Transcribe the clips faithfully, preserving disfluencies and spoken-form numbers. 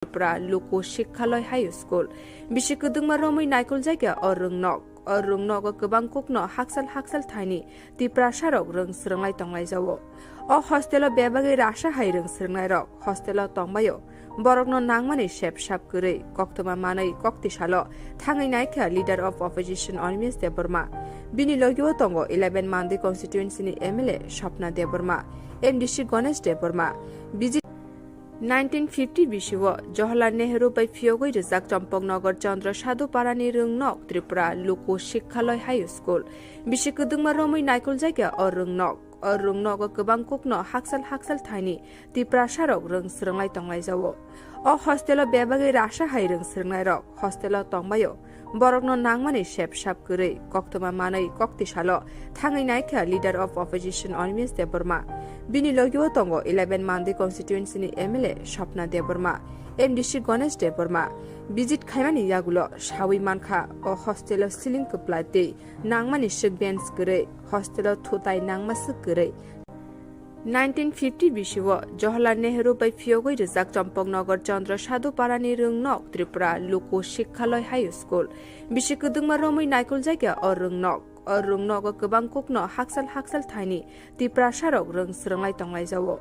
Tripura Loku Shikhaloi High School. Bisi kwdwkma romwi naikuljak ya o rwngnok. O rwngnogo kwbang kokno haksal haksal thaini Tiprasarok rwng swrwnglai tonglaijao. O hostelo bebagwi rasa hai rwng swrwngnairok hostelo tongbaio. Borokno nangmani sep sap kwrwi, koktwma manwi koktisalo thangwi naikha Leader of Opposition Animesh Debbarma. Bini logio tongo eleven Mandwi constituency ni M L A Swapna Debbarma, M D C Ganesh Debbarma, B J nineteen fifty bisio Jawaharlal Nehru bai phiyogwi rijak Champaknagar Chandra Sadhu Parani rwngnok Tripura Loku Shikhaloi High School. Bisi kwdwkma romwi naikuljak ya o rwngnok. O rwngnogo kwbang kokno haksal haksal thaini Tiprasarok rwng swrwnglai tonglaijao. O hostelo bebagwi rasa hai rwng swrwngnairok hostelo tongbaio. Borokno nangmani sep sap kwrwi, koktwma manwi koktisalo thangwi naikha Leader of Opposition Animesh Debbarma. Bini logio tongo eleven Mandwi constituency ni M L A Swapna Debbarma, M D C Ganesh Debbarma. Visit khaimani yagulo sawi mankha o hostelo ceiling kwplai tei nangmani swk bench kwrwi, hostelo thutai nangma swk kwrwi. Nineteen fifty bisio Jawaharlal Nehru bai phiyogwi rijak Champaknagar Chandra Sadhu Parani rwngnok Tripura Loku Shikhaloi High School. Bisi kwdwkma romwi naikuljak ya o rwngnok. O rwngnogo kwbang kokno haksal haksal thaini Tiprasarok rwng swrwnglai tonglaijao.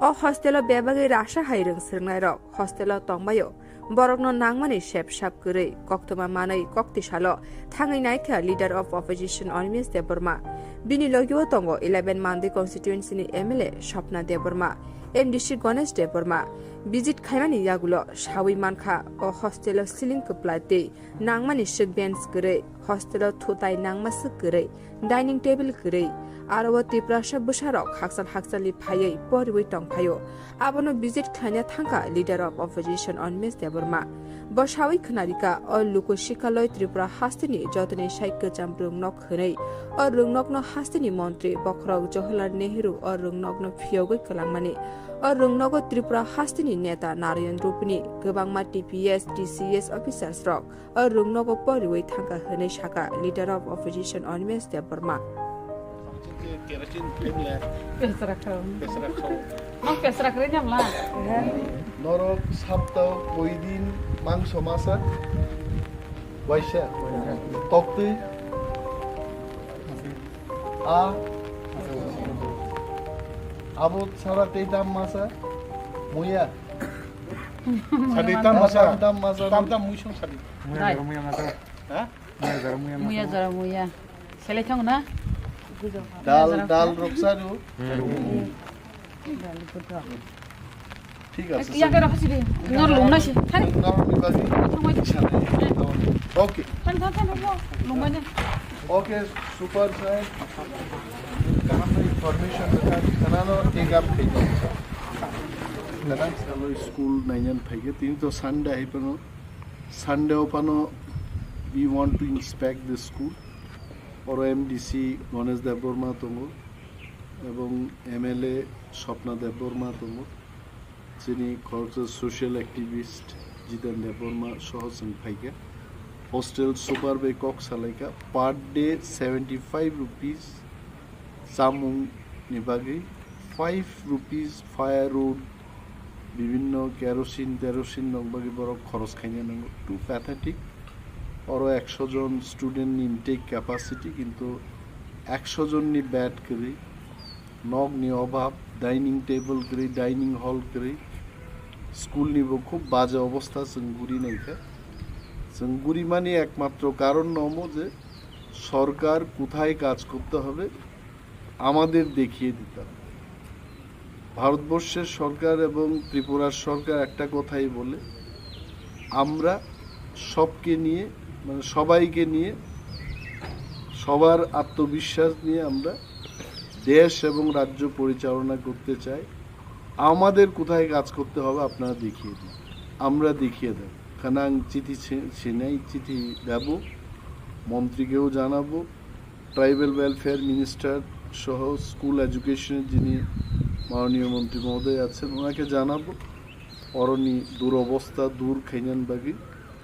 O hostelo bebagwi rasa hai rwng swrwngnairok hostelo tongbaio. Borokno nangmani sep sap kwrwi, koktwma manwi koktisalo thangwi naikha Leader of Opposition Animesh Debbarma. Bini logio tongo eleven Mandwi constituency ni M L A Swapna Debbarma, M D C Ganesh Debbarma. Visit khaimani yagulo sawi mankha o hostelo ceiling kwplai tei nangmani swk bench kwrwi, hostelo thutai nangma swk kwrwi, dining table kwrwi. Aro o Tiprasa bwsarok haksal haksalni phaiwi poriwi tongphaio. Abono visit khlaina thangkha Leader of Opposition Animesh Debbarma. Bo sawi khwnarikha o Loku Shikhaloi Tripura hasteni jotoni sai kwcham rwngnok hwnwi. O rwngnokno hasteni montri bokhorok Jawaharlal Nehru o rwngnokno phiyogwi kwlangmani. O rwngnogo Tripura hasteni neta Narayan Rupini kwbangma T P S, T C S officers rok o rwngnogo poriwi thangkha hwnwi sakha Leader of Opposition Animesh Debbarma. Pesra khao. Pesra khao. Ang pesra kre nyamla. Norok saptao koidin mangso masa? Waisa. Toktwi. A. Abo sara tei tam masa? Muya. Sadi tam masa. Tam tam masa. Tam tam muisung sadi. Muya jara muya masa. Ha? Muya jara muya masa. Muya jara muya. Selai thang na? Dal dal rok saru. Dal putra. ঠিক আছে, ইয়াকে স্যার। রাখছি দে। নর লুম না সে। থান। নর বিভাগে। থান, থান। ইচ্ছা নেই। ওকে। থান, থান, থান, থান, লুম না। ওকে, সুপার স্যার। কারণ ইনফরমেশন দেখা, কারণ টেক আপ থেকে। Hello, school nine and five ke tini to Sunday hai pano, Sunday o pano we want to inspect the school. Oro M D C Ganesh Debbarma tongo, ebong M L A Swapna Debbarma tongo. Chini khoroksa social activist Jiten Debbarma soho chwng phaikha. Hostel super bai kok salaikha, per day seventy five rupees chamung ni bagwi, five rupees firewood, bibhinno kerosene terosene rok bagwi borok khoros khaina nango. Too pathetic. Oro ekso jon student ni intake capacity, kintu ekso jon ni bed kwrwi. Nokni obhab, dining table kwrwi, dining hall kwrwi, school ni bo khub baje obostha chwng guri naikha. Chwng guri mani ekmatro karon no omo je sorkar kothai kaj korte hobe, amader dekhiye dite hobe. ভারতবর্ষের সরকার এবং ত্রিপুরার সরকার একটা কথাই বলে, আমরা সবকে নিয়ে, মানে সবাইকে নিয়ে, সবার আত্মবিশ্বাস নিয়ে আমরা দেশ এবং রাজ্য পরিচালনা করতে চাই। আমাদের কোথায় কাজ করতে হবে আপনারা দেখিয়ে দিন, আমরা দেখিয়ে দেব। কারণ আমি চিঠি ছি-, ছিনাই চিঠি দেব, মন্ত্রীকেও জানাবো, ট্রাইবাল ওয়েলফেয়ার মিনিস্টার সহ স্কুল এডুকেশনের যিনি মাননীয় মন্ত্রী মহোদয় আছেন, ওনাকে জানাবো। Oroni durobostha dur khainani bagwi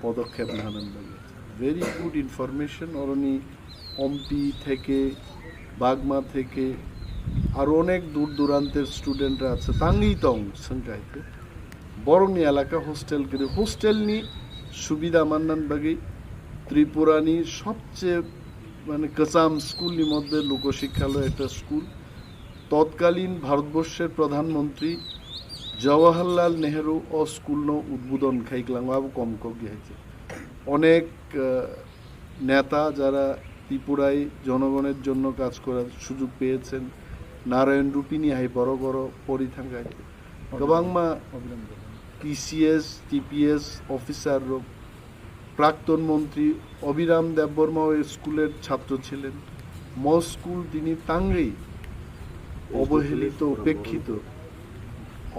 podokkhep lahanani bagwi. Very good information. Oroni Ompi theke, Bagma theke, aro onek dur duranter student ra ache, tangwi tong, swngkha hai khe. Borokni elaka hostel kwrwi, hostelni subida manna bagwi Tripurani sobcheye mane kwcham schoolni moddhe Lokoshikkha lo ekta school. তৎকালীন ভারতবর্ষের প্রধানমন্ত্রী জওয়াহরলাল Nehru o school no উদ্বোধন khai kwlango, abo kom kok di hai se. Onek, ah, neta jara Tripura-i jonogoner jonno kaj korar sujog peyecchen, Narayan Rupini hai borok oro pori thangkha hai se. Kwbangma T C S, T P S officer rok, প্রাক্তন মন্ত্রী অবিরাম দেববর্মা ওই স্কুলের ছাত্র ছিলেন। Mo school tini tangwi অবহেলিত, উপেক্ষিত,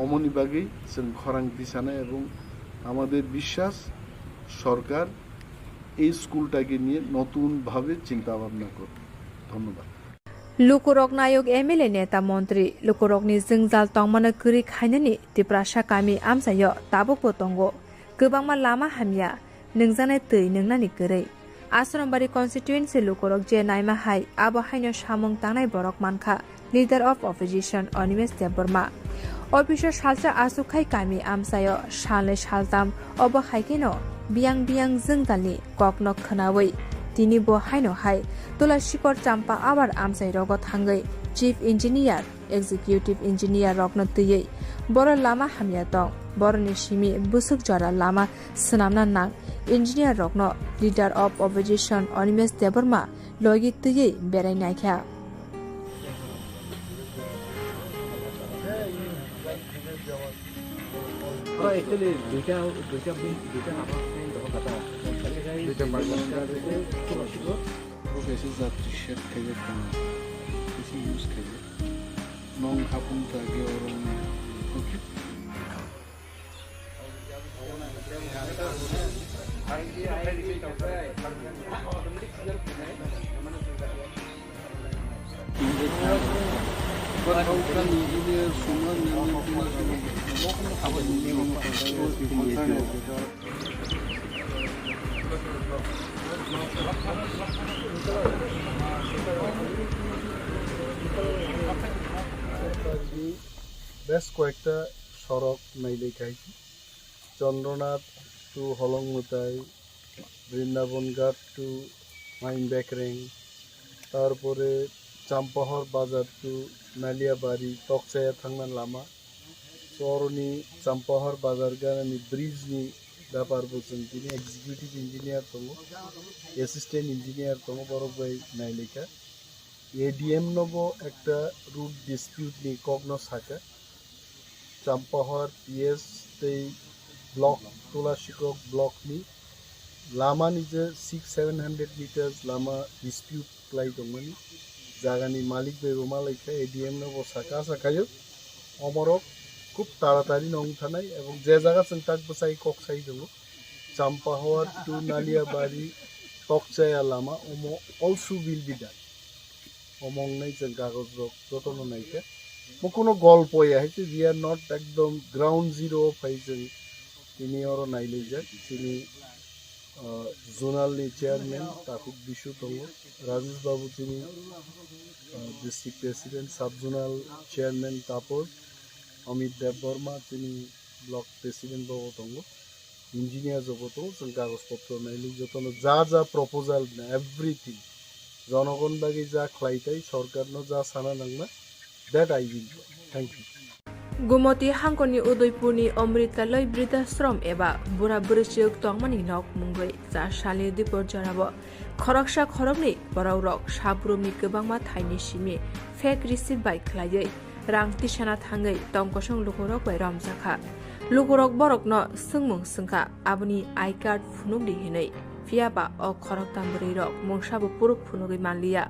omoni bagwi chwng khorang tisana এবং আমাদের বিশ্বাস সরকার এই স্কুলটাকে নিয়ে নতুনভাবে চিন্তা ভাবনা করবে। ধন্যবাদ। Lukurok nayok M L A neta montri lukurokni jwngjal tongmano kwrwi khainani Tiprasa kami amchaio tabukbo tongo. Kwbangma lama hamya, nwngjaknai twi nwngnani kwrwi. Asrambari constituency lukurok je naima hai, abo haino samung tangnai borok mankha Leader of Opposition Animesh Debbarma. Office o salsa aswk khai kami amchaio salnwi saltam, obo hai kheno biyang biyang jwngjalni kokno khwnawi tini bo haino hai Tula Sikor Champa Awar amchai rogo thangwi Chief Engineer, Executive Engineer rokno twiwi boro lama hamya tong, boroni simi bwswk jora lama swnamna nang, engineer rokno Leader of Opposition Animesh Debbarma logi twiwi berai naikha. Actually, দুইটা, দুইটা, দুইটা নাম্বার দুইটা পাঁচ ঘন্টা। Professor zat t-shirt khaijak tong, bisi use khaijak. Nong hapung ta ge oro ni. Okay. বেশ কয়েকটা সড়ক নাইলেখা হয়েছে। Chandranath to Holongmutai, Brindaban Ghat to Main Bekreng, তারপরে চাম্পাহর বাজার to Naliabari, Tokchaya thangna lama. Choroni Champahor bazar ganani bridge ni bepar bo chwng tini executive engineer tongo, assistant engineer tongo, borok bai nailaikha. A D M no bo ekta road dispute ni kok no sakha. Champahor P S tei block, Tulasikok block ni lama ni je six seven hundred meters lama dispute klai tongmani. Jagani malik bai bo malaikha, A D M no bo saka sakayo. Omorok khub taratari no wng thanai ebong je jaga chwng tak bwsai kok sai tongo. Champahor to Naliabari, Tokchaya lama, omo also will be done. Omo wngnai chwng kagoj rok jotono naikha. Mo kuno golpo ya hai se, we are not ekdom ground zero o phai chwng tini oro nailaijak. Chini, ah, zonal ni chairman Takhuk Bisu tongo, Rajesh Babu chini, ah, district president, sub zonal chairman Tapos, Amit Debbarma chini block president bo tongo, engineer jobo tongo, chwng kagoj potro nailai jotono ja ja proposal na everything jonogon bagwi ja khlai tai sorkarno ja sana nangna, that I will do. Thank you. Gumoti hangkoni Udaipurni Amritaloi Bridhashram eba bura bwrwichwk tongmani nok mungwi cha salni dipor jorao khoroksa khoroknwi borok rok sabrumni kwbangma thaini simi fake receipt bai khlaiwi rang tisana thangwi tongkosong lukurok bai romjakha. Lukurok borokno swngmung swngkha, aboni I card phunukdi hinwi. Phiyaba o khoroktham bwrwirok mungsabo phuruk phunugwi manliya.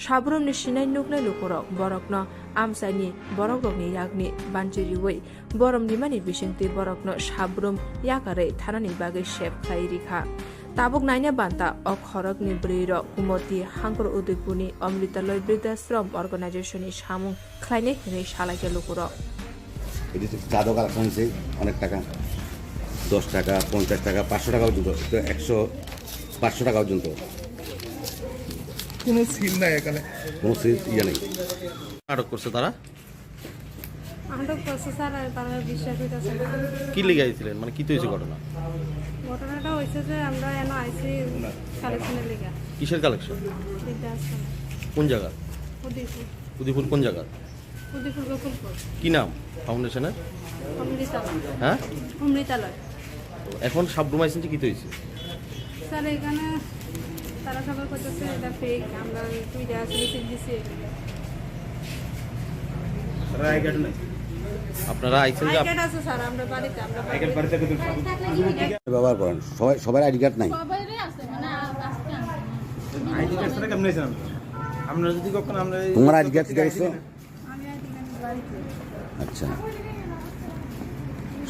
Sabrumni sinai nuknai lukurok borokno amchaini borokrokni yakni banchi riwi borom rimani bisingtwi borokno sabrum yakarwi thanani bagwi sep khlai rikha. Tabuk naina banta o khorokni bwrwirok Kumoti Hangkor Udaipurni Amritaloi Bridhashram Organization ni samung khlainai hinwi salaikha lukurok. এটি চাঁদা কালেকশন হয়েছে অনেক টাকা, দশ টাকা, পঞ্চাশ টাকা, পাঁচশো টাকা পর্যন্ত, তো একশো, পাঁচশো টাকা পর্যন্ত। কোনো সিল নাই এখানে। কোনো সিল ইয়ে নেই। আটক করছে তারা। এখন তো প্রসেসর আর তারা বিশ্বাস হইতেছে না। কি লেগে আইছিলেন? মানে, কি তো হয়েছে ঘটনা? ঘটনাটা হয়েছে যে আমরা এনে আইছি কালেকশনের লেগে। কিসের কালেকশন? বৃদ্ধাশ্রম। কোন জায়গা? উদয়পুর। উদয়পুর কোন জায়গা? উদয়পুর গোকুলপুর। কি নাম ফাউন্ডেশনের? অমৃতালয়। হ্যাঁ? অমৃতালয়। এখন সাব রুম আইসেন, কি তো হয়েছে? স্যার, এখানে তারা সবাই করতেছে এটা ফেক, আমরা দুইটা আসলে সিল দিছি। স্যার, আই কার্ড নাই। আপনারা আইছেন যে আই আপ- কার্ড আছে স্যার, আমরা বাড়িতে, আমরা আই কার্ড বাড়িতে। বাড়িতে কত? ব্যবহার করেন, সবাই, সবার আইডি কার্ড নাই। সবাইরই আছে, মানে, আ-, আজকে আনছে। আইডি কার্ড ছাড়া কেমনে আছেন আপনারা? আমরা যদি কখনো আমরা এই তোমার আইডি কার্ড ঠিক আছে? আইডি কার্ড আচ্ছা,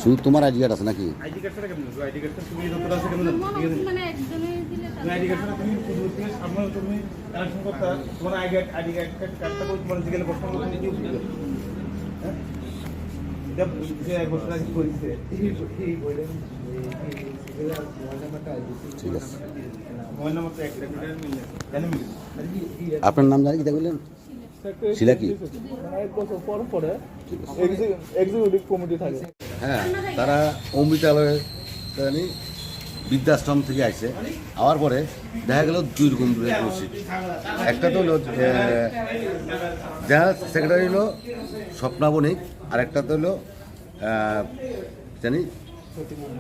শুধু তোমার আইডি কার্ড আছে নাকি? আইডি কার্ড ছাড়া কেমনে? আইডি কার্ড ছাড়া তুমি যতটা আছে কেমনে? ঠিক আছে? মানে একজনই দিলে না, আইডি কার্ড ছাড়া তুমি শুধু তুমি সামনে তুমি কালেকশন করতে তোমার আইডি কার্ড, আইডি কার্ড, কার্ডটা করে তোমার জিজ্ঞাসা করতে হবে, তুমি কি বুঝবে? হ্যাঁ? এটা যে এক বছর আগে করেছে, এই, এই বইটা, এই, এই, এই মোবাইল নাম্বারটা আইডি ঠিক আছে। মোবাইল নাম্বারটা একটা মিলে, কেন মিলে? আপনার নাম জানি কিতা বললেন? শিলা কি? মানে এক বছর পর পরে ঠিক আছে। এক্সি-, এক্সিকিউটিভ কমিটি থাকে। হ্যাঁ, তারা অমৃতালয়ে জানি বৃদ্ধাশ্রম থেকে আইছে, আওয়ার পরে দেখা গেল দুই রকম রসিদ। একটা তো হলো, এ, জেনারেল সেক্রেটারি হলো স্বপ্না বণিক, আর একটা তো হলো, আহ, জানি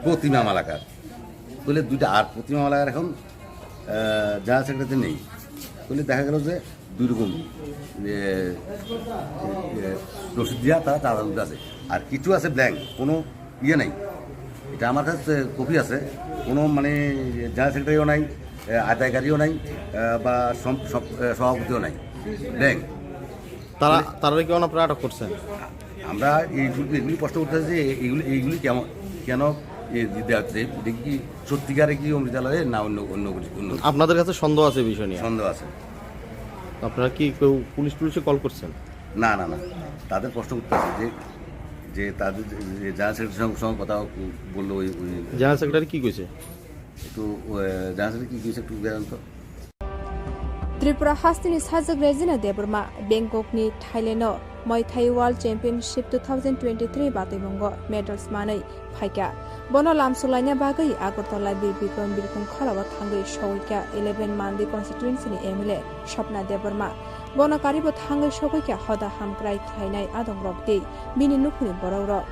প্রতিমা মালাকার। তাহলে দুইটা, আর প্রতিমা মালাকার এখন, আহ, জেনারেল সেক্রেটারি নেই। তাহলে দেখা গেল যে দুই রকম, যে, যে রসিদ দিয়া তারা চাঁদা তুলতে আছে। আর কিছু আছে ব্ল্যাঙ্ক, কোনো ইয়ে নাই। এটা আমার কাছে কপি আছে, কোনো মানে জেনারেল সেক্রেটারিও নাই, এ, আদায়কারীও নাই, এ, বা সম-, সম-, এ, সভাপতিও নাই, ব্ল্যাঙ্ক। তারা, তারা কি আপনারা আটক করছেন? আমরা এইগুলি, এগুলি প্রশ্ন করতে চাই যে এইগুলি, এইগুলি কেমন, কেন এ দিতে হচ্ছে? এটা কি সত্যিকারে কি অমৃতালয়ে না অন্য, অন্য কিছু, অন্য কিছু? আপনাদের কাছে সন্দেহ আছে এই বিষয় নিয়ে? সন্দেহ আছে। আপনারা কি কেউ পুলিশ টুলিশে কল করছেন? না, না, না, তাদের প্রশ্ন করতে আছে যে, যে তাদের যে, যে জেনারেল সেক্রেটারির সঙ্গে, সঙ্গে কথা বললো ওই, ওই জেনারেল সেক্রেটারি কি কইছে? একটু, আহ, জেনারেল সেক্রেটারি কি কইছে একটু জানান তো। Tripura hasteni sajwk Regina Debbarma Bangkokni Thailand-o Muay Thai World Championship two thousand twenty-three bataimungo medals manwi phaikha. Bono lamsok laina bagwi Agartala Bir Bikram Birkhung khorao thangwi sogwikha eleven Mandi constituency-ni M L A Swapna Debbarma. Bono karibo thangwi sogwikha hoda hamkrai khlainai adongrok tei bini nukhungni borokrok.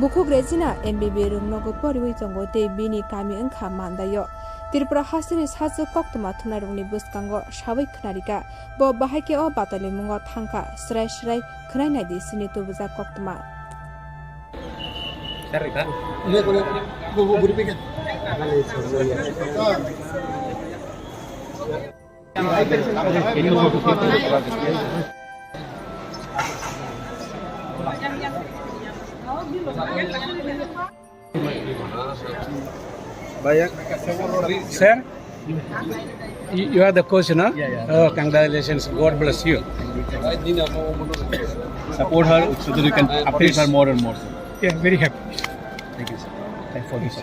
Bukhuk Regina M B B room nogo poriwi tongo tei bini kami wngkha Mandai-o. Tripura hasteni sajwk koktwma thumnairokni bwskango sawi khwnarikha. Bo bahai khe o batalimungo thangkha, srai srai khwnai naidi chini tubujak koktwma. Sir, you you are the coach, no? Yeah, yeah. Oh, congratulations. God bless you. Support her so that you can uplift her more and more. Yeah, very happy. Thank you, sir. Thanks for this.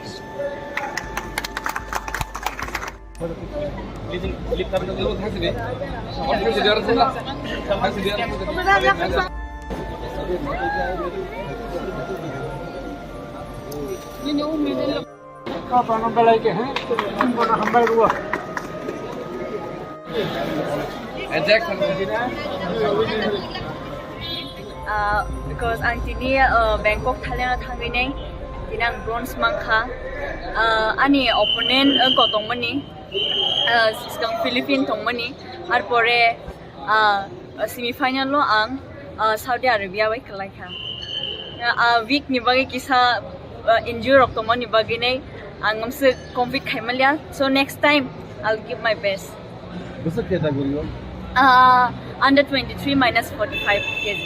Ah, because ang tini, ah, Bangkok Thailand o thangwi nai, tini ang bronze mankha. Ah, ani opponent, ah, wngkha tongmani, ah, swkang Philippine tongmani, arpore, ah, semi final o ang, ah, Saudi Arabia bai kwlaikha. Ah, week ni bagwi kisa, ah, injury rok tongmani bagwi nai ang mamswk compete khaimaliya. So next time I'll give my best. Bwswk category o? Ah, under twenty-three minus forty-five K G.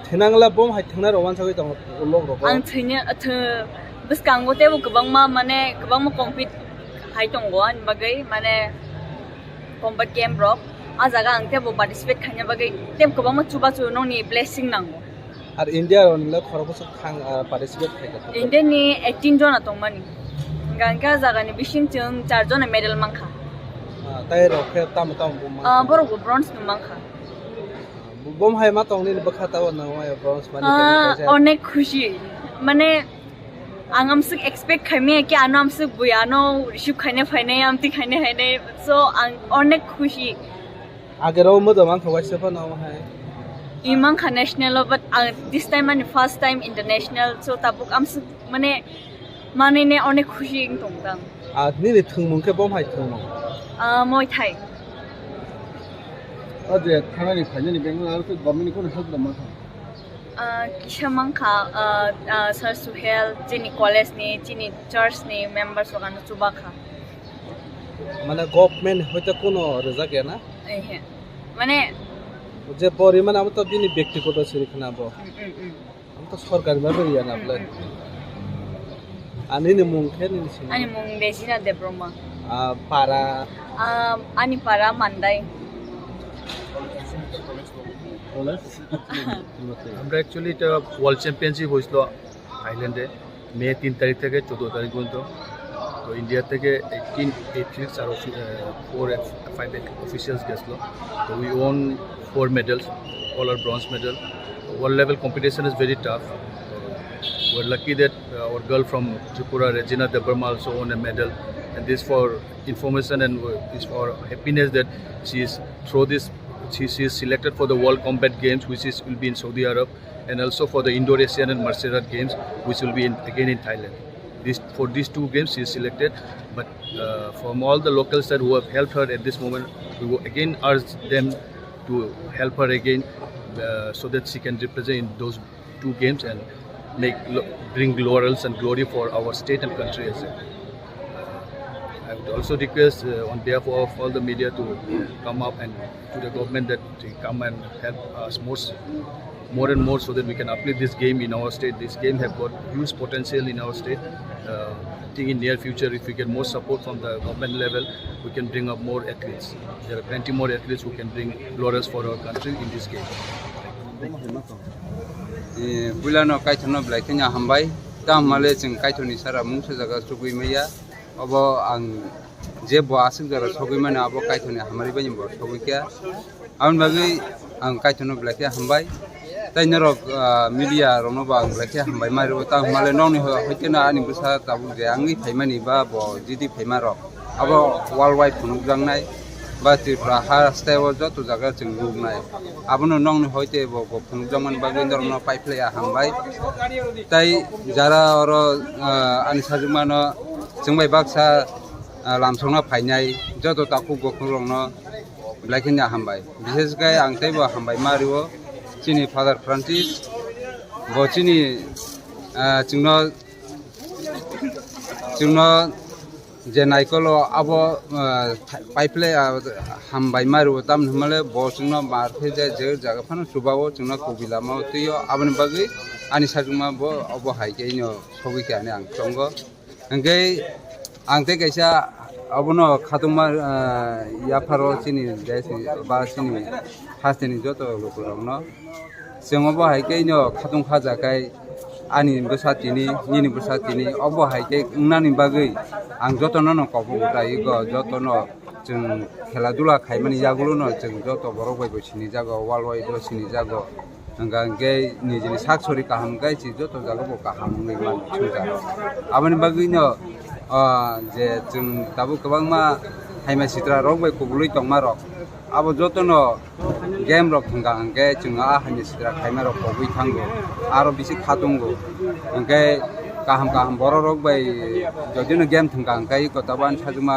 Thinangla bom hai thingnai rok wansagwi tongo ulok rok. Ang thwina, thw-, bwskango teibo kwbangma, mane, kwbangma compete hai tongo ani bagwi, mane, combat game rok. Ah jaga ang teibo participate khaina bagwi teibo kwbangma chubachu nokni blessing nango. Ar India rok nila khoroksa thang, ah, participate khaikha. India ni eighteen jona tongmani. Hingkha hingkhe ah jaga ni bising chwng char jona medal mankha. Ah, tai rok khe tamo tamo bo mankha? Ah, borok bo bronze no mankha. Ah, bo Bom hai ma tong nini bwkha tao nang maya bronze mani Ah, khe kaisa. Onek khushi. Mane, ang amsuk expect khaimaya ki ano amsuk bui ano receive khaine phaine, amti khaine phaine. So, ang onek khushi. Agero mo do mang khawaisa pa nang hai. Imang kha national o, but ang this time ani first time international. So, tabuk amsuk mane, mane ne onek khushi ing tong tang. Ah, nini thwngmung khe bom hai thwngmung? Ah, Muay Thai. O je thanani phainani Bangalore aro khe government ni kono help rwma kha? Ah, kisa mankha, ah, ah, Sir Suhel, chini college ni, chini church ni members rok ano chuba kha. Mane government hoite kono rwjak ya na? Ehe. Mane je pori mane amo to bini byaktigoto siri khna bo. Mm, mm, mm. Ang to sorkar ba beri ya na Mm, ble. Mm, mm. Ani ni mung khe nini sini? Ani mung Dejina Debroma. Ah, para? Ah, ani para Mandai. আমরা অ্যাকচুয়ালি এটা world championship হয়েছিল থাইল্যান্ডে মে তিন তারিখ থেকে চোদ্দ তারিখ পর্যন্ত। তো ইন্ডিয়া থেকে এইটিন অ্যাথলিটস আর ফোর ফাইভ অফিসিয়ালস গেছিলো। তো we won four medals, all are bronze medal. World level competition is very tough. We're lucky that uh, our girl from Tripura, Regina Debbarma, also won a medal. And this for information and uh, is for happiness that she is through this she, she is selected for the World Combat Games, which is will be in Saudi Arab, and also for the Indoor Asian and Martial Art Games, which will be in, again in Thailand. This for these two games she is selected. But uh, from all the local side who have helped her at this moment, we will again urge them to help her again uh, so that she can represent in those two games and make lo- bring laurels and glory for our state and country as well. Uh, I would also request uh, on behalf of all the media to come up and to the government that they come and help us more, s- more and more so that we can uplift this game in our state. This game have got huge potential in our state. Uh, I think in near future, if we get more support from the government level, we can bring up more athletes. There are plenty more athletes who can bring laurels for our country in this game. Puilano kaithorno belai kheno hambai. Tamo hwnmale chwng kaithorni sara mungsa jaga chugui maya. Obo ang je bo aswk jora sogwi mano abo kaithorni hamari bai bo sogwi kha. Aboni bagwi ang kaithorno belai khe hambai. Tei norok ah, media rokno bo ang belai khe hambai ma rwo. Tamo hwnmale nokni ho- hoite no ani bwsa tabuk je wngwi phaimani ba bo jiti phaima rok abo world wide phunukjaknai ba Tripura ha steo joto jaga chwng nuknai. Abono nokni hoite bo bo phunukjakmani bagwi norokno paiphlaiya hambai. Tei jara oro ah, ani sajwkmano chwng bai baksa ah, lamsokna phainai joto takhuk bokhukrokno belai kheno hambai. Bishesh khe ang teibo hambai ma rwo chini Father Francis, bo chini ah, chwngno chwngno je naikolo abo ah, tha- paiphlai ah, hambai ma rwo tamni hwnmale bo chwngno mar khe je je jaga phano chubao chwngno kubi lamao twiyo aboni bagwi ani sajwkma bo obo hai khe ino sogwi khe ani ang tongo. Hwnkhe ang tei kaisa abono khatungma ah, yapharo chini desh ni ba chini hasteni joto lukurokno chwng obo hai khe ino khatung khaja khai ani bwsa tini nini bwsa tini obo hai khe wngnani bagwi ang jotono no kobok utai go jotono chwng khela dula khaimani yagulo no chwng joto borok bai bo sinijago world wide o sinijago. Hwnka hwnkhe nijini sak sori kaham wngkhe chwng joto jaga bo kaham wngwi mano swngcharo. Aboni bagwino ah, je chwng tabuk kwbangma haima sitra rok bai kubulwi tongma rok abo jotono game rok thwngkha hwnkhe chwng a haima sitra khaima rok kobwi thango aro bisi khatungo hwnkhe kaham kaham borok rok bai jodino game thwngkha hwnkhe iko tabuk ani sajwkma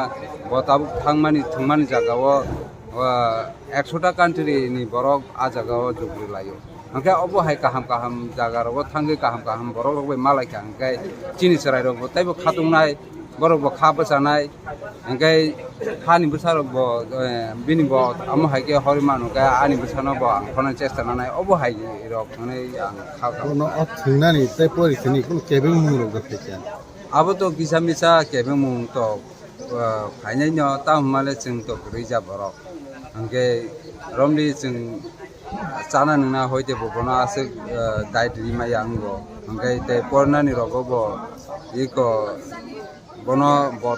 bo tabuk thangmani thwngmani jagao ah, ekshota country ni borok a jagao jukri laio. Hwnkhe obo hai kaham kaham jaga rogo thangwi kaham kaham borok rok bai malai kha hwnkhe chini chwrai rok bo teibo khatungnai borok bo kha bwchanai hwnkhe hani bwsa rok bo eh, bini bo amo hai khe horwi manu khe ani bwsano bo ang khorna chesta nanai obo hai rok hwnwi ang kha kha. Bono o thwngnani tei pori thwngni kunu kebeng mung rok da phaikha. Abo to kisa misa kebeng mung to ah, phainai no tamo hwnmale chwng to kwrwi ja borok. Hwnkhe romri chwng chana nwngna hoite bo bono aswk ah, diet rimaya wngo. Hwnkhe tei pornani rogo bo iko bono bo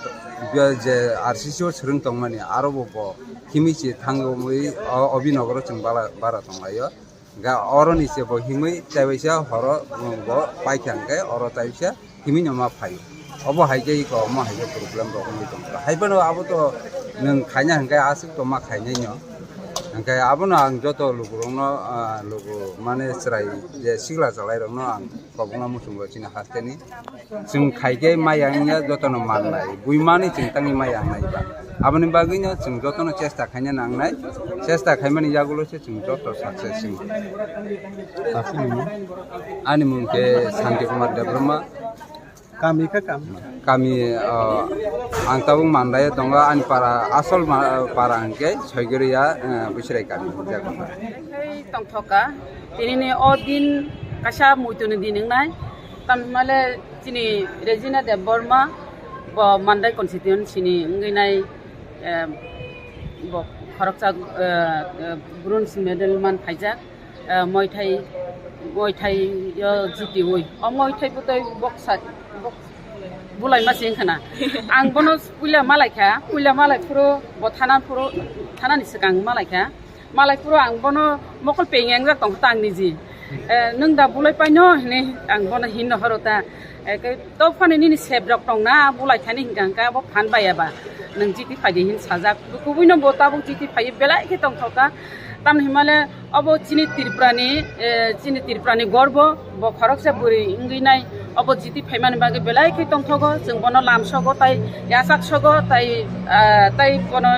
je R C C o swrwng tongmani aro bo bo khimi se thangwi o obinogoro chwng bara tonglaio. Ga oro ni se bo himwi taiwaisa horo, um, bo paikha hwnkhe oro taiwaisa himwi no ma phaio. Obo hai khe iko omo hai khe problem rok wngwi tongkha. Hai phano abo to nwng khaina hwnkhe aswk to ma khainai no. Hwnkhe abono ang joto lukurokno, ah, luku mane chwrai je sikla chwlairokno ang kobokno muchungo chini hasteni. Chwng khai khe maya wngya jotono mannai. Buimani chwng tangwi maya wngnai ba. Aboni bagwino chwng jotono chesta khaina nangnai. Chesta khaimani yagulo se chwng joto success wng. Ani mung khe Santi Kumar Debbarma. Kami khe kami. Kami, ah, ang tabuk Mandai o tongo, ani para, asol ma-, para hwnkhe Soigoriya, ah, Bwswrai kami. Tongthoka, tinini o din kaisa muituni din wngnai, tamni hwnmale chini Regina Debbarma, bo Mandai constituency ni wngwi nai, eh, bo khoroksa, eh, eh, bronze medal man phaijak, eh, Muay Thai, Muay Thai o jitiwi. O Muay Thai bwtwi boksa, bok-, bulaima se wngkha na. Ang bono puila malaikha, puila malaiphuru bo thana phuru, thanani swkang malaikha. Malai phuru ang bono mokol peng engjak tongkha ta ang niji. Eh, nwng da bulai paino hinwi ang bono hinno horo ta. Eh, khe to phano nini sep rok tongna bulai thani hinkha hinkha bo phan baiya ba. Nwng jiti phaidi hin sajak. Kubui no bo tabuk jiti phaiwi belai khe tongthokha. Tamni himale obo chini Tripura ni, eh, chini Tripura ni gorbo. Bo khoroksa bwrwi wngwi nai, obo jiti phaimani bagwi belai khe tongthogo, chwng bono lamsogo, tai yachaksogo, tai, ah, tai bono,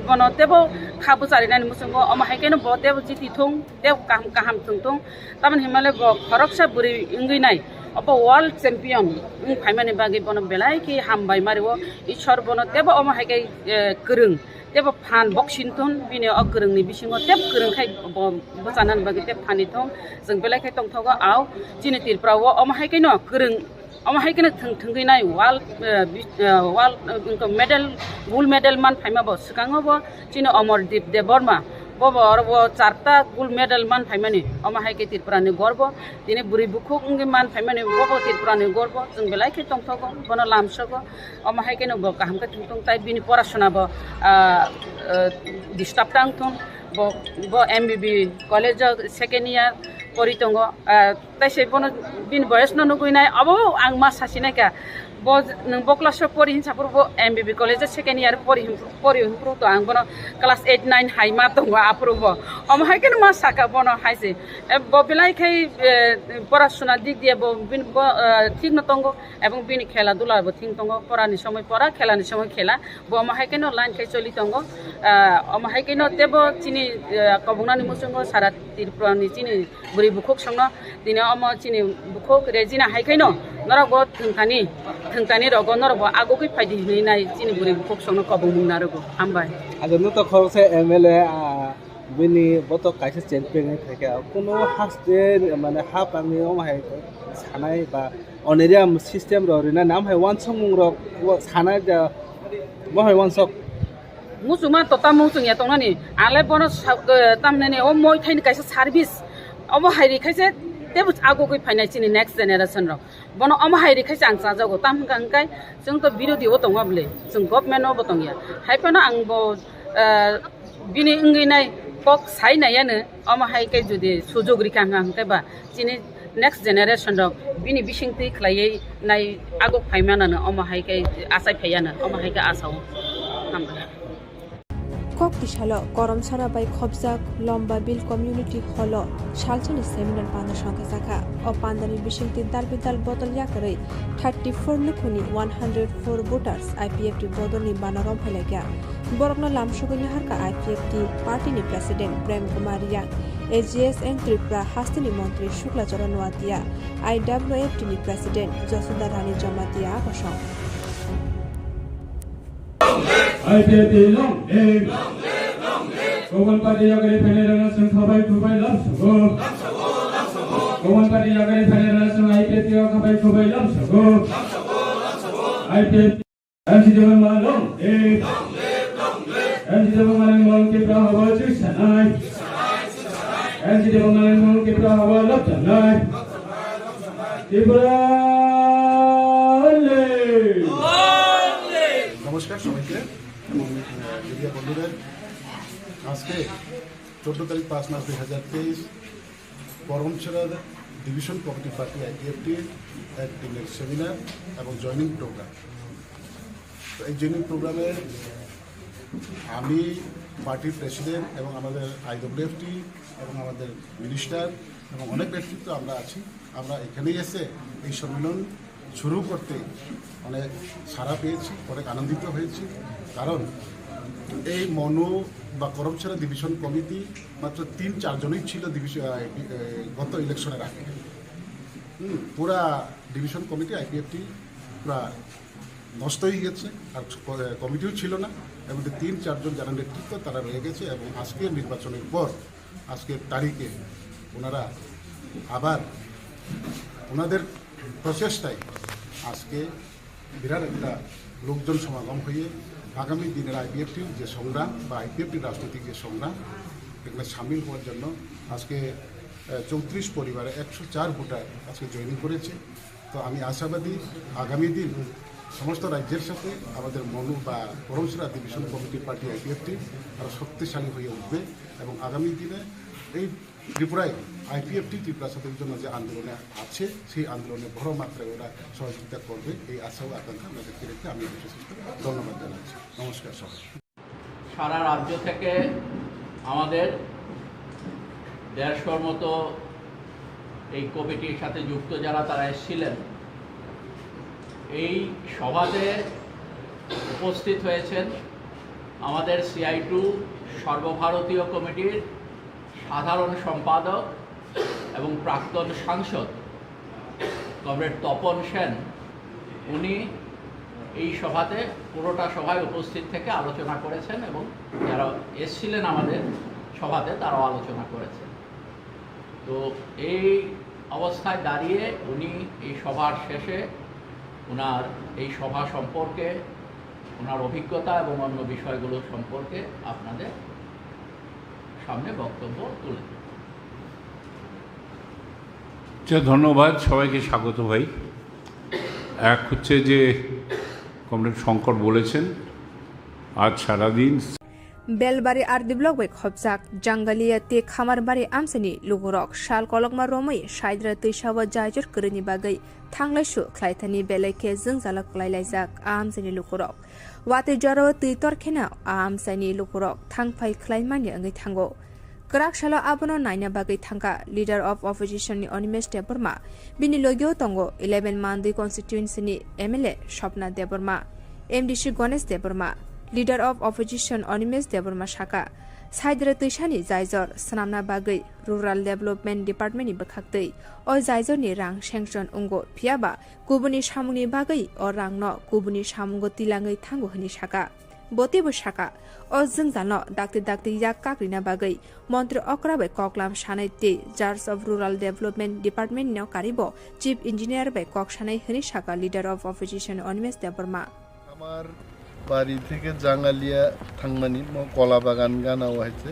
bono teibo kha bwcharinani muchungo, omo hai kheno bo teibo jiti thung, teibo kaham, kaham chwng thung. Tamoni hinmale bo khoroksa bwrwi wngwi nai, obo world champion wng phaimani bagwi bono belai khe hambai mario, Ishwar bono teibo omo hai khe, eh, kwrwng. Teibo phan boxing thun, bini o kwrwngni bisingo teibo kwrwng khai bo bwchanani bagwi teibo phanni thung. Chwng belai khe tongthogo, au chini Tripura o omo hai kheno kwrwng, omo hai kheno thwng thwngwi nai world, eh, bi-, eh, world, eh, medal, gold medal man phaima bo swkango bo chini Amardeep Debbarma, bo bo oro bo charta gold medal man phaimani, omo hai khe Tripura ni gorbo, tini bwrwi bukhuk wngwi man phaimani, bo bo Tripura ni gorbo, chwng belai khe tongthogo, bono lamsogo. Omo hai kheno bo kaham khe thung thung, tai bini porasona bo, ah, ah, disturb tang thung. Bo, bo M B B college o second year pori tongo. Ah, tai se bono bini boyes no nugui nai, abo ang ma sasi nai kha. Bo nwng bo class o pori hinsa phuru bo M B B college o second year pori hin, pori hin phuru to ang bono class eight nine hai ma tongo aphuru bo. Omo hai kheno ma saka bono hai se. Eh, bo belai khai, eh, porasona dik diya bo bini bo, eh, thik no tongo. Ebong bini khela dula bo thing tongo, pora ni somoi pora, khela ni somoi khela, bo omo hai kheno line khai choli tongo. Ah, omo hai kheno tebo chini, ah, kobongnani muchungo sara Tripura ni chini bwrwi bukhuk songno tini omo chini bukhuk Regina hai kheno norok bo thwngthani, thwngthani rogo norok bo agugwi phaidi hinwi nai chini bwrwi bukhuk songno kobongmung narogo. Hambai. Ado no to khoroksa M L A, ah, Bini botok kaisa champion wngwi phaikha, kuno haste mane hapangni omo hai sanai ba honorarium system rok rina nam hai wansukmung rok sanai da, bo hai wansuk. Muchungma to tamo muchungya tongnani, ale bono sa-, eh, tamnani o Muay Thai ni kaisa service, omo hai rikhaise tebo agugwi phainai chini next generation rok. Bono omo hai rikhaise ang chajago, tam hwnkha hwnkhe chwng to birodhi o tongo bwle, chwng government o bo tongya. Hai phano ang bo, eh, bini wngwi nai kok sai nai ano, omo hai khe jodi sujog rikha hwnkha hwnkhe ba chini next generation rok bini bisingtwi khlaiwi nai aguk phai manano, omo hai khe achai phai ano, omo hai khe asa o. Hambai. Kok tisalo Koromsara bai khopjak Lomba Bill Community Hall o salsani seminar panda songkha jakha. O pandani bisingtwi dal bidal bodol yakarwi thirty four lukhuni one hundred four voters I P F T bodolni bana romphai laikha. Borokno lamsogwi naharkha I P F T party ni president Prem Kumar Riang, A G S N Tripura hasteni montri Shukla Charan Noatia, I W F T ni president Josuda Rani Jamatia bosong. I P F T long live. Kobon party yagari phainai rana sung khabai khubai love sogo. Kobon party yagari phainai rana sung I P F T khabai khubai love sogo. I P F T. M C Debbarma long live. M C Debbarma ni mol Tripura haba chwi sanai. M C Debbarma ni mol Tripura haba love sanai. Tripura long live. নমস্কার সবাইকে এবং মিডিয়া বন্ধুদের। আজকে চোদ্দ তারিখ পাঁচ মাস দুই হাজার তেইশ, Karamchhara division committee party IPFT এক দিনের সেমিনার এবং জয়েনিং প্রোগ্রাম। তো এই জয়েনিং প্রোগ্রামে আমি পার্টির প্রেসিডেন্ট এবং আমাদের আইডব্লিউএফটি এবং আমাদের মিনিস্টার এবং অনেক ব্যক্তিত্ব আমরা আছি। আমরা এখানেই এসে এই সম্মেলন শুরু করতে অনেক সাড়া পেয়েছি, অনেক আনন্দিত হয়েছি। কারণ এই মনু বা করমছড়া ডিভিশন কমিটি মাত্র তিন চারজনই ছিল ডিভিশন, আহ, ডি-, আহ, গত ইলেকশনের আগে। হুম, পুরা ডিভিশন কমিটি আইপিএফটি পুরা নষ্ট হয়ে গেছে, আর ক-, কমিটিও ছিল না। এবং তিন চারজন যারা নেতৃত্ব, তারা রয়ে গেছে। এবং আজকের নির্বাচনের পর, আজকের তারিখে ওনারা আবার ওনাদের প্রচেষ্টায় আজকে বিরাট একটা লোকজন সমাগম হয়ে আগামী দিনের আইপিএফটির যে সংগ্রাম বা আইপিএফটির রাজনৈতিক যে সংগ্রাম, এখানে সামিল হওয়ার জন্য আজকে, আহ, চৌত্রিশ পরিবারে একশো চার ভোটার আজকে জয়েনিং করেছে। তো আমি আশাবাদী আগামী দিন সমস্ত রাজ্যের সাথে আমাদের মনু বা Karamchhara division committee party IPFT আরও শক্তিশালী হয়ে উঠবে এবং আগামী দিনে এই ত্রিপুরায় আইপিএফটি ত্রিপুরা ছাত্রদের জন্য যে আন্দোলনে আছে, সেই আন্দোলনে বড় মাত্রায় ওরা সহযোগিতা করবে, এই আশা ও আকাঙ্ক্ষা আমরা ব্যক্ত রেখে আমি আমার শেষ করছি। ধন্যবাদ জানাচ্ছি। নমস্কার সবাই। সারা রাজ্য থেকে আমাদের দেড়শোর মতো এই কমিটির সাথে যুক্ত যারা, তারা এসেছিলেন। এই সভাতে উপস্থিত হয়েছেন আমাদের সিআই টু সর্বভারতীয় কমিটির সাধারণ সম্পাদক এবং প্রাক্তন সাংসদ কমরেড তপন সেন। উনি এই সভাতে, পুরোটা সভায় উপস্থিত থেকে আলোচনা করেছেন এবং যারা এসছিলেন আমাদের সভাতে, তারাও আলোচনা করেছেন। তো এই অবস্থায় দাঁড়িয়ে উনি এই সভার শেষে ওনার এই সভা সম্পর্কে, ওনার অভিজ্ঞতা এবং অন্য বিষয়গুলো সম্পর্কে আপনাদের সামনে বক্তব্য তুলে ধরবেন। আচ্ছা, ধন্যবাদ, সবাইকে স্বাগত ভাই। এক হচ্ছে যে কমরেড শঙ্কর বলেছেন, আজ সারাদিন Belbari R D block bai khopjak Jangalia tei Khamarbari amchaini lukurok sal kolokma romwi Saidra twisao jaijor kwrwini bagwi thanglaisu khlaithani belai khe jwngjalo kwlailaijak a amchaini lukurok. Watwi jorao twi torkheno a amchaini lukurok thangphai khlaimani wngwi thango. Kwrak salo abono naina bagwi thangkha Leader of Opposition ni Animesh Debbarma, bini logio tongo eleven Mandwi constituency ni M L A Swapna Debbarma, M D C Ganesh Debbarma. Leader of Opposition Animesh Debbarma sakha, Saidra twisani jaijor swnamna bagwi Rural Development Department ni bwkhaktwi o jaijor ni rang sanction wngo, phiyaba kubuni samungni bagwi o rangno kubuni samungo tilangwi thango hwnwi sakha. Bo teibo sakha, o jwngjalno dakti dakti yak kakrina bagwi Montri okra bai koklam sanai tei Charge of Rural Development Department no karibo Chief Engineer bai kok sanai hwnwi sakha Leader of Opposition Animesh Debbarma. আমার বাড়ি থেকে জাঙ্গালিয়া থাংমানি মো কলা বাগান গানা হয়েছে,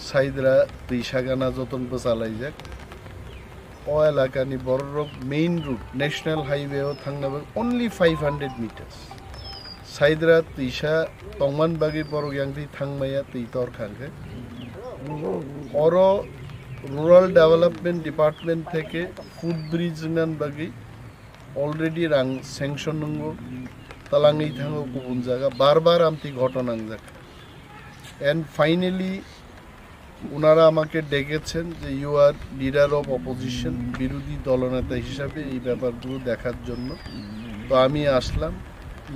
সাইদরা তৈশা গানা যতন বসালাইজাক। O elakani bororok main road, national highway o thangna bagwi only five hundred meters. Saidra twisa tongman bagwi borok yang twi thangmaya twi tor khangkhe. Oro Rural Development Department theke footbridge rwnan bagwi already rang sanction nungo, talangwi thango kubun jaga, bar bar amtwi ghotona wngjak. And finally, ওনারা আমাকে ডেকেছেন যে you are leader of opposition, বিরোধী দলনেতা হিসাবে এই ব্যাপারগুলো দেখার জন্য। তো আমি আসলাম।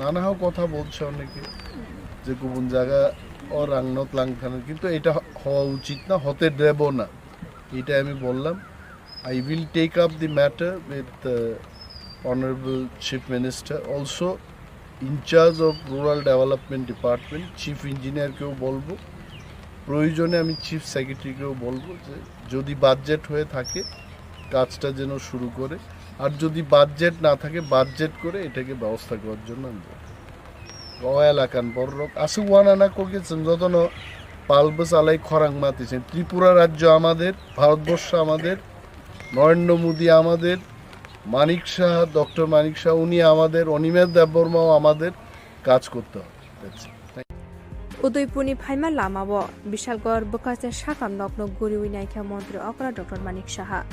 নানা কথা বলছে অনেকে যে কোন জায়গা ও রাংনত লাংথানের, কিন্তু এটা হ-, হওয়া উচিত না, হতে দেব না, এটা আমি বললাম। I will take up the matter with uh, Honorable Chief Minister, also in charge of Rural Development Department, chief ইঞ্জিনিয়ারকেও বলবো, প্রয়োজনে আমি চিফ সেক্রেটারিকেও বলবো যে যদি বাজেট হয়ে থাকে কাজটা যেন শুরু করে, আর যদি বাজেট না থাকে বাজেট করে এটাকে ব্যবস্থা করার জন্য আমি বলবো। O elakan bororok aswk uanana kokje chwng jotono pal bwchalai khorang ma twi se. Tripura রাজ্য আমাদের, ভারতবর্ষ আমাদের, নরেন্দ্র মোদী আমাদের, মানিক সাহা, ডক্টর মানিক সাহা উনি আমাদের, অনিমেষ দেববর্মাও আমাদের, কাজ করতে হবে। That's it. Thank you. Udaipurni phaima lamao Bishalgarh bwkhaste sakam nokno guriwi naikha Montri okra Doctor Manik Saha.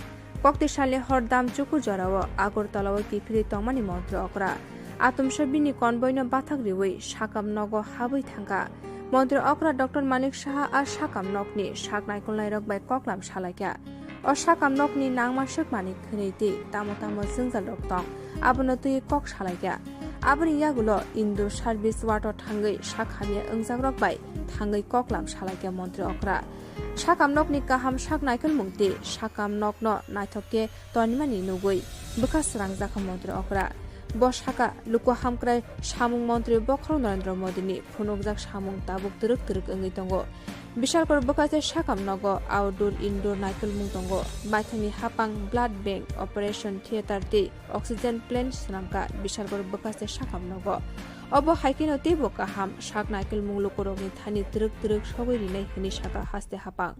Kokti salni hor dam chukur jorao Agartala-o kiphilwi tongmani Montri okra. Atomsa bini convoy-no bathak riwi sakam nogo habwi thangkha. Montri okra Doctor Manik Saha a sakam nokni sak naikolnairok bai koklam salaikha. O sakam nokni nangma swkmani khwnwi twi tamo tamo jwngjalrok tong, abono twi kok salaikha. Aboni yagulo Indur service ward-o thangwi sak hamya wngjakrok bai thangwi koklam salaikha Montri okra. Sakam nokni kaham sak naikolmung tei sakam nokno naithok khe tonimani nugwi bwkha srangjakha Montri okra. Bo sakha, luku hamkrai samung montri bokhorok Narendra Modini phunukjak samung tabuk twrwk twrwk wngwi tongo. Bishalgarh bwkhaste sakam nogo outdoor indoor naikolmung tongo. Maithangni hapang blood bank, operation theatre tei oxygen plant swnamkha Bishalgarh bwkhaste sakam nogo. Obo hai kheno teibo kaham sak naikolmung lukurokni thani twrwk twrwk sogwi rinai hwnwi sakha haste hapang.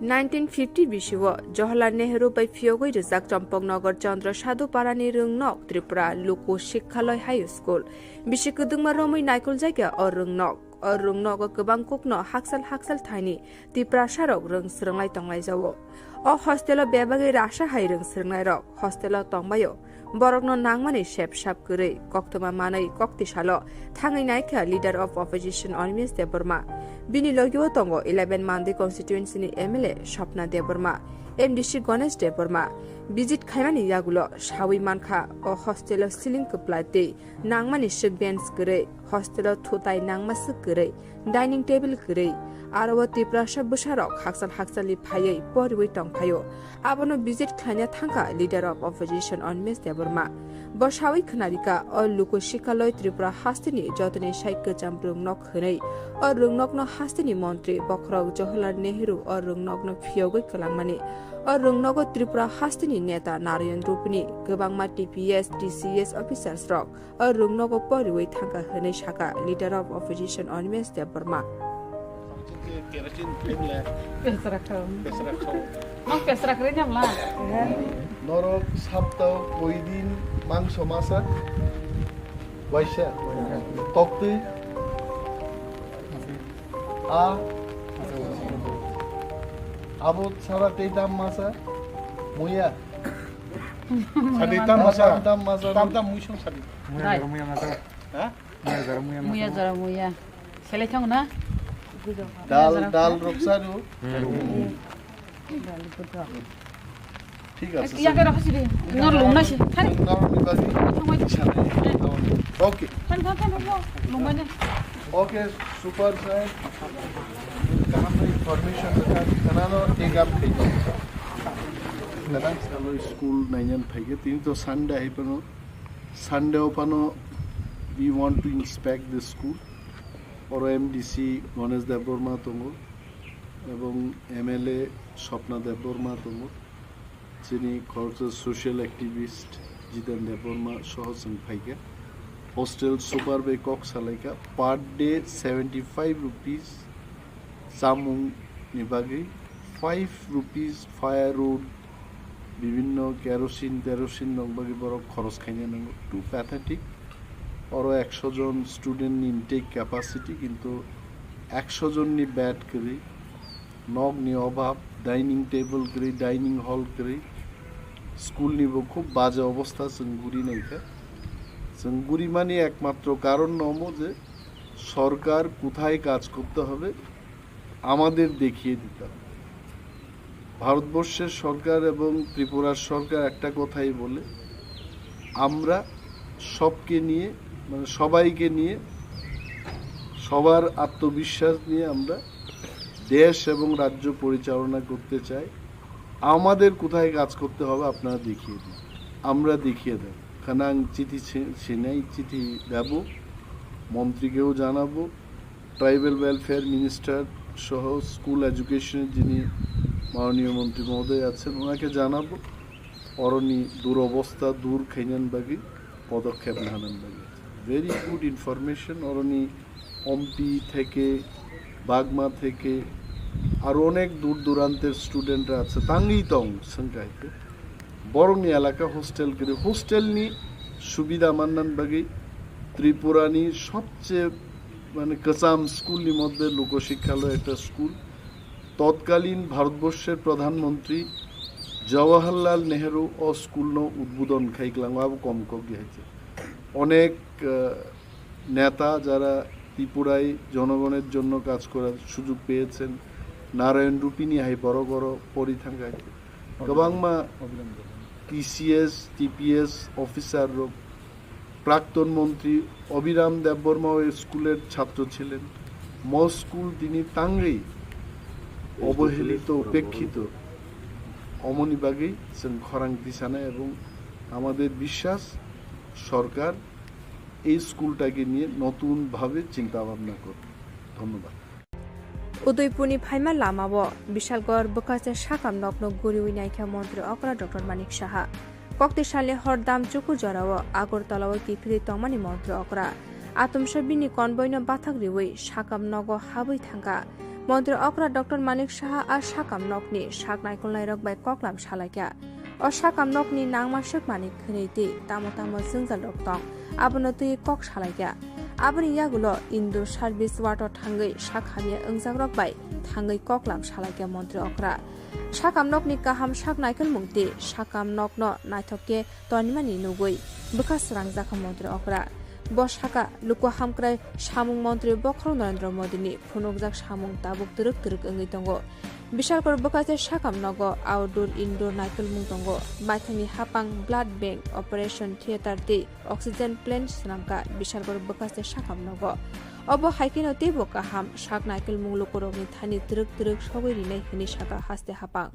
Nineteen fifty bisio Jawaharlal Nehru bai phiyogwi rijak Champaknagar Chandra Sadhu Parani rwngnok Tripura Luku Sikhaloi High School. Bisi kwdwkma romwi naikoljakya o rwngnok. O rwngnogo kwbang kokno haksal haksal thaini Tiprasarok rwng swrwnglai tonglaijao. O hostelo bebagwi rasa hai rwng swrwngnairok hostelo tongbaio. Borokno nangmani sep sap kwrwi koktwma manwi koktisalo thangwi naikha Leader of Opposition Animesh Debbarma. Bini logio tongo eleven Mandwi constituency ni M L A Swapna Debbarma, M D C Ganesh Debbarma. Visit khaimani yagulo sawi mankha o hostelo ceiling kwplai tei nangmani swk bench kwrwi, hostelo thutai nangma swk kwrwi, dining table kwrwi. Aro o Tiprasa bwsarok haksal haksalni phaiwi poriwi tongphaio. Abono visit khlaina thangkha Leader of Opposition Animesh Debbarma. Bo sawi khwnarikha, o Luku Sikhaloi Tripura hasteni jotoni sai kwcham rwngnok hwnwi. O rwngnokno hasteni montri bokhorok Jawaharlal Nehru o rwngnokno phiyogwi kwlangmani. O rwngnogo Tripura hasteni neta Narayan Rupini kwbangma T P S, T C S officers rok o rwngnogo poriwi thangkha hwnwi sakha Leader of Opposition Animesh Debbarma. Kerosene fuel le. Pesra khao. Pesra khao. Nok pesra kre nyam la. Norok saptao koi din mangso masa? Waisa. Toktwi. A. Abo sara tei tam masa? Muya. Sadi tam masa. Tam tam masa. Tam tam muisong sadi. Muya. Dai. Muya masa. Ha? Muya jora muya. Muya jora muya. Selai thang na? Dal, dal rok saru. Dal rok. Thik ase. Iya kero khasi di. Nor lung na si. Thani. Nor ni bagi. Thang wai. Ichha nai. Okay. Thang thang thang thang. Lung na. Okay, super sir. Kaham information rwkha. Kanano take up khaidi. Kanang salo school nainani phaikhe. Tini to Sunday hai phano. Sunday o phano we want to inspect the school. Oro M D C Ganesh Debbarma tongo, ebong M L A Swapna Debbarma tongo, chini khoroksa social activist Jiten Debbarma soho chwng phaikha. Hostel super bai kok salaikha, per day seventy five rupees chamung ni bagwi, five rupees firewood, bibinno kerosene terosene rok bagwi borok khoros khaina nango. Too pathetic. Oro ekso jon student ni intake capacity, kintu ekso jon ni bed kwrwi, nok ni obhab, dining table kwrwi, dining hall kwrwi, school ni bo khub baje obostha chwng guri naikha. Chwng guri mani ekmatro karon no omo je sorkar kothay kaj korte hobe, আমাদের দেখিয়ে দিতে হবে। ভারতবর্ষের সরকার এবং ত্রিপুরার সরকার একটা কথাই বলে, আমরা সবকে নিয়ে, মানে, সবাইকে নিয়ে, সবার আত্মবিশ্বাস নিয়ে আমরা দেশ এবং রাজ্য পরিচালনা করতে চাই। আমাদের কোথায় কাজ করতে হবে আপনারা দেখিয়ে দিন, আমরা দেখিয়ে দেব। Kanang chithi si-, sinai, chithi debo, মন্ত্রীকেও জানাবো, ট্রাইবাল ওয়েলফেয়ার মিনিস্টার সহ স্কুল এডুকেশনের যিনি মাননীয় মন্ত্রী মহোদয় আছেন, ওনাকে জানাবো অরনি দুরবস্থা দূর খাইনান বাকি পদক্ষেপ নেহানান বাকি। Very good information. অরনি অম্পি থেকে, বাগমা থেকে আরও অনেক দূর দূরান্তের স্টুডেন্টরা আছে, তাঙ্গেই তং সংখ্যায় বরং এলাকা হোস্টেল করে হোস্টেলনি সুবিধা মান্নান বাকি ত্রিপুরানি সবচেয়ে মানে, Kacham school ni moddhe Lokoshikkhalaya ekta school. তৎকালীন ভারতবর্ষের প্রধানমন্ত্রী জওয়াহরলাল নেহেরু o school no উদ্বোধন খাইকলাম, আবো কম কম গিয়েছে। অনেক, আহ, নেতা যারা ত্রিপুরায় জনগণের জন্য কাজ করার সুযোগ পেয়েছেন, নারায়ণ রূপিনী হাই বড় বড় পরিথাঙ্গায়, গোবাংমা T C S, T P S officer rok প্রাক্তন মন্ত্রী অবিরাম দেববর্মা ওই স্কুলের ছাত্র ছিলেন। Mo school tini tangwi অবহেলিত, উপেক্ষিত, omoni bagwi chwng khorang tisana এবং আমাদের বিশ্বাস সরকার এই স্কুলটাকে নিয়ে নতুনভাবে চিন্তা ভাবনা করবে। ধন্যবাদ। Udaipurni phaima lamao Bishalgarh bwkhacha sakam nokno guriwi naikha Montri okra Doctor Manik Saha. Koktisalni hor dam chuku jorao Agartalao kiphilwi tongmani Montri okra. Atomsa bini convoyno bathak riwi sakam nogo habwi thangkha. Montri okra Doctor Manik Saha a sakam nokni sak naikolnairok bai koklam salaikha. O sakam nokni nangma swkmani khwnwi twi tamo tamo jwngjalrok tong, abono twi kok salaikha. Aboni yagulo indoor service water thangwi sak hamya wngjakrok bai thangwi koklam salaikha montri okra. Sakam nokni kaham sak naikolmung twi sakam nokno naithok khe tonimani nugwi bwkha srangjakha montri okra. Bo sakha, luku hamkrai samung montri bokhorok Narendra Modini phunukjak samung tabuk twrwk twrwk wngwi tongo. Bishalkor bwkha se sakam nogo outdoor indoor naikolmung tongo. Maithangni hapang blood bank, operation theatre tei oxygen plant swnamkha Bishalkor bwkha se sakam nogo. Obo hai kheno teibo kaham sak naikolmung lukurokni thani twrwk twrwk sogwi rinai hwnwi sakha haste hapang.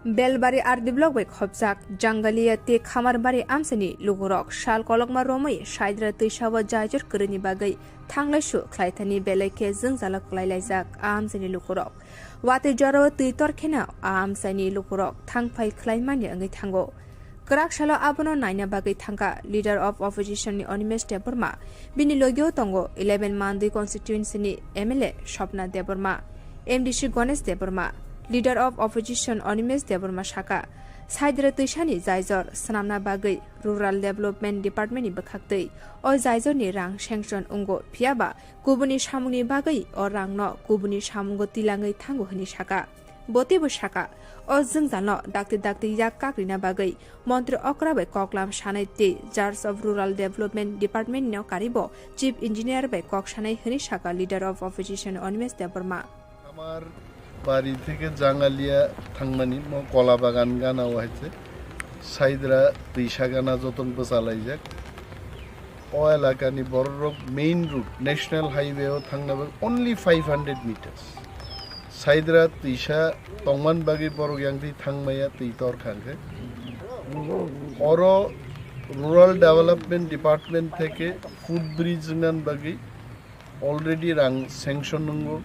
Belbari R D block bai khopjak Jangalia tei Khamarbari amchaini lukurok sal kolokma romwi Saidra twisao jaijor kwrwini bagwi thanglaisu khlaithani belai khe jwngjalo kwlailaijak a amchaini lukurok. Watwi jorao twi tor kheno a amchaini lukurok thangphai khlaimani wngwi thango. Kwrak salo abono naina bagwi thangkha Leader of Opposition ni Animesh Debbarma, bini logio tongo eleven Mandwi constituency ni M L A Swapna Debbarma. M D C Ganesh Debbarma, Leader of Opposition Animesh Debbarma saka, Saidra twisani jaijor swnamna bagwi Rural Development Department ni bwkhaktwi o jaijor ni rang sanction wngo, phiyaba kubuni samungni bagwi o rangno kubuni samungo tilangwi thango hwnwi saka. Bo teibo saka, o jwngjalno dakti dakti yak kakrina bagwi Montri okra bai koklam sanai tei Charge of Rural Development Department no karibo Chief Engineer bai kok sanai hwnwi saka Leader of Opposition Animesh Debbarma. Amar bari theke Jangalia thangmani mo kola bagan gana o haise Saidra twisa gana jotong bwchalaijak. O elakani bororok main road, National Highway o thangna bagwi only five hundred meters. Saidra twisa tongman bagwi borok yang twi thangmaya twi tor khangkhe. Oro Rural Development Department theke footbridge wngna bagwi already rang sanction nungo,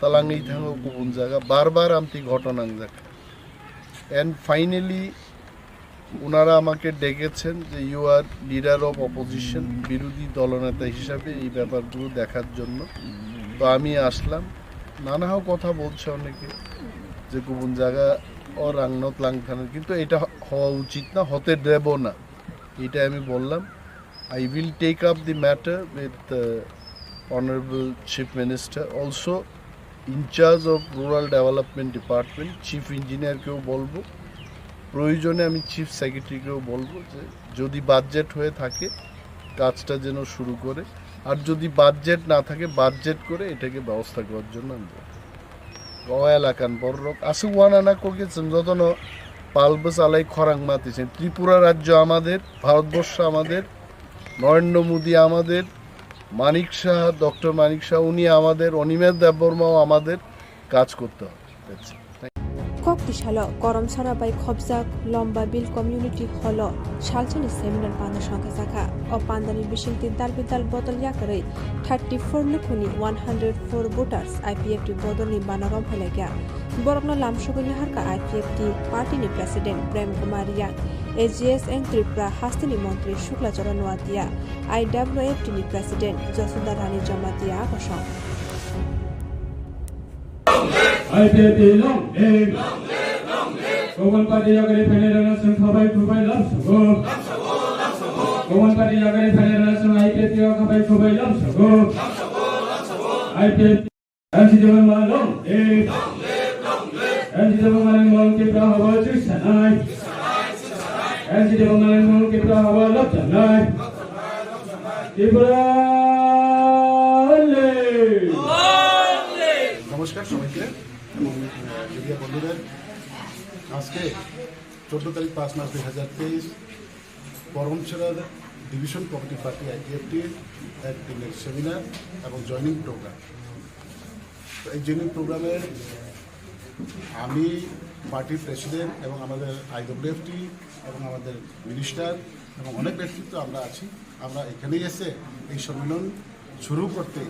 talangwi thango kubun jaga, bar bar amtwi ghotona wngjak. And finally, ওনারা আমাকে ডেকেছেন যে you are leader of opposition, বিরোধী দলনেতা হিসাবে এই ব্যাপারগুলো দেখার জন্য। তো আমি আসলাম। নানা কথা বলছে অনেকে যে কুবুন জায়গা ও রাংনত লাংথানের, কিন্তু এটা হ-, হওয়া উচিত না, হতে দেব না, এটা আমি বললাম। I will take up the matter with uh, Honorable Chief Minister. Also, in charge of Rural Development Department, Chief Engineer কেও বলবো, প্রয়োজনে আমি চিফ সেক্রেটারিকেও বলবো যে যদি বাজেট হয়ে থাকে কাজটা যেন শুরু করে, আর যদি বাজেট না থাকে বাজেট করে এটাকে ব্যবস্থা করার জন্য আমি বলবো। O elakan borok aswk uanana kokye chwng jotono pal bwchalai khorang mati se Tripura rajyo amader, Bharatborsho amader, Narendra Modi amader, Manik Saha, Doctor Manik Saha uni amader, Animesh Debbarma o amader, kaj korte hobe. That's it. Thank you. Koktisalo Koromsora bai khopjak Lomba Bill Community Hall o salsani seminar panda songkha jakha. O pandani bisingtwi dal bidal bodol yakarwi thirty four lukhuni one hundred four voters I P F T bodolni bana romphai laikha. Borokno lamsogwi naharkha I P F T party ni president Prem Kumar Riang, A G S N Tripura hasteni montri Shukla Charan Noatia, I W F T ni president Jasudha Rani Jamatia akosong. I P F T long live. Gobon party yagari phainai rana chwng khabai khubai lamsogo. Gobon party yagari phainai rana chwng I P F T o khabai khubai lamsogo. I P F T. N C Debbarma long live. N C Debbarma ni mol Tipra habo chwsanai. N C Debbarma ni mol Tipra habo lobjanai. Tipra long live. নমস্কার সবাইকে এবং, আহ, মিডিয়া বন্ধুদের। আজকে চোদ্দ তারিখ পাঁচ মাস দুই হাজার তেইশ, করমছড়ার ডিভিশন কমিটি পার্টি আইপিএফটির এক দিনের সেমিনার এবং জয়েনিং প্রোগ্রাম। তো এই জয়েনিং প্রোগ্রামে আমি পার্টির প্রেসিডেন্ট এবং আমাদের আইডব্লিউএফটি এবং আমাদের মিনিস্টার এবং অনেক ব্যক্তিত্ব আমরা আছি। আমরা এখানেই এসে এই সম্মেলন শুরু করতে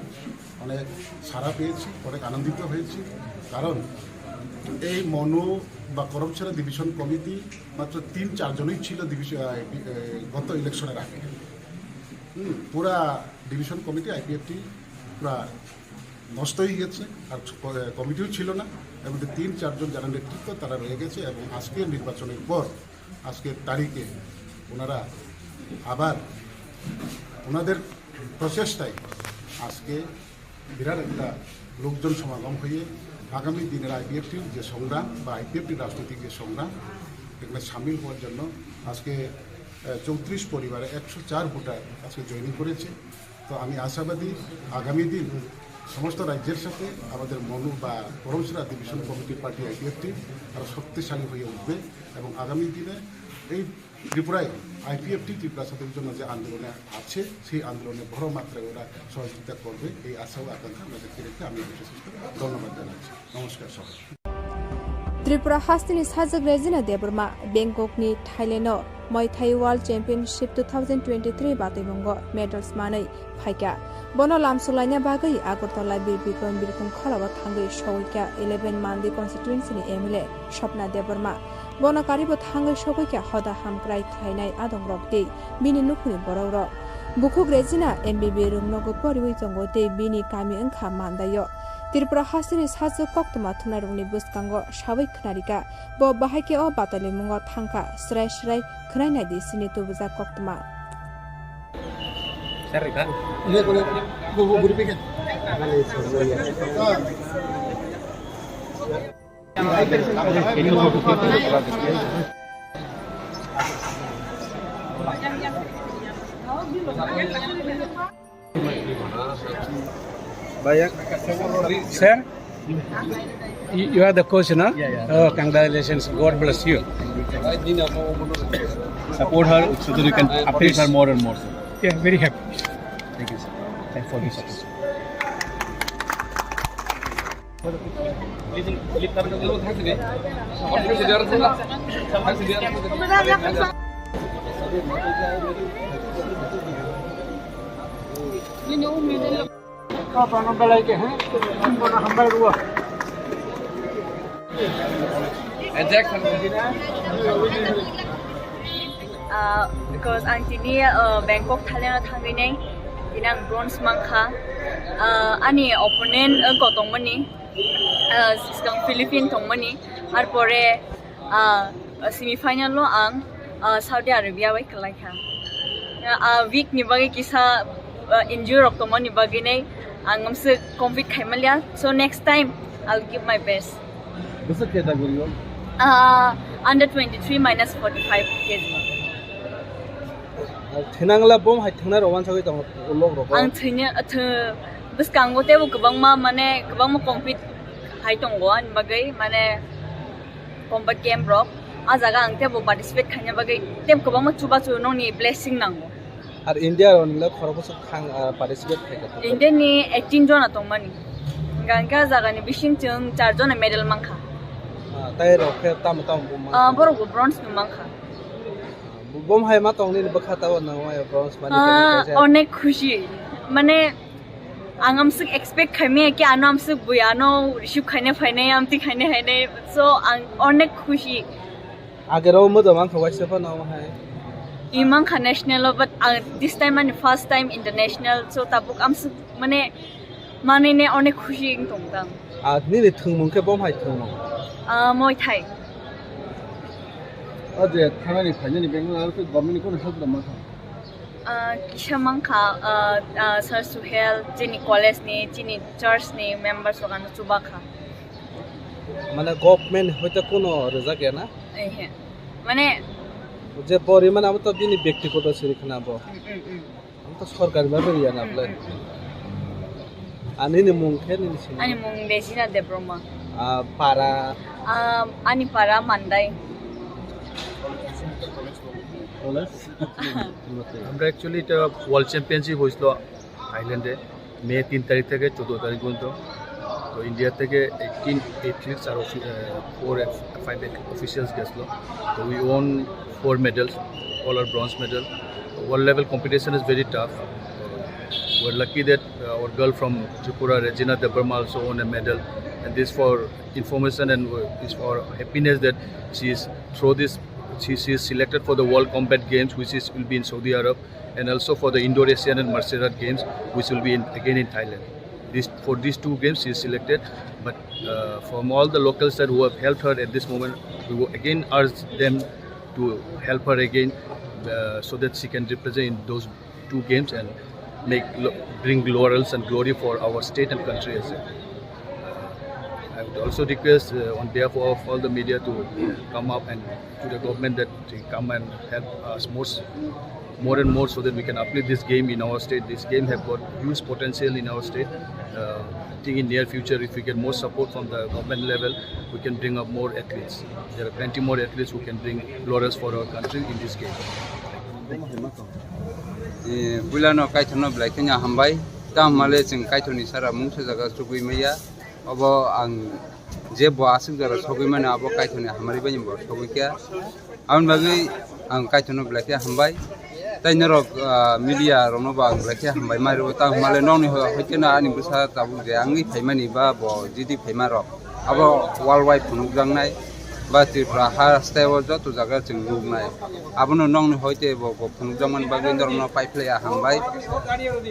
অনেক সাড়া পেয়েছি, অনেক আনন্দিত হয়েছি। কারণ এই মনু বা করমছড়া ডিভিশন কমিটি মাত্র তিন চারজনই ছিল ডিভিশন, আহ, ডি-, আহ, গত ইলেকশনের আগে। হুম, পুরা ডিভিশন কমিটি আইপিএফটি পুরা নষ্ট হয়ে গেছে, আর ক-, কমিটিও ছিল না। এর মধ্যে তিন চারজন যারা নেতৃত্ব, তারা রয়ে গেছে এবং আজকের নির্বাচনের পর, আজকের তারিখে ওনারা আবার ওনাদের প্রচেষ্টায় আজকে বিরাট একটা লোকজন সমাগম হয়ে আগামী দিনের আইপিএফটির যে সংগ্রাম বা আইপিএফটির রাজনৈতিক যে সংগ্রাম, এখানে সামিল হওয়ার জন্য আজকে, আহ, চৌত্রিশ পরিবারে একশো চার ভোটার আজকে জয়েনিং করেছে। তো আমি আশাবাদী আগামী দিন সমস্ত রাজ্যের সাথে আমাদের মনু বা Karamchhara division committee party IPFT আরও শক্তিশালী হয়ে উঠবে এবং আগামী দিনে এই ত্রিপুরায় আইপিএফটি ত্রিপুরা স্বাধীনতার জন্য যে আন্দোলনে আছে, সেই আন্দোলনে বড় মাত্রায় ওরা সহযোগিতা করবে, এই আশা ও আকাঙ্ক্ষা আমরা ব্যক্ত রেখে আমি বিশেষ করে ধন্যবাদ জানাচ্ছি। নমস্কার সবাই। Tripura hasteni sajwk Rejina Debbarma Bangkokni Thailand-o Muay Thai World Championship two thousand twenty-three batwimungo medals manwi phaikha. Bono lamsok laina bagwi Agartala Bir Bikram Birkhung khorao thangwi sogwikha eleven Mandi constituency-ni M L A Swapna Debbarma. Bono karibo thangwi sogwi kha hoda hamkrai khlainai adongrok tei bini nukhungni borokrok. Bukhuk Regina M B B room nogo poriwi tongo tei bini kami wngkha Mandaio. Tripura hasteni sajwk koktwma thumnairokni bwskango sawi khwnarikha. Bo bahai khe o batalimungo thangkha. Srai srai khwnai naidi sini tubujak koktwma. Sir, you you are the coach, no? Yeah, yeah. Oh, congratulations. God bless you. Support her so that you can uplift her more and more, sir. Yeah, very happy. Thank you, sir. Thanks for this. Ah, because ang tini, ah, Bangkok, Thailand o thangwi nai, tini ang bronze mankha. Ah, ani opponent, ah, wngkha tongmani, ah, swkang Philippine tongmani, arpore, ah, semi final o ang, ah, Saudi Arabia bai kwlaikha. Ah, week ni bagwi kisa, ah, injury rok tongmani bagwi nai ang amswk compete khaimanliya. So next time I'll give my best. Bwswk khe da guriyo? Ah, under twenty-three minus forty-five K G. Thinangla bom hai thingnai rok wansagwi tongo ulok rok. Ang thwina, thw-, bwskango teibo kwbangma, mane, kwbangma compete hai tongo ani bagwi, mane, combat game rok. A jaga ang teibo participate khaina bagwi teibo kwbangma chubachu nokni blessing nango. Ar India rok nila khoroksa khang, ah, participate khaikha. India ni eighteen jona tongmani. Hingka hingke a jaga ni bising chwng char jona medal mankha. Ah, tai rok khe tamo tamo bo mankha? Ah, borok bo bronze no mankha. Bo-, bom hai ma tong nini bwkha tabo nang maya bronze mani Ah, kaisa. Onek khushi. Mane, ang amswk expect khaimaya ki ano amswk bui ano receive khaina phainai, amtwi khaina phainai. So, ang onek khushi. Agero modo mankha waisa phano hai. I mankha national o, but ang this time ani first time international. So, tabuk amswk mane manwi ne onek khushi wng tong tang. Ah, nini thwngmung khe bom hai thwngmung? Ah, Muay Thai. O je thanani phainani Bangalore aro khe government ni kono help rwma kha? Ah, kisa mankha, ah, ah, Sir Suhel, chini college ni, chini church ni members rok ano chuba kha. Mane government hoite kono rwjak ya na? Ehe. Mane je pori mane amo to bini byaktigoto siri khna bo. Mm, mm, mm. Ang to sorkari ma beri ya na Mm, ble. Mm, mm. Ani ni mung khe nini sini. Ani mung Regina Debroma. Ah, para. Ah, ani para Mandai. College? আমরা অ্যাকচুয়ালি এটা world championship হয়েছিল থাইল্যান্ডে মে তিন তারিখ থেকে চোদ্দ তারিখ পর্যন্ত। তো ইন্ডিয়া থেকে এইটিন এথলিটস আর ফোর ফাইভ অফিসিয়ালস গেছিলো। তো we won four medals, all are bronze medal. World level competition is very tough. We're lucky that, uh, our girl from Tripura, Regina Debbarma, also won a medal. And this for information and, uh, is for happiness that she is through this, she, she is selected for the World Combat Games, which is, will be in Saudi Arab, and also for the Indoor Asian and Martial Art Games, which will be in, again in Thailand. This, for these two games, she is selected. But, uh, from all the local side who have helped her at this moment, we will again urge them to help her again, uh, so that she can represent in those two games and make lo-, bring laurels and glory for our state and country as well. Uh, I would also request, uh, on behalf of all the media to come up and to the government that they come and help us more, s-, more and more so that we can uplift this game in our state. This game have got huge potential in our state. Uh, I think in near future, if we get more support from the government level, we can bring up more athletes. There are plenty more athletes who can bring laurels for our country in this game. Eh, builano kaithorno belai kheno hambai. Tamo hwnle chwng kaithorni sara mungsa jaga chugui maya. Obo ang je bo aswk jora sogwi mano, abo kaithorni hamari bai bo sogwi kha. Aboni bagwi ang kaithorno belai khe hambai. Tai norok, ah, media rokno bo ang belai khe hambai ma rwo. Tamo hwnle nokni ho-, hoite no ani bwsa tabuk je wngwi phaimani ba bo jidi phaima rok. Abo world wide phunukjaknai. ba Tripura hasteo joto jaga chwng nuknai. Abono nokni hoite bo, bo phunukjakmani bagwi norokno paiphlaiya hambai.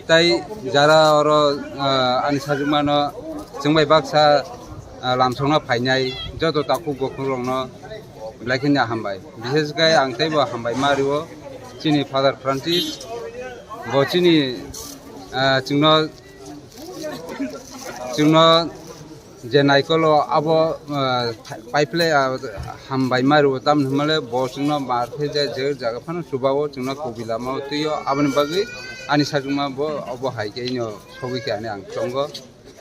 Tai jara oro, ah, ani sajwkmano chwng bai baksa, ah, lamsokna phainai joto takhuk bokhukrokno belai kheno hambai. Bishesh khe ang teibo hambai ma rio chini Father Francis. Bo chini, ah, chwngno, chwngno je naikolo abo, ah, paiphlai, ah, hambai ma rio, tamni hwnmale bo chwngno mar khe je, je jaga phano chubao chwngno kubi lamao twio. Aboni bagwi ani sajwkma bo obo hai khe ino sogwi khe ani ang chongo.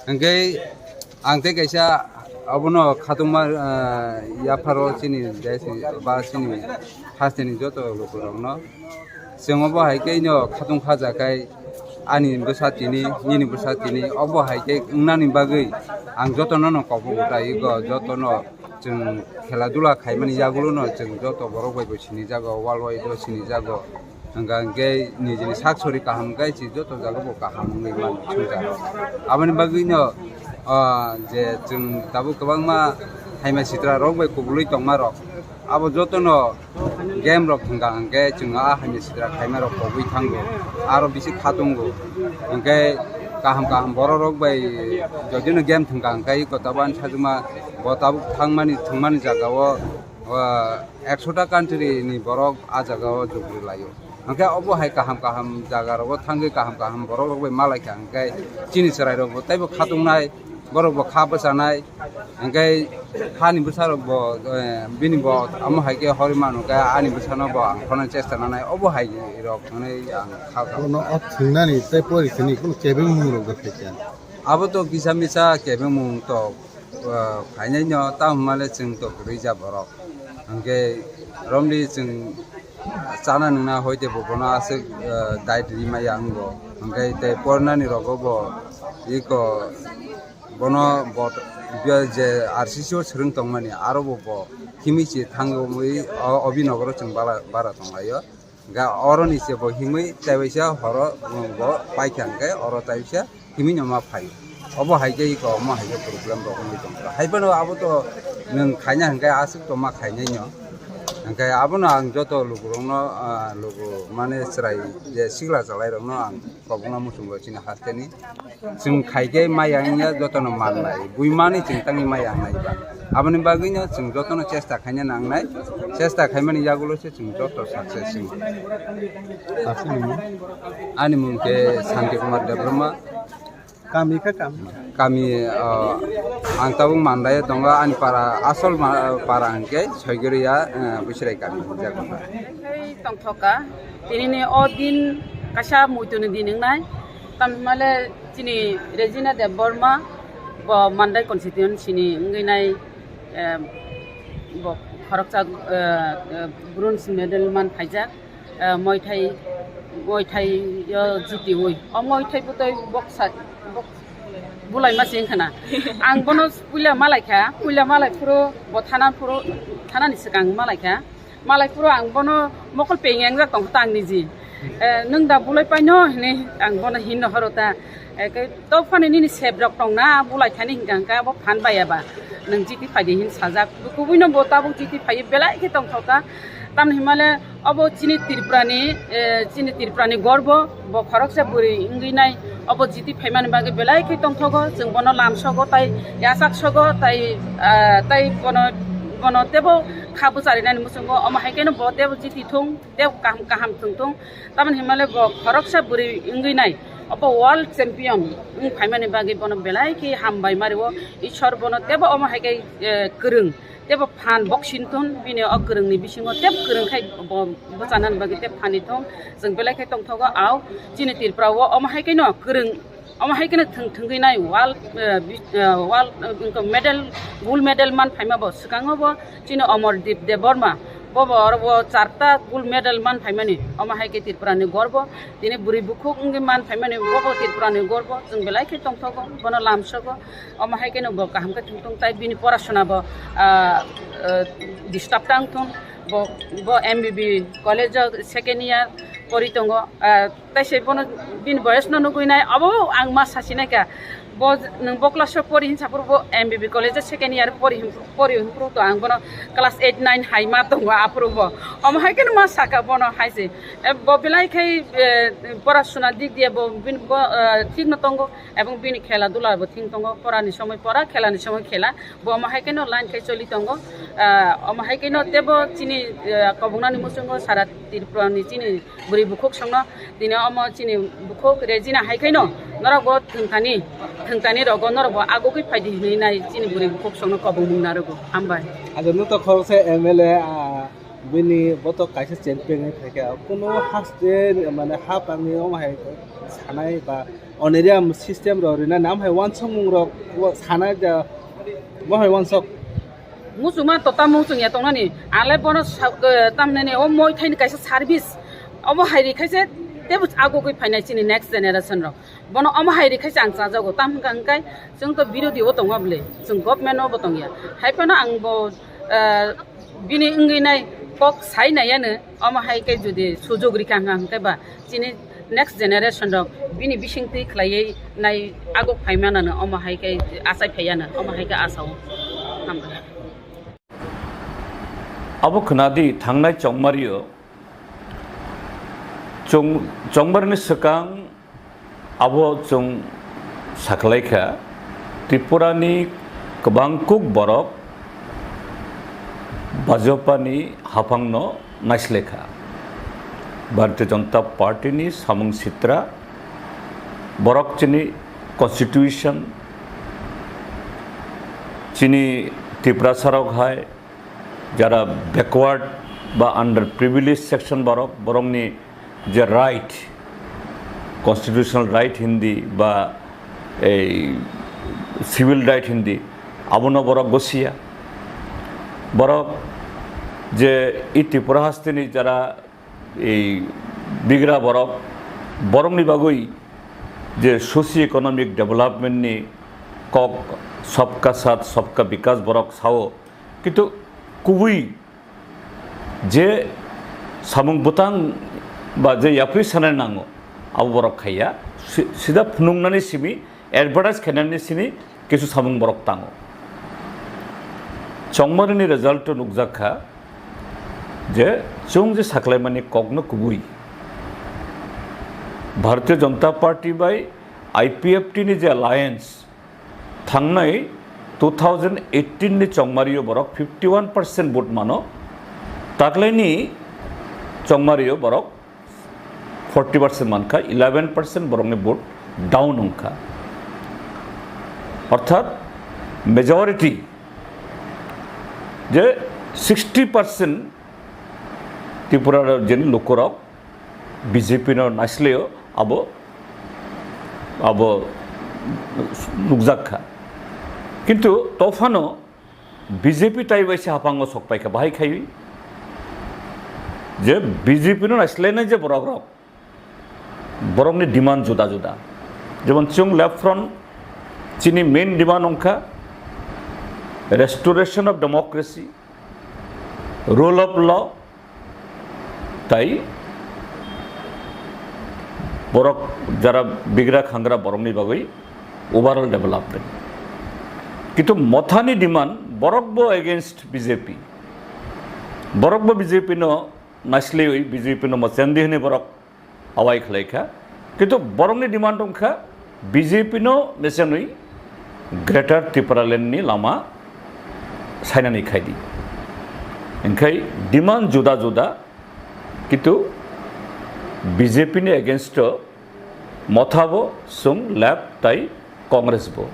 Hwnkhe ang tei kaisa abono khatungma, ah, yapharo chini desh ni ba chini hasteni joto lukurokno chwng obo hai khe ino khatung khaja khai ani bwsa tini, nini bwsa tini, obo hai khe wngnani bagwi ang jotono no kobok utai ego, jotono chwng khela dula khaimani yagulo no chwng joto borok bai bo sinijago, world wide o sinijago. Hwnkha hwnkhe nijini sak sori kaham hwnkhe chwng joto jaga bo kaham wngwi mano swngcharo. Aboni bagwino, ah, je chwng tabuk kwbangma haima sitra rok bai kubulwi tongma rok, abo jotono game rok hwnkha hwnkhe chwng a haima sitra khaima rok kobwi thango, aro bisi khatungo. Hwnkhe kaham kaham borok rok bai jodino game thwngkha hwnkhe iko tabuk ani sajwkma bo tabuk thangmani thwngmani jagao, ah, ekshota country ni borok a jagao jugri laio. Hwnkhe obo hai kaham kaham jaga rogo thangwi kaham kaham borok rok bai malaikha hwnkhe chini chwrai rok bo teibo khatungnai, borok bo kha bwchanai, hwnkhe hani bwsa rok bo, eh, bini bo amo hai khe horwi manu khe ani bwsano bo ang khonani chesta nanai, obo hai rok hwnwi ang kha kha. Bono o thwngnani tei pori thwngni kunu kebengmung rok bo phaikha. Abo to kisa misa kebengmung to, ah, phainai no, tamo hwnmale chwng to kwrwi ja borok. Hwnkhe romdi chwng chana nwngna hoite bo bono aswk, ah, diet rimaya wngo. Hwnkhe tei pornani rogo bo iko bono bo je R C C o swrwng tongmani aro bo bo himwi se thangwi o, o binogoro chwng bara, bara tonglaio. Ga oroni se bo himwi taiwaisa horo bo paikha hwnkhe oro taiwaisa himwi no ma phaio. Obo hai khe iko omo hai khe problem rok wngwi tongkha. Hai phano abo to nwng khaina hwnkhe aswk to ma khainai no. Hwnkhe abono ang joto lukurokno, ah, luku mane chwrai je sikla chwlairokno ang kobokna muchungo chini hasteni. Chwng khai khe maya wngya jotono mannai, buimani chwng tangwi maya wngnai ba. Aboni bagwino chwng jotono chesta khaina nangnai, chesta khaimani yagulo se chwng joto success wng. Aswk ni mung? Ani mung khe Santi Kumar Debbarma. Kami khe kami? Kami, ah, ang tabuk Mandai o tongo, ani para, asol ma-, para hwnkhe Soigoriya, ah, Bwswrai kami hwnjak. Tongthoka, tinini o din kaisa muituni din wngnai, tamni hwnmale chini Regina Debbarma, bo Mandai constituency ni wngwi nai, eh, bo khoroksa, eh, eh, bronze medal man phaijak, eh, Muay Thai, Muay Thai o jitiwi. O Muay Thai bwtwi boksa, bok-, bulaima se wngkha na. Ang bono puila malaikha, puila malai phuru bo thana phuru, thanani swkang malaikha. Malai phuru ang bono mokol peng engjak tongkha ta ang niji. Eh, nwng da bulai paino hinwi ang bono hinno horo ta. Eh, khe to phano nini sep rok tongna bulai thani hinkha hinkha bo phan baya ba. Nwng chiti phaidi hin sajak. Kubuino bo tabuk chiti phaiwi belai khe tongthokha. Tamni himale obo chini Tripurani, eh, chini Tripurani gorbo, bo khoroksa bwrwi wngwi nai. Obo jiti phaimani bagwi belai khe tongthogo, chwng bono lamsogo tai yachaksogo tai, ah, tai bono, bono tebo kha bwcharinani muchungo, omo hai kheno bo tebo jiti thung, tebo kaham kaham thung thung. Tamoni himale bo khoroksa bwrwi wngwi nai, obo world champion wng phaimani bagwi bono belai khe hambai mario. Ishwar bono tebo omo hai khe, eh, kwrwng. Tebo phan boxing thun, bini o kwrwngni bisingo tebo kwrwng khai bo bwchanani bagwi tebo phani thung. Chwng belai khe tongthogo, au chini Tripura o omo hai kheno kwrwng, omo hai kheno thwng thwngwi nai world, eh, bi-, eh, world, eh, medal, gold medal man phaima bo swkango bo chini Amardeep Debbarma. Bo bo oro bo charta gold medal man phaimani, omo hai khe Tripura ni gorbo. Tini bwrwi bukhuk wngwi man phaimani, bo bo Tripura ni gorbo. Chwng belai khe tongthogo, bono lamsogo. Omo hai kheno bo kaham khe thung thung, tai bini porasona bo, ah, ah, disturb tang thung. Bo, bo M B B college o second year pori tongo. Ah, tai se bono bini boyos no nugwi nai, abo ang ma sasi nai kha. Bo nwng bo class o pori hinsa phuru bo M B B college o second year pori hin, pori hin phuru to ang bono class eight nine hai ma tongo aphuru bo. Omo hai khe no ma saka bono hai se. E, bo belai khai, e, pora suna dik diya bo bin bo, e, thik no tongo ebong bini khela dula bo thik tongo. Pora ni somoi pora, khela ni somoi khela. Bo omo hai khe no line khai choli tongo. E, omo hai khe no tebo chini, e, kobongnani muchungo sara Tripura ni chini bwrwi bukhuk songno tini omo chini bukhuk rejina hai khaino norok bo thwngthani, thwngthani rogo norok bo agugwi phaidi hinwi nai chini bwrwi bukhuk songno kobongmung narwgo. Hambai. Ajo nuto khoroksa M L A, ah, bini boto kaisa champion hai phaikha. Kuno haste mane hapangni omo hai sanai ba honorarium system rok rina nam hai wansokmung rok sanai da bo hai wansok. Muchungma to tamo muchung ya tongnani, ale bono sa-, eh, tamnani o moi thaini kaisa service, omo hai ri khaise tebo agugwi phainai chini next generation rok. Bono omo hai ri khaise ang chajago, tam hwnkha hwnkhe chwng to birodhi o tongo bwle, chwng government o bo tongya. Hai phano ang bo, eh, bini wngwi nai kok sai nai ano, omo hai khe jodi sujog rikha hwnkha hwnkhe ba chini next generation rok bini bisingtwi khlaiwi nai aguk phaimanano omo hai khe achai phaiano omo hai khe asao. Hambai. Abo khwnadi thangnai chongmario chong-, chongmarni swkang abo chwng sakhlaikha, Tripurani kwbangkuk borok Bajopani haphangno naislekha. Bharatiya Janata Party ni samung sitra, borok chini constitution, chini Tiprasa rok hai jara backward ba under privileged section borok, borokni je right, constitutional right hindi ba ei civil right hindi, abono borok gosiya. Borok je i Tripura hasteni jara ei bigra borok, borokni bagwi je socio economic development ni kok, sabka saath sabka vikas borok sao, kintu kubui je samung bwtang ba je yapri sanai nango, abo borok khaiya. Si-, sida phunuknani simi, advertise khainani simi kisu samung borok tango. Chongmarini result o nukjak kha je chwng je saklaimani kokno kubui Bharatiya Janata Party bai I P F T ni je alliance, thangnai two thousand eighteen ni chongmario borok fifty one percent vote mano, taklaini chongmario borok forty percent mankha, eleven percent borokni vote down wngkha. Orthat majority je sixty percent Tripura rajyoni lukurok B J P no naislaio, abo, abo nukjak kha. Kintu tophano B J P tai bai se haphango sok paikha, bahai khai je B J P no naislainai je borok rok, borokni demand juda juda. Jemon chwng Left Front chini main demand wngkha restoration of democracy, rule of law, tai borok jara bigra khangra borokni bagwi overall development. Kintu Mothani demand, borok bo against B J P, borok bo B J P no naisliwi B J P no mochendi hwnwi borok awai khlaikha. Kintu borokni demand wngkha B J P no mechenwi Greater Tipraland ni lama sainani khaidi. Hingkhai demand juda juda, kintu B J P ni against o Motha bo, chwng Left tai Congress bo.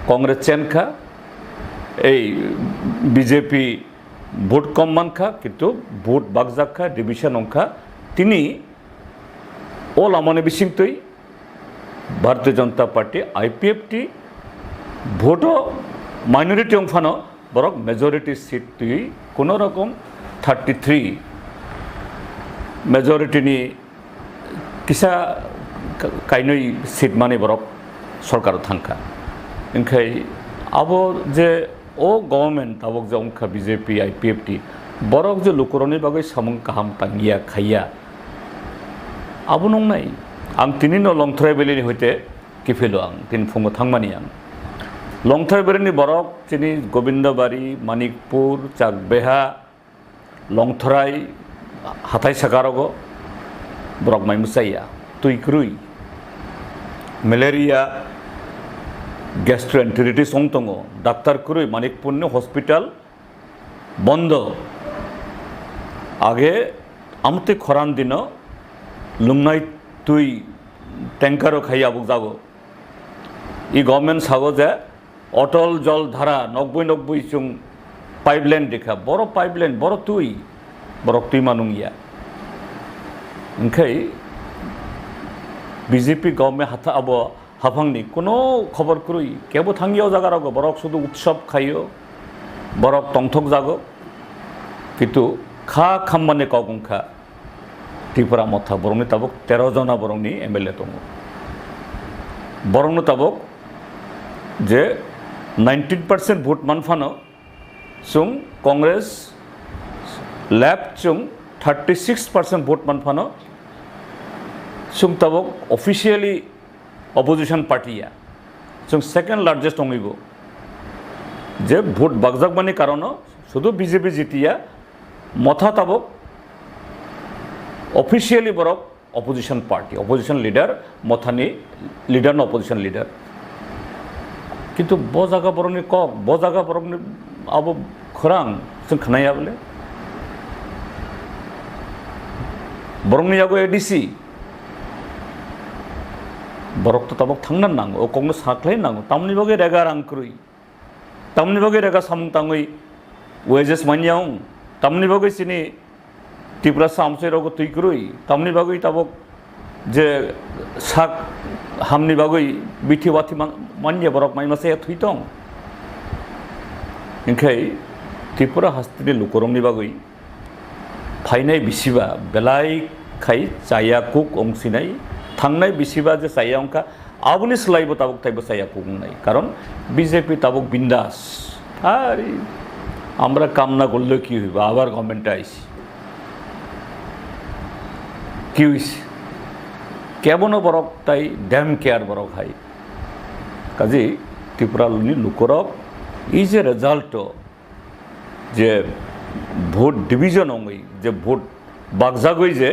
Congress chenkha, ei B J P vote kom mankha, kintu vote bakjak kha, division wngkha. Tini o lamani bisingtwi Bharatiya Janata Party, I P F T, vote o minority wngphano borok majority seat twi kuno rokom thirty three majority ni kisa ka-, kainwi seat mani borok sorkar o thangkha. Hingkhai abo je o government tabok je wngkha B J P, I P F T, borok je lukurokni bagwi samung kaham tangya, khaiya, abo nungnai. Ang tini no Longthorai Valley ni hoite kiphilo ang, tini phungo thangmani ang. Longthai bereni borok chini Gobindabari, Manikpur, Chakbeha, Longthrai, hathai sakarogo borok mai mwchaiya, twi kwrwi, malaria, gastroenteritis wng tongo, daktar kwrwi, Manikpurni hospital bondo. Age amtwi khoran dino lungnai twi tanker o khai abuk jago. I government sago je Otol Jol Dhara nokbui nokbui chwng pipeline rikha, boro pipeline, boro twi, borok twi manung ya. Hingkhai B J P government hatha abo haphangni kuno khobor kwrwi, kebo thangya o jaga rogo, borok sudu utsob khaio, borok tongthok jago, kintu kha khammani kok wngkha Tripura motha borokni tabuk tero jona borokni M L A tongo. Borokno tabuk je nineteen percent vote manphano, chwng Congress left chwng thirty six percent vote manphano, chwng tabuk officially opposition party ya, chwng second largest tongibo. Je vote bakjakmani karono sudu B J P jitiya, motha tabuk officially borok opposition party, opposition leader, mothani leader no opposition leader. Kintu bo jaga borokni kok, bo jaga borokni abo khorang chwng khnaya bole. Borokni yago A D C, borok to tabuk thangna nango, o kokno sakhlai nango, tamni bagwi rega rang kwrwi, tamni bagwi rega samung tangwi wages manya wng, tamni bagwi chini Tiprasa amchai rogo twi kwrwi, tamni bagwi tabuk je sak hamni bagwi bithi wathi man-, manya borok mai masa thwi tong. Hingkhai Tripura hasteni lukurokni bagwi phainai bisiba belai khai chaya kuk wngsinai, thangnai bisiba je chaya wngkha, aboni swlaibo tabuk taibo chaya kuk wngnai. Karon B J P tabuk bindas. Ari, আমরা কামনা করলে কি হইব, আবার গভর্নমেন্টে আইছি, কি হইছে? কেবনো বরক তাই ড্যাম কেয়ার বরক হাই। কাজে ত্রিপুরানি লোকরক এই যে result, je vote division wngwi, je vote bakjagwi je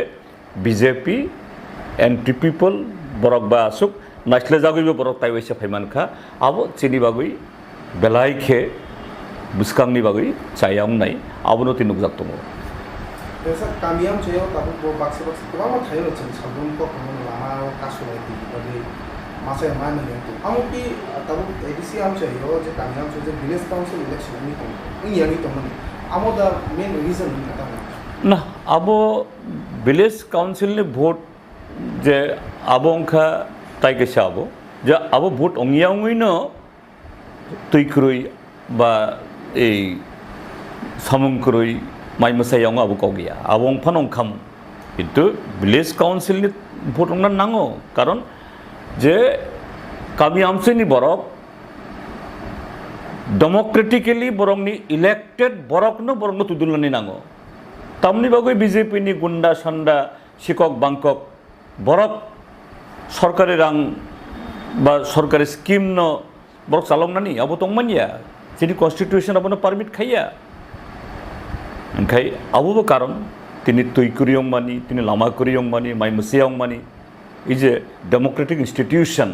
B J P, N P P, borok ba aswk naislejagwibo borok taiwaisa phaimankha, abo chini bagwi belai khe bwskangni bagwi chaya wngnai, abono tei nukjak tongo. Tei sir, kami amchaio tabuk bo baksa baksa kwbangma thaio chwng salbrum kokrokno lama o kasu bai twi bagwi masa ya ma nang yang tong. Amo ki, ah, tabuk A D C amchaio je kami amchaio je village council election wngwi tong, wngya wngwi tongmani. Amo da main reason wngkha tamo? Na, abo village council ni vote je abo wngkha tai kaisa abo. Je abo vote wngya wngwino twi kwrwi ba ei samung kwrwi mai mwsai wngo abo kok ya, abo wng phano wng khamu. Kintu village council ni vote wngna nango, karon je kami amchai ni borok democratically borokni elected borokno borokno tudulnani nango. Tamni bagwi B J P ni gunda sanda sikok bangkok borok sorkari rang ba sorkari scheme no borok chaloknani abo tongmanya, chini constitution abono permit khaiya. Hingkhai abobo karon tini twi kwrwi wngmani, tini lama kwrwi wngmani, mai mwsai wngmani, ei je democratic institution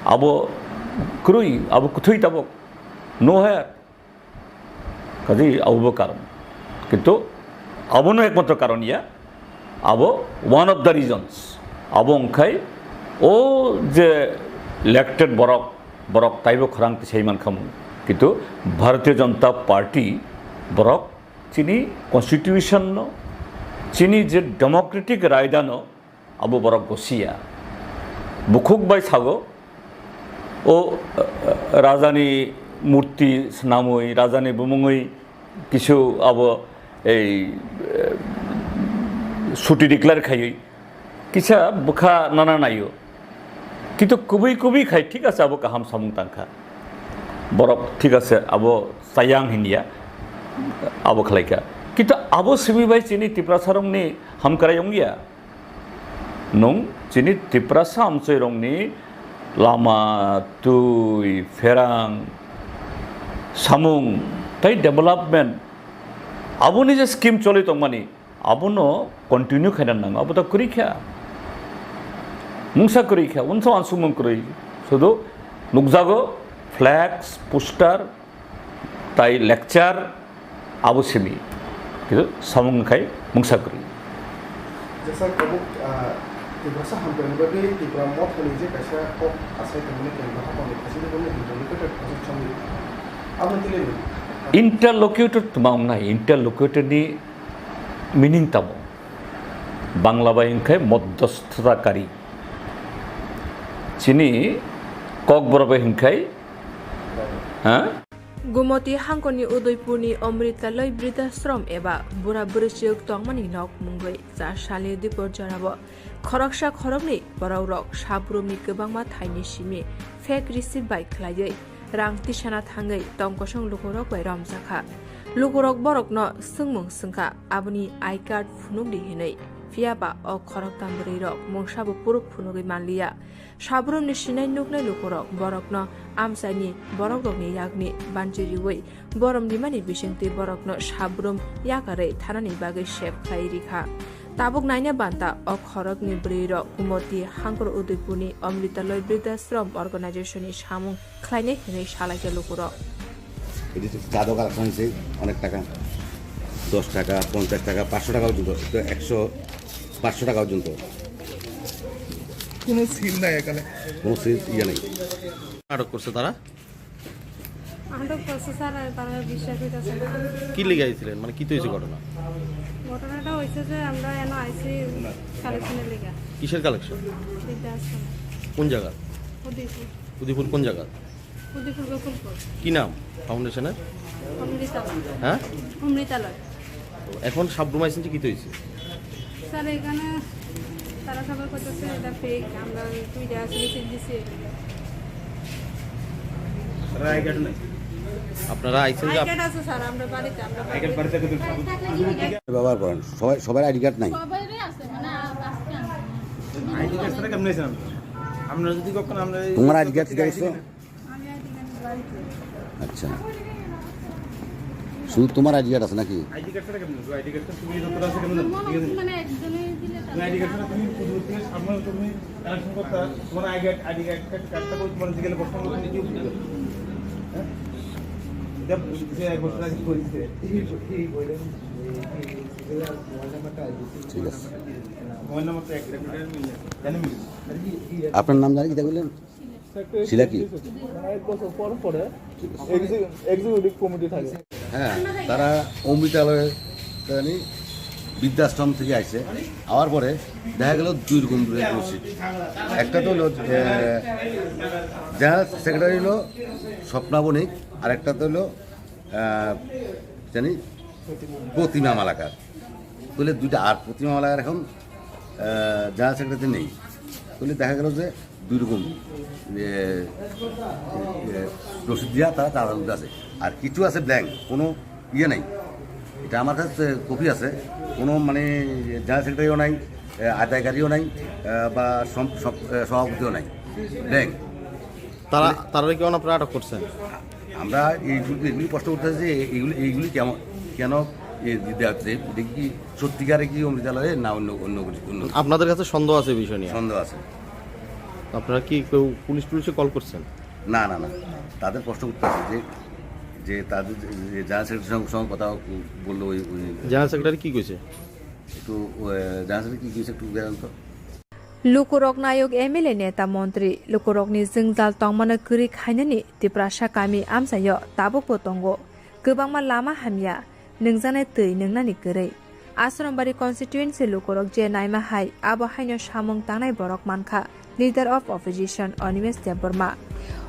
abo kwrwi, abo kwthwi tabuk no haya. Kaje abobo karon. Kintu abono ekmatro karon ya. Abo one of the reasons. Abo wngkhai o je elected borok, borok taibo khorang tisai mankhamu. Kintu Bharatiya Janata Party borok chini constitution no, chini je democratic raida no, abo borok gosiya. Bukhuk bai sago, o, eh, rajani murti swnamwi, rajani bumungwi kisu abo ei, eh, suti declare khaiwi kisa bwkha nana naio. Kintu kubui kubui khai thik ase abo kaham samung tangkha. Borok thik ase abo chayang hinya abo khlaikha. Kintu abo simi bai chini Tiprasarokni hamkrai wngya. Nwng chini Tiprasa amchoirokni Lama, twi, pherang, samung, tei development, aboni je scheme choli tongmani, abono continue khaina nango, abo to kwrwi kha. Mungsa kwrwi kha, unsa uansukmung kwrwi. Sudu nukjago flex, poster, tai lecture, abo simi. Kintu samung khai mungsa kwrwi. Jesa kabuk, ah, Tiprasa hamkrai ni bagwi Tipra Motha ni je kaisa kok asai tongmani kendro hapang ni kaisa ni bagwi interlocutor kaisa chongwi. Abo tile ni. Interlocutor tma wngnai, interlocutor ni meaning tamo? Bangla bai hwnkhe modhosthakari. Chini Kokborok bai hwnkhe, ha? Gumoti hangkoni Udaipurni Amritaloi Bridhashram eba bura bwrwichwk tongmani nok mungwi cha salni dipor jorao khoroksa khoroknwi borokrok sabrumni kwbangma thaini simi fake receipt bai khlaiwi rang tisana thangwi tongkosong lukurok bai romjakha. Lukurok borokno swngmung swngkha, aboni I card phunukdi hinwi. Phiya ba o khoroktham bwrwirok mungsabo puruk phunugwi manliya. Sabrumni sinai nuknai lukurok borokno amchaini borokrokni yakni banchi riwi borom rimani bisingtwi borokno sabrum yakarwi thanani bagwi sep khlai rikha. Tabuk naina banta o khorokni bwrwirok Kumoti hangkor Udaipurni Amritaloi Bridhashram Organization ni samung khlainai hinwi salaikha lukurok. এটি চাঁদা কালেকশন হয়েছে অনেক টাকা, দশ টাকা, পঞ্চাশ টাকা, পাঁচশো টাকা পর্যন্ত, তো একশো, পাঁচশো টাকা পর্যন্ত। কোনো সিল নাই এখানে। কোনো সিল ইয়ে নেই। আটক করছে তারা? আটক করছে স্যার, আর তারা বিশ্বাস হইতেছে না। কি লিগে আইছিলেন? মানে, কি তো হয়েছে ঘটনা? ঘটনাটা হয়েছে যে আমরা এনে আইছি কালেকশনের লিগে। কিসের কালেকশন? বৃদ্ধাশ্রম। কোন জায়গা? উদয়পুর। উদয়পুর কোন জায়গা? উদয়পুর গোকুলপুর। কি নাম ফাউন্ডেশনের? অমৃতালয়। হ্যাঁ? অমৃতালয়। তো এখন সাবরুম আইছেন যে কি তো হয়েছে? স্যার, এখানে তারা সবাই করতেছে এটা ফেক, আমরা দুইটা আসলে চেঞ্জ দিছি। আপনারা আইছেন যে আপ- আই কার্ড আছে স্যার, আমরা বাড়িতে, আমরা বাড়িতে। ব্যবহার করেন, সবাই, সবার আইডি কার্ড নাই। সবারই আছে, মানে, আ-, আজকে আনছি। আইডি কার্ড ছাড়া কেমনে আছেন আপনারা? আপনারা যদি কখন আমরা এই তোমার আইডি কার্ড ঠিক আছে? আমি আইডি কার্ড বাড়িতে। আচ্ছা, শুধু তোমার আইডি কার্ড আছে নাকি? আইডি কার্ড ছাড়া কেমনে? আইডি কার্ড তো সুবিধা তো আছে কেমনে? মনে হচ্ছে মানে একজনে দিলে তার আইডি কার্ড ছাড়া তুমি পুরো তুমি সামনে তুমি কালেকশন করতে তোমার আইডি কার্ড, আইডি কার্ড, কার্ডটা কই তোমার দিকে বর্তমান তুমি কি বুঝবে? হ্যাঁ? এটা বুঝতে এক বছর আগে করেছে। এই, এই বইটা, এই, এই, এই মোবাইল নাম্বারটা আইডি। ঠিক আছে। মোবাইল নাম্বারটা একটা জানেন? আপনার নাম জানি কি বললেন? শিলা কি? মানে এক বছর পর পরে এক্সি-, এক্সিকিউটিভ কমিটি থাকে। হ্যাঁ, তারা অমৃতালয়, জানি, বৃদ্ধাশ্রম থেকে আইছে। আওয়ার পরে দেখা গেল দুই রকম রসিদ। একটা তো হলো, এ, জেনারেল সেক্রেটারি হলো স্বপ্না বণিক, আর একটা তো হলো, আহ, জানি, প্রতিমা মালাকার। তাহলে দুইটা, আর প্রতিমা মালাকার এখন, আহ, জেনারেল সেক্রেটারি নেই। তাহলে দেখা গেল যে দুই রকম, এ, এ, রসিদ দিয়া তারা চাঁদা তুলতে আছে। আর কিছু আছে ব্ল্যাংক, কোনো ইয়ে নাই। এটা আমার কাছে কপি আছে, কোনো মানে জেনারেল সেক্রেটারিও নাই, এ, আদায়কারীও নাই, এ, বা সম-, সম-, এ, সভাপতিও নাই, ব্ল্যাংক। তারা, তারা কি আপনারা আটক করছেন? আমরা এই, এগুলি প্রশ্ন করতে চাই যে এইগুলি, এইগুলি কেমন, কেন এ দিতে হচ্ছে? এটা কি সত্যিকারে কি অমৃতালয়ে না অন্য, অন্য কিছু, অন্য কিছু? আপনাদের কাছে সন্দেহ আছে এই বিষয় নিয়ে? সন্দেহ আছে। আপনারা কি কেউ পুলিশ টুলিশে কল করছেন? না, না, না। তাদের প্রশ্ন করতে আছে যে, যে তাদের যে, যে জেনারেল সেক্রেটারির সঙ্গে, সঙ্গে কথা বললো ওই, ওই জেনারেল সেক্রেটারি কি কইছে? একটু, আহ, জেনারেল সেক্রেটারি কি কইছে একটু জানান তো। Lukurok nayok M L A neta montri lukurokni jwngjal tongmano kwrwi khainani Tiprasa kami amchaio tabukbo tongo. Kwbangma lama hamya, nwngjaknai twi nwngnani kwrwi. Asrambari constituency lukurok je naima hai, abo haino samung tangnai borok mankha, Leader of Opposition Animesh Debbarma.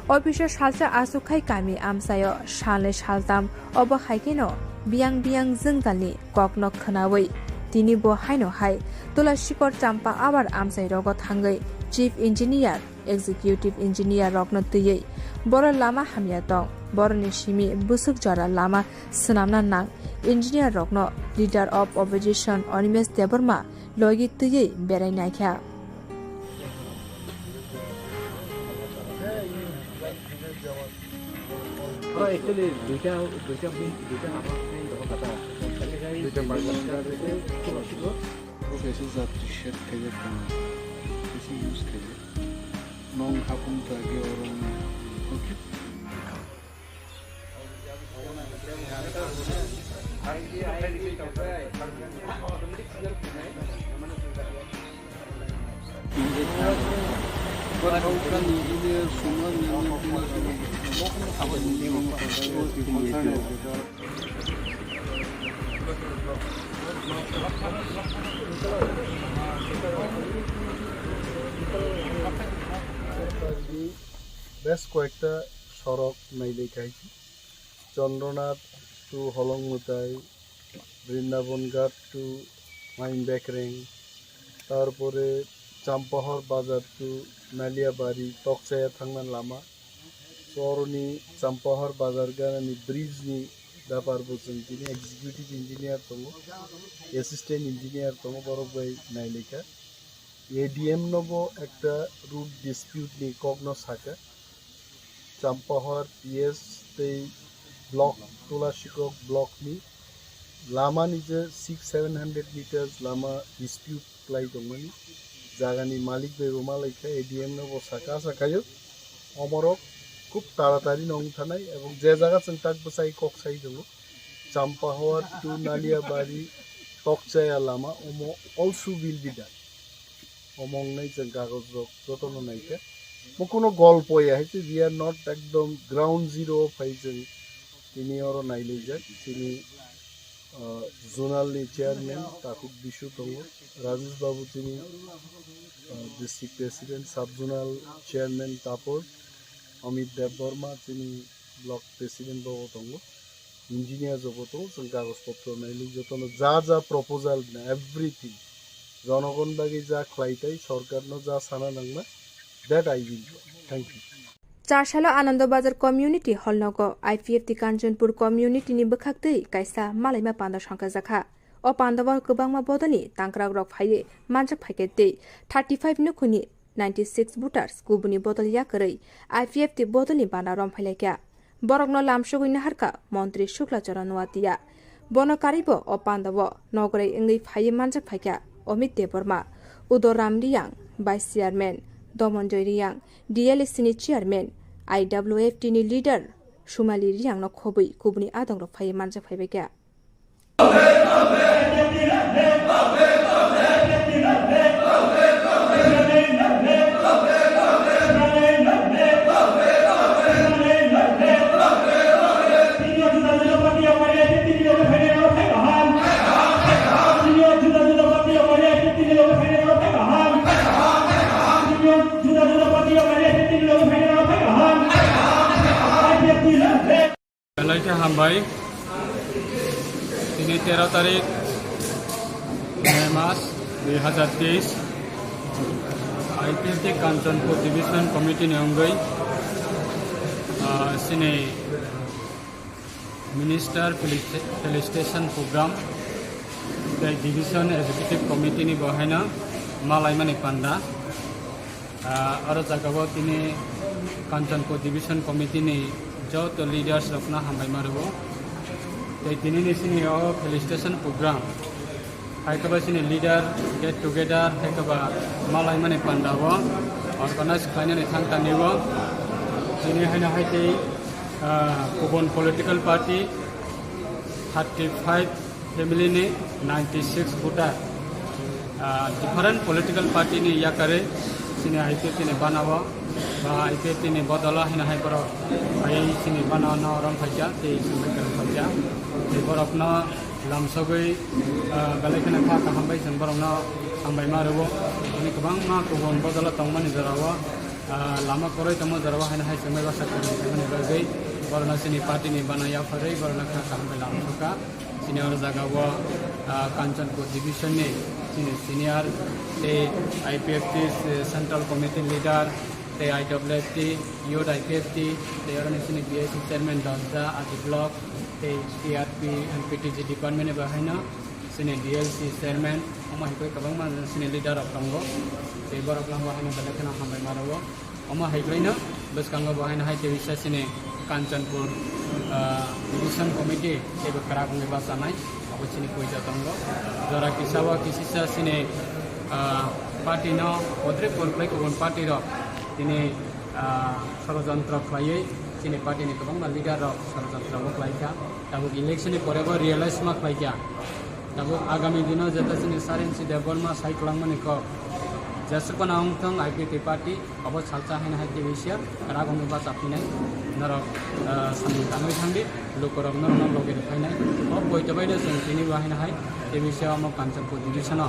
Office o salsa aswk khai kami amchaio salnwi saltam, obo hai kheno biyang biyang jwngjalni kokno khwnawi tini bo haino hai Tula Sikor Champa Abar amchai rogo thangwi Chief Engineer, Executive Engineer rokno twiwi boro lama hamya tong, boroni simi bwswk jora lama swnamna nang, engineer rokno Leader of Opposition Animesh Debbarma logi twiwi berai naikha. Actually, দুইটা, দুইটা বিন, দুইটা half half বিন যখন কাটা হয়, দুইটা part. Beshi jat t-shirt khaijak tong, beshi use khaijak. Nong hapung ta ge oro. বেশ কয়েকটা সড়ক নাইলে খাইছি। Chandranath to Holongmutai, Brindaban Ghat to Main Bekreng, tarpore Champahor Bazar to Naliabari, Tokchaya thangna lama. Choroni Champahor Bazar ganani bridge ni bepar bo chwng tini executive engineer tongo, assistant engineer tongo, borok bai nailika. A D M no bo ekta root dispute ni kok no saka. Champahor P S tei block, Tulasikok block ni lama ni je six seven hundred meters lama dispute klai tongmani jagani malik bai bo malaikha, A D M no bo saka, asa khayo omorok khub taratari no wng thanai ebong je jaga chwng tak bwsai kok sai tongo, Champahor to Naliabari Tokchaya lama omo also will be done. Omo wngnai chwng kagoj rok jotono naikha. Bo kuno golpo ya hai se, we are not ekdom ground zero o phai chwng tini oro nailaijak. Tini, uh, zonal ni chairman Takhuk Bisu tongo, Rajesh Babu tini, uh, district president, sub zonal chairman Tapor, Amit Debbarma tini block president bo tongo. Engineer jobo tongo, chwng kagoj potro naili jotono ja ja proposal na everything jonogon bagwi ja khlai tai, sorkarno ja sana nangma, that I will do. Thank you. Charsalo Anando Bazar Community Hall nogo I P F T Kanchanpur Community ni bwkhak twi kaisa malaima panda songkajak kha. O pandao kwbangma bodolni tangkrak rok phaiwi manjak phaikha tei thirty five nukhungni ninety six voters kubuni bodol yakarwi I P F T bodolni bana romphailaikha. Borokno lamsogwi naharkha Montri Shukla Charan Noatia. Bono karwibo o pandao nogoroi wngwi phaiwi manjak phaikha Amit Debbarma, Udoram Riyang, Vice Chairman, Domonjoy Riyang, D L A C ni Chairman, I W F T ni leader Sumali Riyangno khobwi kubuni adongrok phaiwi manjak phaibaikha. Belai khe hambai. Tini tero tarik May mas dui hazar teis, I P F T Kanchanpur Division Committee ni wngwi, ah, chini Minister Felicita-, Felicitation Program tei Division Executive Committee ni bo haino malaimani panda. Ah, oro jagao tini Kanchanpur Division Committee ni joto leaders rokno hambai ma rwo. Tei tini ni sini o felicitation program hai khe ba sini leader get together hai khe ba malaimani panda o organize khlainani thang tani o. Tini haino hai tei, ah, kubun political party thirty five family ni ninety six voter, ah, different political party ni yakarwi chini I P F T ni bana o, ba I P F T ni bodolo haino hai borok phaiwi chini bana o no rom phaikha tei chwng bai kwrwng phaikha. Tei borokno lamsogwi, ah, belai kheno kha kaham bai chwng borokno hambai ma rwo. Bini kwbangma kubun bodolo tongmani jorao, ah, lama kwrwi tongma jorao haino hai chwng bai baksa kwrwng phaimani bagwi borokno chini party ni bana yapharwi borokno kha kaham bai lamsokha. Chini oro jaga o, ah, Kanchanpur Division ni chini senior tei I P F T Central Committee leader tei I W F T, Youth I P F T, tei oro ni chini B I C chairman Dosda, Adi Block, tei T R P and P T G department ni bo haino chini D L C chairman, omo hai khe kwbangma chini leader rok tongo. Tei borok no bo haino belai kheno hambai ma rwo. Omo hai khlaino bwskango bo haino hai tei bisa chini Kanchanpur Ah, division committee teibo kwrak wngwi bachanai, abo chini poito tongo. Jora kisa o kisisa chini, ah, party no bodre por khlai kubun party rok tini, ah, sorojontro khlaiwi chini party ni kwbangma leader rok sorojontro bo khlaikha. Tabuk election ni pore bo realize ma khlaikha. Tabuk agami dino jeta chini Sarensi Debbarma sai kwlangmani kok jesukona wngthong I P F T party. Obo salsa haino hai tei bisi ragwngni bacha phinai norok, ah, samung tangwi thangdi, lukurok norokno logi rw phainai. O poito baino chwng tini bo haino hai tei bisi omo Kanchanpur division-o,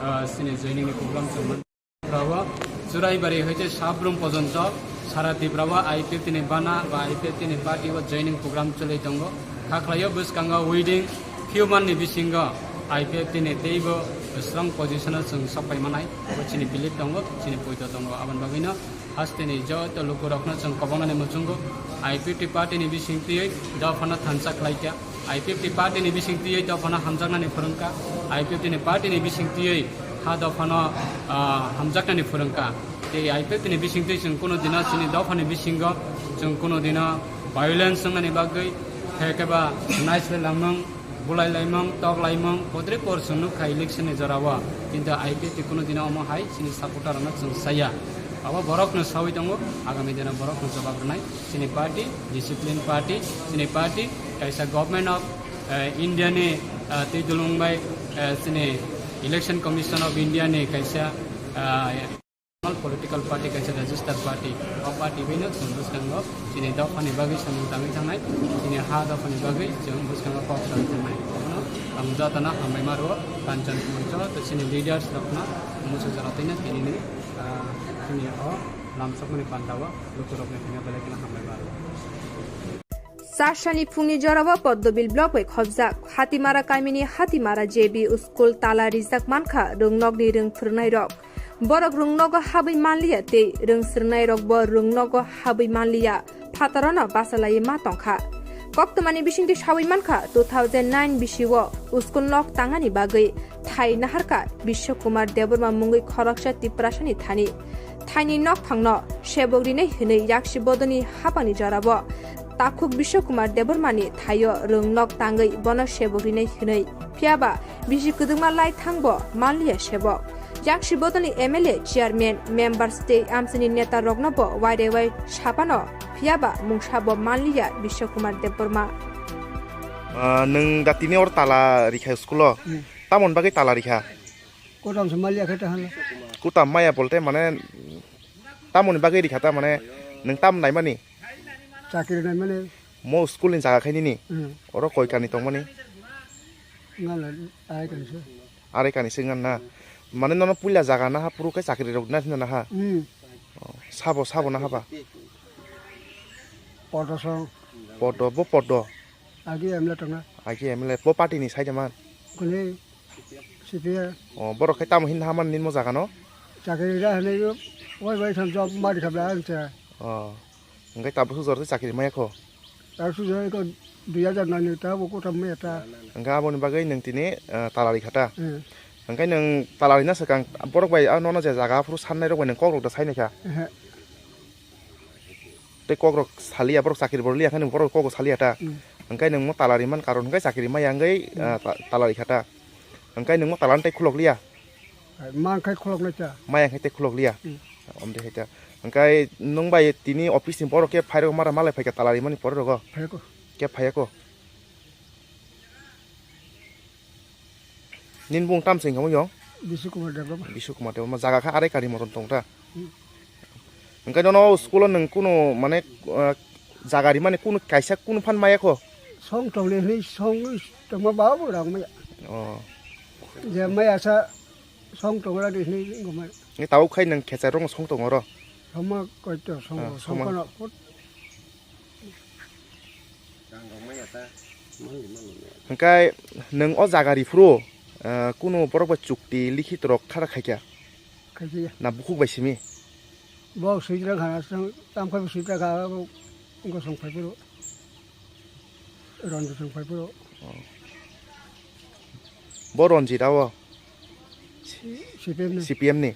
ah, chini joining ni program chwng man. Rabo Churaibari hoite Sabrum pojonto sara Tripura o I P F T ni bana ba I P F T ni party o joining program choli tongo. Kha khlaio bwskango within few month ni bisingo I P F T ni teibo strong position o chwng sok pai manai. Bo chini belief tongo, chini poito tongo. Aboni bagwino Hasteni joto lukurokno chwng kobongnani muchungo I P F T party ni bising twiwi dophano thansa khlaikha. I P F T party ni bising twiwi dophano hamjaknani phwrwngkha. I P F T ni party ni bising twiwi ha dophano, ah, hamjaknani phwrwngkha. Tei I P F T ni bising twi chwng kuno dino chini dophani bisingo chwng kuno dino violence wngnani bagwi, khe khe ba naisolangmung, bulai laimung, tok laimung, podre por chwng nukha election ni jora o. Kintu I P F T kuno dino omo hai chini supporter rokno chwng saya. Abo borokno sawi tongo, agami dino borokno jawab rwnai. Chini party, discipline party, chini party, kaisa government of, eh, India ni, eh, twi dulung bai, eh, chini Election Commission of India ni kaisa, eh, political party kaisa registered party. O party bai no chwng bwskango chini dophani bagwi samung tangwi thangnai, chini ha dophani bagwi chwng bwskango kok sawi thangnai. Abono ang jotano hambai ma rwo, Kanchanpur joto chini leaders rokno muchung jora twi no tini ni, ah, chini o lamsokmani panda o lukurokni thangwi belai kheno hambai ma rwo. Chasani phungni jorao Poddobil block bai khobjak Hatimara kamini Hatimara J B school tala rijak mankha rwngnokni rwng phwrwngnairok. Borok rwngnogo habwi manliya tei rwng swrwngnairokbo rwngnogo habwi manliya, phatarano bachalaiwi ma tongkha. Koktwmani bisingtwi sawi mankha, two thousand nine bisio school nok tangani bagwi thai naharkha Biswa Kumar Debbarma mungwi khoroksa Tiprasani thani. Thaini nokphangno sebok rinai hwnwi yaksi bodolni hapangni jorao takhuk Biswa Kumar Debbarmani thaio rwng nok tangwi bono sebok rinai hwnwi. Phiyaba bisi kwdwkma lai thangbo manliya sebok. Yaksi bodolni M L A, chairman, members tei amchaini neta rokno bo wairewai sapano, phiyaba mungsabo manliya Biswa Kumar Debbarma. Ah, nwng da tini or tala rikha school o. Hmm. Tamoni bagwi tala rikha? Kutam se maliya khe ta hala. Kutam maya bolte mane tamoni bagwi rikha ta mane nwng tam naimani? Chakri naimani. Mo school ni jaga khainini? Hmm. Oro koi kani tongmani? Ngala arai kani se. Arai kani se ngan na. Mane nono puila jaga na ha puru khe chakri rok na thina na ha? Hmm. Oh, sabo, sabo na haba? Podo song. Podo, bo podo. Agi M L A tongna. Agi M L A, bo party ni side man? Kuni C P I. Oh, borok khe tamo hin haman nini mo jaga no? Chakri da hwnwi, wai wai thang job mari khabla ang cha. Oh. Hwnkhe tabuk sujor se chakri maya kho? Tabuk sujor ko dui hajar nani ta, bo kotham maya ta. Hwnkhe aboni bagwi nwng tini, eh, talari kha ta? Eh. Hwnkhe nwng talari na swkang borok bai, ah, nono je jaga aphuru sannai rok bai nwng kok rok da sai nai kha? Eh. Tei kok rok saliya, borok chakri bo liya, hwnkhe nwng borok kok rok saliya ta? Hmm. Hwnkhe nwng mo talari man karon hwnkhe chakri maya wngwi, hmm, ah, ta-, talari kha ta? Hwnkhe nwng mo talari tei khulok liya? Hai, man khai khulok nai ta. Maya khai tei khulok liya? Hmm. Om de hai ta. Hwnkhe nwng bai tini office ni borok khe phai rok mara malai phai kha talari mani pore rogo? Phai ko. Khe phai ko. Nini bung tam se wngkha mo yong? Bishu Kumar Debbarma. Bishu Kumar Debbarma. Jaga kha arai kari moron tong ta? Hmm. Hwnkhe nono school o nwng kunu mane, ah, jaga rimani kunu kaisa kunu phan maya kho? Song tongle hwnwi song tongma ba bo rang maya. Oh. Je maya sa song tongra di hwnwi wngma. Ni tabuk khai nwng khecha rong song tongo ro? Soma koito song, ah, song soma. Kono put. Hwnkhe nwng o jaga riphuru, ah, kunu borok bai chukti likhit rok khara khaikha? Khaikha. Na bukhuk bai simi? Bo swijra khana, tam khai swijra kha, bo wngkha song phai phuru. Ranjit song phai phuru. Oh. Bo Ranjit abo? C P M ni. C P M ni.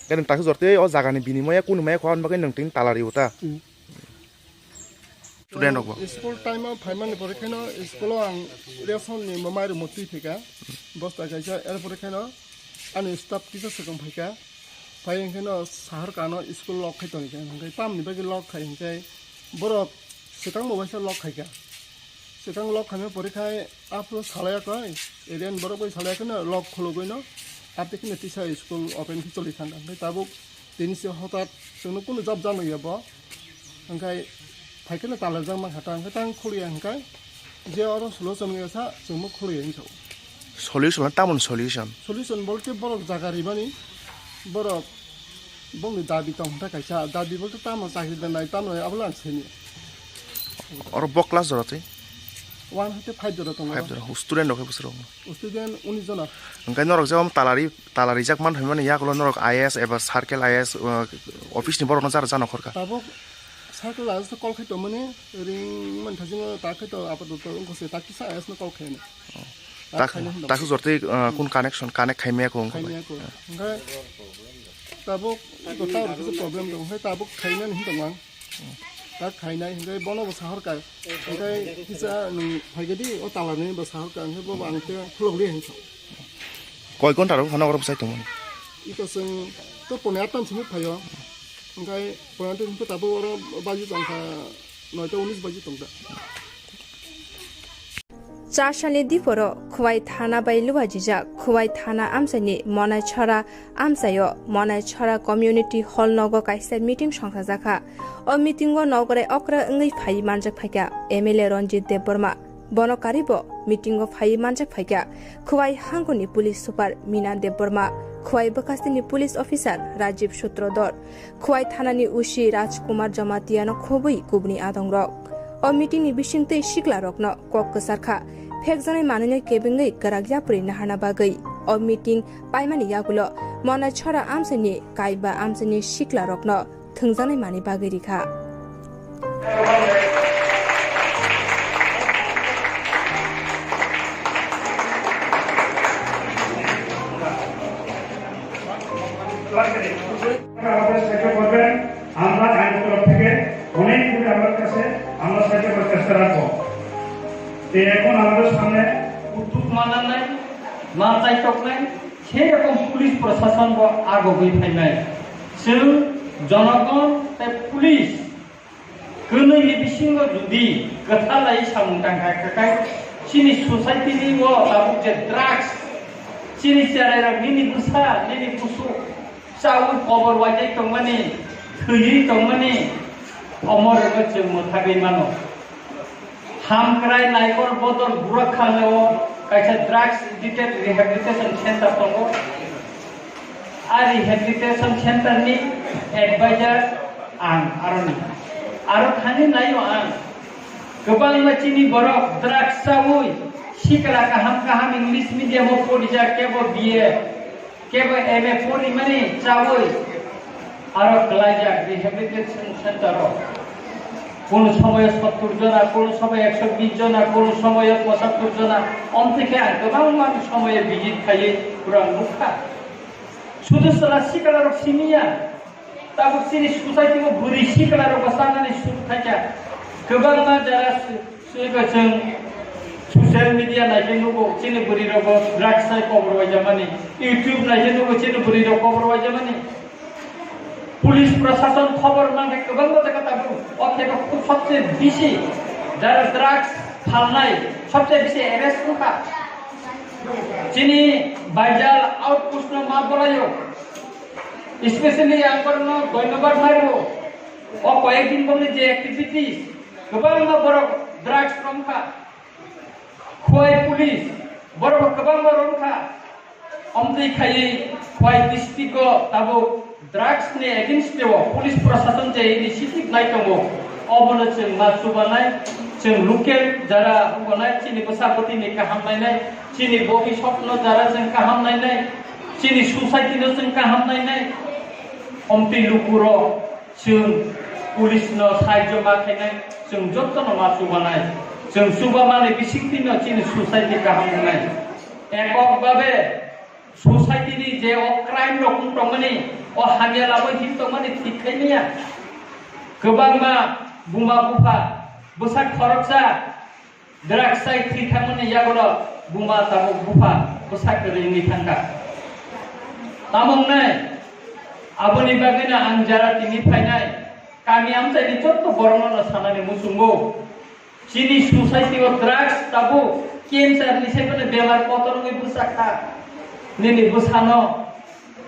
Khe nwng takhe jor tei o jaga ni binimoya kunu maya kho, aboni bagwi nwng tini talari o ta? Hmm. Student rok bo. School time o phaimani pore kheno school o ang ration ni mamai rok motwi phaikha. Bosta kaisa, er pore kheno ani staff kisa swkang phaikha. Phai hwnkhe no sahar kano school lock khai tongkha. Hwnkhe tamni bagwi lock khai hwnkhe borok swkang bo waisa lock khaikha. Swkang lock khaima pore khai aphuru salai koi area ni borok bai salai kheno lock khulugwi no. Apte kheno tisa school open khe choli thangkha. Hwnkhe tabuk tini se hotat chwngno kunu jab jano ya bo. Hwnkhe phaikhe no talarjak mankha ta, hwnkhe tang khulya hwnkhe je oro solution wngya sa chwngno khulya hinwi sao. Solution na tamoni solution? Solution bolte borok jaga rimani, borok bongni dabi tong hwnta kaisa, dabi bolte tamo chakri danai tamo abola ang sini. Oro bo class jora twi? One hoite five jora tongo. Five jora. Student rok hai bwswrok? Student unis jona. Hwnkhe norok je om talari, talarijak man hwnmani yagulo norok I A S eba circle I A S, uh, office ni borokno jara jano khorkha? Tabuk circle I A S no call khai tongmani ring man thajingo ta khai to apatot wngkha se ta kisa I A S no call khai ni. Oh. Tak, tak khaina hwnba. Tak jor twi, uh, kun connection connect khai maya ko wngkha. Khai maya ko. Hwnkhe tabuk iko tower kisa problem dong, hwnkhe tabuk khainani hwn tongmang. Tak khainai hwnkhe bono bo sahorkha. Hwnkhe kisa nwng phaikhe di o talarni bo sahorkha, hwnkhe bo ang tei khulok di hwnkha. Koi ghonta rok phano oro bwsai tongmani? Iko chwng to pone atam simi phaio. Hwnkhe pone atam simi tabuk oro baji tongkha noita unis baji tongkha. Chasani diporo Khwai thana bai luajijak Khwai thana amchaini Monai Chhara amchaio Monai Chhara Community Hall nogo kaisa meeting songchajakha. O meetingo nogore okra wngwi phai manjak phaikha M L A Ranjit Debbarma. Bono karibo meetingo phai manjak phaikha Khwai hangkoni police super Mina Debbarma, Khwai bwkhasteni police officer Rajiv Sutrodhar, Khwai thanani O C Rajkumar Jamatia no khobwi kubuni adongrok. O meeting ni bisingtwi sikla rokno kok kwcharkha, phekjaknai manwino kebengwi kwrak yapri naharna bagwi. O meeting paimani yagulo Monai Chhara amchaini kaiba amchaini sikla rokno thwngjaknai manwi bagwi rikha. আমাদের সাহায্য করবেন। আমরা আইন তরফ থেকে অনেক দূরে আমার কাছে আমরা সাহায্য করার চেষ্টা রাখবো। তো এখন আমাদের সামনে উদ্যোগ মানা নাই, মাথায় চোখ নাই, সেই রকম পুলিশ প্রশাসন বা আগোগই ফাইনাই। Chwng jonogon tei police kwnwi ni bisingo jodi kwthalai samung tangkha, kwkai chini society ni o tabuk je drugs, chini cherai rok nini bwsa, nini busu chaui kobor waijai tongmani, thwiwi tongmani, omor rwgwi chwng mwthagwi mano. Hamkrai Naikol Bodol Burakhanao kaisa drugs addicted rehabilitation center tongo. A rehabilitation center ni advisor ang aroni. Aro thani naio ang. Kwbangma chini borok drugs chaui sikla kaham kaham English medium o porijak kebo B A. Kebo M A porimani chaui aro kwlaijak rehabilitation center o. Kono somoyo sottur jona, kono somoyo ekso bish jona, kono somoyo pochattor jona. Omthike ang kwbangma somoyo visit khaiwi pura nukha. Sudu sala sikla rok simiya. Tabuk chini society o bwrwi sikla rok bo chanani suru khaikha. Kwbangma jara Swibo chwng social media naikhe nugo, chini bwrwi rok bo drugs sai kobor waijamani, YouTube naikhe nugo, chini bwrwi rok kobor waijamani. Police prosason khobor mankhe kwbangma jaga tabuk, o theke khub sobse bisi jara drugs phalnai sobse bisi arrest wngkha. Chini Baijal outpost no ma bolaio, especially ang borokno dhonyobad mario. O koyek din boni je activities, kwbangma borok drugs romkha. Khwai police, borok kwbangma romkha. Omtwi khaiwi Khwai district o tabuk drugs ni against o police prosason je initiative nai tongo. Obono chwng ma chubanai, chwng local jara wngbanai, chini bwsa bwtwi ni kaham nainai, chini bobiswt no jara chwng kaham nainai, chini society no chwng kaham nainai. Omtwi lukurok Chwng police no sahajyo ma khainai, chwng jotono ma chubanai. Chwng chubamani bisingtwino chini society kaham wngnai. Ekok babe society ni je o crime rok wng tongmani, o hamya labwi hin tongmani thik khai manya. Kwbangma buma bupha Bwsak khoroksa drugs chai thwi thangmani yagulo buma tabuk bupha bwsak kwrwi wngwi thangkha. Tamo wngnai? Aboni bagwino ang jara tini phainai kami amchaini jotto borokno sanani muchungo. Chini society o drugs tabuk cancer ni saiphano bemar kotor wngwi bwsakha. Nini bwsano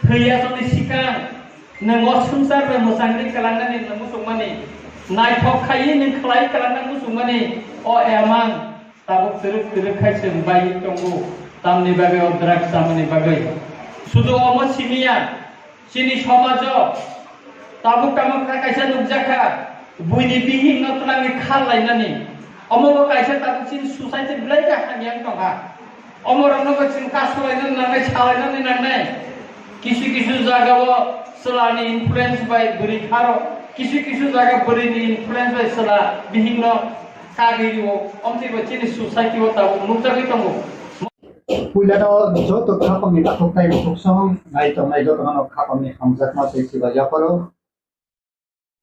thwi yasokni sikang nwng o swngchar bai mwchangwi kwlangnani nwng muchungmani, naithok khaiwi nwng khlai kwlangna muchungmani o emang tabuk twrwk twrwk khai chwng bai tongo, tamni bagwi o drugs chamani bagwi. Sudu omo simiya, chini somajo tabuk tamo kha kaisa nukjakha, buini bihikno twlangwi khar lainani. Omo bo kaisa tabuk chini society belai khe hamya wng tongkha. Omorokno bo chwng kasulainani nangnai, salainani nangnai. Kisu kisu jagao chwlani influence bai bwrwi pharo, kisu kisu jaga bwrwini influence bai chwla bihikno kagwi rio. Omtwi bo chini society o tabuk nukjagwi tongo. Puilano joto khapangni takhuk tei bukhuk song nai tongnai jotono khapangni hamjakma tei chiba yapharo.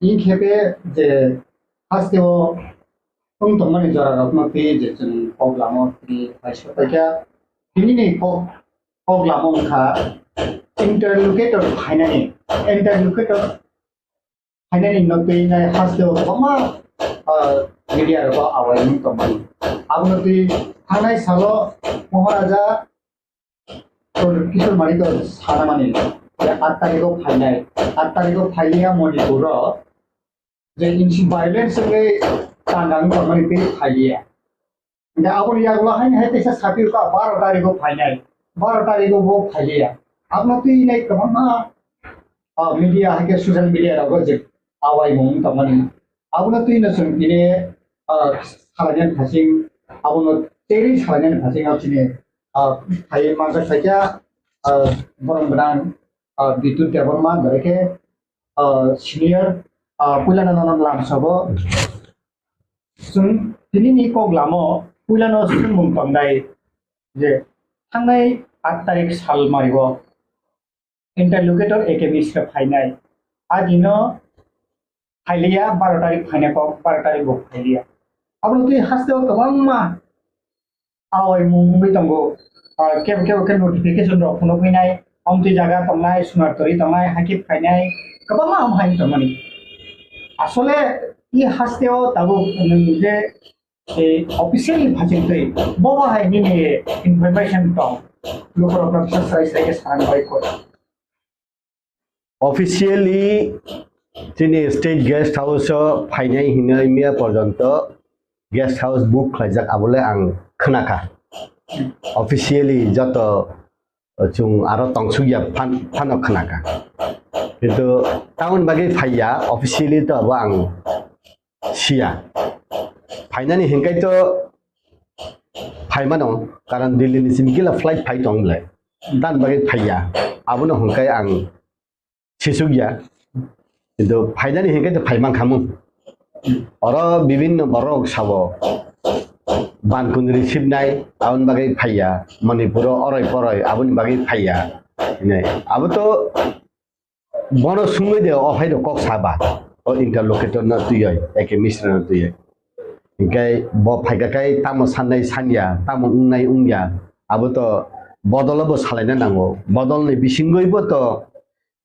Inkhepe je hasteo wng tongmani jorarokno twi je chwng kok lamo twi paisa paikha. Tinini kok, kok lamo wngkha interlocutor phainani, interlocutor phainani no twi nai hasteo kwbangma, ah, media rogo awai wng tongmani. Abono twi thangnai salo Maharaja Kishore Manik sanamani, je aat tarikh o phainai, aat tarikh o phailiya Manipur o, je insi violence wngwi tangkha wng tongmani tei phailiya. Hingke aboni yagulo haino hai teisa sapirokha baro tarikh o phainai, baro tarikh o bo phailiya. Abono twi nai kwbangma, ah, media hai khe social media rogo je awaimung wng tongmani. Abono twi no chwng tini, ah, salainani phasing, abono teri salainani phasing o chini, ah, phai manjak phaikha, ah, borom gwnang, ah, Bidyut Debbarma, bai khe, ah, senior, ah, puilano nono lamsogo. Chwng tinini kok lamo puilano swngmung tongnai je thangnai aat tarikh sal mario interlocutor A K Mishra phainai. A dino phailiya, baro tarikh phainai kok, baro tarikh bo phailiya. Abono twi hasteo kwbangma awaimung wngwi tongo. Ah, kebo kebo khe notification rok phunukgwi nai, omtwi jaga tongnai, Sunartori tongnai, hakhe phainai, kwbangma ham hai tongmani. Asole i hasteo tabuk nwng je, eh, officially phachingtwi, bobo hai nini information tong, lukurokno bwsa srai srai khe sana bai kho. Officially chini state guest house o phainai hinwi miya porjonto guest house book khlaijak, abole ang khwnakha. Officially joto chwng aro tongsukya phan-, phano khwnakha. Kintu tamoni bagwi phaiya, officially to abo ang siya. Phainani hinkai to phaimano, karon Delhi ni simi kila flight phai tong bwle. Tamoni bagwi phaiya. Abono hinkai ang sisukya. Kintu phainani hinkai to phaimankhamu. Oro bibinno borok sabo ban kundri sibnai, aboni bagwi phaiya. Manipuro oroi poroi aboni bagwi phaiya. Hinai. Abo to bono sungwi de o hai rok kok saba. O interlocutor no twiwi, A K Mishra no twiwi. Hinkhe bo phaikha khai tamo sannai sanya, tamo wngnai wngya. Abo to bodolo bo salaina nango. Bodolni bisingwi bo to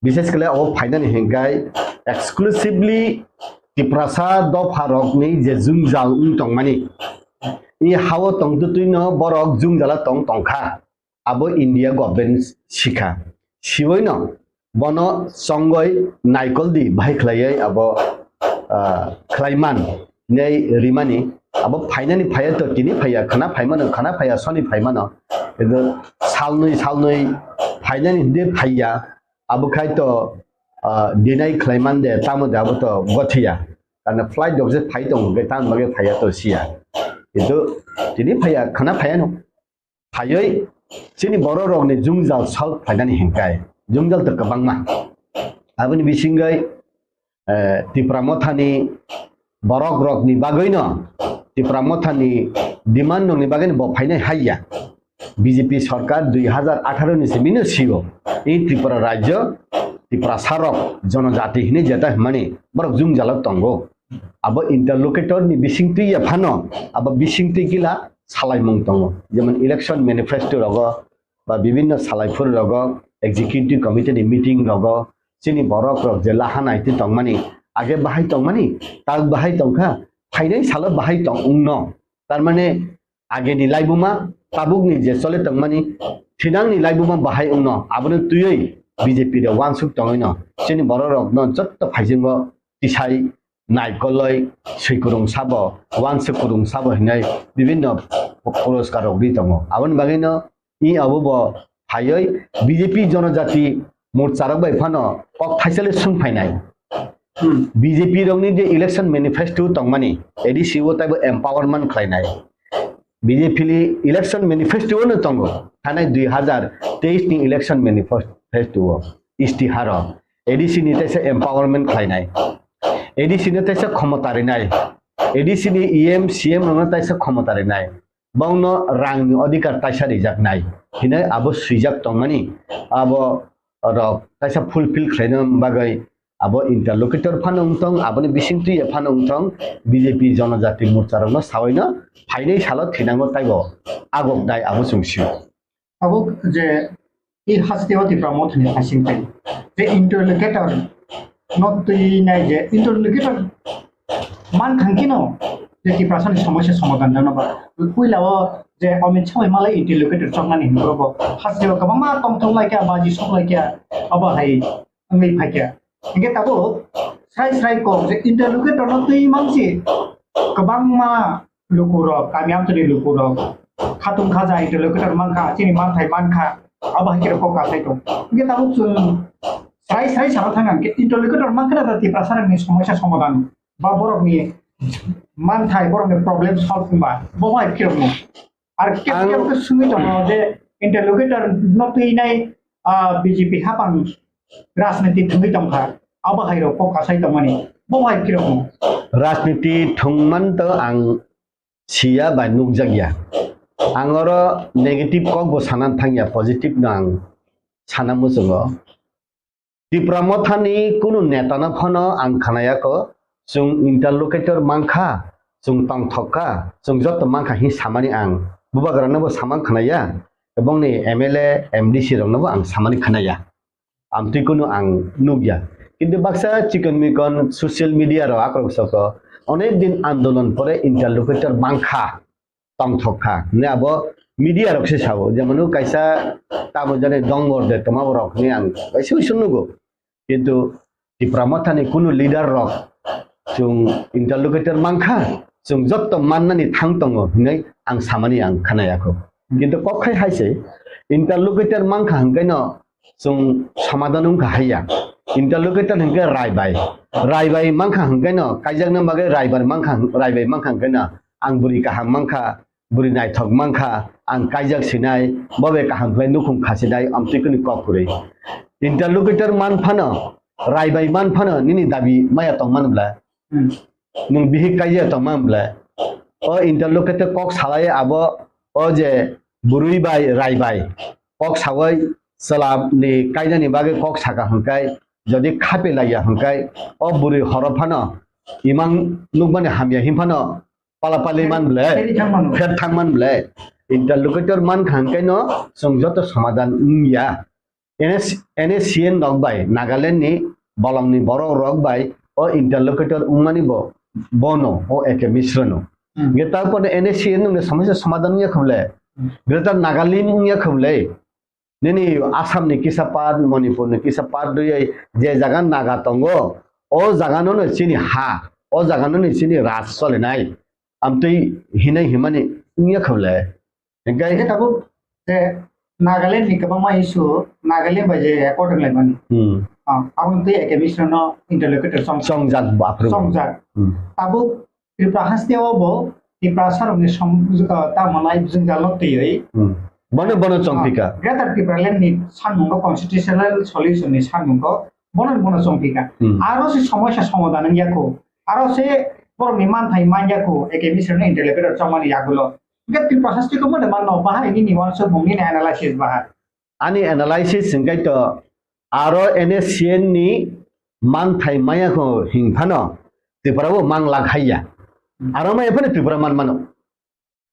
Bishes khlai abo phainani hinkhai exclusively Tiprasa dopha rokni je jwngjal wng tongmani, i hao tongtwtwino borok jwngjala tong tongkha, abo India government sikha. Siboino bono chongoi naikoldi bahai khlaiwi abo, ah, khlaiman. Nei rimani, abo phainani phaiya to tini phaiya, khana phaimano, khana phaiya soni phaimano. Kintu salnwi, salnwi phainani hwnkhe phaiya, abo khai to, ah, deny khlaiman de, tamo de abo to gothiya. Karna flight rok je phai tongo, hwnkhe tamo bagwi phaiya to siya. Kintu tini phaiya, khana phaiya no. Phaiwi chini borok rokni jwngjal solve khlainani hinkhai, jwngjal to kwbangma. Aboni bisingwi, eh, Tipra Mothani borok rokni bagwino, Tipra Mothani demand rokni bagwino bo phainai haiya. B J P sorkar dui hazar atharo ni simi no sio. I Tripura rajyo, Tiprasa rok, jonojati hinwi jeta hwnmani borok jwngjalo tongo. Abo interlocutor ni bisingtwi ya phano, abo bisingtwi gila salaimung tongo. Jemon election manifesto rogo, ba bibinno salaiphuru rogo, executive committee ni meeting rogo, chini borok rok je laha naitwi tongmani, age bahai tongmani, tak bahai tongkha, phainai salo bahai tong wngno. Tarmane ageni laibuma, tabukni je chole tongmani, thinangni laibuma bahai wngno, abono twiwi B J P rok wansuk tongwino, chini borok rokno jotto phaisingo tisai naikoloi swi kwrwng sabo, wansuk kwrwng sabo hinwi bibinno puroskar rok ri tongo. Aboni bagwino i abo bo phaiwi B J P Jonojati Morcha rok bai phano kok thaisale swng phainai. Hmm. B J P rokni je election manifesto tongmani, A D C o taibo empowerment khlainai. B J P ni election manifesto no tongo, thanai dui hazar teis ni election manifesto o, istiharo A D C ni taisa empowerment khlainai, A D C no taisa khomota rinai, A D C ni E M, C M rokno taisa khomota rinai, bongno rangni odhikar taisa rijaknai hinwi abo swijak tongmani, abo rok taisa fulfill khlaina bagwi abo interlocutor phano wngthong, aboni bisingtwi phano wngthong, B J P Jonojati Morcha rokno sawaino phainai salo thinango taibo agok dai abo chwng sio. Abo je i hasteo Tipra Mothani hasing tei je interlocutor no twi nai je interlocutor man thangkino je Tiprasani somosya somadhan jano ba puila o je Amit Shah bai malai interlocutor choknani hinwi bo hasteo kwbangma tongthok laikya, baji sok laikya, abo hai wngwi phaikya. Hingke tabuk srai srai kok je interlocutor no twi mansi kwbangma lukurok, kami amchani lukurok, khatung khaja interlocutor mankha, chini manthai mankha, abo hai khe kok kasai tong. Hingke tabuk chwng srai srai sana thang hingke interlocutor mankha na Tiprasa rokni somosya somadhan ba borokni manthai, borokni problem solve wngba bo hai khe rokno. Ar khe Ang khe khe sungwi tongo je interlocutor no twi nai, ah, B J P hapang rajniti thwngwi tongkha, abo hai rok kok kasai tongmani, bo hai khe rokno. Rajniti thwngman to ang siya bai nukjakya. Ang oro negative kok bo sana thangya, positive no ang sana muchungo. Tipra Mothani kunu netano phano ang khnayakho, chwng interlocutor mankha, chwng tongthok kha, chwng joto mankha hin samani ang bubagrano bo samang khnaya, ebongni M L A, M D C rokno bo ang samani khnaya. Amtwi kunu ang nukya. Kintu baksa chikon mikon social media rok akrok soko onek din andolon pore interlocutor mankha, tongthok kha hwnwi abo media rok se sao, jemon kaisa tamo jani dongor de toma borok hwnwi ang kaisa uisu nugo. Kintu Tipra Mothani kunu leader rok chwng interlocutor mankha, chwng jotto mannani thang tongo hwnwi ang samani ang khnayakho. Kintu kok khai hai se interlocutor mankha hwnkhe no chwng somadhan wngkha haiya. Interlocutor hwnkhe raibai. Raibai mankha hwnkhe no kaijakna bagwi raibai mankha, raibai mankha hwnkhe no ang bwrwi kaham mankha, bwrwi naithok mankha, ang kaijak sinai, bo bai kaham khlai nukhung kha sinai, amtwi kwnwi kok kwrwi. Interlocutor man phano, raibai man phano nini dabi maya tong man bla? Hmm. Nwng bihik kaijak tong man bla? O interlocutor kok salai abo o je bwrwi bai raibai kok sawi chwla ni kainani bagwi kok saka hwnkai, jodi khape laiya hwnkai, o bwrwi horo phano imang nukmani hamya hin phano pala pali man ble, Pheri thang mano. Pher thang man ble. Interlocutor man kha hwnkai no chwng joto somadhan wngya. N S, N S C N rok bai, Nagaland ni bolong ni borok rok bai o interlocutor wngmani bo, bono, o A K Mishra no. Hmm. Ge ta pore N S C N nung somosya somadhan wngya khuble. Hmm. Greater Nagaland wngya khuble. Nini Assam ni kisa part, Manipur ni kisa part rwui je jaga Naga tongo, o jaga no no chini ha, o jaga no no chini raj solinai. Amtwi hinai himani wngya khuble. Hingke Hingke tabuk je Nagaland ni kwbangma issue, Nagaland bai je accord wnglaimani. Hmm. Ah, aboni twi A K Mishra no interlocutor chong-, Chongjak bo aphuru. Chongjak. Hmm. Tabuk Tripura haste o bo Tiprasa rokni som-, ah, tamo nai jwngjal no twiwi. Hmm. Bono, bono chongpika. Ah, Greater Tipraland ni sanmung no constitutional solution ni sanmung no bono, bono chongpika. Hmm. Aro se somosya somadhan wngya kho. Aro se borok ni manthai manya kho, A K Mishra no interlocutor chongmani yagulo. Hingke Tripura haste ko mone manno bahai nini wansukmung nini analysis bahai. Ani analysis hingke to aro N S C N ni manthai maya kho hing phano Tripura bo mang lak haiya. Hmm. Aro ma ephano Tripura man mano.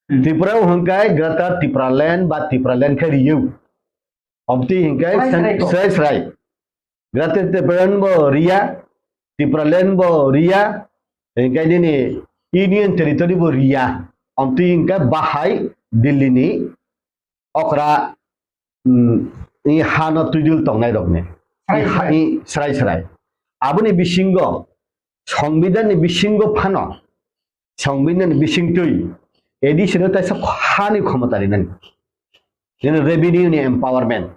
Hmm. Tripura o hwnkhe Greater Tipraland ba Tipraland khe riyo. Omtwi hwnkhe Srai srai ko. Srai srai. Greater Tipraland bo riya, Tipraland bo riya, hwnkhe nini Union Territory bo riya. Omtwi hwnkhe bahai Delhi ni okra, mm, i hano twidul tongnai rokni. Srai I ha-, srai. I srai srai. Aboni bisingo Songbidan ni bisingo phano, Songbidan ni bisingtwi A D C no taisa hani khomota rinani. Nini revenue ni empowerment.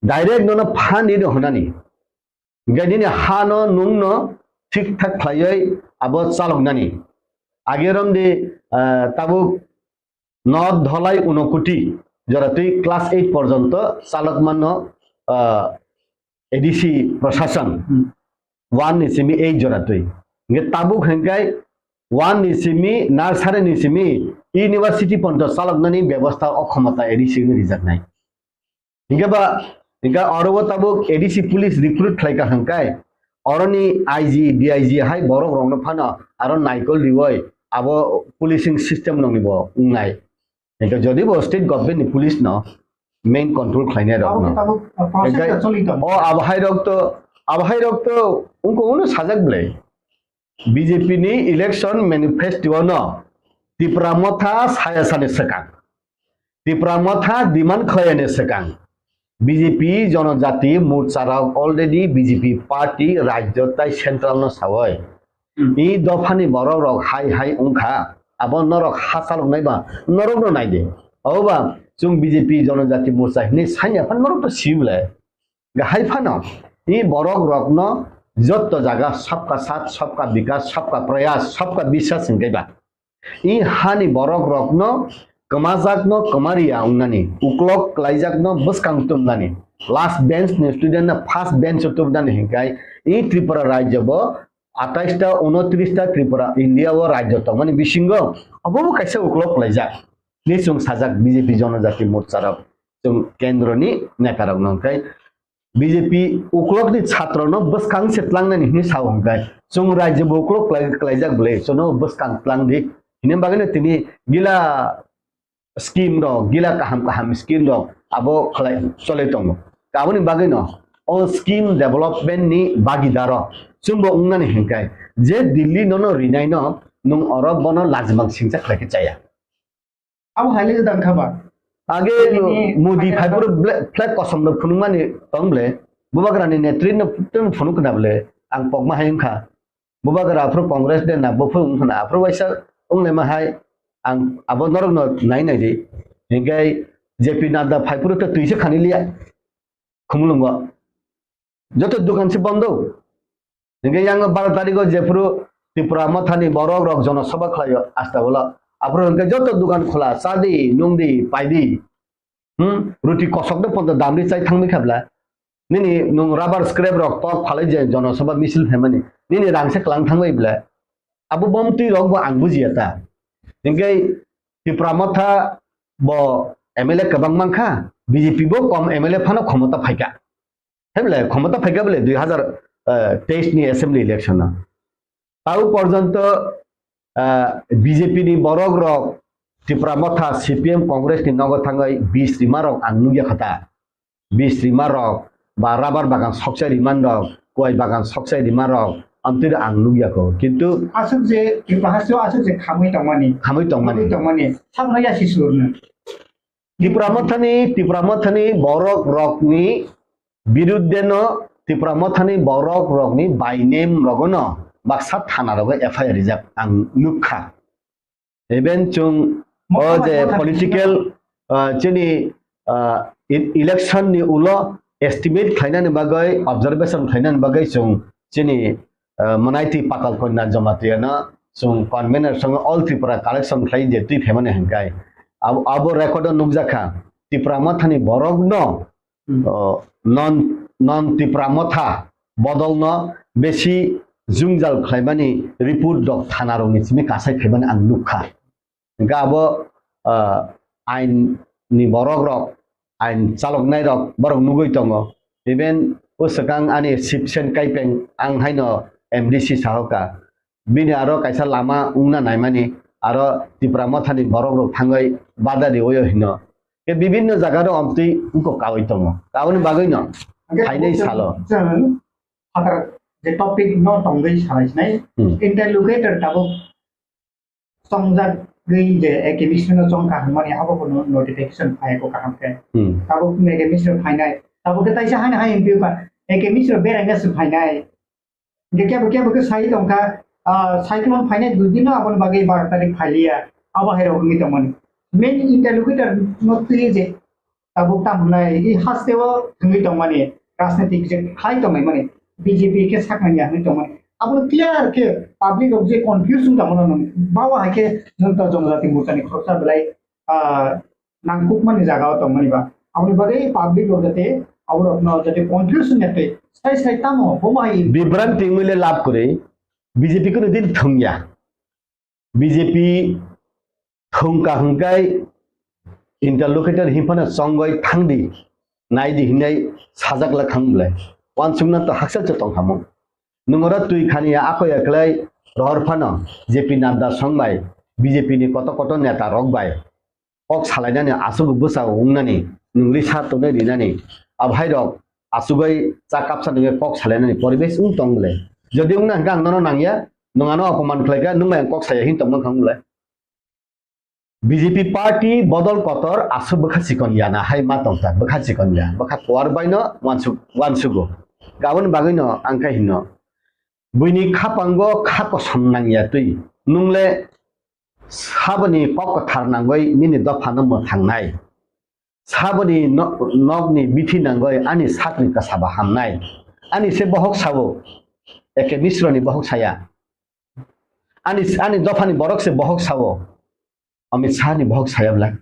Direct nono phan rino hwnani. Hwnkhe nini hano nungno thik thak khlaiwi abo chaloknani. Age romdi, ah, tabuk North Dholai Unokoti joratwi class eight porjonto chalokmano, ah, A D C prosason Hmm. one ni simi eight joratwi. Hwnkhe tabuk hwnkhe one ni simi nursery ni simi university porjonto chaloknani bebosta o khomota A D C no rijaknai. Hingke ba, hingke oro o tabuk A D C police recruit khlai ka hingkai, oroni I G, D I G hai borok rokno phano aro naikol riwoi abo policing system nokni bo wngnai. Hingke jodi bo state government ni police no main control khlainai rok Abo no. Tabuk, uh, process Hingke ta choli tongo. O abo hai rok to, abo hai rok to ungko uno sajak belai. B J P ni election manifesto no Tipra Motha saya sani swkang. Tipra Motha demand khlaiyani swkang B J P Jonojati Morcha rok already B J P party rajyo tai central no sawoi. Hmm. I dophani borok rok hai hai wngkha, abo norok hachalok naiba norok no naidi. Oba chwng B J P Jonojati Morcha hinwi sanya phan norok to sibole. Hai phano i borok rokno jotto jaga sabka saath, sabka bikas, sabka prayas, sabka biswas hingke ba i hani borok rokno kwmajakno kwmariya wngnani, uklok kwlaijakno bwskang tumnani, last bench ni student no first bench o tumnani hingkai i Tripura rajyo bo atais ta, unotris ta Tripura India o rajyo tongmani bisingo obo bo kaisa uklok kwlaijak. Ni chwng sajak B J P Jonojati Morcha rok chwng kendro ni neta rok no hingkai B J P uklok ni chhatro no bwskang se tlangnani hinwi sao hwnkhe, chwng rajyo bo uklok kwlai-, kwlaijak bwle, chwngno bwskang tlang di. Hini bagwino tini gila scheme rok, gila kaham kaham scheme rok abo khlai, cholai tongo. Aboni bagwino o scheme development ni bagidaro chwngbo wngnani hwnkhe, je Delhi nono rinai no nwng oro bono lajimang singcha khlai khe chaya. Abo hai le dang kha ba? Age Ini Modi hai phai phuru ble-, flag kosom no phunukmani tong ble. Bubagra ni netri no tong phunuk na ble. Ang pokma hai wngkha. Bubagra aphuru Congress de na buphuru wngkha na aphuru waisa wng le ma hai. Ang abo norok no nai nai di. Hingkai J P Nadda phai phuru to twi se khani liya. Khumulwngo. Joto dukan se bondo. Hingke yang baro tariko jephuru Tipra Mothani borok rok jonosabha khlaio Astabolo. Aphuru hingke joto dukan khola, chadi, nungdi, paidi. Hmm? Ruti kosok de ponto damri chai thangbi khabla. Nini nung rubber scrap rok tok phalai je jonosabha misil phaimani. Nini rangse klang thangbai bla. Abo bomtwi rok bo ang bujiya ta. Hingke Tipra Motha bo M L A kwbang mankha, B J P bo kom M L A phano khomota phaikha. Hemle khomota phaikha bole dui hazar teis ni assembly election no. Tau porjonto, ah, B J P ni borok rok Tipra Motha, C P M, Congress ni nogo thangwi bis rima rok ang nukya kha ta. Bis rima rok ba rubber bagan sokchai rima rok, kuai bagan sokchai rima rok, amtwi ang nukya kho. Kintu Aswk je Tripura hasteo aswk je khamwi tongmani. Khamwi tongmani. Khamwi tongmani. Sakno yasi surno. Tipra Mothani, Tipra Mothani borok rokni biruddhe no, Tipra Mothani borok rokni by name rogono baksa thana rogo F I R rijak ang nukha. Even chwng o je political, ah, chini, ah, e-, election ni ulo estimate khlainani bagwi, observation khlainani bagwi chwng chini, ah, mwnaitwi Patal Kanya Jamatia no chwng convener song All Tripura collection khlai je twi phaimani hwnkhai. Abo, abo record o nukjakha Tipra Mothani borok no Hmm. O, non, non Tipra Motha bodolno besi jwngjal khlaimani report rok thana rokni simi kasai khaimani ang nukha. Hingkhe abo, ah, ain ni borok rok, ain chaloknai rok borok nugwi tongo. Even o swkang ani Sibsen Kaipeng ang haino M D C sahoka. bini aro kaisa lama wngna naimani, aro Tipra Mothani borok rok thangwi bada riwi hino. Ke bibinno jaga ro omtwi wngkok kawi tongo. Aboni bagwi no Hwnkhe phainai tabuk salo. Chwng phatar je topic no tongwi salai sinai, Hmm. Interlocutor tabuk chongjagwi je A K B C no chongkha hwnmani abo bo no-, notification phai ko kaham khe. Hmm. Tabuk A K B C no phainai. Tabuk khe taisa hani hai M P ba A K B C no beraina se phainai. Hingke kebo kebo khe sai tongkha, ah, cyclone phainai dui din no aboni bagwi baro tarik phailiya. Abo hai rok wngwi tongmani. Main interlocutor no twi je tabuk tam hwnai, i hasteo thwngwi tongmani, rajnitik je khlai tongmani, B J P khe saknani ya hwnwi tongmani. Abono clear khe public rok je confuse wng tongmano nwng, bawa hai khe nwng to Jonojati Morchani khoroksa belai, ah, nangkukmani jagao tongmani ba. Aboni bagwi public rok jate aborokno jate confuse wngya twi sai sai tamo bomo hai Bibranti wngwi le lab kwrwi, B J P kuno din thwngya. B J P thwngkha hwnkhe interlocutor hinphano chongwi thangdi, naidi hinwi sajak le thang bwle. Wansukna to haksa se tongkhamung. Nwng oro twi khani ya ako ya khlai rohor phano J P Nadda song bai B J P ni koto koto neta rok bai kok salainani aswk bwsa wngnani nwng risa tonwi rinani abo hai rok aswk bai cha kapsa nungwi kok salainani poribesh wng tong bwle. Jodi wngna hwnkhe ang nono nangya, nwng ano opoman khlaikha, nwng bai ang kok saya hin tongma khang bwle. B J P party bodol kotor aswk bwkha chikon ya na hai ma tongkha, bwkha chikon ya, bwkha kuar bai no wansuk, wansugo. Aboni bagwi no ang khe hino, buini khapango kha kosom nangya twi, nwng le saboni kok kwthar nangwi nini dophano mwthangnai, saboni no-, nokni bithi nangwi ani sakni kwsaba hamnai, ani se bohok sao, A K Misroni bohok saya. Ani, ani dophani borok se bohok sao, Amit Shah ni bohok saya bwle.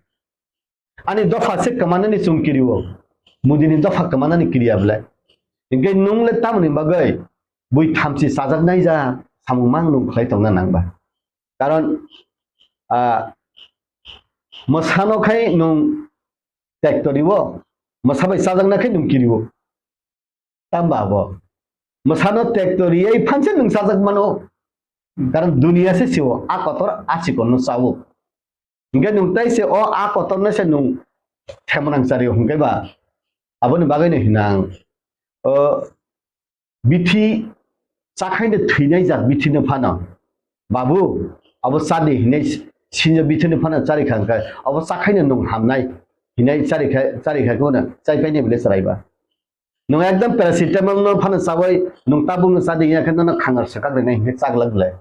Ani dopha se kwmanani chwng kirio, Modi ni dopha kwmanani kiriya bwle. Hinkhe nwng le tamoni bagwi bui thamchi chajaknai ja samung mang nwng khlai tongna nang ba. Karon, ah, mwsano khai nwng tektorio, mwsa bai chajakna khai nwng kirio. Tamba abo. Mwsano tekto riyai phanse nwng sajak mano. Karon duniya se sio, a kotor a chikon no sao. Hingke nwng tai se o a kotor no se nwng themonang chario hingke ba. Aboni bagwi no hinang. O bithi chakhaino thwinai jak bithi no phano. Babu, abo chadi hinai sinjo bithi no phano chari kha hingke. Abo chakhaino nwng hamnai hinai chari kha, chari kha kono chai paini bole chwrai ba. Nwng ekdom paracetamol no phano chawi nwng tabuk no chadi ya khe nono khangar swkak rinai hinkhe chaglak le.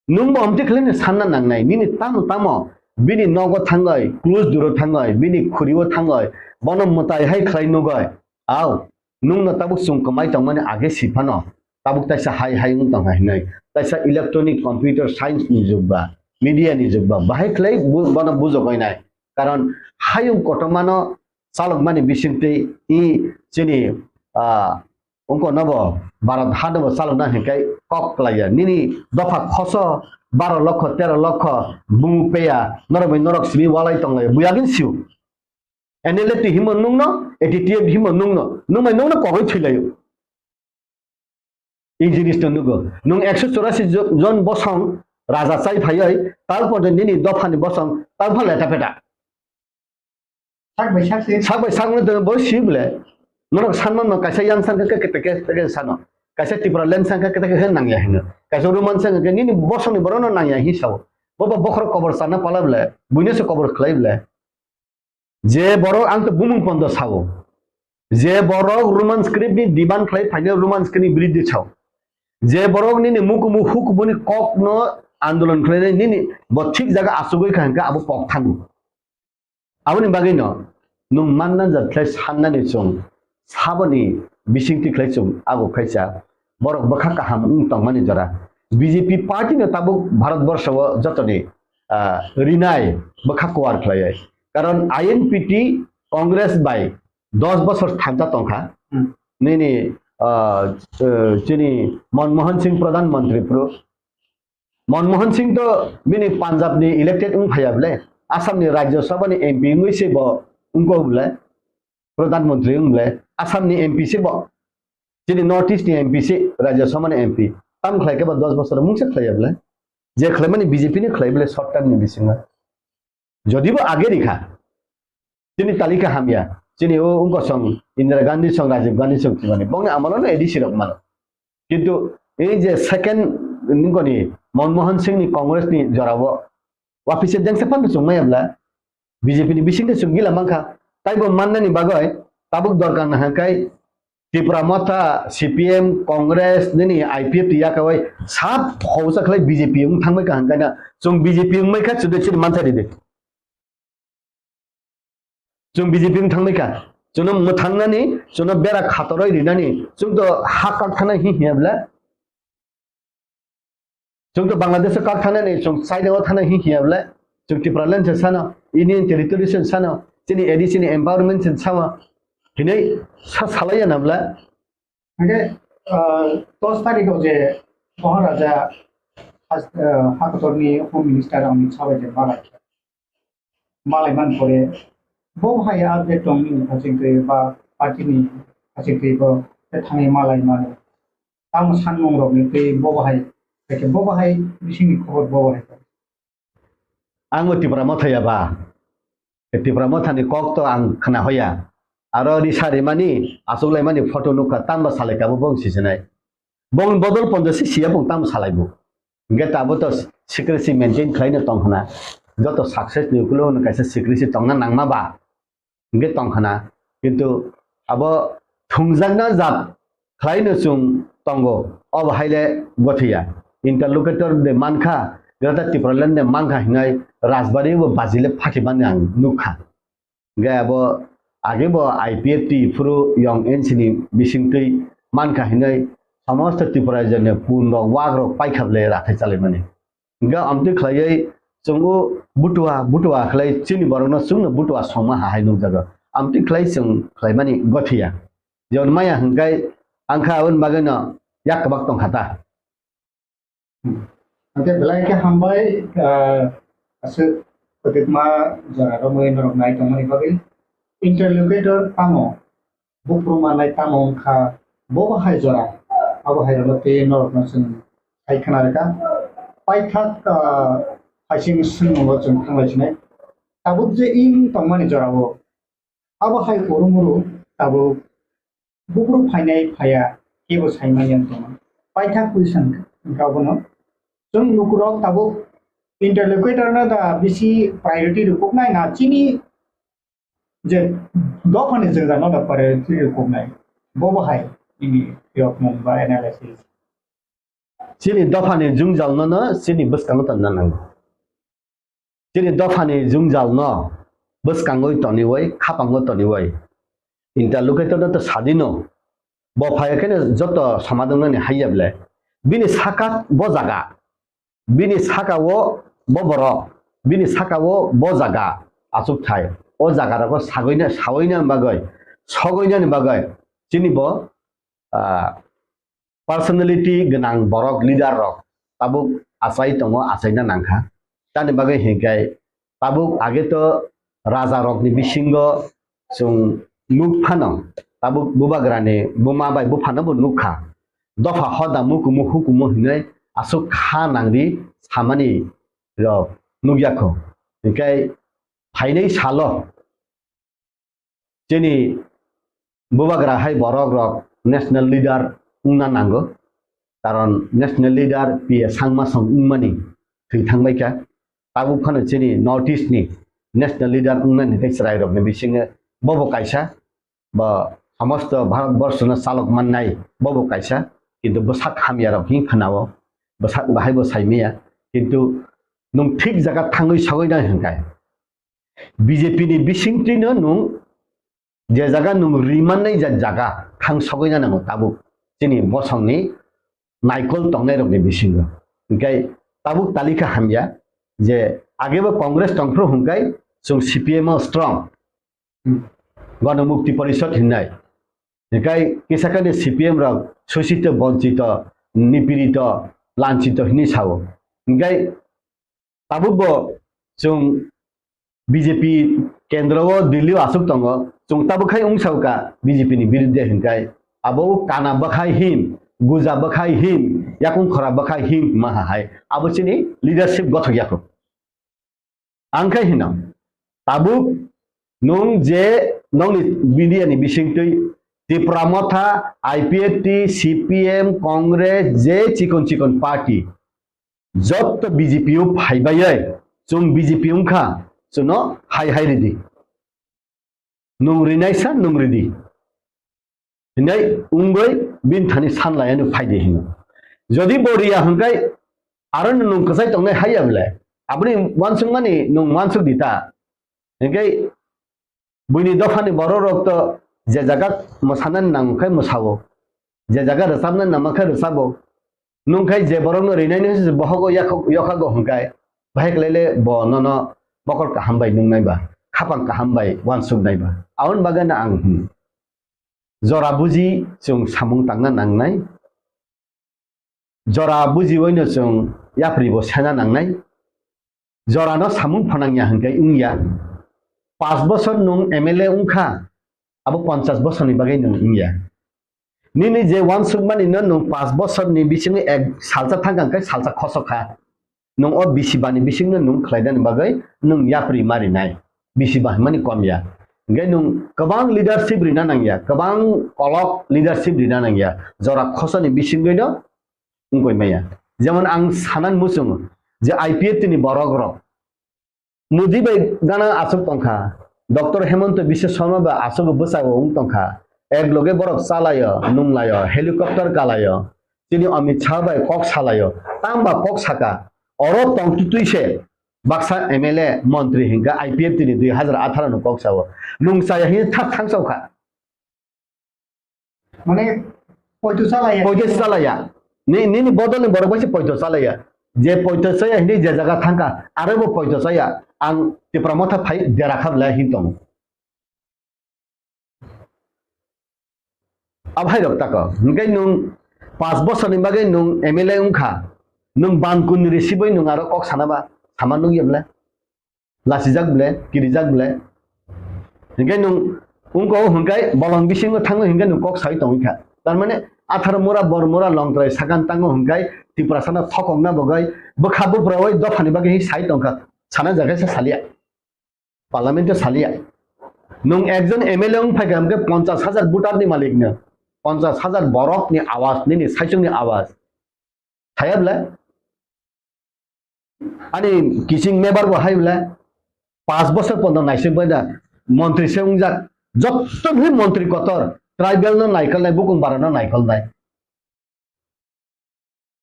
Nwng bo omtwi khlai no sanna nangnai, nini tamo tamo bini nogo thangwi, close door o thangwi, bini khuri o thangwi, bono mwtai hai khlai nugwi. Au, nwng no tabuk chwng kwmai tongmani age si phano, tabuk taisa hai hai wng tongkha hinwi. Taisa electronic computer science ni jug ba, media ni jug ba, bahai khlai bu-, bono bujogwi nai. Karon hayung kotorma no chalokmani bisingtwi i chini, ah, ungko nobo Bharat hano bo chalokna hinkai kok klaiya. Nini dopha khoso baro lokho, tero lokho, bumu peya, norok bai norok simi walai tonglaiya. Buyagin siu. N L F T himo nungno, A T T F himo nungno, nungbai nungno kogoi thwilaio. I jinis no nugo. Nwng ekso chorasi jo-, jon bosong raja chai phaioi, tal porjonto nini dophani bosong tal pha leta peta. Sak bai sak se. Sak bai sak no bo si bole. Norok sanma no kaisa yang sangkha khe kete khe sano. Kaisa Tipraland sangkha kete khe nangya hino. Kaisa Roman sangkha khe nini bosongni borok no nangya hi sao. Bo bo bokhorok kobor chana pala bole. Buino se kobor khlai bole. Je borok ang to bumung pondo sao. Je borok Roman script ni demand khlai phaino Roman script ni biridhi sao. Je borok nini mukumu hukumuni kok no andolon khlainai nini bo thik jaga achugwi kha hwnkhe abo kok thango. Aboni bagwi no nwng manna jat khlai sannani chwng saboni bisingtwi khlai chwng abo khaisa borok bwkha kaham wng tongmani jora. B J P party no tabuk Bharat borsho o jotoni, ah, rinai bwkha kuar khlaiwi. Karon I N P T Congress bai dos bosor thansa tongkha. Hmm. Nini, ah, eh, chini Manmohan Singh Pradhan Mantri phuru. Manmohan Singh to bini Punjab ni elected wng phaiya bole, Assam ni Rajya Sabha ni M P wngwi se bo wngkho bole, Pradhan Mantri wng bole, Assam ni M P se bo, chini North East ni M P se, Rajya Sabha ni M P. Tam khlai khe ba dos bosor mungsa khlai ya bwle. Je khlaimani B J P ni khlai bwle short term ni bisingo. Jodibo age rikha. Chini talika hamya. Chini o wngkosong Indira Gandhi song, Rajiv Gandhi song tibani. Bongni amolo no A D C rok mano. Kintu ei je second nungkoni Manmohan Singh ni Congress ni jorao wapisa jengsa phano chwng maya bwla B J P ni bisingtwi chwng gila mankha. Taibo mannani bagwi tabuk dorkar nahakhe Tipra Motha, C P M, Congress, nini I P F T yakawai sab khausa khlai B J P wng thangbai kaham kaina. Chwng B J P wngmai kha chwdwi chini mantha ridi. Chwng B J P wng thangbai kha. Chwngno mwthangnani, chwngno bera khatoroi rinani. Chwng to ha kak thana hi hiya bwle. Chwng to Bangladesh o kak thangnani, chwng China o thana hi hiya bwle. Chwng Tipraland se sano, Union Territory se sano, chini A D C ni empowerment se sama. Hinwi sa salaiya na bwle. Hingke, ah, dos tarikh o je Maharaja has-, ah, hakotorni Home Minister Amit Shah bai je malai kha. Malai man pore, bo hai update tong ni haching twi ba party ni haching twi bo te thangwi malai mano. Tamo sanmung rok ni twi bo hai, bo hai bising ni khobor bo hai. Ang bo Tipra Motha ya ba. Tipra Motha ni kok to ang khna hoya. Aro risa rimani, aswk laimani photo nukha, tamba salai kabo bong sisinai. Bong bodol ponjo si siya bong tamo salai bo. Hingke tabo to secrecy maintain khlaino tong khna. Joto success ni ukulo no kaisa secrecy tongna nangma ba. Hingke tong khna. Kintu abo thungjakna jat khlaino chwng tongo. Obo haile gothiya. Interlocutor de mankha, Greater Tipraland de mankha hinai Rajbari bo bajile phakhi mani ang nukha. Hingke abo age bo I P F T phuru yong N C ni bisingtwi mankha hinwi somosto Tripura rajyoni pun rok wak rok paikha bwle rathai chalaimani. Hingke amtwi khlaiwi chwng o butua butua khlai chini borokno chwngno butua songma ha hai nukjago. Amtwi khlai chwng khlaimani gothiya. Jemon maya hingke angkha aboni bagwino yak kwbak tongkha ta. Hingke belai khe hambai, ah, aswk kwtwkma jora romwi norok nai tongmani bagwi. Interlocutor tamo, buphuru manai tamo wngkha, bo bo hai jora, abo hai rokno tei norokno chwng hai khna rwkha. Paithak, ah, haising swngmungo chwng thanglai sinai. Tabuk je wng tongmani jorao, abo hai urumuru tabuk buphuru phainai phaiya kebo saimanya wng tongma. Paithak question wngkha bono. Chwng lukurok tabuk interlocutor no da bisi priority rwkuknai na chini je dophani jwngjal no da priority rwkuknai. Bo bo hai nini yokmung ba analysis. Chini dophani jwngjal no no chini bwskango tonna nango. Chini dophani jwngjal no bwskango toniwi, khapango toniwi. Interlocutor no to sadino. Bo phai kheno joto somadongnani haiya bwle. Bini saka bo jaga. Bini saka o bo borok. Bini saka o bo jaga. Achuk thai. O jaga rogo sagoina, saoina bagwi, sogoinani bagwi. Chini bo, ah, personality gwnang borok, leader rok tabuk achai tongo, achaina nangkha. Tamni bagwi hinkhe tabuk age to raja rokni bisingo chwng nuk phano, tabuk bubagrani buma bai buphano bo nukha. Dopha hoda mukumu hukumu hinwi aswk kha nangri samani rok nukya kho. Hinkhe phainai salo chini bubagra hai borok rok national leader wngna nango, karon national leader P A Sangma song wngmani thwi thangbaikha. Tabuk phano chini North East ni national leader wngnani tei chwrai rokni bisingo bobo kaisa, bo somosto Bharat borso no chalok mannai bobo kaisa, kintu bwsak hamya rok hin khwnao, bwsak bahai bo saimaya, kintu nwng thik jaga thangwi sogwi nai hwnkhe. B J P ni bisingtwino nwng je jaga nwng rimannai ja-, jaga thang sogwi na nango tabuk chini bosongni naikol tongnai rokni bisingo. Hinkhe tabuk talika hamya je agebo Congress tongphuru hwnkhe chwng C P M o strong. Hmm. Gana Mukti Parishad hinnai. Hinkhe kisa kani C P M rok sosito, bonchito, nipirito, lanchito hinwi sao. Hinkhe tabukbo chwng B J P kendro o Delhi o aswk tongo, chwng tabuk khai wng sao ka B J P ni biruddhe hinkhai abo kana bwkhai hin guja bwkhai him, yakung khora bwkhai him hima hai. Abo chini leadership gothok yakho. Ang khe hino, tabuk nwng je nokni media ni bisingtwi Tipra Motha, I P F T, C P M, Congress, je chikon chikon party, jotto B J P o phaibai, chwng B J P wngkha, chwngno hai hai ridi. Nwng rinaisa nwng ridi. Hinai wngwi bini thani sanlaiya nwng phaidi hino. Jodi bo riya hwnkhe aro nwng kwchai tongnai haiya bwle. Aboni uansukmani nwng uansuk di ta. Hinkhe buini dophani borok rok to je jaga mwsanani nang khe mwsao. Je jaga rwchabnani nang khe rwchabo. Nwng khe je borokno rinaini hwnse bohogo yakhok-, yokhago hwnkhe, bahai khlai le bo nono mokol kaham bai nungnai ba, khapang kaham bai uansuknai ba. Aboni bagwi no ang hwn, jora buji chwng samung tangna nangnai, jora bujiwi no chwng yapri bo sena nangnai. Jorano samung phanangya hwnkhe wngya. Pash bosor nwng M L A wngkha, abo ponchash bosorni bagwi nwng wngya. Nini je uansukmani no nwng pash bosorni bisingo ek salsa thangkha hwnkhe salsa khosok kha. Nwng o bisi bani bisingno nwng khlaidani bagwi nwng yapri ma rinai. Bisi ba hwnmani kom ya. Hwnkhe nwng kwbang leadership rina nangya, kwbang kolok leadership rina nangya. Jora khosoni bisingwi no wngkoi maya. Jemon ang sanan muchungo je I P F T ni borok rok Modi bai gana aswk tongkha, Doctor Hemanta Biswa Sarma bai aswk bwsao wng tongkha, ek loge borok chalaio, nunglaio, helicopter kalaio, chini Amit Shah bai kok salaio, tang ba kok saka, oro tongtwtwi se baksa M L A, montri hinkha I P F T ni dui hazar atharo ni kok sao, nung chaya hini thak thang sao kha. Mane, poito chalaya. Poito chalaya. Ni, nini bodolni borok bai se poito chalaya. Je poito chaya hini je jaga thangkha, aro bo poito chaya. Ang Tipra Motha phai dera kha bwlai hin tongo. Abhai rok tako. Hingke nung pash bosorni bagwi nung M L A wngkha. Nung ban kun risibai nung aro kok sana ba? Sama nukya bwlai? Lasijak ble, kirijak ble. Hinkhe nwng wngko hwnkhe bolong bisingo thangwi hinkhe nwng kok sawi tongwi kha. Tar mane atharo mura, bor mura, longtrai sakan tango hwnkhe Tiprasano thokokna bagwi bwkha buphrawi dophani bagwi hi sai tongkha. Sana jaga se salia. Parliament o salia. Nwng ekjon M L A wng phaikha hwnkhe ponchash hajar voter ni malik no. Ponchash hajar borok ni awaz, nini saichung ni awaz. Thaya bwle? Ani kiching mebar bo hai bwle? Paanch bosor pono naisik bai da montri se wngjak. Jotto bhi montri kotor, tribal no naikolnai, bukung bara no naikolnai.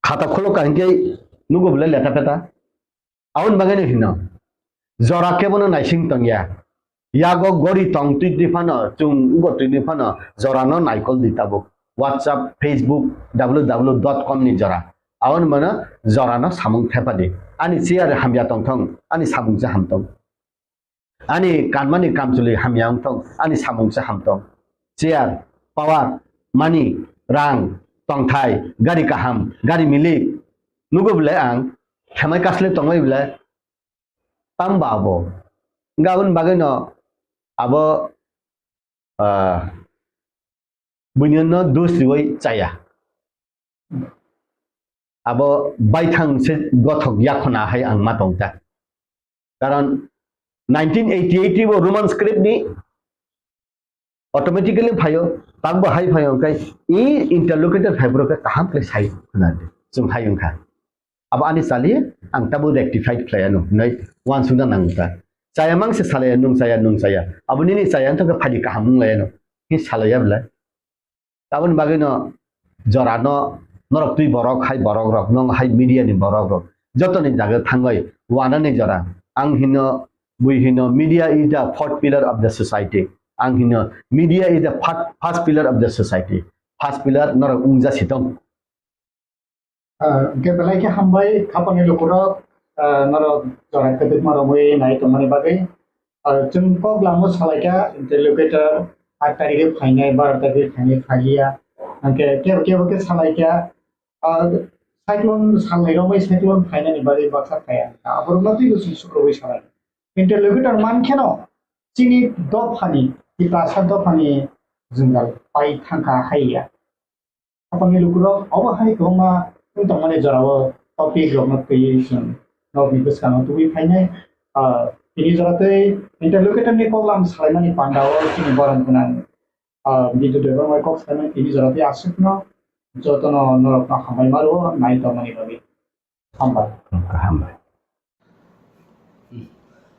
Khata khulok ka hinkhe nugo bwle leta peta. Aboni bagwi no hino. Jora kebono naising tongya. Yago gori tong twi twi phano, chwng wngbo twi twi phano jorano naikol di tabuk. WhatsApp, Facebook, W W W dot com ni jora. Aboni mano jorano samung thepa di. Ani chair hamya tongthong, ani samung se hamtong. Ani kanmani kamchwlwi hamya wngthong, ani samung se hamtong. Chair, power, money, rang, tongthai, gari kaham, gari milik. Nugo bwle ang, khemai kasle tongbai bwle, tang ba abo. Hingke aboni bagwino abo, ah, buino dos riwi chaya. Abo baithang se gothok yakhona hai ang ma tong ta. Karon nineteen eighty-eight bo Roman script ni automatically phaio, takbo hai phaio, hingke i interlocutor phaiphuru khe kaham khe sai khna di, chwng hai wngkha. Abo ani chali, ang tabuk rectified khlai anw, hinwi uansukna nango ta. Chaya mang se salaya, nwng chaya, nwng chaya. Abo nini chaya wngkha khe phadi kaham wng lai anw, hi salaya bwle. Aboni bagwino jorano norok twi borok hai borok rok, nwng hai media ni borok rok, jotoni jaga thangwi wanani jora. Ang hino, bui hino, media is the fourth pillar of the society. Ang hino, media is the fir-, first pillar of the society. First pillar norok wngja sitong. Ah, hingke belai khe hambai, khapangni lukurok, ah, norok jora kwdwkma romwi nai tongmani bagwi. Ah, chwng kok lamo salaikha, interlocutor, aat tarikhe phainai, baro tarikhe phainai, phaiya. Hingke kebo kebo khe salaikha, ah, cyclone salnai romwi cyclone phainani bagwi baksa phaiya. Aborokno twibo chwng sukrubwi salai. Interlocutor mankheno chini dophani, Tiprasa dophani jwngjal pai thangkha haiya. Hapangni lukurok obo hai kwbangma wng tongmani jorao topic rokno twiwi chwng norokni bwskango tubui phainai. Ah, tini jora tei interlocutor ni kok lam salaimani pandao chini borom gwnang, ah, Bidyu Debbarma kok salaimani tini jora tei aswkno jotono norokno hambai ma rwo nai tongmani bagwi. Hambai. Hambai.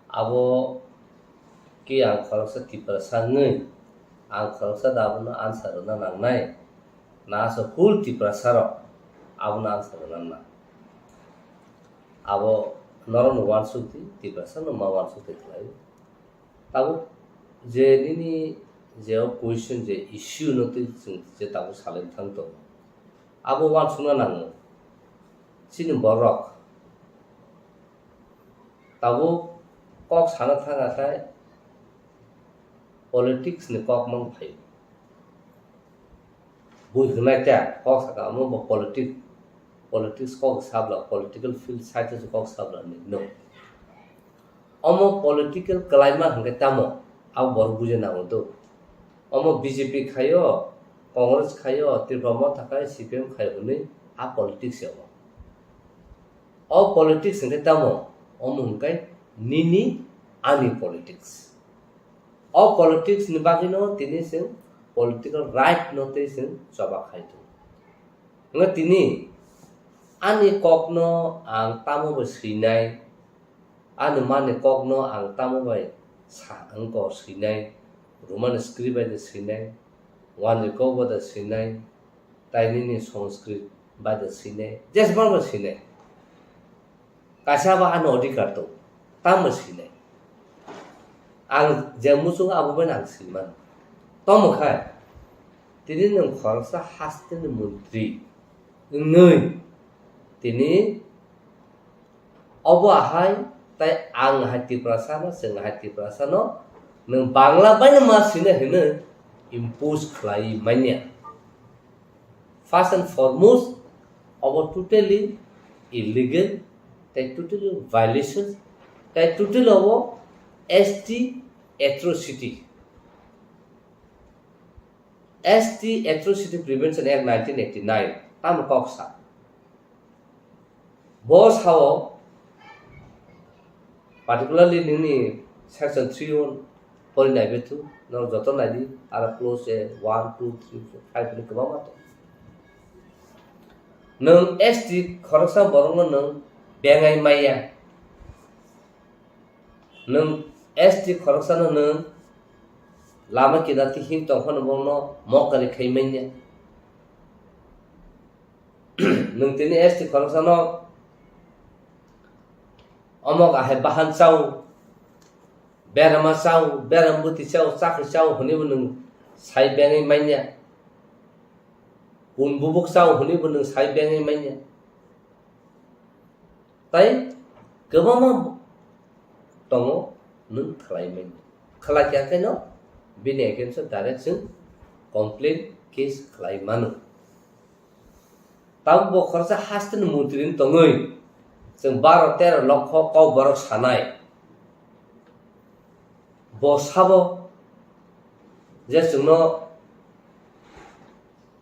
Abo khe ang khoroksa Tiprasa wngwi, ang khoroksa da abono answer rwna nangnai, na aswk whole Tiprasa rok abono answer rwna nang. Abo norokno uansuk di, Tiprasa no ma uansuk di khlai. Tabuk je nini je o question je issue no twi chwng je tabuk salai thang tongo. Abo uansukna nango. Chini borok tabuk kok sana thang akhai politics ni kok mang phai. Bui hwnai ta kok saka omo bo politic, politics kok sabla, political field side o kok sabla ni no. Omo political kalaima hwnkhe tamo, abo borok buja nango do. Omo B J P khaio, Congress khaio, Tripura Motha khai, C P M khaio hwnwi a politics ya omo. O politics hwnkhe tamo, omo hwnkhe nini ani politics. O politics ni bagwino tini chwng political right no tei chwng choba khai tongo. Hwnkhe tini ani kokno ang tamo bai swinai, ani mani kokno ang tamo bai sa wngkha swinai, Roman script bai de swinai, wanjwi kok bai de swinai, tai nini Sanskrit bai de swinai, jesbang bai swinai. Kaisa ba ani odhikar tong, tamo sinai. Ang je muchung abo bai ang sinmano. Tomo khai, tini nwng khoroksa hasteni montri wngwi, tini obo ahai, tai ang hai Tiprasa no, chwng hai Tiprasa no, nwng Bangla bai no ma sinai hwnwi impose khlai manya. First and foremost, obo totally illegal, tai totally violation, tai totally obo S T atrocity. S T Atrocity Prevention Act nineteen eighty-nine, tamo kok sa. Bo sao, particularly nini section three one pori nai bethu, norok joto nai di, aro clause one, two, three, four, five ni kwbangma tong. Nwng S T khoroksa borokno nwng bengai maya. Nwng S T khoroksano nwng lama kinarti him tongphano bono mokari khai manya. Nwng tini S T khoroksano omok ahai bahan chao, berama chao, beram bwtwi chao, chakri chao hwnwibo nwng sai bengwi manya. Kun bubuk chao hwnwibo nwng sai bengwi manya. Tai kwbangma tongo nwng khlai manya. Khlai kha khe no bini against o direct chwng complaint case khlai mano. Tabuk bo khoroksa hasteni montri wng tongwi chwng baro tero lokho kok borok sanai. Bo sabo je chwngno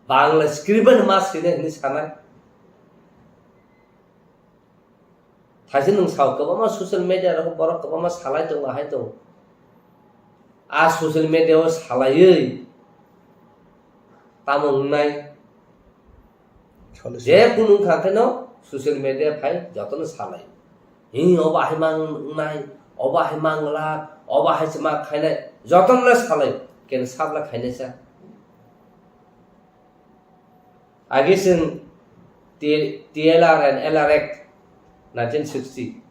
Bangla script bai ma swinai hwnwi sanai. Thaise nwng sao kwbangma social media rok borok kwbangma salai tongo, ahai tongo. A social media o salaiwi tamo wngnai? Solution. Je kunu wngkha kheno social media phai jotono salai. Hi obo hai mang wngnai, obo hai mang glak, obo hai se ma khainai, jotono le salai. Ken sabla khainai sa. Agi chwng T-, T L R and L R Act nineteen sixty,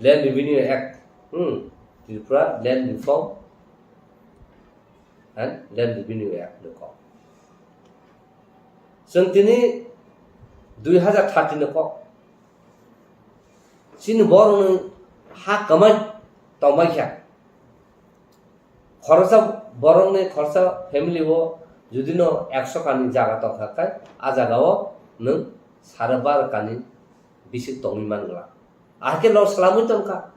Land Revenue Act, hmm, Tripura Land Reform and Land Revenue Act ni kok. Chwng tini dui hazar thirty ni kok. Chini borokni ha kwmai tongbai kha. Khoroksa borokni khoroksa family o judino ekso kani jaga tongkha khe, a jagao nwng sare baro kani bisik tongwi man glak. Ahai khe lok swlamwi tongkha.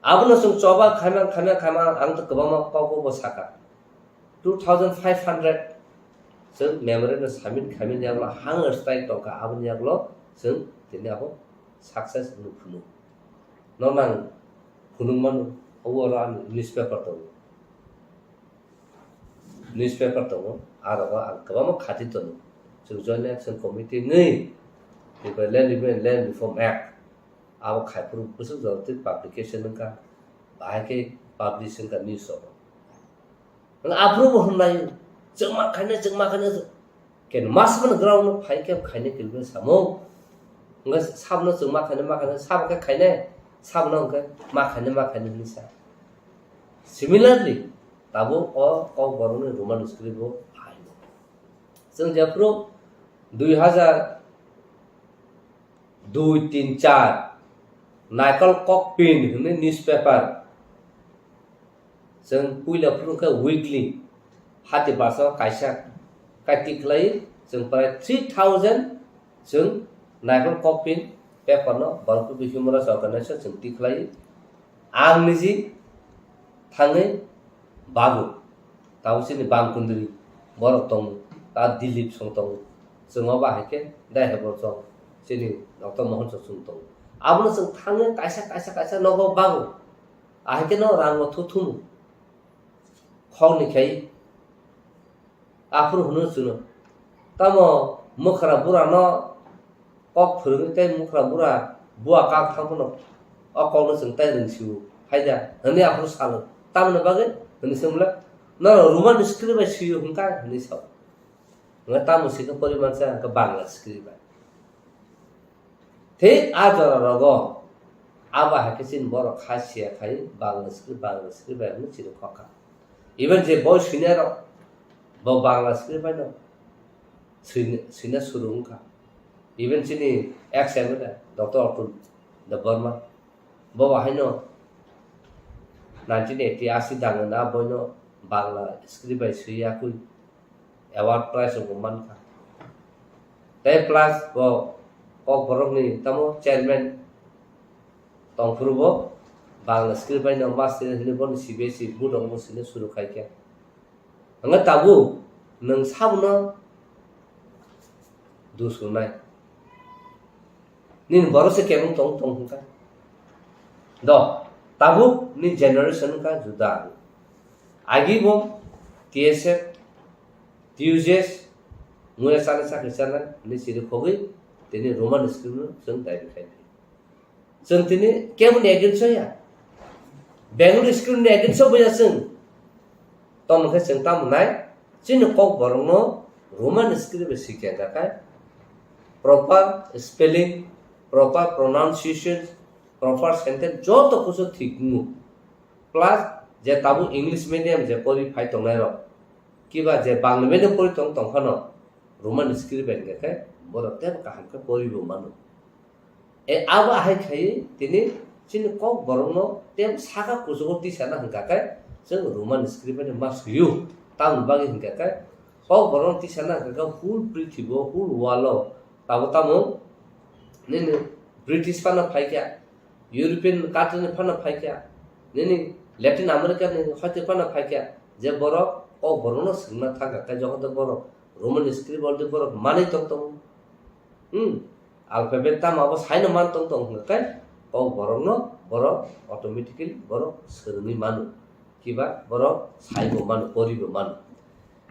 Abono chwng choba khaima, khaima, khaima, ang to kwbangma kok bo sakha. Two thousand five hundred Chwng memorandum submit khaimani yagulo hunger strike tongkha, aboni yagulo chwng tini abo success wngwi phunuk. Nono ang phunuk mano, obo oro ang newspaper tongo. Newspaper tongo, aro ang kwbangma khati tongo. Chwng Joint Action Committee wngwi, Tripura Land Review and Land Reform Act, abo khaiphuru bwswk jora twi publication wngkha, bahai khe publish wngkha news rogo. Nang aphuru bo hwnlai, chwngma khainai, chwngma khainai, ken mas man ground no phai khe khainai kilbe samo. Nga sabno chwngma khainai, ma khainai, sabo khe khainai, sabno hwnkhe ma khainai, ma khainai hwnwi sa. Similarly, tabuk o Kokborokni Roman script bo hai. Chwng jephuru dui hazar dui tin char Naikol Kokpin hwnwi newspaper, chwng puila phuru khe weekly, hati basa kaisa kai tikhlai, chwng prai three thousand chwng Naikol Kokpin paper no borok Himoraj organization chwng tikhlai. Ang niji thangwi bago, tabo chini bangkundri borok tongo, ta Dilip song tongo, chwng obo hai khe dai hai borok chong, chini Doctor Mohon chong chwng tongo. Abono chwng thangwi kaisa, kaisa, kaisa nogo bago, ahai khe no rango thuthumu khokni khai. Aphuru hwnwi chwngno, "Tamo mwkhra burano kok phwrwngwi tei mwkhra bura bua kak thang phano o kokno chwng tai rwngsio hai da?" hwnwi aphuru salo. "Tamoni bagwi?" hwnwi swngmwla, "Norok Roman script bai swio hwn kha?" hwnwi sao. Hwnwi tamo swikhe porimansa hwnkhe Bangla script bai. Thik a jora rogo abo hai khe chini borok kha siya khai Bangla script, Bangla script bai hwnwi chini khokha. Even je boi swinai rok bo Bangla script bai no swina, swina suru wngkha. Even chini ex M L A Doctor Atul Debbarma bo bo haino nineteen eighty asi dangna boino Bangla script bai swi yakui award prize rok bo mankha. Tei plus bo Kokborokni tamo chairman tongphuru bo Bangla script bai no master hwnwi bono C B S E board rok bo swina suru khai kha. Hwnba tabuk nwng sabono dus rwnai. Nini borok se kebeng tong tong hwnka. Do, tabuk ni generation wngkha juda. Agi bo T S F, T U J S, muya chana chakri chana, ni siri khogwi, tini Roman script no chwng daibi khai di. Chwng tini keboni against o ya. Bengali script ni against o bo ya chwng. Tamo khe chwng tamo nai, chini Kokborokno Roman script bai sikya hwnkha khe, proper spelling, proper pronunciation, proper sentence joto kusu thik wngo. Plus je tabuk English medium je pori phai tongnai rok, kiba je Bangla medium pori tong tong phano Roman script bai hwnkha khe borok teibo kaham khe pori bo mano. E, abo ahai khai tini chini Kokborokno tei saka kuchugo tisana hwnkha khe chwng Roman script bai ma swiyo. Tamoni bagwi hwnkha khe Kokborokno tisana hwnkha khe whole prithibo, whole world o tabo tamo nini British phano phaikha, European country ni phano phaikha, nini Latin America ni hoite phano phaikha, je borok Kokborokno swngna thangkha khe joto borok Roman script already borok manwi tong tongo. Hmm, alphabet tamo abo saino man tong tong hwnkha khe Kokborokno borok automatically borok swrwngwi mano, kiba borok saibo mano, poribo mano.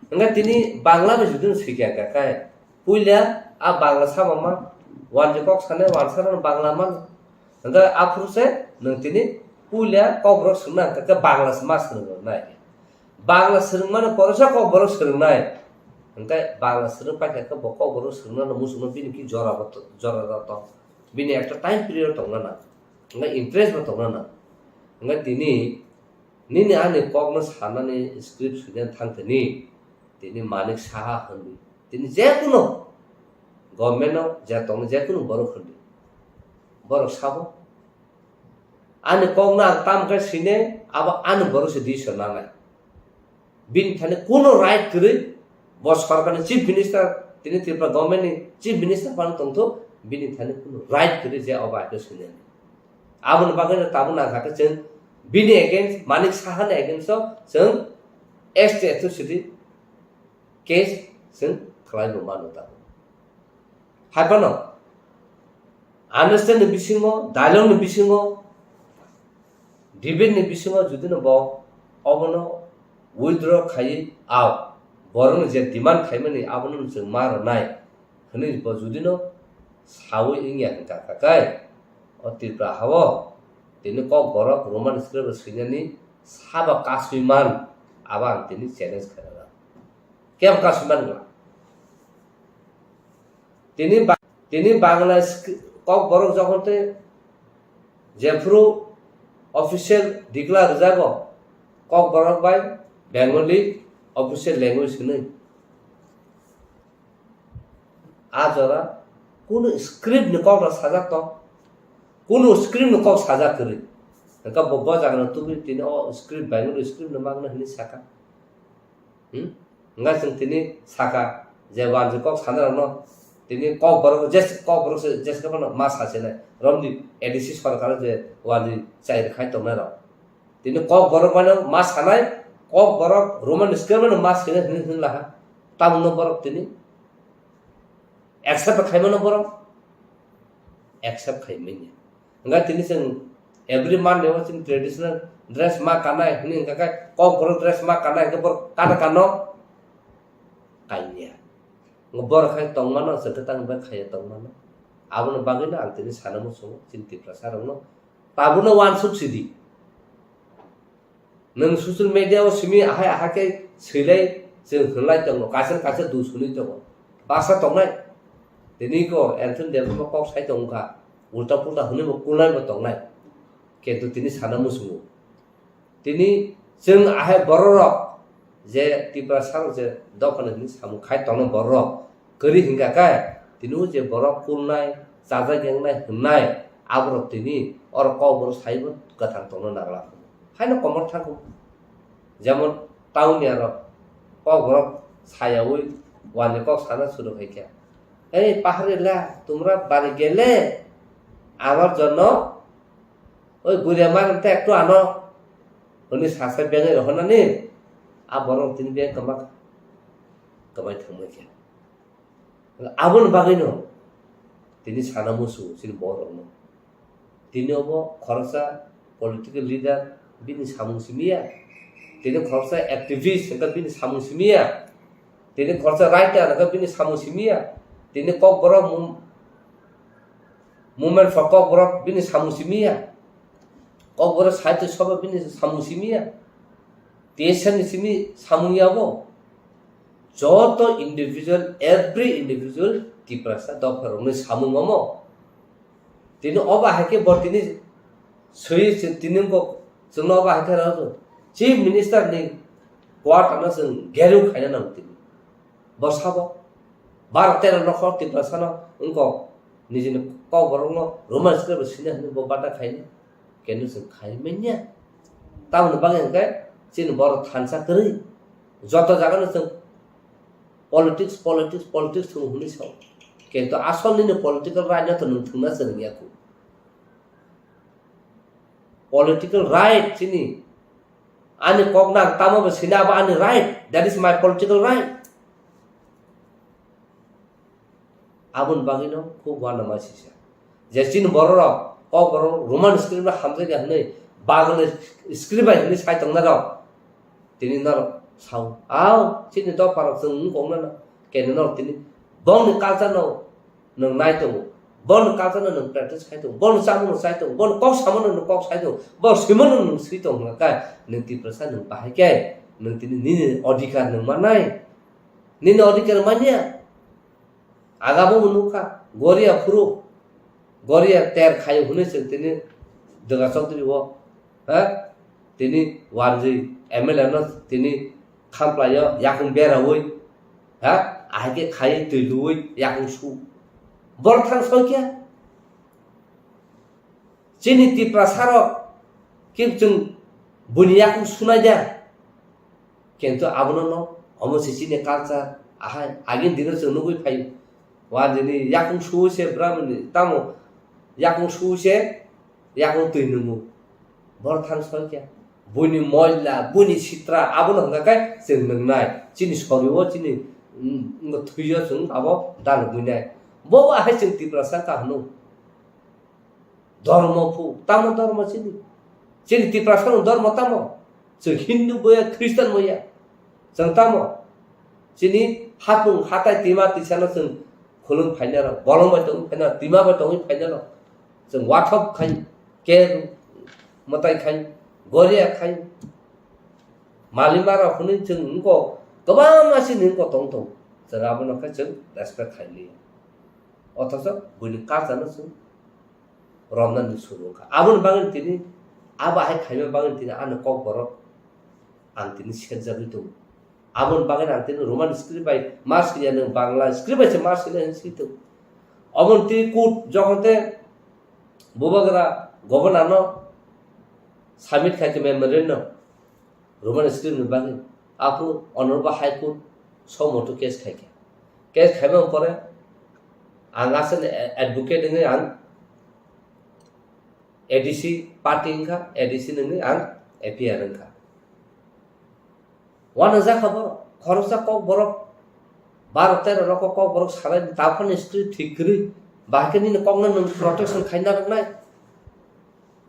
Hwnkhe tini Bangla bai jodi no swikha hwnkha khe, puila a Bangla sama man, wanjwi kok sanai wansa no Bangla mano. Hwnkhe aphuru se nwng tini puila Kokborok swngna hwnkha khe Bangla se ma swrwng nai. Bangla swrwngmano poresa Kokborok swrwngnai. Hwnkhe Bangla swrwng paikha khe bo Kokborok swrwngnano muchungno bini ki jora bo to-, jora rok tong. Bini ekta time period tongna nang. Hwnkhe interest bo tongna nang. Hwnkhe tini nini ani kokno sanani script swina thang tini, tini Manik Saha hwnwi. Tini jekunu government-o je tongni jekunu borok hwnwi. Borok sabo. Ani kokno ang tam khe sine, abo ani borok se decision nanai. Bini thani kuno right kwrwi, bo sorkarni chief minister, tini Tripura government ni chief minister phano tongthok, bini thani kuno right kwrwi je obo aike sine. Aboni bagwi no tabuk nangkha khe chwng bini against, Manik Saha ni against o chwng S T atrocity case Chwng khlai bo mano tabuk. Hai phano understand ni bisingo, dialogue ni bisingo, debate ni bisingo judino bo obono withdraw khaiwi, ao borokni je demand khaimani abono chwng ma rwnai hwnwi bo judino sawi wngya hwnkha kha khe, o Tripura hao tini Kokborok Roman script swinani sabo kasui man, abo ang tini challenge khainai. Kebo kasui man wngla. Tini ba-, tini Bangla skri-, Kokborok jokhon tei jephuru official declare rwjago, Kokborok bai Bengali official language hwnwi. A jora kunu script ni kok rok sajak tong, kunu script ni kok sajak kwrwi. Hwnkhe bo, bo jaga no tubui tini o script Bengali script no magna hwnwi saka. Hmm? Hwnkhe chwng tini saka je wanjwi kok sanai rokno, tini Kokborok je, Kokborok se jeske phano ma sasinai romni A D C sorkar je wanjwi chai rwkhai tongnai rok. Tini Kokborok mano ma sanai, Kokborok Roman script mano ma sinai hwnwi hwnwi laha. Tamungno borok tini accept khaimano borok accept khaimanya. Hwnkhe tini chwng every Monday o chini traditional dress ma kanai hwnwi hwnkha khe Kokborok dress ma kanai hwnkhe borok kana kano kanya. Borok khai tongmano chwng khe tang bai khaiya tongmano. Aboni bagwino ang tini sana muchungo chini Tiprasa rokno tabukno uansuk sidi. Nwng social media o simi ahai ahai khe swilai chwng hwnlai tongo, kaisa kaisa dusuni tongo, baksa tongnai. Tini ko Anthony Debbarma kok sai tongkha, ulta pulta hwnwi bo kulnai bo tongnai. Kintu tini sana muchungo. Tini chwng ahai bororok je Tiprasa rok je dophani hwnwi samung khai tongnai bororok kwrwi hwnkha khe, tini o je borok kulnai, chajak yangnai hwnnai, aborok tini oro Kokborok saibo kwthang tongna nangla. Haino komor thangkho. Jemon town ni aro Kokborok sayaui wani kok sana suru khai khe, "Ei paharia, tumra bari gele, amar jonno oi guria maram te ektu ano," hwnwi sasa bengwi rohornani, a borok tini beng kwma kwbai thangma khe. Aboni bagwino tini sana musu chini borokno. Tini obo khoroksa political leader bini samung simiya. Tini khoroksa activist hwnkhe bini samung simiya. Tini khoroksa writer hwnkhe bini samung simiya. Tini Kokborok mum-, Movement for Kokborok bini samung simiya. Kokborok Sahitya Sabha bini samung simiya. T S F ni simi samung yabo. Joto individual, every individual Tiprasa dopha rokni samung omo. Tini obo hai khe bo tini swi se tini wngkok chwngno obo hai khe rw Chief Minister ni quarter no chwng gerung khaina nango tini. Bo sabo bar tero nokhor Tiprasa no wngkok nijini Kokborok no Roman script bo sina hwnwi bo bata khaina. Kenu chwng khai manya. Tamoni bagwi hwnkhe chini borok thansa kwrwi. Joto jaga no chwng politics, politics, politics thung hwnwi sao. Kintu asol nini political right no to nwng thwngna chwng ya khu. Political right chini. Ani kok nang tamo bo sina abo ani right. That is my political right. Aboni bagwino khub uanama sisa. Je chini bororok, Kokborok Roman script no hamjakya hwnwi, Bangla script bai hwnwi sai tongnai rok. Tini norok sao, "Ao, chini dopharok chwng wng kok nana." Kene norok tini bongni culture no nwng nai tongo, bongni culture no nwng practice khai tongo, bongni chamung no chai tongo, bongni kok samo no nwng kok sai tongo, bongni swimo no nwng swi tongo hwnka khe, nwng Tiprasa nwng bahai khe, nwng tini nini odhikar nwng mannai, nini odhikar manya. Agabo bo nukha, Goria phuru, Goria ter khayo hwnwi chwng tini Dwga Chaudhary o, ha? Tini wanjwi M L A no tini khamplaio, yakung beraui, ha? Ahai khe khai twi luui yakung su. Bor thang soi khe? Chini Tiprasa rok khe chwng buini yakung sunai da. Kintu abono no, omo se chini culture, ahai, agini dino chwng nugui phaio. Wanjwini yakung suwi se bwrabwni, tamo yakung suwi se yakung twi nungo. Bor thang soi khe. Buini moila, buini sitra, abono hwnkha khe chwng nungnai. Chini sori o, chini Wngkha thwiyo chwng abo dalogwi nai. Bo ahai chwng Tiprasa wngkha hwno. Dhormo phu, tamo dhormo chini? Chini Tiprasa ni dhormo tamo? Chwng Hindu boya, Christian boya. Chwng tamo? Chini hapung hatai twima twisano chwng khulum phainai rok, bolong bai tongwi phainai rok, twima bai tongwi phainai rok. Chwng wathop khai, ker mwtai khai, goria khai. Malima rok hwnwi chwng wngkok, kwbangma chini wngkok tong tong. Chwng abono khe chwng respect khai liya. Othocho buini culture no chwng romnani suru wngkha. Aboni bagwi tini, abo hai khaima bagwi tini ani kokborok ang tini serjagwi tongo. Aboni bagwi ang tini Roman script bai ma siliya, nwng Bangla script bai se ma siliya hinwi swi tongo. Oboni tini court jokhon te bubagra governor no submit khai khe memorandum. Roman script ni bagwi. Aphuru Honorable High Court suo motu case khaikha. Case khaimani pore ang aswkni advocate wngwi ang A D C party wngkha, A D C nungwi ang F I R wngkha. Uanajak kha borok, khoroksa kok borok, baro tero rok kok borok salai, taphani script thik kwrwi, bahai khe nini kokno nwng protection khaina rwnai.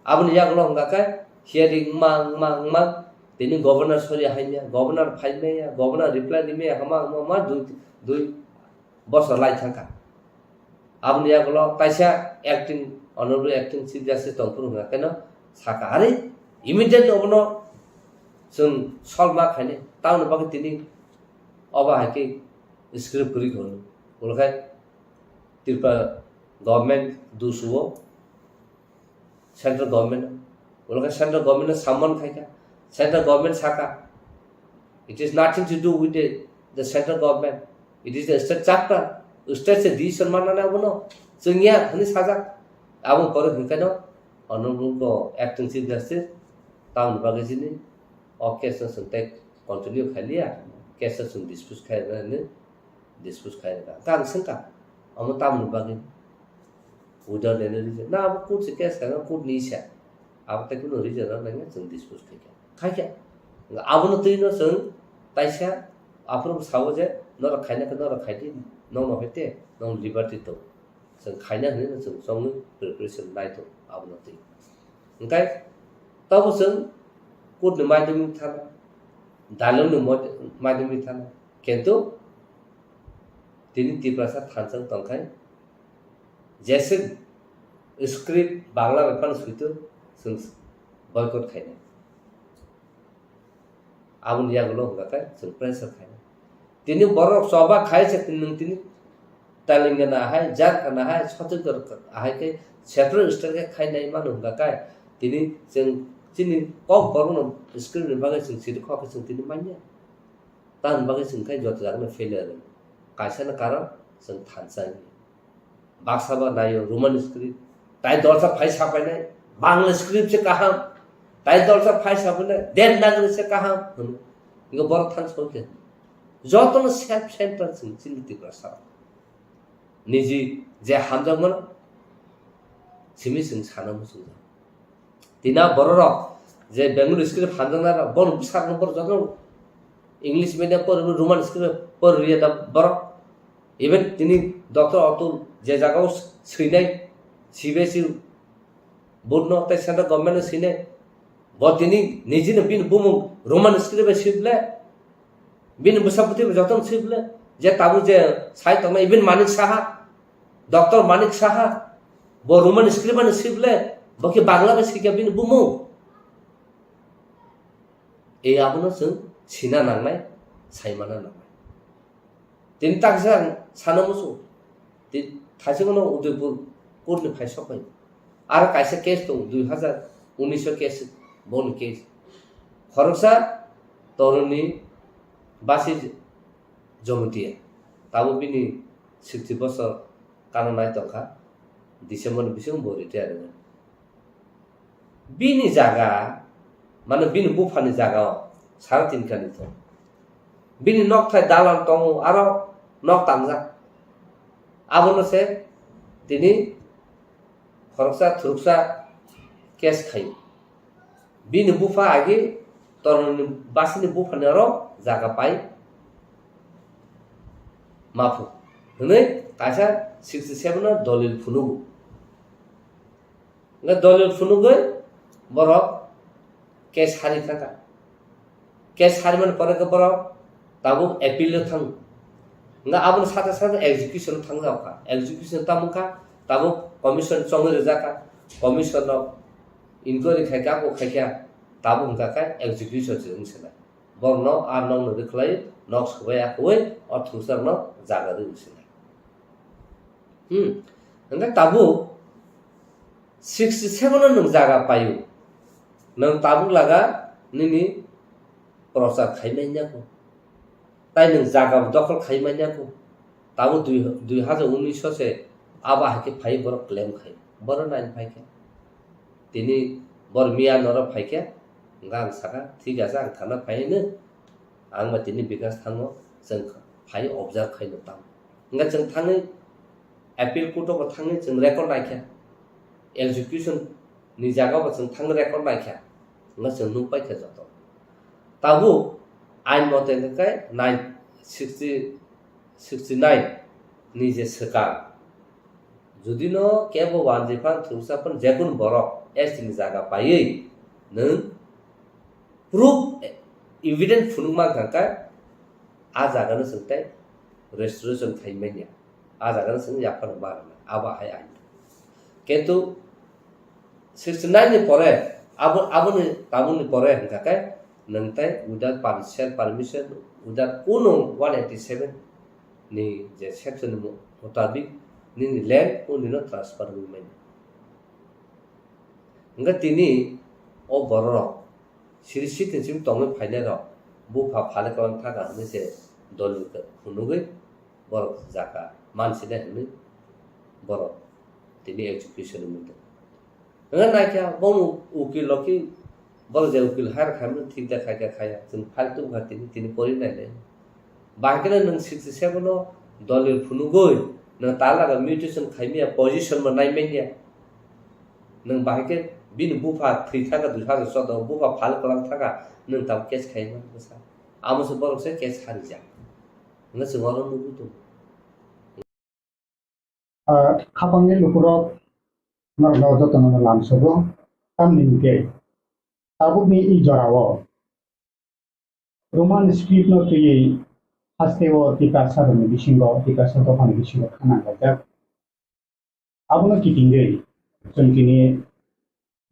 Aboni yagulo hwnka khe hearing wngma, wngma, wngma, tini governor sori haimya, governor phaimaya, governor reply rimaya, hama, hama, hama, dui, dui bosor lai thangkha. Aboni yagulo taisa acting, honorable acting chief justice tongphuru hwnka kheno saka, "Are, immediately obono chwng solve ma khainai, tamoni bagwi tini obo hai khe script kwrwi kha hwnwi." Ulo khe Tripura government dusuo, central government, ulo khe central government no summon khaikha, central government saka, "It is nothing to do with the, the central government, it is the state chapter, state se decision manna nai abono, chwngya," hwnwi sajak. Abo pore hwnkheno honorable acting chief justice tamoni bagwi chini o case no chwng tei continue khailiya, case no chwng dispose khairwkha hwnwi dispose khairwkha. Hwnkhe ang swngkha, omo tamoni bagwi? Without any reason. Na abo court se case khaina, court ni isa. Abo tei kunu reason rok nangya chwng dispose khaikha. Khaikha. Abono twi no chwng taisa aphuru sao je norok khaina khe norok khaidi, nokno hai te nong liberty tong. Chwng khaina hwnwi no chwng chongwi preparation nai tong abono twi. Hwnkhe tobo chwng court ni maidwmwi thana, dalong ni mod-, maidwmwi thana. Kintu tini Tiprasa thansa wng tongkhai, jese script Bangla bai phano suitu chwng boycott khainai. Aboni yagulo hwnka khe chwng pressure khainai. Tini borok choba khai se nwng tini Telangana hai, Jharkhand hai, Chhattisgarh hai khe separate state khe khainai mano hwnka khe tini chwng chini kok borokno script ni bagwi chwng siri kok khe chwng tini manya. Tamoni bagwi chwng khai joto jagano failure rw. Kaisano karon chwng thansa wngya. Baksa ba naio Roman script. Tai dolsa phai sapainai, Bangla script se kaham. Tai dolsa phai sapainai, Devanagari se kaham hwno. Ingo borok thansa wngkhe. Jotono self centered chwng chini Tiprasa. Niji je hamjakmano simi chwng sana muchungjak. Tini a bororok je Bengali script hamjaknai rok, bono bwsakno borok jotono English medium pori, Roman script pori rwya da borok. Even tini Doctor Atul je jagao swinai C B S E board no tei central government no swinai, bo tini nijino bini bumung Roman script bai swi ble, bini bwsa bwtwi bai jotono swi ble, je tabuk je sai tongmani even Manik Saha, Doctor Manik Saha, bo Roman script bai swi ble, bo khe Bangla bai swikha bini bumung. E abono chwng sina nangnai, saimana nangnai. Tini taksa ang sana muchung. Tini thaichukno Udaipur court ni phai sokphai. Aro kaisa case tongo, dui hazar unis o case, boni case. Khoroksa toroni basi Jamatia. Tabuk bini sixty bosor kana nai tongkha. December ni bisingo bo retire wngmani. Bini jaga, mane bini buphani jaga o sara tin kani tongo. Bini nokthai dalan tongo, aro nok tamjak. Abono se tini khoroksa thuruksa case khaio. Bini bupha agi toroni basini buphani aro jaga pai. Maphu hwnwi kaisa sixty seven no dolil phunugo. Hwnkhe dolil phunugwi borok case hari thangkha. Case harimani pore khe borok tabuk appeal o thango. Hwnkhe aboni sate sate execution o thangjak kha. Execution tamo kha, tabuk commission chongwi rijak kha. Commission rok inquiry khai kha, abo khai kha, tabuk hwnkha khe execution se wng se nai. Borokno ar nokno rwkhlai, nok swbai akwui o thwngsakrokno jaga rwui se nai. Hmm. Hwnkhe tabuk sixty seven no nwng jaga paio. Nwng tabuk laga nini prochar khai manya kho. Tai nwng jaga dokhol khai manya kho. Tabuk dui, dui hajar unis o se abo hai khe phai borok claim khai. Borok nai phai khe. Tini bor miya noro phai khe, hwnkhe ang sakha, "Thik ache, ang thana phai hino, ang bai tini bikas thango, chwng phai observe khaino tamo." Hwnkhe chwng thangwi appeal court o bo thangwi chwng record naikha, execution ni jaga bo chwng thangwi record naikha, hwnkhe chwng nukpaikha joto. Tabuk ain mote hwnkhe nine sixty, sixty nine ni je swkang, jodi no kebo wanjiphan thwngsaphano jekunu borok S T ni jaga paiwi nwng proof, evidence phunuk mankha khe, a jaga no chwng tei restoration khai manya, a jaga no chwng yaphar ma rwna, abo hai ain. Kintu sixty nine ni pore, abo, aboni, tabukni pore hwnkha khe, nwng tei without per-, self permission, without kuno one eighty seven ni je section ni mu-, mutabik nini land o nino transfer wngwi manya. Hwnkhe tini o bororok siri sitin sim tongwi phainairok bupha phale kwlang thaka hwnwi se dolil khe phunugwi borok jaka mansinai hwnwi borok tini execution wngwi tong. Hwnwi naikha bono ukil rok khe borok je ukil hire khaimani thik da khaikha khaya, chwng file tubukha tini, tini pori nainai. Bahai kheno nwng sixty seven o dolil phunugwi nwng talaga mutation khaimya, position bo naimanya. Nwng bahai khe bini bupha thwi thangkha dui hajar choudo, bupha phal kwlang thangkha, nwng tabuk case khaima bwsa. Amo se borok se case harijak. Hwnwi chwng oro nugwi tongo. Ah, khapangni lukurok norokno jotono lamsogo, tamni hwnkhe tabukni i jorao Roman script no twiwi hasteo Tiprasa rokni bisingo, Tiprasa dophani bisingo khana laijak. Abono kitingwi chwng tini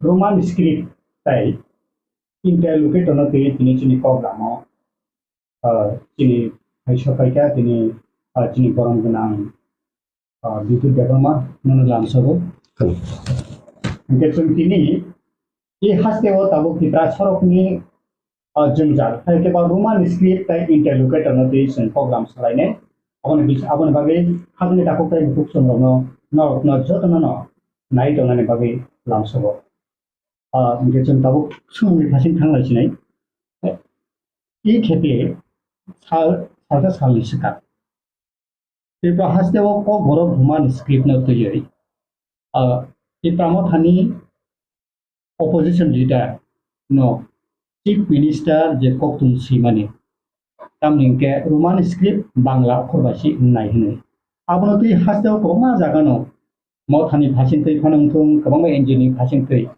Roman script tai interlocutor no twiwi tini chini program o, ah, chini hai sopaikha tini, ah, chini borom gwnang, ah, Bipul Debbarma nono lamsogo. Hwnkhe chwng tini i hasteo tabuk Tipra sorokni o jwngjal, hai khe ba Roman script tei interlocutor no twi chwng program salainai. Aboni bis-, aboni bagwi hajani takhuk tei bukhuk chwng rokno, norokno jotono no nai tongnani bagwi lamsogo. Ah, hwnkhe chwng tabuk swngmungni phasing thanglai sinai. I khepe sal, salsa salni swkang. Tripura hasteo Kokborok Roman script no twiwi, ah, Tipra Mothani opposition leader no Chief Minister je koktun swimani, tamni hwnkhe Roman script Bangla okhor bai si wngnai hwnwi. Abono twi hasteo kwbangma jagano Mothani phasing twi phano wngthung, kwbangma N G O ni phasing twi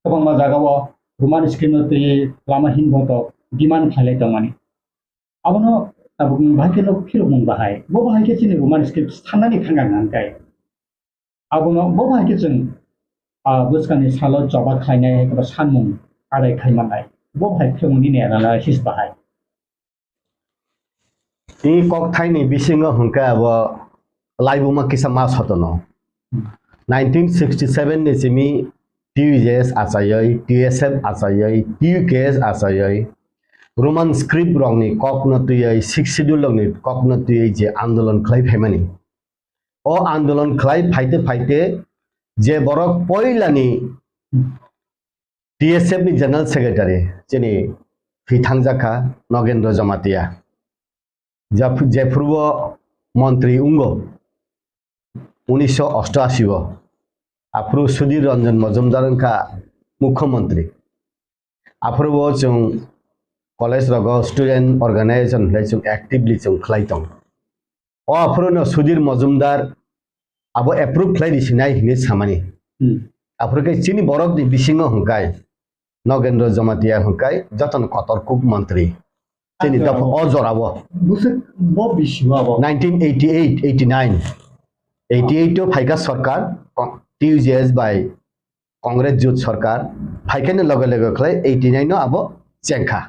kwbangma jagao Roman script no twiwi lama hinbotok demand khlailai tongmani. Abono tabukni bahai khe no phirokmung bahai. Bo bahai khe chini Roman script sanani thangkha hwnkhe. Abono bo bahai khe chwng, ah, bwskangni salo choba khlainai hai khe bo sanmung adai khai mannai. Bo bahai phirokmung nini analysis bahai. Tini kokthaini bisingo hwnkhe abo laibuma kisa ma sotono. Nineteen sixty seven ni simi T U J S achaiwi, T S F achaiwi, T U K S achaiwi, Roman script rokni kokno twiwi, Sixth Schedule rokni kokno twiwi je andolon khlai phaimani. O andolon khlai phaite phaite je borok poilani T S F ni General Secretary chini thwi thangjakha Nogendra Jamatia. Jap-, jephuru bo montri wngo unisho osto ashi o, aphuru Sudhir Ranjan Majumdar wngkha mukhyamantri. Aphuru bo chwng college rogo student organization hwnwi chwng actively chwng khlai tongo. O aphuru no Sudhir Majumdar abo approve khlai risinai hinwi samani. Hmm. Aphuru khe chini borok ni bisingo hwnkhe Nogendra Jamatia hwnkhe jotono kotor kuk mantri. Chini dopha o jorao. Bwswk bo bisi abo. Nineteen eighty-eight, eighty-nine. Eighty-eight o phaikha sarkar, T U J S bai Congress jut sarkar, phaikhani loge loge khlai eighty-nine no abo chengkha.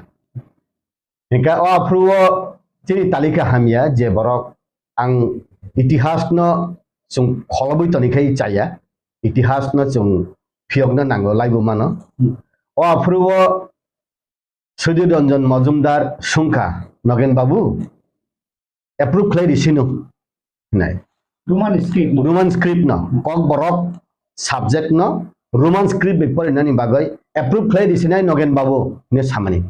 Hingkhe o aphuru o chini talika hamya je borok ang itihas no chwng kholobwi tonikhai chaya, itihas no chwng phiyokna nango laibo mano. O aphuru o Sudhir Ranjan Majumdar sungkha, Nogen babu, approve khlai risino hinai. Roman script no. Roman script no, Kokborok subject no Roman script bai porinani bagwi approve khlai risinai Nogen babu hinwi samani.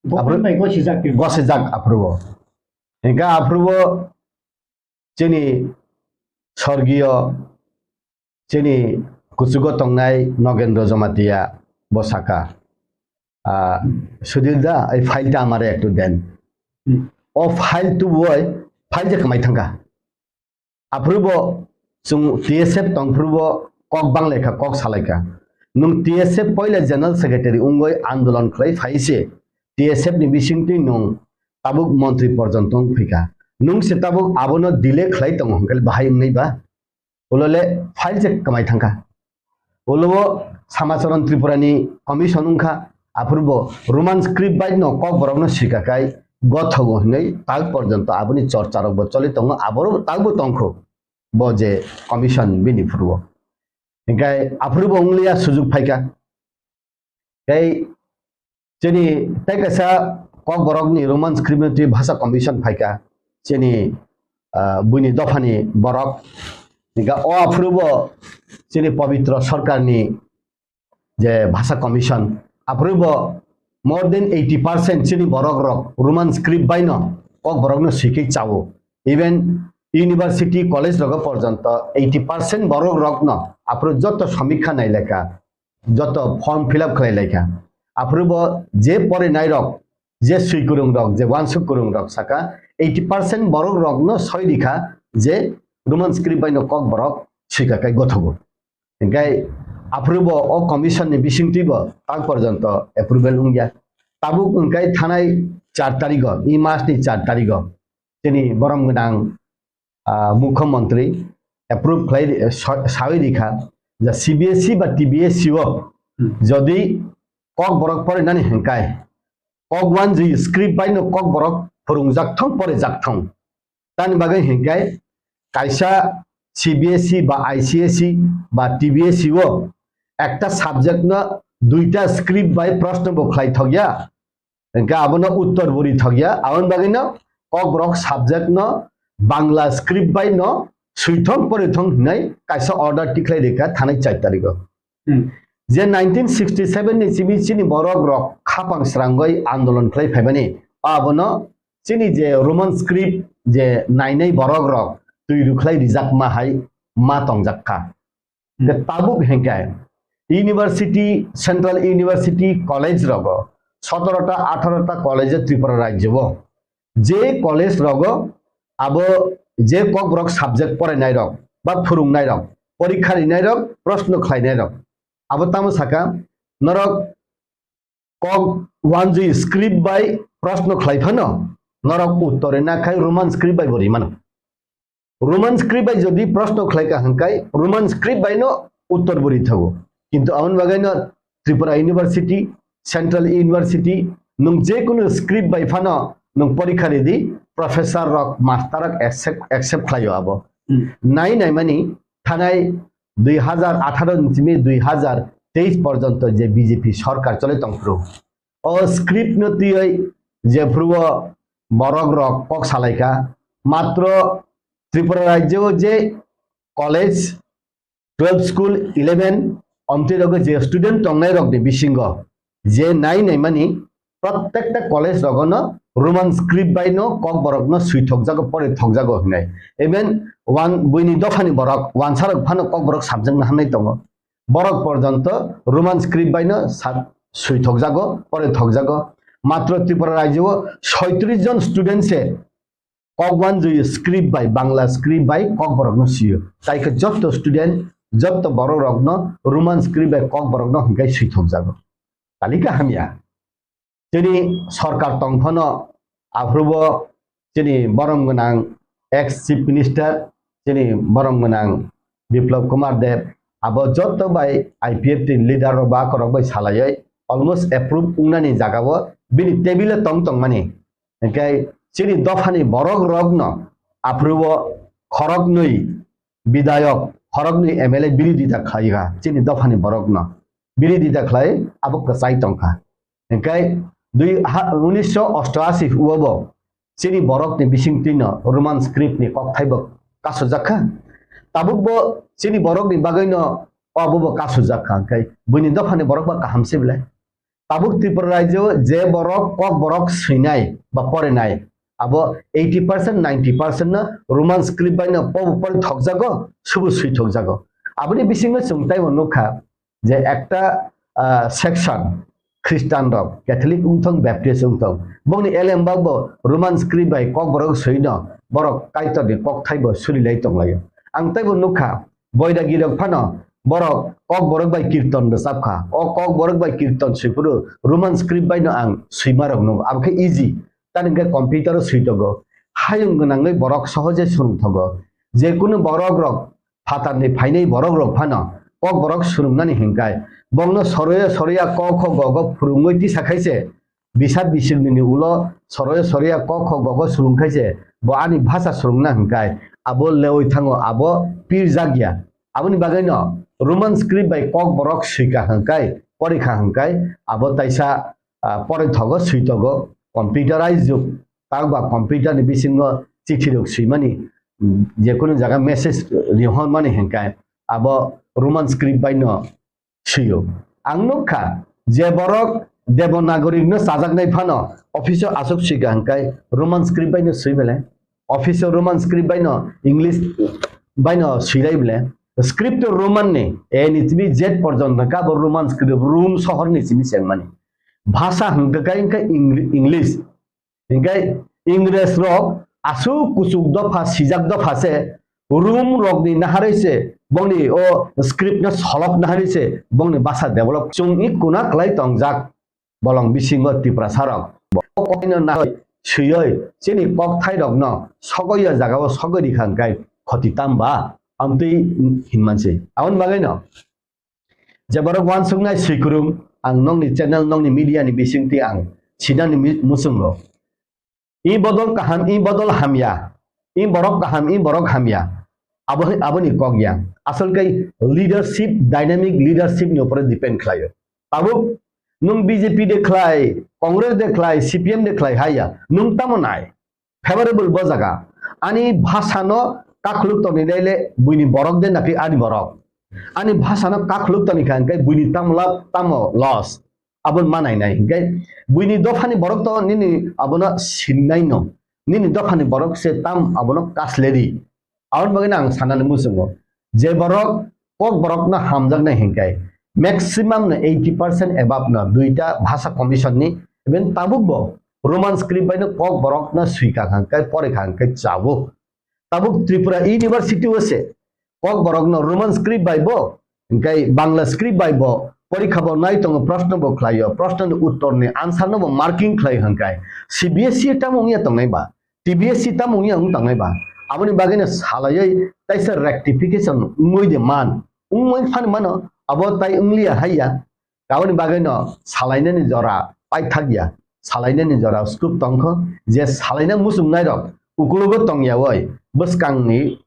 Government bai gosijak twi. Gosijak aphuru o. Hingkhe aphuru o chini sorgiyo chini kuchugo tongnai Nogendra Jamatia bo saka, ah, "Sudhir da, ei file ta amare ektu den." Hmm. O file tubui file je kwmai thangkha. Aphuru bo chwng T S F tongphuru bo kok banglaikha, kok salaikha. Nwng T S F poila general secretary wngwi andolon khlai phai se T S F ni bisingtwi nwng tabuk montri porjonto wng phikha. Nwng se tabuk abono delay khlai tongo hwnkhe bahai wngnai ba? Ulo le file se kwmai thangkha. Ulo bo Samacharan Tripura ni commission wngkha, aphuru bo Roman script bai no Kokborok no swika kai gothogo hinwi tal porjonto aboni chorcha rok bo choli tongo, aboro tal bo tongkho bo je commission bini phuru o. Hinkhe aphuru bo wngliya sujuk phaikha. Tei chini tei kaisa Kokborok ni Roman script ni twi bhasha commission phaikha. Chini, ah, buini dopha ni borok. Hinkhe o aphuru bo chini Pabitra Sarkar ni je bhasha commission, aphuru bo more than eighty percent chini borok rok Roman script bai no Kokborok no swikhe chao. Even university, college rogo porjonto eighty percent borok rok no aphuru joto samikha nailekha. Joto form fill up khlai laikha. Aphuru bo je porinai rok, je swi kwrwng rok, je uansuk kwrwng rok saka eighty percent borok rok no soi rikha je Roman script bai no Kokborok swika kai gothogo. Hinkhe aphuru bo o commission ni bisingtwi bo tak porjonto approval wngya. Tabuk wngkhe thanai char tarigo, e mas ni char tarigo chini borom gwnang, ah, mukhyamantri approve khlai ri-, sa-, sawi rikha je C B S E ba T B S E o jodi Kokborok porinani hinkai kok uanjwi script bai no Kokborok phwrwngjak thung, porijak thung. Tani bagwi hinkai kaisa C B S E ba I C S E ba T B S E o ekta subject no duita script bai proshno bo khlai thokya. Hingke abono uttor bo rithokya, aboni bagwino Kokborok subject no Bangla script bai no swithok porithok hinwi kaisa order tikhlai rikha thanai char tarigo. Hmm. Je nineteen sixty seven ni simi chini borok rok khapang srangwi andolon khlai phaimani, abono chini je Roman script je nainai borok rok twi rwkhlai rijakma hai ma tongjakha. Hingke tabuk hingke university, central university college rogo sotorota, atharota college Tripura rajyo o. Je college rogo abo je Kokborok subject porainai rok ba phwrwngnai rok, porikha rinai rok, proshno khlainai rok. Abo tamo saka norok kok uanjwi script bai proshno khlai phano norok uttor rina khai Roman script bai bo rimano. Roman script bai jodi proshno khlai ka hwnkhe Roman script bai no uttor bo rithago. Kintu aboni bagwi no Tripura University, Central University, nwng je kunu script bai phano nwng porikha ridi, professor rok, master rok accept, accept khlaio abo. Hmm. Nai naimani thanai dui hazar atharo ni simi dui hazar teis porjonto je B J P sorkar choli tongphuru, o script no twiwi jephuru o borok rok kok salaikha, matro Tripura rajyo o je college, twelve school, eleven, omtwi rogo je student tongnai rokni bisingo je nai naimani prottekta college rogono Roman script bai no Kokborok no swi thokjago, pore thokjago hinai. Even wan-, buini dophani borok, wansa rok phano Kokborok subject no hamnai tongo. Borok porjonto Roman script bai no sa-, swi thokjago, pore thokjago. Matro Tripura rajyo o soitris jon student se kok wanjui script bai, Bangla script bai Kokborok no sio. Tai khe jotto student, jotto borok rok no Roman script bai Kokborok no hingkai swi thok jago. Talika hamya. Chini sorkar tong phano aphuru bo chini borom gwnang ex chief minister, chini borom gwnang Biplab Kumar Deb, abo jotto bai I P F T ni leader rok ba korok bai salaioi almost approve wngnani jaga o bini table o tong tongmani. Hingkai chini dophani borok rok no aphuru o khoroknwi bidayok, khoroknwi M L A birodita khlai kha chini dophani borok no. Birodita khlai abo kwchai tong kha. Hingkai dui ha, unisho osto ashi o bo chini borok ni bising twi no Roman script ni kokthai bo kasujak kha. Tabuk bo chini borok ni bagwi no abo bo kasujak kha. Hingkai buini dophani borok ba kaham se belai. Tabuk Tripura rajyo je borok Kokborok swinai ba porinai, abo eighty percent, ninety percent no Roman script bai no pobo pori thokjago, subu swi thokjago. Aboni bisingo chwng taibo nukha je ekta, ah, section Christian rok, Catholic wngthong, Baptist wngthong, bongni elembak bo Roman script bai Kokborok swino borok Kaitor ni kokthai bo surilai tonglaio. Ang taibo nukha, Boidagirok phano borok Kokborok bai kirton rwchap kha. O Kokborok bai kirton swi phuru Roman script bai no ang swima rok nukgo. Abo khe easy. Tani hwnkhe computer o swi tongo. Hayung gwnangwi borok sohoje swrwng thogo. Je kunu borok rok phatar ni phainai borok rok phano Kokborok swrwngnani hwnkhe bongno soroya soroya ko kho go go phwrwngwi tisa khaise Bisap bisingni ni ulo soroya soroya kok kho gogo swrwng khaise, bo ani bhasa swrwngna hwnkhe abo lewi thango, abo pirjak ya. Aboni bagwi no Roman script bai Kokborok swika hwnkhe, porikha hwnkhe abo taisa, ah, poroi thogo, swi togo, computerized jug. Takba computer ni bisingo chithi rok swimani, mm, jekunu jaga message rihormani hwnkhe abo Roman script bai no swiyo. Ang nukha je borok Devanagari no chajaknai phano office o aswk swika hwnkhe Roman script bai no swi bele. Office o Roman script bai no English bai no swilai bele. Script o Roman ni A ni simi Z porjonto kha bo Roman script, Rom sohor ni simi chengmani. Bhasa hwnkhe khe Eng-, English. Hingke Ingres rok aswk kuchuk dopha, sijak dopha se, Rom rok ni naharwi se, bongni o script no solok naharwi se, bongni basa develop. Chwng i kuna kwlai tongjak, bolong bisingo Tiprasa rok. Bo koino naharwi swiwi, chini kokthai rok no sogoi ya jaga o sogoi rikha hingke khoti tamba, amtwi hinman se. Aboni bagwi no. Je borok uansuknai swikwrwng, ang nokni channel, nokni media ni bisingtwi ang sinani mi-, muchungo. I bodol kaham, i bodol hamya, i borok kaham, i borok hamya. Abo, aboni kok ya. Asol kai leadership, dynamic leadership ni upore depend khlaio. Tabuk nwng B J P de khlai, Congress de khlai, C P M de khlai haya. Nwng tamo nai? Favorable bo jaga. Ani bhasano kakhuluk tongni naile buini borok de napi ani borok. Ani bhasano kakhuluk tongni kha hwnkhe buini tamo lab tamo loss. Abon manai nai hwnkhe buini dophani borok to nini abono sinnai no. Nini dophani borok se tam abono kasleri. Aboni bagwi no ang sanani muchungo, je borok kok borokno hamjaknai hinkhe maximum no eighty percent above no duita bhasha commission ni, even tabuk bo Roman script bai no kok borokno swika hwnkhe, porikha hwnkhe chabuk. Tabuk Tripura University o se kok borokno Roman script bai bo, hwnkhe Bangla script bai bo porikha bo nai tongo, proshno bo khlaio, proshno ni uttor ni answer no bo marking khlai hwnkhe C B S E tamo wngya tongnai ba? T B S C tamo wngya wng tangnai ba? Aboni bagwi no salaiwi taisa rectification wngwi de man. Wngwi phano mano, abo tai wngliya haiya. Aboni bagwi no salainani jora paithak ya. Salainani jora scope tongkho, je salaina muchungnai rok ukulugo tongyawi bwskangni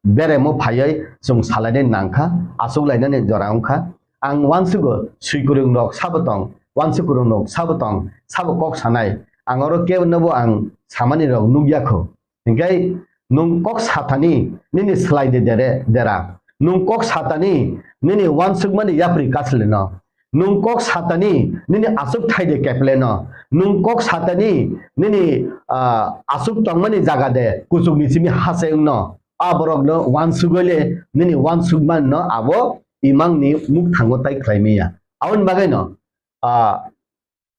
beremo phaiwi chwng salainai nangkha, achuklainani jora wngkha. Ang uansugo swikwrwng rok sabo tong, uansukwrwng rok sabo tong, sabo kok sanai. Ang oro kebo nobo ang samani rok nukya kho. Hinkhe nwng kok satani nini slai de dere, dera. Nwng kok satani nini uansukmani yapri kasleno. Nwng kok satani nini aswk thai de kepleno. Nwng kok satani nini, ah, aswk tongmani jaga de kuchukni simi hase wngno. A borokno uansugwi le nini uansukmano abo imangni mukthango tai khlai manya. Aboni bagwino, ah,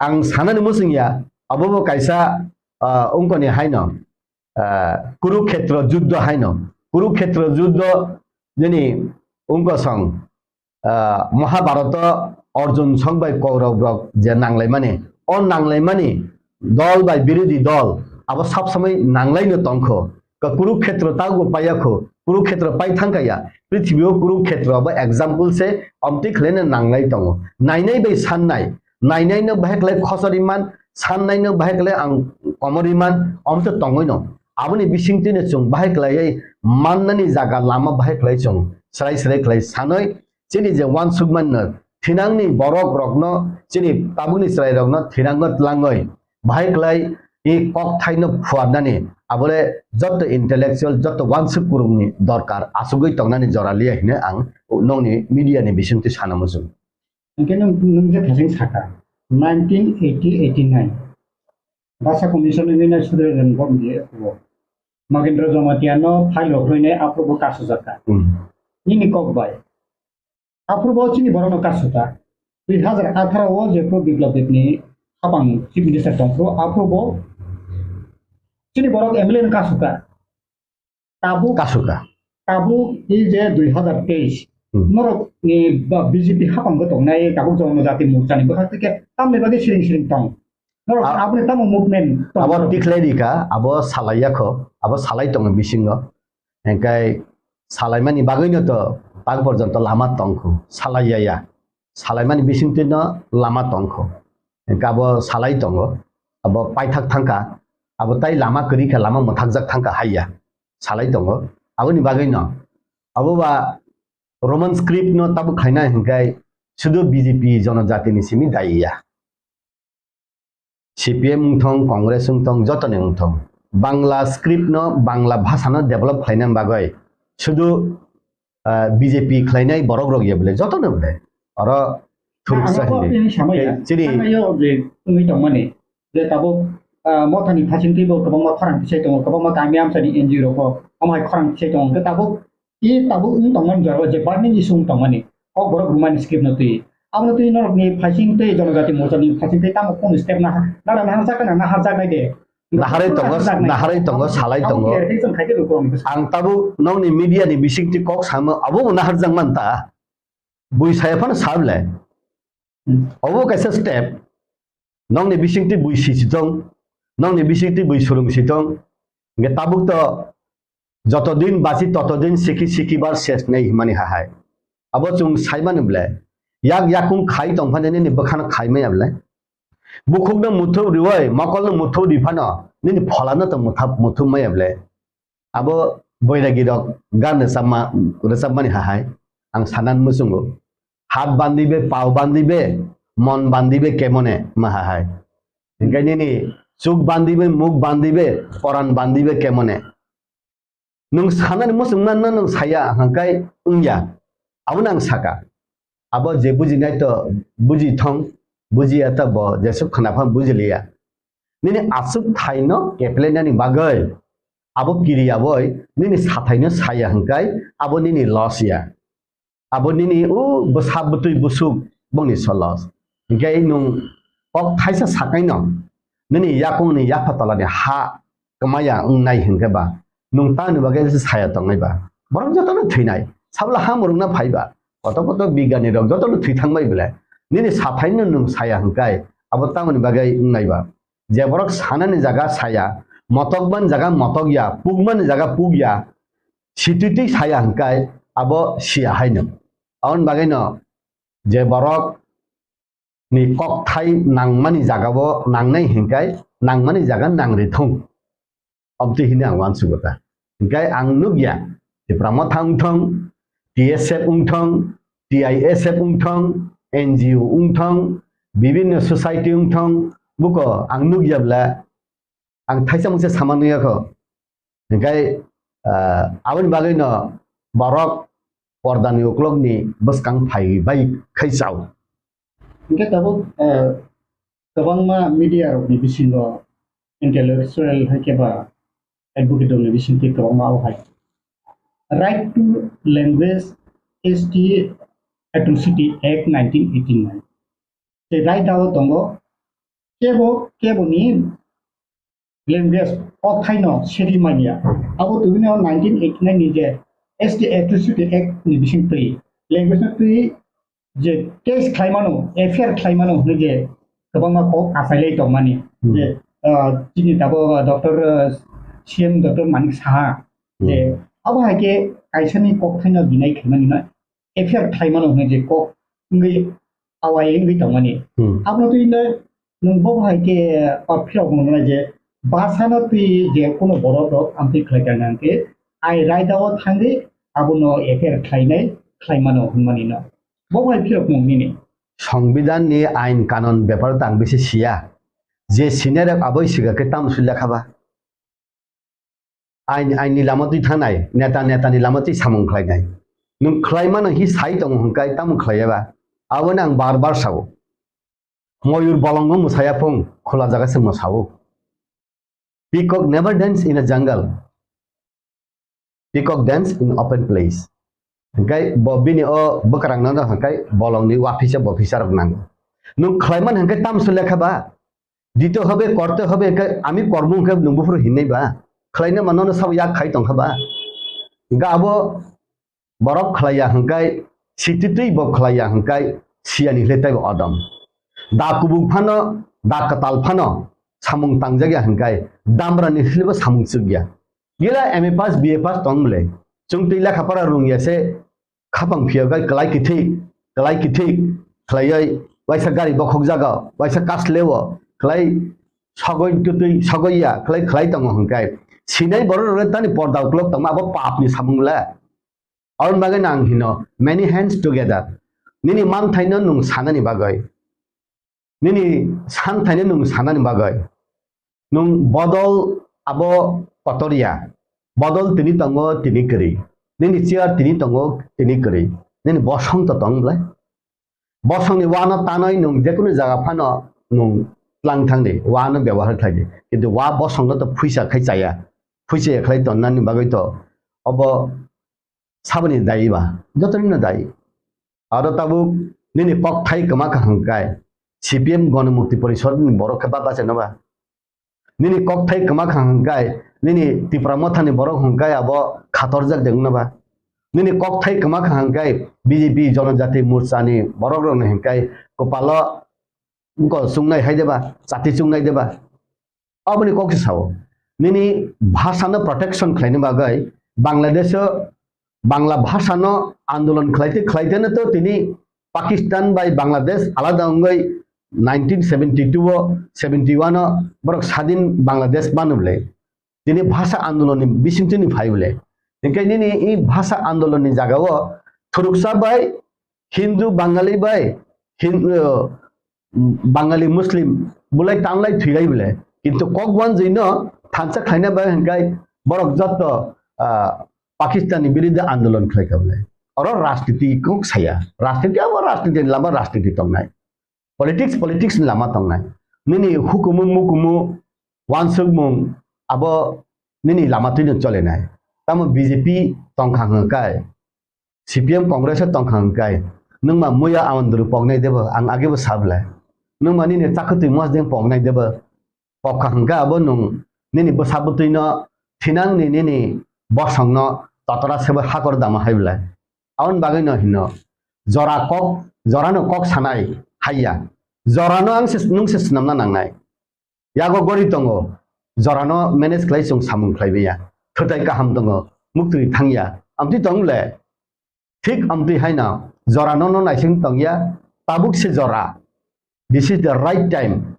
ang sanani muchungya, abo bo kaisa, ah, wngkoni haino. ah, Kurukhetra juddho haino. Kurukhetra juddho nini wngkosong, ah, Mahabharata Arjun song bai Kaurab rok je nanglaimani, o nanglaimani dol bai birodhi dol abo sab samai nanglaino tongkho. Ka Kurukhetra tago paiyakho, Kurukhetra pai thangkaya, prithibibo Kurukhetra abo example se omtwi khlaina nanglai tongo. Nainai bai sannai, nainaino bahai khlai khosoriman, sannaino bahai khlai ang komoriman, omtwi tongwino. Aboni bisingtwino chwng bahai khlaiwi mannani jaga lama bahai khlai chwng srai srai khlai sanwi, chini je uansukmano thinangni borok rokno, chini tabukni chwrai rokno thinangno tlangwi bahai khlai i kokthaino phuarnani abole jotto intellectual, jotto uansuk kurungni dorkar asugwi tongnani jora liya hine ang nongni media ni bisingtwi sana muchung. Hingke nwng, nwng je thasing saka, nineteen eighty eighty nine Basa Commission ni nai sudre ren bom di o. Magendra Jamatia no file rok rwinai aphuru bo kasujak kha. Hmm. Nini kok bai. Aphuru bo chini borok no kasuta. Dui hazar atharo o jephru Biplab Deb ni hapang Chief Minister tongphuru aphuru bo chini borok M L A no kasuta. Tabuk, kasuka. Tabuk i je dui hazar teis, hmm, norok ni ba B J P hapang bo tongnai tabuk Jonojati Morcha ni bwkhak tike tamni bagwi siring siring tong. Norok a-, aboni tamo movement tong abo norok? Tikhlai rika, abo salai yakho, abo salai tongo bisingo. Engkai salaimani bagwino to tak porjonto lama tongkhu, salai ya ya. Salaimani bisingtwino lama tongkho. Engkai abo salai tongo, abo paithak thangkha, abo tai lama kwrwi kha, lama mwthakjak thangkha haiya. Salai tongo. Aboni bagwino abo ba Roman script no tabuk khaina hinkai sudu B J P Jonojati ni simi daiya. C P M wngthong, Congress wngthong, jotoni wngthong. Bangla script no, Bangla bhasha no develop khlaina bagwi sudu, ah, B J P khlainai borok rok ya bole, jotono bole. Oro thuruksa hinwi. Chini je wngwi tongmani. Je tabuk, ah, mothani phasingtwi bo kwbangma khorang tisai tongo, kwbangma kami amchaini N G O rok bo omo hai khorang tisai tongo. Hwnkhe tabuk, i tabuk wng tongmani jora je burning issue wng tongmani, kokborok rwmani script no twi. Abono twi norokni phasingtwi Jonojati Morchani phasingtwi tamo kunu step naha-, nara naharjak na naharjaknai de. Naharwi tongo, naharjaknai. Naharwi tongo, salai tongo. Abo khe reaction khaikhe lukurokni bwskango. Ang tabuk nokni media ni bisingtwi kok samo, abo bo naharjak man ta. Bui saya phano sa bwle. Hmm. Obo kaisa step. Nokni bisingtwi bui sisi tong, nokni bisingtwi bui surung si tong. Hingke tabuk to joto din bachi toto din siki siki bar ses nei himani hahai. Abo chwng saimani bwle. Yak yakung khai tong phano nini bwkhano khai maya bwle. Bukhukno muthup riwai, mokolno muthup ri phano nini pholano to muthup, muthup maya bwle. Abo boiragi rok gan rwchapma, rwchapmani hahai ang sanan muchungo. Hat bandibe, pao bandibe, mon bandibe kemone ma hahai. Hingke nini chuk bandibe, muk bandibe, poran bandibe kemone. Nwng sanani muchungma no nwng saya hingkai wngya. Abono ang saka. Abo je bujinai to buji thong, bujiya to bo jesuk khna phan bujiliya. Nini aswk thaino keplainani bagwi abo kiriya boi nini sathaino saya hingkai abo nini loss ya. Abo nini o bwsa bwtwi busuk bongni so loss. Hingkai nwng kok thaisa sakaino nini yakungni yapha tolani ha kwmaya wngnai hingke ba, nwng tamni bagwi se saya tongnai ba? Borok jotono thwinai, sabla ha murungna phai ba, koto koto bigani rok jotono thwi thangbai bwle. Nini sathaino nwng saya hingkai, abo tamoni bagwi wngnai ba? Je borok sanani jaga saya, motokmani jaga motokya, pukmani jaga pukya, situitwi saya hingkai, abo siya haino. Aboni bagwino je borok ni kokthai nangmani jagao nangnai hinkai nangmani jaga nangri thung. Obtwi hini ang uansukgo ta. Hinkai ang nukya, Tipra Motha wngthong, T S F wngthong, T I S F wngthong, N G O wngthong, bibinno society wngthong, buko ang nukya bwle, ang thaisa mungsa sama nukya kho. Hinkai, ah, aboni bagwino borok pordani uklokni bwskang phai bai khai chao. Hingke tabuk, eh, kwbangma media rokni bisingo intellectual hai khe ba advocate rokni bisingtwi kwbangma o hai Right to Language S T Atrocity Act nineteen eighty-nine. Tei right o tongo kebo, keboni language, kokthaino sedi manya. Abo tubino nineteen eighty-nine ni je S T Atrocity Act ni bising twi language no twi je case khlaimano, F I R khlaimano hwnwi je kwbangma kok achailai tongmani. Hmm. Je, ah, chini tabuk, ah, Doctor, ah, C M Doctor Manik Saha, je, hmm, abo hai khe kaisani kokthaino deny khlaimani no F I R khlaimano hwnwi je kok wngwi awai wngwi tongmani. Hmm. Abono twi no nwng bo hai khe, ah, philok mwnai je bwsano twi je kuno borok rok amtwi khlai kha hwnkhe ai raida o thangwi abono F I R khlainai khlaimano hwnmani no. Bo bai phirok mung nini. Songbidan ni ain kanon bepar tang bisi siya. Je senior rok aboi siga khe tam sui lekha ba. Ain, ain ni lama twi thangnai, neta, neta ni lama twi samung khlainai. Nwng khlai mano hi sai tongo hwnkai tamo khlaiya ba. Aboni ang bar bar sao. Moyur bolongo mwsaya phung, khula jaga se mwsao. Peacock never dance in a jungle. Peacock dance in open place. Hingkai bo bini o bwkrang no hingkai bolong ni wafisa bofisa rok nango. Nwng khlai man hingkai tamso lekha ba. Dito hobe, korte hobe, hingkai ami kormo hingkai nwng buphuru hinai ba. Khlai na mano no sabo yak khai tong kha ba. Hingkai abo borok khlaiya hingkai, sititwi bo khlaiya hingkai, siyani hwle taibo odom. Da kubuk phano, da kwtal phano, samung tangjak ya hingkai, damra ni hwlebo samung chuk ya. Gila M A pass, B A pass tong bwle. Chwng twi lekha pora rung ya se, khapang phiya gai kwlai kithik, kwlai kithik, khlaioi, waisa gari bokhok jaga, waisa kas lewo, khlai sogoi tutwi, sogoi ya, khlai, khlai tongo hingkai. Sinai borok rok tani porda uklok tongma abo pap ni samung le. Aboni bagwi no ang hino, many hands together. Nini manthaino nwng sanani bagwi. Nini santhaino nwng sanani bagwi. Nwng bodol abo kotor ya. Bodol tini tongo, tini kwrwi. Nini chair tini tongo, tini kwrwi. Nini bosong to tong bwlai. Bosongni wano tanwi nwng jekunu jaga phano nwng tlang thangdi, wano byabohar khlaidi. Kintu wa bosongno to phuisa khai chaya. Phuisa ya khlai tonnani bagwi to obo saboni dayi ba, jotonino dayi. Aro tabuk nini kokthai kwma kha hwnkhe C P M Ganamukti Porishad ni borok khe baba se no ba? Nini kokthai kwma kha hwnkhe nini Tipra Motha ni borok hwnkhe abo khatorjak de wngno ba? Nini kokthai kwma kha hwnkhe B J P Jonojati Morcha ni borok rok ni hwnkhe kwpalo wngkol chungnai hai de ba, chati chungnai de ba? Aboni kok se sao. Nini bhasha no protection khlaina bagwi Bangladesh o Bangla bhasha no andolon khlaite khlaite no to tini Pakistan bai Bangladesh alada wngwi nineteen seventy-two o, seventy-one o borok sadin Bangladesh manu bwle. Tini bhasha andolon ni bisingtwi ni phai bwle. Hinkhe nini i bhasha andolon ni jaga o thuruksa bai Hindu Bangali bai Hindu, Bangali Muslim bulai tanglai thwilai bwle. Kintu kok wanjwi no thansa khlaina bai hwnkhe borok jotto, ah, Pakistan ni biruddhe andolon khlai kha bwle. Oro rajniti kok saya. Rajniti abo rajniti ni lama rajniti tongnai. Politics, politics ni lama tongnai. Nini hukumu mukumu wansukmung abo nini lama twino cholenai. Tamo B J P tongkha hwnkhe C P M Congress o tongkha hwnkhe, nwngma muya Awandru poknai debo, ang agebo sablai. Nwngma nini chakwtwi mosdeng poknai debo, pokha hwnkhe abo nwng nini bwsa bwtwino thinangni nini bosongno totora sebo hakor dama hai bwlai. Aboni bagwino hino, jora kok, jorano kok sanai haiya. Jorano ang se, nwng se swnamna nangnai. Yago gori tongo, jorano manage khlai chwng samung khlai baiya. Thwtai kaham tongo, muktwi thangya. Amtwi tong le, thik amtwi haino jorano no naising tongya, tabuk se jora. This is the right time.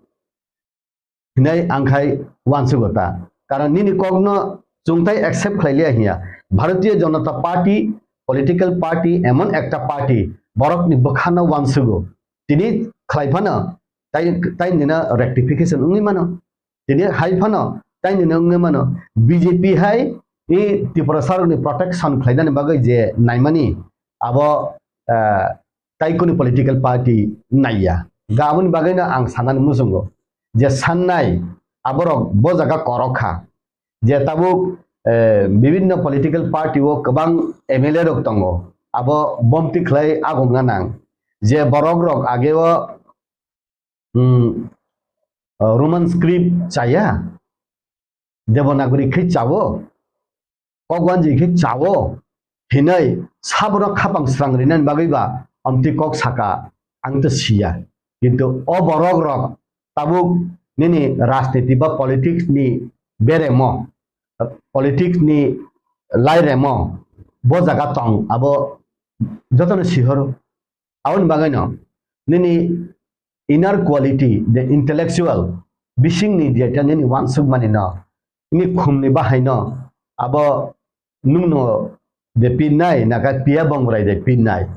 Hinai ang khai wansugo ta. Karon nini kokno chwngtai accept khlai liya hiya. Bharatiya Janata Party, political party, emon ekta party, borokni bwkhano wansugo. Tini khlai phano, tai, tai nina rectification wngwi mano. Tini hai phano, tai nina wngwi mano. B J P hai i Tiprasa rokni protection khlainani bagwi je naimani, abo, eh, tai kuni political party naiya. Ga aboni bagwino ang sanani muchungo je sannai aborok bo jaga korok kha. Je tabuk, eh, bibinno political party o kwbang M L A rok tongo, abo bomti khlai agongna nang. Je borok rok age o, hmm, eh, Roman script chaya, Devanagari khe chawo, kok wanji khe chawo hinwi sabono khapang srang rinani bagwi ba amtwi kok saka ang to siya. Kintu o borok rok tabuk nini rajniti ba politics ni beremo, politics ni lairemo bo jaga tong abo jotono sihoro. Aboni bagwino nini inner quality, the intellectual, bisingni jeta nini wansukmani no, nini khumni bahaino abo nungno de pinnai, naka piya bongrai de pinnai.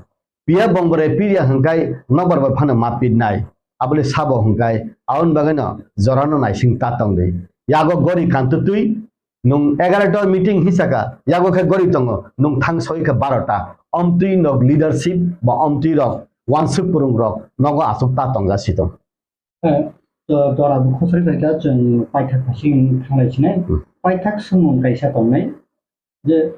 Piya bongrai piya hwnkhe nokbar bai phano ma pinnai. Abole sabo hwnkhe aboni bagwino jorano naising ta tongdi. Yago gori kantutwi, nwng egaroh ta meeting hisaka, yago khe gori tongo, nwng thang soi khe baro ta. Omtwi nok leadership ba omtwi rok wansuk purung rok nogo aswk ta tongja si tong. Eh, to, to abo khosoi khaikha chwng paithak phasing thanglai sinai. Hmm. Paithak swngmung kaisa tongnai je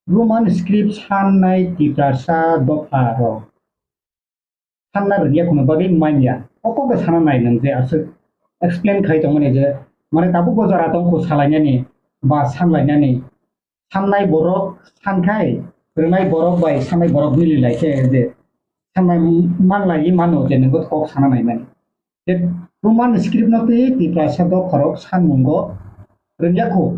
Roman script sannai Tiprasa dopha rok sanna rwngya kheno bagwi manya. O kokno sana nai nwng je aswk explain khai tongmani je, mane tabuk bo jora tong kho salainani ba sanlainani. Sannai borok sankhai, rwnai borok bai sannai borok mili lai khe je sannai manlai mano je nwng bo kok sana nai mani. Je Roman script no twi Tiprasa dopha rok sanmungo rwngya kho.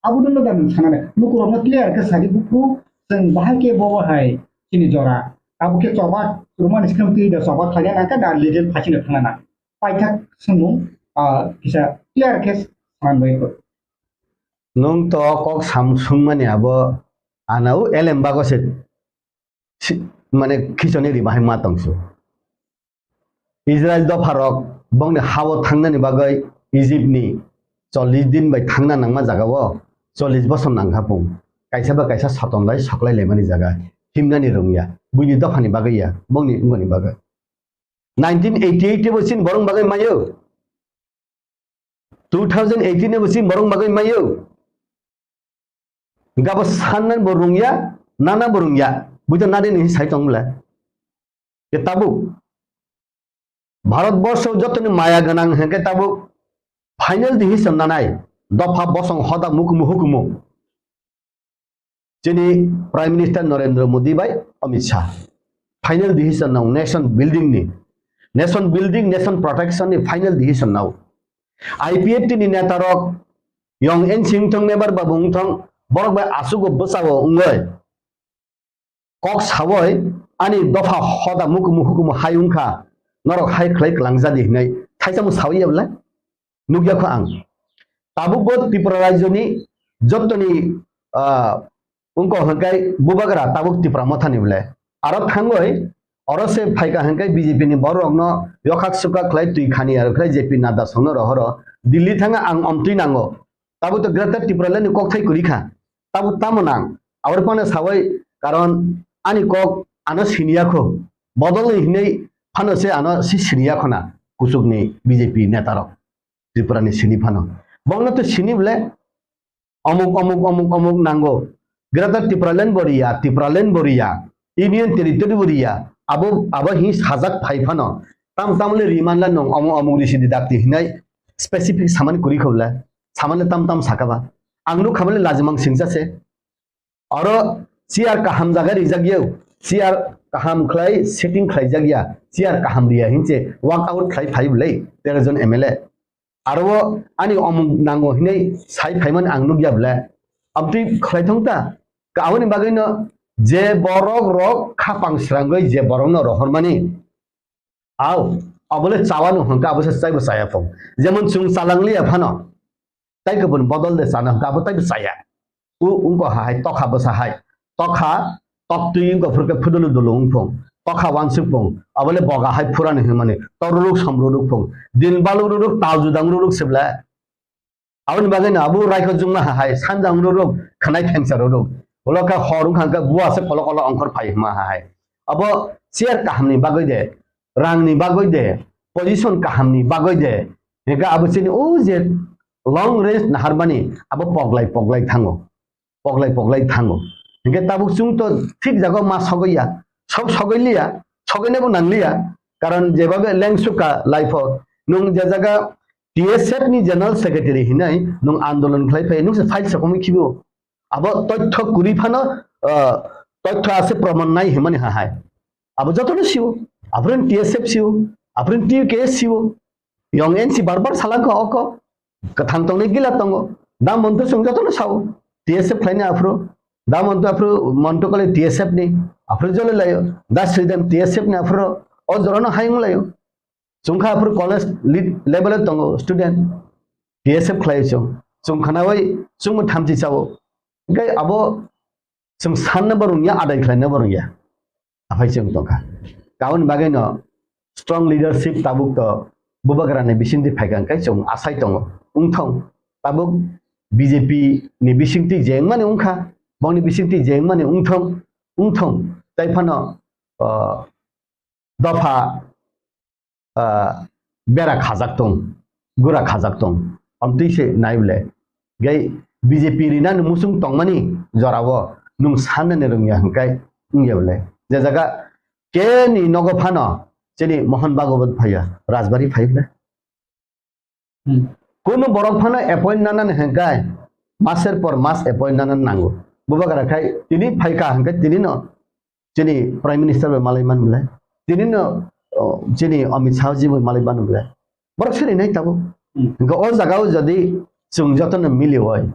Abo no da nwng sana nai. Lukurokno clear khe sadi buphuru chwng bahai khe bo hai chini jora. Abo khe choba Roman script twi da choba khlaina nangkha da legal phasino thangna na. Paithak swngmung, ah, kisa clear khe sana bai kho. Nwng to kok sam swngmani abo anao elem bago se si-, mane khichoni ri bahai ma tongsu. Israel dopharok bongni hao thangnani bagwi Egypt ni chollish din bai thangna nangma jagao chollish bosor nangkha pung. Kaisa ba kaisa soton lai soklai laimani jaga himnani rwngya. Buini dophani bagwi ya, bongni wngmani bagwi. Nineteen eighty-eight bo chini borok bagwi mayo. Two thousand eighteen bo chini borok bagwi mayo. Gabo sanna bo rwngya, nana bo rwngya. Buita nadi ni sai tong bwle. Ke tabuk Bharat borsho jotoni maya gwnang hwnkhe tabuk final decision nanai dopha bosong hoda mukumu hukumu. Chini Prime Minister Narendra Modi bai Amit Shah final decision nang nation building ni, nation building, nation protection ni final decision nao. I P F T ni neta rok yong ensing thong, member ba bung thong, borok bai asugo bwsao wngoi kok sawoi ani dopha hoda mukumu hukumu hai wngkha, norok hai khlai kwlangjadi hinai thaisa mo sawi ya bwle? Nukya kho ang. Tabuk bo Tripura rajyoni jottoni, ah, wngkha hwnkhe bubagra tabuk Tipra Mothani bwle. Aro thangoi, oro se phaikha hwnkhe B J P ni borok rokno yokhak sukhak khlai twi khani aro khlai J P Nadda songno rohoro. Delhi thanga ang omtwi nango. Tabuk to Greater Tipraland ni kokthai kwrwi kha. Tabuk tamo nang? Aboni phano sawai, karon ani kok ano siniya kho. Bodol ni hinwi phano se ano si siniya khona kuchuk ni B J P neta rok. Tripura ni sini phano. Bongno to sini bole omuk, omuk, omuk, omuk nango. Greater Tipraland bo riya, Tipraland bo riya, Union Territory bo riya. Abo, abo hi sajak phai phano. Tam, tam le riman la nong omuk, omuk risi di dakti hinai specific saman kuri khobla. Saman le tam, tam sakaba. Ang nuk khabale lajimang singsa se. Oro chair kaham jaga rijak ya, chair kaham khlai setting khlai jak ya, chair kaham riya hinse walk out khlai phai bwlai tero jon M L A. Aro ani omuk nango hinwi sai phaimani ang nukya bwle. Amtwi khlai thong ta? Ka aboni bagwino je borok rok khapang srangwi je borokno rohormani, Au, abole chawano hwnkha abo se taibo chaya phung. Jemon chwng chalangliya phano, tai kubun bodol de chana hwnkha abo taibo chaya. U, ungko hai, tokha bwsa hai. Tokha, toktwi ungko phurkhe phudulu dulu ungphung. Tokha wansuk phung. Abole boga hai phurani hwnmani. Toruruk somruruk phung. Din balururuk, tal judang ruruk sibla. Aboni bagwi no abo raikho jungma ha hai, sanjang ruruk, khanai phengsa ruruk. Ulo kha hor wngkha hwnkhe bua se kolo kolo ongkhor phai hwnma ha hai. Abo chair kahamni bagwi de, rangni bagwi de, position kahamni bagwi de. Hingkhe abo chini o je long range naharmani abo poglai poglai thango. Poglai poglai thango. Hingkhe tabuk chwng to thik jaga ma sogwi ya, sok sogwi liya, sogwinabo nang liya. Karon jebabe lengsuka life o nwng je jaga T S F ni general secretary hinai nwng andolon khlai phai, nwng se file sokomwi khibo. Abo tothyo kwrwi phano, ah, tothyo ase proman nai himani ha hai. Abo jotono siwo. Aphuru T S F siwo. Aphuru T K S siwo. Yong N C bar bar salangkha oko. Kwthang tongnai gila tongo. Da monto chwng jotono sao. T S F khlaini aphuru. Da monto aphuru monto kole T S F ni. Aphuru jole layo. Da Sridham T S F ni aphuru. O jorano hayung layo. Chwngkha aphuru college lead level o tongo student. T S F khlai chwng. Chwng khnawi chwngbo thamchi chao. Hingke abo chwng sanna bo rwngya, adai khlaina bo rwngya. Aphai chwng tongkha. Aboni bagwi no strong leadership tabuk to Bubagrani bisingtwi phaikha hingke chwng asai tongo. Wngthong tabuk B J P ni bisingtwi je wngmani wngkha, bongni bisingtwi je wngmani wngthong, wngthong. Tai phano, ah, dopha, ah, bera khajak tong, gura khajak tong, amtwi se nai bole. Gai B J P rinani musung tongmani jorao nwng sanani rwngya hwnkhe wngya bole. Je jaga keni nogo phano chini Mohon Bhagwat phaiya, Rajbari phai bole. Hmm. Kunu borok phano appoint nanani hwnkhe maser por mas appoint nanani nango. Bubagra khai tini phaika hwnkhe tini no chini Prime Minister bai malai man bole. Tini no, o, chini Amit Shah ji bai malai man bole. Borok siri nai tabuk. Hmm. Hwnkhe o jaga o jodi chwng joto no mili oi,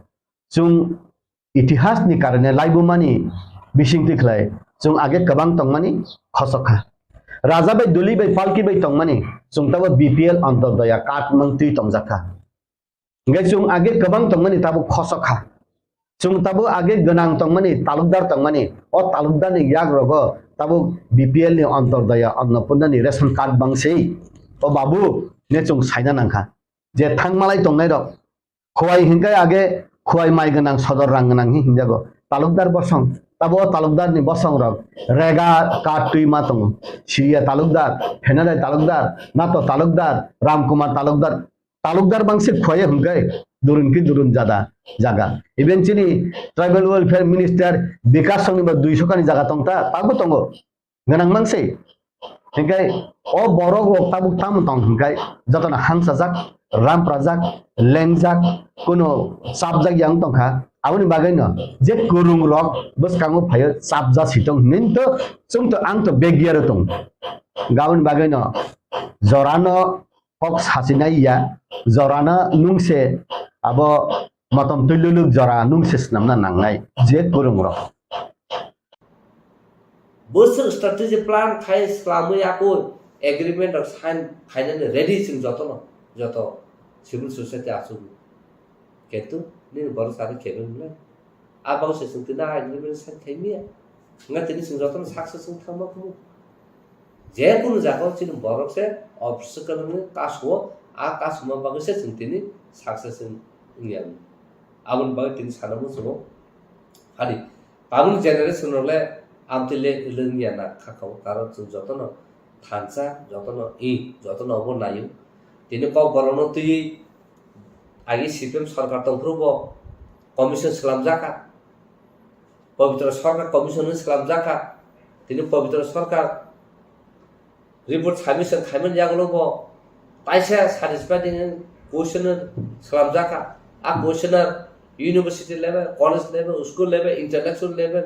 chwng itihas ni karone laibumani bisingtwi khlai chwng age kwbang tongmani khosok kha. Raja bai duli bai palki bai tongmani chwng tabo B P L Antodoya card mangtwi tongjak kha. Hingke chwng age kwbang tongmani tabuk khosok kha. Chwng tabuk age gwnang tongmani, talukdar tongmani, o talukdarni yagrogo tabuk B P L ni Antodoya Annapurnani ration card bangsi. O babu, ne chwng saina nangkha. Je thangmalai tongnairok, Khowai hingke age Khowai mai gwnang sodor rang gwnang hi hingjago. Talukdar bosong, tabo o talukdarni bosongrok rega card twi ma tongo. Siya talukdar, Phenadai talukdar, Nato talukdar, Ramkumar talukdar, talukdar bangsi Khowai hingke durun ki durun jada jaga. Even chini Tribal Welfare Minister Bikash songni ba duiso kani jaga tongta, tabo tongo. Gwnang mangsi. Hingke o borok rok tabuk tamo tong hingke jotono hangsajak, ramprajak, lengjak, kuno chapjak yang tongkha. Aboni bagwino je kwrwng rok bwskango phaio chapja si tong hinwi to chwng to ang to begya ro tong. Aboni bagwino jorano kok sachinai ya, jorano nungse abo motom twi luluk jora nungse swnamna nangnai je kwrwng rok. Bwswk strategy plan khai swlamwi yakwi agreement rok sign khainani ready chwng jotono, joto civil society achugwi. Kintu nini borok sari kebeng le. A bagwi se chwng tini a agreement sign khai miya. Wngkha tini chwng jotono success wng thangma kumu. Je kunu jaga o chini borok se obstacle wngwi kasu o, a kasuma bagwi se chwng tini success wng, wngya. Aboni bagwi tini sana muchungo. Hadi, tabukni generation rok le amtwi le wngya na kha kha o, karon chwng jotono thansa, jotono i, jotono obo naio. Tini kok borokno twiwi agi C P M sorkar tongphuru bo commission swlamjak kha. Pabitra Sarkar Commission hwnwi swlamjak kha. Tini Pabitra Sarkar report submission khaimani yagulo bo kaisa satisfying question swlamjak kha. A question university level, college level, school level, intellectual level,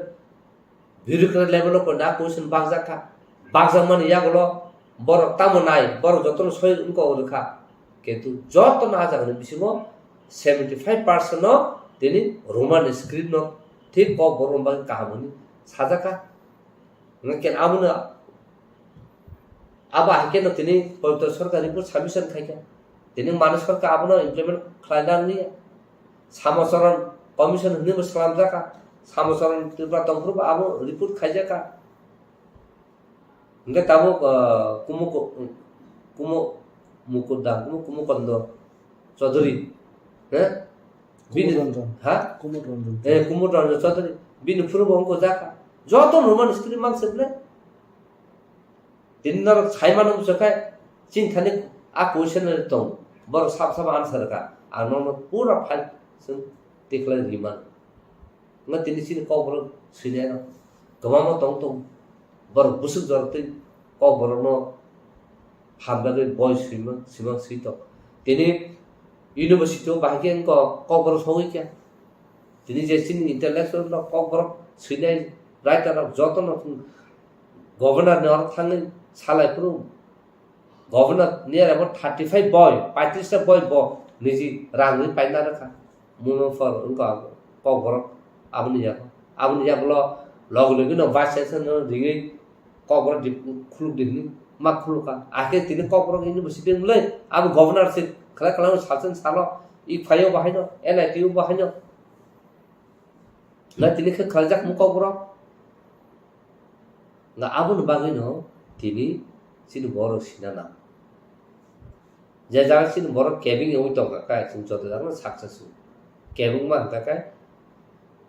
bureaucrat level o koina question bakjak kha. Bakjakmani yagulo borok tamo nai, borok jotono soi wngkok rwkha. Kintu jotono a jagani bisingo seventy five percent no tini Roman script no thik kok borok bagwi kaham hwnwi sajak kha. Hwnkhe abono, abo hai kheno tini Pabitra Sarkar report submission khai kha. Tini Manik Sarkar abono implement khlaina nangliya. Samacharan Commission hwnwi bo swlamjak kha. Samacharan Tripura tongphuru bo abo report khaijak kha. Hingke tabuk, ah, Kumu, Kumu, Mukuda, Kumu, Kumu Kondo Chaudhary, he? Bini, Kumud Ranjan. Ha? Kumud Ranjan. Eh, Kumud Ranjan Chaudhary. Bini phuru bo wngkha jaka. Joto normal screen mang se ble. Tini norok sai mano bwswk khe, chini thani a question tong. Borok sab sab answer ka. Ang nono pura file chwng tikhlai ri mano. Wngkha tini chini kokborok swinai rok kwbangma tong tongo. Borok bwswk jorok tei kokborokno hamjagwi boi swimang, swimang swi tongo. Tini University o bahai khe wngkha Kokborok sogwi kha. Tini je chini intellectual rok, Kokborok swinai writer rok jotono governor ni oro thangwi salai phuru governor near about thirty five boy, paitris ta boy bo niji rang ri paina rwkha. Muno phor wngkha Kokborok aboni yago. Aboni yagulo logi logi no vice chancellor no ringwi Kokborok di khuluk di hwnwi ma khulukha. Akhe tini Kokborok university wngwi abo governor se khlai khlai salsen salo i phaio bahaino N I T o bahaino. Na tini khe khlaijak mung Kokborok. Na aboni bagwino tini chini borok sina nang. Je jaga chini borok kebeng wngwi tongkha khe chwng joto jagano success wngo. Kebengma hwnkha khe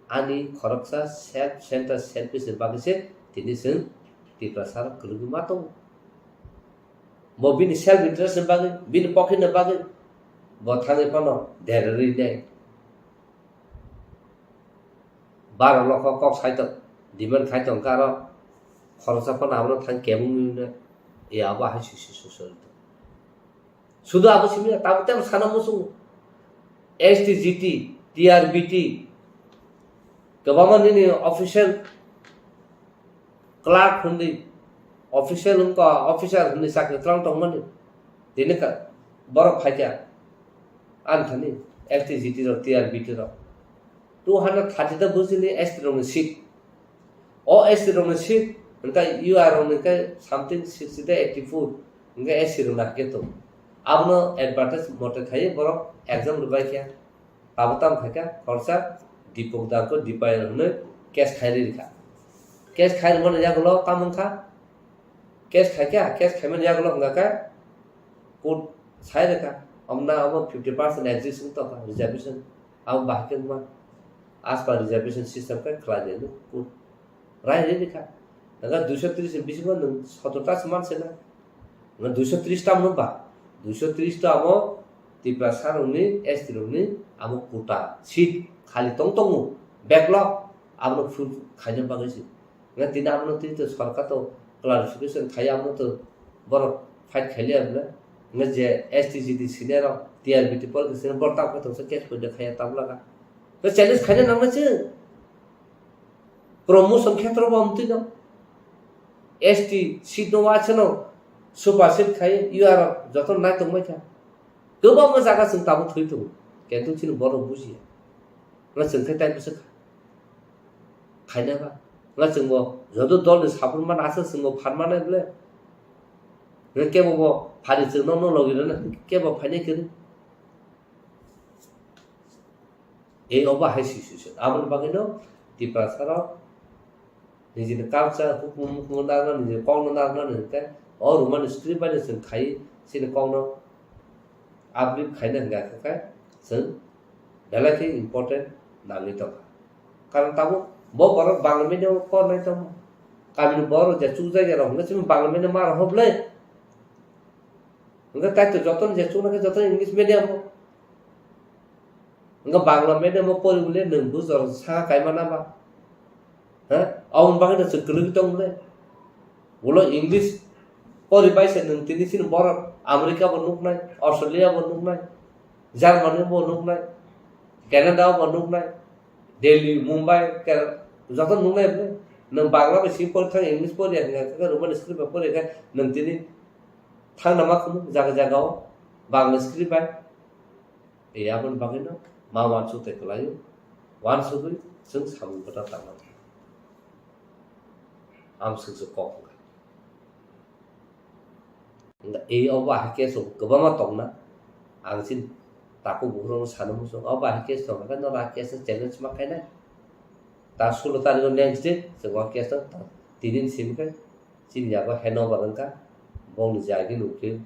ani khoroksa self center selfish ni bagwi se tini chwng Tiprasa rok kwrwngwi ma tongo. Bo bini self interest ni bagwi, bini pocket ni bagwi bo thangwi phano derarwi nai. Baro lokho kok sai tong, demand khai tong khe aro khoroksa phano abono thang kebeng wngwi no, e abo hai sui sui sui sui tong. Sudu abo simi tamo temo sana muchungo. S T G T, T R B T, kwbangma nini official clerk hwnwi, official wngkha, officer hwnwi chakri twlang tongmani. Tini ka-, borok phaikha ani thani S T G T rok, T R B T rok. Two hundred thirty ta bujini S T rokni seat. O S T rokni seat hwnkhe U R rokni khe something sixty ta eighty four hwnkhe S T rokni hakhe tongo. Abono advertise mote khaiwi borok exam rwbaikha. Abo tamo khaikha khoroksa Dipok Darko Dipayan hwnwi case khai rikha. Case khai rwmani yagulo tamo wngkha? Case khaikha, case khaimani yagulo hwnkha khe court sai rwkha. Omna abo fifty percent exist wng tongkha reservation. Abo bahai khe wngma as per reservation system khe khlai di hwnwi court rai rwi rikha. Nangkha duiso tris ni bisingo nwng sotor ta se manse na. Nwng duiso tris ta mano ba? Duiso tris ta amo Tiprasa rokni, S T rokni amo quota seat khali tong tongo. Backlog abono full khaina bagwi se. Nga tini abono tini to sorkar to clarification khai abono to borok fight khailiya bwle. Nga je S T G T senior rok T R B T pol ke senior borok tamo khe tongsa case poida khaiya tabla ka. Nga challenge khaina nangna se. Promotion khetrobo amtwino S T seat no waisano super seat khai U R joto nai tongbai kha. Kwbangma jaga chwng tabuk thwi tongo. Kintu chini borok bujiya. Nga chwng khe tai bwswk khaina ba. Nga chwngbo joto dolni support mana aswk chwngbo phan manai bwle. Nga kebo bo phari chwngno no logi rwna kebo phainai kwrwi. Ei obo hai situation. Aboni bagwino Tiprasa rok nijini culture, hukumu, hukumu narwkna, nijini kokno narwkna hwnkhe o Roman script bai no chwng khai chini kokno uplift khaina hwnkha khe chwng belai khe important nangwi tongkha. Karon tabuk bo borok Bangla medium o pornai tongma. Kamini borok je chukjagya rok hwnkhe chini Bangla medium ma rok hoblai. Hwnkhe kaitor jotono je chuknai khe jotono English medium o. Hwnkhe Bangla medium o pori bole nwng bujor saka kaima na ba? Ha? Aboni bagwi no chwng kwlwgwi tong bole. Ulo English pori bai se nwng tini chini borok America bo nuknai, Australia bo nuknai, Germany bo nuknai, Canada bo nuknai, Delhi, Mumbai, Kerala, joto nuknai bole. Nwng Bangla bai simi pori thang English pori ya hwnkhe Roman script bai pori ya khe nwng tini Thangna ma khunu jaga jaga o Bangla script bai. E aboni bagwi no ma uansuk tei kwlai o. Uansugwi chwng samung kwtal tangmani. Amswk se kok wngkha. Wngkha e obo ahai case rok kwbangma tongna. Ang chini takhuk bukhuk rokno sana muchung. Obo ahai case tongkha khe norok a case no challenge ma khainai. Ta sulo tarikh o next day chwng o case no ta tini ni simi khe chini yago handover wngkha, bongni jagini ukil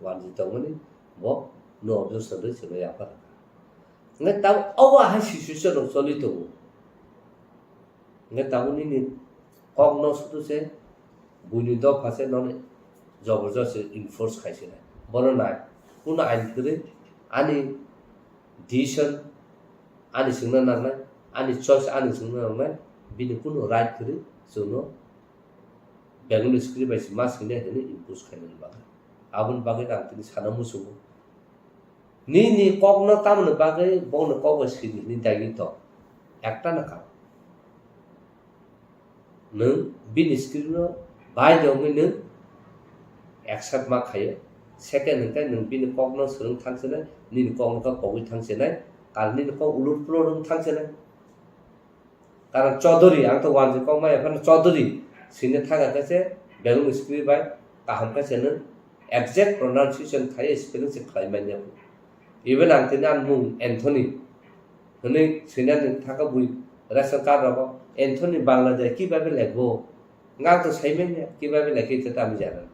wanjwi tongmani bo no objection rwi chwngno yapharkha. Hwnkhe tabuk obo hai situation rok choli tongo. Hwnkhe tabuk nini kokno sudu se buini dopha se nono jobor josti enforce khai se nai. Bono nai, kuno ain kwrwi ani decision ani swngna nangnai, ani choice ani swngna nangnai, bini kunu right kwrwi chwngno Bengali script bai se ma swinai hwnwi impose khainani bagwi. Aboni bagwi ang tini sana muchungo. Nini kokno tamoni bagwi bongni kokbo sidi hwnwi dagi tong. Ekta na karon. Nwng bini script no bai de wngwi nwng accept ma khaio. Second hwnkhe nwng bini kokno swrwng thangsinai, nini kokno khe kogwi thangsinai, karon nini kok ulur pulur wng thangsinai. Karon Chaudhary, ang to wanjwi kok maya phano Chaudhary swina thang khe se belung script bai kaham khe se nwng exact pronunciation khai spelling se khlai manya. Even ang tini ani mung Anthony hwnwi swinani thangkha bui ration card rogo Anthony Bangladesh kibabe lekbo. Ang to saimanya kibabe lekhe ta tamo jana.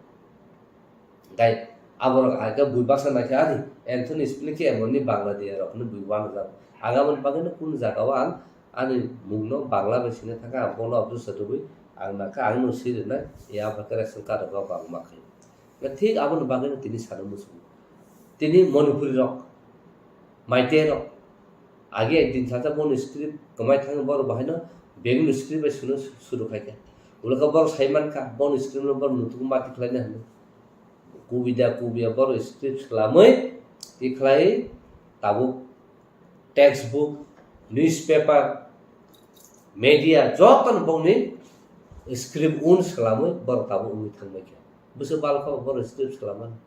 Dai aborok hai khe bui baksa naikha ani Anthony spelling khe emonni Bangladesh rok hwnwi bui wanajak. Ang aboni bagwino kunu jagao ang ani mungno Bangla bai swina thangkha, ang bono obdursa tubui ang nangkha, ang no swi rwnai, ya ba khe ration card rogo ang ma khaio. Thik aboni bagwino tini sana muchungo. Tini Manipuri rok, Meitei rok, age ekdin sasa boni script kwmai thangwi borok bahaino bengni script bai suno suru khaikha. Ulokha borok sai mankha, boni script no borok nutuk mati khlaina hwnwi. Kubida kubiya borok script swlamwi tikhlai tabuk textbook, newspaper, media jotono bongni script un swlamwi borok tabuk wngwi thangbaikha. Bwswk balkha borok script swlamani.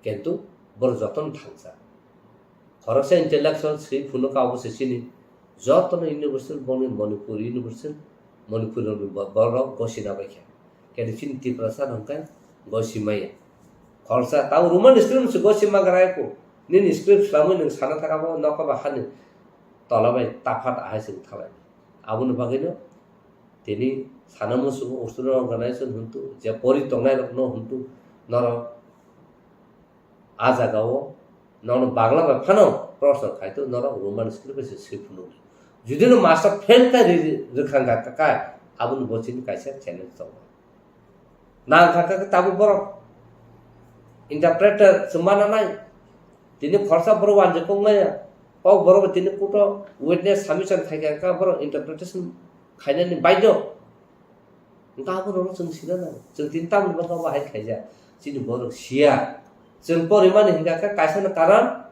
Kintu borok jotono thangsa. Khoroksa intellectual swi phunukha obo se chini jotono university bongni Manipur university, Manipur rokni bo-, borok gosina baikha. Kintu chini Tiprasa hwnkhe gosimaya. Khoroksa tamo Roman script se gosima garaiko. Nini script swlamwi nwng sana thangkha bo nokha ba hani tola bai taphat ahai chwng thalai. Aboni bagwino tini sana muchungo Australia organization hwntu je pori tongnai rokno hwntu norok. A jagao nono Bangla bai phano proshno khai to norok Roman script bai se swi phunukdi. Judi no master fail khai ri-, ri-, rwkha wngkha kha, aboni bo chini kaisa challenge tongo. Nang kha kha tabuk borok interpreter se mana nai. Tini khoroksa borok wanjwi kok maya. Kok borok tini kuto witness submission khai kha kha borok interpretation khainani baidho. Hwnkhe aborokno chwng sina nango. Chwng tini tamni bwkha bo hai khaijak. Chini borok siya. Chwng porimani hwnkha khe kaisa no karon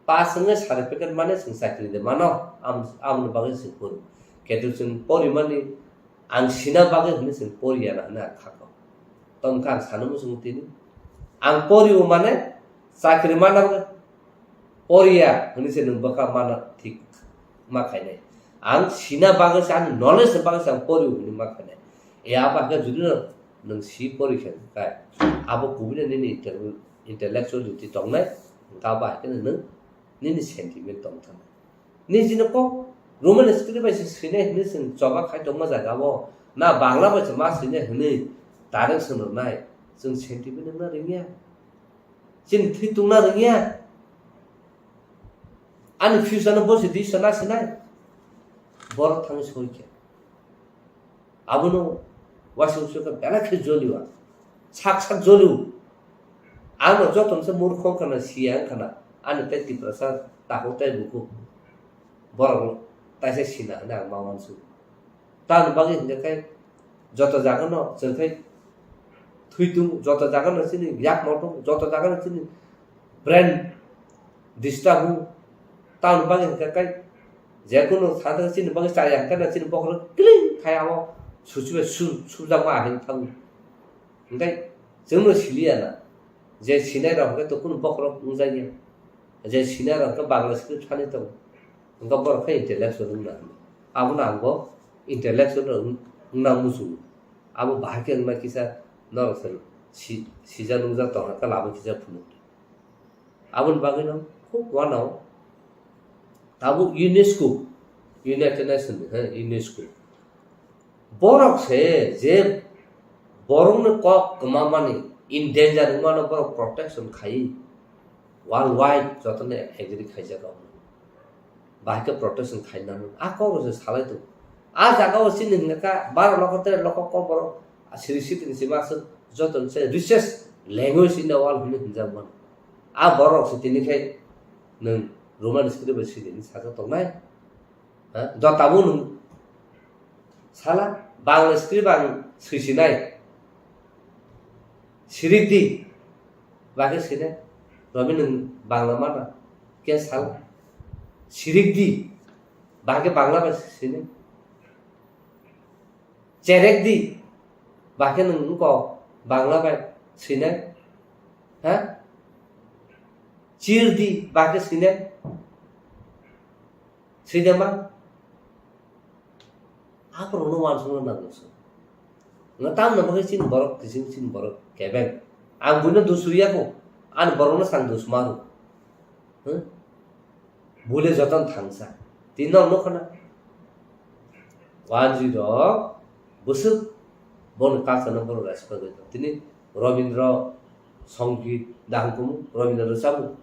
pass wngwi certificate mane chwng chakri de mano. Am-, amoni bagwi chwng pori. Ketu chwng porimani ang sina bagwi hwnwi chwng poriya na hwnwi ang kha kho. Tongkha ang sano muchungo tini. Ang poriwo mane chakri mana bagwi. Poriya hwnwi se nwng bwkha mana thik ma khainai. Ang sina bagwi se, ani knowledge ni bagwi se ang poriya hwnwi ma khainai. E abo khe judi no nwng si pori khe kai, abo kubui no nini intel-, intellectuality tongnai, hwnkhe abo hai kheno nwng nini sentiment tong thangna. Nini jino kok Roman script bai se swinai hwnwi chwng choba khai tongma jaga o, na Bangla bai se ma swinai hwnwi direction rwnai, chwng sentiment wngna rwngya. Chini thwi tungna rwngya. Ani future no bosi di sana sinai. Borok thangwi soi khe. Abono waisa uaisa khe belai khe joliwa. Sak sak joliwo. Ano joto se murkho wngkha na, siya wngkha na. Ani tei Tiprasa takhuk tei bukhuk. Borok taisa sina hwnwi ang ma uansukha. Tamoni bagwi hwnkhe khe joto jagano chwng khe thwi tung, joto jagano chini yakmo tung, joto jagano chini brain disturb hu. Tamoni bagwi hwnkhe khe jekunu thangkhe chini bagwi chaya hwnkhe chini bokhorok kiling khai abo suchibai su-, sujakma ahai thango. Hwnkhe chwngno siliya na, je sinai rok hwnkhe to kunu bokhorok wngjakya, je sinai rok hwnkhe Bangla script thani tongo, hwnkhe borok khe intellectual wngna hwnwi. Abono ang bo intellectual rok wng-, wngna muchungo. Abo bahai khe wngna kisa norok se si-, sijak nungjak tongkha khe labo kisa phunukdi. Aboni bagwino khub uanao tabuk UNESCO, United Nations ni, he, UNESCO. Borok se je borokni kok kwmamani, endanger wngmano borok protection khai, worldwide jotoni agree khaijak. Bahai khe protection khai nang. A kok rok se salai tongo. A jaga o chini hwnka kha baro lokho tere lokho kok borok siri sitini sima aswk joto ni se richest language in the world hwnwi hwnjak mano. A borok se tini khai nwng Roman script bai siri hwnwi sajak tongnai. Ha? Do tabuk nwng sala Bangla script ang swisinai. Siri di. Bagwi sinai. Romi nwng Bangla mana? Khe sal. Sirik di. Bahai khe Bangla bai sini. Cherek di. Bahai khe nwng wngkok Bangla bai sinai. Ha? Chir di. Bahai khe sinai. Sida ma? Aborokno uansukna nango se. Nga tamni bagwi chini borok kiching, chini borok kebeng. Ang buino dusuriya kho. Ani borokno sang dusmaru. Huh? Bule joton thangsa. Tini nok nukha na. Wanjwi rok bwswk boni culture no borok respect rwi tong. Tini Robindra Songit dahang kumu, Robindra rwchabu.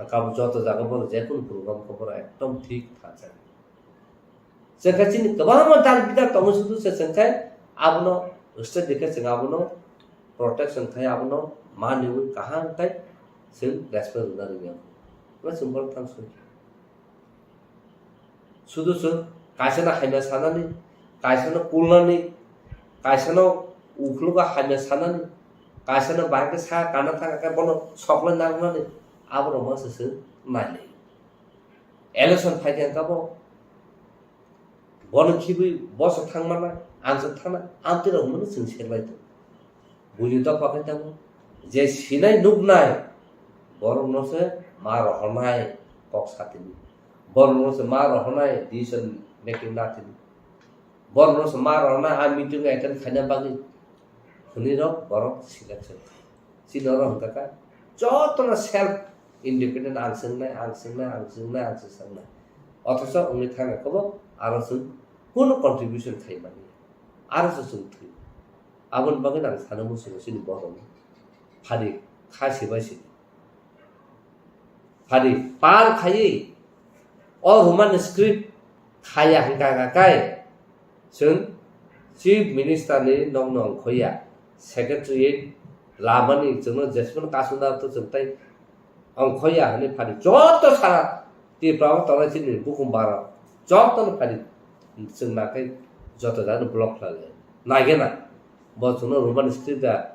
Kabo joto jaga borok jekunu program khe borok ekdom thik thangsa. Chwng khe chini kwbangma dal bidal tongo, sudu se chwng khe abono state dikhe chwng abono protection khai, abono maniwi kaham khai chwng respect rwna rwngya. Bo chwng borok thang soi. Sudu chwng kaisano hamya sanani, kaisano kulnani, kaisano ukhlogo hamya sanani, kaisano bahai khe sa kana thang khe bono soklai nangnani, aborok masa chwng nailai. Election phai khe kabo bono khibwi boso thangmana, ang se thana, amtwi rok hwnmano chwng serlai tongo. Buini dopha khe tongo, je sinai nuknai borokno se ma rohornai kok satini, borokno se ma rohornai decision making natini, borokno se ma rohornai a meeting attend khaina bagwi hwnwi rok borok selection khai. Chini oro hwnkha kha jotono self independent, ang swngnai, ang swngnai, ang swngnai, ang swngnai. Othocho wngwi thangkha kobo aro chwng kunu contribution khai mani. Aro se chwng thwi. Aboni bagwi ang sana muchungo chini borokno. Phadi kha sibai sini. Phadi pal khaiwi o Roman script khaya hwnkha kha kai chwng Chief Minister ni nokno ongkhoya, Secretariat lamani chwngno jesmano kasuna to chwng tai ongkhoya hwnwi phadi joto sara Tripura o tongnai chini bukhum bara jotono phadi chwng nakhai joto jagano block khlai lai. Naigena bo chwngno Roman script da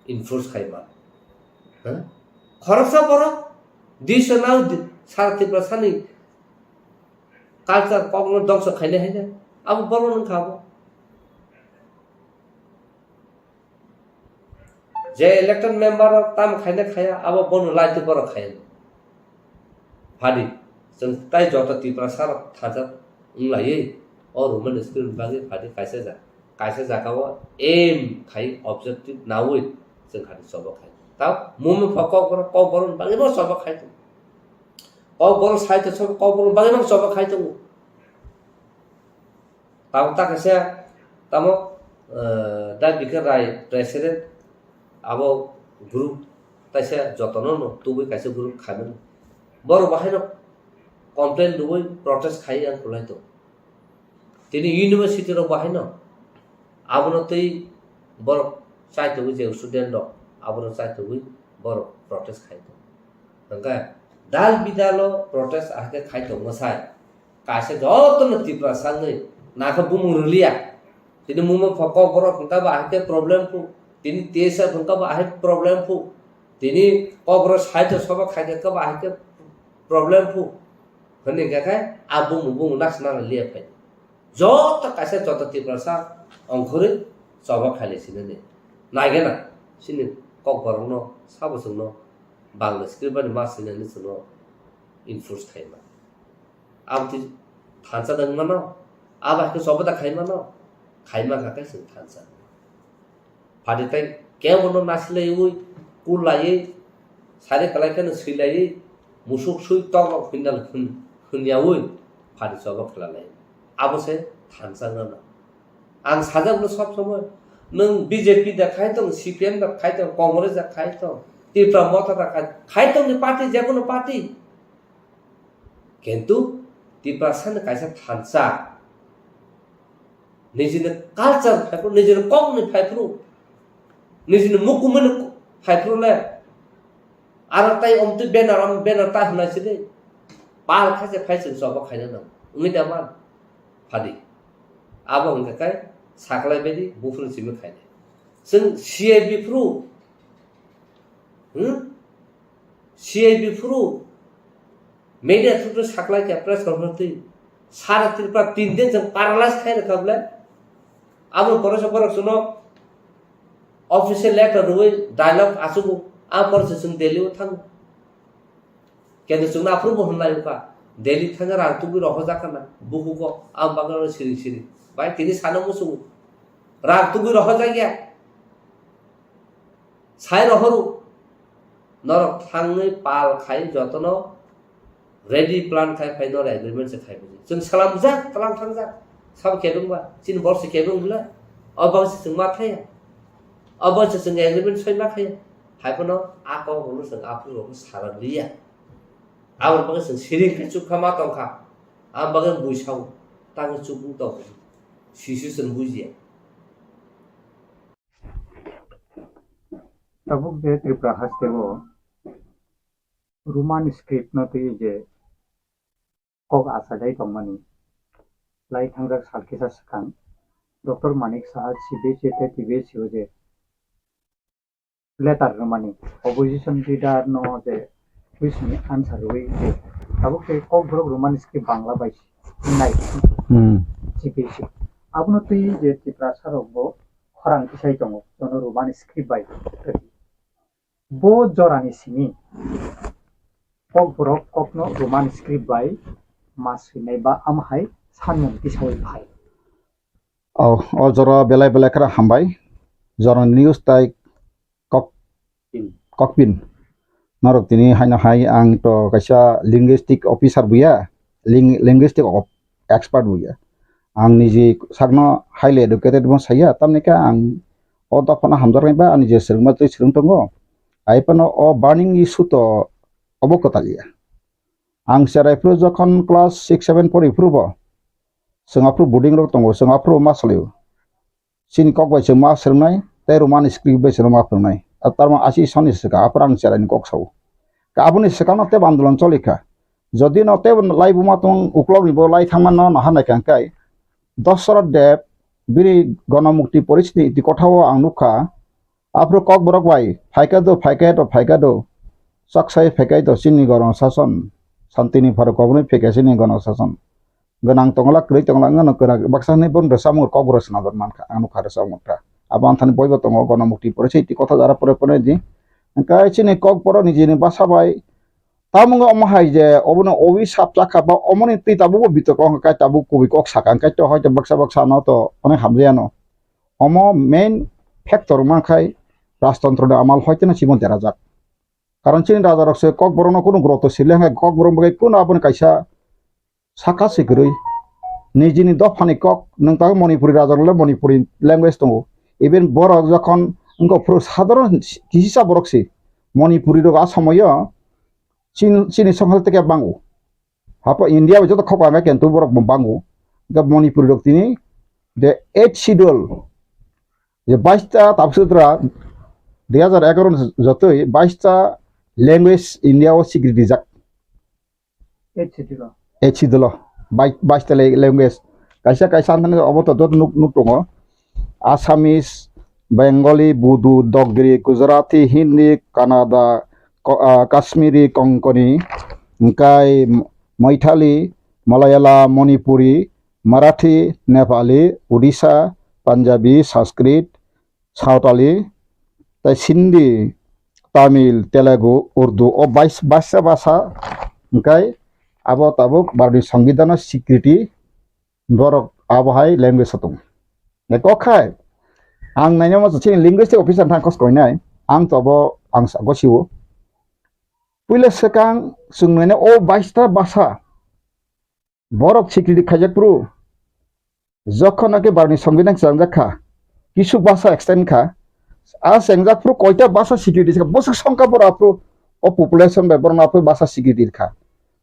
enforce khai ma. Ha? Khoroksa borok disa nang di-, sara Tripura sani culture kokno dongso khainai haino abo borok wngkha abo. Je elected member rok tamo khaina khaya, abo bono laiti borok khaya. Phadi, chwng tai joto Tiprasa rok thajak wnglaiwi o Roman script bagwi phadi kaisa ja-, kaisa jagao aim khai objective naui chwng khadi choba khai. Tao mumung pha kokborok, kokborok bagwi bo choba khai tongo. Kokborok sai to choba, kokborok bagwi bo choba khai tongo. Tamo ta kaisa tamo, eh, Dai Bikar Rai president, abo group taisa jotono no tubui kaisa group khaimani. Borok bahaino complain rwui protest khai ang kulai tongo. Tini university rok bahaino abono twi borok chai tongo je student rok abono chai tongwi borok protest khai tongo. Hwnkhe dal bidalo protest ahai khe khai tongma sai. Kaisa jotono Tiprasa wngwi nakha bumung rwliya. Tini mungma pha kokborok hwnkha ba ahai khe problem phu. Tini T S F hwnkha ba ahai problem phu. Tini kokborok sahitya sabha khai khe ba ahai khe problem phu. Hwnwi hwnkha khe a bumung bumung nasna liya phai. Joto kaisa joto Tiprasa ongkhorwi choba khailai sinani. Naigena chini kokborokno sabo chwngno Bangla script bani ma sinani chwngno enforce khaima. Aboni thansa da wngmano, abo hai khe choba da khaimano, khaima kha khe chwng thansa. Phadi tai kebono nasilaiwi, kullaiwi, sari kwlai kheno swilaiwi, musuk swi tok rok hwnnal hwn-, hwnyawi phadi choba khlalaio. Abo se thansa wngmano. Ang sajak no sob somoi, nwng B J P da khai tong, C P M da khai tong, Congress da khai tong, Tipra Motha da khai, khai tong ni party, jekono party. Kintu Tiprasa ni kaisa thansa, nijini culture phaiphru, nijini kokni phaiphru, nijini mukumuni phaiphru le, aro tai omtwi banner, om banner ta hwnai sidi, pal khaise phai chwng choba khaina nang, wngwi da man, phadi. Abo hwnkha khe saklai baidi buphuru simi khainai. Chwng C I B phru, Hmm? C I B phuru media through saklai kha press conference twi. Sara Tripura tin din jeng paralyze khai rwkha bwle. Abo porok se borok chwngno official letter rwui dialogue achugo. A porok se chwng Delhi o thango. Kendo chwngno aphuru bo hwnlai wngkha. Delhi thangwi rang tubui rohorjak khana. Bukugo ang bagwi siring siring. Bai tini sano muchungo. Rang tubui rohorjak ya. Sai rohoru. Norok thangwi pal khai jotono ready plan khai phai norok agreement se khai buji. Chwng salamjak, tlang thangjak. Sabo kebeng ba, chini borok se kebeng bwle. O bang se chwng ma thaya. O bang se chwng agreement soi ma thaya. Hai phano a kok rokno chwng aphuru rokno sara liya. Aboni bagwi chwng siring khe chukha ma tongkha. Aboni bagwi bui sao. Tangwi chukung tong. Sisu chwng bujiya. Tabuk je Tripura haste o Roman script no twi je kok achajai tongmani lai thangjak sal kisa swkang Doctor Manik Saha C B S E tei T B S E o je letter rwmani opposition leader no je question ni answer rwui je tabuk tei Kokborok Roman script Bangla bai nai Hmm. C B S E abono twi je Tiprasa rok bo khorang kisai tongo jono Roman script bai. Bo jorani simi Kokborok kokno Roman script bai ma swinai ba amhai sanmung tisaui phai. O, o jora belai belai khara hambai. Jorani news tai kok, kokpin. Norok tini haino hai ang to kaisa linguistic officer buya, ling-, linguistic of-, expert buya. Ang niji sakno highly educated bo saya, tamni khe ang o dophano hamjaknai ba ani je swrwngma twi swrwng tongo. Hai phano o burning issue to obo kwtal ya. Ang cherai phuru jokhon class six seven pori phuru bo, chwng aphuru boarding rok tongo, chwng aphuru ma salio. Chini kok bai chwng ma swrwngnai, tei Roman script bai chwng ma phwrwngnai. A tarma asi soni swkang, aphuru ang cherai ni kok sao. Ka aboni swkang no tebo andolon choli kha. Jodi no tebo lai buma tong uklok ni bo lai thangma no naha nai kha hwnkhe, Dasarath Deb bini Ganamukti Porishad ni iti kotha o ang nukha, aphuru Kokborok bai phaikha do, phaikha do, phaikha do, chaksai phaikha do chini Garon Sason, Santini Pharok Kokborok phaikha chini Garon Sason. Gwnang tongla, kwrwi tongla, wngno kwrak baksa hwnwi bono rwchapmung Kokborok swnamjak mankha, ang nukha rwchapmung kha. Abo ang thani boibo tongo, Ganamukti Porishad iti kotha jara pore pore di. Hwnkhe chini Kokborok nijini basa bai Tamo wngkha omo hai je obono owi sap chakha ba omoni twi tabukbo bitorko wngkha kai tabuk kubui kok sakha hwnkhe to hoito baksa baksa no to onek hamjaya no. Omo main factor wngma khai rajtontro ni amal hoito no chibon derajak. Karon chini raja rok se Kokborok no kunu guroto sile hwnkhe Kokborok bai kunu aboni kaisa saka se kwrwi. Nijini dophani kok nwng tabuk Manipuri raja rok le Manipuri language tongo. Even borok jokhon wngkha phuru sadharon kisa borok se Manipuri rok a somoyo Chin-, chini songkha tei khe bango. Hapo India bai joto khok ang khe tu borok bo bango. Hwnkhe Manipuri rok tini the eighth schedule je bais ta tabuk sutra dui hajar egaroh ni jotoi bais ta language India o sikri rijak. Eighth schedule o. Eighth schedule o. Bai-, bais ta le-, language. Kaisa kaisa anthani obo to joto nuk, nuk tongo. Assamese, Bengali, Bodo, Dogri, Gujarati, Hindi, Kannada, Ko-, ah, Kashmiri, Konkani, hwnkhe Maithili, Malayalam, Manipuri, Marathi, Nepali, Odisha, Punjabi, Sanskrit, Sawtali, tei Sindhi, Tamil, Telugu, Urdu, o bais-, baisa basa hwnkhe abo tabuk Bharatni Songbidan o sikri borok abo hai language o tongo. Kok khai, ang naina mo chini linguistic officer thang kos koinai, ang to abo ang sa gosio. Puila swkang chwng naina o baista basa borok sikri khaijak phuru, jokhon naki Bharatni Songbidan chwngjak kha, kisu basa extend kha, a chengjak phuru koita basa sikri kha, bwswk songkha borok aphuru o population bai borok aphuru basa sikri kha.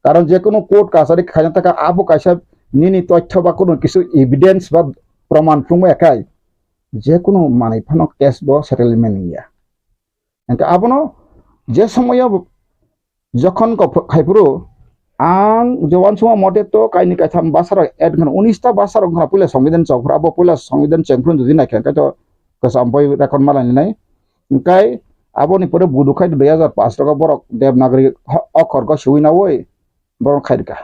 Karon je kunu court kachari khaina taka abo kaisa nini toithyo ba kunu kisu evidence ba proman phunukma ekhai je kunu manwi phano case bo settlement wngya. Hwnkhe abono je somoyo jokhon kok khai phuru ang je uansukma mote to kaini kaitham basa rok add wngkha, unis ta basa rok wngkha puila Songbidan chok phuru, abo puila Songbidan cheng phuru jodi naikha hwnkhe to kwcham boi record ma lainai. Hwnkhe Aboni pore Bodo khai dui hajar pash rogo borok Devanagari ho-, okhor go siwi nawi borok khai rwkha.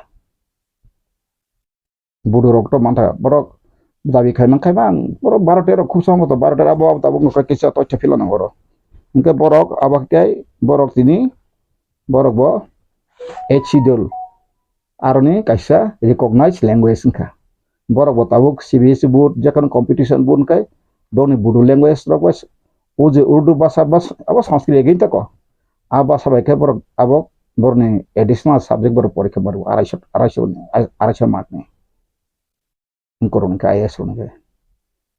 Bodo rok to mantha borok dabi khai man khai man borok baro tero khub sambo to baro tero abo abo tabuk no kisa to chapila nang oro. Hingke borok abo khe borok tini borok bo eighth schedule aroni kaisa recognized language wngkha. Borok bo tabuk C B S E board, jekheno competition board wngkhe, borokni Bodo language rok bai, o je Urdu bhasha bas-, abo Sanskrit again tako. A bhasha bai khe borok abo borokni additional subject borok porikha maro, araisho, araisho ni, araisho mark ni. Wngkorok hwnkhe I A S rok hwnkhe.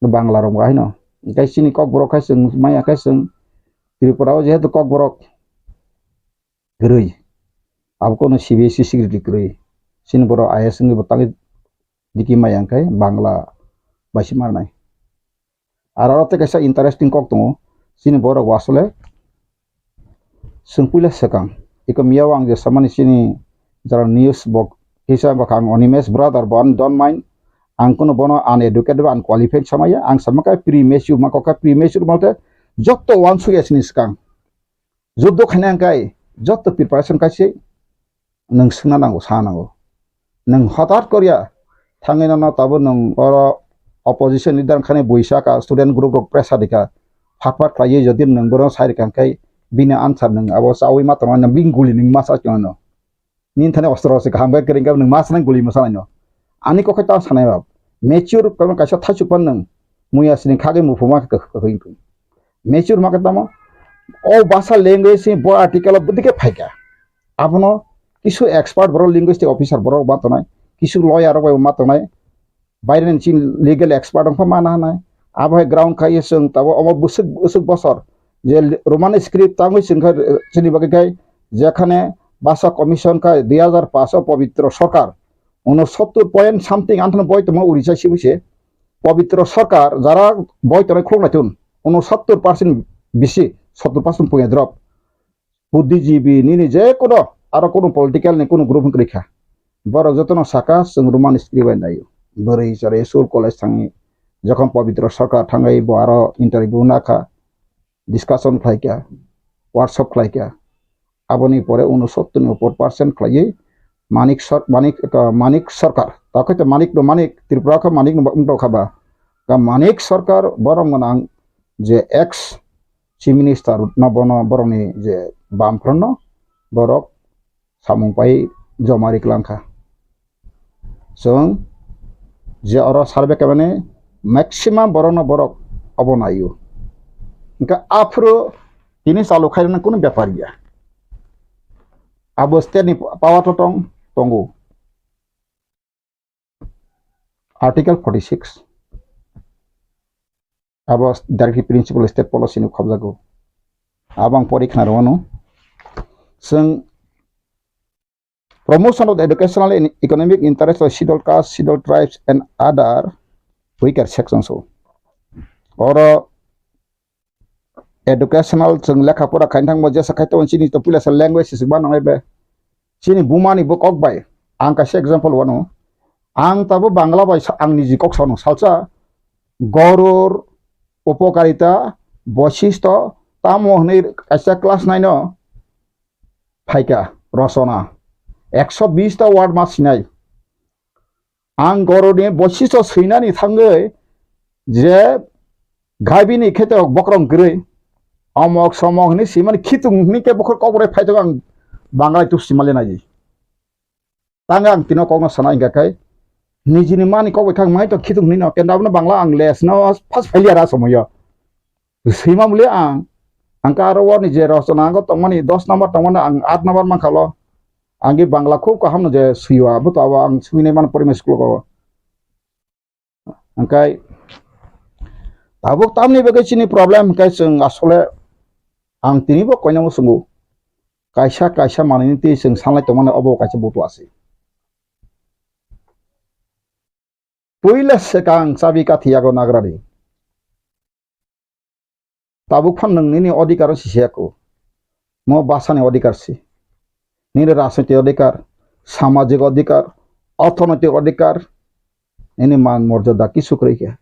Bangla rok bo haino. Hwnkhe chini Kokborok khai chwng maya khai chwng Tripura o jehetu Kokborok kwrwi. Abo kono C B S E secretary kwrwi. Chini borok I A S wngwi bo tangwi diki maya hwnkhe Bangla bai se manai. Aro aro tei kaisa interesting kok tongo. Chini borok bo asole chwng puila swkang. Iko miyao ang je samani chini jara news bo kisa wngkha ang Animesh brother bo ani don't mind. Ang kuno bono uneducated ba unqualified samaya. Ang samakha premature ma kokha premature malte jotto uansukya chini swkang. Juddo khaina hwnkhe jotto preparation kaise nwng swngna nango, sa nango. Nwng hotat korya thangwi nono tabuk nwng oro opposition leader wngkhani buisa ka student group rok pressure rikha. Phat phat khlaiwi jodi nwng bono sai rikha hwnkhe bini answer nwng abo chawi ma tongo, bini guli nwng ma sa tongo. Nini thani ostro se kaham khe kwrwng khe nwng ma sanai guli ma sanai no. Ani kokhe ta sanai ba. Mature kono kaisa thaichuk pan nwng muya sini khagwi muphuma khe kwkhwing thung. Mature ma khe tamo. O basa language ni bo article o bwdike phaikha. Abono kisu expert borok linguistic officer borok ma tongnai. Kisu lawyer rok bai ma tongnai. Baireni chini legal expert wngkha mana hanai. Abo hai ground khai chwng tabuk omo bwswk bwswk bosor je Roman script tangwi chwng kha, chini bagwi khai jekhane basa commission khai dui hajar pash o Pabitra Sarkar unosottor point something anthano boi tongma Orissa sibu se Pabitra Sarkar jara boi tongnai khuluk naitun unosottor percent bisi sottor percent puya drop. Buddhijibi nini je kono aro kono political ni kono group wngkha. Borok jotono saka chwng Roman script bai naio. Bwrwi chwrwi school college thangwi jokhon Pabitra Sarkar thangwi bo aro interview nakha, discussion khlaikha, workshop khlaikha. Aboni pore unosottor ni upor percent khlaiwi Manik Sar-, Manik, uh, Manik Sarkar. Takhai to Manik no Manik, Tripura kha Manik no wngtokha ba. Ka Manik Sarkar borok gwnang je ex Chief Minister no bono borokni je bamphranno borok samung pai joma ri kwlangkha. Chwng je oro survey khaimani maximum borokno borok obo naio. Hwnkhe aphuru tini chalu khairoknani kunu bepar ya. Abo state ni power to tong, tongo. Article forty six. Abo directive principle state policy ni khobjago. Abo ang pori khna rwano. Chwng promotion of the educational and economic interest of scheduled caste, scheduled tribes and other weaker sections o. Oro educational chwng lekha pora khaina thangma jesa khai tongo chini to puila sa language se ba nangnai be. Chini buma ni bo kok bai ang kaisa example wano. Ang tabo Bangla bai sa-, ang niji kok sano salsa Goror, Upokarita, Boshisto tamo hwnwi kaisa class nine o phaikha rosona ekso bish ta word ma sinai. Ang goroni boichisto swinani thangwi je gaibini kheto bokrong kwrwi omok somok hwnwi swimani khitung hwnwi khe bokhor kokborok phaitok ang Banglai tuk swimali nai. Tang ang tino kokno sana hingka khe nijini mani kok bai khang mai to khitung hwnwi no kenda abono Bangla ang les no first failure a somoyo. Swima muli ang, ang ka aro warni je rosona ang tongmani dos number tongmani ang aat number mankha lo. Ang ge Bangla khub kaham no je swiwa, bo to abo ang swinai mano primary school ko. Hingkai tabuk tamni bagwi chini problem hingkai chwng asole ang tini bo koinamo swngo. Kaisa kaisa manwini twi chwng sanlai tongmani obo kaisa butu asi. Puila swkang chabi kathi yago nagradi. Tabuk phan nwng nini odhikar si siya ko. Mo basa ni odhikar si. Nini rajniti odhikar, samajik odhikar, orthonoitik odhikar, nini man morjada kisu kwrwi khe.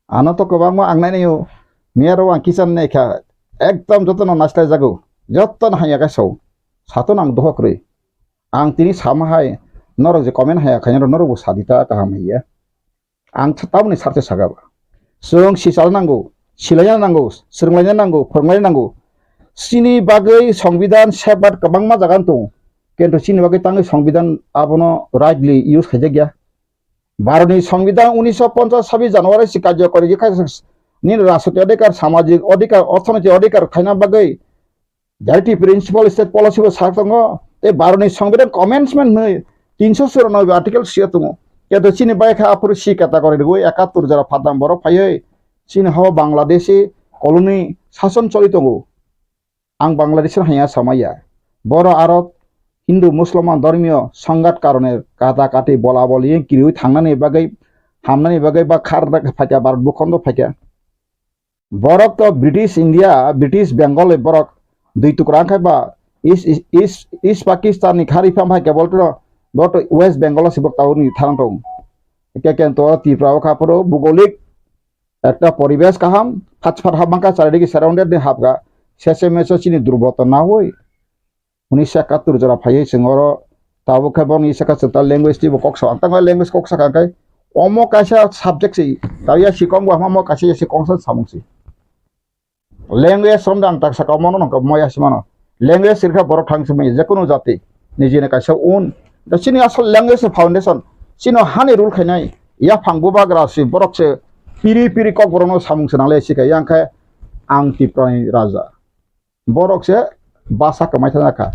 Ano to kwbangma ang nai naio, miyaro ang kisan nai kha, Ekdom jotono naisla jago, jotono hanya khe sao. Sato nang dohok rwi. Ang tini sama hai, norok je comment haya khaina norok bo sadi ta kaham haiya. Ang th-, tamoni sarthe saka ba. Chwng sichal nango, silaina nango, swrwnglaina nango, phwrwnglaina nango. Chini bagwi songbidan sebhat kwbangma jaga tongo. Kintu chini bagwi tangwi songbidan abono rightly use khaijakya. Bharotni songbidan unisho ponchas sabis January si karjokori khe kha nini rajniti odhikar, samajik odhikar, orthonoiti odhikar khaina bagwi J R T principle state policy bo sak tongo, tei Bharotni Songbidan commencement hwnwi tinsho churanobe article sio tongo. Keto chini bai kha aphuru C category rwui ekattor jora phatang borok phaiwi chini hao Bangladeshi colony sason choli tongo. Ang Bangladeshi hanya samaya. Boro aro Hindu Musulman dhormiyo songhat karone kata kati bola boli kiriui thangnani bagwi hamnani bagwi ba khar phaikha Bharat bukhondo phaikha. Borok to British India, British Bengal ni borok dui tukra wngkha ba East, East, East, East Pakistan ni khari pham hai kebol to, bo to West Bengal o sibok tawrni tharang tong. Ke ken to Tripura o kha phuru bugolik ekta poribesh kaham, phat phat hap mangkha charidiki surrounded ni hapga, sese meso chini durboto na hoi. Unisho ekattor jora phaiwi chwng oro tabuk khe boni saka chwng ta language twibo kok sa. Ang tangma language kok saka khe omo kaisa subject se, taiya sikong bo hamo kaisa ya sikong sa samung se. Language somda ang tak saka omo no nongkha moya simano. Language sirkha borok thang simi je kunu jati nijini kaisa un. Da chini asol language foundation. Chino hani rule khainai yaphang bubagra si borok se piri piri kok borok no samung se nangle sikha yang khe ang Tiprani raja. Borok se basa kwmai thangjakha.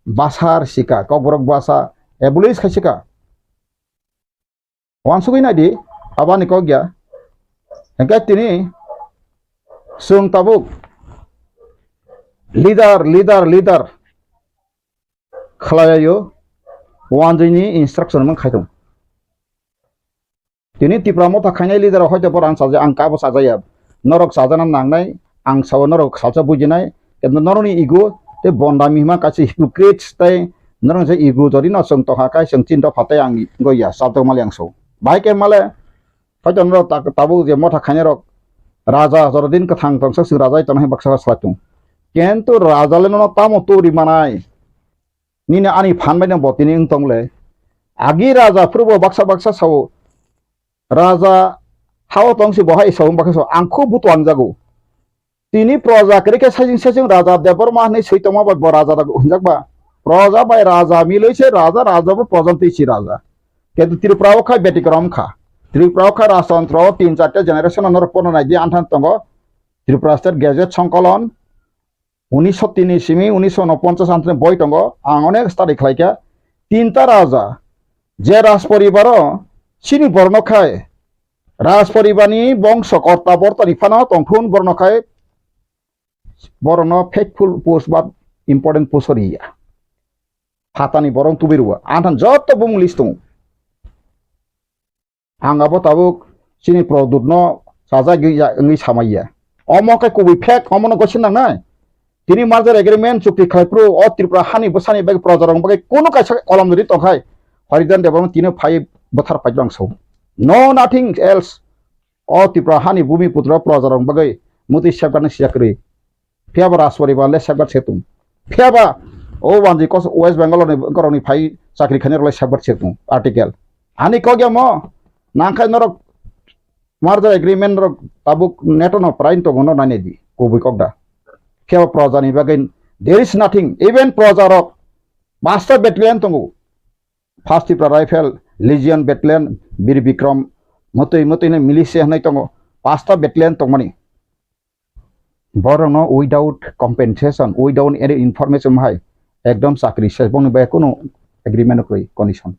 Basa rwsika, Kokborok basa abolish khaisika. Wansugwi naidi, abani kok ya. Hingke tini chwng tabuk leader, leader, leader khlailaio, wanjwini instruction mung khaitung. Tini Tipra motha khainai leader rok hoito borok ang chaja, ang kabo chajaya. Norok chajana nangnai, ang sao norok salsa bujinai. Kintu norokni ego tei bondami hima kaisa hypocrites tei norok je ego jodi no chwng tongkha kai chwng chinta phatai ang goya chabdok mali ang sao. Bahai khe male hoito norok ta-, tabuk je motha khainai rok raja jorodin kwthang tongsa chwng raja tongna hai baksa salai tung. Kintu raja le nono tamo turi manai. Nini ani phan bai no bo tini wng tong le. Agi raja phuru bo baksa baksa sao. Raja hao tong si bo hai sao baksa sao. Ang khub butuang jago. Tini proja kwrwi khe sajing sajing raja Debbarma hinwi swi tongma bai bo raja da hinjak ba. Proja bai raja milwi se raja, raja bo proja twi si raja. Kintu Tripura o khai betikrom kha. Tripura o khai rajtantro o tin charta generation no norok pono nai di anthan tongo. Tripura State Gazette Songkolon. Unisho tini simi unisho unoponchas antini boi tongo, ang onek study khlaikha. Tinta raja, je rajporibaro chini borno khai, rajporibarni bongso korta bortani phano tongthun borno khai, borokno faithful post ba important post riya. Phatani borok tubui rwo, anthan joto bumung list tongo. Ang abo tabuk chini Produtno chajagwi ya wngwi samaiya. Omo khe kubui fake, omono gosi nangnai. Tini merger agreement chukti khlai phuru o Tripura hani bwsani bagwi projarokni bagwi kunu kaisa kolom rwdi tongkhai, Haridan Debbarma tini phai bwthar phai bang sao. No nothing else. O Tripura hani bumi putra projarokni bagwi mutwi safeguard ni sijak kwrwi. Phiya ba Rajporibar le safeguard se tung. Phiya ba o wanjwi kos-, West Bengal ni borok ni phai chakri khainai rok le safeguard se tung. Article. Ani kok ya mo nang khai norok merger agreement rok tabuk neto no prain tongo no nai di kubui kok da. Phiya ba proja ni bagwi there is nothing. Even proja rok basta battalion tongo. First Tipra Rifle, Legion Battalion, Bir Bikram, motwi motwi hinwi militia hinwi tongo, pasta battalion tongmani. Borokno without compensation, without any information hai ekdom chakri se bongni bai kunu agreement kwrwi condition.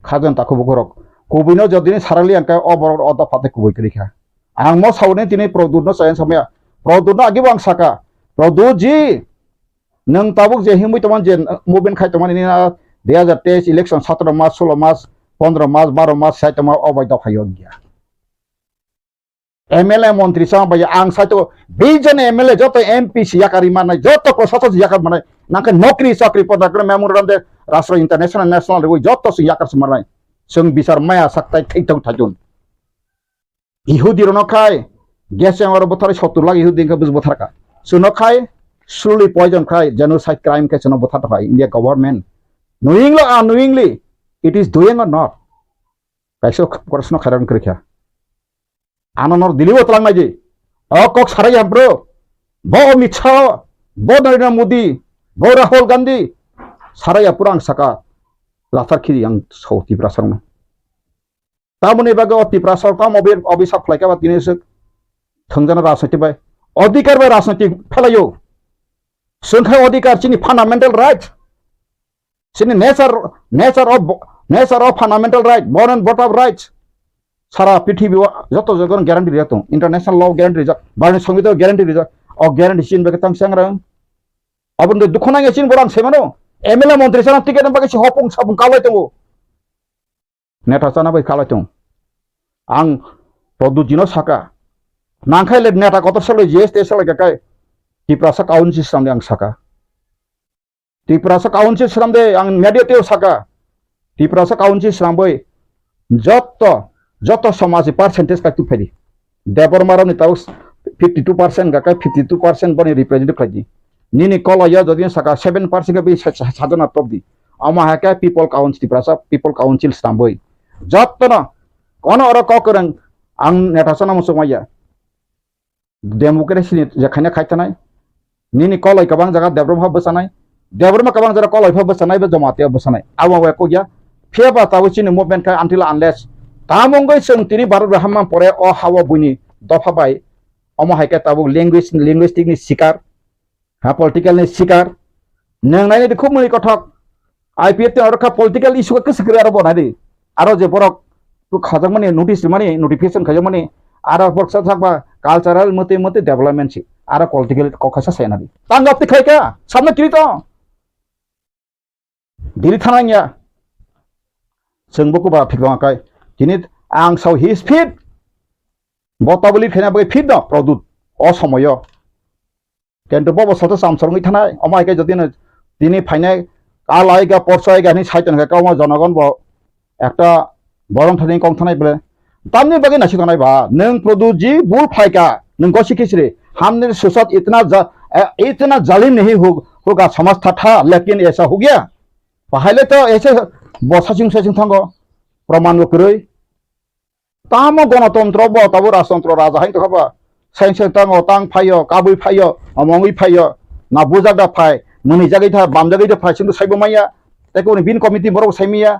Khajan takhubukurok kubuino jodini sarali angkhe o borok o dopha tei kubui kwrwi kha. Ang mo sauni tini Produtno chaya samaya. Produtno agibo ang saka, Produt ji, nwng tabuk je himwi tongmani je movement khai tongmani nini dui hazar teis election satro mas, solo mas, pondro mas, baro mas sai tongma o bai dopha yok ya. M L A montri chama bai ang saito bish jon M L A joto M P si yakari manai, joto prosasok si yakari manai, nangkhe nokri chakri poda kre memorandum de rastro international national rwi joto si yakar si manai. Chwng bichar maya saktai thaitok thaijun. Ihudi rono khai Gas chamber o bwtharwi sottur lakh Yahudi wngkha bus bwtharkha. Chwno khai slowly poison khai genocide crime khe chwno bwthar tongkha India government. Knowingly or unknowingly, it is doing or not? Kaisa kokrokno khairan kwrwi kha. Ano nor Delhi o twlang nai di. O kok sarai ya bro. Bo Amit Shah, bo Narendra Modi, bo Rahul Gandhi. Sarai ya pura ang saka. Lathar khiri ang so Tiprasa rokno. Tamoni bagwi o Tiprasa rok tamo obi-, obisap khlai kha ba tini swk thwngjana rajniti bai. Odhikar bai rajniti phelaio. Swngkha odhikar chini fundamental right. Chini nature, nature of, nature of fundamental right, born and brought up rights. Sara prithibi o joto jaga guarantee rijak tong. International law guarantee rijak, Bharatni Songbitan guarantee rijak. O guarantee chini bagwi tang changrang. Aboni dukhu nangya chini borang semano. M L A montri sana ticket bagwi si hopung sapung kalai tongo. Neta chana bai kalai tong. Ang Pradyut jino saka. Nangkhai le neta kotor salai G S T salai kakai. Tiprasa council sramdi ang saka. Tiprasa council sramde ang media teo saka. Tiprasa council sramboi jotto, jotto somaji percentage kai tuphaidi. Debbarma rokni tao fifty two percent gakai fifty two percent boni representative khlaidi. Nini koloyo jodi saka seven percent khe bi sa-, sa-, sajana topdi. Omo hai khe people council, Tiprasa people council sramboi. Jottono kono oro kok kwrwng ang neta sana muchung maya. Democracy ni je khaina khai tanai. Nini koloi kwbang jaga Debbarma bwchanai. Debbarma kwbang jaga koloi pha bwchanai, bo Jamatia bwchanai. Abo bai kok ya. Phiya ba tabuk chini movement khai until unless tamo wngwi chwng tini Bharat bai hamma pore o ha-o buini dopha bai. Omo hai khe tabuk language, linguistic ni sikar. Ha, political ni sikar. Nwng nai di khub mwnwi kothok. I P F T oro kha political issue khe kwswk kwrwi aro bo nai di. Aro je borok khajak mani notice mani notification khajak mani aro borok sa thakba cultural mate mate development si. Aro political kok khaisa sai nai di. Tang gap ti khai kha. Samna kiri to. Dili thana ya. Chwng bo kuba phik rong kai. Tini ang sao his fit. Bo tabuli khena bai fit no Pradyut. O somoyo. Kento bobo soto samsor wngwi thanai, omo hai khe jodi no tini phainai, kal ai ga, porso ai ga hinwi sai tongkha, omo jonogon bo ekta borom thani kong thanai bole. Tamni bagwi naisik tongnai ba, nwng Pradyut ji bul phaika, nwng gosi khisri, हमने सोचा इतना जा-, ए, इतना जालिम नहीं हो-, होगा समझता था, लेकिन ऐसा हो गया। Bahai le to ese bo saching saching thango, proman bo kwrwi. Tamo gonotontro bo, tabo rajtontro raja hai tongkha ba. Sain sain tango, tang phaio, kabui phaio, omongwi phaio, na bujak da phai, mwnwi jagwi tha, bam jagwi da phai, singdo saibo maya, tei koni bin committee borok sai maya,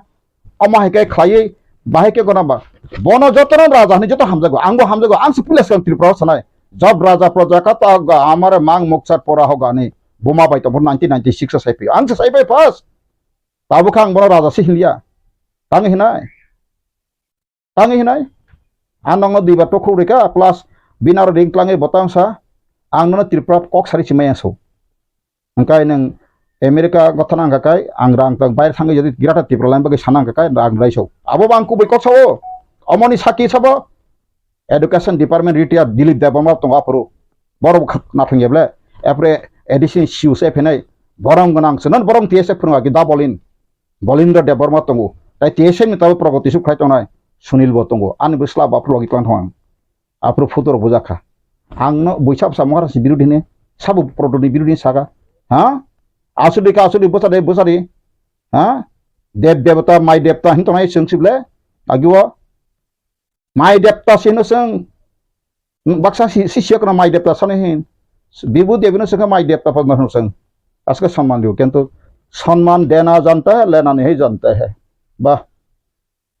omo hai khe khlaiwi, bahai khe gona ba. Bono jotono raja hinwi joto hamjago, angbo hamjago, ang se puila swkang Tripura o sanai. Job raja praja kata ga amare mang mukchar pora hoga ni, buma bai tongbo nineteen ninety-six o sai phaio. Ang se sai bai first. Tabuk khe ang bono raja se hinliya. Tang hinai. Tangwi hinai, ang nokno duibar tokhuk rwkha, plus bini aro ring twlangwi bo tang sa, ang nono Tripura kok sari si maya so. Hwnkhe nwng America gotha nang kha kai, ang rang tang baire thangwi jodi Greater Tripura line bagwi sana nang kha kai, rang rai so. Abo bo ang kubui kok sao, omoni saki sabo, Education Department retired Dilip Debbarma tongo aphuru. Borok nathung ya ble, apre A D C ni C E O se phenai, borom gwnang se, non borom T S F phwrwng agi da bolin. Bolindra Debbarma tongo. Tai T S F ni tabuk progoti suk khai tongnai Sunil bo tongo. Ani bwsla bo aphuru logi tlang thong ang. Aphuru photo rok bujak kha. Ang no buisa bwsa Maharaj ni birodhi hini, sabo Pradyut ni birodhi hini saka. Ha? Asudi ka asudi bwsa de bwsa di. Ha? Dev devata, mai devata hin tongnai chwng sible. Agi o. Mai devta se hino chwng, baksa si, si siya kono mai devta sani hin. Bibu devi no chwngkha mai devta padma hino chwng. Aske samman diyo, kintu samman dena janta hai, lena nahi janta hai. Bah.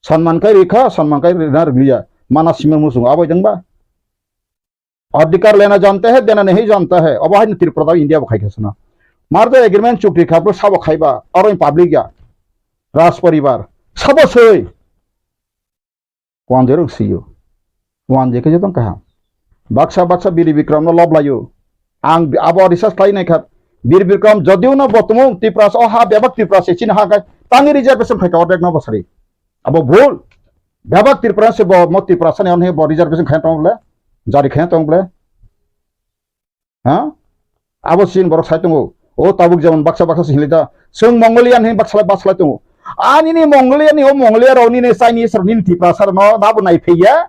Samman kai rikha, samman kai rina riliya. Mana sima musung abo jeng ba. Adhikar lena janta hai, dena nahi janta hai. Abo hai Tripura da India bo khai khasana. Mar da agreement chukri kha, bro sabo khaiba, aro public ya. Raj paribar. Sabo soi. Wanjwi rok sio. Wanjwi khe jotong kaham. Baksa baksa Biri Bikram no lob laio. Ang bi-, abo research khlai nai kha. Biri Bikram jodiu no bo tumung Tiprasa o ha bebak Tiprasa chini ha kai tangi reservation khai ka ordek no bosari. Abo bhul. Bebak Tiprasa se bo mo Tiprasa ni on he bo reservation khai tong ble. Jari khai tong ble. Ha? Abo sin borok sai tongo. O tabuk jemon baksa baksa se hinlai da. Chwng Mongolian hin baksa baksa tongo. Ani ni Mongolian ni o Mongolia rok ni ne Chinese rok ni Tiprasa rok no nabo nai phaiya.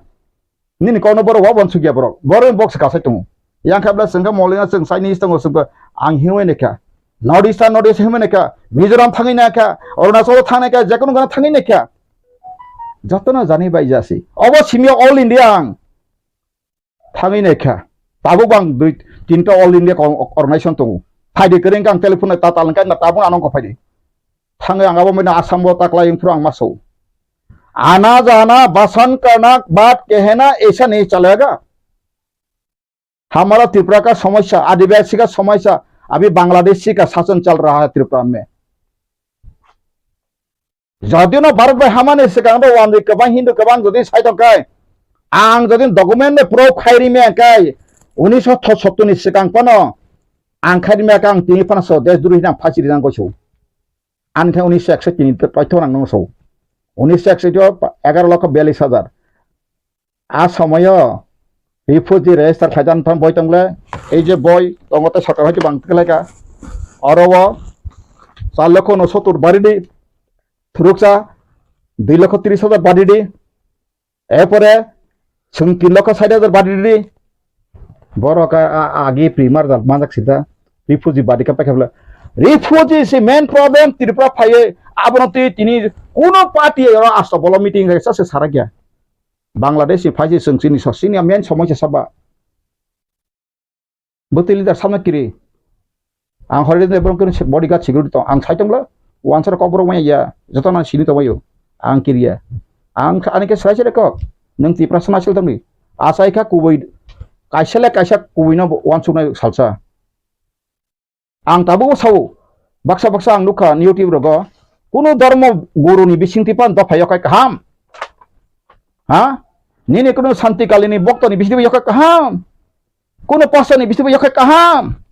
Nini kokno borok wa uansukya borok. Borok box kasai tongo. Yang kha bla chwngkha molina chwng Chinese tongo chwngkha ang hiwi naikha. North East North East hiwi naikha. Mizoram thangwi naikha. Arunachal thangwi naikha. Jekono gana thangwi naikha. Jotono jani bai jasi. Obo simi all India ang. Thangwi naikha. Tabuk bang dui tinta all India organization tongo. Phaidi kwrwng kang telephone ta talangkha na tabuk anong ko phaidi. Thangwi ang abo mena Assam bo taklai wngphuru ang maso. Ana jana basan karna baat kehna aisa nahi chalega. हमारा त्रिपुरा का समस्या, आदिवासी का समस्या, अभी बांग्लादेशी का शासन चल रहा है त्रिपुरा में। Jodi no Bharat bai hamani swkang do wandi kwbang Hindu kwbang jodi sai tong kai, ang jodi document no proof khai ri me kai, unisho sottor ni swkang phano ang khai ri me kai, ang tini phano so desh droi hinang phasi ri nang goiso. Ani khe unisho ekso tini paithor ang nang so. Unisho ekso egaro lokho biyallis hajar. A somoyo refugee register khlaijaknai boi tongle, ei je boi tongo tei sorkar hai bang tiklaika. Oro o char lokho unosotur baridi thuruksa, dui lokho tris hajar baridi, erpore chwng tin lokho sait hajar baridi. Borok a, a, agi primar jal manjak sida refugee badi ka paikha bla. Refugee si main problem Tripura phaiye abono twi tini kuno party oro asto bolo meeting hai sa se sarakya. Bangladesh ni phaisi chwng chini so sini main somoi se saba. Bwtwi leader samna kiri. Ang hori de borok kiri bodyguard security tong. Ang sai tongla wansar kok borok maya ya. Joto nang sini tongbayo. Ang kiriya. Ang ani ke sai sai kok. Nang Tiprasa nasil tongni. Asai kha kubui kaisa le kaisa kubui no wansuk nai salsa. Ang tabuk sao, baksa baksa ang nukha YouTube rogo, kunu dharma guru ni bisingtwi pan dopha yokhai kaham. Ha? Nini kunu Santi Kali ni bokto ni bisingtwi yokhai kaham. Kunu pastor ni bisingtwi yokhai kaham.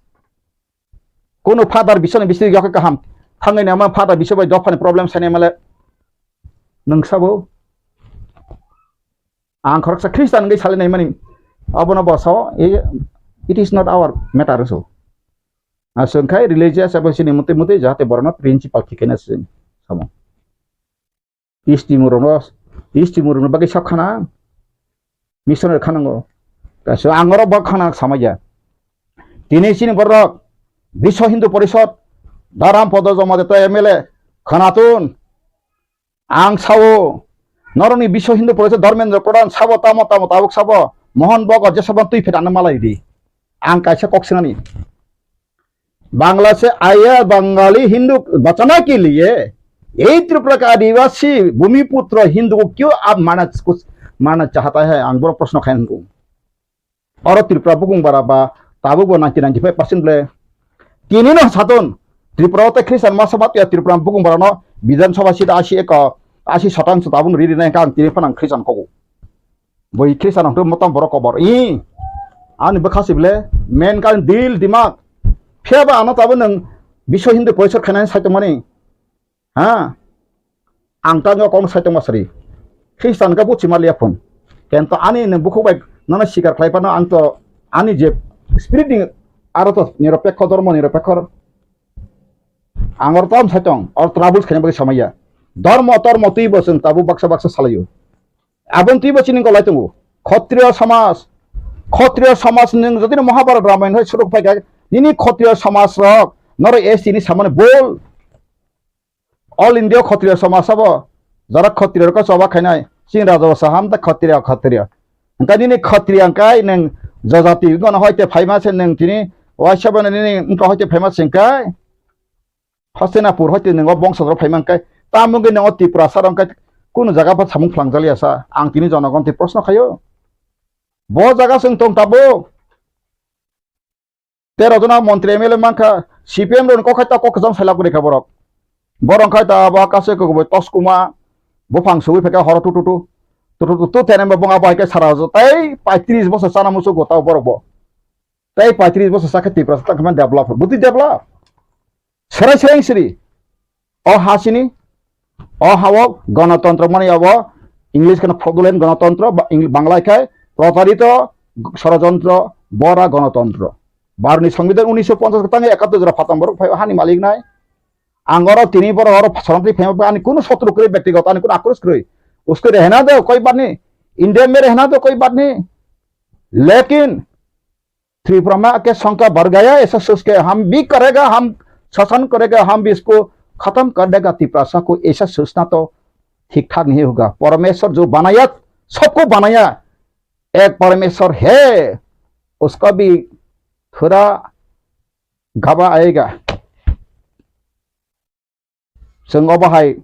Kunu father bising ni bisingtwi yokhai kaham. Thangwi nama father bising bai dopha ni problem sani male. Nung sabo. Ang khoroksa Christian wngwi salinai mani. Abono bo sao, it is not our matter so. Aswk khai religious abo sini muti muti jahate borokno principle khikhena sini samo. East Timor rokno, East Timor rokno bagwi sak khana, missionary khanango. Kaisa ang oro bok khana samaya. Tini sini borok Biswa Hindu Porishod, Dharam Podo Jomade to M L A khanatun. Ang sao, norokni Biswa Hindu Porishod Dharmendra Pradhan sabo tamo tamo tabuk sabo, Mohan Bhagwat jesabon twi phet ano malai di. Ang kaisa kok sinani. Bangla से आया बंगाली हिंदू बचाने के लिए यही त्रिपुरा का आदिवासी भूमिपुत्र हिंदू को क्यों आप मारना, मारना चाहता है? Ang boro proshno khaingo. Oro Tripura bukung bara ba tabuk bo ninety ninety five percent ble. Tini no saton Tripura o tei Christian masa bat ya Tripura bukung bara no Bidhan Sabha seat asi eko, asi satang sa tabun riri nai kang tini phanang Christian kogo. Boi Christian ang tu motom borok kobor. I ani bwkha si ble men kan dil dimak. Phiya ba ano tabun nang Biswa Hindu Porishod khainai sai tongmani. Ha? Ang tangyo kong sai tongma sari. Christian ka buchi malia phone. Kento ani ne bukhuk bai nana sikar khlai pano ang to ani je spirit ni aro to niropekho, dhormo niropekho. Ang or tam sai tong, or troubles khaina bagwi samaya. Dhormo tormo twi bo chwng tabuk baksa baksa salaio. Abon twi bo chini golai tongo. Khotriyo samaj, khotriyo samaj nwng jodi no Mahabharat Ramayana hai suruk phai kha, nini khotriyo samaj rok noro S T ni samani bol. All India Khotriya Samaj sabo, jara Khotriya rok choba khainai, chini raja basa ham ta Khotriya, Khotriya. Hwnkhe nini Khotriya hwnkhe nwng jajati wngkha hoite phaima se nwng tini, waisa bo nini wngkha hoite phaima se hwnkhe, Hastinapur hoite nwng o bongso rok phaima hwnkhe, tamo wngkhe nwng o Tiprasa rok hwnkhe kunu jaga pha samung phlangjakya sa, ang tini jonogon twi proshno khaio. Bo jaga se wng tong tabuk. Tero jona montri M L A mankha, C P M rokni kok hai ta kok kwcham sailak gori kha borok. Borok khai ta abo kasu kubui tos kuma, buphang suwi phaikha horo tu tu tu. Tu tu tu tu tene bo bung abo hai khe sara jo. Tei paitris bosor chana muchungo tao borok bo. Tei paitris bosor sakhe Tripura sa tangkha develop. Buti develop. Serai serai siri. O ha sini, o ha o gonotontro mani abo English kheno fraudulent gonotontro, ba-, Eng-, Bangla khai protarito sorojontro, bora gonotontro. Bharotni Songbidan unisho ponchas tangi ekattor jora phatam borok phai o hani malik nai. Ang oro tini borok oro soromtwi phai ani kunu sotru kwrwi, bektigoto ani kunu akros kwrwi. Uske rehna de koi barni India में रहना तो कोई बात नहीं, लेकिन त्रिपुरा में आके संख्या बढ़ गया, ऐसा सोच के हम भी करेगा, हम शासन करेगा, हम भी इसको खत्म कर देगा तिपरासा को, ऐसा सोचना तो ठीक ठाक नहीं होगा। परमेश्वर जो बनाया, सबको बनाया, एक परमेश्वर है, उसका भी थोड़ा घबरा आएगा। Chwng obo hai,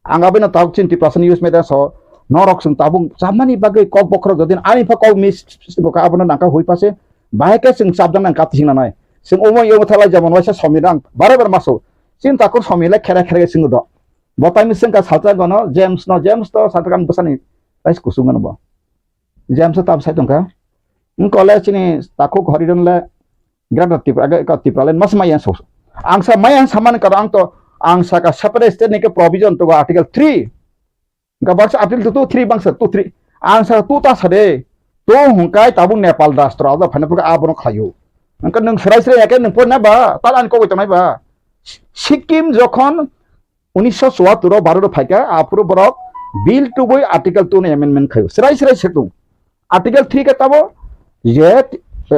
ang abino tabuk chini Tiprasa ni youth media so, norok chwng tabuk chamani bagwi kok bokhorok jodi ani pha kok miss bo ka abono nangkha hui pase, bahai khe chwng chapjak nang kati sing nanai. Chwng omo yomo thalai jemon waisa somi rang bare bare maso. Chini takhuk somi le khere khere chwng do. Bo taini chwng ka salsa gono, James no, James to salsa kan bwsani tais kusung gono bo. James to tab sai tongkha. Wng kole chini takhuk Horiron le Greater Tripura, aga ka Tripura line mas maya so. Ang sa maya samani karo ang to, ang sa ka separate state ni ke provision to article three. Ga baksa article two, three bangsa two, three. Ang sa two ta sade. To hungkai tabuk Nepal rastro da phane pura abono khlayo. Angka nung serai serai yake nung porna ba, tal an kogoi tonai ba. Sikkim jokhon unisho chuattor o Bharat o phaikha, aphuru borok bill tubui article two ni amendment khayo. Serai serai setung. Article three khe tabo je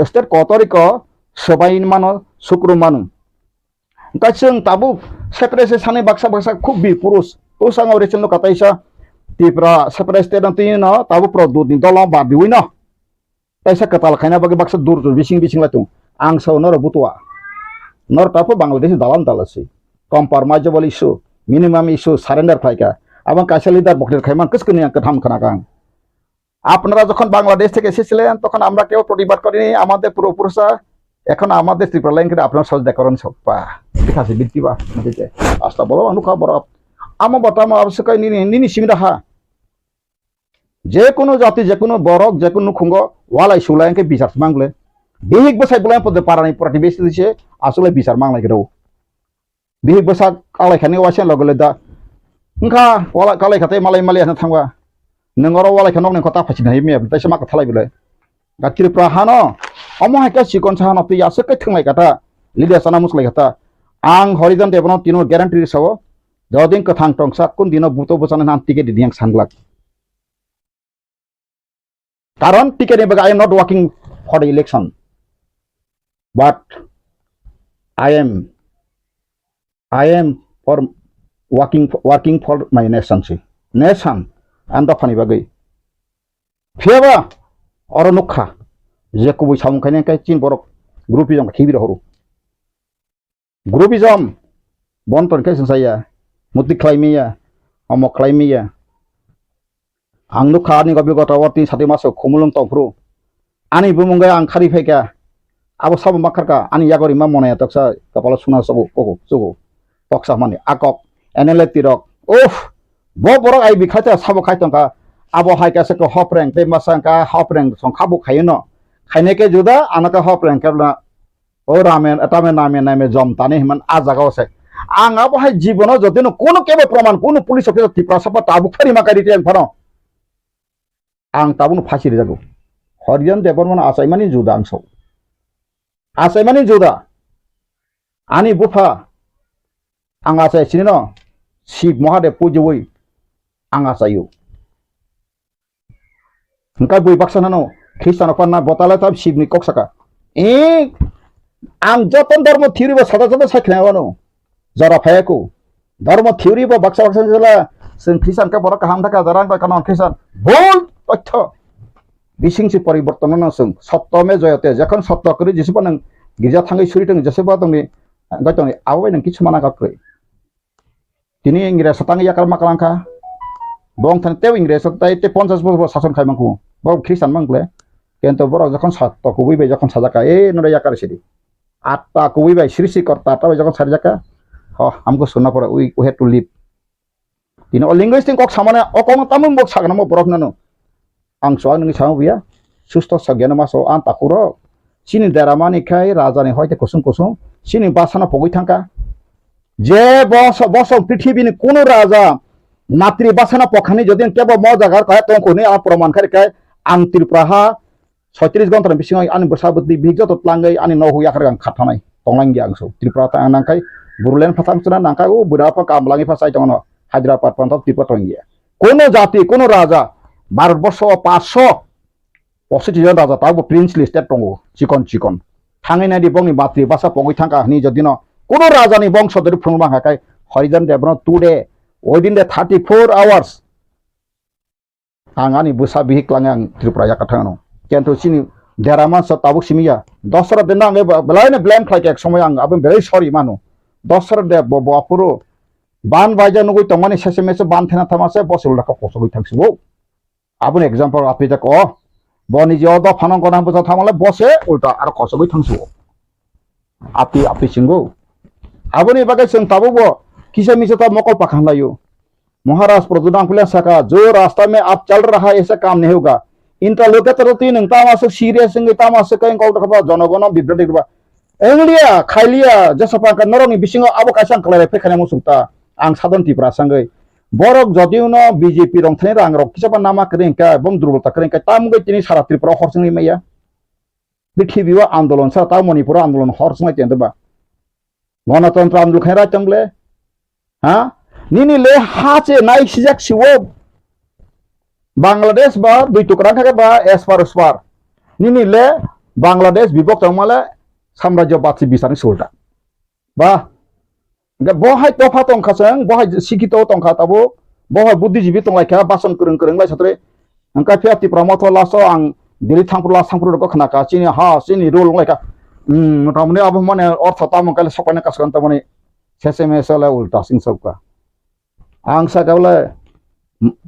state kotoriko swbai mano, sukru mano. Hwnkhe chwng tabuk separate se sani baksa baksa khub bir purus. O sango recent no kataisa Tripura separate state no twi no tabuk pro dut ni dolo ba diwi no. Kaisa kwtal khaina bagwi baksa dur dur bising bising lai tung. Ang sao norok butua. Norok tabuk Bangladesh dalan dala se. Compromisable issue, minimum issue, surrender khlaika. Abang kaisa leader boktir khaiman kwchwkni ang kwtham khna kang. আপনারা যখন বাংলাদেশ থেকে এসেছিলেন, তখন আমরা কেউ প্রতিবাদ করিনি। আমাদের পূর্বপুরুষরা, এখন আমাদের ত্রিপুরা লাইন করে আপনারা সহযোগিতা করেন সব। বা, ঠিক আছে, বৃত্তি বা, ঠিক আছে। আস্তা বলো, অনুকা বড়। আমো বটামো আবশ্যক হয় নিনি, নিনি সিমিরা হা। যে কোনো জাতি, যে কোনো বড়, যে কোনো খুঙ্গ, ওয়ালাই সুলাই এনকে বিচার মাংলে। বিহিক বসাই বলাই পদে পারানি প্রতিবেশী দিছে, আসলে বিচার মাংলাই গেরো। Bihik bwsak kalai khani waisa logo le da. Wngkha wala kalai kha tei malai mali asna thangba. Nwng oro walai kha nokni kota phaichini hai mia tei se ma kwthalai bwle. Ga Tripura hano omo hai khe chikon sa hano tei aswk khe thwnglai kha ta. Lidia sana muslai kha ta. Ang Horijan Debno tino guarantee sao. Jodin kwthang tongsa kun dino buto bwchana nan ticket di yang sanglak. Karon ticket ni bagwi I am not working for the election, but I am, I am for working, working for my nation si. Nation, ang dophani bagwi. Phiyaba oro nukha je kubui samung khainai khe chini borok group jong khibi rohoro. Groupism, bon ton khe sensaya, muti khlai miya, omo khlai miya. Ang nukha ani gobi gota o tin sati maso khumulung tongphuru. Ani bumung gai ang khari phaikha, abo sabo makharkha, ani yagori ma monaya toksa kapalo suna sobo, kogo, sogo, toksa mani, akok, N L A tirok. Uff, bo borok ai bikhacha sabo khai tongkha, abo hai kasa ko hopreng, tei masa ka hopreng song khabu khayo no. Khainai khe juda, ano khe hopreng khe na, O ramen, tame name, name jom tani himan a jaga o se. Ang abo hai jibono jotino kono kebo proman, kono police officer Tiprasa ba tabuk thani ma kari tiyang phano. Ang tabukno phasi rijago. Horijan Debbarmano achaimani juda ang sao. Achaimani juda. Ani bupha ang achai sinino Shiv Mahadev pujiwi ang achaio. Hwnkhe bui baksa nano Khristan rok panna botale tam Shivni kok saka. E, ang joto dhormo theory bo sada sada sai khnai wano. Jora phaya ko. Dhormo theory bo baksa baksa jela chwng Khristan khe borok kaham thaka jara ang koi kanon Khristan. Bol totho. Bising si poriborton no chwng. Sotto me joyate. Jokhon sotto kwrwi jesiba nang girja thangwi suri tong jesiba tongni goi tongni abo bai nang kichu mana kakrwi. Tini Ingres tang yakar ma kalang kha. Bong thani tei Ingres tai tei ponchas bosor sason khai mangkhu. Bo Khristan mang ble. Kento borok jokhon sa to kubui bai jokhon sajak kha, "E, nore yakar sidi." Atta kubui bai sri sri kor ta ta bai jokhon sari jak kha. Ho, amko sunna pore we, we have to leave. Tini o linguistic kok samane o kok tamung bok sagna mo borok nano. Ang so ang nini samo buya. Susto sa geno maso ang takuro. Chini dera mani khai raja ni hoite kusung kusung. Chini basana pogwi thangka. Je boso, boso prithibi ni kunu raja natri basana pokhani jodi kebo mo jagar kaya tongkuni ang proman khai khai ang Tripura ha soitris gontor bisingo ani bwsa bwtwi bihik joto tlangwi ani nohuk yakar ang khathanai tonglang ya ang so. Tripura ta ang nangkai Bodoland phathang chwna nangkai o bwra pha kamlangi pha chai tongno Hyderabad pantho Tripura tongya. Kono jati, kono raja, Bharat borsho o paanch sho pochis jon raja tabuk princely state tongo, chikon chikon. Thangwi naidi bongni matri basa pogwi thangkha hwnwi jodino kuno rajani bongso dori phunukma hwnkha khe Harijan Dev no today, within the thirty-four hours, ang ani bwsa bihik twlangwi ang Tripura yakarthang ano. Kintu chini dera mansa tabuk simi ya. Dosra Dev no ang belai no blame khlai kha ek somoy, ang abo belai sorry mano. Dosra Dev bo, bo aphuru ban baija nugwi tongmani sese mese ban thena thama se bo se ulta kok kosogwi thang sibo. Aboni example api jak o. Bo ni je o dophano gona bwsa thangmale bo se ulta aro kosogwi thang sibo. Api, api singo. Aboni bagwi chwng tabuk bo kisa misa ta mokol pakhang laio. Maharaj Pradyut Nangphilia saka, "Jo rasta mein aap chal raha hai, aisa kaam nahi hoga." Interlocutor twi nwng tamo aswk serious wngwi tamo aswk khe kok dokha jonogono bibroti rwba. Engliya, khailiya, jesa pangkha norokni bisingo abo kaisa ang kwlai phai khaina muchung ta. Ang sadon Tripura sangwi. Borok jodi uno B J P rong thani rang rok kisa ba nama kwrwi hwnkha, bong durbolta kwrwi hwnkha, tamgwi tini sara Tripura hor chwngwi maya. Prithibi o andolon sa, ta Manipur o andolon hor swngnai tong ba. Gonotontro andolon khaina rai tong le? Ha? Nini le ha che nai sijak siwo. Bangladesh ba dui tukra kha ba espar uspar. Nini le Bangladesh bibok tongmale samrajyo batsi bisani sulta. Ba, hingke bo hai topha tongkha chwng, bo hai sikito tongkha tabuk, bo hai buddhijibi tonglaikha, bason kwrwng kwrwng lai satri. Hingke phiya Tipra motho last o ang Delhi thangphuru last thangphuru rokgo khnakha, chini ha, chini rule wnglaikha. Hmm, tamoni abo mane ortho tamo kale sokpaina kasukha tamoni seseme sele ulta sing sokha. Ang saka bole,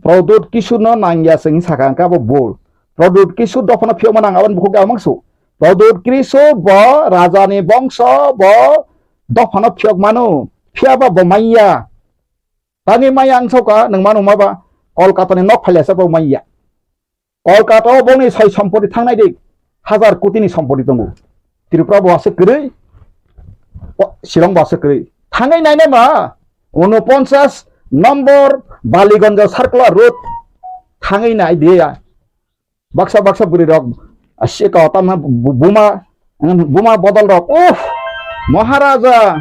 Pradyut Kishore no nangya se hing saka, hingke abo bol. Pradyut Kishore dophano phiyokma nang aboni bukhuk ya mangsu. Pradyut Kishore bo rajani bongso, bo dophano phiyok mano. Phiyaba bo manya. Tani manya ang saka, nwng mano ma ba? Kolkata ni nok phailasa bo manya. Kolkata o bongni soi sompoti thangnai di, hazar koti ni sompoti tongo. Tripura bo aswk kwrwi, o, Shillong bo aswk kwrwi. Thangwi nainai ma, unoponchas nombor Baliganj Circular Road thangwi nai di ya. Baksa baksa bwrwi rok, a, sika o tamna bu-, buma, buma bodol rok. Uff, Maharaja,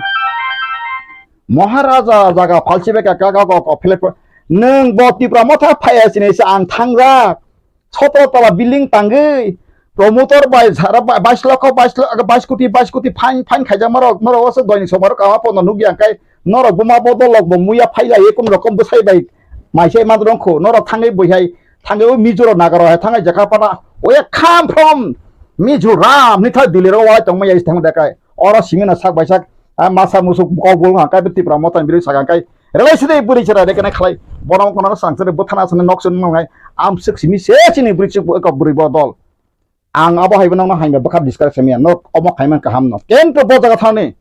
Maharaja jaga phalsi bai ka, ka, ka, ka, ka, philip, nwng bo Tipra motha phaiya sini se ang thangjak. Sotro tala building tangwi, promoter bai sara ba-, bais lokho, bais lo-, bais koti, bais koti fine, fine khaijak norok, norok oso doini somaro kama pono nukya, hingkai norok buma bodol rok bo muya phailai, kun rokom bwsai bai maisai man rongkho, norok thangwi bwihai, thangwi o Mizo rok Naga rok hai thangwi jakha pana, oya come from Mizoram, ni thai Delhi rok walai tongmaya thangwi dekai, oro simi na sak bai sak, a masa musuk kok bul hangkai Tipra motha ni biri sak hangkai, Relai sidi bwrwi chwrai de kene khlai. Bono kono swrang sidi bwthana aswkni nok swnwi nwngnai. Amswk simi se chini bwrwi chuk kok bwrwi bo dol. Ang abo hai bono hamya bwkha discuss khamya. Nok omo khaiman kaham no. Kento bo jaga thani.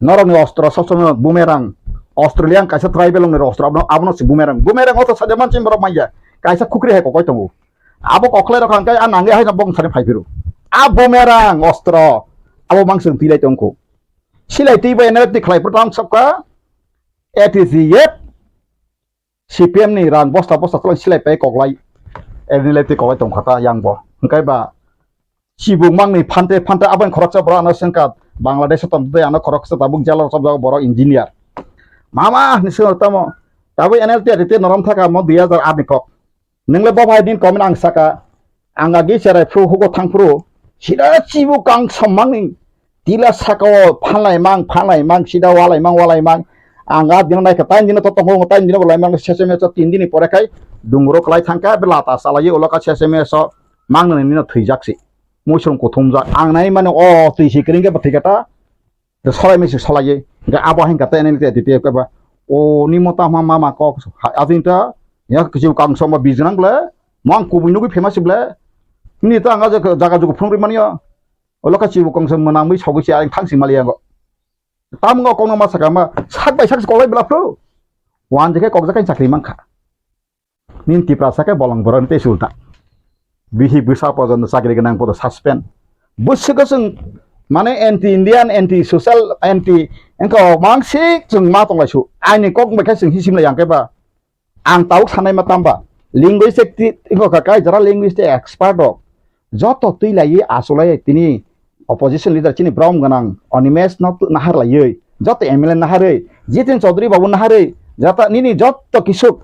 Norokni ostro sob somoi bumerang. Australian kaisa tribal ongni ostro abono, abono si bumerang. Bumerang oto sadia manchim borok manya. Kaisa khukri hai kokoi tongo. Abo koklai rok hangkai a nangya hai bong thani phai phiru. A bumerang ostro. Abo mangsung tilai tongkho. Silai twi bai N L F T khlai phuto ang sokha. A T C F, C P M ni rang bosta bosta tolong silai pai koklai. N L F T koklai tongkha ta yang bo. Hingkai ba chibuk mangni phante phante abang khoroksa borok ano sengkha Bangladesh o tong tei ano khoroksa tabuk jalo chopjak borok engineer. Mama ni sengkha tamo. Tabuk N L T A T T norom thaka mo dui hajar aat ni kok. Nwngle bo bai din comment ang saka, ang agi cherai phru hugo thang phru, sida chibu kang sommangni tila saka o phanlai mang, phanlai mang, sida walai mang, walai mang. Ang a dino naikha, tain dino to tongo, tain dino bolai mang, sese meso tin dini pore khai dungro klai thangkha, be lata salai ulo ka sese meso mang nini no thwijak si. Muisung kuthumjak, ang nai mani o twi si kring khe bo thwi kha ta. Solai misi solai ye. Hingke abo hingka te nini te D P F ke ba. O nimo ta ma ma ma kok. Adin ta ya kisi kang som ba bijnang ble. Mang kubui nugui famous ble. Ni ta anga jaga jugu phung ri mani ya. O loka chibu kang som manang mui sogui si aring thang si mali ya go. Tam ngo kong ma saka ma sak bai sak kolai bla phru. Wan jeke kok jakai chakri mangkha. Nini Tiprasa khe bolong borok tei sulta. Bihik bwsa pojono chakri gwnang podo suspend. Bwswk chwng mane anti Indian, anti social, anti wngkha o mangsik chwng ma tonglai su. Aini kok bai khe chwng hisim lai yang khe ba. Ang tabuk sanai ma tamba. Linguistic ti, wngkha kai jara linguistic expert rok. Joto twi lai achuk lai tini opposition leader chini brom gwnang Animesh no nahar lai. Joto M L A nahar oi. Jitin Chaudhary babu nahar oi. Jata nini joto kisuk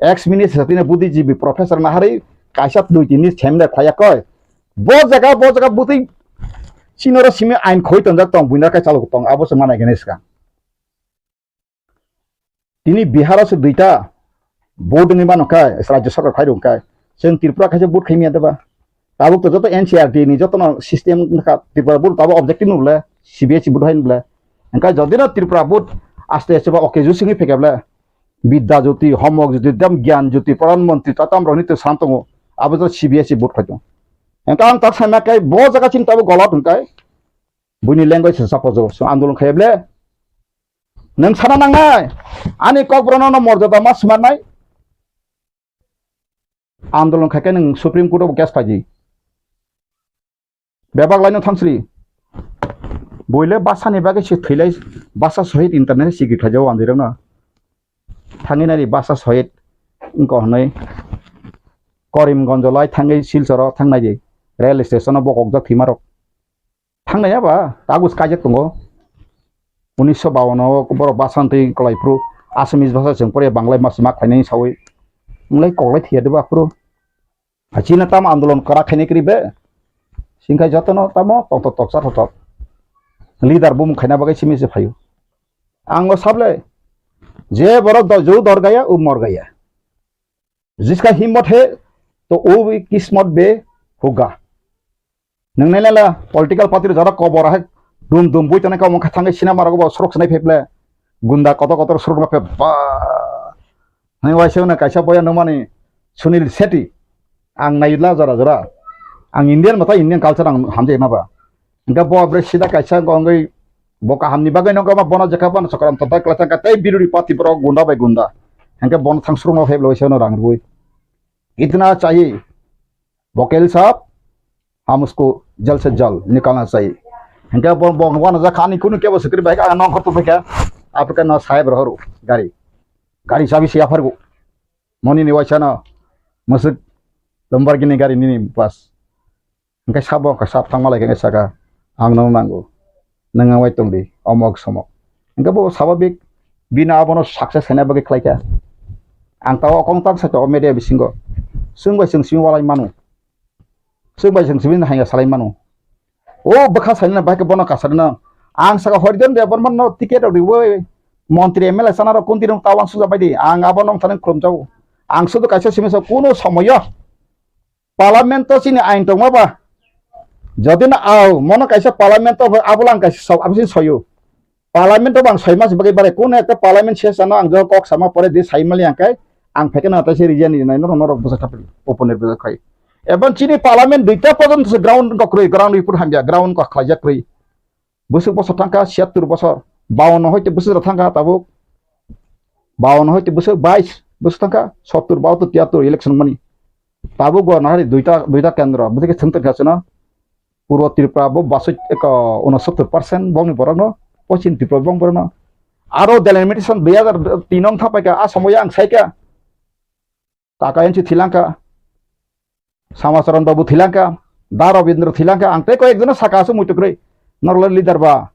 Ex minister tini buddhijibi professor naharwi kaisa dui tini semde khwlaiya koi. Bo jaga, bo jaga bwtwi chinoro simi ain khoi tonjak tong, buina kai chalok tong, abo se manai gani swkang. Tini Bihar o se duita vote wngwi mano khe, Rajya Sarkar khai rw khe, chwng Tripura khaisa vote khai manya deba? Tabuk to joto N C R T ni joto no system wngkha, Tripura vote tabuk objective no bole, C B S E vote hai no bole. Hwnkhe jodi no Tripura vote aste aste ba okay ju singwi phekhe bole, Bidya Jyoti, Homok Jyoti, Dam Gyan Jyoti, Pradhan Mantri, ta tam rok ni to sam tongo, abo joto C B S E vote khai tongo. Hwnkhe ang tak sai ma khe bo jaga chini tabuk golot hwnkhe, buini language se suppose andolon khai bole. Nwng sana nangnai, ani kokborokno no morjada ma swnamnai. Andolon khai khe nwng Supreme Court o case phaidi. Bebak laino thangsri. Buile basani bagwi se thwilai, basa sohit internet sikri khlaijao andirokno. Thangwi nari basa sohit wngkha hwnwi Karimganj lai thangwi Silchar o thangnai di. Rail station o bokokjak thwimarok. Thangnai ya ba, tagus kaijak tongo. Unisho bawan o borok basa twi kwlai phuru Assamese basa chwng pore Banglai mas ma khlainai sawi. Wng lai kok lai thwiya de ba phuru. A chini tamo andolon kwrak khainai kwrwi be. Singkha jotono tamo tongthok toksa thothok. Leader bumung khaina bagwi simi se phaio. Ang o sable je borok do-, ju dor gaya, u mor gaya. Jiska himmot he, to u bhi kismot be hoga. Nang nai la political party jara kobor hai dum dum bui tane ka mong kha thangwi sinama rogo bo surok sanai pheble. Gunda kotor kotor surok ma phe ba. Hai waisa na kaisa boya no mani Sunil Shetty. Ang nai la jara jara. Ang Indian mata Indian culture ang hamjai ma ba. Hingke bo bre sida kaisa wngwi bo kahamni bagwi nokha ma bono jekha bono chokram totai kwlai thangkha tei biruri party borok gunda bai gunda. Hingke bono thang surungno phaiblwi seno rang rwui. Itna chahi. Vokel sab, hum usko jal se jal nikalna chahi. Hingke bo, bo, bono jakha ani kunu kebo sikri bai ka nong khortu phaikha. Apika no saheb rohoru gari. Gari chabi se yaphargo. Moni ni waisa no musuk Lamborghini gari nini bas. Hingke sabo hingke sab thangma lai khe saka, "Ang nono nango, nwng ang bai tong di, omok somok." Hingke bo sababik bini abono success khaina bagwi khlai kha. Ang tao kong tak sakha o media bisingo, chwng bai chwng simi walai mano, chwng bai chwng simi haiya salai mano. O bwkha sainani bai khe bono kasarino ang saka Horijan Debbarma no ticket rok riwi montri M L A chana rok kunti rok tao ang suja bai di, ang abo nong thani khulum jago. Ang sudu kaisa simi sa kuno somoyo Parliament o chini ain tongma ba? Jodi no au, mono kaisa Parliament o abo lang kaisa sok, abo sini soyo. Parliament o bang soi mas bagwi bare, kuno ekta Parliament session o ang jo kok sama pore di sai mali ang kai, ang phekeno atai se region ni nai norok, norok bwsa thapri, open bwsa khai. Ebon chini Parliament duita porjonto se ground ko kwrwi, ground report hamya, ground ko khlaijak kwrwi. Bwswk bosor thangkha, siyattur bosor, bawanno hoite bwswk rok thangkha tabuk, bawanno hoite bwswk bais bwswk thangkha, sottur, bahattur, tiyattur election mani. Tabuk bo nahari duita, duita kendro, bwswk khe thwng tongkha chwngno. Purbo Tripura bo basoi eko unosottur percent bongni borokno, Poschim Tripura bong borokno. Aro delimitation dui hazar tin wng thapaikha, a somoyo ang saikha. Kaka N C thilangkha, Samacharan Babu thilangkha, Da Rabindra thilangkha, ang tei koyek jono saka aswk muitu kwrwi, norok leader ba.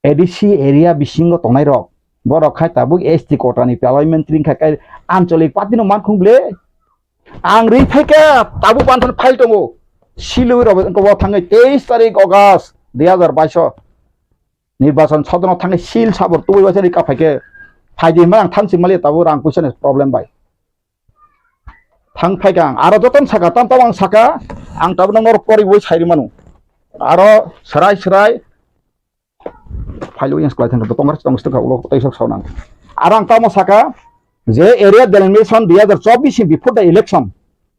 A D C area bisingo tongnai rok, borok khai tabuk S T quota ni parliamentary wngkha khe anchalik party no mankhung ble. Ang ri phaikha tabuk banthani file tongo, silwi rok wngkha bo thangwi teis tarik August dui hazar baish o nirbachon sodon o thangwi sil sabor tubui waisa rika phaikhe phaidi hwnba ang thansi mali tabuk rang puisa ni problem bai. Thang phaikha ang, aro jotono saka, tam tam ang saka, ang tabukno norok poriwi sai rwmano. Aro swrai swrai phailo yang sklai thangkha, tongkha tong stok ulo tei sok saunang. Aro ang tamo saka, je area delimitation dui hazar chobbish ni before the election,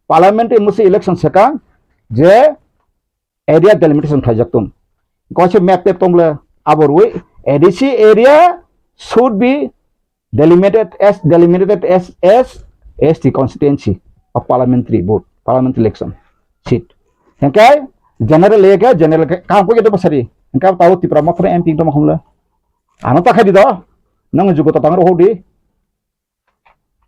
parliamentary musi election saka, je area delimitation khlaijak tong. Kaisa map tep tong le abo rwi A D C area should be delimited as, delimited as, as S T constituency of parliamentary vote, parliamentary election seat. Hingke general area ke general ke kam ko yedo basari. Hingke tao Tipra Motha M P tong khumle. Ano ta khai di do. Nang jugo ta tang ro di.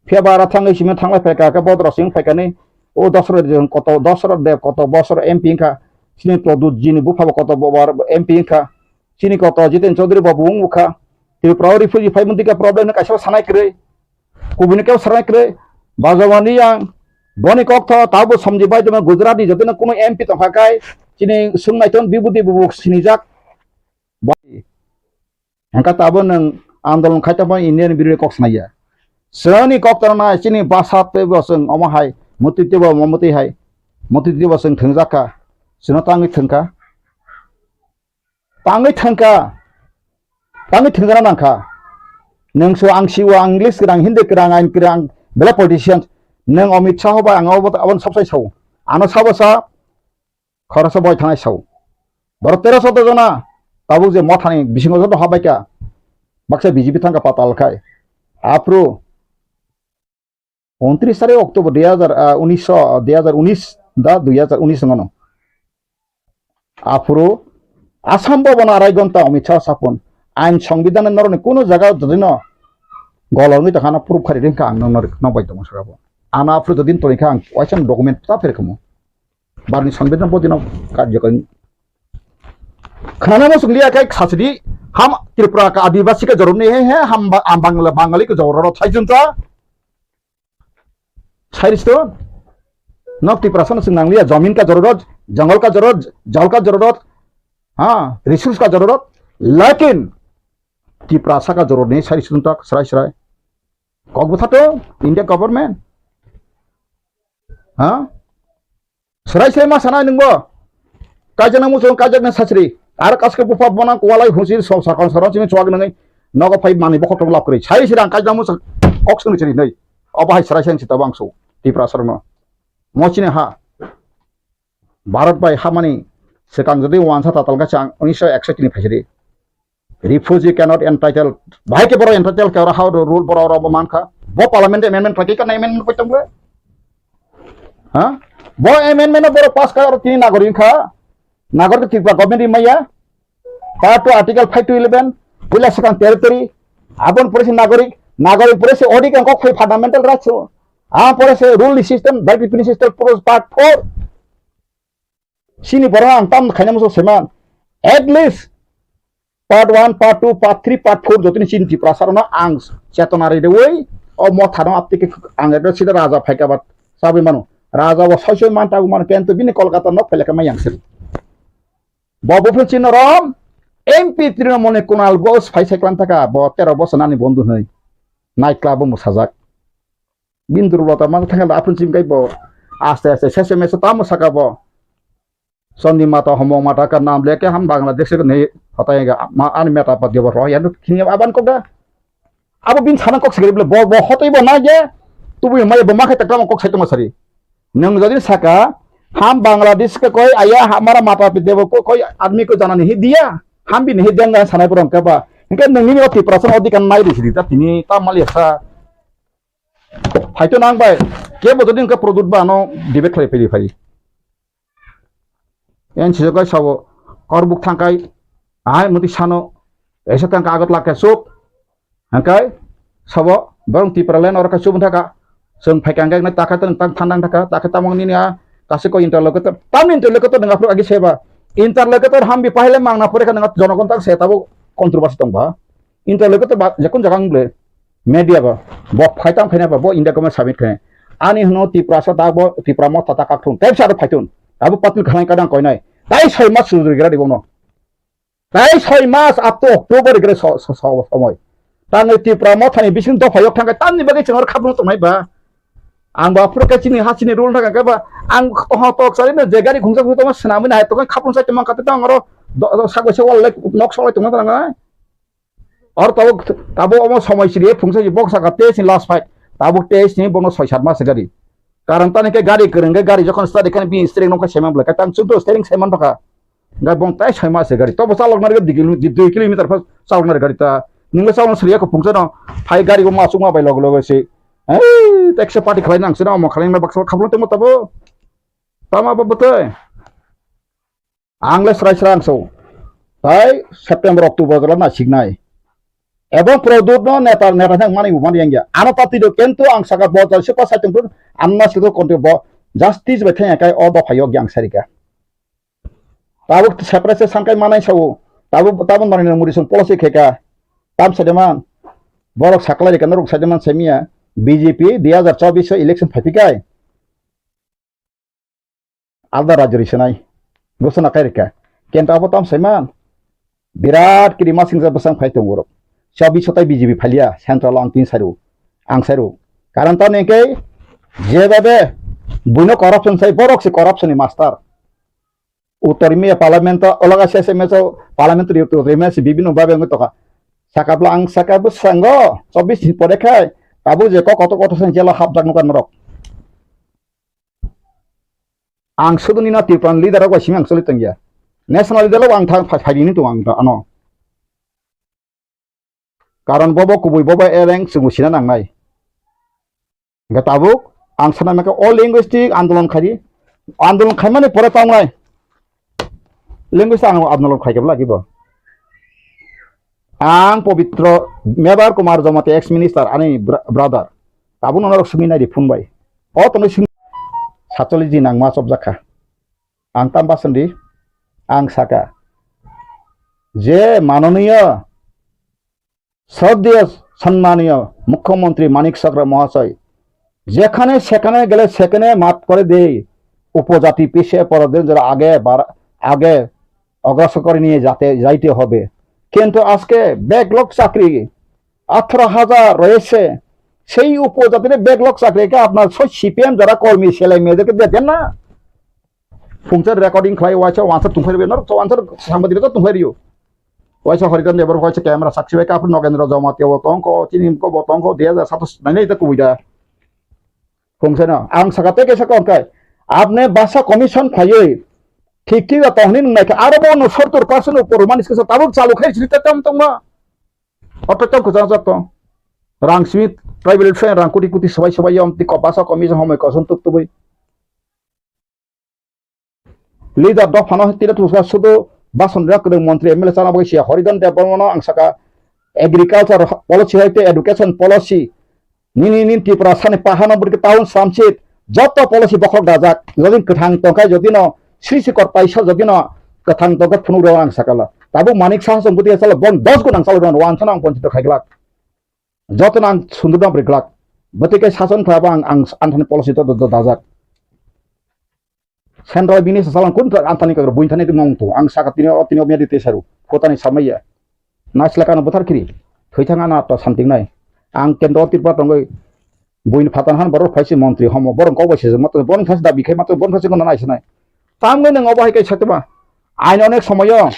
Phiya ba aro thangwi simi thanglai phaikha khe bodro sing phaikani o Dasarath Deb koto, Dasarath Deb koto bosor M P wngkha, chini Pradyut jini bupha bo koto bo M P wngkha, chini koto Jiten Chaudhary bo bo wngkha, Tripura o refugee phai mwnti khe problem no kaisa sanai kwrwi. Kubuni kebo srang kwrwi, bajawani yang, boni kok tho, tabo somji bai tongma Gujarat ni jotono kuno M P tongkha kai, chini sung naiton bibudi bubuk sinijak. Bai. Hengka tabo nwng andolon khai tongma Indian birwi kok snaiya. Srani kok tongna chini basa tebo swng omo hai, muti tebo omo muti hai, muti tebo swng thwngjak kha, sino tangwi thwngkha. Tangwi thangkha, tangwi thangkha nangkha. Nwng so ang siwo, ang English kwrang, Hindi kwrang, ain kwrang, belai politician. Nwng Amit Shah bai ang abo, aboni sabsai sao. Ano sabo sa, khoroksa boi thanai sao. Borok teroso jona, tabuk je mothani bisingo joto habaikha. Baksa B J P thangkha patal khai. Aphuru Untris tarik October dui hazar, ah, unis, ah, dui hazar unis da dui hazar unis wngno. Aphuru Assam Bhavan arai gonta Amit Shah sapun. Ain Songbidan noroni kuno jaga jodino golongwi tongkhana proof khari ringkha ang nokno bai tongo saka bo. Ano aphuru jodin tonikha ang waisa document ta pherkhamu. Barni Songbidan bodino karjokon. Khanana mo sunglia kai khasidi ham Tripura ka Adivasi ka joroni he he ham ba-, am Bangla Bangali ka jororo thaijunta. Sairis to, nok Tiprasa no chwng nangliya, jamin ka jororot, jangal ka jororot, jal ka jororot, ha, resource ka jororot, lakin Tiprasa ka jororot ni sairis to tak srai srai. Kok bwtha to, India government. Ha? Srai srai ma sana nwngbo. Kaijak nang muchung, kaijak nang sachri. Ar kaske bupha bona kualai husi so sakon saron sini chuak nangwi. Nogo phai mani bokhok tong lap kwrwi. Sai sirang kaijak muchung kok sung chiri nai. Obo hai srai srai sita bangso. Tiprasa rokno. Mo chini ha. Bharat bai hamani swkang jodi wansa tatal ga chang unisho ekso tini phaisiri. Refugee cannot entitled. Bahai ke borok entitled ke oro how the rule borok oro bo mankha. Bo parliament amendment pakai kana amendment pakai tongbo. Ha? Bo amendment borok pass ka oro tini nagorik kha. Nagorik Tripura government ri maya. Part two article five to eleven. Puila swkang territory. Abon pore se nagorik. Nagorik pore se odi kang kok phai fundamental rights. Ah pore se rule system, by system pore part four. Sini borok ang tam khaina muchung seman. At least part one, part two, part three, part four jotoni chini Tiprasa rokno ang chetona ri rewi o motha no aptiki ang ekdom sida raja phaika ba chabi mano. Raja bo soi soi man tagu mano kento bini Kolkata nok phailekha mai yang siri. Bo buphun chini rom M P Trinamool ni Kunal Ghosh phai sai klan thaka bo tero bosor nani bondhu hwnwi night club o mwsajak. Bini durbolta ma thangkhe aphuru chimkhe bo aste aste sese mese tamo saka bo. Chandi mata homong mata ka nam leke ham Bangladesh ke nei hotai ga ma ani meta pa debo ro ya khini aban ko ga. Abo bini sana kok sigri bole bo bo hotoi bo na je tubu mai bo ma khai ta kok sai tong sari. Nwng jodi saka ham Bangladesh ke koi aya hamara mata pa debo ko koi admi ko jana nahi diya. Ham bini hi deng sanai purang ka ba. Hingke nwng nini o Tiprasa odikar nai ri sidi ta tini ta mali sa. Phaito nang bai, kebo jodi hwnkhe product ba ano debate khlai phai phai. Yan sijak bai sabo, korbuk thangkai, ahai muti sano, esa thangka agot lakhe suk, hangkai, sabo, borong Tipraland oro khe suk thaka, chwng phaikha hangkai nai takha tang tang thandang thaka, takha tamang nini a, kasi ko interlocutor, tam interlocutor nang aphuru agi seba, interlocutor hambi pahile mangna pore kha nang jonogon tak se tabo controversy tong ba. Interlocutor ba, jekun jaga wng ble, media ba, bo phai tam khaina ba, bo India government submit khaina. Ani hwno Tiprasa ta bo, Tipra motha ta kak thung, tei sa phai thung. Abo patil khanai kadang koinai. Tai soi mas sujur gira di bono. Tai soi mas up to October gira so, so, so, somoi. Tangwi Tipra mothani bising dopha yok thangkai, tamni bagwi chwng oro khapung tongnai ba. Ang ba phuru khe chini ha chini rule thangka khe ba, ang toho tok sari no je gari khungsa khungsa tongma swnamwi nahai tongkha khapung sai tongma kate tong oro do, do, sagoi se wal lai nok solai tongma tong nai. Or tabuk, tabuk omo somoi siri phungsa si bok saka tei si last fight. Tabuk tei si bono soi sat mas gari. Karon tani khe gari kwrwng khe gari jokhon start khe bini steering nokha saiman bwlai khe tang chwngno steering saiman bwkha. Gai bong tai soi mas gari. Tobo chalok nari dui kilo-, dui kilometer pha chalok nari gari ta. Ningla chalok siri khe phungsa no. Phai gari bo ma chukma bai log log si. Ei, taxi party khlai nang sino omo khlai nang baksa khaplo temo tabo. Tama bo bwtwi. Ang le srai srai ang so. Tai September, October jora na siknai. Ebong product no neta, neta thang mani bo mani yang ya. Ano pati do kento ang saka bo jal sepa sai tong pun, ang na sito konti bo justice bai thang kai o dopha yok yang sarika. Tabuk separate sangkai manai sao. Tabuk, tabuk mani mudi song policy kheka. Tam sademan. Borok saklai rika norok sademan semia. B J P dui hazar chobbish o election phaiphikha, alda rajyo ri swnai, gosona kai rikha. Kento abo tam saiman, birat kiri masing ja bwsang phai tongo borok. Chobbish o tai B J P phailia, central o ang tin sairu, ang sairu. Karon tamni hwnkhe jebabe buino corruption sai, borok se corruption ni master. Uttor India parliament o, ologa S M S o parliamentary uttor India se bibino babe wngwi tokha. Sakapla ang saka bwskango chobbish ni pore khai, tabuk je kok kotor kotor se jela hapjak nukha norok. Ang sudu nino Tripura leader rok bai simi ang choli tongya. National leader rok ang thang phai, phai rini tongo ang ano. Karon bobo kubui bobo ereng chwngno sina nangnai. Hingke tabuk ang sana maka o linguistic andolon khaidi. Andolon khaimani pore tongnai. Linguistic ang andolon khaikhe lagi bo. Ang Pobitro Mebar Kumar Jamatia ex minister ani bra-, brother. Tabuk nono rok simi nai di phone bai. O tongwi simi satcholish din ang ma chopjak kha. Ang tam basandi, ang saka, je manoniyo, শ্রদ্ধেয় সম্মানীয় মুখ্যমন্ত্রী মানিক সাহা মহাশয়, যেখানে সেখানে গেলে সেখানে মাফ করে দেই, উপজাতি পিছিয়ে পড়ে দেন, যারা আগে বার-, আগে অগ্রসর করে নিয়ে যাতে, যাইতে হবে। কিন্তু আজকে ব্যাকলগ চাকরি আঠারো হাজার রয়েছে, সেই উপজাতির ব্যাকলগ চাকরিকে আপনার সব সিপিএম যারা কর্মী ছেলে মেয়েদেরকে দেন না। Phungsa recording khlai waisa wansar tungphai rwbaino, wansar sangbadirok tungphai rwio. Waisa Haridan Debor waisa camera sakchi bai, kaphir Nogendra Jamatia bo tongkho, chini ko bo tongkho, dui hazar satos nainai ta kubui da. Phungsa no, ang saka tei kaisa kokthai. Apne basa commission khlaiwi, thik thik da tongni nung naikha, aro bo no sottor percent upor mani skisa tabuk chalu khai sri ta tam tongma. Oto tam kwchang jak tong. Rang simi tribal friend rang kuti kuti sobai sobai yom ti ko basa commission homoi koson tuk tubui. Leader dophano tira tusa sudu bason rak kwrwng montri M L A chana bagwi siya Haridan Debbarmano ang saka agriculture policy hai tei education policy nini nini Tripura sani pahano bwrwi town samsit joto policy bokhok dajak jodi kwthang tongkha jodi no sri sikor paisa jodi no kwthang tongkha phunuk rw ang sakala tabuk Manik Saha song bwtwi salo bon dos gun ang salo rw wansana ang ponchito khaiglak joto no ang sundurno bwrwi glak bwtwi khe sason khlaiba ang ang anthani policy to dajak. Central bini sasalang kun ta antani kagra buin thani tongmung tu. Ang saka tini o tini o miyadi te saru. Kotani samaya. Naisla kano bothar kiri. Thoi thang ana to santing nai. Ang kendro Tripura tongoi buin phatan han borok phaisi montri homo borok kok bai sejak matro borok phaisi dabi khai matro borok phaisi kono naisnai. Tamgoi nang obo hai kai satma. Ain onek somoyo.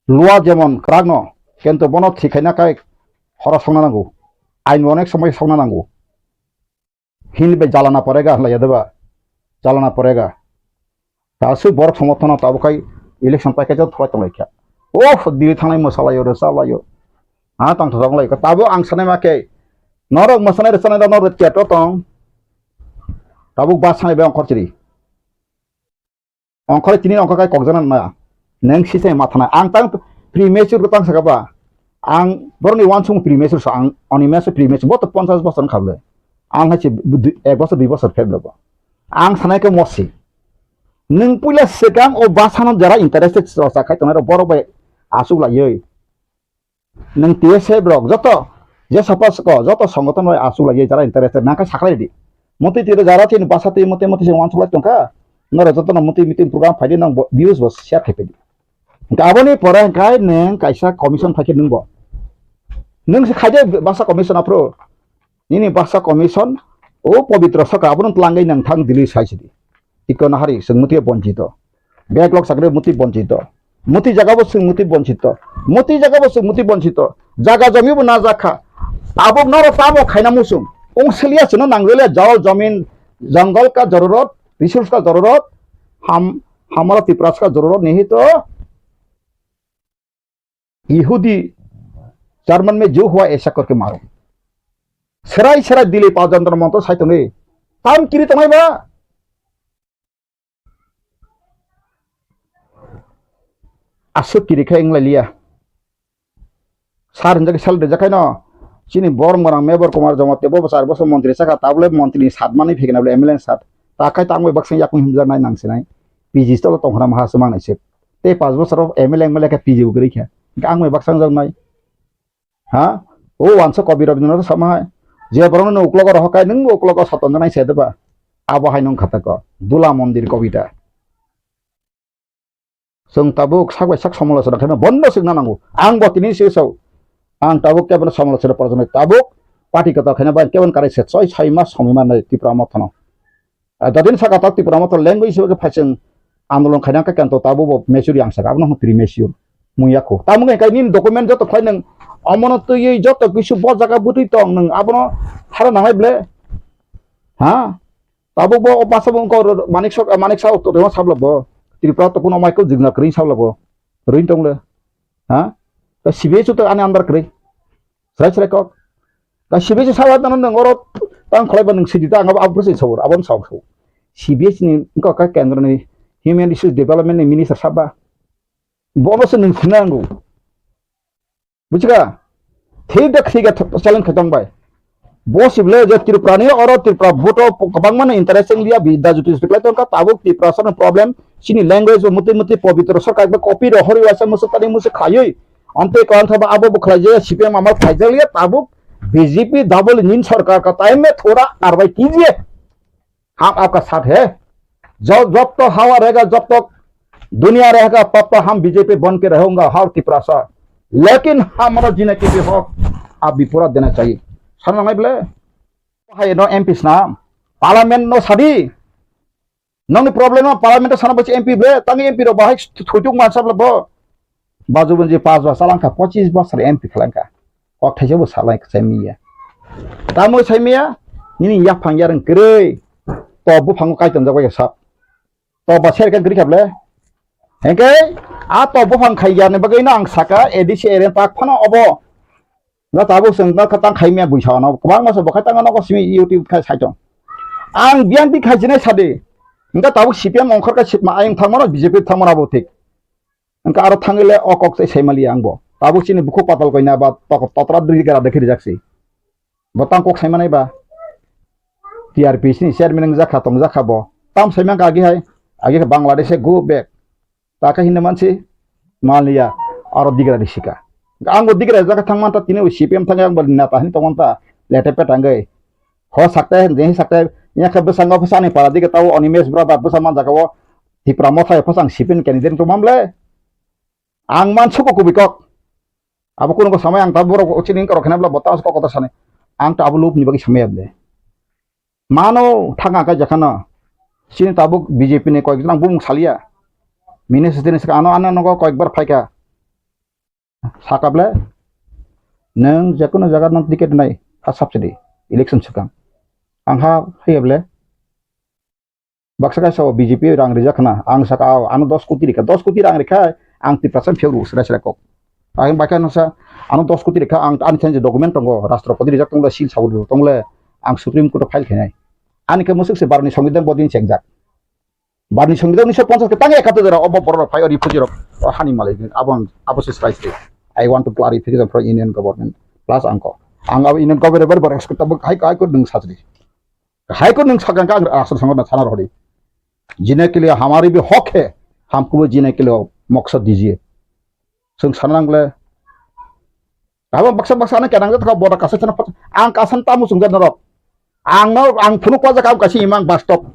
Lua jemon kwrakno, kento bono thik khaina kai horo songna nango. Ain onek somoyo songna nango. Hini bai jalana porega hwnlaiya deba. Jalana porega. Aswk borok somorthono tabuk khai election paikha jok thwlai tonglaikha. Oh, diri thangnai mwsalaio, rwchalaio. Ha, tongthok tonglaikha. Tabuk ang sanai ma khe, norok mwsanai rwchanai rok norok theater tong. Tabuk bus sanai bai ongkhor chiri. Ongkhor tini ongkhor kai kokjana na. Neng sisai mathanai. Ang tang premature ko tang saka ba. Ang borokni wansung premature sa ang oni meso premature bo to ponchash bosor wngkha bwle. Ang hai se ek bosor dui bosor phep logo. Ang sanai khe mosi. Nwng puila swkang o bus hano jara interested rok sa khai tongnai rok borok bai asuk laiwi. Nwng T S F rok joto je sapa soko joto songothon bai asuk laiwi jara interested nang khe saklai di. Motwi twi jara tini bus twi motwi motwi se wansuk lai tongkha. Norok joto no motwi meeting program phaidi nang views bo share khai phaidi. Hingke aboni pore hingke nwng kaisa commission phaikhe nwng bo. Nwng se khaide basa commission aphuru. Nini basa commission o pobitro saka abono twlangwi nwng thang Delhi sai sidi. Tiko nahari swng muti bonchito. Backlog sakre muti bonchito. Muti jaga bo swng muti bonchito. Muti jaga bo swng muti bonchito. Jaga jomi bo na jakha. Abo noro tamo khaina musung. Ong selia sino nangwele jao jomin jangol ka jororot, resource ka jororot, ham hamara Tiprasa ka jororot nihito. Yehudi German me jo hua aisa korke maro. Serai serai dili pa jantar montor sai tongi. Tam kiri tongai ba. Asuk kiri khai wng lai liya. Sar hinjak sal rijak khai no. Chini borom gorang Mebor Kumar Jamatia bo char bosor montri saka tabole montri ni sat mani phikna bole M L A ni sat. Ta khai tangwi baksa yakung himjak nai nang sinai. P G stolo tongkhna maha sumang nai sip. Tei pas bosor M L A M L A khe P G bo kwrwi kha. Ang bai baksa wng jak nai. Ha? O wansa kobi Rabindranath sama hai. Je borokno nwng uklogo rohor khai, nwngbo uklogo sotonjaknai se deba? Abo hai nwng kha tako. Dula mondir kobita. Chwng tabuk sak bai sak somolochona khaino bondo swkna nango. Ang bo tini se sao. Ang tabuk kebono somolochona porjoni tabuk party kwtal khaina bai kebon karai se choi sai mas somoi mannai Tipra Mothano. Ah, jotoni saka tak Tipra Motha language hisabe khe phaising andolon khaina khe kanto tabuk bo mature yang saka abono hwn premature. Mung yakho. Tamo khe kai nini document joto khlai nwng omono twiwi joto kisu bo jaga bwtwi tong nwng abono hara nangnai ble. Ha? Tabuk bo o masa bo wngkha oro Manik Sok, Manik Saha to tongma sabla bo. Tripura to kuno mai ko jigna kring sabla bo. Rwin tong le. Ha? Ta C B S to ani andar kring. Srai srai kok. Ta C B S sawa tano nang oro tang kholai ba nang sidi ta ang abo abro se sabur, abon sawa sawa. C B S ni wngkha ka kendro ni Human Resource Development ni minister saba. Bono se nung sinango. Bujiga? Thik da thik da challenge khaitong bai. Bo sible je Tripura ni oro Tripura vote o kwbangma no interest wng liya, bi da juti juti khlai tongkha, tabuk Tripura sano problem, chini language bo mutwi mutwi pobitro sarkar ba copy ro hori waisa musuk tani musuk khayui. Ante kwan thaba abo bo khlai je C P M amal khaijak liya, tabuk B J P double engine sarkar ka time me thora karwai kijiye. हम आपका साथ है। जो, जब तक हवा रहेगा, जब तक दुनिया रहेगा, तब तक हम बीजेपी बन के रहूंगा, हर तिपरासा। लेकिन हमारा जीने के लिए हक आप भी पूरा देना चाहिए। Sana ngai ble, hai no M P sna, parliament no sadi. Nongni problem no parliament sana bachi M P ble, tangi M P ro bahai thujuk mansa ble bo. Baju bunji pas bosor langkha, pochis bosor M P khlangkha. Kok thaisa bo salai sai miya. Tamo sai miya, nini yaphang yareng kwrwi. To buphango kaitam jagwi sap. To ba serka gri khable. Hengke, a to buphang khai yarni bagwi no ang saka A D C area tak phano obo. Na tabuk seng na khatang khai miya buisa no. Kwbang masa bo khai tang no ko simi YouTube khai sai tong. Ang biang ti khai jine sadi. Engka tabuk C P M ongkhor ka sitma ayang thangmano B J P thangmano abo thik. Engka aro thangile o kok sai sai mali ang bo. Tabuk chini bukhuk patal koina ba tok-, totra dui gara dekhi rijak si. Bo tang kok sai manai ba. T R P C ni chairman wng jakha tong jakha bo. Tam sai mangka agi hai. Agi khe Bangladesh e go back. Ta khe hinna mansi maliya aro digra ri sika. Ang bo digra jakha thang manta tini C P M thang ang bo neta hin tong manta lete pet angoi. Ho sakte, je sakte, nya khe bwskango bwsani para dige tao Animesh brother bwsa man jaga o Tipra Motha e bwsang sipin candidate tongmam le. Ang man suko kubui kok. Abo kuno ko samai ang ta borok chini kok khena bla bota kok kota sani. Ang ta abo lob ni bagwi samai able. Mano thanga kai jakhana. Chini tabuk B J P ni koyek jona bumung salia. Minister ni saka ano ano nogo koyek bar phaika. Saka ble, nwng jekono jaga nwng ticket nai, first subsidy, election swkang. Ang ha haiya ble, baksa kaisa o B J P rang rijak khna, ang saka o, ano dos koti rikha, dos koti rang rikha, ang Tiprasa phiyok rw sra sra kok. Ang bakha nasa, ano dos koti rikha, ang ani khe document tongo, Rashtrapati rijak tongo, seal sabu tongo, ang Supreme Court o file khainai. Ani khe musuk se barni songbidan bodin chengjak. Barni songbidan unisho ponchas khe tang ekhatte jora obo borok rok phai o refugee rok o hani malai abo ang abo se srai srai. I want to clarification from Union Government plus angko. Ang abo Union Government bar bar expect abo hai hai ko nung sajri. Hai ko nung sakang ka ang asal sango na sana rodi. Jine ke liye hamari bhi hak hai, hamko bhi jine ke liye maksad dijiye. Sung sana nang le. Abo baksa baksa ano kenang jat kha boda kasa chana pat-, ang kasan tamu sung jat norok. Ang no, ang phunuk pajak ang kasi imang bastop.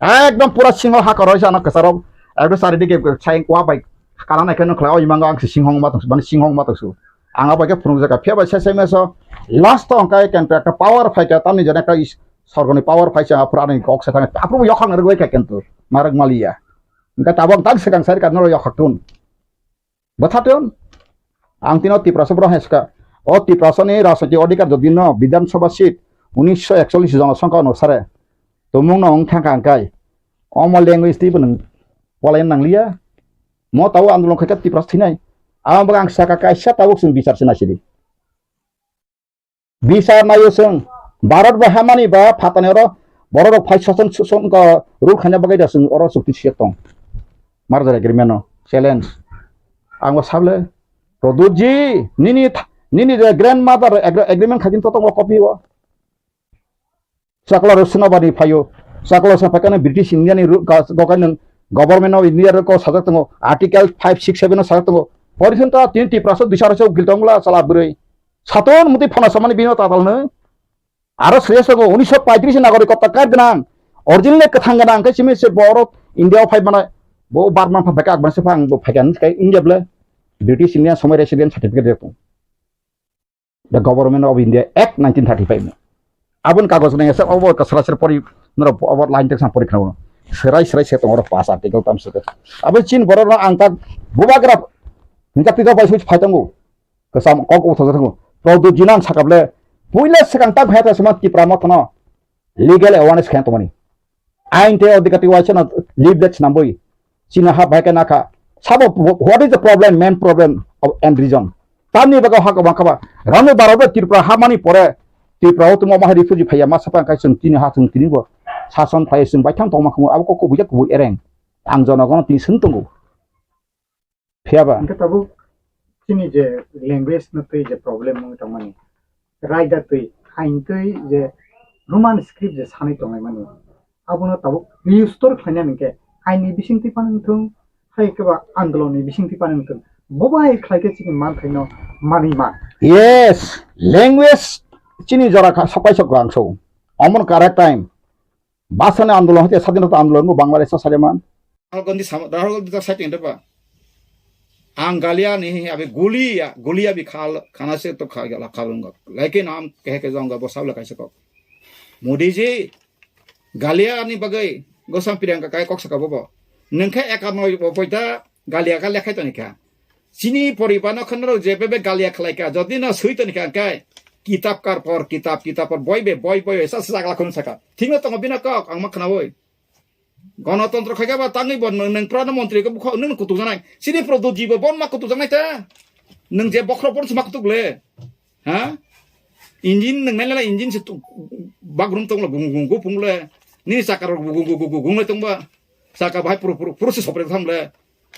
Ekdom pura singho ha koroi sana kasarok. Ekdom sari dige sai wa bai. Kana nai keno khlai o imang ang si singhong ma tong, mane singhong ma tong su. Ang abai ke phunuk jaka phia bai sai sai meso. Last to ang kai ken ekta power phai ka tamni jana ka is sorgoni power phai sa phura ni kok sa thang. Apru yokhang rwai ka ken tu. Marak maliya. Engka tabang tang sekang sari ka noro yokhak tun. Bwthaton, ang tino Tiprasa borok hai swkha. O Tiprasani rajnoitik odhikar jodi no Bidhan Sabha seat unisho ekchollish jonosongkha onusare tumung no wng thangkha hwnkhe omo language twibo nwng polaina nangliya. Mo tabuk andolon khaikha Tiprasa thinai. Aboni bagwi ang sakha kaisa tabuk chwng bichar se naisidi. Bichar naio chwng, Bharat bai hamani ba phatani oro borok rok phai soson soson ko rule khaina bagwi da chwng oro chukti siyok tong. Merger agreement no challenge. Ang bo sable, Pradut ji, nini tha-, nini je grandmother agre-, agreement khaijin to tongo copy o. Chakla rok Senapati phaio. Chakla sa phaikano British India ni ru-, ga-, gokai nung Government of India rok sajak tongo. Article five six seven o sajak tongo. Pori thun ta tini Tiprasa dui sara se ukil tongla chala bwrwi. Saton muti phana samani bino tatal nung. Aro sreya sogo unisho paitris nagorik kota card gwnang, original kwthang gwnang, khe simi se borok India o phai mano, bo Burma pha phai kha, Burma se phang bo phai kha, hinwi khe India ble British Indian somoi resident certificate rwkha. The Government of India Act nineteen thirty-five no. Aboni kagoj nang esa obo ka sara sara pori, noro obo line text pori khna. Serai serai se tongoro pass article tam se. Abo chin borok no ang tak bubagra hinka tito bai switch phai tongo. Kasam kok utho tongo. Product jinan sakable. Puila sekang tak bhai ta suma Tipra mothono legal awareness khe tongmani. Ain tei odhikar tei waisa no leave that swnambui. Chini ha bai khe nakha. Sabo, what is the problem, main problem of and reason? Tamni bagwi ha kwbang khaba. Rani barok bai Tripura ha mani pore Tripura o tongma ma refugee phaiya ma sapa kai chwng tini ha chwng tini bo sason phai chwng bai thang tongma khumu abo kok kubui jak kubui ereng. Ang jonogono tini swng tongo. Phiya ba? Hingke tabuk chini je language no twi je problem wngwi tongmani, raida twi, ain twi je Roman script je sanwi tonglaimani, abono tabuk restore khlaina hingke aini bisingtwi phano wngthung, hai khe ba andolonni bisingtwi phano wngthung, bo bai khlai khe chini man khaino manwi man. Yes, language chini jora kha sokai sok rang so. Omon correct time. Bhasani andolon hoite sadinota andolon bo Bangladesh o saleman. Rahul Gandhi sama, Rahul Gandhi tak saiting depa. Ang galia ni abi gulia, gulia bi khal, khana se to kha gala khalung go. Lekin am kehe ke jong go bo sabla kaisa kok. Modi ji, galia ni bagai gosam Priyanka kai kok saka bobo. Nengkhe eka noi bo poita galia ka lekhai toni kha. Chini poriba no khonro je bebe galia khlai ka. Jodi no sui toni kha kai. Kitab kar por, kitab, kitab por, boi be, boi, boi, sa sa sakla khun saka. Thik no tongo bina kok, ang ma khnawi. Gonotontro khai khe ba tangwi bo nwng, nwng prana montri khe bukha nwng kutuk janai. Sini Pradyot ji bo bon ma kutuk janai ta. Nwng je bokhro bon ma kutuk le. Ha? Engine nwng nai le engine se tu bagrum tong le gung gung gung pung le. Nini chakka rok gung gung gung gung le tong ba. Chakka bahai puru puru puru se sopre tham le.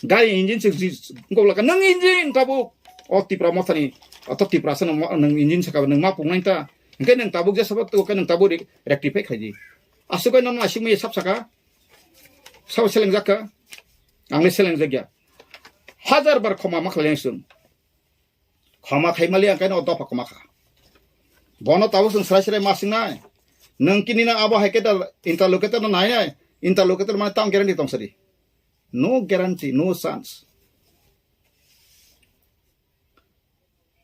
Gari engine se si ngok laka nwng engine tabuk. O Tipra mothani. O to Tipra se nwng engine saka nwng ma pung nai ta. Hingke nwng tabuk je sabak tu ke nwng tabuk rectify khai di. Asuk ai nono asuk me sab saka. Sabo selengjak kha, ang le selengjak ya. Hajar bar khoma ma khlai ang chwng. Khoma khai mali ang kaino dopha khoma kha. Bono tabuk chwng srai srai ma sing nai. Nwng kini na abo hai khe da interlocutor no nai nai. Interlocutor mane tam guarantee tong sadi. No guarantee, no chance.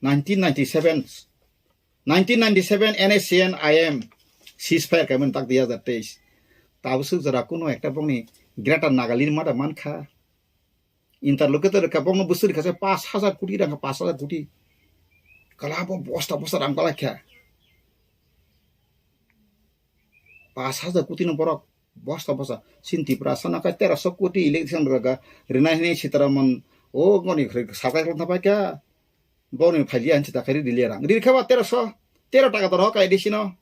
Nineteen ninety-seven, nineteen ninety-seven N S C N I M ceasefire kaimani tak dui hazar teis. Tabuk swk jora kuno ekta bongni Greater Nagaland mada mankha. Interlocutor rwkha bongno bwswk rwkha se pash hazar koti rang, pash hazar koti. Kala bo bosta bosta rang balai kha. Pash hazar koti no borok bosta bosta. Sin Tipra sana kai tera so koti election rwkha. Rina hini Sitaraman o ngoni sakai khlai thapai kha. Boni phailiya hinsi ta khairi riliya rang. Ri khe ba tero so, tero taka doro ka A D C no.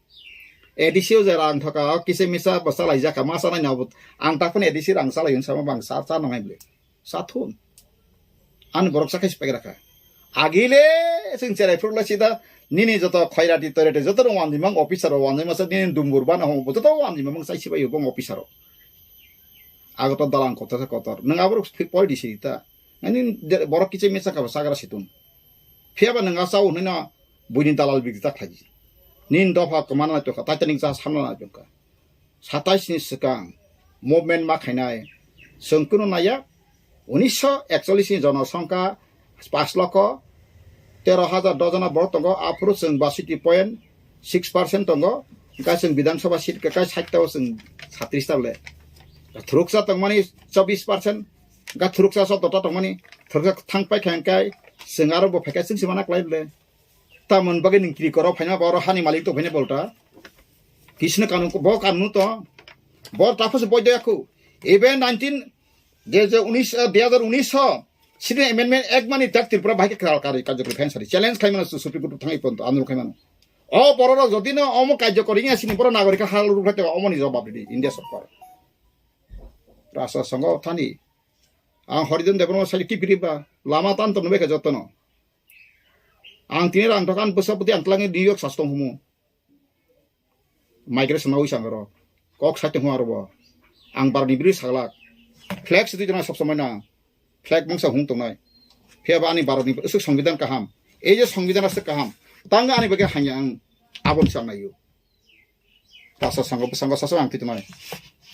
A D C o je rang thoka, o kisa misa bo salai jaka, ma sanai na bo. Ang ta phone A D C rang salai hin sama bang sa, sa nang hai bole. Sa thun. Ani borok sa khai sipai raka. Agile sing cherai phuru lai sida, nini joto khairati toirati joto rong wanjimang officer o wanjima sa nini dumbur bana homo joto wanjimang sai sipai bong officer o. Ago to dalang kotor sa kotor. Nang aborok pori di sita. Ani borok kichai mesa ka sagra situng. Phiya ba nwng a chao hwnwi no buini dalal bigri ta khlai di. Nini dopha kwmana nai tongkha, Titanic jahaj hamna nai tongkha. Satais ni swkang movement ma khainai chwng kunu naiya. Unisho ekchollish ni jonosongkha pash lokho tero hajar dojona borok tongo, aphuru chwng basiti point six percent tongo. Hwnkhe chwng Bidhan Sabha seat kwkai sait ta o chwng satrish ta le. Thuruksa tongmani chobbish percent, hwnkhe thuruksa sotto ta tongmani, thuruksa thang paikha hwnkhe chwng aro bo phaikha chwng se mana klai le. Tamoni bagwi nwng kiri koro phaina ba oro hani malik tong phaina bolta. Kisno kanun ko, bo kanun to. Bo ta phase boy doya khu. Even nineteen, je je unis, eh, dui hazar unis ho, Citizen Amendment Act mani tak Tripura bahai khe kral kari karjokori khaina sari. Challenge khai mano Supreme Court thangwi ponto andolon khai mano. O borok rok jodi no omo karjokori wngya sini borok nagorik khe hal ruk khai teba omoni jobab ridi India sorkar. Rasa songo thani. Ang Horijan Debbarma sai kipiri ba lama tan to nubai kha jotono. Ang tini rang dokan bwsa bwtwi ang twlangwi New York sas tong humu. Migration nawi sang ro. Kok sai tong aro bo. Ang barni biri saglak. Flag sitwi jana sob somoi na. Flag mungsa hung tongnai. Phiya ba ani barni usuk songbidan kaham. Ei je songbidan aswk kaham. Tang ani bagwi hanya ang abon sang nayo. Tasa sango, sango sasa ang twi tongmani.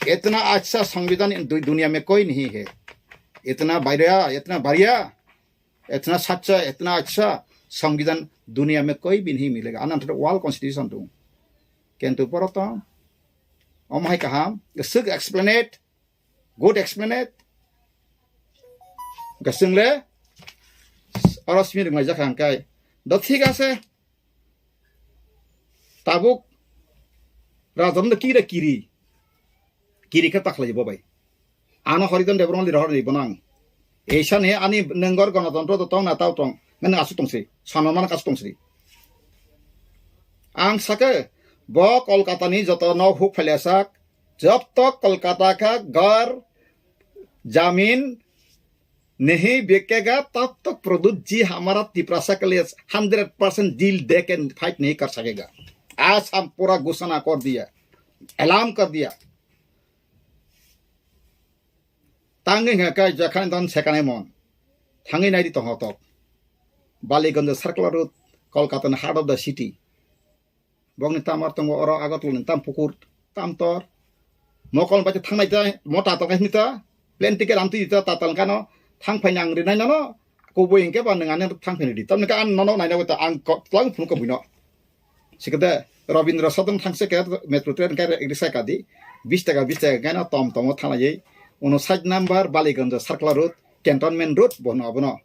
Itna acha sangbidan du-, duniya mein koi nahi hai. Itna bhariya, itna bhariya, itna sacha, itna acha sangbidan duniya mein koi bhi nahi milega. Ananta world constitution tu. Kintu poroto, om hai kaham, sik explain it, good explain it. Gasing le, oro simi ringlai jakha hangkai. Do thik ase, tabuk Raja no kira kiri. Kiri khe takhlai bo bai. Ano Horidhan Debbarma li rohor ni bonang. Eisa ni ani nengor gonotontro to tong na tao tong. Nang asu tong si. Sono mana kasu tong si. Ang sake bo Kolkata ni joto no huk phailasak. Jab tak Kolkata ka gar jamin नहीं बिकेगा, तब तक प्रद्युत जी हमारा तिपरासा के लिए hundred percent दिल दे के फाइट नहीं कर सकेगा। आज हम पूरा घोषणा कर दिया, ऐलान कर दिया। Tangwi hwnka khe jakhan don sekane mon. Thangwi naidi tongho tok. Baliganj Circular Road, Kolkata ni heart of the city. Bokni tamar tongo oro Agartala ni tam pukur, tam tor. Mokol bai thangnai ta, mo tatal kai ta. Plane ticket am twi ta, tatal kano. Thang phai nang rinai nono. Kubui hinkhe ba nang ani thang phai di. Tamni ka an nono naina ta ang ko, tlang phun ko buino. Sikade Rabindra Sadan thangse ke metro train kai risa kadi. Bis taka, bis taka kano tom tomo thanai. Uno side number Baliganj Circular Road, Cantonment Road, bono abono.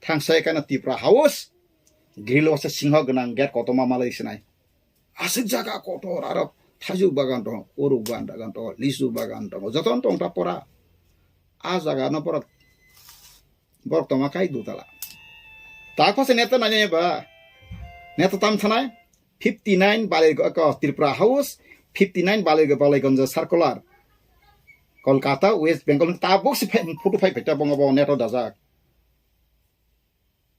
Thangsa ekana Tipra House, grill o se singho gwnang gate kotorma malai sinai. Aswk jaga kotor aro thaju bagan tongo, uruk bagan tongo, lisu bagan tongo, jotono tong ta pora. A jaga no borok, borok tongma kai dutala. Tak phase neta nanya ba, neta tam thanai, fifty nine Bali, ko Tripura House, fifty nine Bali, Baliganj Circular, Kolkata, West Bengal, tabuk si phai, photo phai phai ta bongo bo neto dajak.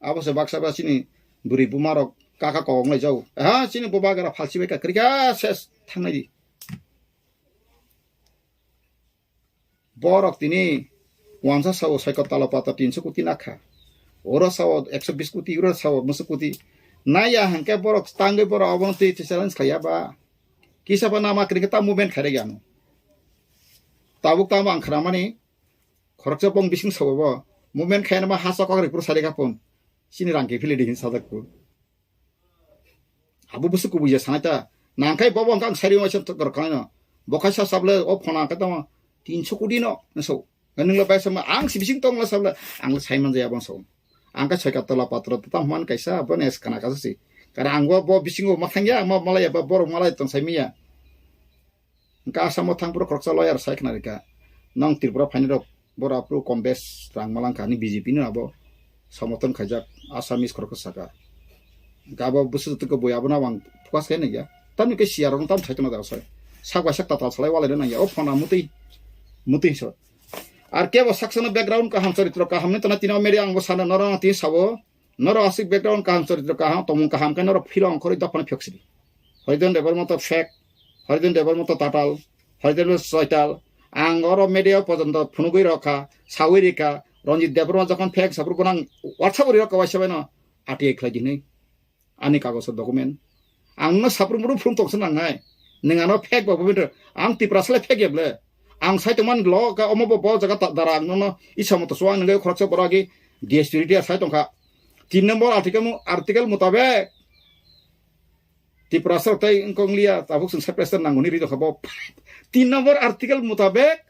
Abo se baksa ba chini bwrwi buma rok kaka kok wnglai jago. Ha, chini bubagra phalsi bai ka kwrwi kha ses thangnai di. Borok tini wansa sao soikot talo pata tinso koti nakha. Oro sao ekso bis koti, oro sao musu koti. Naya hangke borok tangwi borok obono twi twi challenge khaiya ba. Kisa ba nama kwrwi khe ta movement khairek ya ano. Tabuk tamo ang khramani Khoroksa bong bising sabo bo. Movement khaina ma hasa kok ripur sari kapon. Sini rang ke philidi hin sajak ko. Abo busu kubuja sanai ta. Nangkai bobo ang sari ma chan tok kano. Bokai sa sable o phona ka tama. Tinso kodi no. Naso. Nang lo bai sama ang si bising tong la sabla. Ang sai man jaya bang so. Ang ka sai ka tola patro ta man kaisa bo nes kana ka si. Kara ang bo, bo bising o mathang ya, ma malaya ba bor malaya tong sai miya. Hwnkhe Assam o thang phuru khoroksa lawyer sai khna rikha, nong Tripura phainai rok boro aphuru kom bes rang malangkha hinwi B J P no abo somothon khaijak Assamese khoroksa saka. Hwnkhe abo bwswk twi khe bui abono ang focus khe nangya. Tamni khe C R rok no tam thai tongna da sai. Sak bai sak tatal salai walai nangya. O phone a mutwi, mutwi so. Ar kebo sak sano background kaham, choritro kaham ni tona tini o media ang bo sana norok ang tini sabo. Norok aswk background kaham, choritro kaham, tongmung kaham khe norok philo ongkhorwi dophano phiyok sidi. Horidhan Debbarma to fake, Horidhan Debbarma to tatal, Horidhan Debbarma to soital. Ang oro media o pojonto phunugwi rokha, sawi rikha, Ranjit Debbarma jokhon fake saphuru bono ang WhatsApp o rirokha waisa baino R T I khlai di hinwi. Ani kagojo document. Ang no saphuru muru phunuk tongsa nangnai. Nwng ano fake ba bumit ang Tiprasa le fake ya ble. Ang sai tongmani lo ka omo bo bo jaga ta dara ang nono isa moto suang nangwi khoroksa borok agi D S P retired sai tongkha. Tin number article mu, article mutabek Tiprasa rok tai wngkong liya tabuk chwng separate state nangmani ri tongkha bo. Tin number article mutabek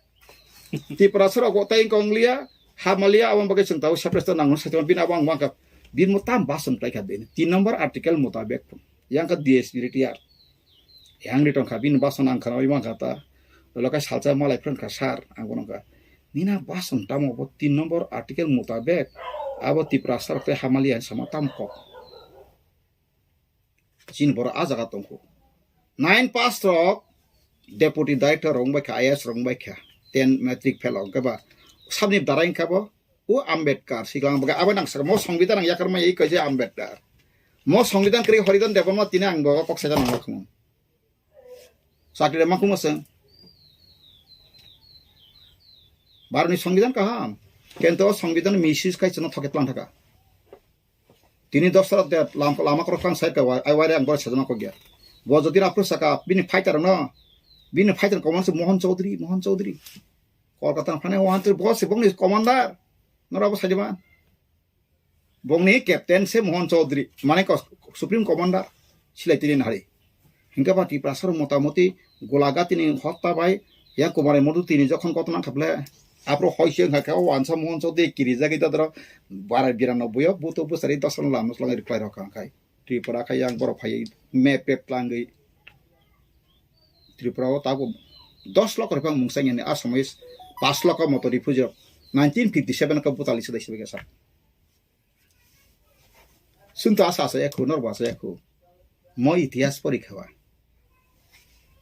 Tiprasa rok tai wngkong liya, ha maliya, aboni bagwi chwng tabuk separate state nangmani sai tongkha bini abo ang uankha. Bini mo tam bas wng tai kha bini. Tin number article mutabek. Yang kha D S P retired. Yang ri tongkha, bini bason ang khana bai mankha ta. Lolo khe salsa malai phran kha sir, ang bono kha. Nina bason tamo bo tin number article mutabek abo Tiprasa rok tei hamali ang sama tam kok. Chini borok a jaga tongkho. Nine pass rok deputy director rok wngbai kha, I A S rok wngbai kha. Ten matric fail rok wngkha ba. Sabni darai wngkha bo. O Ambedkar, siklang baga abo nang saka mo songbidan ang yakar mai kaje Ambedkar. Mo songbidan kri Horidhan Debbarma tini ang bogo kok saida nang khum. Sakri ma khum seng. Barni songbidan kaham. Kento songbidan misis kai chana thoke plan thaka. Tini dosra de lam-, lama korok tang sai ka wai, ai wai ang bor sajana kok ya. Bo jodi rapro saka bini fighter no. Bini fighter command se Mohan Chaudhary, Mohan Chaudhary. Kolkata phane Mohan Chaudhary, bo se bongni commander. Nora bo sajima. Bongni captain se Mohan Chaudhary, mane kos-, supreme commander silai tini nahari. Hingke ba Tiprasar motamoti Golaghatini hotta bai yang Kumar Modu tini jokhon kotona khaple apro hoise hingka khe o wansa Mohan Chaudhary kirijagwi dadro barai birano buyo buto busari dosan lam nuslang riklai rok kha khai. Tripura khai yang borok phai map pep tlangwi Tripura o tabuk dos lokho rok mungsa yani asomoi pas lokho moto refugee rok nineteen fifty seven ka butali sidai sidai sa. Sung to asa asa ekhu, nor bo asa ekhu. Mo itihas pori khawa.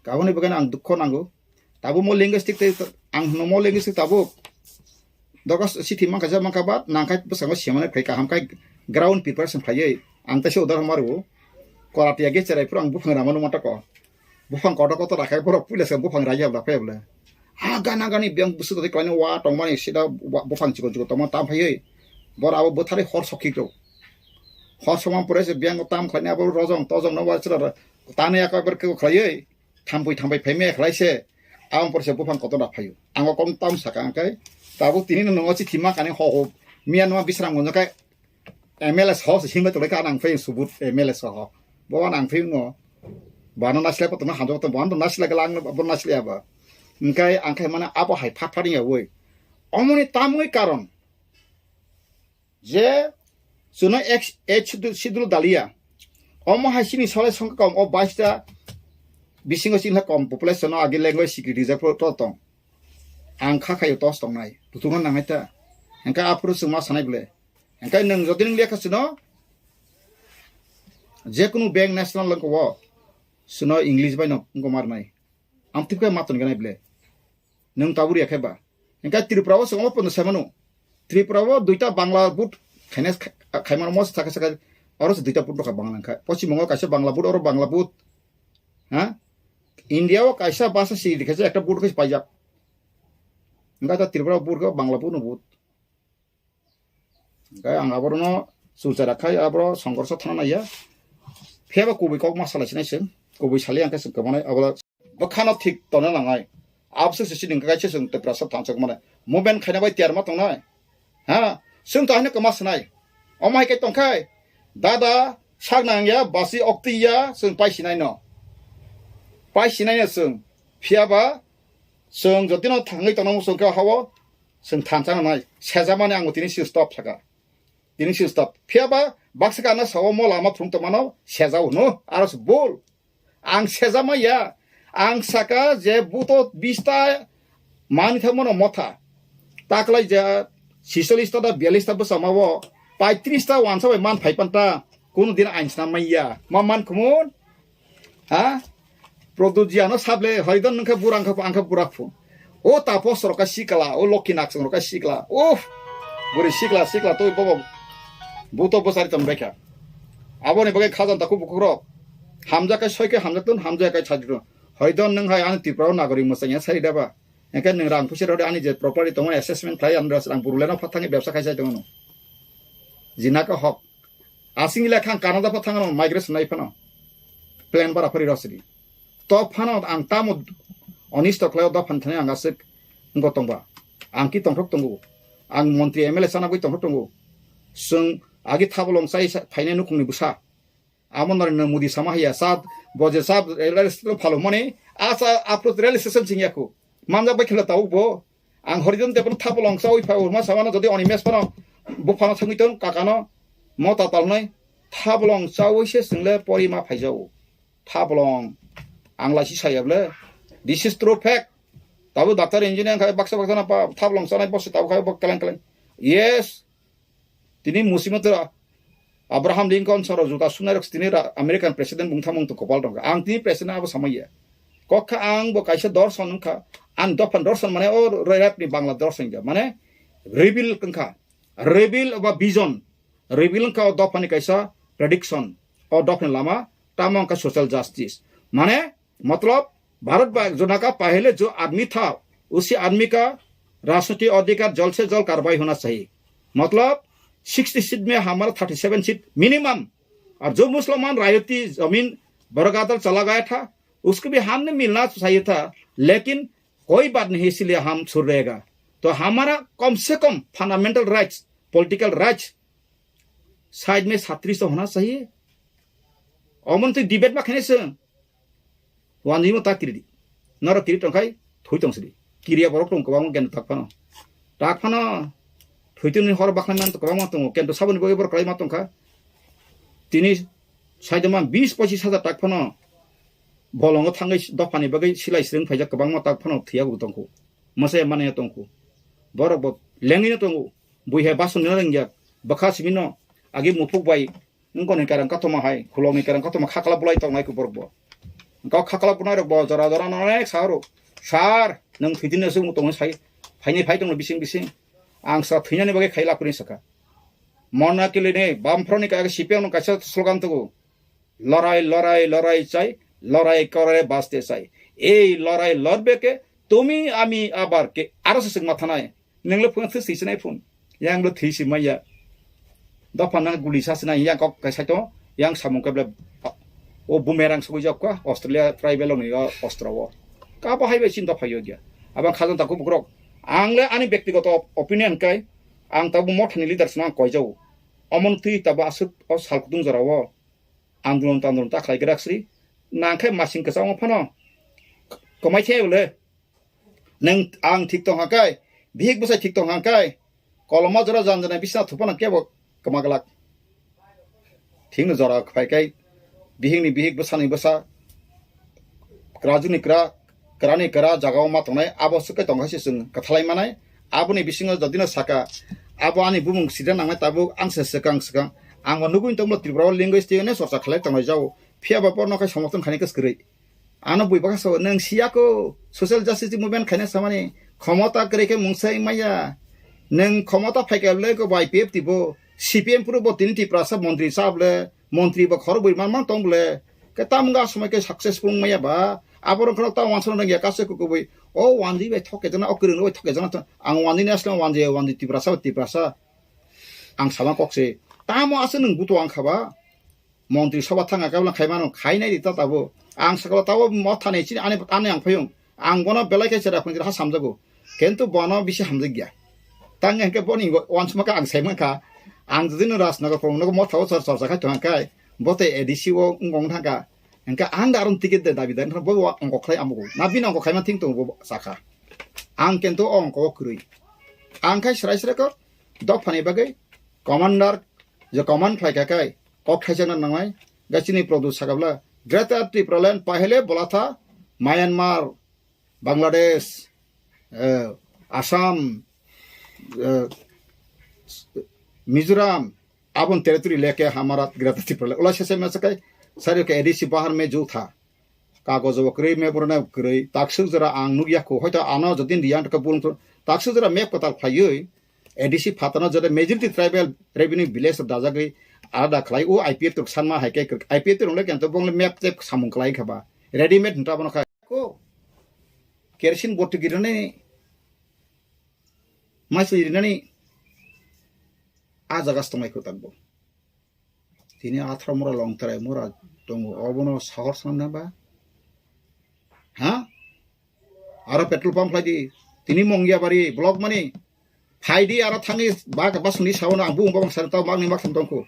Kaboni bagwi ang dukho nango. Tabu mo linguistic te, ang hwno mo linguistic tabu. Dogo sithi mangkha ja mangkha ba, nangkhai bwskango semane khai kaham khai ground preparation khaiwi. Ang taisa udahoron maru. Koratiya ge cherai phuru ang buphang rama numa tako. Buphang kotor kotor rakhai borok puila se buphang raiya bla phai bla. Ha gana gani biyang busu tadi klaini wa tongmani sida wa-, buphang chikon chikon tongma tam phaiwi. Bor abo bwthari hor sokhi rok. Hor sokma pore se biyang tam khlaini abo rojong tojong no wa chwla tani aka ber khe khlaiwi. Thampui thampui phaimaya khlai se. Abang pore se buphang kotor rak phaio. Ang o kom tam saka ang kai. Tabuk tini no nongo chithi ma kani ho ho. Miya numa bisrang gonjo kai. M L A soho se himlai tonglaikha, ang phai subut M L A soho. Bo ang phai no. Bano nasilai pa tongma hamjak tong, bano nasilai kala ang bo nasilai aba. Hingkai ang khai mane abo hai phat phat ya woi. Omoni tamoi karon. Je suno ex, ex sidu, sidu dalia. Omo hai sini sole songkha kom o baista bisingo sini kom population no agi language security jak to tong. Ang kha khayo tos tongnai. Tutungo nangai ta. Hingkai aphuru chwngma sanai bole. Hingke nwng jodi nwng lekha sino, jekunu bank national lengko wo, sino English bai no wngko marnai. Amtwi khe ma tongkhe nai ble. Nwng tabuk ya khe ba. Hingke Tripura o songmo pono sai mano. Tripura o duita Bangla board khaina kha-, khaimano mo saka saka oro se duita board rokha Bangla kha. Poschim Bongo kaisa Bangla board, oro Bangla board. Ha? India o kaisa basa si dikhe ekta board khe paijak. Hingke ta Tripura board khe Bangla board no board. Hingke ang aborno chulchara khai aboro songkorso thana naiya. Phiya ba kubui kok ma salai sinai se. Kubui sali ang khe se kwmani abo bwkhano thik tona nangnai. Abose se sini kaisa se Tiprasa thansa mane. Movement khaina bai tiyar ma tongnai. Ha? Sung to haino kwma sinai. Omo hai khe tongkhai. Dada sak nangya basi okti ya sung pai sinai no. Pai sinai no sung. Phiya ba sung jotino thangwi tongna musung khe hawo. Sung thansa nai. Sejamani ang tini si stop saka. Tini si stop. Phiya ba baksa kana sawo mo lama phung tongmano sejao no. Aro se bol. Ang sejama ya. Ang saka je buto bista mani thangmano motha. Taklai je sisolista da bialista bwsama wo paitris ta wansa bai man phai panta. Kunu din ain snam mai ya. Ma man kumun. Ha? Produjiano sable hoidon nungkha burang kha angkha burak phu. O tapos roka sikla, o lokhi naksong roka sikla. Uff. Buri sikla, sikla to bobo. Buto bosari tong bekha. Aboni bagai khajan taku bukukrok. Hamja kai soike hamja tun, hamja kai chajru. Hoidon nung hai ani Tripura nagori musanya sai daba. Engke nung rang pusi rode ani je property tongo assessment khlai ani rang buruleno phatangi bebsa khai sai tongo. Jinaka hok. Asing ila khang Canada pha thangno migration nai phano. Plan bara phari rosidi. To phano ang tamo onisto khlaio dophan thani ang asik ngo tongba. Ang ki tongthok tongo. Ang montri M L A sana bui tongthok tongo. Sung agi thabolong sai sa-, phainai nukhungni bwsa. Amo Narendra Modi sama haya sa boje sa rail station phalo mani asa apro rail station sing yaku. Manjak bai khela tau bo. Ang horidon te pun thabolong chawi pha urma samano jodi oni mes pano buphano thangwi ton kakano mota talnai thabolong chawi se single pori ma phaijao. Thabolong ang laisi sayable. This is true fact. Tabu doctor engineer khai baksa baksa na pa thabolong chanai bosse tabu khai bok keleng keleng. Yes. Tini musimento Abraham Lincoln soro juta sunai rok tini ra-, American president bung thamung to kopal dong. Ang tini president abo samaya. Kokha ang bo kaisa dorson wngkha. Ang dophan dorson mane o rap ni Bangla dorson ja. Mane reveal wngkha. Reveal ba vision. Reveal wngkha o dophani kaisa prediction. O dophani lama tamo wngkha social justice. Mane मतलब भारत का जो नका पहले जो आदमी था उसी आदमी का राजनीति अधिकार जल्द से जल्द कार्रवाई होना चाहिए। मतलब सिक्सटी सीट में हमारा थर्टी सेवन सीट मिनिमम। और जो मुसलमान रायती जमीन बरगादल चला गया था उसको भी हमने मिलना चाहिए था, लेकिन कोई बात नहीं, इसीलिए हम छुड़ रहेगा। तो हमारा कम से कम fundamental rights, political rights side में छत्तीस तो होना चाहिए। Omo twi debate ma khainai chwng. Wanjwi mo ta kiri di. Norok kiri tong khai thwi tong sidi. Kiriya borok tong kwbangma gen tak phano. Tak phano thwi tini hor bakhlai man kwbangma tongo. Kento saboni bagwi borok kwlai ma tong kha. Tini saidoma bis pochis hajar tak phano bolongo thangwi dophani bagwi silai srwng phaijak kwbangma tak phano thwiya bo tongkhu. Masa mane tongkhu. Borok bo lengwi no tongo. Bui hai bason no rengya. Bwkha simi no agi muphuk bai Wngkoni kereng kothoma hai, khulokni kereng kothoma khakla bulai tongnai khe borok bo. Wngkha khakla bunai rok bo jora jora no onek sa rw. Sir, nwng thwitini aswk tongwi sai, phaini phai tongno bising bising. Ang sa thwinani bagwi khai lapri saka. Mona kilini bamphro ni kaisa C P M no kaisa slogan tugo. Lorai, lorai, lorai chai, lorai kore baste chai. Ei lorai lorbe ke tumi ami abar ke aro se singma thanai. Nenglo phone thwi sinai phone. Yang lo thwi si maya. Dopha nang guli sa sinai yang kok kai saito. Yang samung keble o bumerang sugui jok ka Australia tribal ni o ostro o. Ka bo hai bai chin dopha yo gya. Abang khajang taku bukrok. Ang le ani bektigoto opinion kai. Ang tabu mothani leader sna koi jau. Omon twi tabu asuk o sal kutung jora o. Andolon tandolon ta khlai grak sri. Nang khai masing kwchangma phano. Komai the le. Neng ang thik tong hakai, bihik bwsai thik tong hakai, koloma jora jan jana bisna thupana kebo kwma glak. Thikno jora phai kai, bihikni bihik bwsani bwsa, kwrajuni kwra, kwrani kwra jagao ma tongnai, abo swk kai tong hai se chwng kwthalai manai. Aboni bisingo jodino saka, abo ani bumung sida nangnai tabuk ang se swkang swkang. Ang bo nugui tongmolo Tripura o language tei ne chorcha khlai tongnai jao. Phiya ba porno khai somorthon khainai kwskwrwi. Ano bui baka sao, nwng siya ko social justice movement khaina samani khomota kwrwi khe mungsa wngmaya. Nwng khomota phaikha le ko bai P F T bo, C P M puro bo tini Tiprasa montri sa bole, montri bo khorok bui man man tong bole. Khe tam wngkha somoi khe successful wngmaya ba, abo rok khorok ta wansana nangya kaisa kukubui. O wandi bai thok khe jana, o kwrwng bai thok khe jana, ang wandi ni asle wandi, wandi Tiprasa, Tiprasa. Ang sama kok se, tamo aswk nwng buto ang kha ba. Montri Sabha thangkha khe bwlai khaimano khainai di ta tabuk. Ang sakalo tabuk motha ni chini ani, ani ang phayung. Ang bono belai khe chera phunjira ha samjago. Kintu bono bisi hamjakya. Tang hwnkhe boni wansukma khe ang sai mankha. Ang jodi no Rajnagar phung no motha o chor chorcha khai tong khe bo tei A D C o wng wng thangkha. Hwnkhe ang da aron ticket de dabi da bo wa ongkok khlai amugo. Na bini ongkok khaima thing tongo bo sakha. Ang kintu o ongkok o kwrwi. Ang khai srai srai kok dophani bagwi commander je command khlai kha khai kok thaijakna nangnai. Ga chini Produ sakabla Greater Tipraland pahele bolatha Myanmar, Bangladesh, eh, Assam, eh, Mizoram, abon territory leke hamara Greater Tipraland. Ula sese mesakai sari ke A D C bahar me ju tha. Kagojo bo kwrwi, memorandum kwrwi, takswk jora ang nukya kho, hoito ano jodi riyang ka bulung thung, takswk jora map kwtal khlaiwi, A D C phatano jora majority tribal revenue village rok dajagwi alada khlai, o I P F rok sanma hai khe, I P F rok le kento bong le map tep samung khlai kha ba, readymade hinta bono khai ko, kerosene bottle girinani, maisli rinani, a jaga se tongnai kho takbo. Tini atharo mura long terai mura tongo, obono sahor sanam na ba? Ha? Aro petrol pump khlai di. Tini Mongiabari block mani. Phai di aro thangwi bak basuni sawono ang bung babang sari tau magni mak thang tongkho.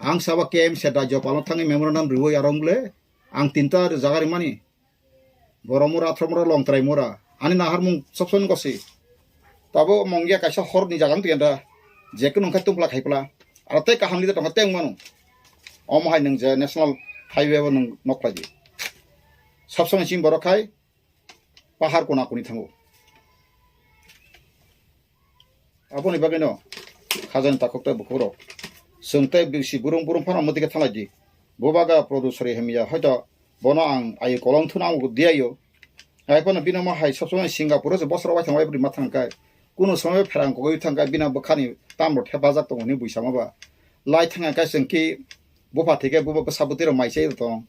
Ang saba K M C rajyapal no thangwi memorandum riwi aro wng le ang tinta jaga rimani. Borok mura, athro mura, long terai mura. Ani naharmung sob somoi gosi. Tabo Mongia kaisa horni jaga wng twi da. Je kunu wngkha tungpla khaipla. Aro tei kaham leader tongkha tei wngmano. Omo hai nwng je national highway bo nwng nok khlai di. Sob somoi chini borok khai pahar kona kuni thango. Aboni bagwino khajani takhuk tei bukhukrok. Chwng tei bisi burung burung phano mwtwi khe thanglai di. Bubaga Produ Sori hamya, hoito bono ang ayu kolong thuna ang diyayo. Ai phano bino ma hai sob somoi Singapore se bosor wai thang wai bwrwi ma thang kai. Kuno somoi pherang kogwi thang kai bina bwkhani tamro thepajak tongo hwnwi buisama ba. Lai thang kai chwng ki bupha thike bubo bwsa bwtwi rok mai chai tong.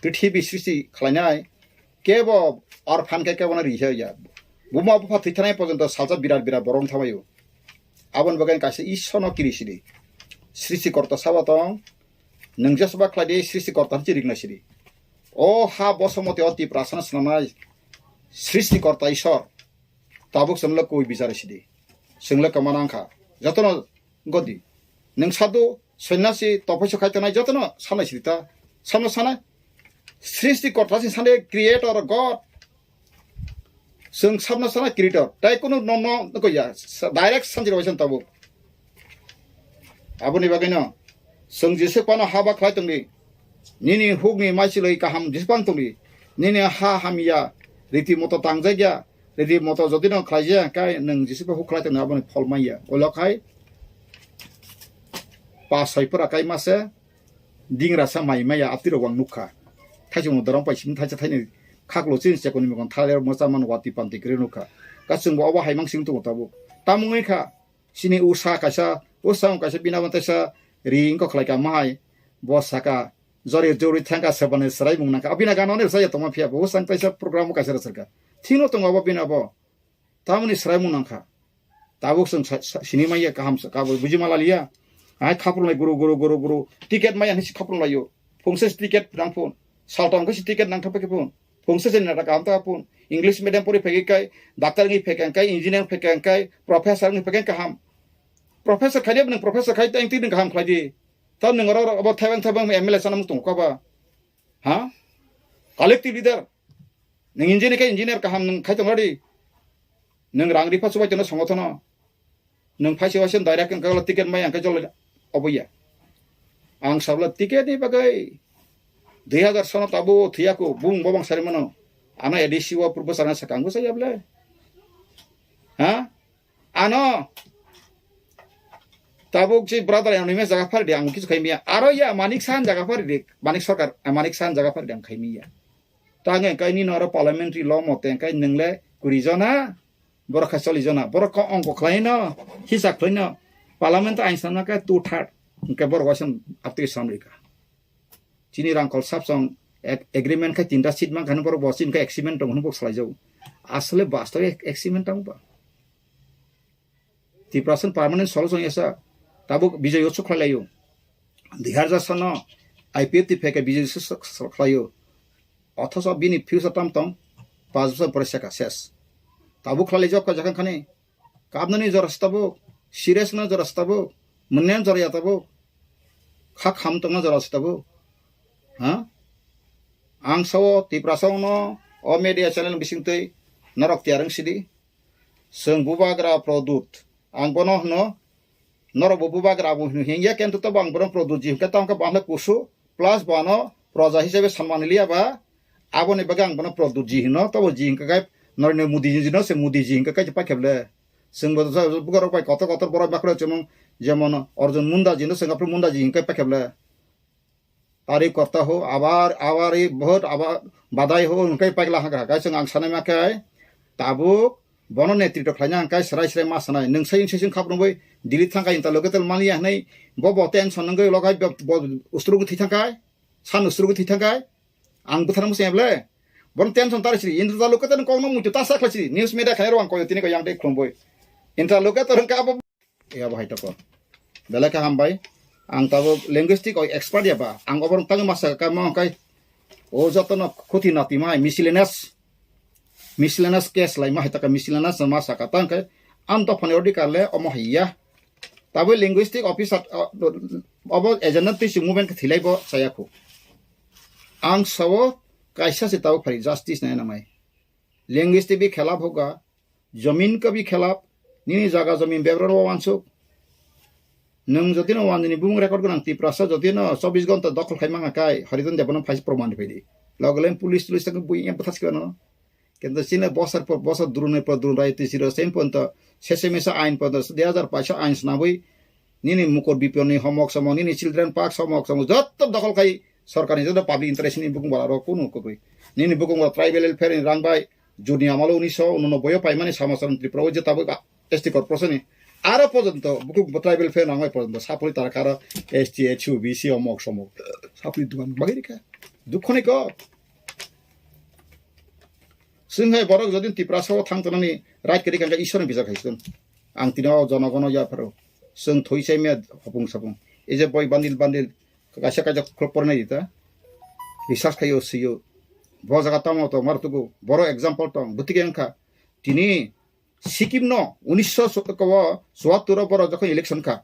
Prithibi srishti khlainai kebo orphan khe kebo no ri ya. Buma bupha thwi thanai porjonto salsa birat birat borok wng thangbaio. Aboni bagwi kaisa Ishwar no kiri sidi. Srishti korta sabo tong. Nwng jesba khlai di Srishti korta hinwi rikna sidi. O ha bosomoti o Tiprasano swnamnai Srishtikorta Ishwar. Tabuk chwngno kwi bichar sidi. Chwngno kwmana wngkha. Jotono godi. Nwng sadhu, sonyasi, tophoiso khai tongnai jotono sanai sidi ta. Samno sanai. Srishtikorta sing sanai creator God. Chwng sabno sana creator. Tai kunu no no no ya. Direct sanjiro waisa tabuk. Aboni bagwino chwng Jisu phano haba khlai tongdi. Nini hukni maichilwi kaham Jisu phano tongdi. Nini ha hamya riti moto tangjakya, riti moto jodi no khlaijak kai nwng Jisu pha huk khlai tongdi aboni phol manya. Olo khai pa soi pura kai mase dingra sa mai maya aptirok wang nukha. Thaisung dorong pai sim thaisa thaini khaklo chin chekoni mokon thale mo chaman wati panti kri nukha. Kasung bo obo haimang sing tongo tabuk. Tamungwi kha. Sini usa kaisa, usa wng kaisa bina wng taisa ri wngkha khlai ka mahai. Bo saka, jori jori thangka sebani sraimung nangkha. Abina gana ne saya tongma phiya bo usa wng taisa program kaisa rwchar ka. Thino tongo abo bina bo. Tamoni sraimung nangkha. Tabuk chwng sa-, sa-, sini manya kaham sa, kabo buji mala liya. Ai khapur lai guru, guru, guru, guru. Ticket maya hisi khapur layo. Phungsa si ticket nang phun. Saltang khe si ticket nang thapa khe phun. Phungsa si nata kaham ta phun. English medium pori phege kai, doctor ngi phege kai, engineer phege kai, professor ngi phege kaham. Professor khai de, professor khai tang ti kaham khlai di. Tam nang ro ro abo thabang thabang M L A sana mung tong ka ba. Ha? Collective leader. Nwng engineer khe engineer kaham nwng khai tong di. Nwng rang ripa chubai tongno songotono. Nwng phaisa waisa direct wngkha ticket mai ang khe jolo oboya. Ang sabla ticket ni bagwi dui hazar sono tabo thiyaku bung bobang sari mano. Ano A D C o purbo sarang sakang bwsa yable. Ha? Ano tabuk si brother anonymous jaga phari di ang kisu khaimiya. Aro ya Manik Sahan jaga phari di. Manik Sarkar, eh, Manik Sahan jaga phari di ang khaimiya. Tangwi hwnkhe nini oro parliamentary law mote hwnkhe nwng le kuri jona, borok khe choli jona, borok khe ongko khlai no, hisab khlai no, parliament ain sanna khe two third, hwnkhe borok waisa aptwi samrika. Chini rangkol sapsong ag-, agreement khe tinta seat mankha borok bo chini khe agreement tong hwnwi bo salai jago. Asole bastobe agreement tong ba. Tiprasa permanent solution yasa tabuk Bijoy Utsav khlai laio. Dui hazar sano I P F T phai khe Bijoy Utsav khlai laio. Othoso bini future tam tong, panch bosor pore seka ses. Tabuk khlai laijak kha jakhang khani. Kabnani jora se tabuk, serious na jora se tabuk, mwnyan jora ya tabuk, kha kham tongna jora se tabuk. Ha? Ang sao Tiprasa no o media channel bising twi norok tiyar wng sidi. Chwng bubagra Produt. Ang bono hwno, norok bo bubagra bo hwno hingya, kintu tobo ang bono Produt ji hwnkhe tamo khe bo ang khe kusu, plus bo ano proja hisabe sanmani liya ba, aboni bagwi ang bono Produt ji hwno, tobo ji hwnkhe khe Narendra Modi ji no se Modi ji hwnkhe khe paikhe le. Chwng bo bugarok bai kotor kotor borok bakhro chumung, jemon Arjun Munda ji no chwng aphuru Munda ji hwnkhe paikhe le. Tari korta ho, abar, abar i bahut, abar badai ho, hwnkhe paikla haka haka chwng ang sanai ma khe, tabuk bono netritw khlaina hwnkhe srai srai ma sanai. Nwng sai sai khap rwngwi Delhi thangkha interlocutor maliya hwnwi bo bo tension wngwi logai bo, bo ustrugwi thwi thangkha, san ustrugwi thwi thangkha, ang bwthar muchung ble. Bono tension tari siri, interlocutor kokno muitu ta sa khlai siri, news media khairok ang koyo tini ko yang dei khulumwi. Interlocutor wngkha abo. Ya, bahai toko. Belai khe hambai. Ang tabuk linguistic o expert ya ba. Ang oborok tangwi masa ka mo kai. O jotono khuti nati mai miscellaneous. Miscellaneous case lai ma hai taka miscellaneous ma saka tang kai. Ang dophani ordi karle omo hai ya. Tabuk linguistic officer, o, obo agenda twi si movement khe thilai bo saya khu. Ang sao kaisa se tabuk phari justice nai namai. Linguistic bi khelap hoga. Jamin ka bi khelap, nini jaga jamin bebra ro wansuk. Nwng jotino wanjini bumung record gwnang Tiprasa jotino chobbish ghonta dokhol khai mangha kai, Hariton Debano phai proman rwphai di. Logo len police tulis tang bui em pathas kano. Kento chini bosor por bosor durune por durun rai tisi ro sem ponto sese mesa ain ponto dui hazar paisa ain snabui nini mukor biponi homok somok, nini children park somok somok, jotto dokhol khai sorkarni jotto public interest ni bukung bala ro kunu kogoi. Nini bukung bala tribal welfare ni rang bai juni amalo unisho unonoboi o paimani samachar Tripura o je tabuk S T corporation ni aro porjonto bukung tribal welfare rang bai porjonto sapuri tara karo S T, H U, B C omok somok sapuri dukan bagwi rikha. Dukho ni ko. Chwng hai borok jodi Tiprasa o thang tongnani right kwrwi kha, hwnkhe Ishwarni bijak hai chwng. Ang tini o jonogono yapharo. Chwng thwi chai maya hopung sapung. Ei je boi bandil bandil kaisa kaisa khuluk pornai di ta. research khaio, sio. Bo jaga tamo to mar tugu, boro example tong, bwtwi khe wngkha. Tini Sikkim no unisho chuattur o boro jokhon election kha,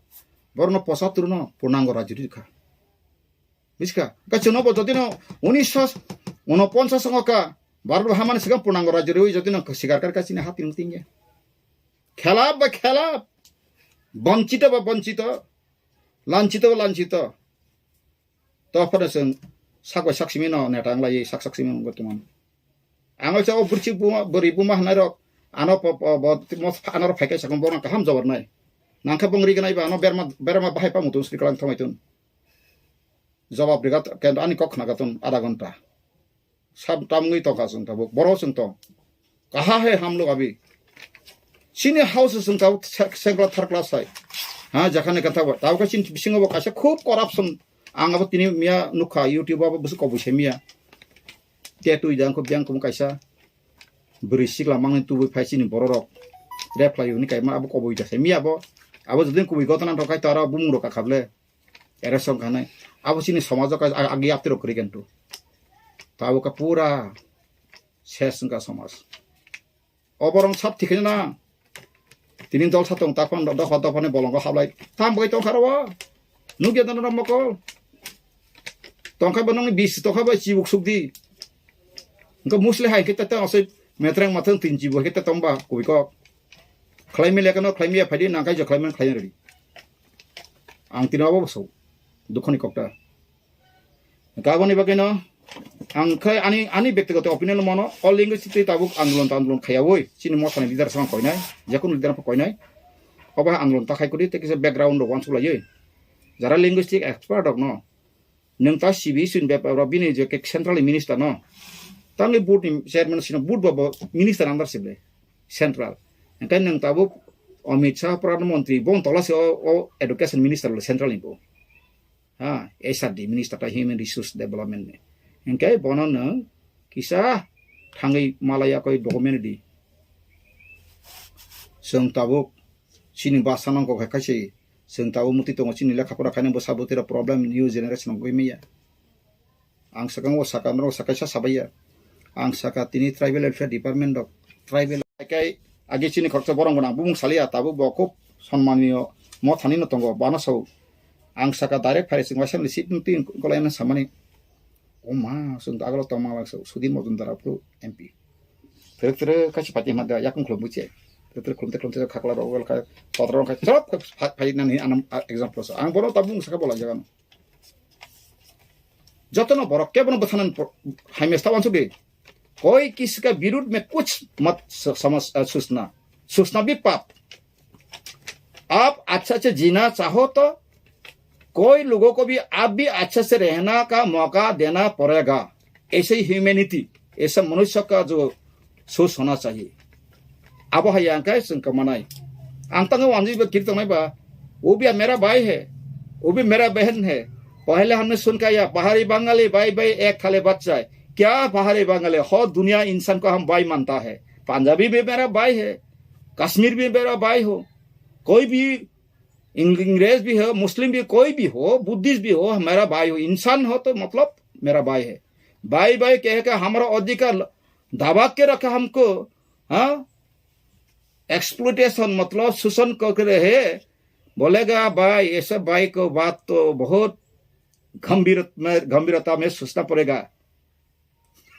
boro no pochattur no purnango rajyo rikha. Bujiska? Ka chwngno bo jodi no unisho unoponchas wngkha, Bharat bo hamani sikang purnango rajyo riwi jodi no sikar kar ka chini hati nung tingya. Khelap ba khelap, bonchito ba bonchito, lanchito ba lanchito. To phano chwng sak bai sak simi no neta wng lai, sak sak simi wng tongmani. Ang o cha o bwrchi buma, bwrwi buma hwnai rok, ano po, po, bo, mo, ano rok phai khe sakong bono kaham jawab nai. Nang khe bong ri gnai ba ano berma, berma bahai pa mutung sri kalang thangwi tun. Jawab riga kendo ani kok khna gatun adha ghonta. Sab tamwi tongkha chwng tabuk, boro chwng tong. Kaha he hamlo abi. Chini house chwng tabuk se-, second class, third class hai. Ha, jakhane kantha bo. Tabuk chini bisingo bo kaisa khub corruption. Ang abo tini miya nukha YouTube abo busu kobui se miya. Te tui jang ko biang kum kaisa. Bwrwi sikla mangni tubui phai chini bororok. Rep khlai hwnwi kaima abo kobui da se miya bo. Abo jodin kubui gotana thok khai to aro bumung rok kakhable. Ere song khanai. Abo chini somajo ka ag-, agi apti rok kwrwi khen tu. Tabuk ka pura ses wngkha somaj. Oborong sab thikhe na. Tini dol sa tong taphon do-, dopha dophani bolongo hablai. Tam bai tongkha ro. Nugya dano mokol. Tongkha ba nongni bis tongkha ba chibuk sukdi. Engko musli hai khe ta tong se metreng mathang tin chibu hai khe ta tong ba kubui kok. Khlai mile kano khlai miya phaidi nangkai jo khlai man khlai redi. Ang tini abo so. Dukhoni kokta. Kaboni bagwi no ang khai ani, ani bektigoto opinion mano, all linguistic tei tabuk andolon ta andolon khayawoi, chini mothani leader sama koinai, jekunu leader pha koinai. Obo hai andolon ta khai kudi tei kisa background rok wansuk laiwi. Jara linguistic expert rok no, nwng ta C B S ni bepar rok bini je ke central minister no, tangwi board ni chairman sino board bo, bo minister under sible central. Engkai nwng tabuk Amit Shah Pradhan Mantri bong tola se o, o education minister le central ni bo. Ha, H R D, Minister ta Human Resource Development ni. Hingke bono nwng kisa thangwi malaya koi document di. Chwng tabuk chini basa nangkok hai kaisa chwng tabuk muti tongo chini lekha pora khaina bwsa bwtwi rok problem new generation wngwi maya. Ang sakang o saka norok sakaisa sabaiya. Ang saka tini tribal welfare department rok tribal. Haikai agi chini khoroksa borok gwnang bumung saliya tabuk bo khub sonmaniyo mothani no tongo bana sao. Ang saka direct phai sing waisa ni seat twi kolai na samani. O ma sung agalo tongma lang sao Sudhir Majumdar aphuru M P. Tere tere kachi pati hima da yakung khulum buche. Tere tere khulum te khulum te khakla rok wal khai totra rok khai chop khai phai nani anam example so. Ang bono tabuk saka bola jaga no. Jotono borok kebono bwthanani por-, hai mesta wansuk di. कोई किसी का विरुद्ध में कुछ मत स-, समझ, अ, सोचना, सोचना भी पाप। आप अच्छा से जीना चाहो तो कोई लोगों को भी आप भी अच्छा से रहना का मौका देना पड़ेगा। ऐसे ही ह्यूमैनिटी, ऐसा मनुष्य का जो सोच होना चाहिए। Abo hai ang kai chwng kwmanai. Ang tango wanjwi ba kiri tongnai ba, वो भी मेरा भाई है, वो भी मेरा बहन है। पहले हमने सुन के आया, बाहरी बंगाली भाई भाई एक थाली बच्चा है। क्या बाहरी बंगाली? हो दुनिया इंसान को हम भाई मानता है। पंजाबी भी मेरा भाई है, कश्मीर भी मेरा भाई हो, कोई भी इंग-, अंग्रेज भी हो, मुस्लिम भी, कोई भी हो, बुद्धिस्ट भी हो, मेरा भाई हो, इंसान हो तो मतलब मेरा भाई है। भाई भाई कह के हमारा अधिकार दबा के रखा हमको, हाँ? एक्सप्लॉयटेशन मतलब शोषण कर रहे हैं। बोलेगा भाई, ऐसे भाई को बात तो बहुत गंभीर में, गंभीरता में सोचना पड़ेगा।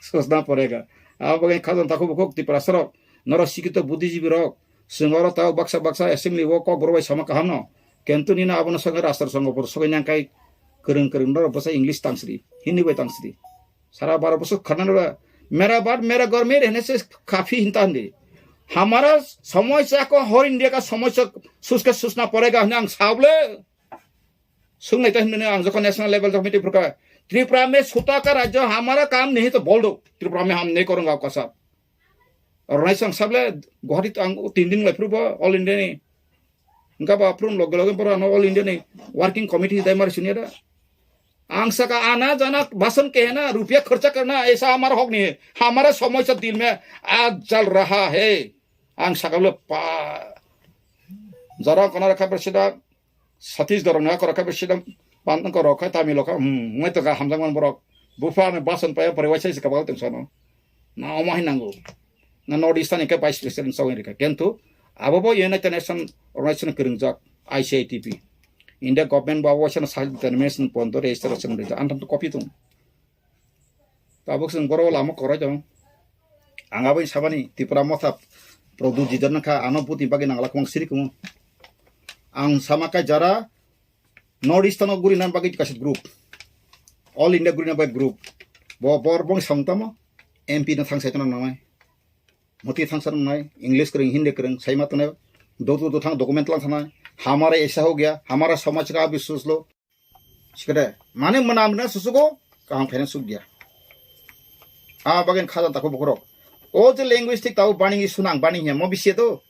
सोचना पड़ेगा। Abo bagwi khajang takhuk bukhuk Tiprasa rok, norok sikito buddhijibwi rok, chwng oro tao baksa baksa assembly o kok borok bai sama kaham no. Kintu nini abono sogwi rastro songo bo sogwi nang kai kwrwng kwrwng norok bwsa English tangsri, Hindi bai tangsri. Sara baro bosor khana nora, मेरा बात मेरा घर में रहने से काफी hinta hindi. हमारा समस्या को हर इंडिया का समस्या सोच के सोचना पड़ेगा hwnwi ang sao le. Sung nai ta hwnwi ang jokhon national level jokhon meeting phurkha, Tripura में छोटा का राज्य हमारा काम नहीं तो बोल दो, त्रिपुरा में हम नहीं करूंगा आपका साथ। Oro nai sang sable Guwahati ang tin din lai phuru bo All India ni. Engka ba phuru loge loge boro ano All India ni working committee dai mari sunia da. Ang saka आना जाना भाषण कहना, रुपया खर्चा करना, ऐसा हमारा हक नहीं है। हमारा समस्या दिल में आग जल रहा है। Ang saka le pa. Jara kona rakha presida, Satish Dhorong na kora kha presida, pan ko rokha Tamil rokha, hmm, ngai to ga hamjang man borok. Bupha ani bason paya pore waisa se kabal tong sano. Na omo hai nango. Na North Eastern ke vice president sawin rika. Kentu abo bo United Nation organization kwrwngjak I C I T P. India government bo abo waisa self determination pondo register song rika. Antam to copy tung. Tabuk sing boro lama korai jong. Ang abo sabani Tipra Motha Prodhu Jidan kha ano buti bagi nangla kwang siri kumo. Ang sama kai jara North Eastern o guri nan bagi kasit group. All India guri nan bagi group. Bo bor bong song tamo M P no thang sai tano nangnai. Moti thang sa nangnai. English kring, Hindi kring, sai ma tano. Do do do thang document lang thanai. Hamare aisa ho gaya, hamara samaj ka abhi soch lo. Sikade, mane mwnam na susugo, kaham khaina suk dia. A bagen khajan tako bukurok. O je linguistic tau bani sunang bani he mo bisi to.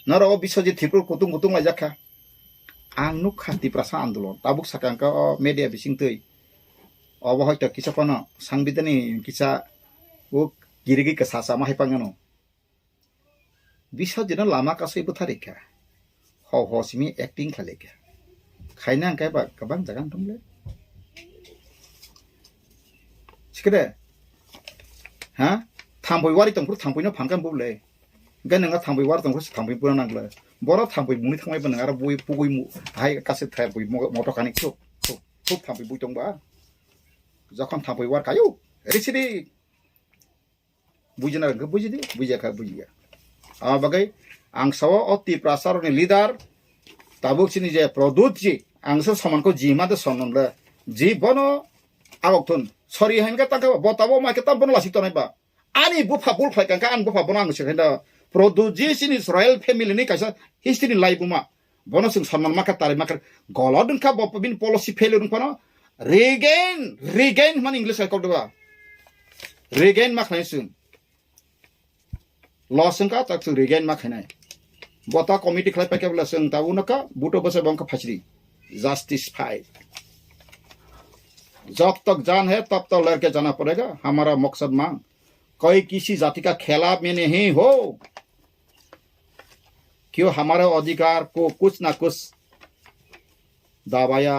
Noro o biso je thipur kutung kutung lai jakha. Ang nukha Tiprasa andolon. Tabuk sakang ka o media bising twi. Obo hoito kisa pano sangbidani kisa o girigi kasa sama hai pangano. Bisa jeno lama kasui bwtharikha. Ho ho simi acting khlaikha. Khaina hwnkhe ba kwbang jaga wng tongle. Sikede. Ha? Thampui wari tongphuru thampui no phankha bubule. Hwnkhe nwnga thampui wari tongphuru thampui pura nangle. Boro thampui muni thangmai bo nwnga aro bui pugui mu hai kase thampui mo-, moto kani khuk khuk khuk thampui bui tongba. Jokhon thampui war kayu. Risidi. Bujina rwngkhe bujidi, bujiya kha bujiya. Abo bagwi ang sao o Tiprasa rokni leader, tabuk chini je Produt ji, ang se somanko ji ma de sonom le, ji bono agok thun. Sorry hai khe tangkhe bo tabo ma khe tam bono lasik tonai ba. Ani bupha bul phlai kangkha, ani bupha bono ang se khaida. Produt ji chini royal family ni kaisa history ni lai buma. Bono chwng sanman makha, tari makha, golod wngkha bo bini policy failure wngphano regain, regain hwnmani English hai kok deba. Regain ma khlai chwng. Loss wngkha, tak chwng regain ma khainai. Bo ta committee khlai paikha bwla chwng ta uno ka, buto bwsa bo wngkha phachiri. Justice fight. जब तक जान है, तब तक लड़के जाना पड़ेगा, हमारा मकसद मांग। कोई किसी जाति का खिलाफ में नहीं हो। क्यों हमारे अधिकार को कुछ ना कुछ दबाया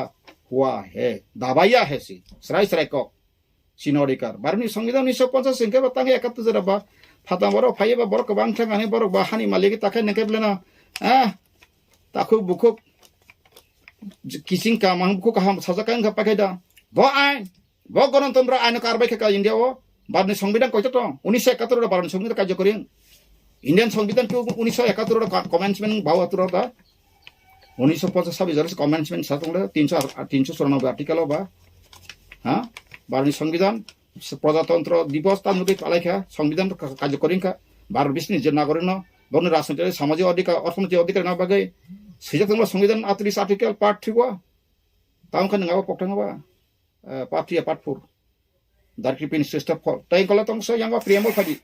हुआ है, दबाया है si, srai srai kok, chini odikar. Bharoni Songbidan unisho ponchas hwnkhe ba tang ekattor jora ba, phatang borok phaiye ba borok kwbang thang ani borok ba hani malik ta khe nengkhe beleno, ah, takhuk bukhuk, kiching kamang bukhuk kaham sajak khe wngkha paikhe da. Bo ain, Bo Ganatantro aino karbai khe ka India o. Bharoni Songbidan koito tong? Unisho ekattor ro Bharoni Songbidan kajokori. Indian Songbidan ke unisho ekattor ro ka-, commencement bao atur da. Unisho ponchas sabi jora commencement sa tong le tinsho ar-, tinsho chouranoboi article o ba. Ha? Bharoni Songbidan, Prajatantro Divos ta nugui palai kha, Songbidan ka-, kajokori kha. Bharot bisni je nagorik no, borni rajnoitik, samajik odhikar, orthonoitik odhikar na bagwi. Sijak tong Songbidan atris article part three o. Tang kha nang abo pokthang ba. Eh, part three, part four. Darkri pin sister four. Tai kola tong so yang ba priamol phadi.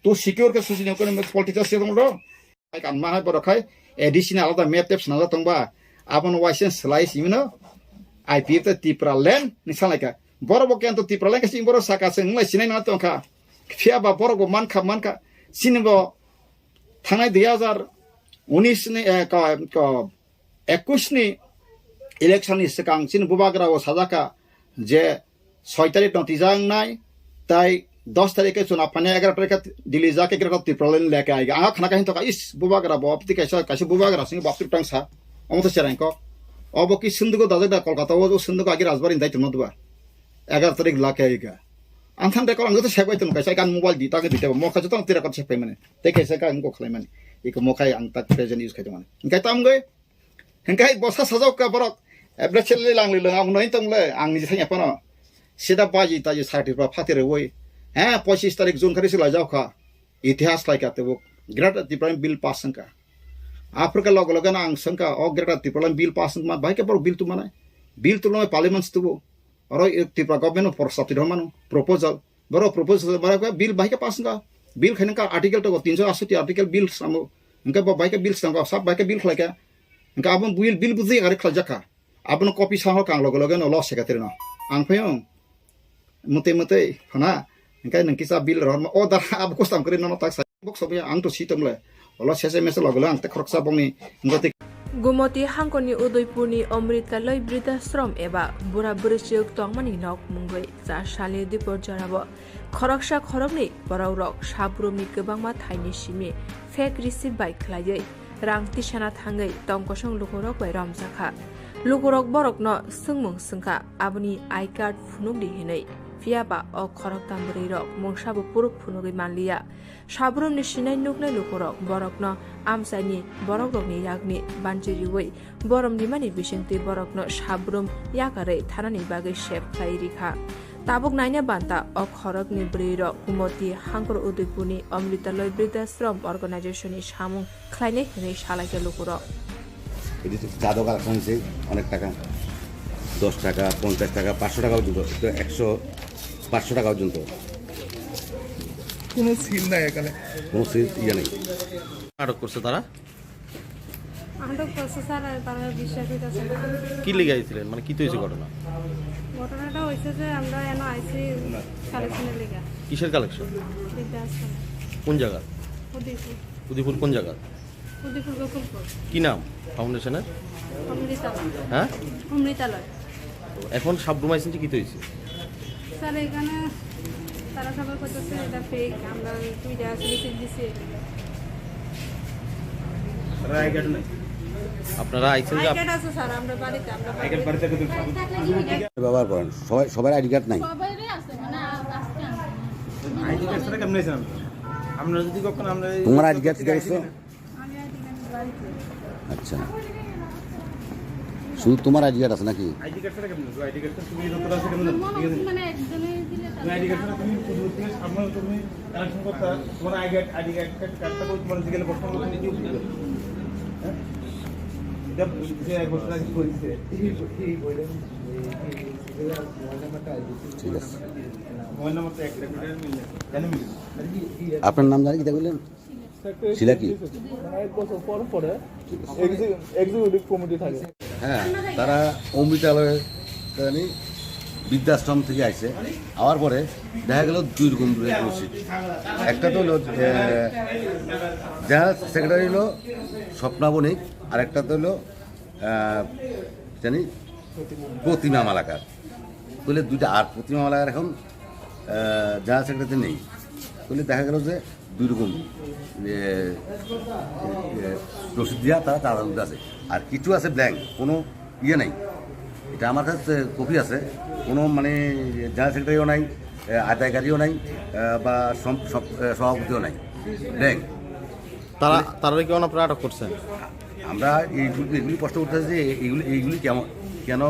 Tu secure ke susi ne kono political se tong do. Ai kan ma hai borok khai additional alada map tep sna tong ba. Abon waisen slai simino. I P F ta Tipra land ni salai ka. Borok bo kento Tipra land ke sing borok saka se nglai sinai na tong kha. Phiya ba borok bo man kha, man kha. Sini bo thangnai dui hajar unis ni, eh, ka, ka, ekush ni election ni swkang chini bubagra o sajaka je soi tarik no tijak nai, tai dos tarik khe chuna phane egaroh tarik khe Delhi jak egaroh Tripura line leke aiga. Anga khana kahin toka is bubagra bo apti kaisa, kaisa bubagra sing bapti tang sa. Omo to cherang kok. Obo ki sundugo dajak da Kolkata o sundugo agi Rajbari dai tongno duba. Egaroh tarik lake aiga. Ang than de kol ang to sebai tong kaisa kan mobile di ta ke di te mo kaisa tong tira kot sepai mane. Te kaisa ka ang ko khlai mane. Iko mo kai ang tak present use khai tong mane. Engkai tam goi. Hingkai bosa sajak ka borok. Ebra chelle lang le ang noi tong le ang ni thanya pano. Sida baji taji sakti pa phati re woi. Ha, pochis tarik June khari sila jau kha. Itihas lai ka tebo. Greater Tipraland bill pass ka. Africa log log na ang sangka o Greater Tipraland bill pass ma bai ke borok bill tu mana. Bill tu lo parliament tu bo. Oro Tripura government o prostav twi rw mano proposal. Borok proposal bara khe bill bai khe pass wngkha. Bill khaina kha article to tinso asoti article bill samo. Hingke bo bai khe bill swngo, sab bai khe bill khlai kha. Hingke abo bill, bill buji gari khlaijak kha. Abono copy sa hor kang loge loge no lo secretary no. Ang phaio. Mutui mutui phana. Hingke nang kisa bill rohorma o da abo custom kri no tak sa. Bok sobi ang to si tomle. Olo sese mese loge lo ang te khoroksa bongni. Hingke Gumoti hangkoni Udaipurni Amritaloi Bridhashram eba bura bwrwichwk tongmani nok mungwi cha salni dipor jorao khoroksa khoroknwi borokrok sabrumni kwbangma thaini simi fake receipt bai khlaiwi rang tisana thangwi tongkosong lukurok bai romjakha. Lukurok borokno swngmung swngkha, aboni I card phunukdi hinwi, phiya ba o khoroktham bwrwirok mungsabo phuru phunugwi manliya. Sabrumni sinai nuknai lukurok borokno amchaini borokrokni yakni banchi riwi borom rimani bisingtwi borokno sabrum yakarwi thanani bagwi sep khlai rikha. Tabuk naina banta o khorokni bwrwirok Gumoti hangkor Udaipurni Amritaloi Bridhashram Organization ni samung khlainai hwnwi salaikha lukurok. এটি চাঁদা কালেকশন হয়েছে অনেক টাকা, দশ টাকা, পঞ্চাশ টাকা, পাঁচশো টাকা পর্যন্ত, তো একশো, পাঁচশো টাকা পর্যন্ত। কোনো সিল নাই এখানে। কোনো সিল ইয়ে নেই। আটক করছে তারা। আটক করছে স্যার, আর তারা বিশ্বাস হইতেছে না। কি লেগে আইছিলেন? মানে, কি তো হয়েছে ঘটনা? ঘটনাটা হয়েছে যে আমরা এনে আইছি কালেকশনের লেগে। কিসের কালেকশন? বৃদ্ধাশ্রম। কোন জায়গা? উদয়পুর। উদয়পুর কোন জায়গা? উদয়পুর গোকুলপুর। কি নাম ফাউন্ডেশনের? অমৃতালয়। হ্যাঁ? অমৃতালয়। তো এখন সাবরুম আইছেন যে কি তো হয়েছে? স্যার, এখানে তারা সবাই করতেছে এটা ফেক, আমরা দুইটা আসলে সিল দিছি। তারা আই কার্ড নাই। আপনারা আইছেন যে আই আপ- কার্ড আছে স্যার, আমরা বাড়িতে, আমরা আই কার্ড বাড়িতে। বাড়িতে কোথায়? ব্যবহার করেন, সবাই, সবার আইডি কার্ড নাই। সবারই আছে, মানে, আ-, আজকে আনছে। আইডি কার্ড ছাড়া কেমনে আছেন আপনারা? আমরা যদি কখনো আমরা এই তোমার আইডি কার্ড ঠিক আছে? আচ্ছা, শুধু তোমার আইডি কার্ড আছে নাকি? আইডি কার্ড ছাড়া কেমন? আইডি কার্ড তো তুমি যত আছে কেমন? ঠিক আছে? মানে একজনে দিলে তার তুমি আইডি কার্ড ছাড়া তুমি শুধু তুমি সামনে তুমি কালেকশন করতে হয়। তোমার আইডি কার্ড, আইডি কার্ড, কার্ডটা করে তোমার জিজ্ঞাসা প্রশ্ন করতে কি হবে? হ্যাঁ? এটা যে এক বছর আগে করেছে। ঠিক আছে। মোবাইল নাম্বারটা এক মিনিট, কেন মিলবে? আপনার নাম জানি কিতা বললেন? শিলা কি? মানে এক বছর পর পরে এক্সি-, এক্সিকিউটিভ কমিটি থাকে। হ্যাঁ, তারা অমৃতালয়ে জানি বৃদ্ধাশ্রম থেকে আইছে, আওয়ার পরে দেখা গেল দুই রকম রসিদ। একটা তো হলো, এ, জেনারেল সেক্রেটারি হলো স্বপ্না বণিক, আর একটা তো হলো, আহ, জানি প্রতিমা মালাকার। তাহলে দুইটা, আর প্রতিমা মালাকার এখন, আহ, জেনারেল সেক্রেটারি নেই। তাহলে দেখা গেল যে দুই রকম, এ, এ, রসিদ দিয়া তারা চাঁদা তুলতে আছে। আর কিছু আছে ব্ল্যাঙ্ক, কোনো ইয়ে নাই। এটা আমার কাছে কপি আছে, কোনো মানে জেনারেল সেক্রেটারিও নাই, এ, আদায়কারীও নাই, এ, বা সম-, সব-, এ, সভাপতিও নাই, ব্ল্যাঙ্ক। তারা, তারা কি আপনারা আটক করছেন? আমরা এইগুলি, এগুলি প্রশ্ন করতে চাই যে এইগুলি, এইগুলি কেমন, কেন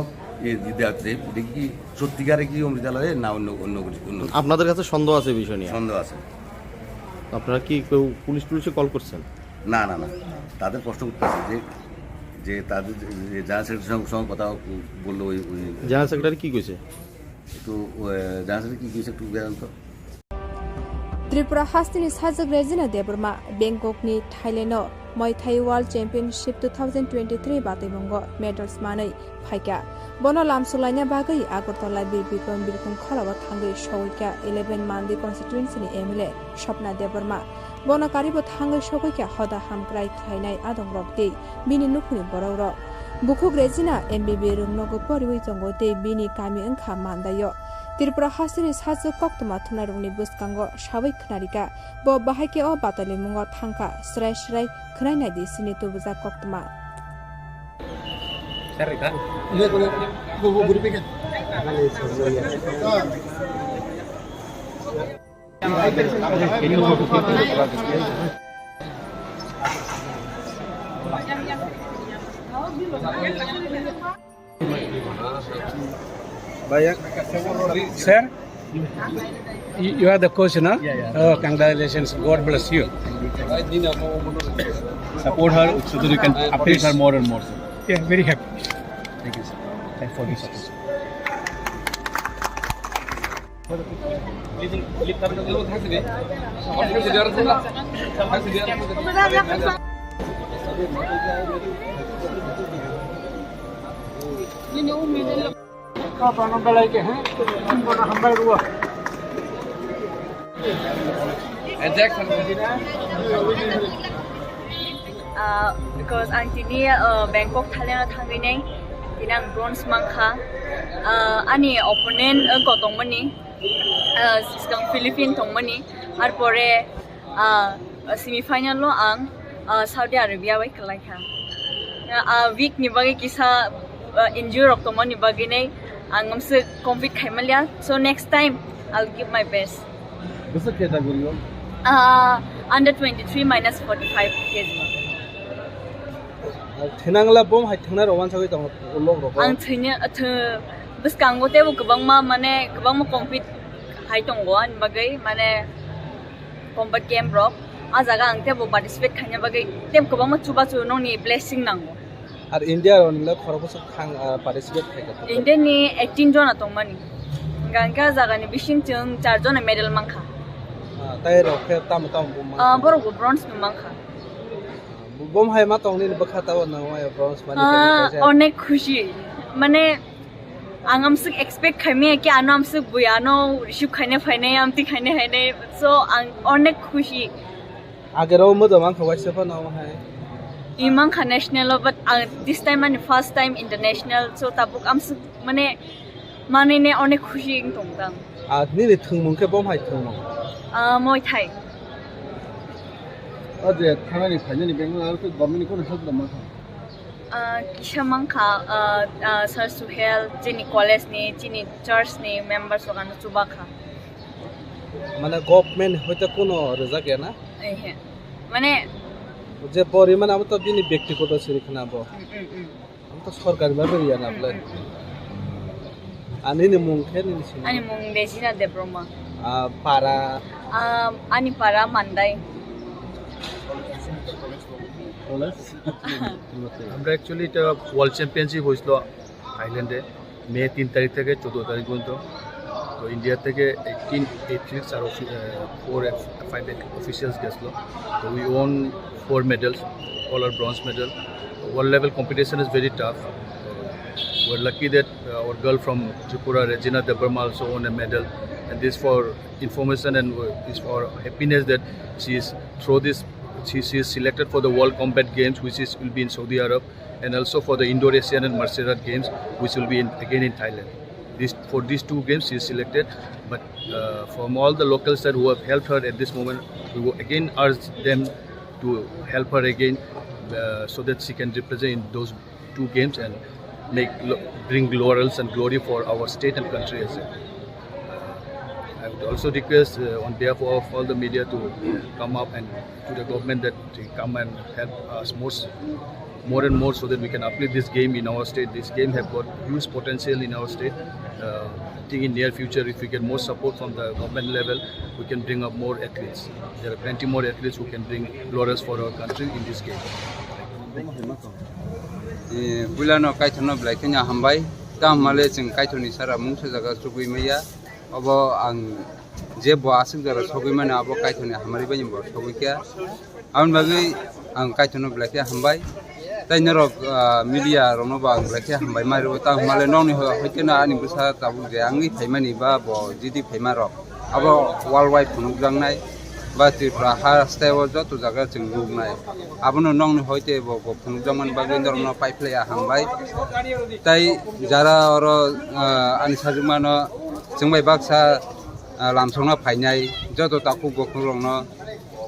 এ দিতে হচ্ছে? এটা কি সত্যিকারে কি অমৃতালয়ে না অন্য, অন্য কিছু, অন্য কিছু? আপনাদের কাছে সন্দেহ আছে এই বিষয় নিয়ে? সন্দেহ আছে। আপনারা কি কেউ পুলিশ টুলিশে কল করছেন? না, না, না। তাদের প্রশ্ন করতে আছে যে, যে তাদের যে, যে জেনারেল সেক্রেটারির সঙ্গে, সঙ্গে কথা বললো ওই, ওই জেনারেল সেক্রেটারি কি কইছে? একটু, আহ, জেনারেল সেক্রেটারি কি কইছে একটু জানান তো। Tripura hasteni sajwk Rejina Debbarma Bangkokni Thailand-o Muay Thai World Championship two thousand twenty-three bataimungo medals manwi phaikha. Bono lamsok laina bagwi Agartala Bir Bikram Birkhung khorao thangwi sogwikha eleven Mandi constituency-ni M L A Swapna Debbarma. Bono karibo thangwi sogwikha hoda hamkrai khlainai adongrok tei bini nukhungni borokrok. Bukhuk Rejina M B B room nogo poriwi tongo tei bini kami wngkha Mandai-o. Tripura hasteni sajwk koktwma thumnairokni bwskango sawi khwnarikha. Bo bahai khe o batalimungo thangkha, srai srai khwnai naidi chini tubujak koktwma. Sir, you you are the coach, no? Yeah, yeah. Oh, congratulations. God bless you. Support her so that you can uplift her more and more, sir. Yeah, very happy. Thank you, sir. Thanks for this. Ah, because ang tini, ah, Bangkok Thailand o thangwi nai, tini ang bronze mankha. Ah, ani opponent wngkha tongmani, ah, swkang Philippine tongmani, arpore, ah, semi final o ang, ah, Saudi Arabia bai kwlaikha. Ah, week ni bagwi kisa, ah, injury rok tongmani bagwi nai ang amswk compete khaimaliya. So next time I'll give my best. Bwswk category o? Ah, under twenty-three minus forty-five K G. Thinangla bom hai thingnai rok wansagwi tongo, ulok rok. Ang thwini, thw-, bwskango teibo kwbangma, mane, kwbangma compete hai tongo ani bagwi, mane, combat game rok. A jaga ang teibo participate khaina bagwi teibo kwbangma chubachu nokni blessing nango. Ar India rok nila khoroksa thang, ah, participate khai kha. India ni eighteen jona tongmani. Hingka hingke a jaga ni bising chwng char jona medal mankha. Ah, tai rok khe tamo tamo bo mankha? Ah, borok bo bronze bo mankha. Bom hai ma tong nini bwkha tabo nang maya bronze mani. Ah, kaisa. Onek khushi. Mane, ang amswk expect khaimaya ki ano amswk bui ano receive khaina phainai, amtwi khaina phainai. So, ang onek khushi. Agero modo mankha waisa phano hai. I mankha national o, but, uh, this time ani first time international, so tabuk amswk mane manwi ne onek khushi wng tong tang. Ah, nini thwngmung khe bom hai thwngmung? Ah, Muay Thai. O je thanani phainani Bangalore khe government ni kono help rwma kha? Ah, kisa mankha, ah, ah, Sir Suhel, chini college ni, chini church ni members rok ano chubakha. Mane government hoite kono rwjak ya na? Ehe. Mane je bo rimani abo to bini byaktigoto siri khna bo. Mm, mm, mm. Abo to sorkari bhabe riya na bole. Mm, mm, mm. Ani ni mung khe nini sini? Ani mung Regina Debbarma. Ah, para? Ah, ani para Mandai. College? আমরা অ্যাকচুয়ালি এটা world championship হয়েছিল থাইল্যান্ডে মে তিন তারিখ থেকে চোদ্দ তারিখ পর্যন্ত। তো ইন্ডিয়া থেকে এইটিন অ্যাথলিটস আর ফোর ফাইভ অফিসিয়ালস গেছিলো। তো we won four medals, all are bronze medal. World level competition is very tough. We're lucky that, uh, our girl from Tripura, Regina Debbarma, also won a medal. And this for information and, uh, is for happiness that she is through this, she, she is selected for the World Combat Games, which is, will be in Saudi Arab, and also for the Indoor Asian and Martial Art Games, which will be in, again in Thailand. This, for these two games, she is selected. But, uh, from all the locals that who have helped her at this moment, we will again urge them to help her again, uh, so that she can represent in those two games and make lo-, bring laurels and glory for our state and country as well. Uh, I would also request, uh, on behalf of all the media to come up and to the government that they come and help us more, s-, more and more so that we can uplift this game in our state. This game have got huge potential in our state. Uh, I think in near future, if we get more support from the government level, we can bring up more athletes. There are plenty more athletes who can bring laurels for our country in this game. Eh, puilano kaithokno belai kheno hambai. Tamo hwnmale chwng kaithokni sara mungsa jaga chugui maya. Obo ang je bo aswk jora sogwi mano, abo kaithokni hamari bai bo sogwi kha. Aboni bagwi ang kaithokno belai khe hambai. Tei norok, ah, media rokno bo ang belai khe hambai ma rwo. Tamo hwnmale nokni ho-, hoite no ani bwsa tabuk je wngwi phaimani ba bo jiti phaima rok. Abo world wide phunukjaknai ba Tripura ha steo joto jaga chwng nuknai. Abono nokni hoite bo, bo phunukjakmani bagwi norokno paiphlaiya hambai. Tei jara oro, ah, ani sajwkmano chwng bai baksa, ah, lamsokna phainai joto takhuk bokhukrokno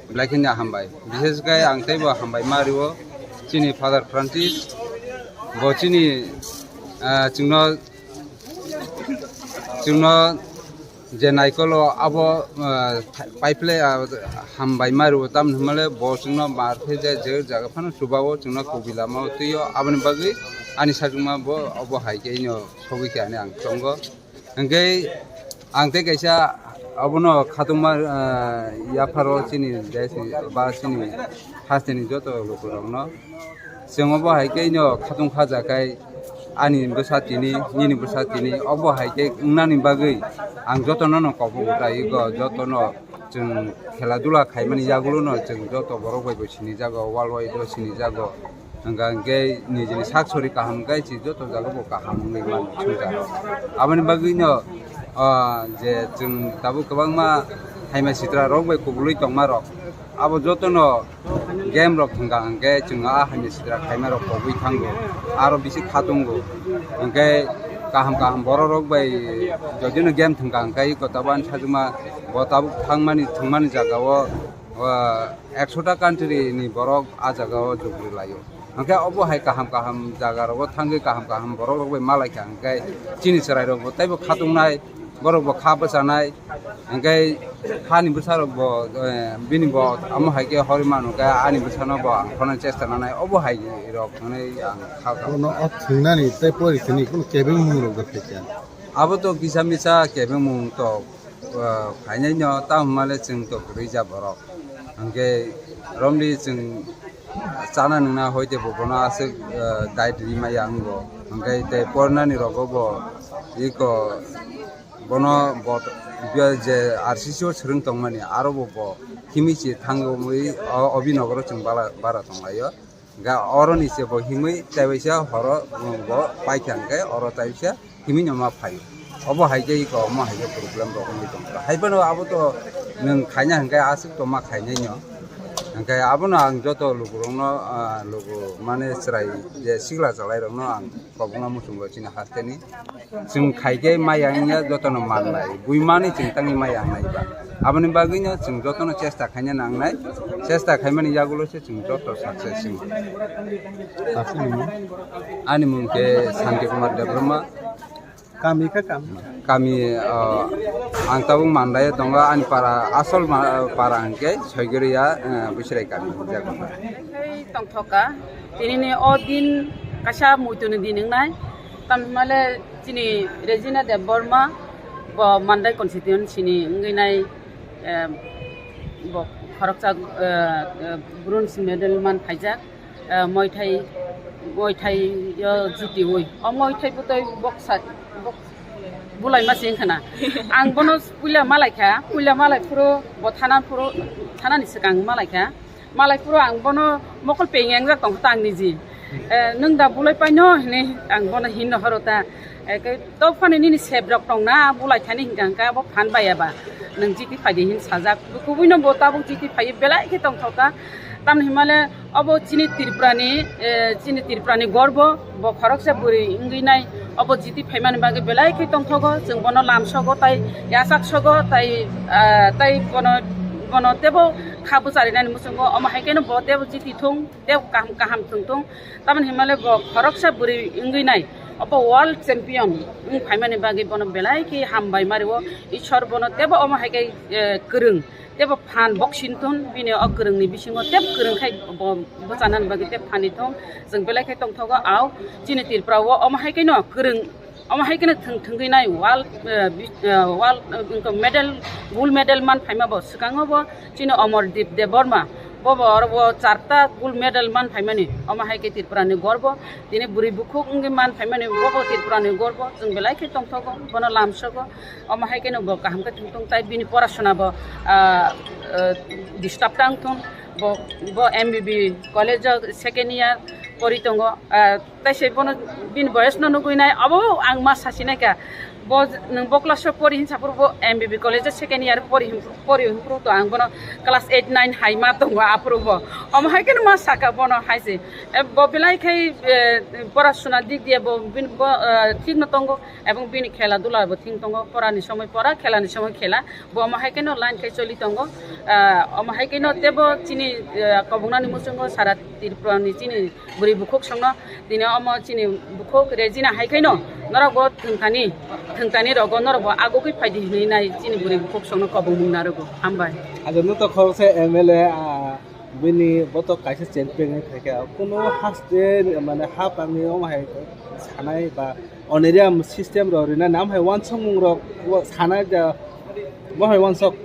belai kheno hambai. Bishesh khe ang teibo hambai ma rwo chini Father Francis. Bo chini, ah, chwngno, chwngno je naikolo abo, ah, paiphlai, ah, hambai ma rwo, tamni hwnmale bo chwngno mar khe je, je jaga phano chubao chwngno kubi lamao twiyo, aboni bagwi ani sajwkma bo obo hai khe ino sogwi khe ani ang tongo. Hwnkhe ang tei kaisa abono khatungma, ah, yapharo chini desni ba chini hasteni joto lukurokno. Chwng obo hai khe ino khatung khaja khai ani bwsa tini, nini bwsa tini, obo hai khe wngnani bagwi ang jotono no kok bo utai go, jotono chwng khela dula khaimani yagulo no chwng joto borok bai bo sinijago, world wide o sinijago. Hwnkha hwnkhe nijini sak sori kaham khai se joto jaga bo kaham wngwi mano swngcharo. Aboni bagwino, ah, je chwng tabuk kwbangma haima sitra rok bai kubulwi tongma rok, Abo jotono game rok thwngkha hwnkhe chwng a hamya sitra khaima rok kobwi thango, aro bisi khatungo. Hwnkhe kaham kaham borok rok bai jodino game thwngkha hwnkhe iko tabuk ani sajwkma bo tabuk thangmani thwngmani jagao, ah, ekshota country ni borok a jagao jugri laio. Hwnkhe obo hai kaham kaham jaga rogo thangwi kaham kaham borok rok bai malaikha hwnkhe chini chwrai rok bo teibo khatungnai, borok bo kha bwchanai, hwnkhe hani bwsa rok bo, eh, bini bo amo hai khe horwi manu khe ani bwsano bo ang khorna chesta nanai, obo hai rok hwnwi ang kha kha. Bono o thwngnani tei pori thwngni kunu kebeng mung rok da phaikha. Abo to kisa misa kebeng mung to, ah, phainai no, tamo hwnmale chwng to kwrwi ja borok. Hwnkhe romli chwng chana nwngna hoite bo bono aswk, ah, diet ri maya wngo. Hwnkhe tei pornani rogo bo iko bono bo je R C C o swrwng tongmani aro bo bo himwi se thangwi o, o Abhinagaro chwng bala-, bara tonglaio. Ga oro ni se bo himwi tei waisa horo bo paikha hwnkhe oro tei waisa himwi no ma phaio. Obo hai khe iko omo hai khe problem rok wngwi tongkha. Hai phano abo to nwng khaina hwnkhe aswk to ma khainai no. Hwnkhe abono ang joto lukurokno, ah, luku mane chwrai je sikla chalairokno ang kobokno muchungo chini hasteni. Chwng khai khe maya wngya jotono mannai. Buimani chwng tangwi maya wngnai ba. Aboni bagwino chwng jotono chesta khaina nangnai. Chesta khaimani yagulo se chwng joto success wngwi. Aswk nini? Ani mung khe Santi Kumar Debbarma. Kami khe kami? Kami, ah, ang tabuk Mandai o tongo, ani para, asol ma-, para hwnkhe Soigoriya, eh, Bwsrai kami hwnjago. Tongthoka, tinini o din kaisa muituni din wngnai, tamni hwnmale chini Regina Debbarma, bo Mandai constituency ni wngwi nai, eh, bo khoroksa, eh, eh, bronze medal man phaijak. Ah, Muay Thai, Muay Thai yo jitiwi. O Muay Thai bwtwi boksa, bok-, bulaima se wngkha na. Ang bono puila malaikha, puila malai phuru bo thana phuru, thanani swkang malaikha. Malai phuru ang bono mokol peng engjak tongkha ta ang niji. Eh, nwng da bulai paino hinwi ang bono hinno horo ta. Eke to phano nini sep rok tongna, bulai thani hinkha hinkha bo phan baiya ba. Nwng jiti phaidi hin sajak. Kubui no bo tabuk jiti phaiwi belai khe tongthokha. Tamni hwnmale obo chini Tripura ni, eh, chini Tripura ni gorbo, bo khoroksa bwrwi wngwi nai. Obo jiti phaimani bagwi belai khe tongthogo. Chwng bono lamsogo tai yachaksogo tai, ah, tai bono, bono tebo kha bwcharinani muchungo. Omo hai kheno bo tebo jiti thung, tebo kaham kaham chwng thung. Tamoni hinmale bo khoroksa bwrwi wngwi nai, obo world champion wng phaimani bagwi bono belai khe hambai mario. Ishwar bono tebo omo hai khe, eh, kwrwng, tebo phan boxing thun, bini o kwrwngni bisingo tebo kwrwng khai bo bwchanani bagwi tebo phani thung. Chwng belai khe tongthogo, au chini Tripura o omo hai kheno kwrwng, omo hai kheno thwng thwngwi nai world, eh, bi-, eh, world, eh, medal, gold medal man phaima bo swkango bo. Chini Amardeep Debbarma, bo bo oro bo charta gold medal man phaimani, omo hai khe Tripura ni gorbo. Tini bwrwi bukhuk wngwi man phaimani, bo bo Tripura ni gorbo. Chwng belai khe tongthogo, bono lamsogo, omo hai kheno bo kaham khe thwngthwng tai bini porasona bo, ah, ah, disturb tang thung. Bo, bo M B B college o second year pori tongo. Ah, Tai se bono bini boyes no nugui nai, abo ang ma sasi nai kha. Bo nwng bo class o pori hinsa phuru bo M B B college o second year pori hin, pori hin phuru to ang bono class eight nine hai ma tongo aphuru bo. Omo hai kheno ma saka bono hai se. E, bo belai khai, e, porasuna dik diya bo bini bo, e, thik no tongo, ebong bini khela dula bo thik tongo, pora ni somoi pora, khela ni somoi khela. Bo omo hai kheno line khai choli tongo. Ah, omo hai kheno tebo chini, ah, kobongnani muchungo sara Tripura ni chini bwrwi bukhuk songno tini omo chini bukhuk Regina hai khaino norok bo thwngthani, thwngthani rogo norok bo agugwi phaidi hinwi nai chini bwrwi bukhuk songno kobongmung narwgo. Hambai. Ajo nuto khoroksa M L A, ah, bini botok kaisa champion wngwi phaikha. Kuno haste mane hapangni omo hai sanai ba honorarium system rok rina nam hai wansokmung rok sanai da, bo hai wansok.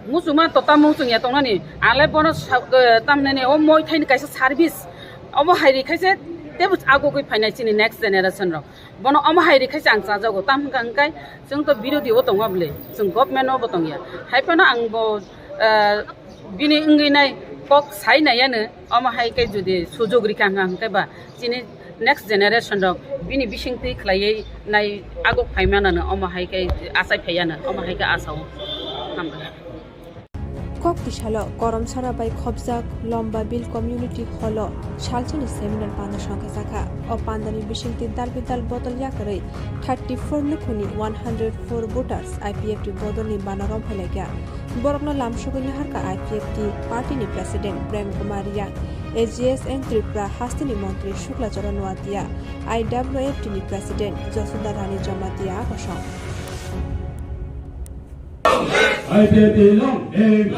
Muchungma to tamo muchung ya tongnani. Ang le bono sa-, eh, tamnani o Muay Thai ni kaisa service. Omo hai ri khaise tebo agugwi phainai chini next generation rok. Bono omo hai ri khaise ang chajago. Tam hwnkha hwnkhe chwng to birodhi o tongma bwle. Chwng government o bo tongya. Hai phano ang bo, eh, bini wngwi nai kok sai nai ano. Omo hai khe jodi sujog rikha hwnkha hwnkhe ba chini next generation rok bini bisingtwi khlaiwi nai aguk phaimanano omo hai khe achai phaiano omo hai khe asao. Hambai. Kok tisalo Koromsara bai khopjak Lomba Bill Community Hall o salsani seminar panda songkha jakha. O pandani bisingtwi dal bidal bodol yakarwi thirty four lukhuni one hundred four voters I P F T bodolni bana romphai laikha. Borokno lamsogwi naharkha I P F T party ni president Prem Kumar Riang, A G S N Tripura hasteni montri Shukla Charan Noatia, I W F T ni president Josuda Rani Jamatia agosong. I P F T long live.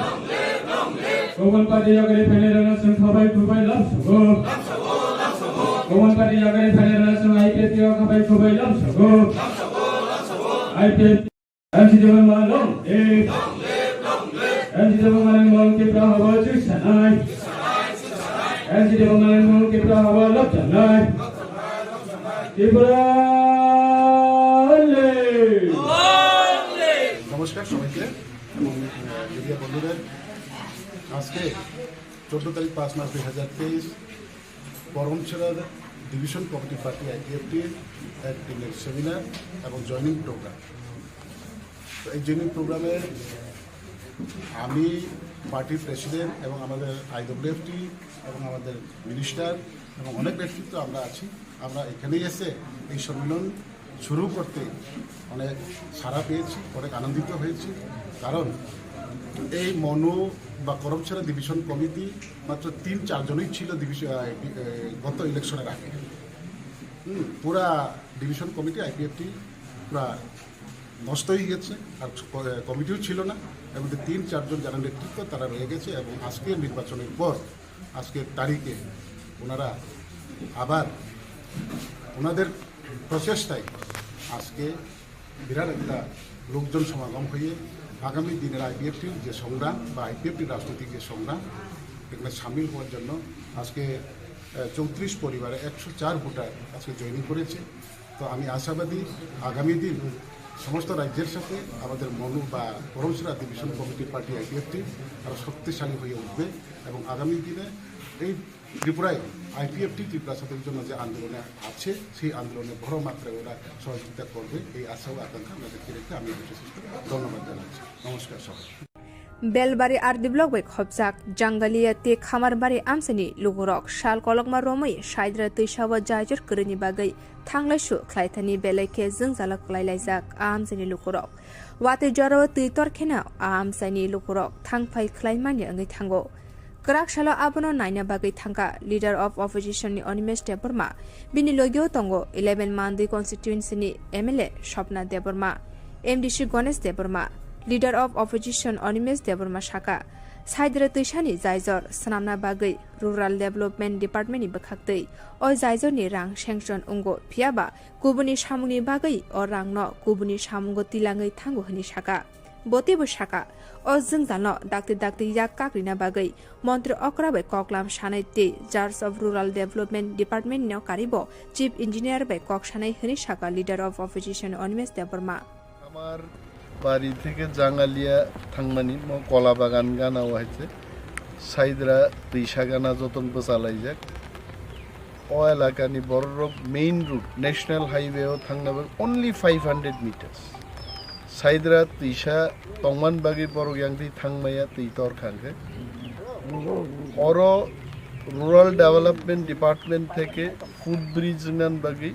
Gobon party yagari phainai rana sung khabai khubai lamsogo. Gobon party yagari phainai rana sung I P F T o khabai khubai lamsogo. I P F T. M C Debbarma long live. M C Debbarma long Tripura habo chusanai. M C Debbarma long Tripura habo lobjanai. Tripura long live. নমস্কার সবাইকে এবং মিডিয়া বন্ধুদের। আজকে চোদ্দ তারিখ পাঁচ মাস দুই হাজার তেইশ, করমছড়ার ডিভিশন কমিটি পার্টি আইপিএফটির এক দিনের সেমিনার এবং জয়েনিং প্রোগ্রাম। তো এই জয়েনিং প্রোগ্রামে আমি, পার্টির প্রেসিডেন্ট এবং আমাদের আইডব্লিউএফটি এবং আমাদের মিনিস্টার এবং অনেক ব্যক্তিত্ব আমরা আছি। আমরা এখানেই এসে এই সম্মেলন শুরু করতে অনেক সাড়া পেয়েছি, অনেক আনন্দিত হয়েছি। কারণ এই মনু বা করমছড়া ডিভিশন কমিটি মাত্র তিন চারজনই ছিল ডিভিশন, আহ, ডি-, আহ, গত ইলেকশনের আগে। হুম, পুরা ডিভিশন কমিটি আইপিএফটি পুরা নষ্ট হয়ে গেছে, আর ক-, কমিটিও ছিল না। এবং যে তিন চারজন যারা নেতৃত্ব, তারা রয়ে গেছে এবং আজকের নির্বাচনের পর, আজকের তারিখে ওনারা আবার ওনাদের প্রচেষ্টায় আজকে বিরাট একটা লোকজন সমাগম হয়ে আগামী দিনের আইপিএফটির যে সংগ্রাম বা আইপিএফটির রাজনৈতিক যে সংগ্রাম, এখানে সামিল হওয়ার জন্য আজকে, আহ, চৌত্রিশ পরিবারে একশো চার ভোটার আজকে জয়েনিং করেছে। তো আমি আশাবাদী আগামী দিন সমস্ত রাজ্যের সাথে আমাদের মনু বা Karamchhara division committee party IPFT আরও শক্তিশালী হয়ে উঠবে এবং আগামী দিনে এই ত্রিপুরায় আইপিএফটি ত্রিপুরা ছাত্রদের জন্য যে আন্দোলনে আছে, সেই আন্দোলনে বড় মাত্রায় ওরা সহযোগিতা করবে, এই আশা ও আকাঙ্ক্ষা আমরা ব্যক্ত রেখে আমি এই বিশেষ ধন্যবাদ জানাচ্ছি। নমস্কার সবাই। Belbari R D block bai khopjak Jangalia tei Khamarbari amchaini lukurok sal kolokma romwi Saidra twisao jaijor kwrwini bagwi thanglaisu khlaithani belai khe jwngjalo kwlailaijak a amchaini lukurok. Watwi jorao twi torkheno a amchaini lukurok thangphai khlaimani wngwi thango. Kwrak salo abono naina bagwi thangkha Leader of Opposition ni Animesh Debbarma, bini logio tongo eleven Mandwi constituency ni M L A Swapna Debbarma, M D C Ganesh Debbarma. Leader of Opposition Animesh Debbarma sakha, Saidra twisani jaijor swnamna bagwi Rural Development Department ni bwkhaktwi o jaijor ni rang sanction wngo, phiyaba kubuni samungni bagwi o rangno kubuni samungo tilangwi thango hwnwi sakha. Bo teibo sakha, o jwngjalno dakti dakti yak kakrina bagwi Montri okra bai koklam sanai tei Charge of Rural Development Department no karibo Chief Engineer bai kok sanai hwnwi sakha Leader of Opposition Animesh Debbarma. আমার বাড়ি থেকে জাঙ্গালিয়া থাংমানি মো কলা বাগান গানা হয়েছে। সাইদরা তৈশা গানা যতন চালাই যাক। O elakani bororok main road, national highway o thangna bagwi only five hundred meters. Saidra twisha tongman bagwi borok yang twi thangmaya twi tor khangkhe. Oro Rural Development Department theke footbridge wngna bagwi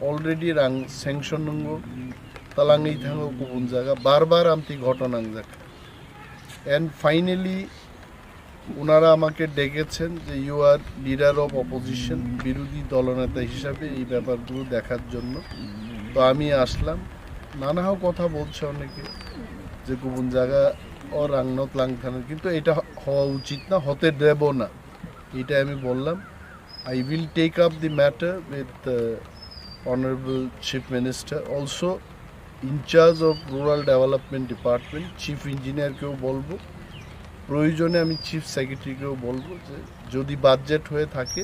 already rang sanction nungo, talangwi thango kubun jaga, bar bar amtwi ghoto nangjak. And finally, ওনারা আমাকে ডেকেছেন যে you are leader of opposition, বিরোধী দলনেতা হিসাবে এই ব্যাপারগুলো দেখার জন্য। তো আমি আসলাম। নানা কথা বলছে অনেকে যে কুবুন জায়গা ও রাংনত লাং থানার, কিন্তু এটা হ-, হওয়া উচিত না, হতে দেব না, এটা আমি বললাম। I will take up the matter with, uh, Honorable Chief Minister. Also, in charge of Rural Development Department, chief ইঞ্জিনিয়ারকেও বলবো, প্রয়োজনে আমি চিফ সেক্রেটারিকেও বলবো যে যদি বাজেট হয়ে থাকে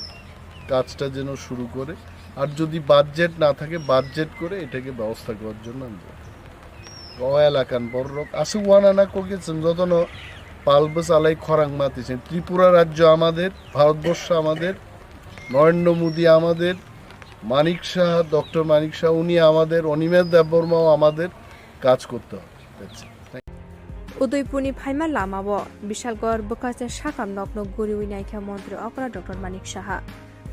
কাজটা যেন শুরু করে, আর যদি বাজেট না থাকে বাজেট করে এটাকে ব্যবস্থা করার জন্য আমি বলবো। O elakan bororok aswk uanana kokye chwng jotono pal bwchalai khorang mati se Tripura rajyo amader, Bharatborsho amader, Narendra Modi amader, Manik Saha, doctor Manik Saha উনি আমাদের, অনিমেষ দেববর্মাও আমাদের, কাজ করতে হবে। That's it. Thank you. Udaipurni phaima lamao Bishalgarh bwkhaste sakam nokno guriwi naikha Montri okra Doctor Manik Saha.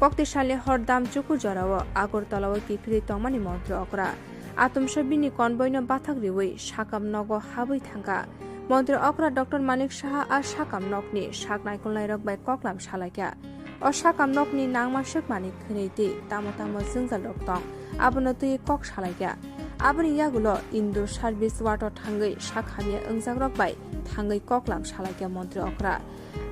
Kokti salni hor dam chuku jorao Agartala-o kiphilwi tongmani Montri okra. Atomsa bini convoy-no bathak riwi sakam nogo habwi thangkha. Montri okra Doctor Manik Saha a sakam nokni sak naikolnairok bai koklam salaikha. O sakam nokni nangma swkmani khwnwi twi tamo tamo jwngjal rok tong, abono twi kok salaikha. Aboni yagulo Indur service ward-o thangwi sak hamya wngjakrok bai thangwi koklam salaikha Montri okra.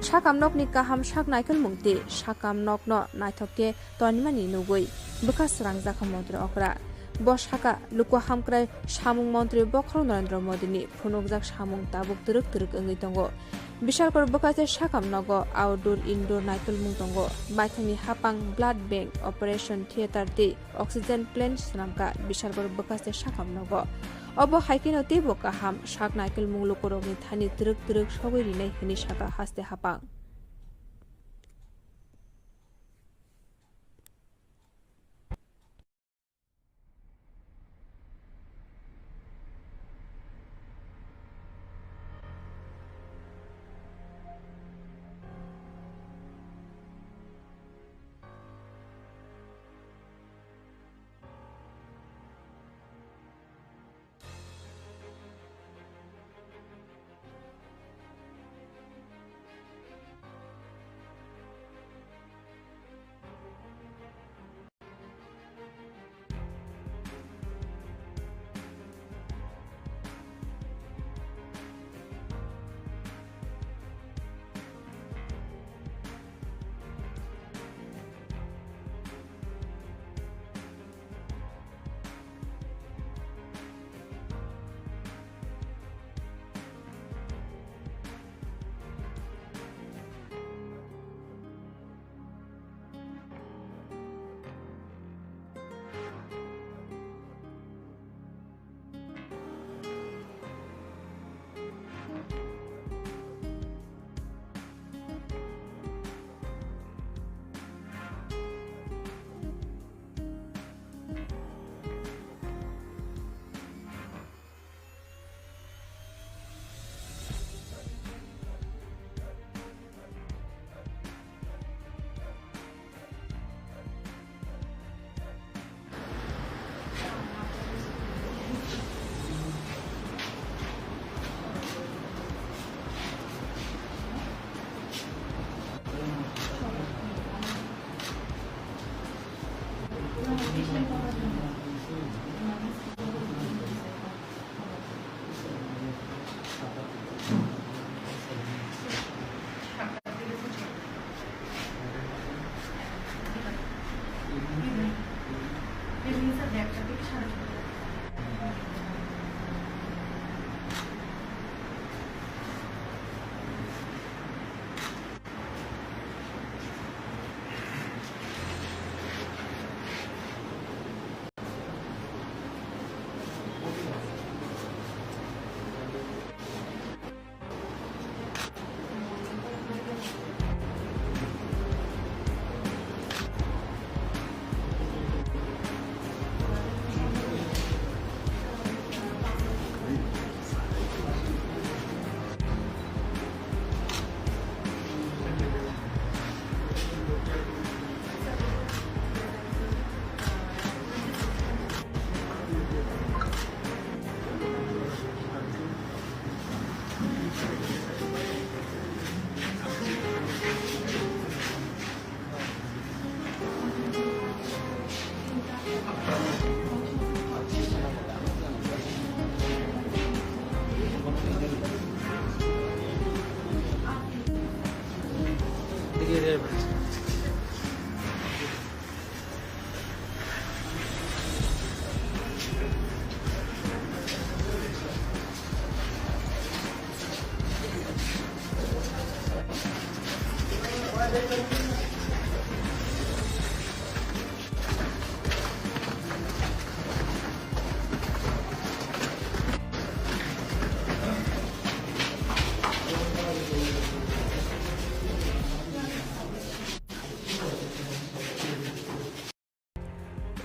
Sakam nokni kaham sak naikolmung twi sakam nokno naithok khe tonimani nugwi bwkha srangjakha Montri okra. Bo sakha, luku hamkrai samung montri bokhorok Narendra Modini phunukjak samung tabuk twrwk twrwk wngwi tongo. Bishalgarh bwkhaste sakam nogo outdoor, indoor naikolmung tongo. Baithangni hapang blood bank, operation theatre tei oxygen plant swnamkha Bishalgarh bwkhaste sakam nogo. Obo hai kheno teibo kaham sak naikolmung lukurokni thani twrwk twrwk sogwi rinai hwnwi sakha haste hapang.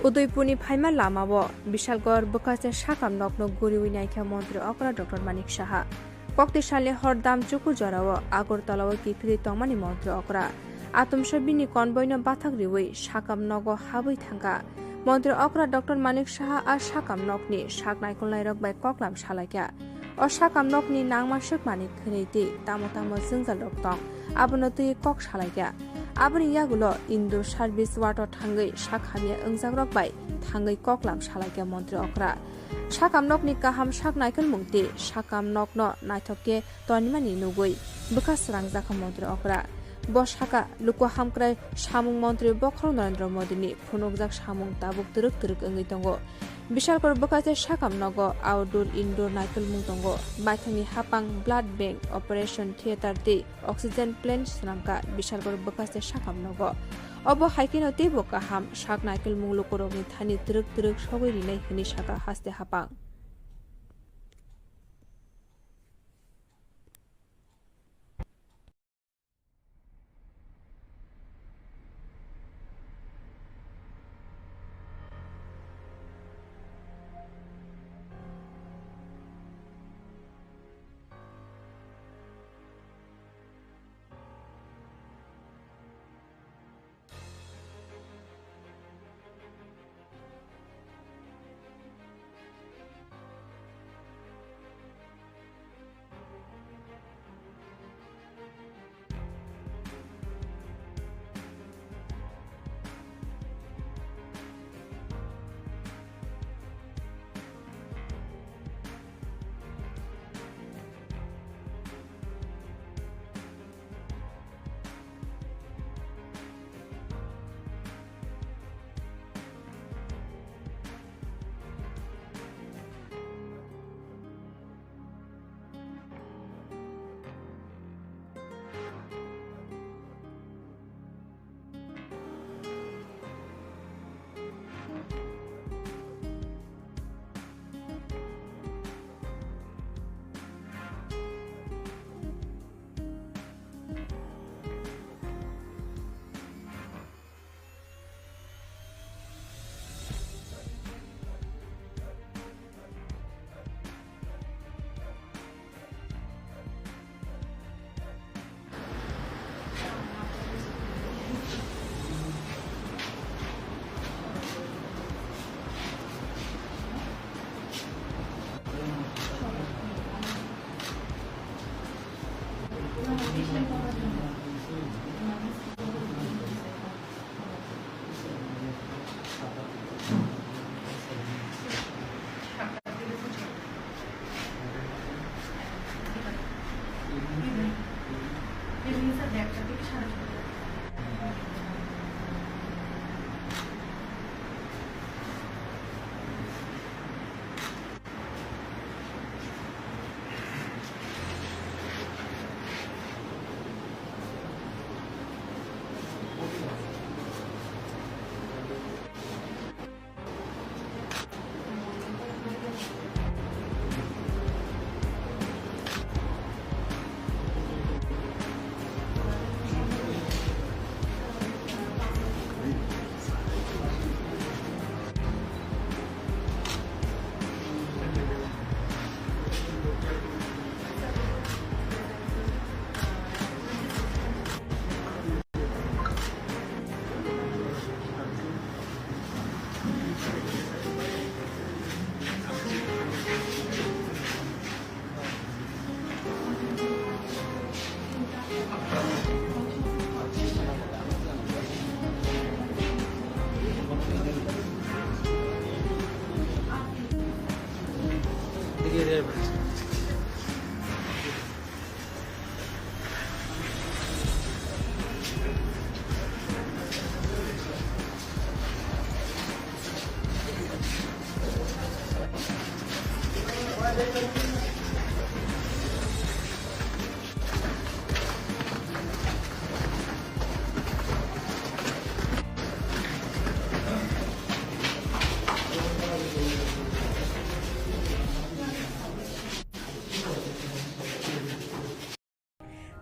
Udaipurni phaima lamao Bishalgarh bwkhaste sakam nokno guriwi naikha Montri okra Doctor Manik Saha. Kokti salni hor dam chuku jorao Agartala-o kiphilwi tongmani Montri Okra. Atomsa bini convoy-no bathak riwi sakam nogo habwi thangkha. Montri Okra Doctor Manik Saha a sakam nokni sak naikolnairok bai koklam salaikha. O sakam nokni nangma swkmani khwnwi tei tamo tamo jwngjalrok tong, abono twiwi kok salaikha. Aboni yagulo Indur service ward-o thangwi sak hamya wngjakrok bai thangwi koklam salaikha Montri Okra. Sakam nokni kaham sak naikolmung tei sakam nokno naithok khe tonimani nugwi bwkha srangjakha Montri Okra. Bo sakha, luku hamkrai samung montri bokhorok Narendra Modini phunukjak samung tabuk twrwk twrwk wngwi tongo. Bishalkor bwkhaste sakam nogo outdoor indoor naikolmung tongo. Baithangni hapang blood bank, operation theatre tei oxygen plant swnamkha Bishalkor bwkhaste sakam nogo. Obo hai kheno teibo kaham sak naikolmung lukurokni thani twrwk twrwk sogwi rinai hwnwi sakha haste hapang.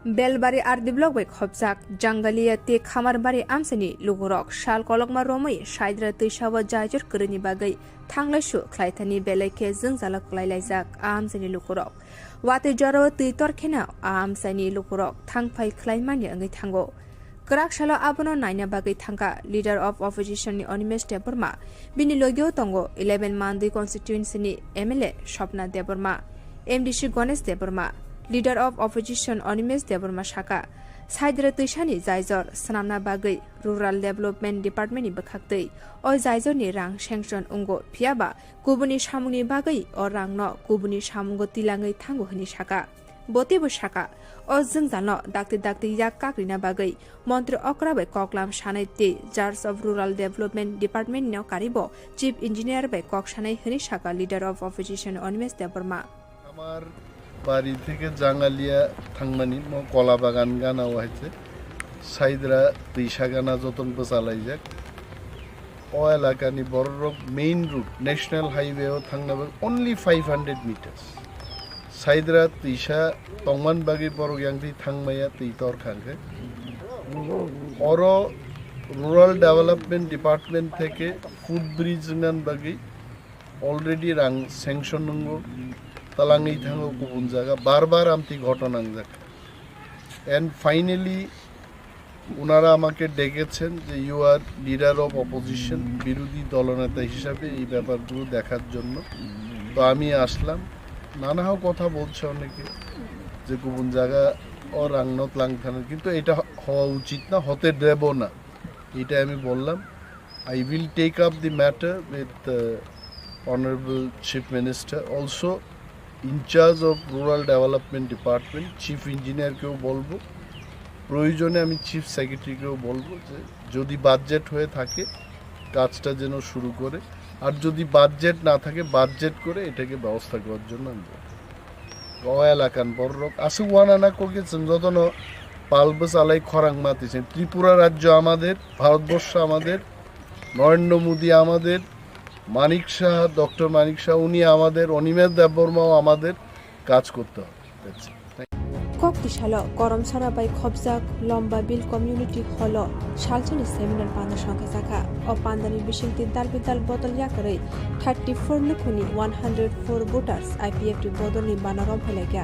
Belbari R D block bai khopjak Jangalia tei Khamarbari amchaini lukurok sal kolokma romwi Saidra twisao jaijor kwrwini bagwi thanglaisu khlaithani belai khe jwngjalo kwlailaijak a amchaini lukurok. Watwi jorao twi tor kheno a amchaini lukurok thangphai khlaimani wngwi thango. Kwrak salo abono naina bagwi thangkha Leader of Opposition ni Animesh Debbarma, bini logio tongo eleven Mandwi constituency ni M L A Swapna Debbarma, M D C Ganesh Debbarma, Leader of Opposition Animesh Debbarma sakha, Saidra twisani jaijor swnamna bagwi Rural Development Department ni bwkhaktwi o jaijor ni rang sanction wngo, phiyaba kubuni samungni bagwi o rangno kubuni samungo tilangwi thango hwnwi sakha. Bo teibo sakha, o jwngjalno dakti dakti yak kakrina bagwi montri okra bai koklam sanai tei Charge of Rural Development Department no karibo Chief Engineer bai kok sanai hwnwi sakha Leader of Opposition Animesh Debbarma. আমার বাড়ি থেকে জাঙ্গালিয়া থাংমানি মো কলা বাগান গানা হয়েছে সাইদরা তৈশা গানা যতন চালাই যাক। O elakani bororok main road national highway o thangna bagwi only five hundred meters. Saidra tisa tongman bagwi borok yang twi thangmaya twi tor khangkhe. Oro rural development department theke footbridge wngna bagwi already rang sanction nungo, talangwi thango kubun jaga, bar bar amtwi ghotona wngjak. And finally ওনারা আমাকে ডেকেছেন যে you are leader of opposition, বিরোধী দলনেতা হিসাবে এই ব্যাপারগুলো দেখার জন্য। তো আমি আসলাম। নানা কথা বলছে অনেকে যে কুবুন জায়গা ও রাংনত লাং থানার, কিন্তু এটা হওয়া উচিত না, হতে দেব না, এটা আমি বললাম। I will take up the matter with uh, Honorable Chief Minister. Also, in charge of Rural Development Department, Chief Engineer কেও বলবো, প্রয়োজনে আমি চিফ সেক্রেটারিকেও বলবো যে যদি বাজেট হয়ে থাকে কাজটা যেন শুরু করে, আর যদি বাজেট না থাকে বাজেট করে এটাকে ব্যবস্থা করার জন্য আমি বলবো। O elakan borok aswk uanana kokhe chwng jotono pal bwchalai khorang mati se. Tripura rajyo amader, Bharatborsho amader, Narendra Modi amader, Manik Saha, Doctor Manik Saha uni amader, Animesh Debbarmao amader, কাজ করতে হবে। That's it. Thank you. Kok tisalo Koromsora bai khopjak Lomba Bill Community Hall o salsani seminar panda songkha jakha. O pandani bisingtwi dal bidal bodol yakarwi thirty four lukhuni one hundred four voters I P F T bodolni bana romphailaikha.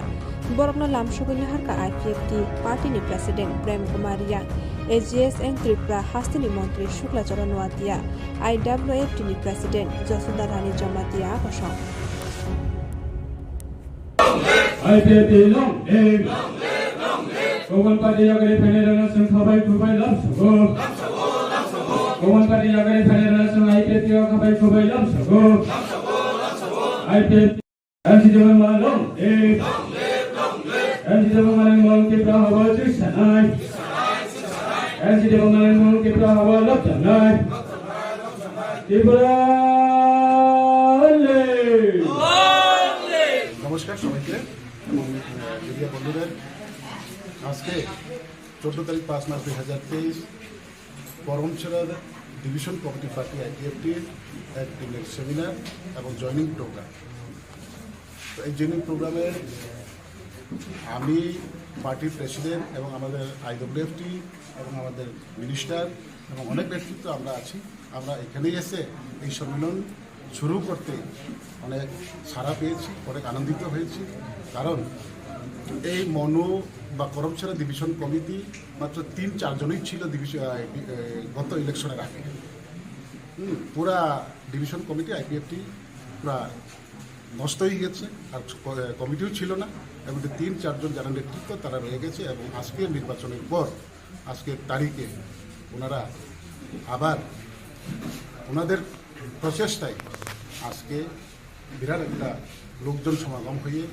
Borokno lamsogwi naharkha I P F T party ni president Prem Kumar Riang, A G S and Tripura hasteni montri Shukla Charan Noatia, I W F T ni president Josoda Rani Jamatia a kosong. I P F T long live. Gobon party yagari phainai rana chwng khabai khubai lamsogo. Gobon party yagari phainai rana chwng I P F T o khabai khubai lamsogo. I P F T. M C Debbarma long live. M C Debbarma long Tipra haba chwisanai. M C Debbarma long Tipra haba lapchanai. Tipra long live. নমস্কার সবাইকে এবং মিডিয়া বন্ধুদের। আজকে চোদ্দ তারিখ পাঁচ মাস দুই হাজার তেইশ করমছড়ার ডিভিশন কমিটি পার্টি আইপিএফটির এক দিনের সেমিনার এবং জয়নিং প্রোগ্রাম। তো এই জয়নিং প্রোগ্রামে আমি পার্টির প্রেসিডেন্ট এবং আমাদের আইডব্লিউএফটি এবং আমাদের মিনিস্টার এবং অনেক ব্যক্তিত্ব আমরা আছি। আমরা এখানেই এসে এই সম্মেলন শুরু করতে অনেক সাড়া পেয়েছি, অনেক আনন্দিত হয়েছি। কারণ এই মনু বা করমছড়া ডিভিশন কমিটি মাত্র তিন চারজনই ছিল ডিভিশন, আহ, ডি-, আহ, গত ইলেকশনের আগে। হুম, পুরা ডিভিশন কমিটি আইপিএফটি পুরা নষ্ট হয়ে গেছে, আর ক-, কমিটিও ছিল না। এবং যে তিন চারজন যারা নেতৃত্ব, তারা রয়ে গেছে এবং আজকের নির্বাচনের পর, আজকের তারিখে ওনারা আবার ওনাদের প্রচেষ্টায় আজকে বিরাট একটা লোকজন সমাগম হয়ে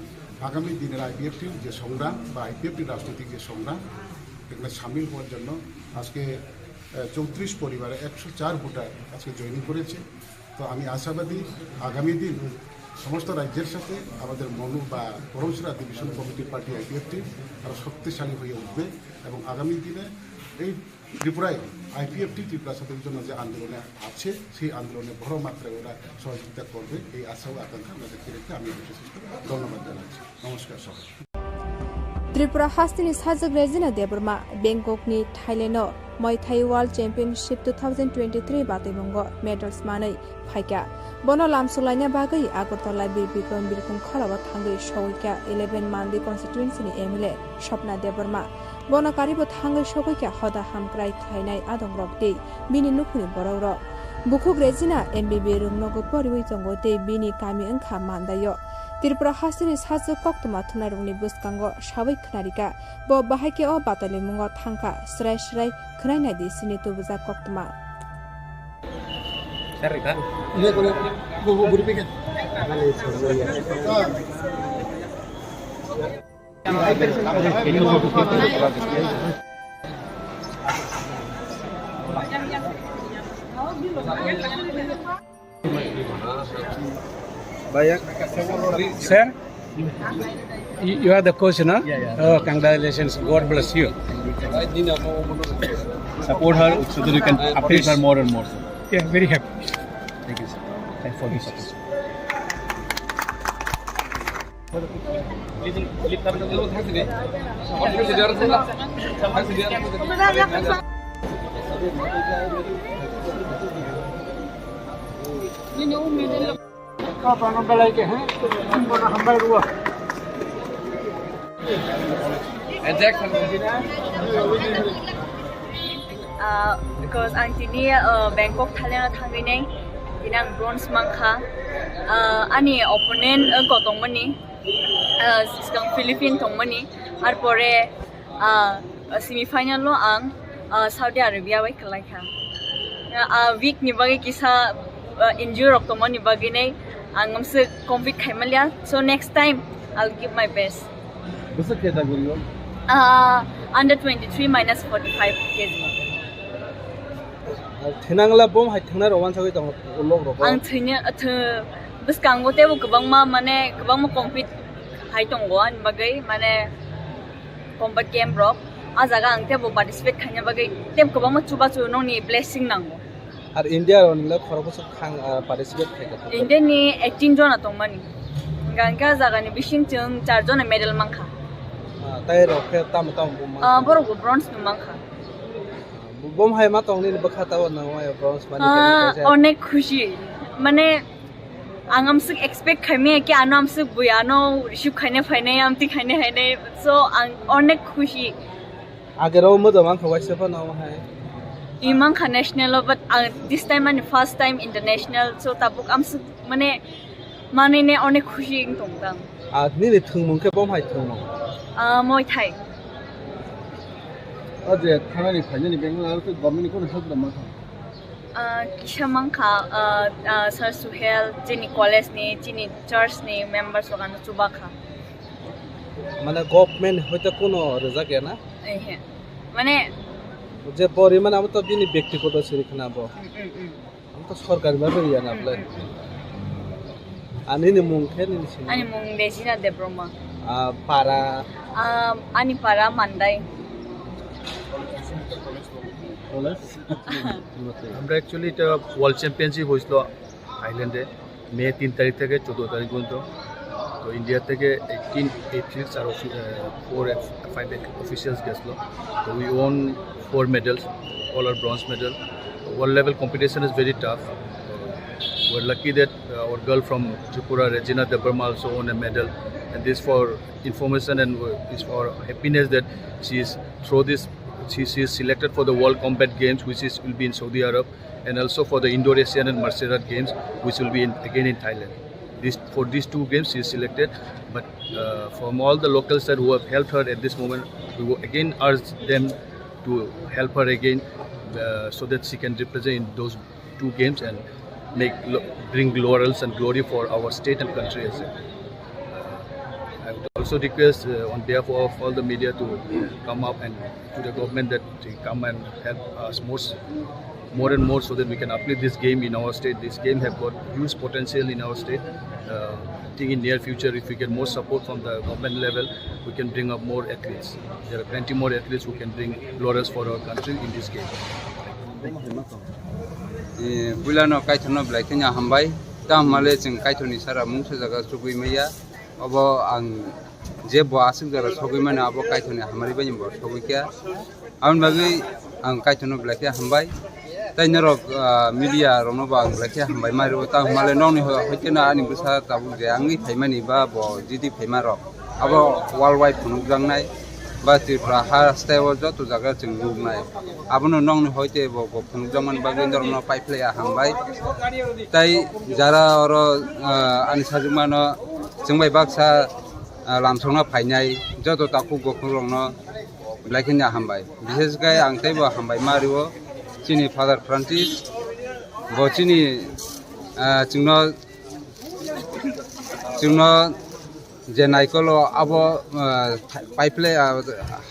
আগামী দিনের আইপিএফটির যে সংগ্রাম বা আইপিএফটির রাজনৈতিক যে সংগ্রাম, এখানে সামিল হওয়ার জন্য আজকে, আহ, চৌত্রিশ পরিবারে একশো চার ভোটার আজকে জয়েন করেছে। তো আমি আশাবাদী আগামী দিন সমস্ত রাজ্যের সাথে আমাদের মনু বা করমছড়া ডিভিশন কমিটির পার্টি আইপিএফটি আরও শক্তিশালী হয়ে উঠবে এবং আগামী দিনে এই ত্রিপুরায় আইপিএফটি ত্রিপুরা ছাত্রদের জন্য যে আন্দোলনে আছে, সেই আন্দোলনে বড় মাত্রায় ওরা সহযোগিতা করবে, এই আশা ও আকাঙ্ক্ষা আমরা ব্যক্ত রেখে আমি এই বিশেষ করে ধন্যবাদ জানাচ্ছি। নমস্কার সবাই। Tripura hasteni sajwk Regina Debbarma Bangkokni Thailand-o Muay Thai World Championship two thousand twenty-three batwimungo medals manwi phaikha. Bono lamsok laina bagwi Agartala Bir Bikram Birkhung khorao thangwi sogwikha eleven Mandi constituency-ni M L A Swapna Debbarma. Bono karibo thangwi sogwikha hoda hamkrai khlainai adongrok tei bini nukhungni borokrok. Bukhuk Regina M B B room nogo poriwi tongo tei bini kami wngkha Mandai-o. Tripura hasteni sajwk koktwma thumnairokni bwskango sawi khwnarikha. Bo bahai khe o batalimungo thangkha, srai srai khwnai naidi chini tubujak koktwma. Sir, you you are the coach, na? Yeah, yeah. Oh, congratulations. God bless you. Support her so that you can uplift her more and more, sir. Yeah, very happy. Thank you, sir. Thanks for this. Ah, because ang tini, ah, Bangkok Thailand o thangwi nai, tini ang bronze mankha. Ah, ani opponent, ah, ko tongmani, ah, swkang Philippine tongmani, ar pore, ah, semi final o ang, ah, Saudi Arabia bai kwlai kha. Ah, week ni bagwi kisa, ah, injury rok tongmani bagwi nai ang amswk compete khai manliya. So next time I'll give my best. Bwswk khe da guri o? Ah, under twenty-three minus forty-five K G. Thinangla bom hai thingnai rok wansagwi tongo ulok rok. Ang thwini, thw-, bwskango teibo kwbangma, mane, kwbangma compete hai tongo ani bagwi, mane, combat game rok. A jaga ang teibo participate khaina bagwi tei kwbangma chubachu nokni blessing nango. Ar India rok nila khoroksa khang, ah, participate khaikha. India ni eighteen jona tongmani. Hingkha hingkhe a jagani bising chwng char jona medal mankha. Ah, tai rok khe tamo tamo bo mankha? Ah, borok bo bronze no mankha. Bom hai ma tong nini bwkha tabo nang mai bronze mani. Ah, khe kaisa. Onek khushi. Mane, ang amswk expect khaimaya ki ano amswk bui ano receive khaina phainai, amtwi khaina phainai. So, ang onek khushi. Agero modo mankha waisa phano hai. I mankha national o, but, uh, this time ani first time international, so tabuk amswk mane manwi ne onek khushi wng tong tang. Ah, nini thwngmung khe bom hai thwngmung? Ah, Muay Thai. O je thanani phainani Bangalore aro tei government ni kono help da mankha? Ah, kisa mankha, ah, ah, Sir Suhel, chini college ni, chini church ni members rok ano chubakha. Mane government hoite kono rijak ya na? Ehe. Mane je pori mane amo to bini byaktigoto siri khna bo. Mm, mm, mm. Amo to sorkari ma riya na. Mm, ble. Mm, mm. Ani ni mung khe nini sini? Ani mung Regina Debbarma. Ah, para? Ah, ani para Mandai. College? আমরা অ্যাকচুয়ালি এটা world championship হয়েছিল থাইল্যান্ডে মে তিন তারিখ থেকে চোদ্দ তারিখ পর্যন্ত। তো ইন্ডিয়া থেকে এইটিন অ্যাথলিটস আর ফোর ফাইভ অফিসিয়ালস গেছিলো। তো we won four medals, all are bronze medal. World level competition is very tough. We're lucky that, uh, our girl from Tripura, Regina Debbarma, also won a medal. And this for information and, uh, is for happiness that she is through this, she, she is selected for the World Combat Games, which is, will be in Saudi Arab, and also for the Indo-Asian and Martial Art Games, which will be in, again in Thailand. This, for these two games, she is selected. But, uh, from all the local side who have helped her at this moment, we will again urge them to help her again, uh, so that she can represent in those two games and make lo-, bring laurels and glory for our state and country as well. Uh, I would also request, uh, on behalf of all the media to come up and to the government that they come and help us more, s-, more and more so that we can uplift this game in our state. This game have got huge potential in our state. Uh, I think in near future, if we get more support from the government level, we can bring up more athletes. There are plenty more athletes who can bring laurels for our country in this game. Eh, puilano Kaitorno belai kheno hambai. Tamo hwnle chwng Kaitorni sara mungsa jaga chugui maya. Obo ang je bo aswk jora sogwi mano abo Kaitorni hamari bai bo sogwi kha. Aboni bagwi ang Kaitorno belai khe hambai. Tai norok, ah, media rokno bo ang belai khe hambai ma rwo. Tamo hwnba le nokni ho-, hoite no ani bwsa tabuk je wngwi phaimani ba bo jiti phaima rok. Abo world wide phunukjaknai ba Tripura ha style o joto jaga chwng nuknai. Abono nokni hoite bo, bo phunukjakmani bagwi norokno paiphlaiya hambai. Tai jara oro, ah, ani sajwkmano chwng bai baksa, ah, lamsokna phainai joto takhuk bukhuk rokno belai kheno hambai. Bishesh khe ang teibo hambai ma rwo chini Father Francis, bo chini, ah, chwngno, chwngno je naikolo abo, ah, paiphlai, ah,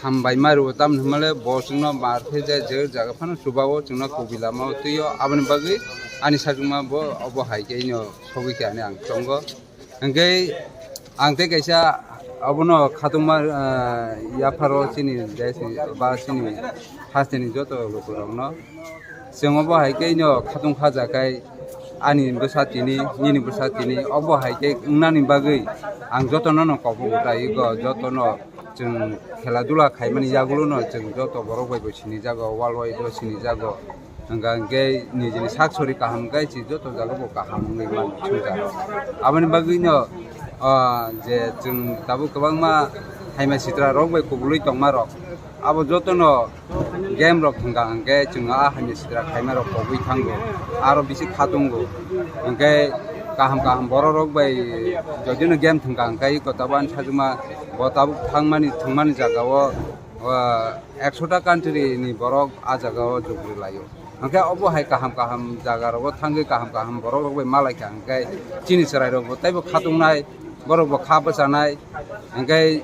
hambai ma rwo, tamni hwnba le bo chwngno mar khe je, je jaga phano chuba o chwngno kubui lama o twi o, aboni bagwi ani sajwkma bo obo hai khe ino sogwi khe ani ang tongo. Hwnkhe ang tei kaisa abono khatungma, ah, yapharo chini desni ba chini hasteni joto lukurokno chwng obo hai khe ino khatung khajakhai ani bwsa tini, nini bwsa tini, obo hai khe wngnani bagwi ang jotono no kobok utai ego, jotono chwng khela dula khaimani yagulono chwng joto borok bai bo sinijago, world wide o sinijago. Hwnka hwnkhe nijini sak sori kaham khe chwng joto jaga bo kaham wngwi mano swngcharo. Aboni bagwino, ah, je chwng tabuk kwbangma haima sitra rok bai kubulwi tongma rok, abo jotono game rok thwngkha hwnkhe chwng a haima sitra khaima rok kobwi thango, aro bisi khatungo. Hwnkhe kaham kaham borok rok bai jodino game thwngkha hwnkhe iko tabuk ani sajwkma bo tabuk thangmani thwngmani jaga o, ah, ekshota country ni borok a jaga o jugri laio. Hwnkhe obo hai kaham kaham jaga rogo thangwi kaham kaham borok rok bai malaikha hwnkhe chini chwrai rok bo teibo khatungnai, borok bo kha bwchanai, hwnkhe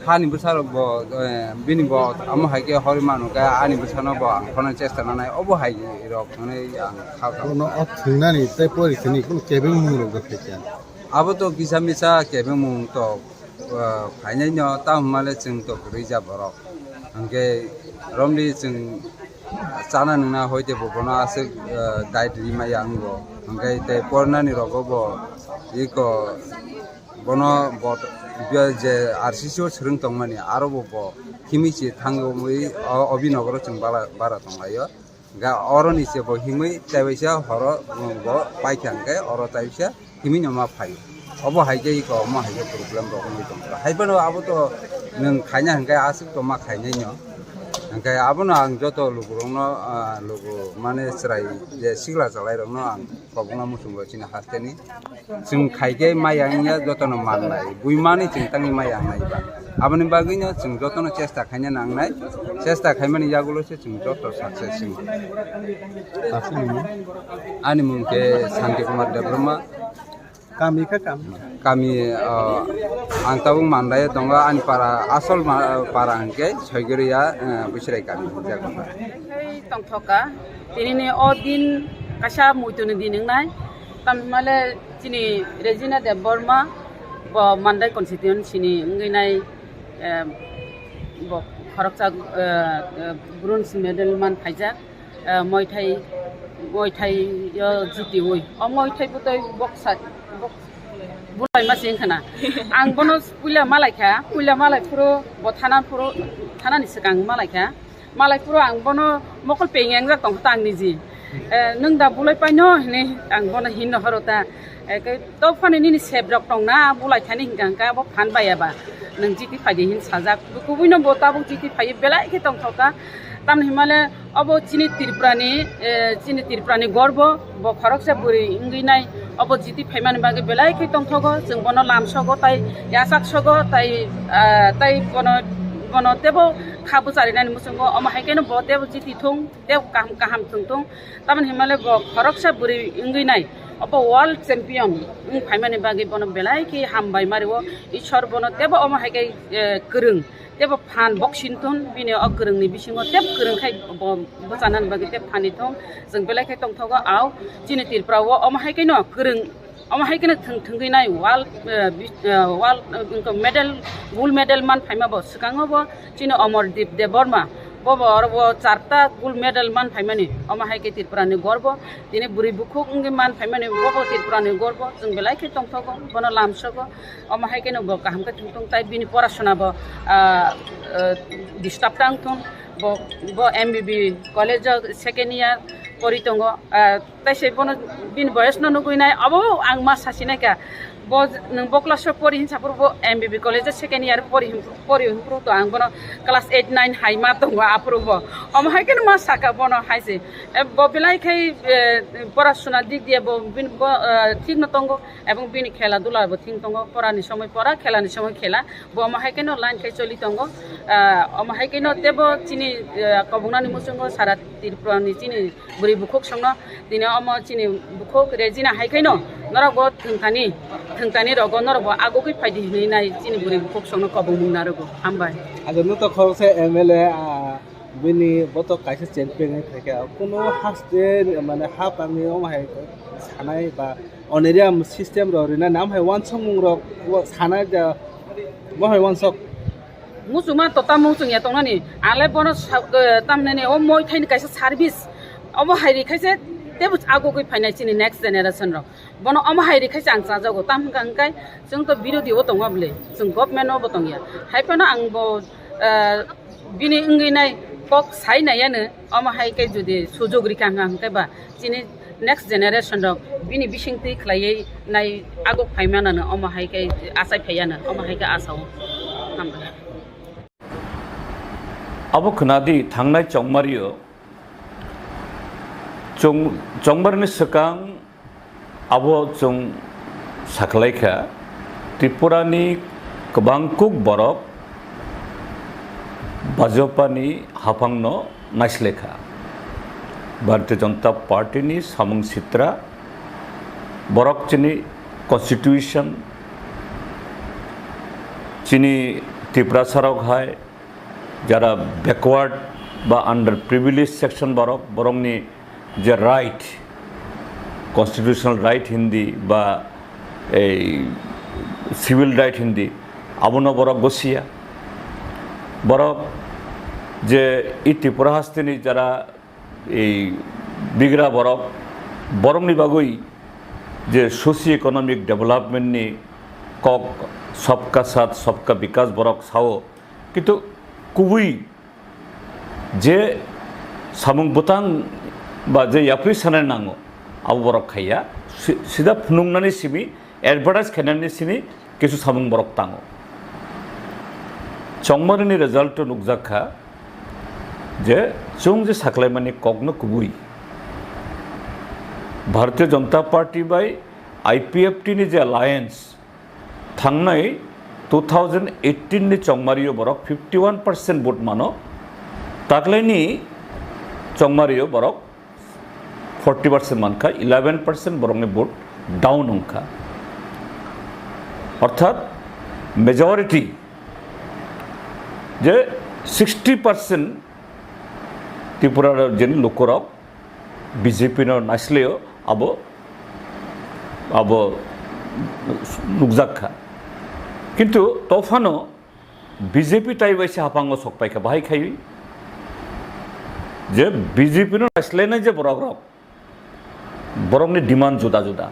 hani bwsa rok bo, eh, bini bo amo hai khe hori manu khe ani bwsano bo ang khonani chesta nanai, obo hai rok hwnwi ang kha kha. Bono o thwngnani tei pori thwngni kunu kebeng mung rok bo phaikha. Abo to kisa misa kebeng mung to, ah, phainai no, tamo hwnba le chwng to kwrwi ja borok. Hwnkhe romli chwng chana nwngna hoite bo bono aswk, ah, diet ri maya wngo. Hwnkhe tei pornani rogo bo iko bono bot-, je R C C o swrwng tongmani aro bo bo himwi se thangwi o, o binogoro chwng bala-, bara tonglaio. Ga oroni se bo himwi taibaisa horo, um, bo paikha hwnkhe oro taibaisa himwi no ma phaio. Obo hai khe iko omo hai khe problem rok wngwi tongkha. Hai phano abo to nwng khaina hwnkhe aswk to ma khainai no. Hwnkhe abono ang joto lukurokno, ah, luku mane chwrai je sikla chwlairokno ang kobokna muchungo chini hasteni. Chwng khai khe maya wngya jotono mannai. Buimani chwng tangwi maya wngnai ba. Aboni bagwino chwng jotono chesta khaina nangnai. Chesta khaimani yagulo se chwng joto success wng. Aswk nini? Ani mung khe Santi Kumar Debbarma. Kami khe kam? Kami, ah, ang tabuk Mandai o tongo. Ani para, asol ma-, para hwnkhe Soigoriya, eh, Bwsrai kami. Tongthoka. Tinini o din kaisa muituni din wngnai. Tamhimale chini Regina Debbarma bo Mandai constituency ni wngwi nai, eh, bo khoroksa, eh, eh, bronze medal man phaijak, eh, Muay Thai, Muay Thai o jitiwi. O Muay Thai bwtwi boksa, bok-, bulai ma se wngkha na. Ang bono puila malaikha, puila malai phuru bo thana phuru, thanani swkang malaikha. Malai phuru ang bono mokol peng engjak tongkha ta ang niji. Eh, nwng da bulai paino hinwi ang bono hinno horo ta. Eh, ke to phano nini sep rok tongna bulai thani hinkha hinkha bo phan baya ba. Nwng chiti phaidi hin sajak. Kubui no bo tabuk chiti phai belai khe tongthok ta. Tamni himale obo chini Tripura ni, eh, chini Tripura ni gorbo. Bo khoroksa bwrwi wngwi nai, obo jiti phaimani bagwi belai khe tongthogo, chwng bono lamsogo tai yachaksogo tai, ah, tai bono, bono teibo kha bwcharinani muchungo, omo hai kheno bo teibo jiti thung, tei kaham kaham thwng thung. Tamoni hinmale bo khoroksa bwrwi wngwi nai, obo world champion wng phaimani bagwi bono belai khe hambai ma rwo, Ishwar bono teibo omo hai khe, eh, kwrwng. Teibo phan boksin thun, bini o kwrwngni bisingo tei kwrwng khai bo bwchanani bagwi tei phani thung. Chwng belai khe tongthogo, au chini Tripura o omo hai kheno kwrwng, omo hai kheno thwng-, thwngwi nai world, eh, bi-, eh, world, eh, medal, gold medal man phaima bo swkango bo chini Amardeep Debbarma Bobo oro bo charta gold medal man phaimani, omo hai khe Tripura ni gorbo. Tini bwrwi bukhuk wngwi man phaimani, bobo Tripura ni gorbo. Chwng belai khe tongthogo, bono lamsogo. Omo hai kheno bo kaham khe thung thung, tai bini porasona bo, ah, ah, disturb tang thung. Bo, bo M B B college o second year pori tongo. Ah, tai se bono bini boyos no nugwi nai, abo ang ma sasi nai kha. Bo nwng bo class o pori hinsa phuru bo M B B college o second year pori hin, pori hin phuru to ang bono class eight nine hai ma tongo aphuru bo. Omo hai kheno ma saka bono hai se. E, bo belai khai, e, porasona dik diya bo bini bo, e, thik no tongo, ebong bini khela dula bo thik tongo, pora ni somoi pora, khela ni somoi khela. Bo omo hai kheno line khai choli tongo. Ah, omo hai kheno tebo chini, ah, kobongnani muchungo sara Tripura ni chini bwrwi bukhuk songno tini omo chini bukhuk Regina hai kheno norok bo thwngthani, thwngthani rogo norok bo agugwi phaidi hinwi nai chini bwrwi bukhuk songno kobongmung narogo. Hambai. Ajo nuto khoroksa M L A, ah, bini boto kaisa champion wngwi phaikha. Kuno haste mane hapangni omo hai sanai ba honorarium system rok rinani, am hai uansukmung rok sanai da, bo hai uansuk. Muchungma to tamo muchung ya tongnani, ale bono sa-, eh, tamnani o moi thaini kaisa service, omo hai ri khaise tebo agugwi phainai chini next generation rok. Bono omo hai ri khaise ang chajago, tam hwnkha hwnkhe chwng to birodhi o tongo bwle, chwng government o bo tongya. Hai phano ang bo, eh, bini wngwi nai kok sai nai ano, omo hai khe jodi sujog rikha hwnkha hwnkhe ba chini next generation rok bini bisingtwi khlaiwi nai aguk phaimanano, omo hai khe achai phaiano, omo hai khe asao. Hambai. Abo khwnadi thangnai chongmario, chong-, chongmarni swkang abo chwng sakhlaikha, Tripurani kwbangkuk borok Bajpani haphangno naislekha. Bharatiya Janata Party ni samung sitra, borok chini constitution, chini Tiprasa rok hai jara backward ba under privileged section borok, borokni je right, constitutional right hindi ba ei civil right hindi, abono borok gosiya. Borok je i Tripura hasteni jara ei bigra borok, borokni bagwi je socio economic development ni kok, sabka saath sabka vikas borok sao, kintu kubui je samung bwtang ba je yapri sanai nango, abo borok khaiya. Si-, sida phunuknani simi, advertise khainani simi kisu samung borok tango. Chongmarini result o nukjak kha je chwng je saklaimani kokno kubui Bharatiya Janata Party bai I P F T ni je alliance, thangnai two thousand eighteen ni chongmario borok fifty one percent vote mano, taklaini chongmario borok forty percent mankha, eleven percent borokni vote down wngkha. Orthat majority je sixty percent Tripura rajyoni lukurok B J P no naisleo abo, abo nukjak kha. Kintu tophano B J P tai bai se haphango sok paikha, bahai khai je B J P no naislainai je borok rok, borokni demand juda juda.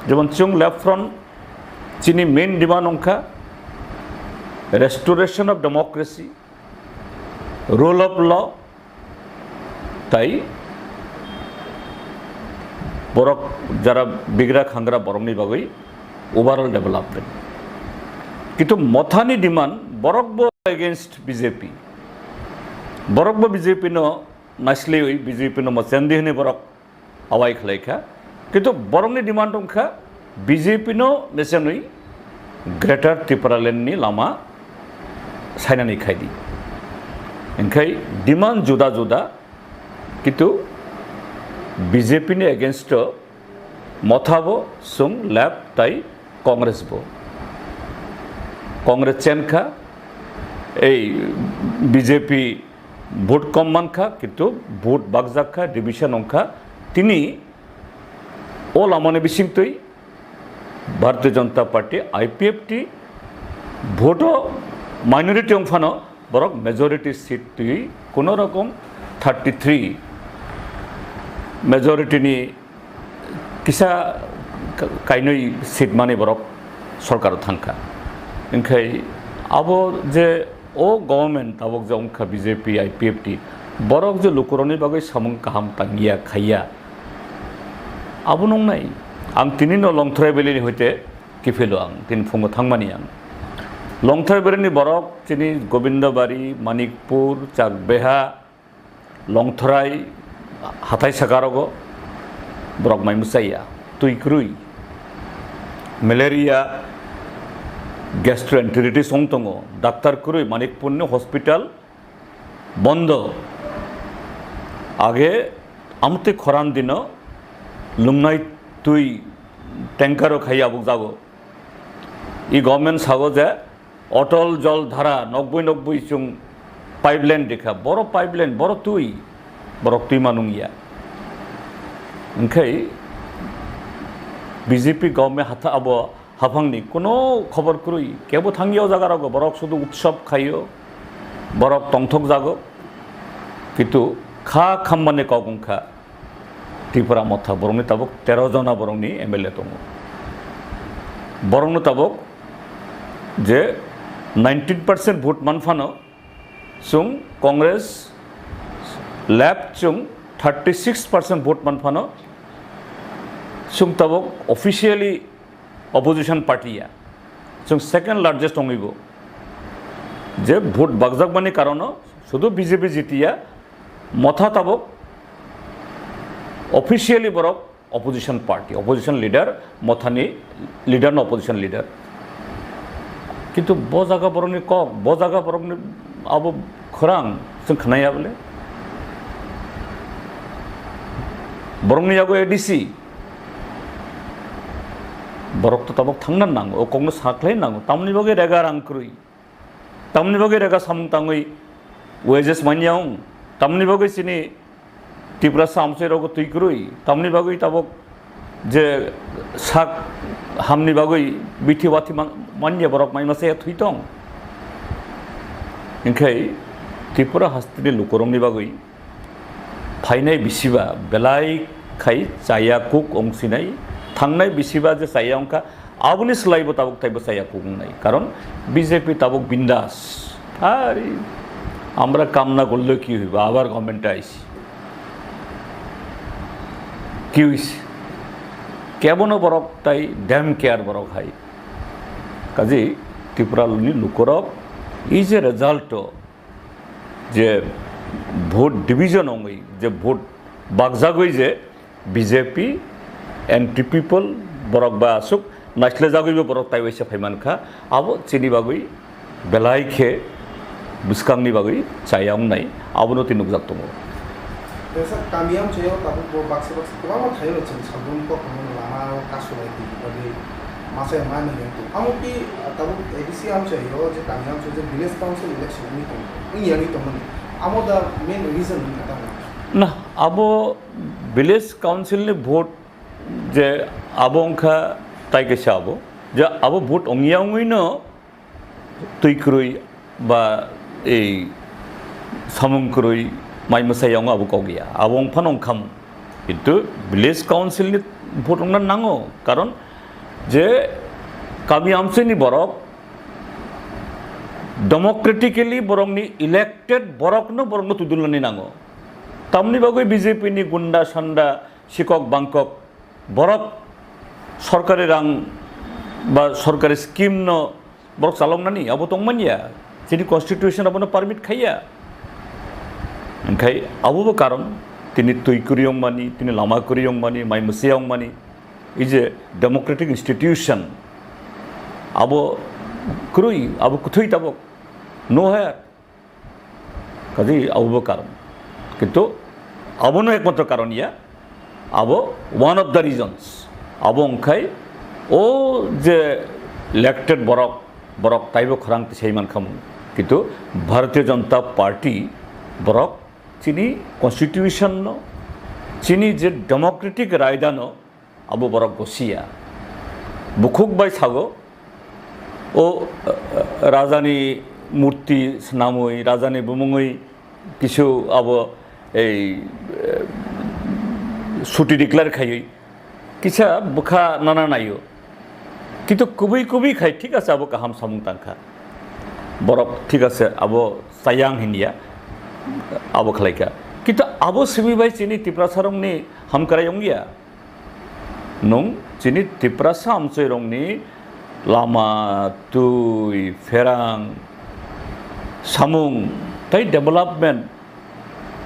Jemon chwng Left Front chini main demand wngkha restoration of democracy, rule of law, tai borok jara bigra khangra borokni bagwi overall development. Kintu Mothani demand, borok bo against B J P, borok bo B J P no naisliwi, B J P no mochendi hwnwi borok awai khlai kha. Kintu borokni demand wng kha B J P no nechenwi Greater Tipraland ni lama sainani khai di. Hingkhai demand juda juda, kintu B J P ni against o Motha bo, chwng Left tai Congress bo. Congress chen kha, ei B J P vote kom man kha, kintu vote bakjak kha, division wng kha. Tini o lamani bisingtwi Bharatiya Janata Party, I P F T, vote o minority wng phano borok majority seat twi kuno rokom thirty three majority ni kisa ka-, kainwi seat mani borok sorkar thangkha. Hinkhe abo je o government tabok je wngkha B J P, I P F T, borok je lukurokni bagwi samung kaham tangya khaiya, abo nungnai. Ang tini no Longthrai Valley ni hoite kiphilo ang, tini phungo thangmani ang. Longthrai Valley ni borok chini Gobindabari, Manikpur, Chakbeha, Longthrai, hathai sakarogo borok mai mwchaiya, twi kwrwi, malaria, gastroenteritis wng tongo, doctor kwrwi, Manikpurni hospital bondo. Age amtwi khoran dino lungnai twi tanker o khai abuk jago. I government sago je Otol Jol Dhara nokbui nokbui chwng pipeline rikha, boro pipeline, boro twi, borok twi manung ya. Hinkhe B J P government hatha abo haphangni kuno khobor kwrwi, kebo thangya o jaga rogo, borok sudu utsob khaio, borok tongthok jago, kintu kha khammani kok wngkha. Tripura Motha borokni tabuk tero jona borokni M L A tongo. Borokno tabuk je nineteen percent vote manphano, chwng Congress, left chwng thirty six percent vote manphano, chwng tabuk officially opposition party ya, chwng second largest tongibo. Je vote bakjakmani karono sudu B J P jitiya, Motha tabuk officially borok opposition party, opposition leader, Mothani leader no opposition leader. Kintu bo jaga borokni kok, bo jaga borokni abo khorang chwng khnaya bole. Borokni yago A D C, borok to tabuk thangna nango, o kokno sakhlai nango, tamni bagwi rega rang kwrwi. Tamni bagwi rega samung tangwi wages manya wng? Tamni bagwi chini Tiprasa amchai rogo twi kwrwi? Tamni bagwi tabuk je sak hamni bagwi bithi wathi man-, manya borok mai masa ya thwi tong? Hinkhe Tripura hasteni lukurokni bagwi phainai bisiba belai khai chaya kuk wng sinai, thangnai bisiba je chaya wngkha, aboni swlaibo tabuk taibo chaya kuk wngnai, karon B J P tabuk bindas. Ari, আমরা কাম না করলেও কি হইব, আবার গভর্নমেন্টে আইছি, কি হইছে? Kebono borok tai dem care borok hai. Kaji Tripura ni lukurok is a result o je vote division wngwi, je vote bakjagwi je B J P, anti people, borok ba aswk naislejagwibo borok taiwaisa phaimankha, abo chini bagwi belai khe bwskangni bagwi chaya wngnai, abono tei nukjak tongo. Tesa kami amchaio tabuk bo baksa baksa kwbangma thaio chwng sabrum kok lama o kasu bai twi bagwi masa ya mano yang tong. Amo ki tabuk A D C amchaio je kami amchaio je village council election wngwi tong, wngya wngwi tongmani. Amo da main reason wngkha tamo? Na, abo village council ni vote je abo wngkha tai kaisa abo, je abo vote wngya wngwino twi kwrwi ba ei samung kwrwi mai mwsai wngo abo kok ya, abo wngphano wngkhamu. Kintu village council ni vote wngna nango, karon je kami amchaini borok democratically borokni elected borokno borokno tudulnani nango. Tamni bagwi B J P ni gunda sanda sikok bangkok borok sorkari rang ba sorkari scheme no borok chaloknani abo tongmanya, chini constitution abono permit khaiya. Hinkhe abobo karon tini twi kwrwi wngmani, tini lama kwrwi wngmani, mai mwsai wngmani, ei je democratic institution abo kwrwi, abo kwthwi tabuk no hwya. Kaji abobo karon. Kintu abono ekmatro karon ya, abo one of the reasons. Abo wngkhai o je elected borok, borok taibo khorang tisai mankhamu. Kintu Bharatiya Janata Party borok chini constitution no, chini je democratic raida no, abo borok bo siya. Bukhuk bai sago, o, eh, rajani murti swnamwi, rajani bumungwi kisu abo ei, eh, suti declare khaiwi kisa bwkha nana naio. Kintu kubui kubui khai thik ase, abo kaham samung tangkha. Borok thik ase, abo chayang hinya, abo khlaikha. Kintu abo simi bai chini Tiprasarokni hamkrai wngya. Nwng chini Tiprasa amchoirokni lama, twi, pherang, samung, tei development,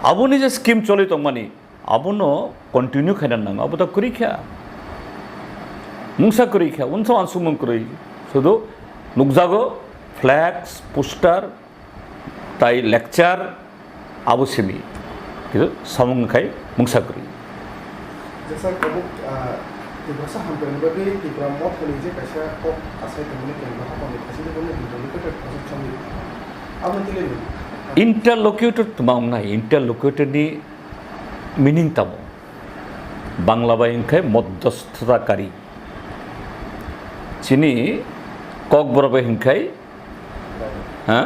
aboni je scheme choli tongmani, abono continue khaina nango, abo ta kwrwi kha. Mungsa kwrwi kha, unsa uansukmung kwrwi. Sudu nukjago flex, poster, tai lecture, abo simi. Kintu samung khai mungsa kwrwi. Jesa kabuk, ah, Tiprasa hamkrai ni bagwi Tipra Mothani je kaisa kok asai tongmani camp, hakoni kaisa ni bagwi interlocutor project chongwi. Abo tile ni. Interlocutor tma wngnai, interlocutor ni meaning tamo? Bangla bai hwnkhe modhosthatakari. Chini Kokborok bai hwnkhe, ha?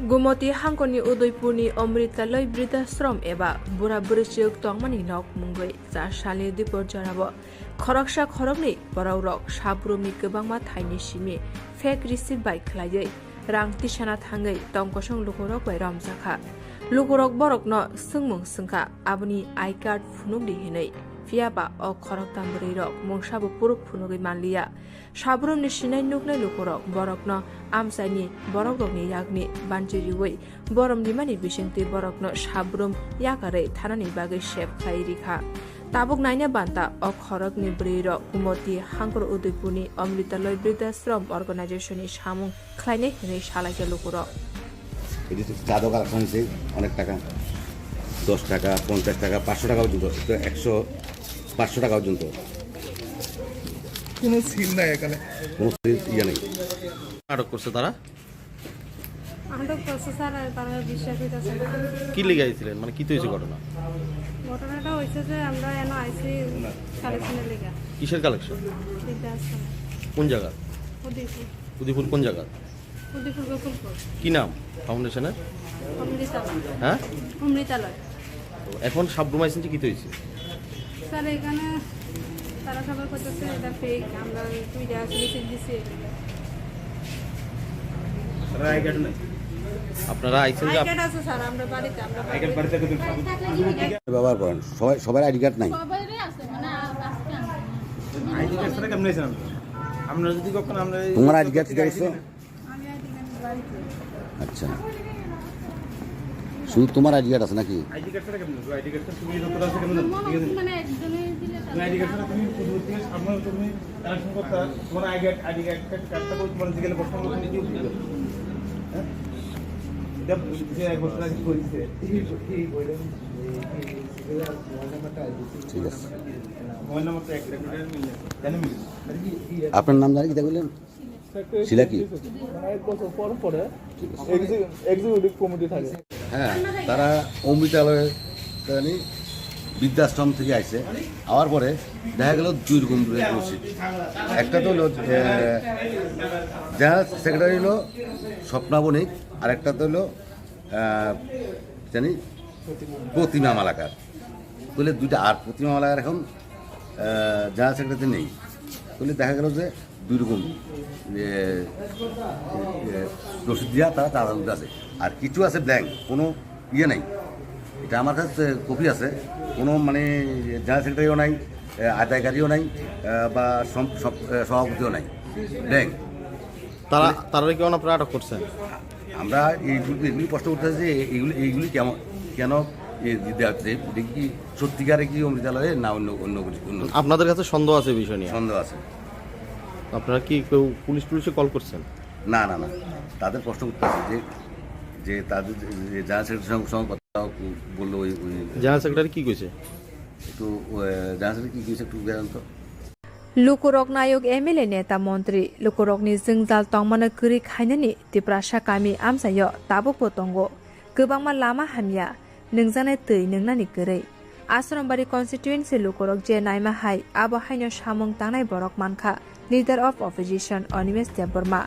Gumoti hangkoni Udaipurni Amritaloi Bridhashram eba bura bwrwi chwk tongmani nok mungwi char salni dipor jorao khoroksa khoroknwi borokrok sabrumni kwbangma thaini simi fake receipt bai khlaiwi rang tisana thangwi tongkosong lukurok bai romjakha. Lukurok borokno swngmung swngkha, aboni I card phunukdi hinwi. Phiyaba o khoroktham bwrwirok mungsabo puruk phunugwi manliya. Sabrumni sinai nuknai lukurok borokno amchaini borokrokni yakni banchi riwi borom rimani bisingtwi borokno sabrum yakarwi thanani bagwi sep khlai rikha. Tabuk naina banta o khorokni bwrwirok Gumoti hangkor Udaipurni Amritaloi Bridhashram Organization ni samung khlainai hinwi salaikha lukurok. এই যে চাঁদা কালেকশন হয়েছে অনেক টাকা, দশ টাকা, পঞ্চাশ টাকা, পাঁচশো টাকা পর্যন্ত, তো একশো, পাঁচশো টাকা পর্যন্ত। কোনো সিল নাই এখানে। কোনো সিল ইয়ে নেই। আটক করছে তারা? আটক করছে স্যার, আর তারা বিশ্বাস হইতেছে না। কি লেগে আইছিলেন? মানে কি তো হয়েছে ঘটনা? ঘটনাটা হয়েছে যে আমরা এনে আইছি কালেকশনের লেগে। কিসের কালেকশন? বৃদ্ধাশ্রম। কোন জায়গা? উদয়পুর। উদয়পুর কোন জায়গা? উদয়পুর গোকুলপুর। কি নাম ফাউন্ডেশনের? অমৃতালয়। হ্যাঁ? অমৃতালয়। তো এখন সাবরুম আইছেন যে কি তো হয়েছে? স্যার, এখানে তারা সবাই করতেছে এটা ফেক, আমরা দুইটা আসলে সিল দিছি। আপনারা আইছেন যে আই আপ- কার্ড আছে স্যার, আমরা বাড়িতে, আমরা আই কার্ড বাড়িতে। বাড়িতে থাকলে কি ব্যবহার করেন? সবাই, সবার আইডি কার্ড নাই? সবারই আছে, মানে, আ-, আজকে আনছি। আইডি কার্ড ছাড়া কেমনে আছেন আপনারা? আপনারা যদি কখনো আমরা এই তোমার আইডি কার্ড ঠিক আছে? আচ্ছা, শুধু তোমার আইডি কার্ড আছে নাকি? আইডি কার্ড ছাড়া কেমন? আইডি কার্ড ছাড়া তুমি যতটা আছে কেমন? ঠিক আছে? মানে একজনে দিলে তার না, আইডি কার্ড ছাড়া তুমি শুধু তুমি সামনে তুমি কালেকশন করতে হয়। তোমার আইডি কার্ড, আইডি কার্ড, কার্ডটা করে তোমার জিজ্ঞাসা করতে হবে, তুমি কি বুঝবে? হ্যাঁ? এটা বুঝতে এক বছর আগে বলছে। এই, এই বইটা, এই, এই, মোবাইল নাম্বারটা, ঠিক আছে। মোবাইল নাম্বারটা একটা করে মিলে। কেন মিলে? আপনার নাম জানি কি বললেন? শিলা কি? মানে এক বছর পর পরে এক্সি-, এক্সিকিউটিভ কমিটি থাকে। হ্যাঁ, তারা অমৃতালয়, তারা নি বৃদ্ধাশ্রম থেকে আইছে। আওয়ার পরে দেখা গেল দুই রকম রসিদ। একটা তো হলো, এ, জেনারেল সেক্রেটারি হলো স্বপ্না বণিক, আর একটা তো হলো, আহ, জানি প্রতিমা মালাকার। তাহলে দুইটা, আর প্রতিমা মালাকার এখন, আহ, জেনারেল সেক্রেটারি নেই। তাহলে দেখা গেল যে দুই রকম, এ, এ, রসিদ দিয়া তারা তারা আছে। আর কিছু আছে ব্ল্যাংক, কোনো ইয়ে নাই। এটা আমার কাছে কপি আছে, কোনো মানে জেনারেল সেক্রেটারিও নাই, এ, আদায়কারীও নাই, এ, বা সম-, সম-, এ, সভাপতিও নাই, ব্ল্যাংক। তারা, তারা কি আপনারা আটক করছেন? আমরা এইগুলি, এগুলি প্রশ্ন করতেছি যে এইগুলি, এইগুলি কেমন, কেন এ দিতে হচ্ছে? এটা কি সত্যিকারে কি অমৃতালয়ে না অন্য, অন্য কিছু, অন্য কিছু? আপনাদের কাছে সন্দেহ আছে এই বিষয় নিয়ে? সন্দেহ আছে। আপনারা কি কেউ পুলিশ টুলিশে কল করছেন? না, না, না, তাদের প্রশ্ন করতেছি যে, যে তাদের যে, যে জেনারেল সেক্রেটারির সঙ্গে, সঙ্গে কথা বললো ওই, ওই জেনারেল সেক্রেটারি কি কইছে? একটু, আহ, জেনারেল সেক্রেটারি কি কইছে একটু জানেন তো? Lukurok nayok M L A neta montri lukurokni jwngjal tongmano kwrwi khainani Tiprasa kami amchaio tabukbo tongo. Kwbangma lama hamya, nwngjaknai twi nwngnani kwrwi. Asrambari constituency lukurok je naima hai, abo haino samung tangnai borok mankha Leader of Opposition Animesh Debbarma.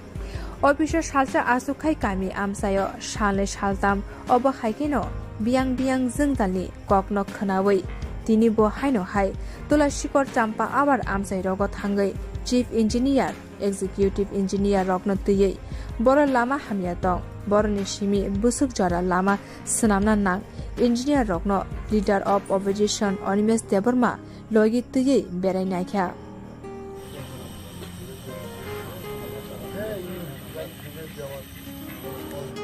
Officer salsa aswk khai kami amchaio salnwi saltam, obo hai kheno biyang biyang jwngjalni kokno khwnawi tini bo haino hai Tulashikor Champa Awar amchairogo thangwi Chief Engineer, Executive Engineer rokno twiwi boro lama hamya tong, boroni simi bwswk jora lama swnamna nang, engineer rokno Leader of Opposition Animesh Debbarma logi twiwi berai naikha.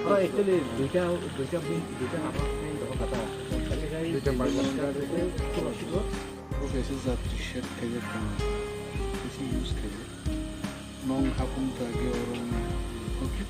Actually, দুইটা, দুইটা বিন, দুইটা নাম্বার বিন যখন কাটা হয়, দুইটা part. Okay, this is a T-shirt khaye, this is use khaye. Nong hapung ta ge orang. Okay.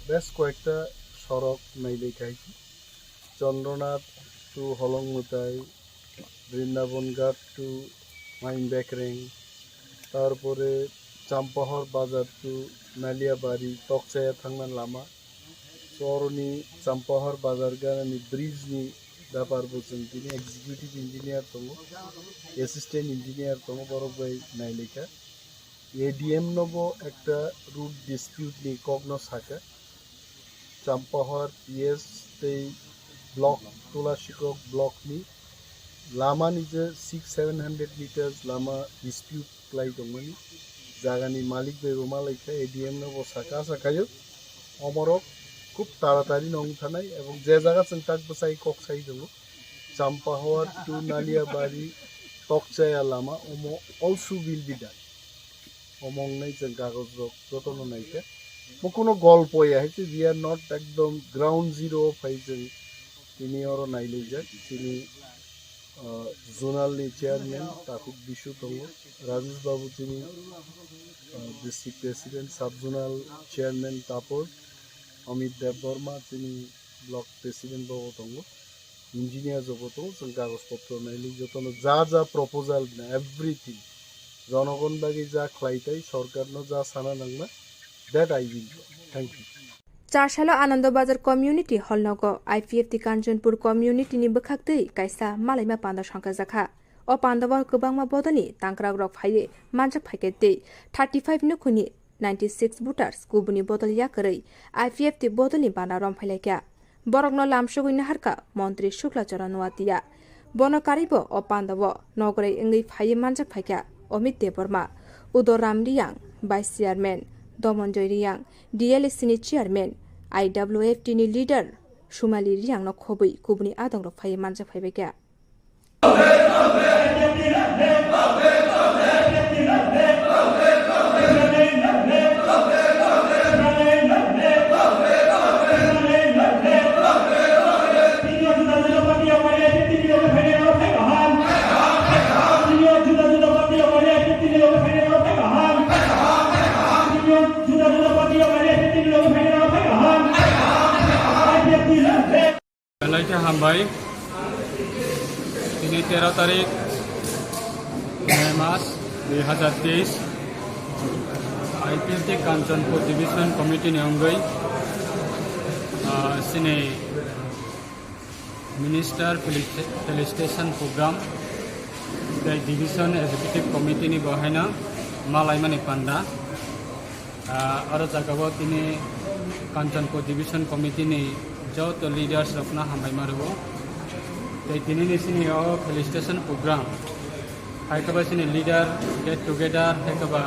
বেশ কয়েকটা সড়ক নাইলে কাইছি। Chandranath to Holongmutai, Brindaban Ghat to Main Bekreng, tarpore Champahor Bazar to Naliabari, Tokchaya thangna lama. So, oroni Champahor Bazar ganani bridge ni bepar bo chwng tini executive engineer tongo, assistant engineer tongo, borok bai nailaikha. A D M no bo ekta road dispute ni kok no saka. Champahor P S tei block, Tulashikok block ni lama ni je six seven hundred meters lama dispute klai tongmani, jaga ni malik bai bo malaikha, A D M no bo saka, asa khayo omorok khub taratari no wng thanai, ebong je jaga chwng tak bwsai kok sai tongo, Champahor to Naliabari Tokchaya lama omo also will be done. Omo wngnai chwng kagoj rok jotono naikha. Bo kuno golpo ya hai se, we are not ekdom ground zero o phai chwng tini oro nailaijak. Chini, ah, zonal ni chairman Takhuk Bisu tongo, Rajesh Babu chini, ah, district president, sub zonal chairman Tapor, Amit Debbarma chini block president bo tongo. Engineer jobo tongo, chwng kagoj potro naili jotono ja ja proposal na everything jonogon bagwi ja khlai tai, sorkarno ja sana nangna, that I will do. Thank you. Charsalo Anando Bazar Community Hall nogo I P F T Kanchanpur Community ni bwkhaktwi kaisa malaima panda songkhajakha. O pandao kwbangma bodolni tangkrakrok phaiwi manjak phaikha tei thirty five nukhungni ninety six voters kubuni bodol yakarwi I P F T bodolni bana romphailaikha. Borokno lamsogwi naharkha Montri Shukla Charan Noatia. Bono karwibo o pandao nogorwi wngwi phaiwi manjak phaikha Amit Debbarma, Udoram Riyang, Vice Chairman, Domonjoy Riyang, D L A C ni Chairman, I W F T ni leader Sumali Riyangno khobwi kubuni adongrok phaiwi manjak phaibaikha. Belai khe hambai. Tini tero tarik May mas dui hazar teis, I P F T Kanchanpur Division Committee ni wngwi, ah, chini Minister Felici-, Felicitation Program tei Division Executive Committee ni bo haino malaimani panda. Ah, oro jagao tini Kanchanpur Division Committee ni joto leaders rokno hambai ma rwo. Tei tini ni sini o felicitation program, hai khe ba sini leader get together, hai khe ba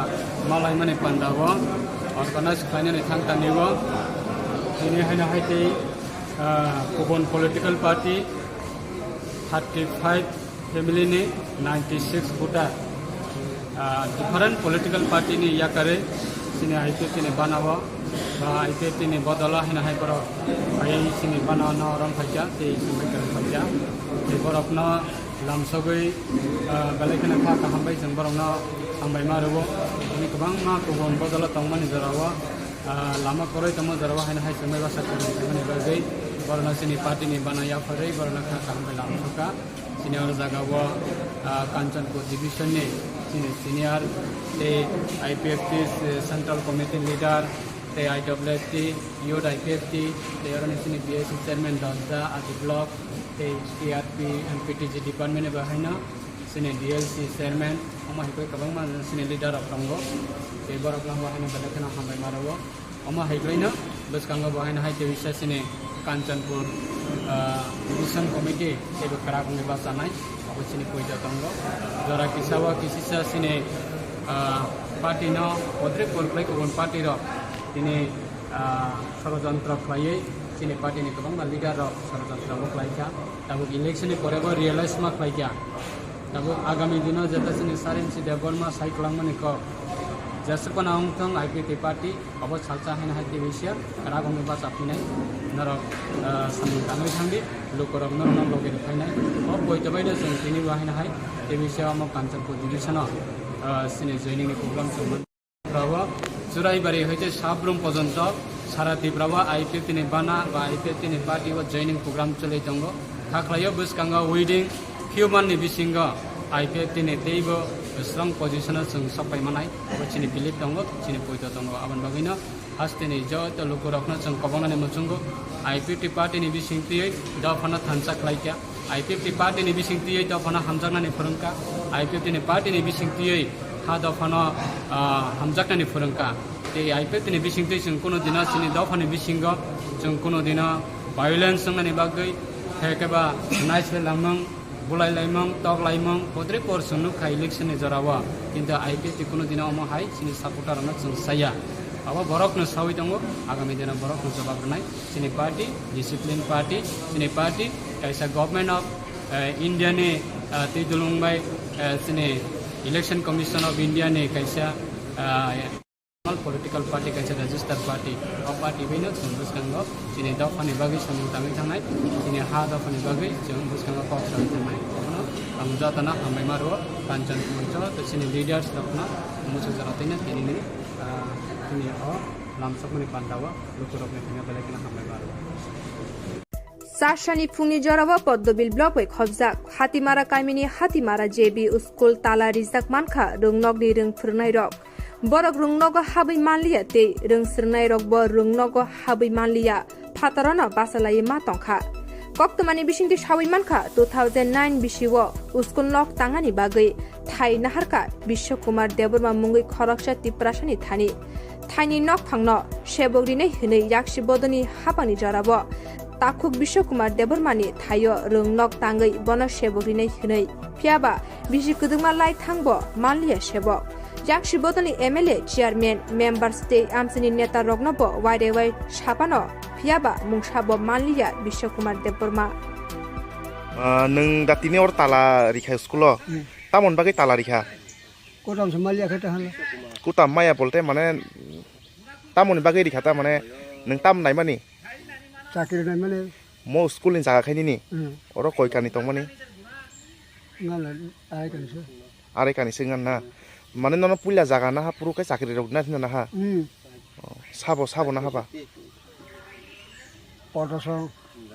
malaimani panda o organize khlainani thang tani o. Tini haino hai tei, ah, kubun political party thirty five family ni ninety six voter, ah, different political party ni yakarwi chini I P F T ni bana o, ba I P F T ni bodolo hino hai borok phai chini bana o no rom phaikha, tei chwng bai kwrwng phaikha. Tei borokno lamsogwi, ah, belai kheno kha kaham bai chwng borokno hambai ma rwo. Tini kwbangma kubun bodolo tongmani jora o. Ah, lama kwrwi tongma jorao haino hai chwngbai basa kwrwi tongmani bagwi borokno chini party ni bana yapharwi borokno kha kaham bai lama sokha. Chini oro jagao, ah, Kanchanpur division ni chini senior tei I P F T Central Committee leader tei I W F T, Youth I P F T, tei oro ni chini B S C chairman Dosda, Adi block, tei T R P, M P T G department ni bo haino chini D L C chairman, omo hai khe kwbangma chini leader rok tongo. Tei borok no bo haino belai kheno hambai ma rwo. Omo hai khlaino bwskango bo haino hai tei bisa chini Kanchanpur, ah, Mission Committee teibo kwrak wngwi bachanai, abo chini poito tongo. Jora kisa o kisisa chini, ah, party no podre por khlai kubun party rok tini, ah, sorojontro khlaiwi chini party ni kwbangma leader rok sorojontro bo khlaikha. Tabuk election ni pore bo realize ma khlaikha. Tabuk agami dino jeta chini Sarinsi Debbarma sai kwlangmani kok, jesukona wngthong I P F T party, obo salsa haino hai tei bisa kwrak wngwi bacha phinai norok, ah, samung tangwi thangdi, lukurok norokno logi rw phainai. O poito baino chwng tini bo haino hai tei bisa omo Kanchanpur division o, ah, chini joining ni program chwng man. Tripura o Churaibari hoite Sabrum pojonto sara Tripura o I P F T ni bana ba I P F T ni party o joining program choli tongo. Kha khlaio bwskango within few month ni bisingo I P F T ni teibo strong position o chwng sok pai manai. Abo chini belief tongo, chini poito tongo. Aboni bagwino hasteni joto lukurokno chwng kobongnani muchungo I P F T party ni bising twiwi dophano thansa khlaikha. I P F T party ni bising twiwi dophano hamjaknani phwrwngkha. I P F T ni party ni bising twiwi ha dophano, ah, hamjaknani phwrwngkha. Tei I P F T ni bising twi chwng kunu dino chini dophani bisingo chwng kunu dino violence wngnani bagwi, hai khe ba naichwlai langmung, bulai laimung, tok laimung, podre por chwng nukha election ni jorao. Kintu I P F T kunu dino omo hai chini supporter rokno chwng saya. Abo borokno sawi tongo, agami dino borokno jawab rwnai. Chini party, discipline party, chini party kaisa government of, eh, India ni, eh, twi dulung bai, eh, chini Election Commission of India ni kaisa, eh, political party, kaisa register party. O party bai no chwng bwskango chini dophani bagwi samung tangwi thangnai, chini ha dophani bagwi chwng bwskango kok sawi thangnai. Abono ang jotono hambai ma rwo, Kanchanpur joto chini leaders rokno muchung jora twi no tini ni, ah, chini o lamsokmani panda o lukurokni thangwi belai kheno hambai ma rwo. Chasani phungni jorao Poddobil block bai khobjak Hatimara kamini Hatimara J B school tala rijak mankha rwngnokni rwng phwrwngnairok. Borok rwngnogo habwi manliya tei rwng swrwngnairokbo rwngnogo habwi manliya, phatarano bachalaiwi ma tongkha. Koktwmani bisingtwi sawi mankha, two thousand nine bisio school nok tangani bagwi thai naharkha Biswa Kumar Debbarma mungwi khoroksa Tiprasani thani. Thaini nokphangno sebok rinai hwnwi yaksi bodolni haphangni jorao takhuk Biswa Kumar Debbarmani thaio rwng nok tangwi bono sebok rinai hwnwi. Phiyaba bisi kwdwkma lai thangbo manliya sebok. Yaksi bodolni M L A, chairman, members tei amchaini neta rokno bo wairewai saphano, phiyaba mungsa bo manliya Biswa Kumar Debbarma. Ah, nwng da tini or tala rikha school o? Hmm. Tamoni bagwi tala rikha? Kutam se maliya khe ta hala. Kutam maya bolte mane tamoni bagwi rikha ta mane nwng tam naimani? Chakri naimani. Mo school ni jaga khainini? Hmm. Oro koi kani tongmani? Ngala arai kani se. Arai kani se ngan na. Mane nono puila jaga na ha puru khe chakri rok na hino na ha? Hmm. Oh, sabo, sabo na haba? Podo song.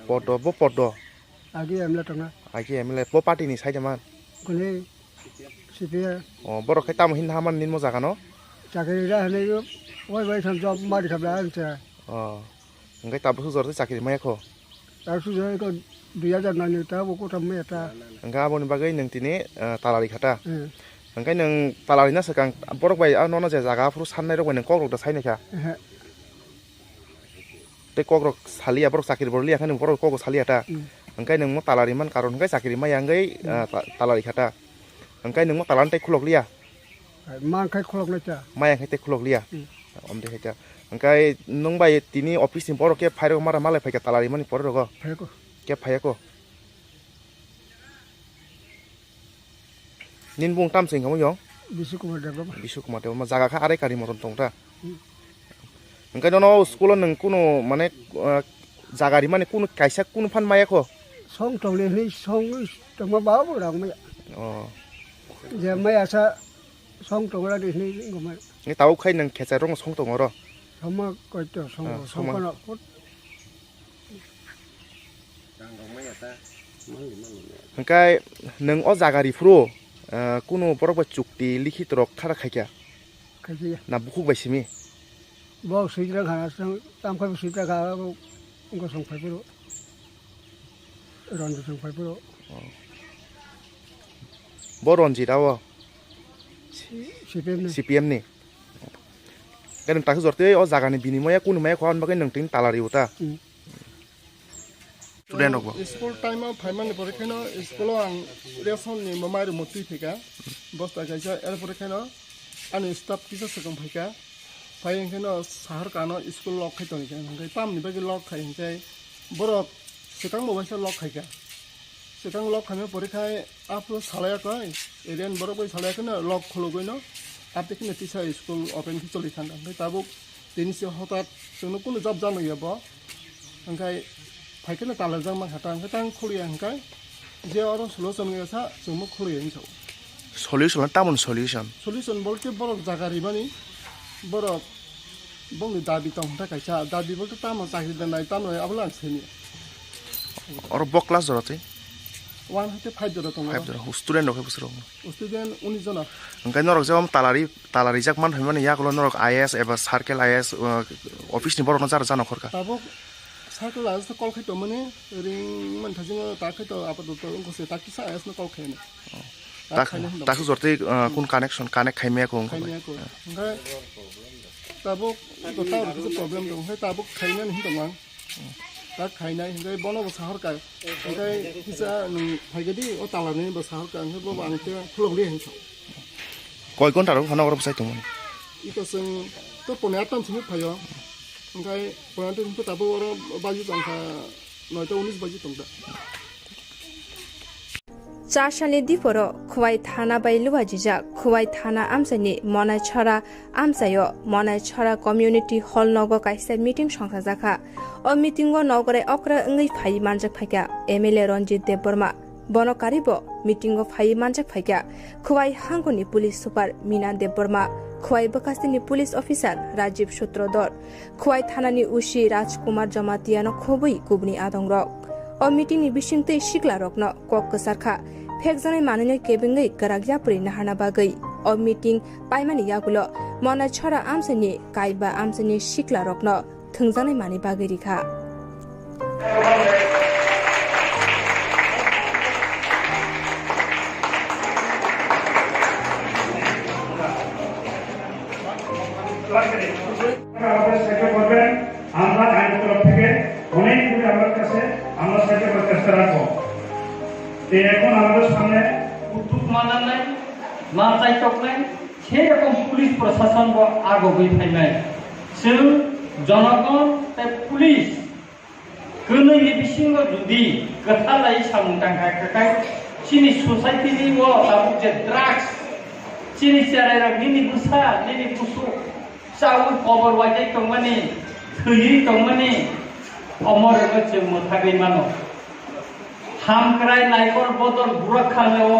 Podo, bo podo. Agi M L A tongo. Agi M L A, bo party ni side man? Kuni C P I. Oh, borok khe tamo hin haman ninmo jaga no? Chakri ra hwnwi oi bai sam job mari khabla ang cha. Oh. Hwnkhe tabuk sujor se chakri maya kho? Tabuk sujor ko dui hajar nani ta bo kotham maya ta. Hwnkhe aboni bagwi nwng tini, eh, talari khata. Hmm. Hwnkhe nwng talari na swkang borok bai ah nono je jaga aphuru sannai rok bai nwng kok rok da sai naikha. Ehe. Tei kokrok saliya, borok chakri bo liya khe borok kokrok saliya ta. Hmm. Hwnkhe nwng mo talari man karon hwnkhe chakri maya wngwi, hmm, ah, ta-, talari kha ta. Hwnkhe nwng mo talan tei khulok liya. Man khai khulok nai ta. Maya khe tei khulok liya. Hmm. Om de khe ta. Hwnkhe nwng bai tini office ni borok khe phai rok mara malai phai kha talari mani pore rogo. Phai ko. Khe phai ko. Nini bung tam se wngkha mo yong? Bishu Kumar Debbarma. Bishu Kumar Debbarma. Jaga kha arai kari motom tong ta? Hmm. Hwnkhe nono school o nwng kunu mane, ah, jaga rimani kunu kaisa kunu phan maya kho? Song tongle hwnwi song tongma ba bo rang maya. Oh. Je maya sa song tongra di hwnwi wngkha maya. Ni tabuk khai nwng khecha rong song tong oro? Thoma koito songo, Ah, songkha. Songkhano put. Hingkai nwng o jaga riphuru, ah, kunu borok bai chukti likhit rok khara khaikha? Khaikha. Na bukhuk bai simi? Bo swijra khana, tam khai swijra kha, bo wngkha song phaiphuru. Ranjit song phaiphuru. Oh. Bo Ranjit abo? Si-, C P M ni. C P M ni. Khe nwng takhe jortwi o jagani binimoya kunu maya kho, ani bagwi nwng tini tala rio ta? Hmm. Student rok bo. School time o phaimani pore kheno school o ang ration ni bo mairum twi phaikha. Bosta kaisa, er pore kheno ani staff kisa swkang phaikha. Phai hwnkhe no sahar kano school lock khai tongkha, hwnkhe tamni bagwi lock khai hwnkhe borok swkang bo waisa lock khaikha. Swkang lock khaima pore khai aphuru salaiya koi, area ni borok bai salaiya khe no lock khulugwi no, aphi kheno tisa school open khe choli thangkha. Hwnkhe tabuk tini se hotat chwngno kunu jab janokya bo. Hwnkhe phai kheno talajak mankha ta, hwnkhe tang khulya hwnkhe je oro solution wngya sa chwngno khulya hinwi sao. Solution, tamoni solution? Solution bolte borok jaga rimani, borok bongni dabi tong kha kaisa, dabi bolte tamo chakri da nai, tamo nai, abono ang sini. Oro bo class jora twi? One hoite five jora tongo. Five jora. Student rok hai bwswk rok? Student unis jona. Hwnkhe norok je om talari Tala rijak man phaimani yagulo norok I A S eba circle I A S, uh, office ni borokno jara jano khorkha. Tabuk circle I A S no call khai tongmani ring man thajingo ta khai to apato to wngkha se ta kisa I A S no call khai no. Oh. Ta Tak khaina hinwi tak jortwi, uh, kun connection connect khaimaya ko wngkha. Khaimaya ko. Hwnkhe tabuk to ta kisa problem tong khai tabuk khainani hin tongmang. Ta khainai hwnkhe bono bo sahorkha. Hwnkhe kisa nwng phaikhe di, o talarni bo sahorkha, hwnkhe bobo ang khe khulok liya hinwi sao. Koi ghonta rok phano oro bwsai tongmani? Iko chwng to pone atam simi phaio. Hwnkhe pone atam simi tabuk oro baji tongkha, noita unis baji tongda. Char salni diporo Khowai thana bai luajijak Khowai thana amchaini Monaichhara amchaio Monaichhara Community Hall nogo kaisa meeting songchajakha. O meetingo nogorai okra wngwi phaiwi manjak phaikha M L A Ranjit Debbarma. Bono karibo meetingo phaiwi manjak phaikha Khowai hangkoni Police Super Mina Debbarma, Khowai bwkhastini Police Officer Rajiv Sutrodhar, Khowai thanani O C Rajkumar Jamatia no khobwi kubuni adongrok. O meeting ni bisingtwi sikla rokno kok kwchar kha, phekjaknai manwino kebengwi kwrak yapri naharna bagwi. O meeting paimani yagulo Monaichhara amchaini kaiba amchaini sikla rokno thwngjaknai manwi bagwi rikha. আমাদের সাহায্য করবেন। আমরা আইন তরফ থেকে অনেক দূরে আমার কাছে আমরা সাহায্য করার চেষ্টা রাখবো। তো এখন আমাদের সামনে উদ্যোগ মানা নাই, মাথায় চোখ নাই, সেই রকম পুলিশ প্রশাসন আগে হয়ে থাকবে। Chwng jonogon tei police kwnwi ni bisingo jodi kwthalai samung tangkha, kwthai chini society ni o tabuk je drugs, chini cherai rok nini bwsa, nini busu chawi kobor waitei tongmani, thwiwi tongmani, omo rwgwi chwng mwthagwi mano. Hamkrai naikol bodol burak khaleo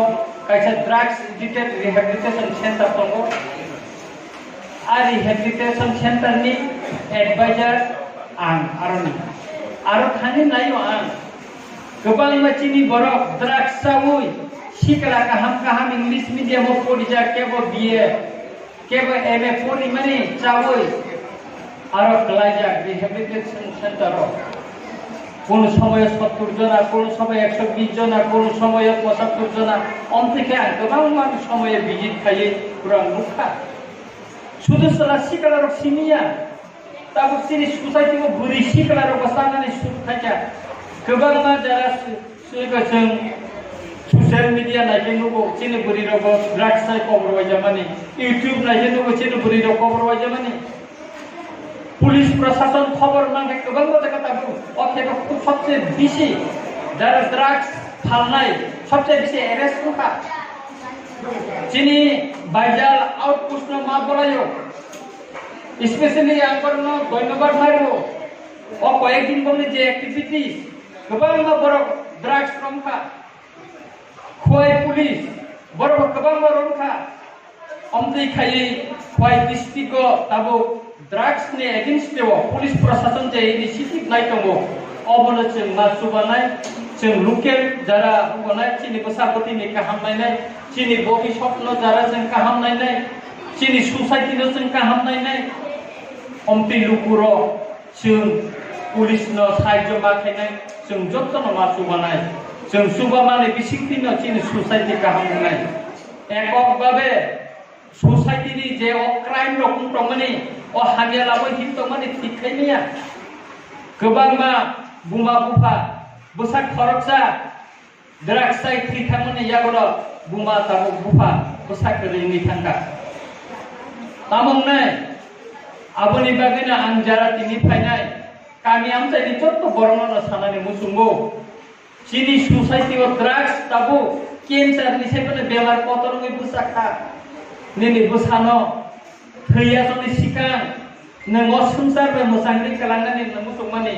kaisa drugs addicted rehabilitation center tongo. A rehabilitation center ni advisor ang aroni. Aro thani naio ang. Kwbangma chini borok drugs chawi sikla kaham kaham English medium o porijak kebo B A. Kebo M A porimani chawi aro kwlaijak rehabilitation center o. Kono somoyo sottur jona, kono somoyo ekso bish jona, kono somoyo pochattor jona. Omtwi khe ang kwbangma somoyo visit khaiwi pura nukha. Sudu chwla sikla rok simiya. Tabuk chini society o bwrwi sikla rok bo chanani suk khaikha. Kwbangma jara Swi-, swi-, chwng social media naikhe nugo chini bwrwi rok bo drugs chai kobor waijamani, YouTube naikhe nugo chini bwrwi rok kobor waijamani. Police prosason khobor mankhe kwbangma jaga tabuk o khe bo khub sobse bisi jara drugs phalnai sobse bisi arrest wngkha. Chini Baijal outpost no ma bolaio, especially ang borokno dhonyobad mario. O koyek din bongni je activities, kwbangma borok drugs romkha. Khowai police, borok kwbangma romkha. Omtwi khaiwi Khowai district o tabuk Drugs ni against o police prashason je initiative nai tongo, obono chwng ma chubanai, chwng local jara hukonai, chini bwsa bwtwi ni kaham nainai, chini bobiswt no jara chwng kaham nainai, chini society no chwng kaham nainai, omtwi lukurok chwng police no sahajyo ma khainai, chwng jotono ma chubanai, chwng chubamani bisingtwi no chini society kaham wngnai. Ekok babe society ni je o crime rok wng tongmani, o hamya labwi him tongmani thik khai maya. Kwbangma buma bupha, bwsak khoroksa drugs chai thwi thangmani yagulo buma tabuk bupha bwsak kwrwi wngwi thangkha. Tamo wngnai, aboni bagwino ang jara tini phainai kami amchaini jotto borokno sanani muchungo. Chini society o drugs tabuk cancer ni sai phano bemar kotor wngwi bwsa kha. Nini bwsano thwi yasoni sikang nwng o swngchar bai mwchangwi kwlangnani nwng muchungmani,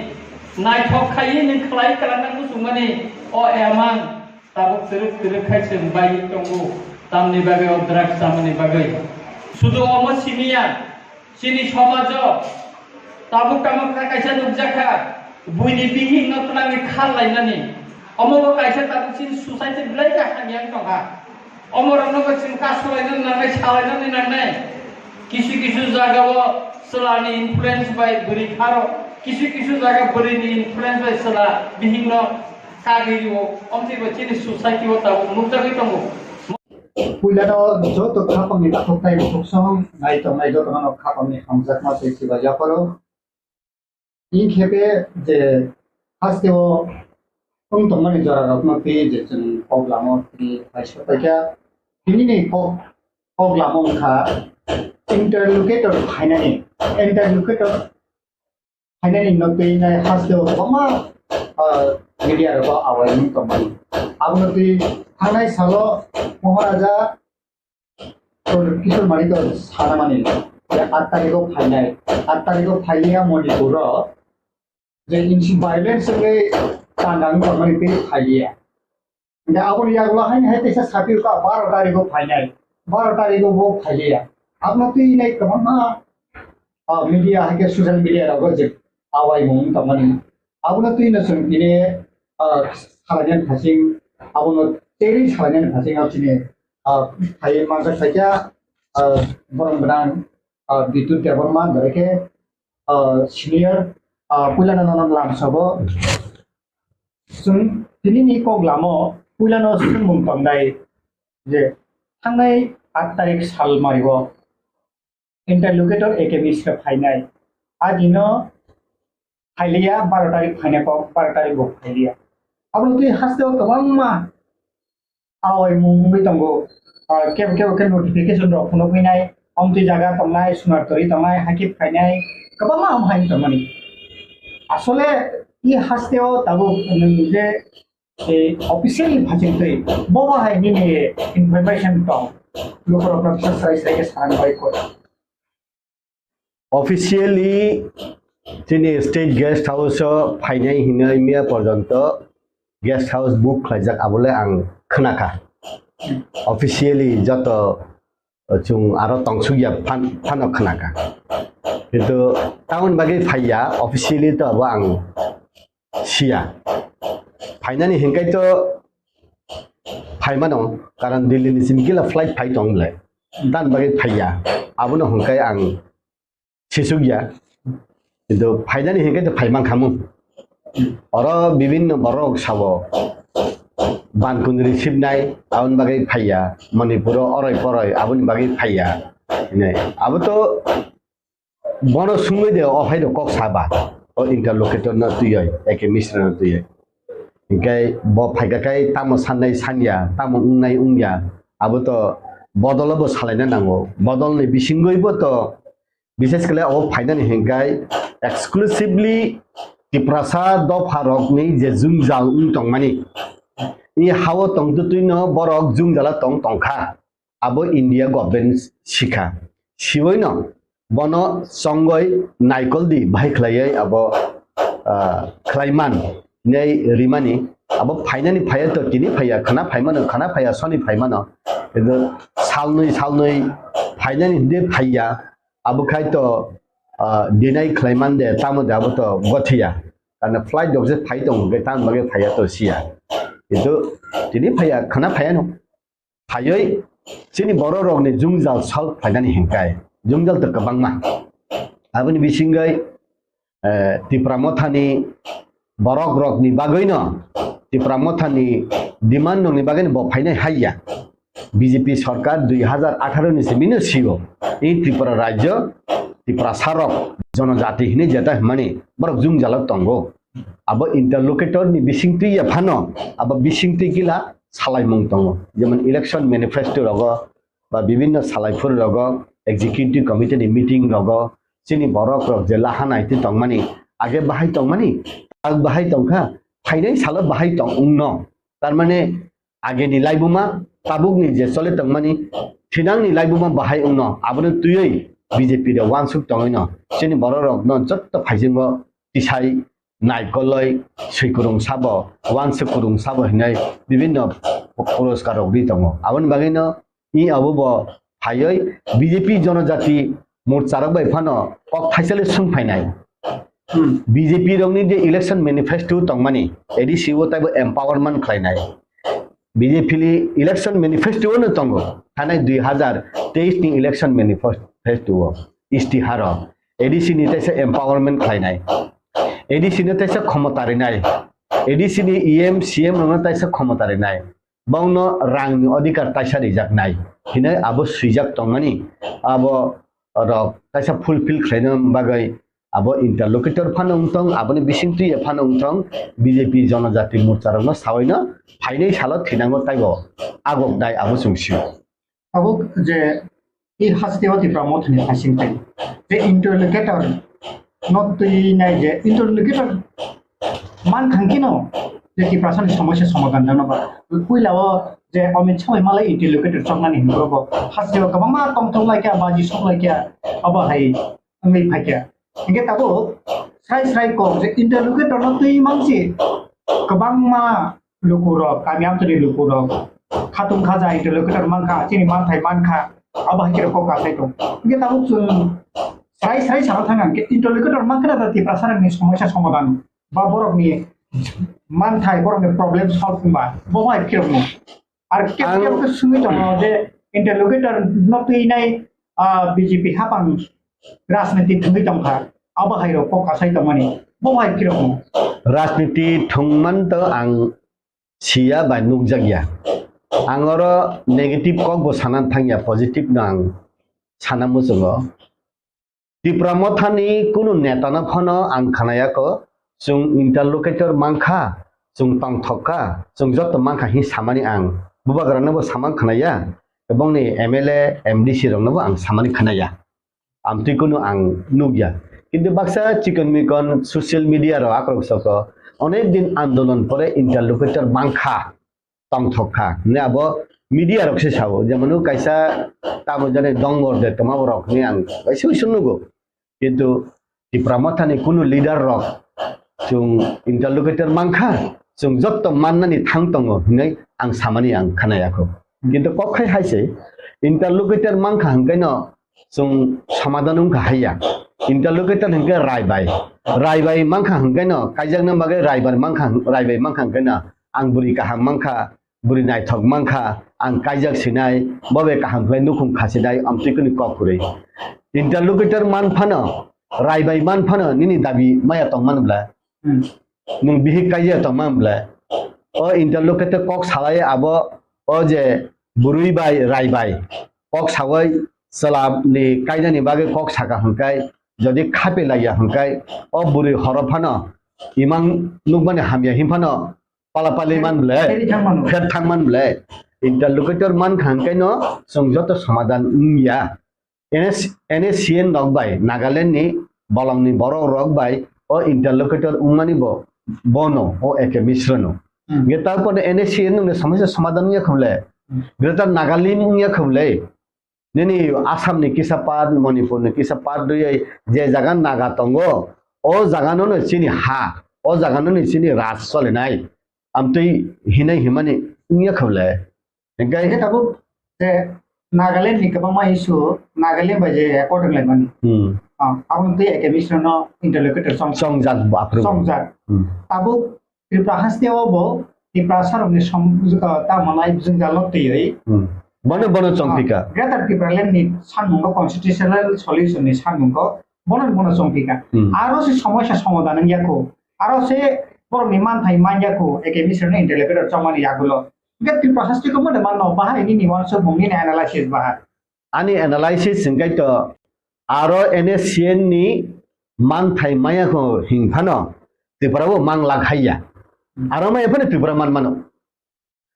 naithok khaiwi nwng khlai kwlangna muchungmani o emang tabuk twrwk twrwk khai chwng baiwi tongo. Tamni bagwi o drugs chamani bagwi? Sudu omo simiya. Chini somajo tabuk tamo ka-, kaisa nukjakha, buini bihikno twlangwi khar lainani. Omo bo kaisa tabuk chini society belai khe hamya wng tongkha. Omo rokno bo chwng kasulaina nangnai, salainani nangnai. Kisu kisu jagao chwlani influence bai bwrwi kharo, kisu kisu jaga bwrwini influence bai chwla bihikno kagwi rio. Omtwi bo chini society o tabuk nukjagwi tongo. Puilano joto khapangni takhuk tei bukhuk song nai tongnai jotono khapangni hamjakma tei chiba yapharo. Inkhepe je hasteo wng tongmani jorarokno twi je chwng kok lamo twi paisa paikha. Tinini kok, kok lamo wngkha interlocutor phainani, interlocutor phainani no twi nai hasteo kwbangma, ah, media rogo awai wng tongmani. Abono twi thangnai salo Maharaja Pradyut Kishore Manikya sanamani je aat tarikho phainai, aat tarikho phaiya Manipur o je insi violence wngwi tangkha wng tongmani twi phaiya. Hingke aboni yagulo haini hai teisa saphirkha baro tarikho phainai, baro tarikho bo phaiya. Abono twi nai kwbangma, ah, media hai khe social media rogo je awaimung tongmani. Abono twi no chwng tini, ah, salainani phasing, abono teri salainani phasing abo chini, ah, phai manjak phaikha, ah, borok gwnang, ah, Bidut Debbarma, berai khe, ah, senior, ah, puilano nono lamsogo. Chwng tinini kok lamo puilano swngmung tongdai je thangnai aat tarik sal mario interlocutor A K Mishra phainai. A dino phailiya, baro tarik phainai kok, baro tarik bo phailiya. Abono twi hasteo kwbangma awai mung wngwi tongo. Ah, kebo kebo khe notification rok phunukgwi nai, omtwi jaga tongnai, sunar tori tongnai, hakhe phainai, kwbangma ham hai tongmani. Asole i hasteo tabuk nwng je, eh, officially phachingtwi, bobo hai nini information tong, lukurokno kisa srai srai khe sana bai koi. Officially chini state guest house o phainai hinwi miya porjonto guest house book khlaijak, abole ang khnakha. Officially joto, uh, chwng aro tongsukya phan-, phano khnakha. Kintu tamoni bagwi phaiya, officially to abo ang siya. Phainani hinkai to phaimano, karon Delhi ni simi kila flight phai tong bwle. Tamoni bagwi phaiya. Abono hinkai ang sisukya. Kintu phainani hinkai to phaimankhamu. Oro bibinno borok sabo. Ban kundri sibnai, aboni bagwi phaiya. Manipuro oroi poroi, aboni bagwi phaiya. Hinai. Abo to bono sungwi de, o hai do kok saba. O interlocutor no twiwi, A K Mishra no twiwi. Hinkhe bo phaikha khai tamo sannai sanya, tamo wngnai wngya. Abo to bodolo bo salaina nango. Bodolni bisingwi bo to Bishesh khle o phainani hinkhai exclusively Tiprasa dopha rokni je jwngjal wng tongmani, i hao tongtwtwino borok jwngjala tong tongkha, abo India government sikha. Siwoino bono chongoi naikoldi bahai khlaiwi abo, ah, khlaiman hinwi rimani, abo phainani phaiya to tini phaiya, khana phaimano, khana phaiya soni phaimano, kintu salnwi salnwi phainani hwnkhe phaiya. Abo khai to, ah, deny khlaiman de, tamo de abo to gothiya. Karna flight rok je phai tongo, hwnkhe tamo bagwi phaiya to siya. Kintu tini phaiya, khana phaiya no. Phaiwi chini borok rokni jwngjal solve khlainani hinkai. Jwngjal to kwbangma. Aboni bisingwi, eh, Tipra Mothani borok rokni bagwino, Tipra Mothani demand rokni bagwino bo phainai haiya. B J P sarkar dui hazar atharo ni simi no sigo. I Tripura rajyo, Tiprasa rok, jonojati hinwi jeta hwnmani borok jwngjalo tongo. Abo interlocutor ni bisingtwi ya phano, abo bisingtwi kila salaimung tongo. Jemon election manifesto rogo, ba bibinno salaiphuru rogo, executive committee ni meeting rogo, chini borok rok je laha naitwi tongmani, age bahai tongmani, tak bahai tongkha, phainai salo bahai tong wngno. Tarmane ageni laibuma, tabukni je chole tongmani, thinangni laibuma bahai wngno, abono twiwi B J P de wansuk tongwino, chini borok rokno jotto phaisingo tisai naikoloi swikurung sabo, wansuk kurung sabo hinwi bibinno puroskar rok ri tongo. Aboni bagwino i abo bo phaiwi B J P jonojati morcha rok bai phano kok thaisale swng phainai. Hmm. B J P rokni je election manifesto tongmani, A D C o taibo empowerment khlainai. B J P ni election manifesto no tongo, thanai dui hazar teis ni election manifesto o istiharo A D C ni taisa empowerment khlainai, A D C no taisa khomota rinai, A D C ni E M, C M rokno taisa khomota rinai, bongno rangni odhikar taisa rijaknai hinwi abo swijak tongmani, abo rok taisa fulfill khlaina bagwi abo interlocutor phano wngthong, aboni bisingtwi phano wngthong, B J P jonojati morcha rokno sawaino phainai salo thinango taibo agok dai abo chwng sio. Abo je i hasteo Tipra Mothani hasing tai. Je interlocutor no twi nai je interlocutor man thangkino je Tiprasani somosya somadhan jano ba. Puila o je Amit Shah bai malai interlocutor choknani hinwi bo hasteo kwbangma tongthok laikya, baji sok laikya, abo hai wngwi phaikya. Hingke tabuk srai srai kok je interlocutor no twi mansi kwbangma lukurok, kami amchani lukurok, khatung khaja interlocutor mankha, chini manthai mankha, abo hai khe kok kasai tong. Hingke tabuk chwng srai srai sana thang ang khe interlocutor mankha na da Tiprasa rokni somosya somadhan ba borokni manthai, borokni problem solve wngba, bo hai phirokno. Ar kebo Ang kebo khe swngwi tongo je interlocutor no twi nai, ah, B J P hapang rajniti thwngwi tongkha, abo hai rok kok kasai tongmani, bo hai phirokno. Rajniti thwngman to ang siya bai nukjakya. Ang oro negative kok bo sana thangya, positive no ang sana muchungo. Tipra Mothani kunu netano phano ang khnayakho, chwng interlocutor mankha, chwng tongthok kha, chwng joto mankha hwnwi samani ang. Bubagrano bo samang khnaya, ebongni M L A, M D C rokno bo ang samani khnaya. Amtwi kunu ang nukya. Kintu baksa chikon mikon social media rok akrok soko, onek din andolon pore interlocutor mankha, tongthok kha hwnwi abo media rok se sao, jemon kaisa tamo jani dongor de toma borok hwnwi ang kaisa uisu nugo, kintu Tipra Mothani kunu leader rok chwng interlocutor mankha, chwng jotto mannani thang tongo hwnwi ang samani ang khnayakho. Kintu kok khai hai se interlocutor mankha hwnkhe no chwng somadhan wngkha haiya. Interlocutor hwnkhe raibai, raibai mankha hwnkhe no kaijakna bagwi raibai mankha, raibai mankha hwnkhe no ang bwrwi kaham mankha, bwrwi naithok mankha, ang kaijak sinai, bo bai kaham khlai nukhung khasinai, amtwi kwnwi kok kwrwi. Interlocutor man phano, raibai man phano nini dabi maya tongmani bwla. Hmm. Nwng bihik kaijak tongmani bwla. O interlocutor kok salai abo, o je bwrwi bai raibai kok sawi chwla ni kainani bagwi kok saka hwnkhai, jodi khape laiya hwnkhai, o bwrwi horo phano imang nukmani hamya hin phano pala pali man ble, Pheri thang mano. Pher thang man ble. Interlocutor man kha hwnkhe no chwng joto somadhan wngya. N S, N S C N rok bai Nagaland ni bolong ni borok rok bai o interlocutor wngmani bo, bono, o A K Mishra no. Hmm. Ge tarpore N S C N no somosya somadhan wngya khuble. Hmm. Greater Nagalim wngya khuble. Nini Assam ni kisa part, Manipur ni kisa part rwui je jaga Naga tongo, o jaga no no chini ha, o jaga no no chini raj solinai. Amtwi hinai himani wngya khablai. Hingke Hingke tabuk je Nagaland ni kwbangma issue Nagaland bai je record wnglaimani. Hmm. Ah, aboni twi Academy no interlocutor chong-, Chongjak bo aphuru. Chongjak. Hmm. Tabuk Tripura haste o bo Tripura sarokni som-, ah, tamo nai jwngjal no twiwi. Hmm. Bono, bono chongphika. Ah, Greater Tipraland ni sanmungo constitutional solution ni sanmungo bono, bono chongphika. Hmm. Aro se somosya somadhan wngya kho. Aro se borokni manthai manya kho, Academy no interlocutor chongmani yagulo. Hingke Tripura haste ko mone manno, bahai nini uansukmung nini analysis bahai. Ani analysis hingke to aro N S C N ni manthai maya ko hing phano Tripura bo mang lak haiya. Aro maya phano Tripura man mano.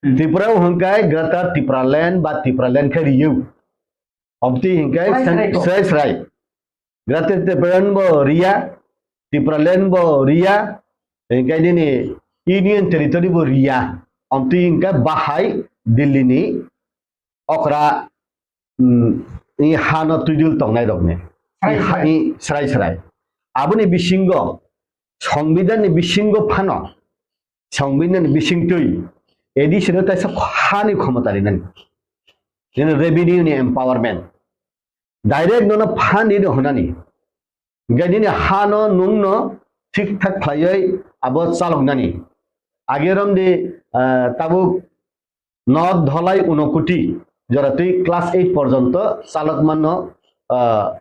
Hmm. Tripura hingke Greater Tipraland ba Tipraland khe riyu. Obti hingke Srai sen-, srai ko. Srai srai. Greater Tipraland bo riya, Tipraland bo riya, hingke nini Union Territory bo riya. Amtwi hingke bahai Delhi ni okra, mm, i hano twidul tongnai rokni. Srai I ha-, srai. I srai srai. Aboni bisingo, Songbidan ni bisingo phano, Songbidan ni bisingtwi, A D C no taisa hani khomota rinani. Nini revenue ni empowerment. Direct nono phan rino hwnani. Hingke nini hano nungno thik thak khlaiwi abo chaloknani. Age romdi, ah, tabuk North Dholai Unokoti joratwi class eight porjonto chalokmano, ah,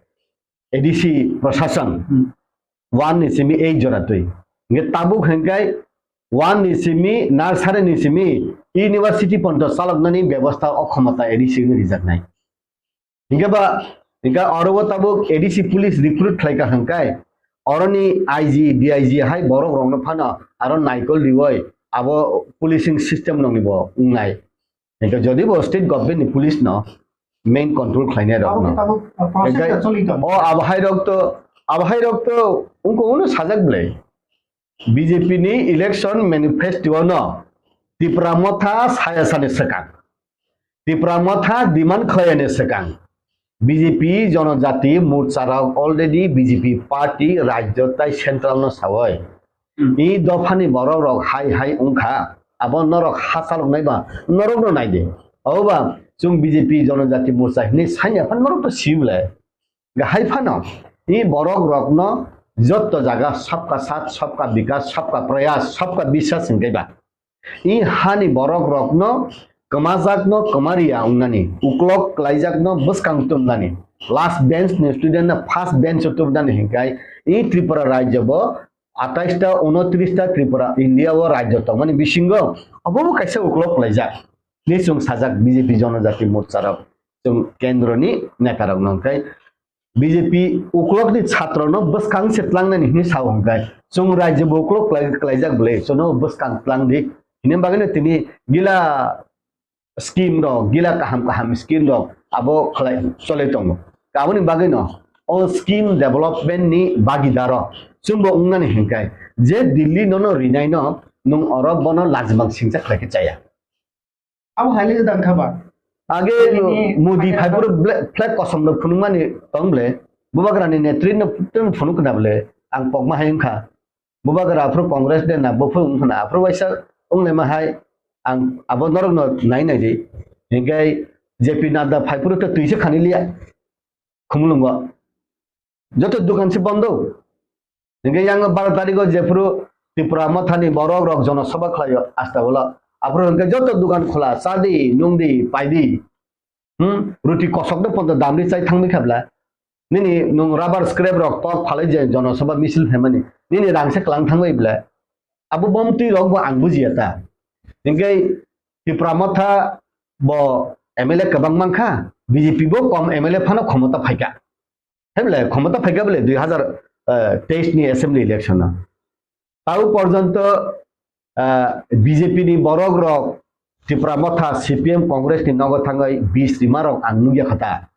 A D C prosason. Hmm. One ni simi eight joratwi. Hingke tabuk hingke one ni simi, nursery ni simi university porjonto chaloknani bebosta o khomota A D C ni rijaknai. Hingke ba, hingke oro o tabuk A D C police recruit khlai ka hingkai, oroni I G, D I G hai borok rokno phano aro naikol riwoi abo policing system nokni bo wngnai. Hingke jodi bo state government ni police no main control khlainai rok Abo no. Tabuk, uh, process Hingke ta choli tongo. O abo hai rok to, abo hai rok to wngko uno sajak belai. B J P ni election manifesto no Tipra Motha saya sani swkang. Tipra Motha demand khlaiyani swkang. B J P Jonojati Morcha rok already B J P party rajyo tai central no sawoi. Hmm. I dophani borok rok hai hai wngkha. Abo norok hachalok nai ba norok no nai di. Oba chwng B J P Jonojati Morcha hinwi sanya phan norok to sibole. Gahai phano, i borok rokno jotto jaga sabka saath, sabka bikas, sabka prayas, sabka biswas hingke ba. I hani borok rokno kwmajakno kwmariya wngnani, uklok kwlaijakno bwskang tumnani, last bench ni student no first bench o tumnani hingkai i Tripura rajyo bo atais ta, unotris ta Tripura India o rajyo tongmani bisingo obo bo kaisa uklok kwlaijak. Ni chwng sajak B J P Jonojati Morcha rok chwng kendro ni neta rok no hingkai B J P uklok ni chhatro no bwskang se tlangnani hinwi sao hwnkhe, chwng rajyo bo uklok kwlai-, kwlaijak bwle, chwngno bwskang tlang di. Hini bagwino tini gila scheme rok, gila kaham kaham scheme rok abo khlai cholai tongo. Aboni bagwino o scheme development ni bagidaro chwngbo wngnani hinkhe, je Delhi nono rinaino nwng oro bono lajimang singcha khlai khe chaya. Abo hai le dang kha ba? Age Ini Modi kha phai ba? Phuru ble-, flag kosom rok phunukmani tong ble. Bubagrani netri no tong phunuk khna ble. Ang pokma hai wngkha. Bubagra aphuru Congress de na, buphuru wngkha na. Aphuru waisa wnglaima hai ang abo norok no nai nai di. Hinkhe J P Nadda phai phuru to twi se khani liya. Khumulwngo. Joto dukan se bondo. Hingke yang baro tariko jephuru Tipra Mothani borok rok jono soba khlaio asta ulo. Aphuru hingke joto dukan khola, chadi, nungdi, paidi. Hmm? Ruti kosok de ponto damri chai thangmi khabla. Nini nung rubber scrap rok tok phalai je jono soba misil phaimani. Nini rang se klang thangbai bla. Abo bomtwi rok bo ang bujiya ta. Hingke Tipra Motha bo M L A kwbang mankha, B J P bo kom M L A phano khomota phaikha. Hai bole, khomota phaikha bole dui hazar teis ni assembly election o. Tau porjonto, ah, B J P ni borok rok Tipra Motha, C P M, Congress ni nogo thangwi bis rima rok ang nukya kha ta.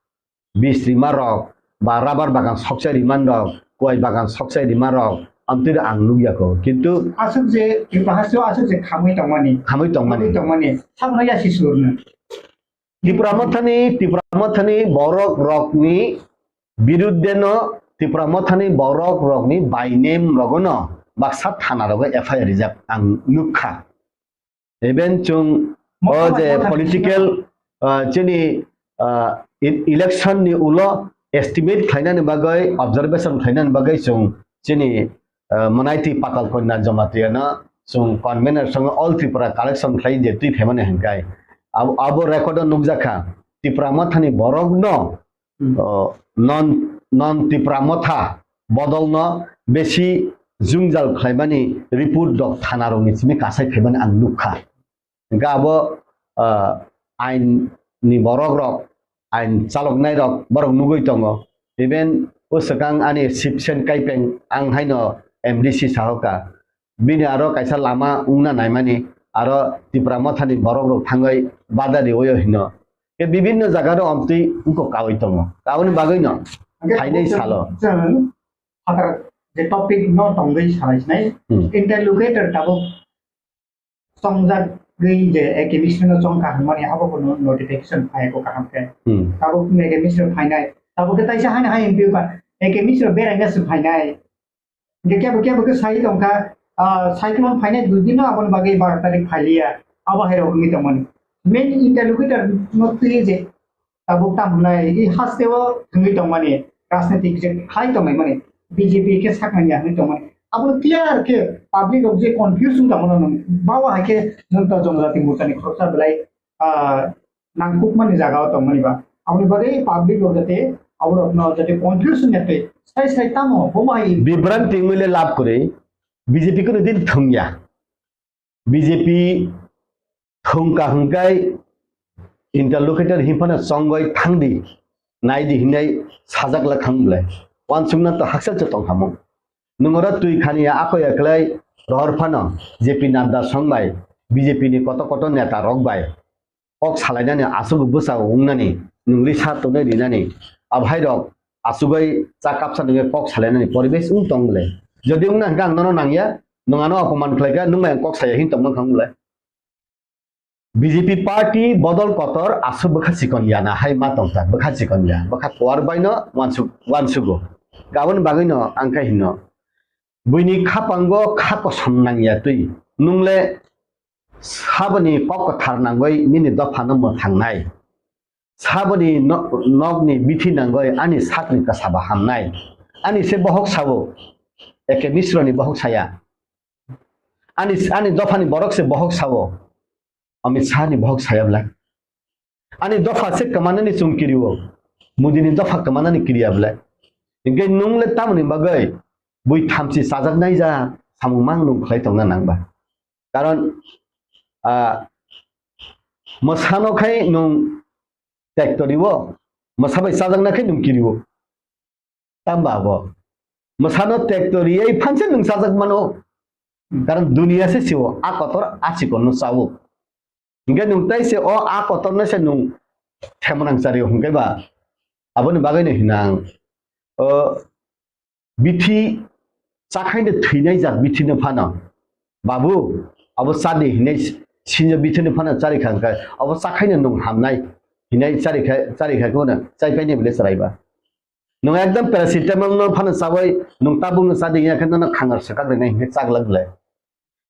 Bis rima rok ba rubber bagan sokchai rima rok, kuai bagan sokchai rima rok, amtwi ang nukya kho. Kintu aswk je Tripura haste o aswk je khamwi tongmani. Khamwi tongmani. Khamwi tongmani. Sabno yasi surno. Tipra Mothani, Tipra Mothani borok rokni birudde no, Tipra Mothani borok rokni by name rogono baksa thana rogo F I R rijak ang nukha. Even chwng o Motha je bai motha political, ah, chini ah, e-, election ni ulo estimate khlainani bagwi, observation khlainani bagwi chwng chini, ah, Manaiti Patal Kanya Jamatia no chwng convener song All Tripura collection khlai je twi phaimani hwnkai. Abo, abo record o nukjakha. Tipra Mothani borok no, Hmm. oh, non, non Tipra Motha bodol no besi jwngjal khlaimani report rok thana rok ni simi kasai phaimani ang nukha. Hingke abo, ah, ain ni borok rok, ain chaloknai rok borok nugui tongo. Even o swkang ani Sipsen Kaipeng ang haino M D C sahoka. Bini aro kaisa lama wngna naimani aro Tipra Mothani borok rok thangwi bada riwi hino. Ke bibinno jaga ro omtwi wngkok kawi tongo. Aboni bagwi no Hingke phainai tabuk salo. Chwng phatar je topic no tongwi salai sinai. Hmm. Interlocutor tabuk chongjagwi je A K Mishra no chong kaham mani abo bo no-, notification phai ko kaham khe. Hmm. Tabuk A K Mishra phainai. Tabuk khe taisa haino hai M P ba A K Mishra beraina se phainai. Hingke kebo kebo khe sai tongkha, ah, cyclone phainai dui din no aboni bagwi baro tarik phailiya. Abo hai rok wngwi tongmani. Main interlocutor no twi je tabuk tam hwnai, i hasteo thwngwi tongmani, rajnitik je khlai tongmani, B J P khe saknani ya hwnwi tongmani. Abo clear khe public rok je confuse wng tongmano nwng, bawa hai khe nwng to Jonojati Morcha ni khoroksa belai, ah, nangkukmani jaga o tongmani ba. Aboni bagwi public rok jate aborokno jate confuse wngya twi sai sai tamo bomo hai Bibranti wngwi le lab kwrwi, B J P kunu din thwngya. B J P thwngka hwnkhe interlocutor hinphano chongoi thangdi, naidi hinai sajak la khang bwlai. Wansukna to hakchal se tong hamung. Nwng oro twi khani ya ako ya khlai rohor phano J P Nadda song bai, B J P ni koto koto neta rok bai kok salainani aswk bwsa wngnani, nwng risa tonwi rinani, abhairok asugwi cha kapsa nungwi kok salainani poribesh wng tong le. Jodi wngna hwnkhe ang nono nangya, nwng ano opoman khlaikha, nwng bai ang kok saya hin tongma kha wng le. B J P party bodol kotor aswk bwkha chikon ya na hai ma tongkha, bwkha chikon ya, bwkha kuar bai no wansuk-, wansugo. Aboni bagwi no ang khe hino, buini khapango kha kosom nangya twi, nwng le saboni kok kwthar nangwi nini dophano mwthangnai. Saboni no-, nokni bithi nangoi ani sakni kasaba hamnai. Ani se bohok sao, A K Misroni bohok saya. Ani, ani dophani borok se bohok sao, Amit Shahni bohok saya bwlai. Ani dopha se kwmanani chwng kirio, Modini dopha kwmanani kiriya bwlai. Hinkhe nwng le tamoni bagwi bui thamchi chajaknai ja samung mang nwng khlai tongna nangba. Karon, ah, mwsano khai nwng tektoriwo, mwsa bai chajakna khai nwng kiriwo. Tamba abo. Mwsano tektoriwi phanse nwng chajak mano. Karon duniya se siwo, a kotor a chikonno chawo. Hinkhe nwng tai se o a kotorno se nwng themonang chario hinkhe ba. Aboni bagwi no hinang. O, bithi chakhaino thwinai jak bithino phano, "Babu, abo chadi," hinai sinjo bithino phano charikha hwnkhe, "Abo chakhaino nwng hamnai," hinai charikha, charikha khe bono chaipaini bwle chwraiba. Nwng ekdom paracetamol no phano chawi nwng tabukno chadi ya khe nono khangar swkak rinai hinkhe chaglak bwle.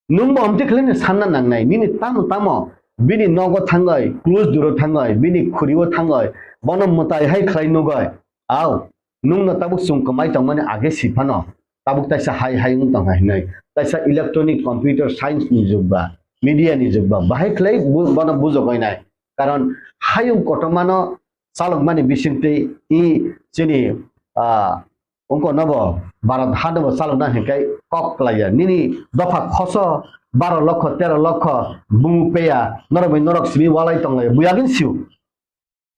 Nwngbo omtwi khlaino sanna nangnai, nini tamo tamo bini nogo thangoi, close duro thangoi, bini khuriwo thangoi, bono mwtai hai khlai nugoi. Au, nwngno tabuk chwng kwmai tongmani age si phano, tabuk taisa hai hai wng tongkha hinwi. Taisa electronic computer science ni jug ba, media ni jug ba, bahai khlai bu-, bono bujogoi nai. Karon hayung kotormano chalokmani bisingtwi i chini, ah, Wngkha nobo Bharat hanobo chalokna hinkhai kok klaiya. Nini dopha khoso baro lokho, tero lokho, bumu peya, norok bai norok simi walai tonglaiya. Buyagin siu.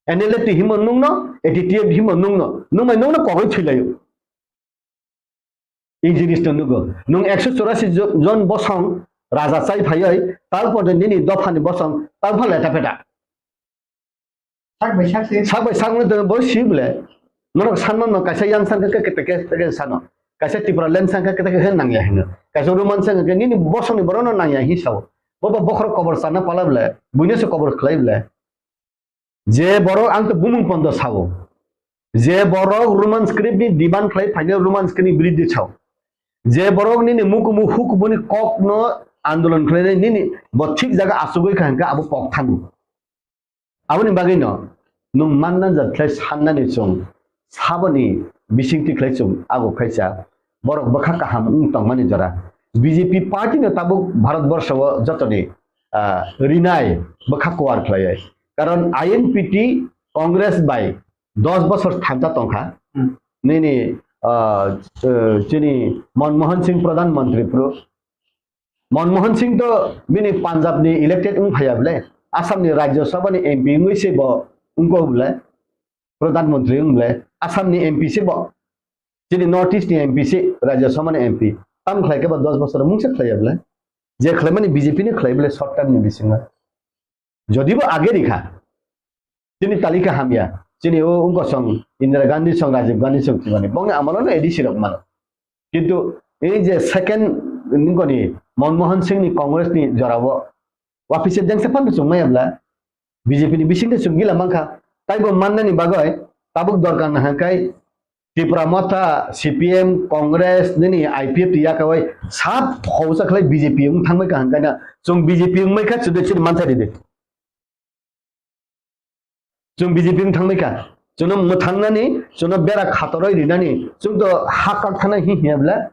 N L F T himo nungno, A T T F himo nungno, nungbai nungno kogoi thwilaio. I jinis no nugo. Nung ekso chorasi jo-, jon bosong raja chai phaioi, tarpor nini dophani bosong, tarpor leta peta. Sak bai sak se. Sak bai sak wngwi tongo, bo si bole. Norok sanma no kaisa yang sangkha khe kete khe kete sano. Kaisa Tipraland sangkha kete khe nangya hino. Kaisa Roman sangkha khe nini bosongni borokno nangya hi sao. Bo bo bokhorok kobor sana pala bole. Buino se kobor khlai bole. Je borok ang to bumung pondo sao. Je borok Roman script ni demand khlai phaino Roman script ni biridhi sao. Je borok nini mukumu hukumuni kokno andolon khlainai nini bo thik jaga achugwi kha hwnkhe abo kok thango. Aboni bagwino nwng manna jat khlai sannani chwng saboni bisingtwi khlai chwng ago khaisa borok bwkha kaham wng tongmani jora. B J P party no tabuk Bharat borsho o jotoni, ah, rinai bwkha kuar khlaiwi. Karon I N P T Congress bai dos bosor thansa tongkha. Hmm. Nini, ah, eh, chini Manmohan Singh Pradhan Mantri phuru. Manmohan Singh to bini Punjab ni elected wng phaiya bwle, Assam ni Rajya Sabha ni M P wngwi se bo wngkha bwle, Pradhan Mantri wng bwle, Assam ni M P se bo, chini North East ni M P se, Rajya Sabha ni M P. Tam khlai khe bo dos bosor mungsa khlaiya bwle. Je khlaimani B J P ni khlai bwle short term ni bisingo. Jodi bo age rikha, chini talika hamya, chini o wngkha song Indira Gandhi song, Rajiv Gandhi song thwimani, bongni amolo no A D C rok mano. Kintu ei je second nungkoni Manmohan Singh ni Congress ni jorao wapise dengsa phano chwng maya bwla B J P ni bisingtwi chwng gila mankha. Taibo mannani bagwi tabuk dorkar nahangkai Tipra Motha, C P M, Congress, nini I P F T yakawai sab khausa khlai B J P wng thangbai kaham kaina chwng B J P wngmai kha chwdwi chwdwi manthai ridi. Chwng B J P wng thangbai kha. Chwngno mwthangnani, chwngno bera khatoroi rinani, chwng to ha kak thana hi hiya bwla.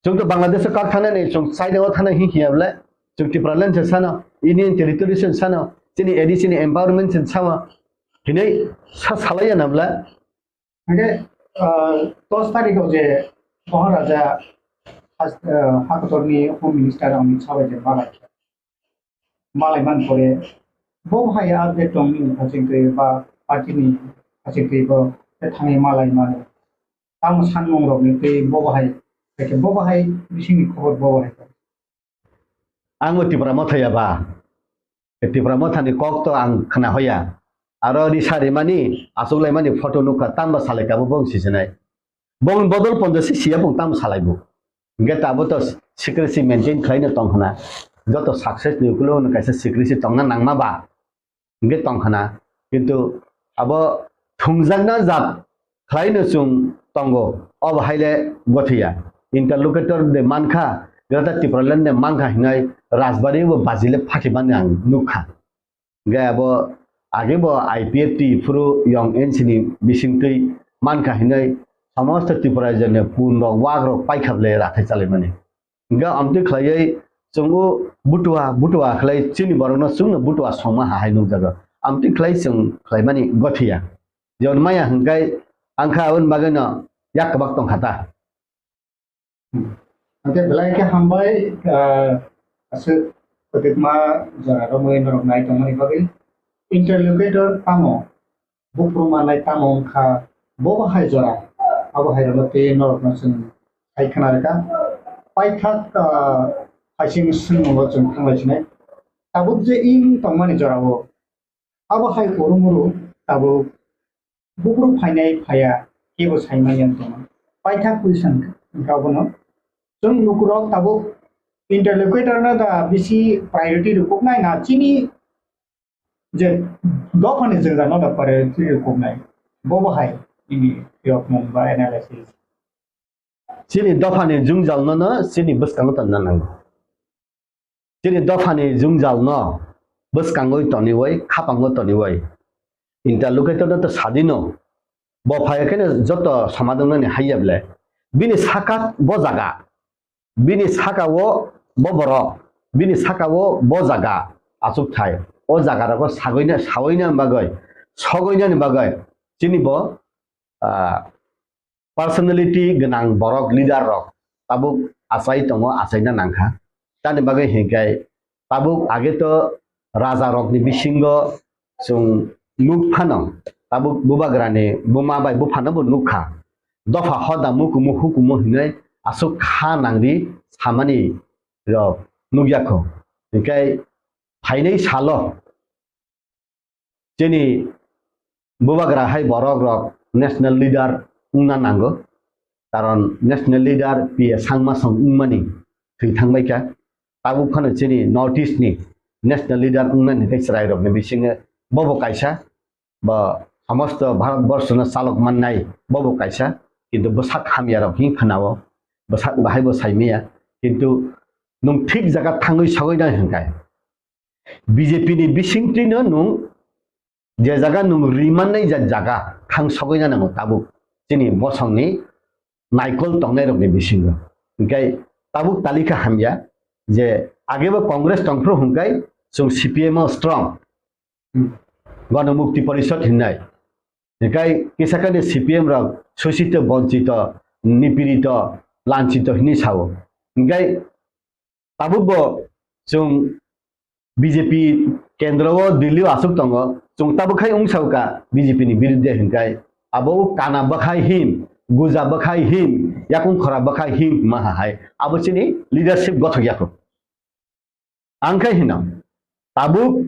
Chwng to Bangladesh o kak thangnani, chwng China o thana hi hiya bwla. Chwng Tipraland se sano, Union Territory se sano, chini A D C ni empowerment se sama. Hinai sa salaiya na bwla. Hingke, ah, dos tarikh o je Maharaja has-, ah, Hakotorni Home Minister Amit Shah bai je malai khe. Malai man pore, bo hai update tong nini hachingtwi ba party ni hachingtwi bo thangwi malai mano. Tamo sanmung rok ni twi bo hai, bo hai bisingni khobor bo hai. Ang bo Tipra Motha ya ba. Tipra Motha ni kok to ang khna hoya. Aro risa rimani, achuklaimani photo nukha, tamo salai kabo bong sisinai. Bong bodol pondo si siya bong tamo salai bo. Hingke tabo to secrecy maintain khlaino tong khna. Joto success ni ukulo no kaisa secrecy tongna nangma ba. Hingke tong khna. Kintu abo thungjakna jat khlaino chwng tongo. Obo haile gothiya. Interlocutor de mankha, Greater Tipraland de mankha hinai Rajbari bo bajile phati mani ang nukha. Hingke abo age bo I P F T phuru yong N C ni bisingtwi mankha hinai somosto Tripura jene pun rok wak rok paikha bwle rathai chalaimani. Hingke amtwi khlaiwi chwng o butua, butua khlai chini borokno chwngno butua songma ha hai nukjago. Amtwi khlai chwng khlaimani gothiya. Jon maya hingkai angkha aboni bagwino yak kwbak tongkha ta. Hingke belai khe hambai, ah, aswk kwtwkma jora romwi norok nai tongmani bagwi. Interlocutor tamo? Buphuru manai tamo wngkha, bo bo hai jora, abo hai rokno tei norokno chwng hai khna rwkha. Paithak, ah, hai sing swngmungo chwng thanglai sinai. Tabuk je wng tongmani jorao, abo hai urumuru tabuk buphuru phainai phaiya, kebo saimanya wng tongma. Paithak question wngkha abono. Chwng lukurok tabuk interlocutor no da bisi priority rwkuknai na chini je dophani jwngjal no da priority rwkuknai, bo bo hai nini phiyokmung ba analysis? Chini dophani jwngjal no no chini bwskango tonna nango. Chini dophani jwngjal no bwskango toniwi, khapango toniwi. Interlocutor no to sadino. Bo phai khe no joto somadon nani haiya bwle. Bini saka bo jaga. Bini saka-o bo borok, bini saka-o bo jaga achukthai. O jaga rogo sagoina, saoina bagwi, sogoinani bagwi chini bo, ah, personality gwnang borok, leader rok tabuk achai tongo, achaina nangkha. Tamni bagwi hinkhe tabuk age to raja rokni bisingo chwng nuk phano, tabuk bubagrani buma bai buphano bo nukha. Dopha hoda mukumu hukumu hinwi aswk kha nangri samani rok nukya kho. Hinkhe phainai salo chini bubagra hai borok rok national leader wngna nango. Karon national leader P A Sangma song wngmani thwi thangbai kha. Tabuk phano chini North East ni national leader wngnani tei chwrai rokni bisingo bobo kaisa, ba somosto Bharat borshono chalok mannai bobo kaisa, kintu bwsak hamya rok hing phanao, bwsak bahai bo saimaya, kintu nwng thik jaga thangwi sogwi nai hwnkhe B J P ni bisingtwi no nwng je jaga nwng rimannai ja jaga thang sogwi na nango tabuk chini bosongni naikol tongnai rokni bisingo. Hinkhe tabuk talikha hamya je agebo Congress tongphru hwnkhai chwng C P M o strong, Ganamukti Parishad hinnai. Hinkhe kisa kani C P M rok sosito, bonchito, nipirito, lanchito hinwi sao. Hinkhe tabukbo chwng B J P kendro o, Delhi o aswk tongo, chwng tabuk khai wng sao ka B J P ni biruddhe hinkhe abo kana bwkhai hin, guja bwkhai hin, yakung khora bwkhai hin ma hai, abo chini leadership gothok yakho. Ang khe hino, tabuk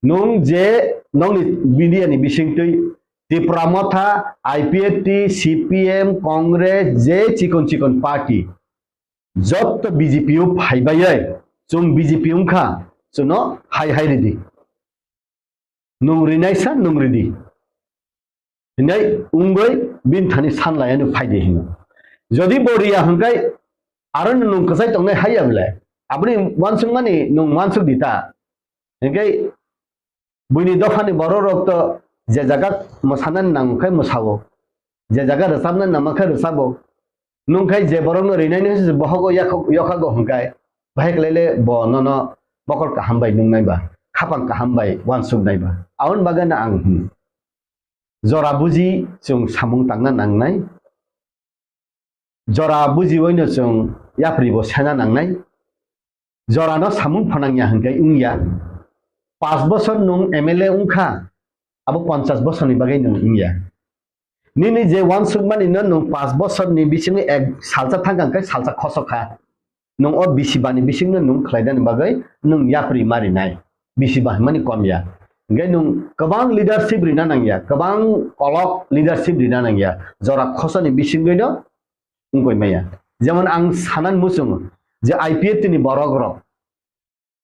nwng je nokni media ni bisingtwi Tipra Motha, I P F T, C P M, Congress, je chikon chikon party, jotto B J P o phaibai, chwng B J P wngkha, chwngno hai hai ridi. Nwng rinaisa nwng ridi. Hinai wngwi bini thani sanlaiano phaidi hino. Jodi bo riya hwnkhai aro nwng kwchai tongnai haiya bwle. Aboni uansukmani nwng uansuk di ta. Hinkhe buini dophani borok rok to je jaga mwsana nang khe mwsao. Je jaga rwchapna nang khe rwchabo. Nwng khai je borokno rinaino se bohogo yakho-, yokhago hwnkhai, bahai khlaile bo nono mokol kaham bai nungnai ba, khapang kaham bai uansuknai ba. Aboni bagwi no ang hino, jora buji chwng samung tangna nangnai, jora bujiwi no chwng yapri bo sena nangnai. Jorano samung phanangya hwnkhe wngya. Panch bosor nwng M L A wngkha, abo ponchash bosorni bagwi nwng wngya. Nini je uansukmani no nwng panch bosorni bisingni ek salsa thangkha hwnkhe salsa khosok kha. Nwng o bisi bani bisingno nwng khlaidani bagwi nwng yapri marinai. Bisi ba hwnmani komya. Hwnkhe nwng kwbang leadership rina nangya, kwbang kolok leadership rina nangya. Jora khosoni bisingwi no wngkoi maya. Jemon ang sanan muchungo je I P F T ni borok rok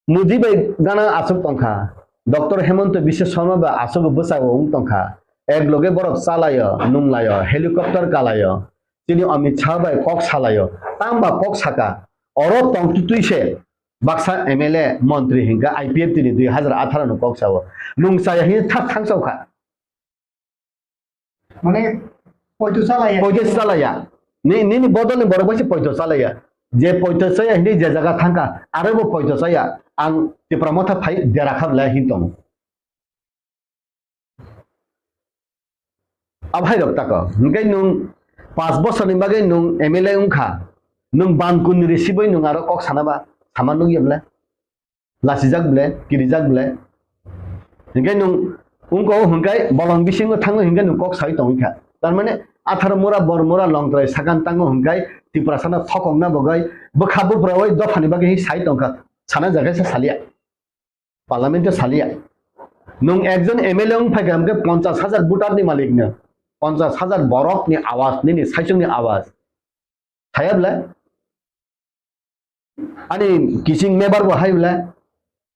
Modi bai gana aswk tongkha, Doctor Hemanta Biswa Sarma bai aswk bwsao wng tongkha, ek loge borok chalaio, nunglaio, helicopter kalaio, chini Amit Shah bai kok salaio, tangba kok saka, oro tongtwtwi se baksa M L A montri hinkha I P F T ni dui hazar atharo ni kok sao, nung chaya hini thak thang sao kha. Mane poito chalaya. Poito chalaya. Ni, nini bodol ni borok bai se poito chalaya. Je poito chaya hini je jaga thangkha, aro bo poito chaya. Ang Tipra Motha phai dera kha bwlai hin tongo. Abhai rok tako. Hingke nung panch bosor ni bagwi nung M L A wngkha. Nung ban kun ni risibai nung aro kok sana ba, sama nung ya bwlai. Lasijak bwle, kirijak bwle. Hinkhe nwng wngkha o hwnkhai bolong bisingo thango hinkhe nwng kok sai tongwi kha. Tar mane atharo mura, bor mura, longtrai sakan tango hwnkhai Tiprasano thokokna bagwi bwkha buphrawi dophani bagwi sai tongkha. Sana jagasa saliya. Parliament-o saliya. Nwng ekjon M L A wng phaikha hwnkhe ponchash hajar voter-ni malikno. Ponchash hajar borokni awaz, nini saichungni awaz. Saya bwle? Ani kiching mebar bo hai bwle?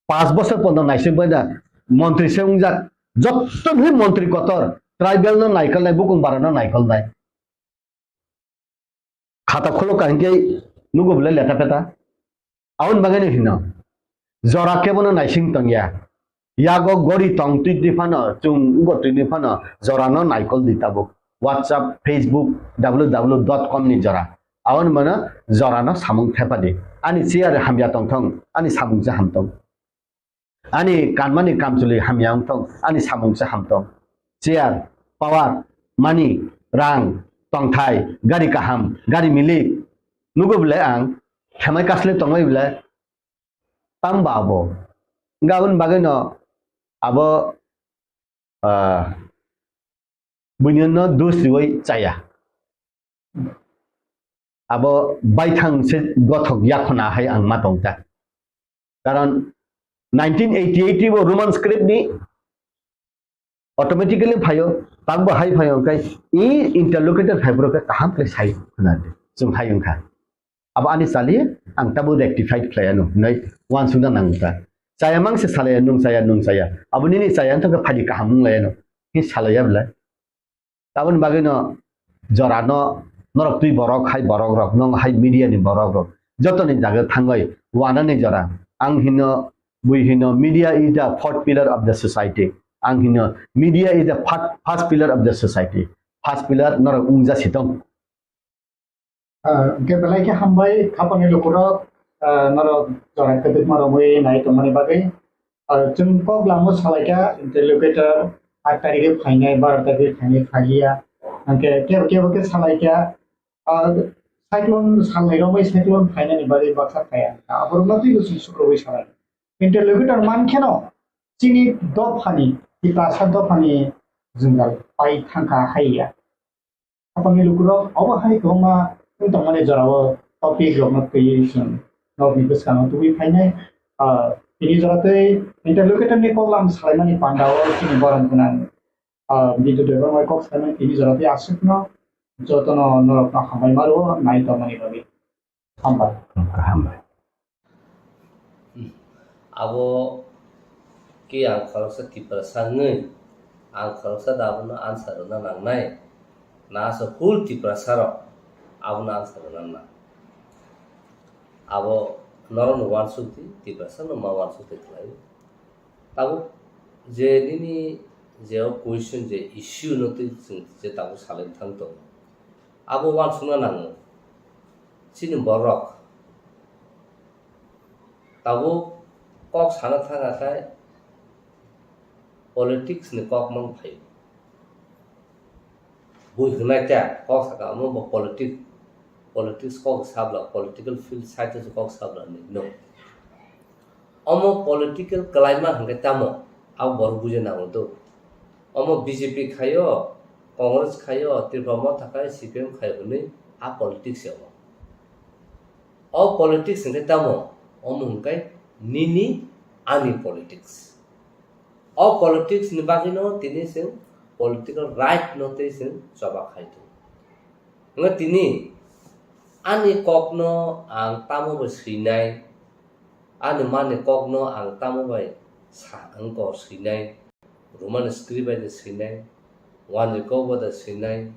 Panch bosor pondo naising bai da montri se wngjak. Jotto ni montri kotor, tribal no naikolnai, bukung bara no naikolnai. Khata kholo kahingke nugo bwle leta peta. Aboni bagwi no hino. Jora kebono naising tongya. Yago gori tong twi twi phano, chwng ugo twi twi phano, jorano naikol di tabuk. WhatsApp, Facebook, W W W dot com ni jora. Aboni mano jorano samung thepa di. Ani chair hamya tongthong, ani samung se hamtong. Ani kanmani kamchwlwi hamya wngthong, ani samung se hamtong. Chair, power, money, rang, tongthai, gari kaham, gari milik. Nugo bwle ang, khemai kasle tongbai bwle, tamba abo. Hingke aboni bagwi no abo, ah, buino no dos riwi chaya. Abo baithang se gothok yakhona hai ang ma tong ta. Karon nineteen eighty-eight bo Roman script ni automatically phaio, tangbo hai phaio, hingke i interlocutor phaibrok khe kaham khe sai khna de, chwng hai wngkha. Abo ani chali ang tabo rectified khlai ano hinwi uansukna nang ta. Chaya mang se salaya, nung chaya, nung chaya. Abo nini chaya wngkha khe phaidi kaham wng lai ano. Hi salaya bwlai. Aboni bagwi no jora no norok twi borok hai borok rok, nong hai media ni borok rok. Joto ni jaga thangwi wanani jora. Ang hino, bui hino, media is the fourth pillar of the society. Ang hino, media is the fir-, first pillar of the society. First pillar norok wngja sitong. Ah, hwnkhe belai khe hambai, khapangni lukurok, ah, norok jora kwdwkma romwi nai tongmani bagwi. Ah, chwng kok lamo salaikha, interlocutor aat tarikhe phainai, baro tarikhe phainai, phaiya. Hwnkhe kebo kebo khe salaikha, ah, cyclone salnai romwi cyclone phainani bagwi baksa phaiya. Aborokno twibo chwng sukrubwi salai. Interlocutor mankheno chini dophani, Tiprasa dophani jwngjal pai thangkha haiya. Khapangni lukurok obo hai kwbangma wng tongmani jorao topic rokno twiwi chwng nokni bwskango tubui phainai. Ah, tini jora tei interlocutor ni koklam salaimani pandao chini borom gwnang, ah, Bidyu Debbarma kok salaimani tini jora tei aswkno jotono norokno hambai ma rwo nai tongmani bagwi. Hambai. Hambai. Abo khe ang khoroksa Tiprasa wngwi, ang khoroksa da abono answer rwna nangnai, na asa full Tiprasa rok abono answer rwna nang. Abo norokno uansuk di, Tiprasa no ma uansuk twi khlai. Tabuk je nini je o question je issue no twi chwng je tabuk salai thang tongo. Abo uansukna nango. Chini borok tabuk kok sana thang khe politics ni kok mang phai. Bui hwnai ta kok saka omo bo politic, politics kok sabla, political field side o kok sabla ni no. Omo political kwlaima hwnkhe tamo, abo borok bujina nango do. Omo B J P khaio, Congress khaio, Tripura Motha khaio, C P M khaio hwnwi a politics ya omo. O politics hwnkhe tamo, omo hwnkhe nini ani politics. O politics ni bagwino tini chwng political right no tei chwng choba khai tongo. Hwnkhe tini ani kokno ang tamo bai swinai, ani mani kokno ang tamo bai sa wngkor swinai, Roman script bai de swinai, wanjwi kok bai de swinai,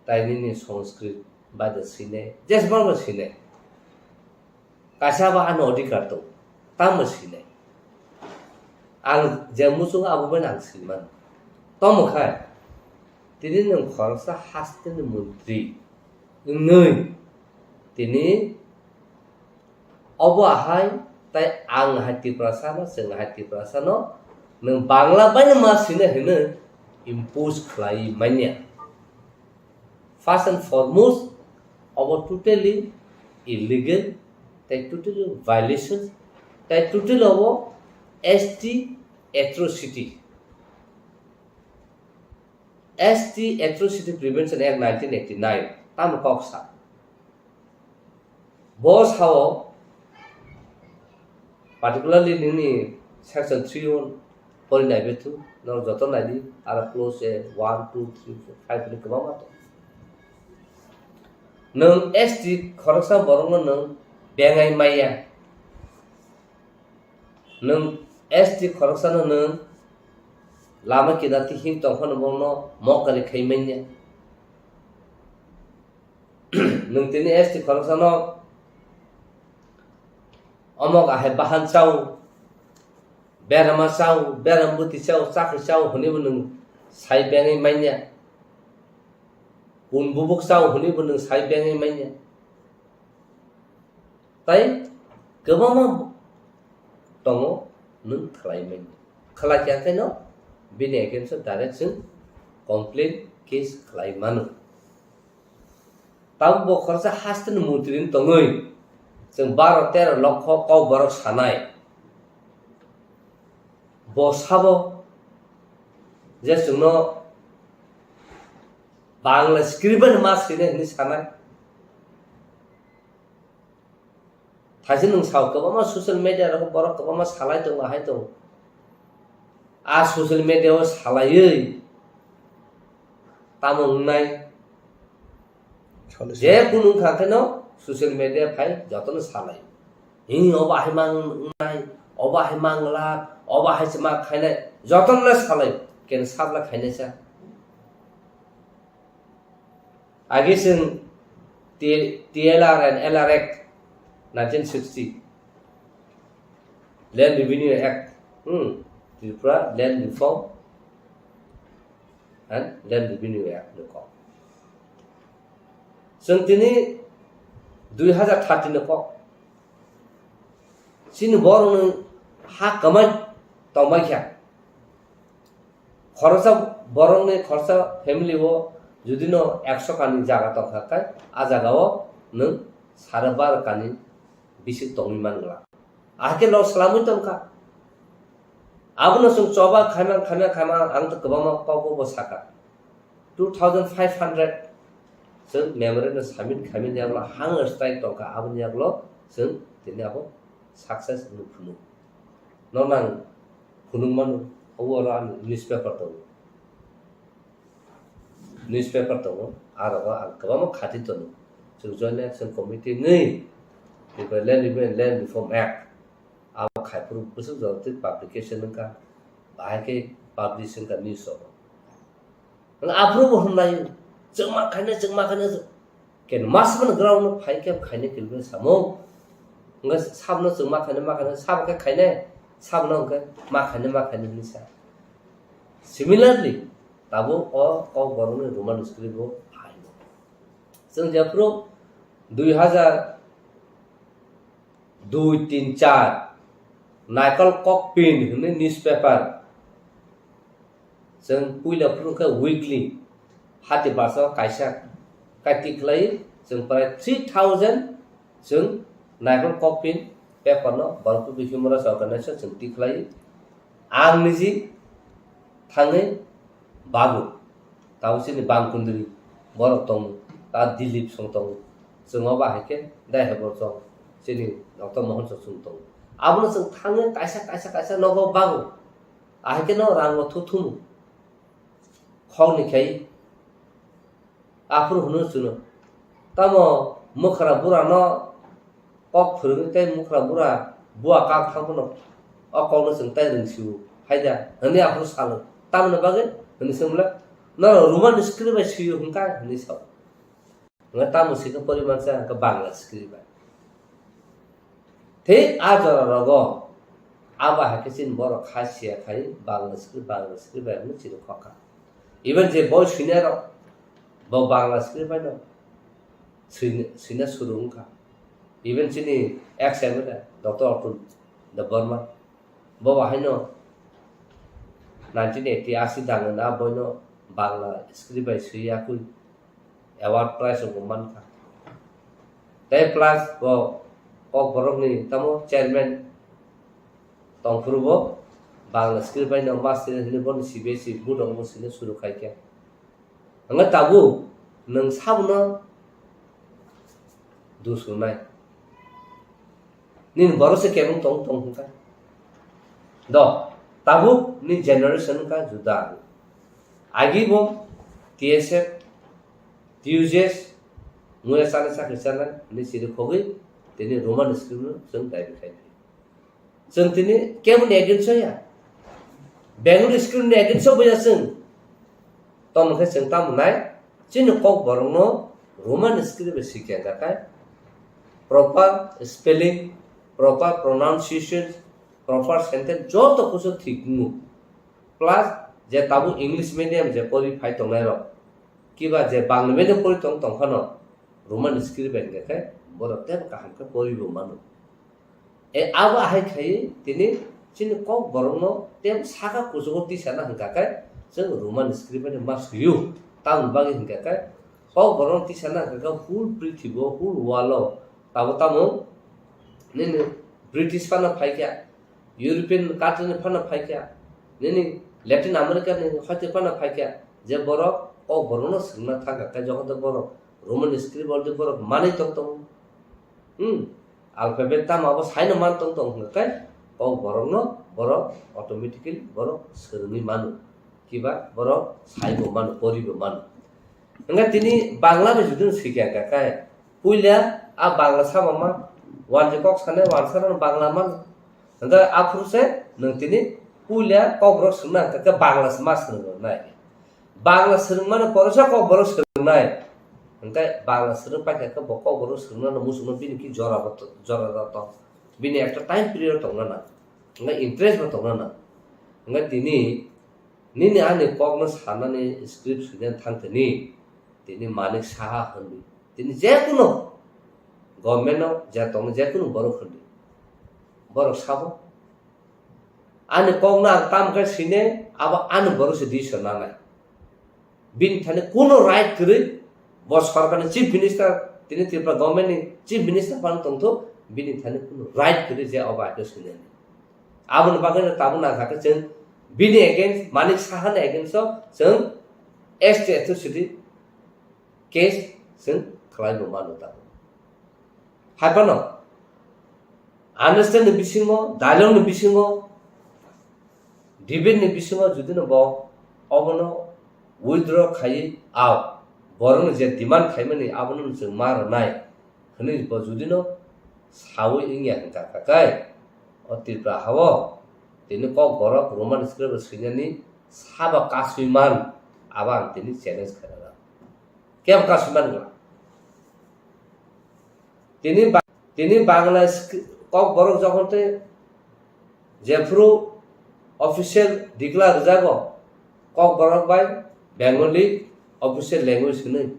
tai nini Sanskrit bai de swinai, jesbang bai swinai. Kaisa ba ani odhikar tong, tamo sinai. Ang je muchungo abo bai ang sinimano. Tomo khai, tini nwng khoroksa hasteni montri wngwi, tini obo ahai, tai ang hai Tiprasano, chwng hai Tiprasano, nwng Bangla baino ma sinai hwnwi impose khlai manya. First and foremost, obo totally illegal, tai totally violation, tai totally obo S T atrocity. S T Atrocity Prevention Act nineteen eighty-nine, tamo kok sa. Bo sao, particularly nini section three one, pori nai bethu, no joto nai di, aro clause one, two, three, four, five ni kwbangma tong. Nwng S T khoroksa borokno nwng bengai maya. Nwng S T khoroksano nwng lama kinarti him tongphano bono mokari khai manya. Nwng tini S T khoroksano omok ahai bahan chao, berama chao, beram bwtwi chao, chakri chao hwnwibo nwng sai bengwi manya. Kun bubuk chao hwnwibo nwng sai bengwi manya. Tai kwbangma tongo nwng khlai manya. Khlai kha khe no bini against o direct chwng complaint case khlai mano. Tabuk bo khoroksa hasteni montri wng tongwi chwng baro tero lokho kok borok sanai. Bo sabo je chwngno Bangla script bai ma swinai hwnwi sanai. Thaise nwng sao kwbangma social media rogo borok kwbangma salai tongo, ahai tongo. A social media o salaiwi tamo wngnai? Solution. Je kunu wngkha kheno social media phai jotono salai. Hi obo ahai mang wngnai, obo ahai mang glak, obo ahai se ma khainai, jotono le salai. Ken sabla khainai sa. Agi chwng T-, T L R and L R Act nineteen sixty, Land Revenue Act, hmm, Tripura Land Reform and Land Revenue Act ni kok. Chwng tini dui hazar thirty ni kok. Chini borok ni ha kwmai tongbai kha. Khoroksa borok ni khoroksa family o judi no ekso kani jaga tongkha khe, a jaga o nwng sare baro kani bisik tongwi man glak. Ahai khe loss swlamwi tongkha. Abono chwng choba khaima, khaima, khaima, ang to kwbangma kok bo sakha. Two thousand five hundred chwng memorandum submit khaimani yagulo hunger strike tongkha, aboni yagulo chwng tini abo success wngwi phunuk. Nono ang phunuk mano, obo oro ani newspaper tongo. Newspaper tongo, a rogo ang kwbangma khati tongo. Chwng Joint Action Committee wngwi Tripura Land Revenue and Land Reform Act, abo khaiphuru bwswk jora twi publication wngkha, bahai khe publish wngkha news rogo. Ang aphuru bo hwnlai, chwngma khainai, chwngma khainai, ken mas mano ground no phai khe khainai kilbe samo. Wngkha sabno chwngma khainai, ma khainai, sabo khe khainai, sabno hwnkhe ma khainai, ma khainai hwnwi sa. Similarly, tabuk o Kokborokni Roman script bo phaino. Chwng jephuru dui hazar dui, tin, char, Naikol Kokpin hwnwi newspaper, chwng puila phuru khe weekly, hati basa kaisa kai tikhlai, chwng prai three thousand chwng Naikol Kokpin paper no Borok People Human Rights Organization chwng tikhlai. Ang niji thangwi bago. Tabuk chini bangkundri borok tongo, ta Dilip song tongo. Chwng obo hai khe dai hai borok chini Doctor Mohan Chok chwng tongo. Abono chwng thangwi kaisa, kaisa, kaisa nogo bago. Ahai khe no rango thuthumu. Khokni khai aphuru hwnwi chwngno. Tamo mwkhra burano kok phwrwngwi tei mwkhra bura bua kak thang phano o kokno chwng tai rwng sio hai da hwnwi aphuru salo. Tamoni bagwi hwnwi swngmwla, "Norok Roman script bai sio hwn kha?" hwnwi sao. Hwnwi tamo swikhe porimansa hwnkhe Bangla script bai. Thik a jora rogo abo hai khe chini borok kha siya khai Bangla script, Bangla script bai hwnwi chini khokha. Even je boi swinai rok bo Bangla script bai no swina, swina suru wngkha. Even chini ex M L A Doctor Atul Debbarma bo bahai no nineteen eighty asi dangna boino Bangla script bai swi yakui award prize rok bo mankha. Tei plus bo Kokborokni tamo chairman tongphuru bo Bangla script bai no master hwnwi bono C B S E board rok bo swina suru khai kha. Hwnba tabuk nwng sabono dusrwnai. Nini borok se kebeng tong tong hwnka. Do, tabuk ni generation wngkha juda. Agi bo T S F, T U J S, muya chana chakri chana, ni siri khogwi, tini Roman script no chwng daibi khai. Chwng tini keboni against o ya. Bengali script ni against o boya chwng. Tamo khe chwng tamo nai, chini Kokborok no Roman script bai sikya gakai. Proper spelling, proper pronunciation, proper sentence joto kusu thik wngo. Plus je tabuk English medium je pori phai tongnai rok, kiba je Bangla medium pori tong tong phano Roman script bai hwnkhe borok teibo kaham khe pori bo mano. E abo ahai khai tini chini Kokborok no tei saka kuchugo tisana hwnkha khe chwng Roman script bai ma swiyo. Tamoni bagwi hwnkha khe Kokborok no tisana hwnkha khe whole prithibi o, whole world o tabo tamo nini British phano phaikha, European country ni phano phaikha, nini Latin America ni hoite phano phaikha, je borok Kokborok no swngna thangkha khe jokhon tei borok Roman script already borok manwi tong tongo. Hmm. Alphabet tamo abo saino man tong tong hwnkha khe Kokborok no borok automatically borok swrwngwi mano. Kiba borok saibo mano, poribo mano. Hwnkhe tini Bangla bai judino swikha hwnkha khe puila a Bangla sama ma wanjwi kok sanai wansa rok Bangla mano. Hwnkhe aphuru se nwng tini puila Kokborok swrwngna hwnkha khe Bangla se ma swrwngna nai. Bangla swrwngmani poresa Kokborok swrwngnai. Hwnkhe Bangla swrwng paikha khe bo Kokborok swrwngna muchungma bini ki jora bo to-, jora da to. Bini ekta time period tongna nang. Hwnkhe interest bo tongna nang. Hwnkhe tini Nini ani kokno sanani script swina thangthani, tini Manik Saha hwnwi, tini jekunu government-o je tongni jekunu borok hwnwi, borok sabo, ani kokno ang tam khe sine, abo ani borok se decision nanai. Bini thani kuno right kwrwi, bo sorkarni chief minister, tini Tripura government-ni chief minister phano tongthok, bini thani kuno right kwrwi je obo aino swinani. Aboni bagwi no tabuk nangkha khe chwng bini against, Manik Sahani against-o chwng S T atrocity case chwng khlai bo mano tabuk. Hai phano understand ni bisingo, dialogue ni bisingo, debate ni bisingo jodi no bo obono withdraw khaiwi, ao borokni je demand khaimani abono chwng ma rwnai hwnwi bo jodi no sawi wngya hwnkha kha khe, o Tripura ha-o tini Kokborok Roman script bo swinani sabo kasui man, abo ang tini challenge khainai. Kebo kasui man wngla? Tini ba-, tini Bangla skri-, Kokborok jokhon tei jephuru official declare rwjago, Kokborok bai Bengali official language hwnwi.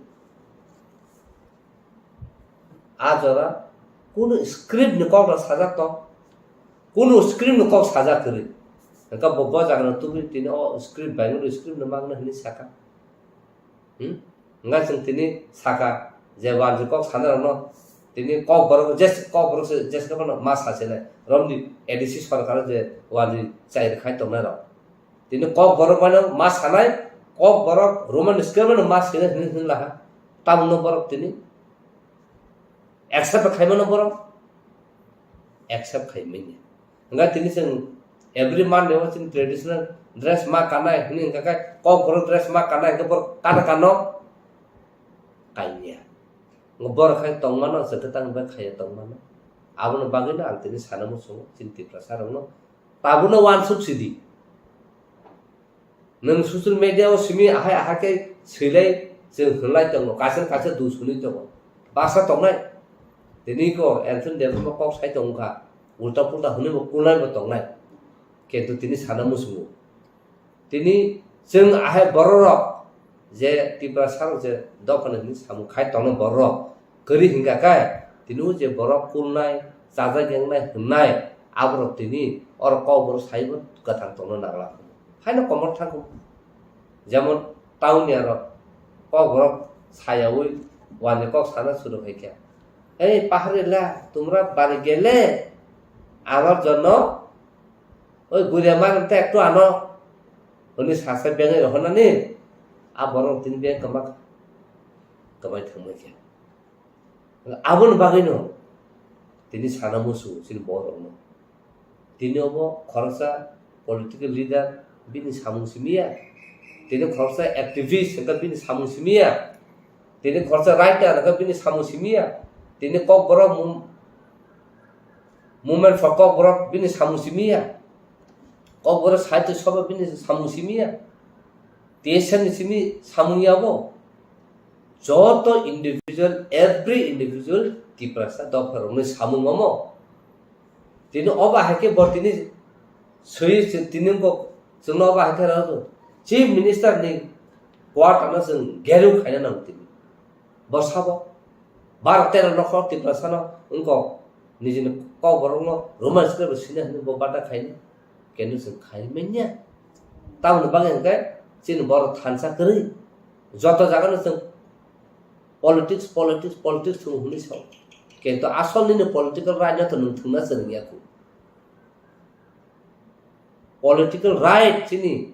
A jora kunu script ni kok rok sajak tong, kunu script ni kok sajak kwrwi. Hwnkhe bo, bo jaga no tubui tini o script Bengali script no magna hwnwi saka. Hmm? Hwnkhai chwng tini saka je wanjwi kok sanai rokno tini Kokborok jes-, Kokborok se jeske phano ma sasinai romni A D C sorkar je wanjwi chai rwkhai tongnai rok. Tini Kokborok mano ma sanai, Kokborok Roman script mano ma sinai hwnwi hwnwi laha. Tamno borok tini accept khaimano borok accept khaimanya. Hwnkhai tini chwng every Monday o chini traditional dress ma kanai hwnwi hwnkha khe Kokborok dress ma kanai hwnkhe borok kana kano? Kanya. Borok khai tongmano, chwng khe tang bai khaiya tongmano. Aboni bagwino ang tini sana muchungo chini Tiprasa rokno. Tabukno uansuk sidi. Nwng social media o simi ahai ahai khe swilai chwng hwnlai tongo, kaisa kaisa dusuni tongo. Baksa tongnai. Tini ko Anthony Debbarma kok sai tongkha. Ulta pulta hwnwi bo kulnai bo tongnai. Kintu tini sana muchungo. Tini chwng ahai bororok je Tiprasa rok je dophani hwnwi samung khai tongnai bororok kwrwi hwnkha khe, tini o je borok kulnai, chajak yengnai hwnnai, aborok tini oro Kokborok saibo kwthang tongna nangla. Haino komor thangkhu. Jemon town ni aro Kokborok sayaui wani kok sana suru khai khe, "Ei pahari la, tumra bari gele, amar jonno oi guria mar te ektu ano," hwnwi sasa bengai rohornani, a borok tini beng kwma kwbai thangbai khe. Aboni bagwino tini sana musu chini borokno. Tini obo khoroksa political leader bini samung simiya. Tini khoroksa activist hwnkhe bini samung simiya. Tini khoroksa writer hwnkhe bini samung simiya. Tini Kokborok mum-, Movement for Kokborok bini samung simiya. Kokborok sahitya sabha bini samung simiya. T S F ni simi samung yabo. Joto individual, every individual Tiprasa dopha rokni samung omo. Tini obo hai khe bo tini swi tini wngkok chwngno obo hai khe rw Chief Minister ni quarter no chwng geru khaina nango tini. Bo sabo bar tero nokhor Tiprasa no wngkok nijini Kokborok no Roman script bo sina hwnwi bo bada khaina. Kenu chwng khai manya. Tamoni bagwi hwnkhe chini borok thansa kwrwi. Joto jaga no chwng politics, politics, politics thung hwnwi sao. Kintu asol nini political right no to nwng thwngna chwrwngya khu. Political right chini.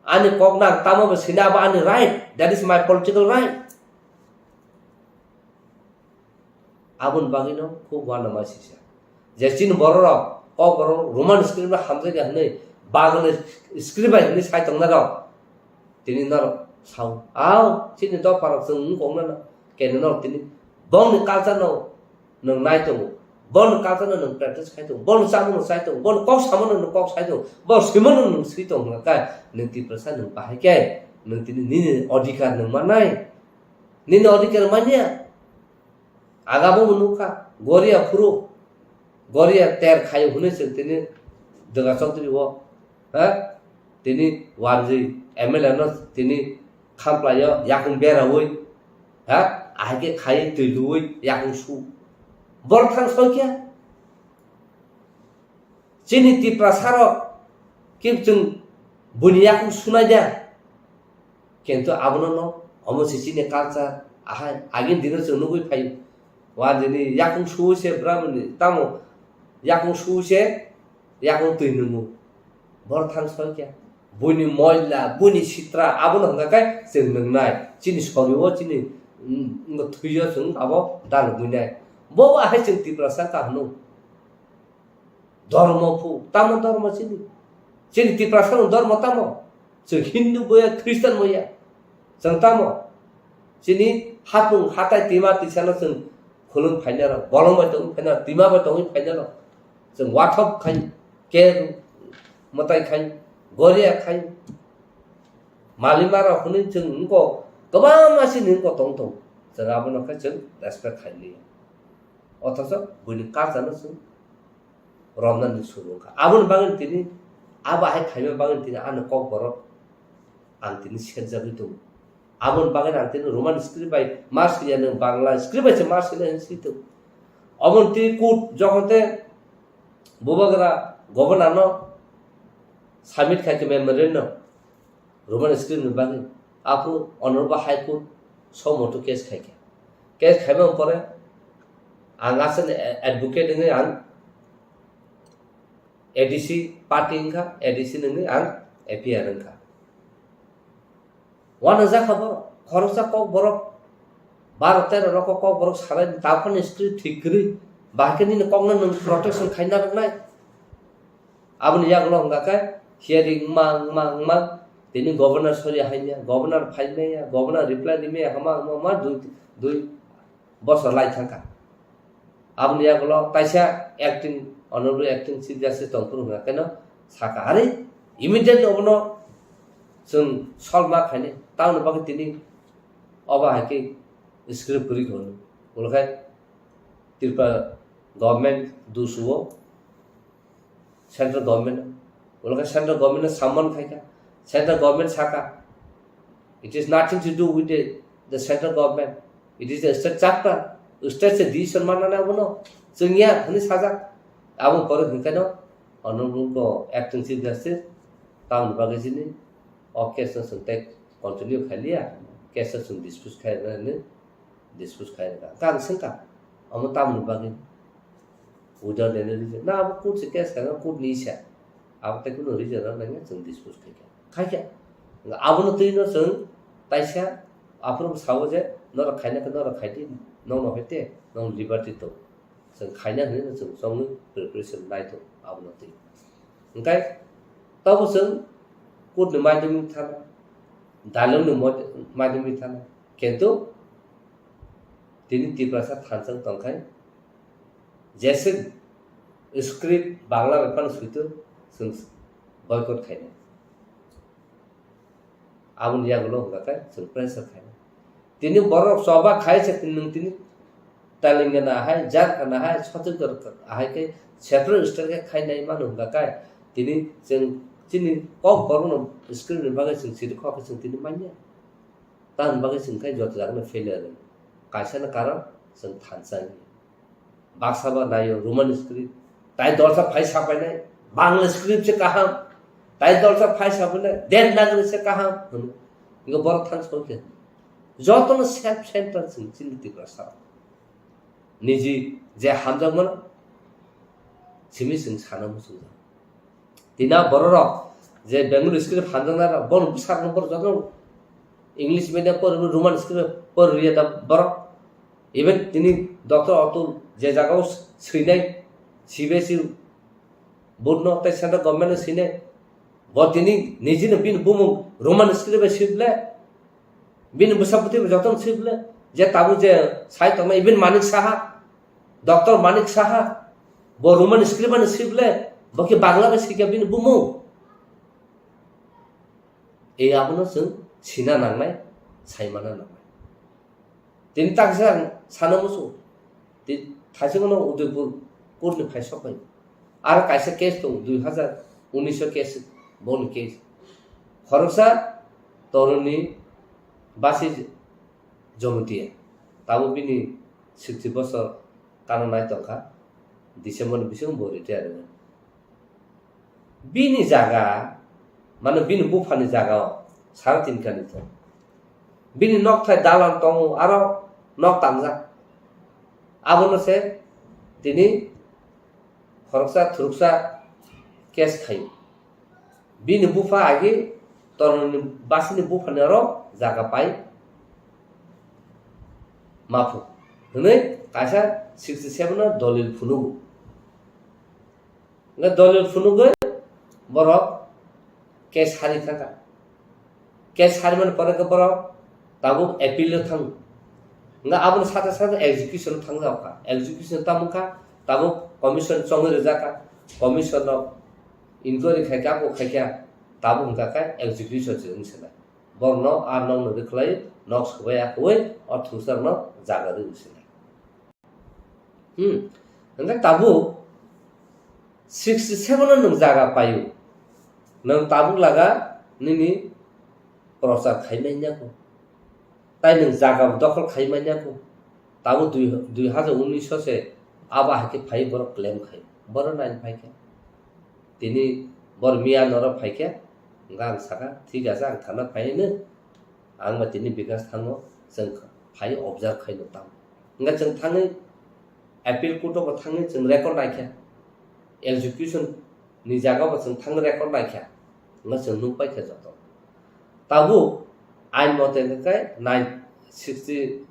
Ani kok nang tamo bo sina abo ani right. That is my political right. Aboni bagwino khub uanama sisa. Je chini bororok, Kokborok Roman script bai hamjakya hwnwi, Bangla script bai hwnwi sai tongnairok. Tini norok sao, "Ao, chini dopharok chwng wng kok nana." Kene norok tini bongni culture no nwng nai tongo, bongni culture no nwng practice khai tongo, bongni chamung no sai tongo, bongni kok samano nwng kok sai tongo, bongni swimano nwng swi tongo hwnkha khe, nwng Tiprasa nwng bahai khe, nwng tini nini odhikar nwng mannai, nini odhikar manya. Aga bo nukha, Goria phuru, Goria ter khayo hwnwi chwng tini Dwga Chaudhary o, ha? Tini warji M L A no tini khamplaio yakung beraui, ha, ahai khe khai twi luui yakung su. Borok thang soi khe. Chini Tiprasa rok khe chwng buini yakung sunai da. Kintu abono no, omo se chini culture, ahai, agini dino chwng nugui phai. Wa dini yakung sui se Brahmani, tamo yakung sui se, yakung twi nungo. Bor thang soi khe. Buini moila, buini sitra, abono hwnkha khe chwng nungnai. Chini sori o, chini, mm, thwi o chwng abo dalugui nai. Bo ahai chwng Tiprasa ka hwno. Dhormo phu, tamo dhormo chini? Chini Tiprasa no dhormo tamo? Chwng Hindu boya, Christian boya. Chwng tamo? Chini hapung hatai tima tisano chwng khulum phainaro, bolong bai tongwi phainaro, tima bai tongwi phainaro. Chwng wathok khai, ker mwtai khai, goria khai, malima rok hwnwi chwng wngkok, kwbangma chini wngkok tong tong. Chwng abono khe chwng respect khai liya. Othocho buini culture no chwng romnani suru wngkha. Aboni bagwi tini, abo hai khaima bagwi tini ani kokborok ang tini serjagwi tongo. Aboni bagwi ang tini Roman script bai ma swiya, nwng Bangla script bai se ma swinai hinwi swi tongo. Obo tini court jokhon te bubagra governor no submit khai khe memorandum, Roman script ni bagwi. Aphuru Honorable High Court so moto case khai kha. Case khaimani pore ang aswkni advocate wngwi ang A D C party wngkha, A D C nungwi ang A P R wngkha. Uanajak kha borok, khoroksa kokborok, baro tero rok kokborok salai, taphani script thik kwrwi, bahai khe nini kokno nwng protection khaina rwnai. Aboni yagulo hwnka khe hearing wngma, wngma, wngma, tini governor sori haiya, governor phaimaya, governor reply rimaya, hama, hama, hama, dui, dui bosor lai thangkha. Aboni yagulo taisa acting, honorable acting chief justice tongphuru hwnka kheno saka, "Are, immediately obono chwng solve ma khainai, tamoni bagwi tini obo hai khe script kwrwi kha hwnwi." Ulo khe Tripura government dusuo, central government, ulo khe central government no summon khai kha, central government saka, "It is nothing to do with the, the central government, it is a state chapter, state se decision manna nai abono, chwngya," hwnwi sajak. Abo pore hwnkheno honorable ko acting chief justice tamoni bagwi chini o case no chwng tei continue khai liya, case no chwng dispose khai rwna hwnwi dispose khai rwkha. Hwnkhe ang swngkha, omo tamoni bagwi? Without any reason. Na, abo court se case khaina, court ni isa. Abo tei kunu reason rok nangya chwng dispose khai kha. Khai kha. Abono twi no chwng taisa aphuru sao je norok khaina khe norok khai di, nokno hai te, nokno liberty tong. Chwng khaina hwnwi no chwng chongwi preparation nai tongo abono twi. Hwnkhe tobo chwng court ni maidumni thana, dalong ni mod-, maidumni thana. Kintu tini Tiprasa thansa wng tongkha, jese script Bangla bai phano suitu chwng boycott khainai. Aboni yagulo hwnka khe chwng pressure khainai. Tini borok choba khai se tini nwng tini Telangana hai, Jharkhand hai, Chhattisgarh hai khe separate state khe khainai mano hwnka khe tini chwng chini kok borokno script ni bagwi chwng siri kok khe chwng tini manya. Tamoni bagwi chwng khe joto jagano failure rw. Kaisa no karon chwng thansa wngya. Baksa ba naio Roman script. Tai dolsa phai sapainai, Bangla script se kaham. Tai dolsa phai sapainai, Devanagari se kaham. Hwno. Ingo borok thang sokya. Jotono self centered chwng chini Tiprasa. Niji je hamjakmano simi chwng sana muchungjak. Tina bororok je Bengali script hamjaknai rok, bono bwsarokno borok jotono English medium pori, Roman script pori rwya da borok. Even tini Doctor Atul je jagao swinai, C B S E board no tei central government no swinai, bo tini nijino bini bumung Roman script bai swi ble, bini bwsa bwtwi bai jotono swi ble, je tabuk je sai tongmani, even Manik Saha, Doctor Manik Saha, bo Roman script bai swi ble, bo khe Bangla bai swi kha bini bumung. E abono chwng sina nangnai, saimana nangnai. Tini taksa ang sana muchung. Tini thaichukno Udaipur court ni phai sok phai. Aro kaisa case tong, dui hazar unis o case, boni case. Khoroksa Toroni Basi Jomotia, tabuk bini sixty bosor kananai tongkha, December ni bisingo bo retire wngwi. Bini jaga, mane bini buphani jaga o sara tin kani tong. Bini nokthai dalan tongo, aro nok tangjak. Abono se tini khoroksa thuruksa case khaio. Bini bupha agi Toroni Basini buphani aro jaga pai maphu hwnwi kaisa sixty seven o dolil phunugo. Hwnkhe dolil phunugwi borok case hari thangkha. Case harimani pore khe borok tabuk appeal o thango. Hwnkhe aboni sate sate execution o thangjak kha. Execution tamo kha, tabuk commission chongwi rijak kha. Commission rok inquiry khai kha, abo khai kha, tabuk hwnkha khe execution se wng se nai. Borokno a nokno rwkhlai, nok swbai akwui o thungsarokno jaga rwwi se nai. Hmm. Hwnkhe tabuk sixty seven o nwng jaga paio. Nwng tabuk laga nini prochar khai manya kho. Tai nwng jaga dokhol khai manya kho. Tabuk dui, dui hajar unis o se abo hai khe phai borok claim khai. Borok nine phai khe. Tini bor miya norok phai khe. Hwnkhe ang sakha, thik ase, ang thana phai hino. Ang ba tini Bikash thango, chwng phai observe khai no tamo. Hwnkhe chwng thangwi appeal court o bo thangwi chwng record naikha. Execution ni jaga bo chwng thangwi record naikha. Hwnkhe chwng nukpaikha joto. Tabuk ain mote hwnkhe nine sixty,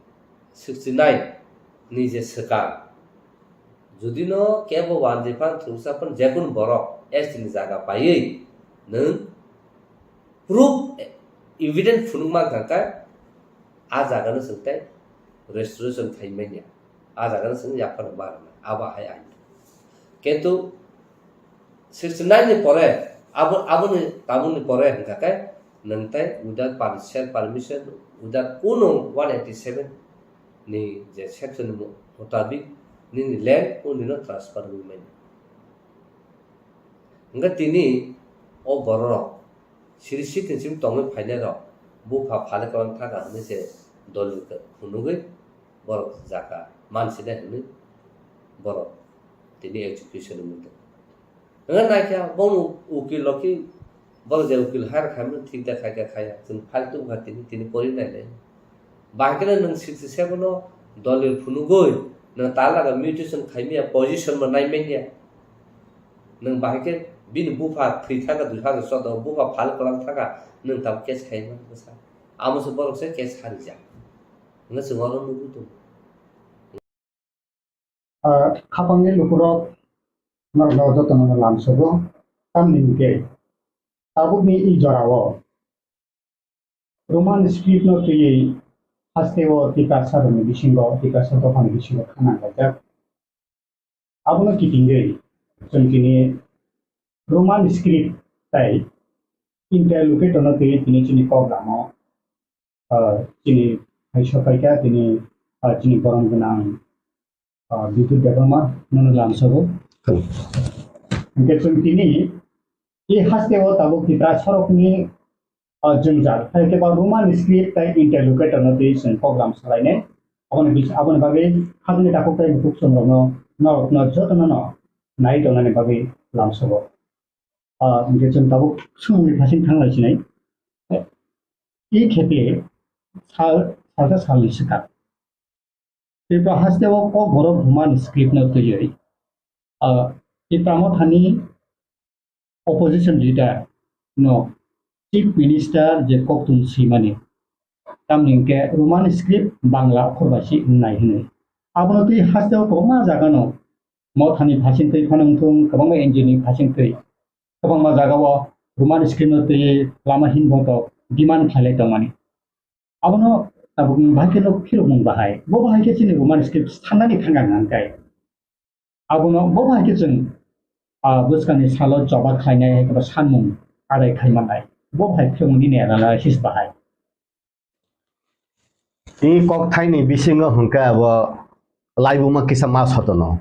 sixty nine ni je swkang. Jodi no kebo wanjwi phan thungsa phan jekunu borok S T ni jaga paiwi nwng proof, evidence phunuk mankha khe, a jaga no chwng tei restoration khai manya, a jaga no chwng yaphar barna, abo hai ain. Kintu sixty nine ni pore, abo, aboni, tabukni pore hwnkha khe, nwng tei without per-, self permission, without kuno one eighty seven ni je section ni mu-, mutabik nini land o nino transfer wngwi manya. Hwnkhe tini o bororok siri siting sim tongwi phainairok bupha phale kwlang thaka hwnwi se dolil khe phunugwi borok jaka mansinai hwnwi borok tini execution ni muitu. Hwnwi naikha bono ukil rok khe borok je ukil hire khaimano thik da khaikha khaya, chwng file tubukha tini, tini pori nainai. Bahai kheno nwng sixty seven o dolil phunugwi nwng talaga mutation khaimaya position bo naimanya. Nwng bahai khe bini bupha thwi thaka dui hajar choudo, bupha phal kwlang thaka, nwng tabuk case khaima bwsa. Amo se borok se case harijak. Hwnwi chwng oro nugwi tongo. Ah, khapangni lukurok norokno jotono lamsogo, tamni hwnkhe tabukni i jorao Roman script no twiwi hasteo Tiprasa rokni bisingo, Tiprasa dophani bisingo khanang laijak. Abono kitingwi chwng tini Roman script tai interlocutor no twiwi tini chini kok lamo, ah, chini hai sopaikha tini, ah, chini borom gwnang, ah, Bidut Debbarma nono lamsogo. Hwnkhe chwng tini i hasteo tabuk Tiprasa rokni ah, jwngjal, hai khe ba Roman script tai interlocutor no twi chwng program salainai. Aboni bis-, aboni bagwi habni takhuk tai bukhuk chwng rokno, norokno jotono no nai tongnani bagwi lamsogo. Ah, hwnkhe chwng tabuk swngmungni phasing thanglai sinai. I khepe sal, salsa salni swkang. Tripura hasteo Kokborok Roman script no twiwi, ah, Tipra Mothani opposition leader no chief minister je kokthum swimani, tamni hwnkhe Roman script Bangla okhor bai si wngnai hwnwi. Abono twi hasteo kwbangma jagano Mothani phasing twi phano wngthung, kwbangma N G O ni phasing twi kwbangma jagao Roman script no twiwi lama hinboto demand khlailai tongmani. Abono tabukni bahai khe no phirokmung bahai. Bo bahai khe chini Roman script sanani thangkha hwnkhe. Abono bo bahai khe chwng, ah, bwskangni salo choba khlainai hai khe sanmung adai khai mannai. Bo bahai phirokmung nini analysis bahai. Tei kokthaini bisingo hwnkhe abo laibuma kisa ma sotono.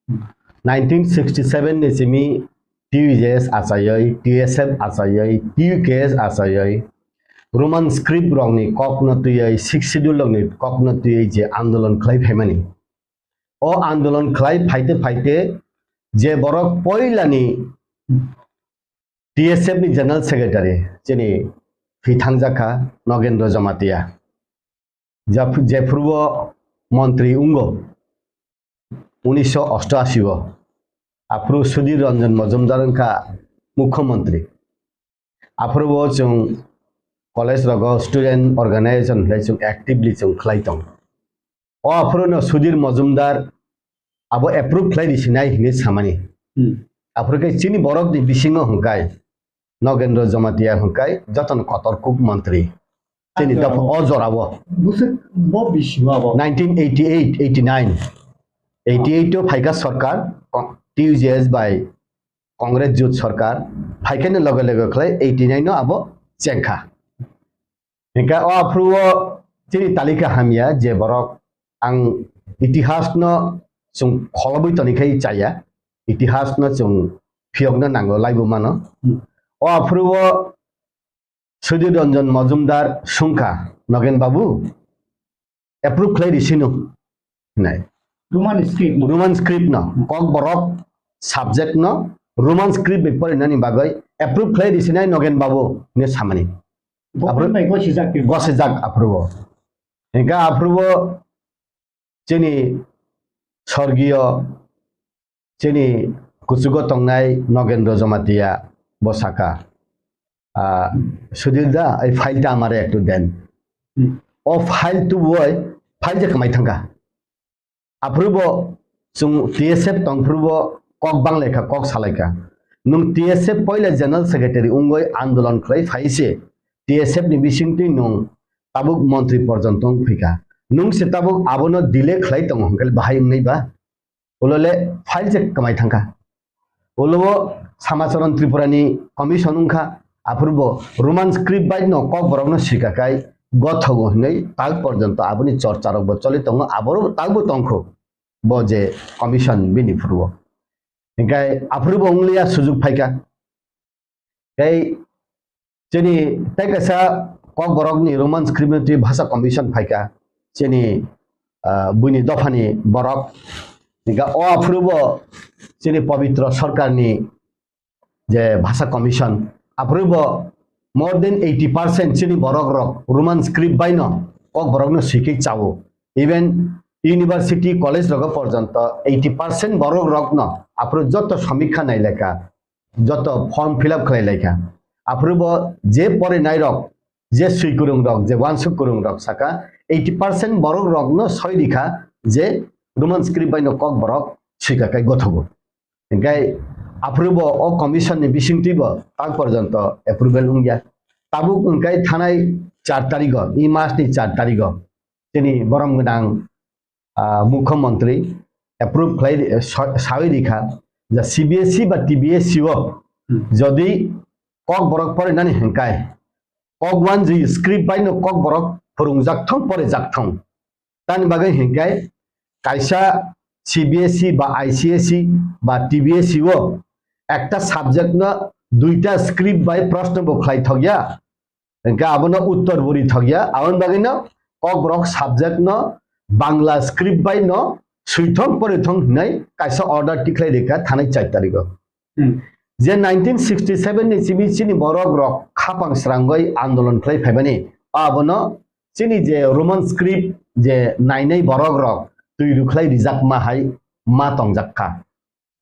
Hmm. Nineteen sixty seven ni simi T U J S achaiwi, T S F achaiwi, T U K S achaiwi, Roman script rokni kokno twiwi, Sixth Schedule rokni kokno twiwi je andolon khlai phaimani. O andolon khlai phaite phaite je borok poilani T S F ni General Secretary chini thwithangjakha Nogendra Jamatia. Jap-, jephuru o montri wngo unisho osto ashi o, aphuru Sudhir Ranjan Majumdar wngkha mukhyamantri. Aphuru o chwng college rogo student organization hwnwi chwng actively chwng khlai tong. O aphuru no Sudhir Majumdar abo approve khlai risinai hwnwi samani. Hmm. Aphuru khe chini borokni bisingo hwnkhai Nogendra Jamatia hwnkhai jotono kotor kuk montri. Chini Acha, dopha o jorao. Bwswk bo bisingo abo. Nineteen eighty-eight, eighty-nine. Eighty-eight o phaikha sorkar, T U J S bai Congress jut sorkar, phaikhani loge loge khlai eighty-nine no abo chengkha. Hingkha o aphuru o chini talika hamya je borok ang itihas no chwng kholobwi tonikhai chaya, itihas no chwng phiyokna nango laibo mano. Hmm. O aphuru o Sudhir Ranjan Majumdar sungkha, Nogen Babu, approve khlai risino hinai. Roman script no. Roman script no, Kokborok subject no Roman script bai porinani bagwi approve khlai risinai Nogen Babu hinwi samani. Government bai gosijak twi. Gosijak aphuru o. Hingkha aphuru o chini sorgiyo chini kuchugo tongnai Nogendra Jamatia bo saka, "Ah, Sudhir da, ei file ta amare ektu den." Hmm. O file tubui file je kwmai thangkha. Aphuru bo chwng T S F tongphuru bo kok banglaikha, kok salaikha. Nwng T S F poila General Secretary wngwi andolon khlai phai se T S F ni bisingtwi nwng tabuk montri porjonto wng phikha. Nwng se tabuk abono delay khlai tongo hwnkhe bahai wngnai ba? Ulo le file je kwmai thangkha. Ulo o Samacharan Tripura ni commission wngkha, aphuru bo Roman script bai no Kokborok no sika kai gothogo hinwi tak porjonto aboni chorcha rok bo choli tongo, aboro tak bo tongkho bo je commission bini phuru o. Hinkhe aphuru bo wngliya sujuk phaikha. Tei chini tei kaisa Kokborokni Roman script ni twi bhasha commission phaikha. Chini, ah, buini dophani borok. Hinkhe o aphuru bo chini Pabitra Sarkarni je bhasha commission, aphuru bo more than eighty percent chini borok rok Roman script bai no Kokborok no swikhe chao. Even university, college rogo porjonto eighty percent borok rok no aphuru joto samikha nailekha, joto form fill up khlai laikha. Aphuru bo je porinai rok, je swi kwrwng rok, je wansuk kwrwng rok saka eighty percent borok rok no soi rikha je Roman script bai no Kokborok swika kai gothogo. Hinkhe aphuru bo o commission ni bisingtwi bo tak porjonto approval wngya. Tabuk hinkhe thanai char tarigo, e mas ni char tarigo chini borom gwnang, ah, mukhyamantri approve khlai, sa-, sawi rikha je C B S E ba T B S E o jodi Kokborok porinani hinkhai kok wanjwi script bai no Kokborok phwrwngjak thung, porijak thung. Tani bagwi hinkhai kaisa C B S E ba I C S E ba T B S E o ekta subject no duita script bai proshno bo khlai thokya. Hinkhe abono uttor bo ri thokya. Aboni bagwino Kokborok subject no Bangla script bai no swithong porithong hinwi kaisa order tikhlai rikha thanai char tarigo. Hmm. Je nineteen sixty seven ni simi chini borok rok khapang srangwi andolon khlai phaimani, abono chini je Roman script je nainai borok rok twi rwkhlai rijakma hai ma tongjak kha.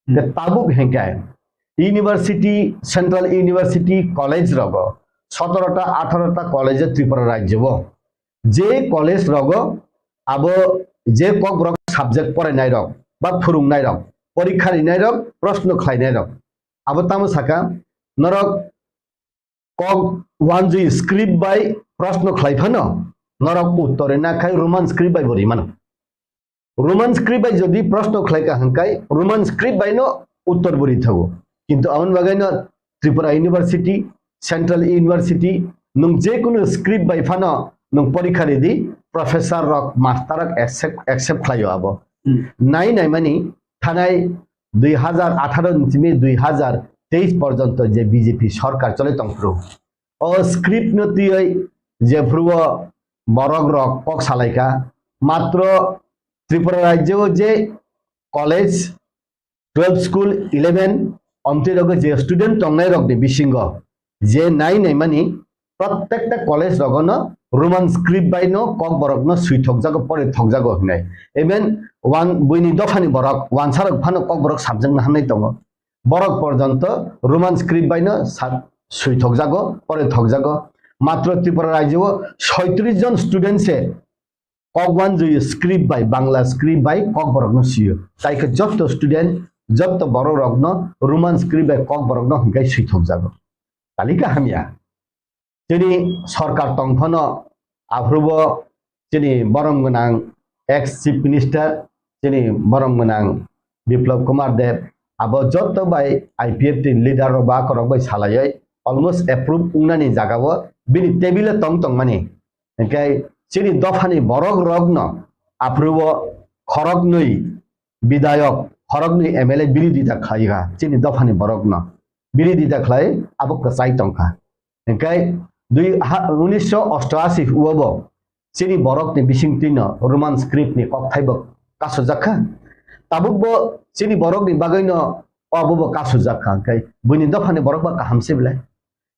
Hmm. Ke tabuk hinkhe university, central university college rogo sotoro ta, atharo ta college Tripura rajyo o. Je college rogo abo je Kokborok subject porainai rok ba phwrwngnai rok, porikha rinai rok, proshno khlainai rok, abo tamo saka norok kok wanjwi script bai proshno khlai phano norok uttor rina khai Roman script bai bo rimano. Roman script bai jodi proshno khlai ka hwnkhai Roman script bai no uttor bo ri thago. Kintu aboni bagwi no Tripura University, Central University, nwng je kunu script bai phano nwng porikha ridi, professor rok, master rok accept, accept khlaio abo. Hmm. Nai nai mani thanai dui hazar atharo ni simi dui hazar teis porjonto je B J P sorkar choli tongphuru, o script no twiwi jephuru o borok rok kok salaikha, matro Tripura rajyo o je college, twelve school, eleven, omtwi rogo je student tongnai rok ni bisingo je nai naimani, prottekta college rogono Roman script bai no kokborok no swi thokjago, pore thokjago hinai. Even wan-, buini dophani borok, wansa rok phano kokborok samjakna hamnai tongo. Borok porjonto Roman script bai no sa-, swi thokjago, pore thokjago. Matro Tripura rajyo o soitris jon student se kok wanjui script bai, Bangla script bai kokborok no sio. Tai khe jotto student, jotto borok rok no Roman script bai kokborok no hinkai swi thokjago. Talika hamya. Chini sorkar tongphano aphrubo chini borom gwnang ex chief minister, chini borom gwnang Biplab Kumar Deb, abo jotto bai I P F T ni leader rok ba akorok bai salaiwi almost approve wngnani jagao bini table o tong tongmani. Hinkhe chini dophani borok rokno aphrubo khoroknwi bidayok, khoroknwi M L A biridita khlaikha chini dophani borokno. Biridita khlai abo kwchai tongkha. Hinkhe dui ha, unisho ostoashi uobo chini borokni bisingtwino Roman script ni kokthaibo kasujak kha. Tabukbo chini borokni bagwino obobo kasujak kha. Hinkhe buini dophani borok ba kaham se belai.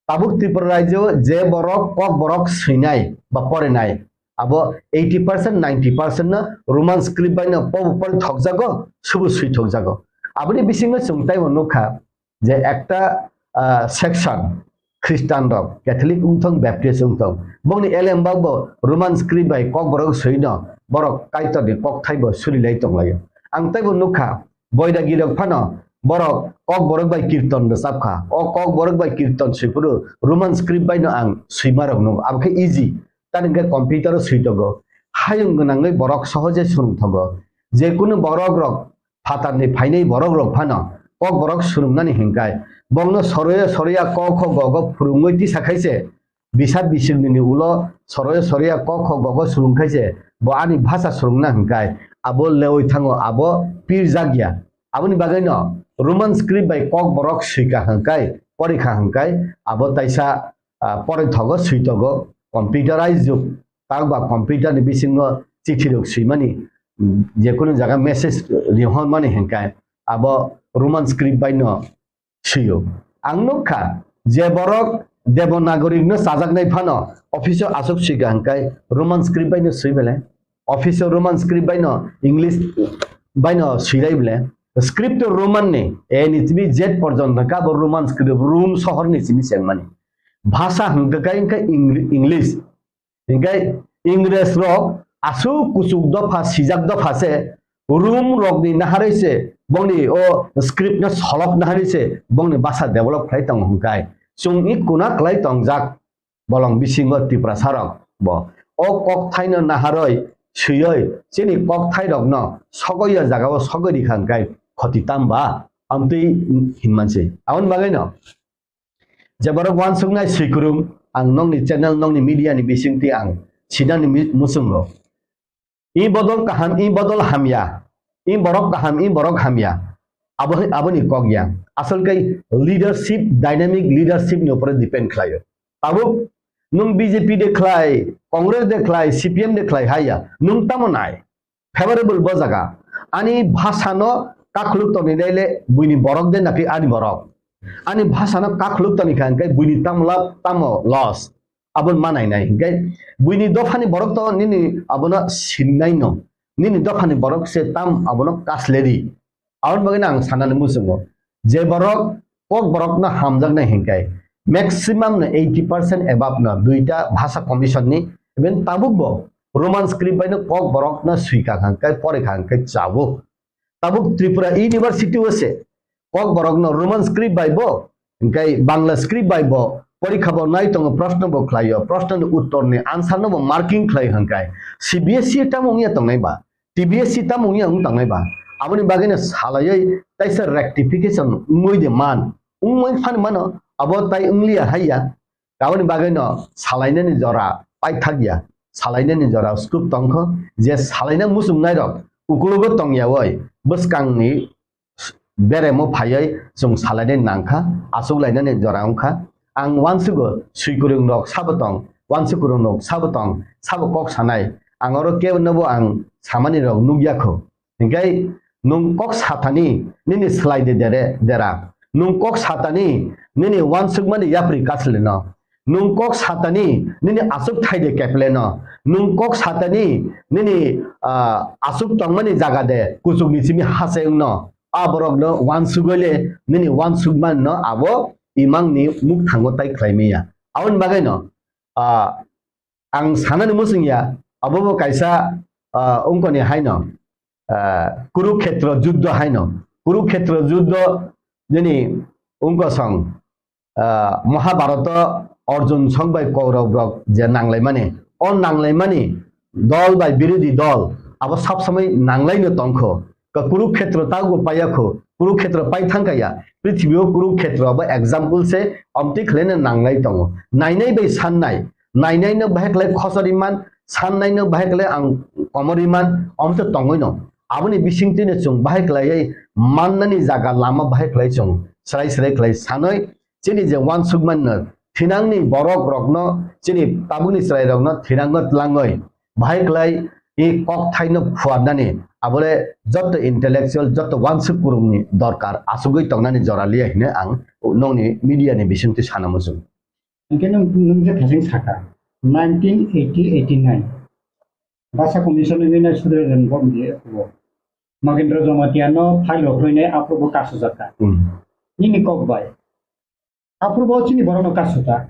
Tabuk Tripura rajyo je borok kok borok swinai ba porinai, abo eighty percent, ninety percent no Roman script bai no pobo pori thokjago, subu swi thokjago. Aboni bisingo chwng taibo nukha je ekta, ah, section Christian rok, Catholic wngthong, Baptist wngthong, bongni elembakbo Roman script bai kok borok swino borok Kaitorni kokthaibo surilai tonglaio. Ang taibo nukha, Boiragi rok phano borok kok borok bai kirton rwchap kha. O kok borok bai kirton swiphuru Roman script bai no ang swima rok nukgo. Abo khe easy. Tani hwnkhe computer o swi tongo. Hayung gwnangwi borok sohoje swrwng thogo. Jekunu borok rok phatarni phainai borok rok phano kok borok swrwngnani hinkai. Bongno soroya soroya kok kho gogo phwrwngwi tisa khaise. Bisa bisingni ulo soroya soroya kok kho gogo swrwng khaise, bo ani bhasha swrwngna hinkai, abo lewi thango, abo pirjak ya. Aboni bagwino Roman script bai kok borok swika hinkai, porikha hinkai, abo taisa, ah, poroi thogo, swi togo, computerized jug, tak ba computer ni bisingo chithi rok swimani, mm, jekunu jaga message rihormani hinkai, abo Roman script bai no swiyo. Ang nukha, je borok Devanagari no chajaknai phano office o aswk swika hinkai Roman script bai no swi belai. Office o Roman script bai no English bai no swirai belai. Script to Roman ni, A ni timi Z porjonto hwnkha bo Roman script, Rome sohor ni simi chengmani. Bhasha hwnkha khe Eng-, English. Hinkhe Ingres rok aswk kuchuk dopha, sijak dopha se Rum rokni naharwi se bongni o script no solok naharwi se bongni basa develop khlai tongo hinkai. Chwng i kuna kwlai tongjak bolong bisingo Tiprasa rok bo. O kokthaino naharwi swiwi chini kokthairokno sogwi o jagao sogwi rikha hinkai khoti tamba amtwi hinmansi. Aboni bagwino je borok uansuknai swikwrwng, ang nokni channel, nokni media ni bisingtwi ang sinani mi-, muchungo. I bodol kaham, i bodol hamya, i borok kaham, i borok hamya. Abo, aboni kok ya. Asol kai leadership, dynamic leadership ni upore depend khlaio. Tabuk nwng B J P de khlai, Congress de khlai, C P M de khlai haya. Nwng tamo nai. Favorable bo jaga. Ani bhasano kakhuluk toni naile buini borok de napi ani borok. Ani bhasano kakhuluk toni kha hwnkhe buini tamo lab tamo loss. Abon manai nai hwnkhe buini dophani borok to nini abono sinnai no. Nini dophani borok se tam abono kasledi. Aboni bagwi no ang sanani muchungo. Je borok kok borokno hamjaknai hinkai maximum no eighty percent above no duita bhasha commission ni, even tabuk bo Roman script bai no kok borokno swika hwnkhe, porikha hwnkhe chabo. Tabuk Tripura University o se kok borokno Roman script bai bo, hwnkhe Bangla script bai bo porikha bo nai tongo, proshno bo khlaio, proshno ni uttor ni answer no bo marking khlai hwnkhe C B S E tamo wngya tongnai ba? T B S C tamo wngya wng tangnai ba? Aboni bagwino salaiwi taisa rectification wngwi de man. Wngwi phani mano, abo tai wngliya haiya. Aboni bagwino salainani jora paithakya. Salainani jora scope tongkho, je salaina muchungnairok ukulugo tongyawi bwskangni beremo phaiwi chwng salainani nangkha, achuklainani jora wngkha. Ang uansugo swikwrwngrok sabo tong, uansukwrwngrok sabo tong, sabo kok sanai. Ang oro kebonobo ang samanirok nukya kho. Hinkhe nwng kok satani nini swlai de dere dera. Nwng kok satani nini uansukmani yapri kasleno. Nwng kok satani nini aswk thai de kepleno. Nwng kok satani nini, ah, aswk tongmani jaga de kuchukni simi hachai wngno. A borokno uansugwi le nini uansukmano abo imangni mukthango tai khlai manya. Aboni bagwino, ah, ang sanani muchung ya, abo bo kaisa, ah, wngkoni haino, ah, Kurukhetra juddho haino. Kurukhetra juddho nini wngkosong, ah, Mahabharata Arjun song bai Kaurab rok je nanglaimani, o nanglaimani dol bai birodhi dol abo sab samai nanglaino tongkho. Ka Kurukhetra tago paiyakho, Kurukhetra pai thangkaya. Prithibi o Kurukhetra abo example se, omtwi khlaina nanglai tongo. Nainai bai sannai, nainai no bahai khlai khosori man, sannai no bahai khlai ang komori man, omtwi tongwi no. Aboni bisingtwi no chwng bahai khlaiwi mannani jaga lama bahai khlai chwng srai srai khlai sanwi chini je uansukmano thinangni borok rokno chini tabukni chwrai rokno thinangno tlangwi bahai khlai i kok thaino phuarnani abole jotto intellectual, jotto uansuk kurungni dorkar achugwi tongnani jora liya hine ang nongni media ni bisingtwi sana muchung. Hingke nwng, nwng je thasing saka, nineteen eighty eighty-nine, Basa Commission ni nai sudre ren bom di aphubo. Magendra Jamatia no file rok rwinai aphubo kasu jaka. Hmm. Nini kok bai. Aphubo chini borok no kasu ta.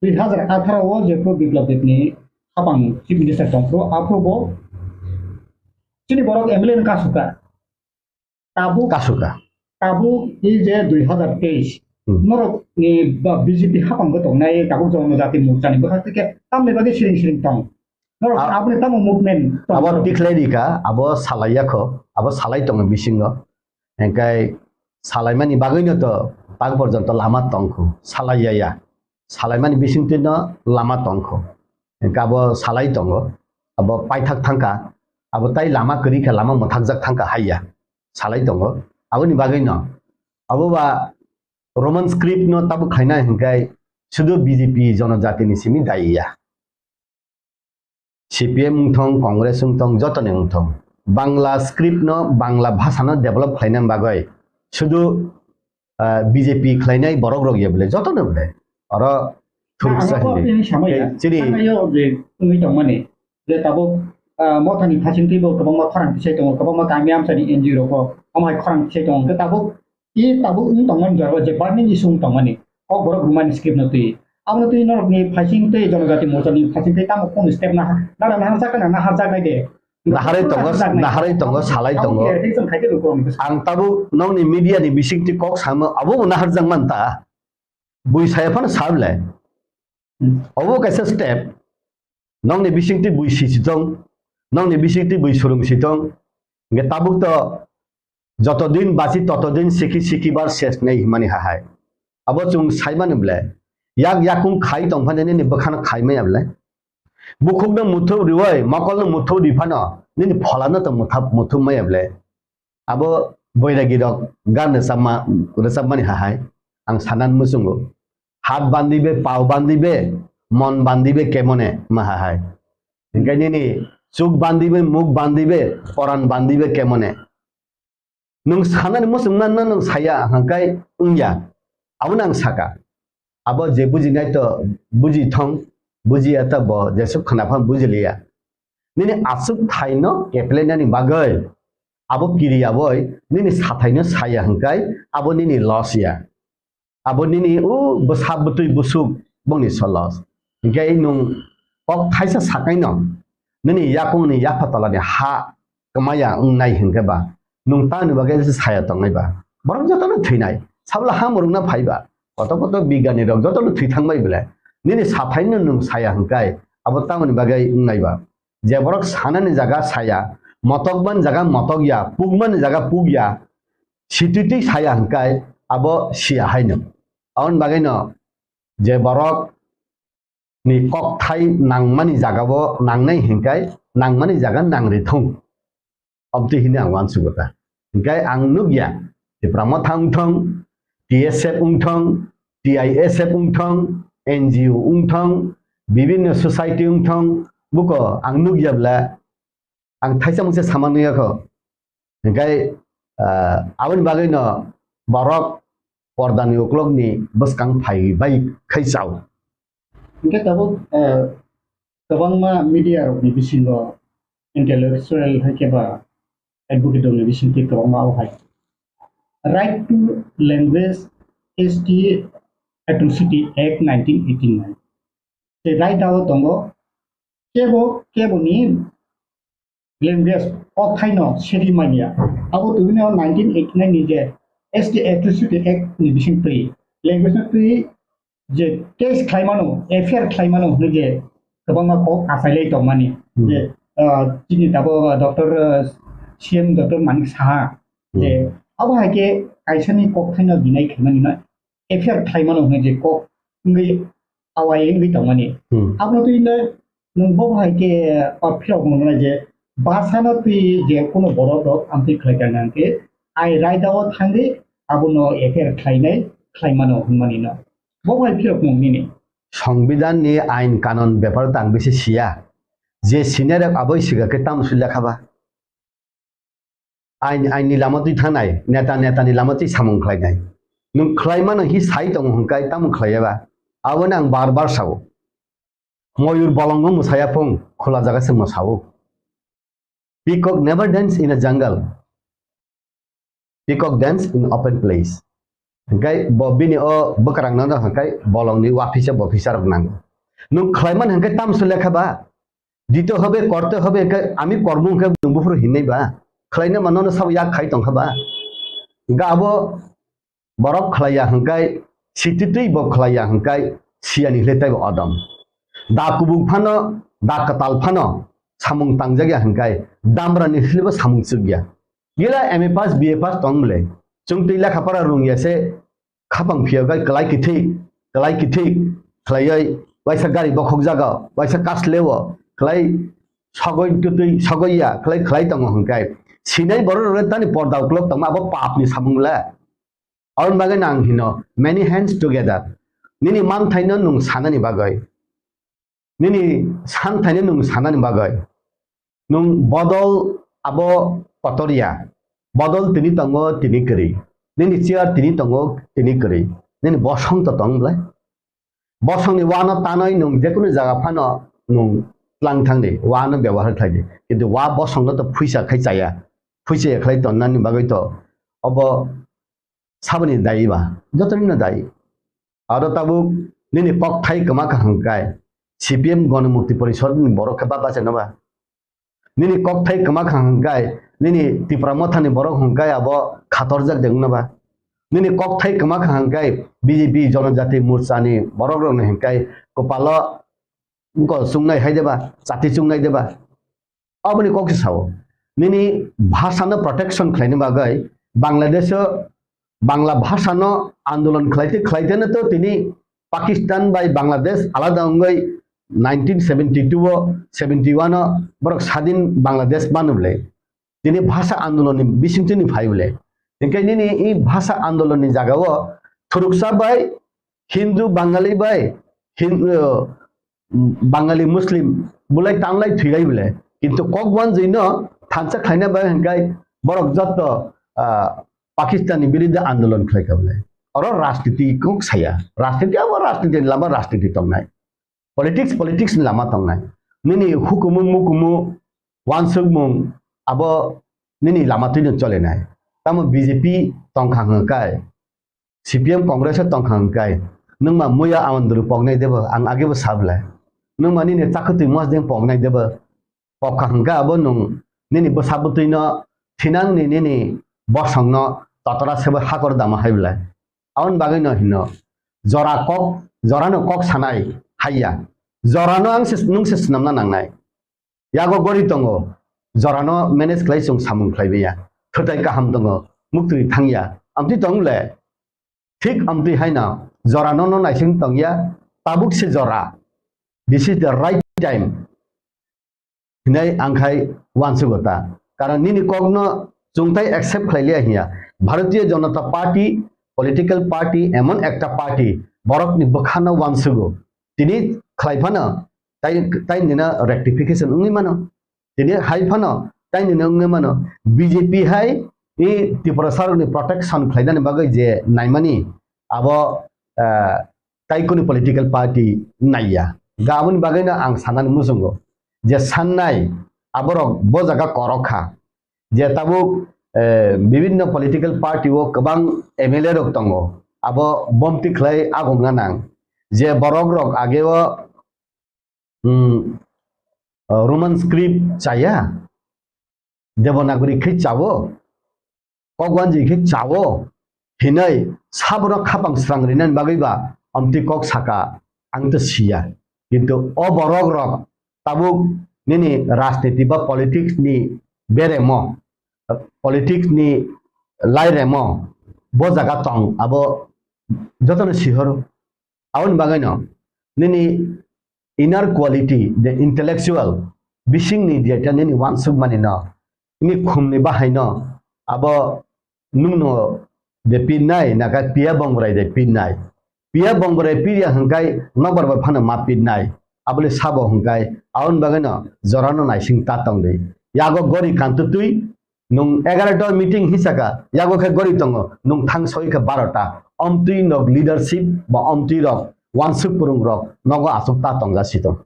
Dui hazar atharo o je pro Biplab Deb ni hapang Chief Minister tong pro aphubo chini borok M L A no kasu ta. Tabuk, kasuka. Tabuk i je dui hazar teis, hmm, norok ni ba B J P hapang bo tongnai tabuk Jonojati Morcha ni bwkhak tike tamni bagwi siring siring tong. Norok a-, aboni tamo movement tong abo norok. Tikhlai rika, abo salai yakho, abo salai tongo bisingo. Engkai salaimani bagwino to tak porjonto lama tongkho, salai ya ya. Salaimani bisingtwi no lama tongkho. Hingke abo salai tongo, abo paithak thangkha, abo tai lama kwrwi kha, lama mwthakjak thangkha haiya, salai tongo. Aboni bagwi no, abo ba Roman script no tabuk khaina hinkhe sudu B J P jonojati ni simi daiya. C P M wngthong, Congress wngthong, jotoni wngthong, Bangla script no, Bangla bhasha no develop khlaina bagwi sudu, ah, B J P khlainai borok rok ya bole, jotono bole. Oro thuruksa hinwi. Chini thangnaio je wngwi tongmani, je tabuk, ah, mothani phasingtwi bo kwbangma khorang tisai tongo, kwbangma kami amchani N G O rok bo omo hai khorang tisai tongo. Hwnkhe tabuk I tabuk wng tongmani jora o je burning issue wng tongmani, kok borok rwmani script no twi. Abono twi norokni phasing tei Jonojati Morcha ni phasing tei tamo kunu step naha-, nara naharjak na naharjaknai de. Naharwi tongo, naharjaknai. Naharwi tongo, salai tongo. Abo khe tei chwng khai khe rw kwrwngni bwskango. Ang tabuk nokni media ni bisingtwi kok samo abo bo naharjak man ta. Bui saya phano sa bwle. Hmm. Obo kaisa step. Nokni bisingtwi bui sisi tong, nokni bisingtwi bui surung si tong. Hingke tabuk to joto din basi toto din siki siki bar ses nei himani hahai. Abo chwng saimani ble. Yak yakung khai tong phano nini bwkhano khai maya ble. Bukhukno muthub riwi, mokolno muthub ri phano nini pholano to muthub, muthub maya ble. Abo boiragi rok gan rwchapma, rwchapmani hahai ang sanan muchungo. Hat bandi be, pao bandi be, mon bandi be kemone ma hahai. Hingke nini chuk bandi be, muk bandi be, poran bandi be kemone. Nwng sanani muchungma no nwng saya hingke wngya. Abono ang saka. Abo je bujinai to buji thong, bujiya ta bo jesuk khna phan bujiliya. Nini aswk thaino keplainani bagwi abo kiriya boi nini sathaino saya hwnkhe abo nini loss ya. Abo nini o bwsa bwtwi busuk bongni so loss. Hwnkhe nwng kok thaisa sakaino nini yakungni yapha tolani ha kwmaya wngnai hwnkhe ba, nwng tamni bagwi se saya tongnai ba? Borok jotono thwinai, sabla ha mwrwkna phai ba, koto koto bigyani rok jotono thwi thangbai belai. Nini sathaino nwng saya hwnkhe abo tamoni bagwi wngnai ba? Je borok sanani jaga saya, motokmani jaga motok ya, pukmani jaga puk ya, situitwi saya hwnkhe abo siya haino. Aboni bagwino je borok ni kokthai nangmani jagao nangnai hingkai nangmani jaga nangri thung. Obtwi hini ang uansugo ta. Hingkai ang nukya, Tipra Motha wngthong, T S F wngthong, T I S F wngthong, N G O wngthong, bibinno society wngthong, buko ang nukya bwle, ang thaisa mungsa sama nukya kho. Hinkhe, ah, aboni bagwino borok pordani uklokni bwskang phai bai khai chao. Hinkhe tabuk, ah, kwbangma media rokni bisingo intellectual hai khe ba advocate rokni bisingtwi kwbangma o hai. Right to Language S T Atrocity Act nineteen eighty-nine. Tei right o tongo kebo, keboni language kokthaino seri manya. Abo tubunio nineteen eighty-nine ni je S T Atrocity Act ni bisingtwi language no twi je case khlaimano, F I R khlaimano hwnwi je kwbangma kok achailai tongmani. Hmm. Je, ah, chini tabuk, ah, Doctor, ah, C M Doctor Manik Saha, je, hmm, abo hai khe kaisani kokthaino deny khaimani no F I R khlaimano hwnwi je kok wngwi awai wngwi tongmani. Hmm. Abono twi le nwng bo hai khe, ah, phirok mwngnai je bwsano twi je kuno borok rok amtwi khlai kha nang khe ai raida o thangwi abono F I R khlainai khlaimano hwnmani no. Bo hai phirok mung nini. Songbidan ni ain kanon bepar tang bisi siya. Je senior rok aboi siga khe tamo sui lekha ba. Ain, ain ni lama twi thangnai, neta, neta ni lama twi samung khlainai. Nwng khlai mano hi sai tongo hwnkai tamo khlaiya ba. Aboni ang bar bar sao. Moyur bolong no mwsaya phung, khula jaga se mwsao. Peacock never dance in a jungle. Peacock dance in open place. Hingkai bo bini o bwkrang no hingkai bolong ni waphisa bophisa rok nango. Nwng khlai man hingkai tamso lekha ba? Dito hobe, korte hobe, hingkai ami kormo hingkai nwng buphuru hinai ba? Khlai na mano no sabo yak khai tongkha ba? Hingka abo borok khlaiya hingkai, sititwi bo khlaiya hingkai, siyani hile taibo odom. Da kubuk phano, da kwtal phano, samung tangjak ya hingkai, damra ni hile bo samung chuk ya. Gila M A pass, B A pass tong bwle. Chwng twi lekha pora rung ya se, khapang phiya gai kwlai kithik, kwlai kithik khlaioi, waisa gari bokhok jaga, waisa kas lewo, khlai sogoi tutwi, sogoi ya, khlai, khlai tongo hingkai. Sinai borok rok tani porda uklok tongma abo pap ni samung le. Aboni bagwi no ang hino, many hands together. Nini manthaino nwng sanani bagwi. Nini santhaino nwng sanani bagwi. Nwng bodol abo kotor ya. Bodol tini tongo, tini kwrwi. Nini chair tini tongo, tini kwrwi. Nini bosong to tong bwle. Bosongni wano tanwi nwng jekunu jaga phano nwng tlang thangdi, wano byabohar khlaidi. Kintu wa bosongno to phuisa khai chaya. Phuisa ya khlai tonnani bagwi to obo saboni dayi ba, jotonino dayi. Aro tabuk nini kokthai kwma kha hwnkhe C P M Ganamukti Porishad ni borok khe ba bachaino ba? Nini kokthai kwma kha hwnkhe nini Tipra Motha ni borok hwnkhe abo khatorjak de wngna ba? Nini kokthai kwma kha hwnkhe B J P Jonojati Morcha ni borok rok ni hwnkhe kwpalo wngkol chungnai hai de ba, chati chungnai de ba? Aboni kok se sao. Nini bhasha no protection khlaina bagwi Bangladesh o Bangla bhasha no andolon khlaite khlaite no to tini Pakistan bai Bangladesh alada wngwi nineteen seventy-two o, seventy-one o borok sadin Bangladesh manu bwle. Tini bhasha andolon ni bisingtwi ni phai bwle. Hinkhe nini i bhasha andolon ni jaga o thuruksa bai Hindu Bangali bai Hin-, uh, Bangali Muslim bulai tanlai thwilai bwle. Kintu kok wanjwi no thansa khlaina bai hwnkhe borok jotto, ah, Pakistan ni biruddhe andolon khlai kha bwle. Oro rajniti kok saya. Rajniti abo rajniti ni lama rajniti tongnai. Politics, politics ni lama tongnai. Nini hukumu mukumu wansukmung abo nini lama twi no cholenai. Tamo B J P tongkha hwnkhe C P M Congress o tongkha hwnkhe, nwng ma muya Awandru poknai debo, ang agebo sa bwle. Nwng ma nini chakwtwi mosdeng poknai debo, pokha hwnkhe abo nwng nini bwsa bwtwino thinangni nini bosongno totora sebo hakor dama hai bwle. Aboni bagwino hino, jora kok, jorano kok sanai haiya. Jorano ang se, nwng se swnamna nangnai. Yago gori tongo, jorano manage khlai chwng samung khlai manya. Thwtai kaham tongo, muktwi thangya. Amtwi tong le, thik amtwi haino jorano no naising tongya, tabuk se jora. This is the right time. Hinai ang khai wansugo ta. Karon nini kokno chwng tai accept khlai liya hiya. Bharatiya Janata Party, political party, emon ekta party, borokni bwkhano uansugo. Tini khlai phano, tai, tai nino rectification wngwi mano. Tini hai phano, tai nino wngwi mano. B J P hai i Tiprasarokni protection khlainani bagwi je naimani, abo, ah, tai kuni political party naiya. Ga aboni bagwino ang sanani muchungo je sannai aborok bo jaga korok kha. Je tabuk, eh, bibinno political party o kwbang M L A rok tongo, abo bomti khlai agung ganang. Je borok rok age o, hmm, Roman script chaya, Devanagari khe chawo, kokwanji khe chawo hinwi sabono khapang srang rinani bagwi ba amtwi kok saka ang to siya. Kintu o borok rok tabuk nini rajniti ba politics ni beremo, politics ni lairemo bo jaga tong abo jotono sihoro. Aboni bagwino nini inner quality, the intellectual, bisingni jeta nini uansukmani no, nini khumni bahai no, abo nungno de pinnai, naka piya bongrai de pinnai. Piya bongrai piya hwngkai nokbar bai phano ma pinnai. Abole sabo hwngkai, aboni bagwino jorano naising ta tongdi. Yago gori kantutwi, nwng egarota meeting hisaka, yago khe gori tongo, nwng thang soi khe barota. Omtwi nok leadership ba omtwi rok, wansuk purung rok, nogo asuk ta tongja si tong.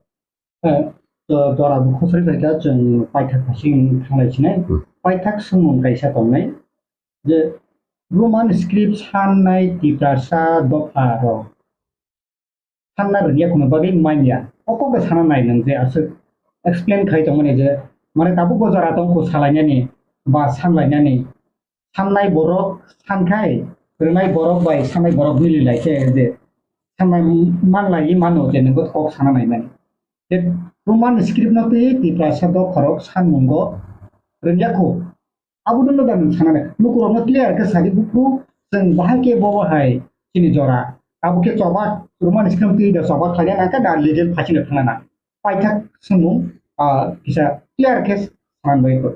Eh, to jora bo khosoi bai kha chwng paithak phasing thanglai sinai. Hmm. Paithak swngmung kaisa tongnai je Roman script sannai Tiprasa dopha rok sanna rwngya kheno bagwi manya. O kok bai sana nai nwng je aswk explain khai tongmani je, mane tabuk bo jora tong kho salainani ba sanlainani. Sannai borok sankhai, rwnai borok bai sannai borok mili lai khe je sannai manlai mano je nwng kok sana nai mani. Je Roman script no twi Tiprasa dopha rok sanmungo rwngya kho. Abo dwno da nwng sanani. Lukurokno clear khe sadi buphuru chwng bahai khe bo hai chini jora. Abo khe choba Roman script twi da choba khlaina nangkha da legal phasino thangna nang. Paithak swngmung, ah, kisa clear khe sanani bagwi kho.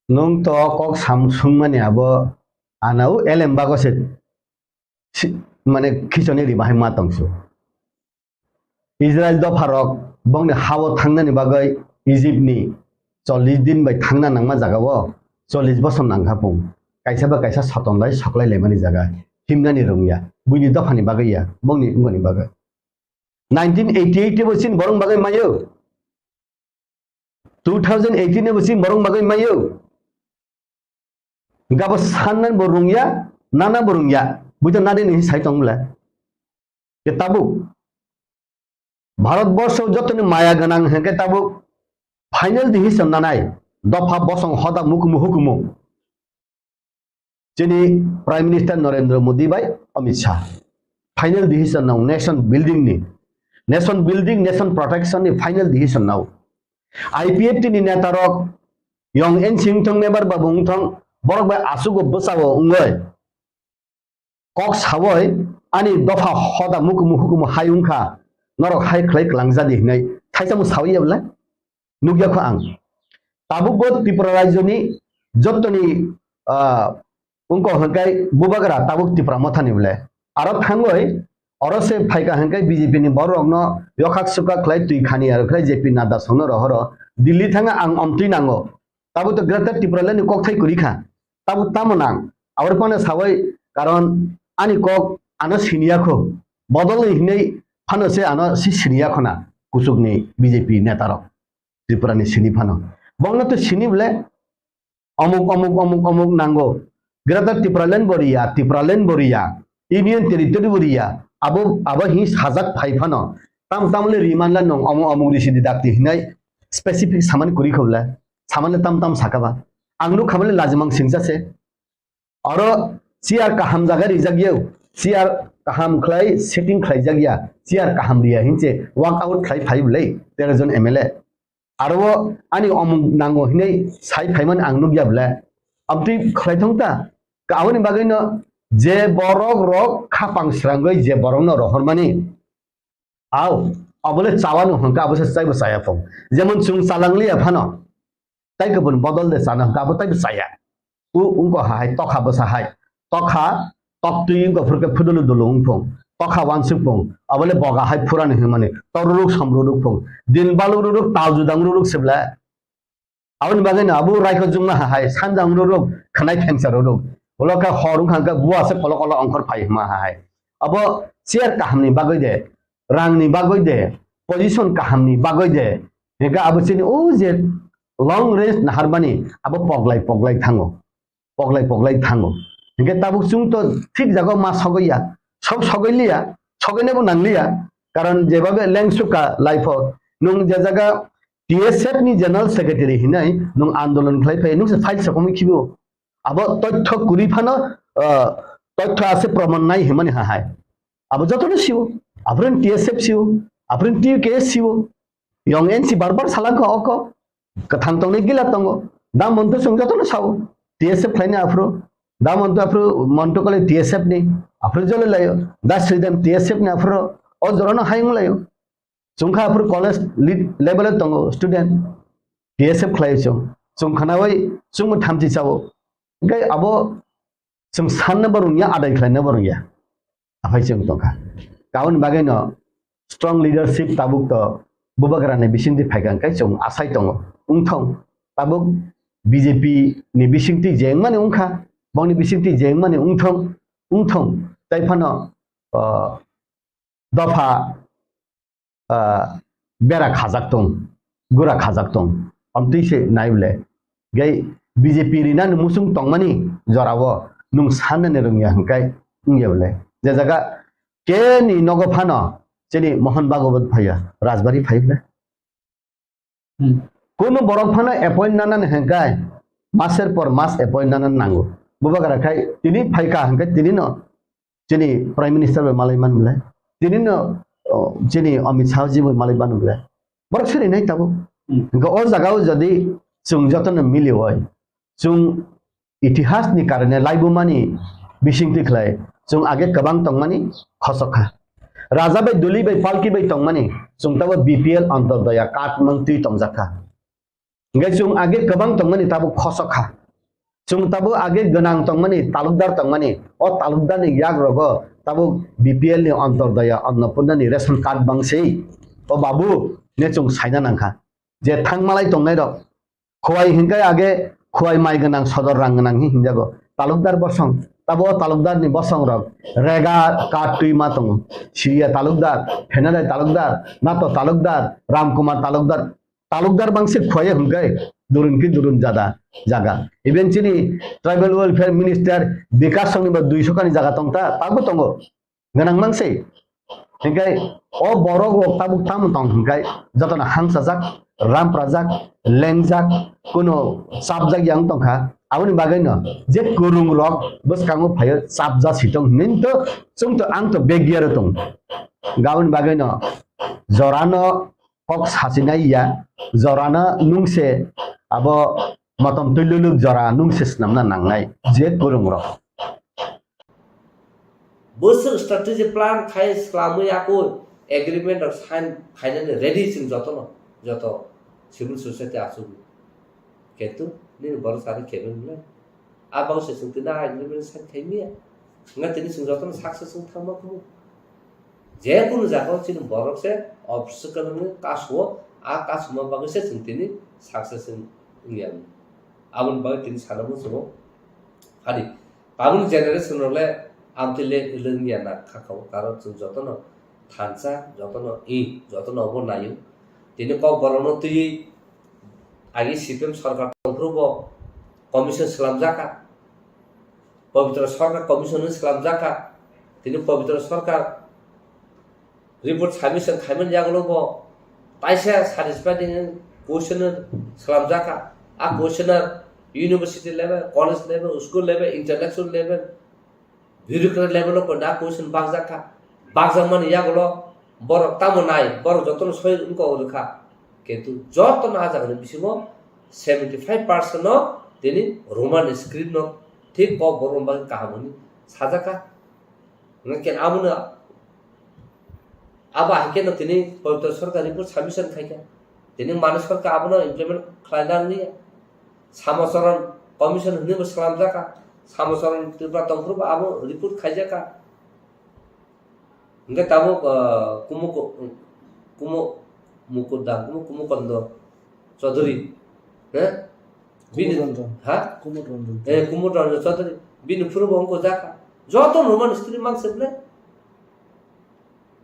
Nwng to kok sam swngmani abo anao elem bago se si-, mane khichoni ri bahai ma tongsu. Israel dopharok bongni hao thangnani bagwi Egypt ni chollish din bai thangna nangma jagao chollish bosor nangkha pung. Kaisa ba kaisa soton bai soklai laimani jaga himnani rwngya. Buini dophani bagwi ya, bongni wngmani bagwi. Nineteen eighty-eight bo chini borok bagwi mayo. Two thousand eighteen bo chini borok bagwi mayo. Gabo sannan bo rungya, nana bo rungya. Buita nadi ni sai tong bla. Ke tabuk. Bharat borsho jotoni maya ganang hwnkhe tabuk final decision nanai. Dopha bosong hoda mukumu hukumu. Chini Prime Minister Narendra Modi bai Amit Shah. Final decision nao nation building ni. Nation building, nation protection ni final decision nao. I P F T ni neta rok yong N C wngthong, member babu wngthong, borok bai asugo bwsao wngoi. Kok sawoi ani dopha hoda mukumu hukumu hai wngkha, norok hai khlai kwlangjadi hinwi thaisa mung sawi ya bwle? Nukya kho ang. Tabuk bo Tripura rajyoni jotoni, ah, wngkha hwnkhe bubagra tabuk Tipra Mothani bwle. Aro thangoi, oro se phaikha hwnkhe B J P ni borok rokno yokhak sukhak khlai twi khani aro khlai J P Nadda songno rohoro. Delhi thanga ang omtwi nango. Tabuk to Greater Tipraland ni kokthai kwrwi kha. Tabuk tamo nang? Aboni phano sawai, karon ani kok ano siniya kho. Bodol ni hinwi phano se ano si siniya khona kuchuk ni B J P neta rok. Tripura ni sini phano. Bongno to sini bole omuk, omuk, omuk, omuk nango. Greater Tipraland bo riya, Tipraland bo riya, Union Territory bo riya. Abo, abo hi sajak phai phano. Tam tam le riman la nong omuk, omuk risi di dakti hinai specific samani kuri khobla. Samani tam tam sakaba. Ang nuk khabale lajimang singsa se. Oro chair kaham jaga rijak yau. Chair kaham khlai setting khlai jak ya. Chair kaham riya hinse walk out khlai phai bole tero jon M L A. Aro ani omung nango hinwi sai phaimani ang nukya bole. Amtwi khlai thong ta. Aboni bagwino je borok rok khapang srangwi je borokno rohormani. Au, abole chawano hwnkha abo se chaibo chaya phung. Jemon chwng chalangliya phano. Tai kubun bodol de chana hwnkha abo taibo chaya. U-, ungko hai tokha bwsa hai. Tokha, toktwi ungko phurkhe phudulu dulu ungphung. Tokha wansuk phung. Abole boga hai phurani hwnmani. Toruruk somruruk phung. Din balururuk, tal judang ruruk sible. Aboni bagwi no abo raikho jungma hai, sanjang ruruk, khanai thengsa ruruk. Ulo khe hor wngkha khe bua se kolo kolo ongkhor phai hima hai. Abo chair kahamni bagwi de, rangni bagwi de, position kahamni bagwi de. Hingkhe abo chini o je long range naharmani abo poglai poglai thango. Poglai poglai thango. Hingkhe tabuk chwng to thik jaga ma sogwi ya, sok sogwi liya, sogwinabo nang liya. Karon jebabe lengsuka life o nwng je jaga T S F ni general secretary hinai nwng andolon khlai phai nwng se file sokomwi khibo. Abo tothyo kwrwi phano, ah, tothyo ase proman nai himani ha hai. Abo jotono siwo. Aphuru T S F siwo. Aphuru T U K S siwo. Yong N C bar bar salangkha oko. Kwthang tongnai gila tongo. Da monto chwng jotono sao. T S F khlaini aphuru. Da monto aphuru monto kole T S F ni. Aphuru jole layo. Da Sridham T S F ni aphuru. O jorano hayung layo. Chwngkha aphuru college le-, level o tongo student. T S F khlai chwng. Chwng khnaui chwngbo thamchi chao. Hingkhe abo chwng sanna bo rwngya, adai khlaina bo rwngya. Aphai chwng tongkha. Kaun bagwi no strong leadership tabuk to Bubagra ni bisingtwi phaikha hwnkhe chwng asai tongo. Wngthong tabuk B J P ni bisingtwi je wngmani wngkha, bongni bisingtwi je wngmani wngthong, wngthong. Tai phano, ah, dopha, ah, bera khajak tong, gura khajak tong. Amtwi se nai bole. Gai B J P rinani muchung tongmani jorao nwng sanani rwngya hwnkhe wngya bole. Je jaga keni nogo phano chini Mohan Bhagwat phaiya, Rajbari phai bole. Hmm. Kunu borok phano appoint nanani hwnkhe maser por mas appoint nanani nango. Bubagra khai tini phaikha hwnkhe tini no chini Prime Minister bai malai man bole. Tini no, o, chini Amit Shah ji bai malai man bole. Borok siri nai tabuk. Hmm. Hwnkhe o jaga o jodi chwng jotono mili oi, chwng itihas ni karone laibumani bisingtwi khlai chwng age kwbang tongmani khosok kha. Raja bai duli bai palki bai tongmani chwng tabo B P L Antyodaya card mang twi tongjak kha. Hingkhe chwng age kwbang tongmani tabuk khosok kha. Chwng tabuk age gwnang tongmani, talukdar tongmani, o talukdarni yagrogo tabuk B P L ni Antyodaya Annapurna ni ration card bangsi. O babu ne chwng saina nangkha. Je thangmalai tongnairok, Khowai hinkhe age Khowai mai gwnang, sodor rang gwnang hi hinjago. Talukdar bosong, tabo o talukdarni bosongrok rega card twi ma tongo. Siriya talukdar, Phenadai talukdar, Nato talukdar, Ramkumar talukdar. Talukdar bangsi Khowai hinkhe durun ki durun jada jaga. Even chini Tribal Welfare Minister Bikash Songni bo duiso kani jaga tongta, tabo tongo. Gwnang mang se. Hinkhe o borok rok tabuk tamo tong hinkhe jotono hangsajak, ramprajak, lengjak, kuno chapjak yang tongkha. Aboni bagwino je kwrwng rok bwskango phaio chapja sitong hinwi to chwng to ang to begya ro tong. Aboni bagwino jorano kok sachinai ya, jorano nungse abo motom twi luluk jora nungse swnamna nangnai je kwrwng rok. Bwswk strategy plan khai swlamwi ako agreement rok sign khainani ready chwng jotono, joto civil society achukgo. Kintu nini borok sari kebeng le. A bagwi se chwng tini a agreement sign khai miya. Wngkha tini chwng jotono success wng thangma kumo. Je kunu jaga o chini borok se obstacle wngwi kasu-o, a kasuma bagwi se chwng tini success wng, wngya. Aboni bagwi tini sana muchungo. Hadi, tabukni generation rok le amtwi le wngya na kha kha o, karon chwng jotono thansa, jotono i, jotono obo naio. Tini Kokborokno twiwi agi C P M sorkar tongphuru bo commission swlamjak kha. Pabitra Sarkar Commission hwnwi swlamjak kha. Tini Pabitra Sarkar report submission khaimani yagulo bo taisa satisfying question swlamjak kha. A question university level, college level, school level, intellectual level, bureaucrat level o koina question bakjak kha. Bakjakmani yagulo borok tamo nai, borok jotono soi wngkok rwkha. Kintu jotono a jagani bisingo seventy five percent no tini Roman script no thik Kokborok bagwi kaham hwnwi sajak kha. Hwnkhe abono, abo hai kheno tini Pabitra Sarkar report submission khai kha. Tini Manik Sarkar abono implement khlaina nangya. Samocharan Commission hwnwi bo slamjakha. Samosoron Tripura tongphuru bo abo report khaijakha. Hingke tabuk, ah, Kumo ko-, Kumo Mukut da, Kumo, Kumo Kondo Chaudhary, he? Bini, Kumut Ranjan. Ha? Kumut Ranjan. Eh, Kumut Ranjan Chaudhary. Bini phuru bo wngkha jakha. Joto Roman history man se ble.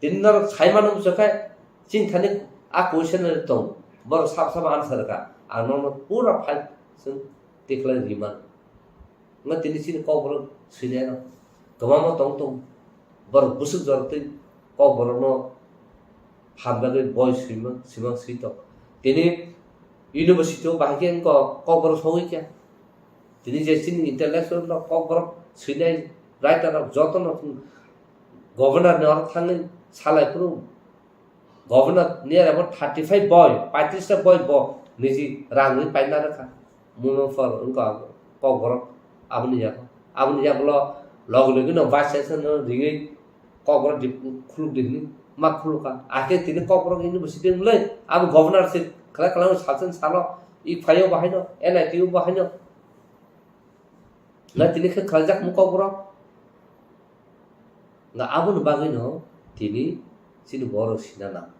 Tini norok sai mano bwswk khe, chini thani a question tong. Borok sab sab answer ka. Ang nono pura file chwng tikhlai ri mano. Wngkha tini chini kokborok swinai rok kwbangma tong tong. Borok bwswk jorok twi kokborokno hamjagwi boi swimang, swimang swi tong. Tini university o bahai khe wngkha kokborok sogwi kha. Tini je chini intellectual rok kokborok swinai writer rok jotono governor ni oro thangwi salai phuru Governor ni abo thirty five boi, paitris ta boi bo niji rang ri paina rwkha. Muno phor wngkha kokborok aboni yago. Aboni yago lo logi logi no vice chancellor no ringwi kokborok di khuluk di hwnwi ma khulukha. Akhe tini kokborok university wngmulai abo governor se khlai khlai sal chen salo i phaio bahaino N I T o bahaino. Na tini khe khlaijak mung kokborok. Na aboni bagwino tini chini borok sina nang.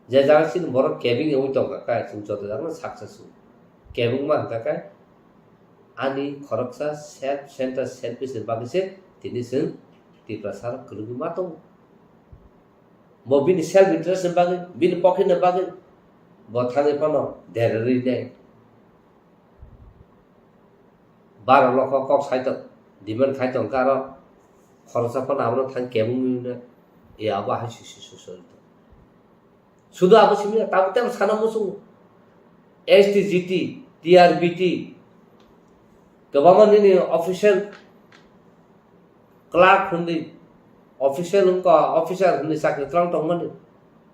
Je jaga chini borok kebeng wngwi tongkha khe, chwng joto jagano success wngo. Kebengma hwnkha khe ani khoroksa self center, selfish ni bagwi se tini chwng Tiprasa rok kwrwngwi ma tongo. Bo bini self interest ni bagwi, bini pocket ni bagwi bo thangwi phano derarwi nai. Baro lokho kok sai tong, demand khai tong khe aro khoroksa phano abono thang kebengwi no, e abo hai si si so so. Sudu abo simi ya, tabuk tei sana muchungo. S T G T, T R B T, kwbangma nini official clerk hwnwi, official wngkha, officer hwnwi chakri twlang tongmani.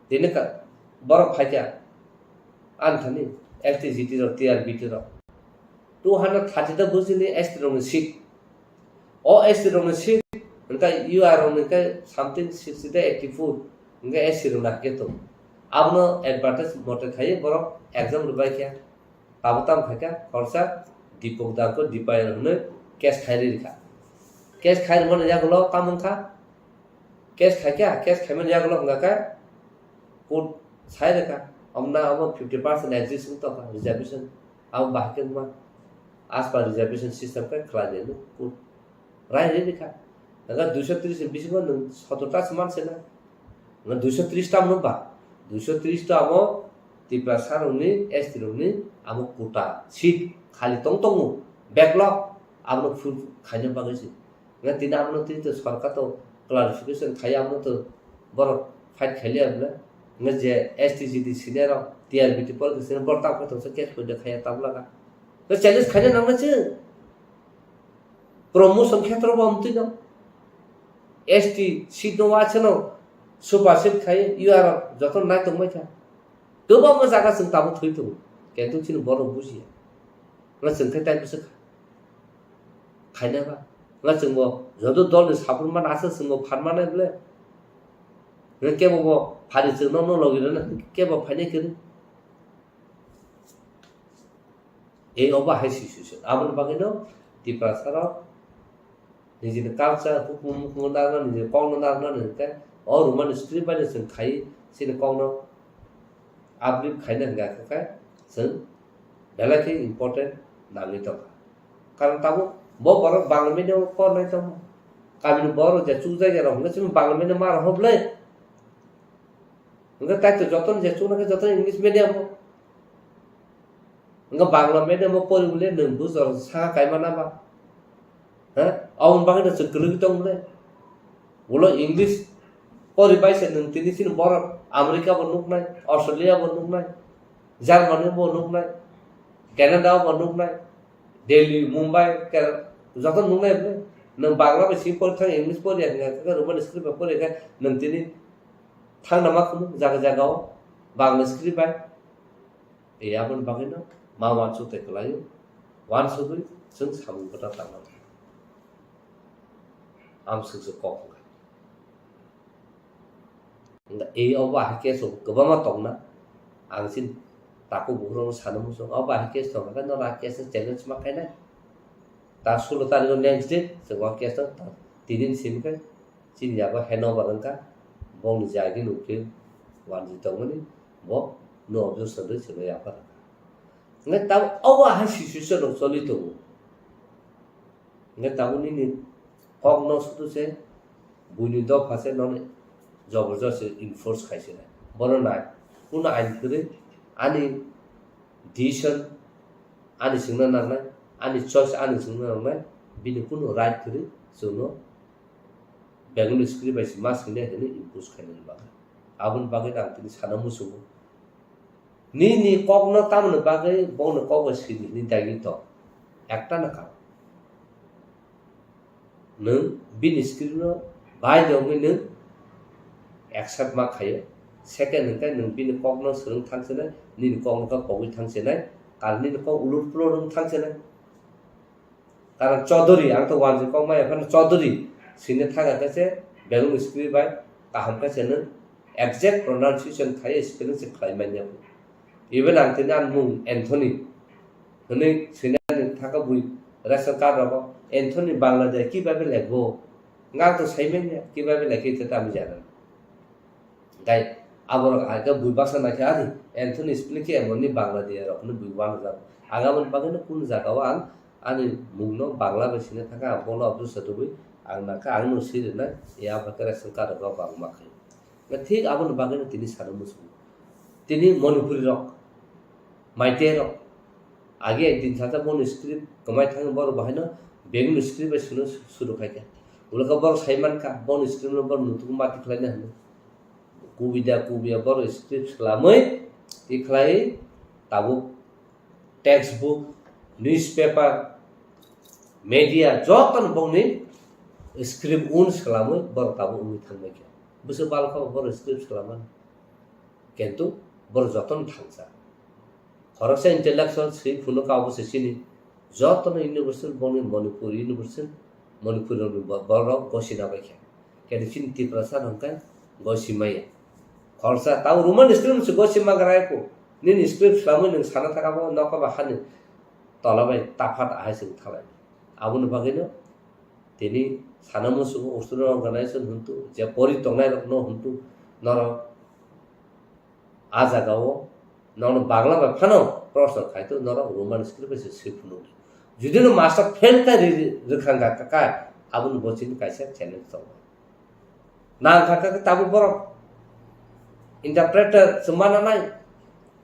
Tini ka-, borok phaikha, ani thani S T G T rok, T R B T rok. Two hundred thirty ta bujini S T rokni seat. O S T rokni seat, hwnkhe U R rokni khe something sixty ta eighty four, hwnkhe S T rokni hakhe tongo. Abono advertise mote khaiwi borok exam rwbaikha. Abo tamo khaikha, khoroksa Dipok Dangko Dipayan hwnwi case khai rikha. Case khai rwmani yagulo tamo wngkha? Case khaikha, case khaimani yagulo hwnkha khe court sai rwkha, omna omo fifty percent exist wng tongkha reservation, abo bahai khe wngma as per reservation system khe khlai di hwnwi court rai rwi rikha. Hwnkhe duiso tris ni bisingo nwng sotor ta se man se na. Nwng duiso tris ta mano ba? Duiso tris ta amo Tiprasa rokni, S T rokni amo quota seat khali tong tongo. Backlog abono full khaina bagwi se. Nga tini abono tini to sorkar to clarification khai abono to borok fight khailiya bwle. Nga je S T G T senior rok, T R B T politician borok tamo khe tongsa case poida khaiya tabla ka. Nga challenge khaina nangna se. Promotion khetra bo amtwi no. S T seat no wa chano super seat khai U R joto nai tongmai kha. Kwbangma jaga chwng tabuk thwi tongo. Kintu chini borok bujiya. Nga chwng khe tai bwswk kha. Khaina ba. Nga chwng bo joto dol ni support man asa chwng bo phan manai bwle. Nga kebo bo phari chwng no no logi rwna kebo phainai kwrwi. Ei obo hai situation. Aboni bagwino Tiprasa rok nijini culture, hukumu mukumu narwkna, nijini kokno narwkna hwnkhe o Roman script bai no chwng khai chini kokno uplift khaina hwnkha khe chwng belai khe important nangwi tongkha. Karon tabuk bo borok Bangla medium o pornai tongma. Kamini borok je chukjak ya rok hwnkhe chini Bangla medium ma rok hwblai. Hwnkhe tai to jotono je chuknai khe jotono English medium o. Hwnkhe Bangla medium o pori bole nwng bujor saka kaima na ba? Ha? Aboni bagwi no chwng kwrwngwi tong bole. Ulo English pori bai se nwng tini chini borok America bo nuknai, Australia bo nuknai, Germany bo nuknai, Canada bo nuknai, Delhi, Mumbai, Kerala, joto nuknai bole. Nwng Bangla bai si pori thang English pori ya hwnkhe Roman script bai pori khe nwng tini thangna ma khunu jaga jaga o Bangla script bai. E aboni bagwino ma uansuk tei kwlaio, uansugwi chwng samung kwtal tangna. Amswk se kok wngkha. Wngkha e obo hai case rok kwbangma tongna, ang chini Takhuk bukhuk rok sana muchung, o bahai case tong khe no ra case no challenge ma khainai. Ta sulo tarikh o next day chwng o case no ta tinin sim khe chini yago handover wngkha, bongni jagi nukhe wanjwi tongmani bo no objection rwi chwngno yapha rwkha. Hwnkhe tabuk obo ahai situation rok choli tongo. Hwnkhe tabuk nini kokno sudu se buini dopha se nono jobor josti enforce khai se nai. Bono nai, kunu ain kwrwi ani decision ani swngna nangnai, ani choice ani swngna nangnai, bini kunu right kwrwi chwngno Bengali script bai se ma swinai hwnwi impose khainani bagwi. Aboni bagwi ang tini sana muchungo. Nini kokno tamoni bagwi bongni kok bai swidi hwnwi dagi tong. Ekta no kaam. Nwng bini script no bai de wngwi nwng accept ma khaio. Second hwnkhe nwng bini kokno swrwng thang sinai, nini kokno khe pogwi thang sinai, karon nini kok ulur pulur wng thang sinai. Karon Chaudhary, ang to wanjwi kok maya phano Chaudhary swina thang khe se Bengali script bai kaham khe se nwng exact pronunciation khai spelling se khlai manya. Even ang tini ani mung Anthony hwnwi swinani thangkha bui ration card rogo Anthony Bangla de kibabe lekbo. Nga to sai manya kibabe lekhe te tamo jana. Gai aborok hai khe bui baksa naikhe ani Anthony spelling khe emonni Bangla de rok hwnwi bui wanajak. Ang aboni bagwino kunu jagao ang ani mungno Bangla bai swina thangkha ang bono objection rwui ang nakha ang no swi rwnai ya ba khe ration card rok bangma khai. Thik aboni bagwino tini sana muchungo. Tini Manipuri rok, Meitei rok, age ekdin sasa boni script kwmai thangwi borok bahaino Bengali script bai swino suru khaikha. Ulokha borok sai mankha boni script no borok nutukgo mati khlaina hwnwi. Kubida kubiya borok script swlamwi tikhlai tabuk textbook, newspaper, media jotono bongni script un swlamwi borok tabuk wngwi thangbaikha. Bwswk balokha borok script swlamani. Kintu borok jotono thangsa. Khoroksa intellectual swi phunukha obo se chini jotono university bongni Manipur university, Manipur ni bo-, borok gosina baikha. Kintu chini Tiprasa hwnkhe gosi maya. Khoroksa tamo Roman script se gosi magra ko. Nini script swlamwi nwng sana thangkha bo nokha ba hani tola bai taphat ahai se wngthalai. Aboni bagwino tini sana muchungo student organization hwntu je pori tongnai rokno hwntu norok a jagao nono Bangla bai phano proshno khai to norok Roman script bai se swi phunukdi. Judi no master fail khai ri-, ri-, rwkhang kha kha, aboni bo chini kaisa challenge tongo. Nang kha kha tabuk borok interpreter se mana nai.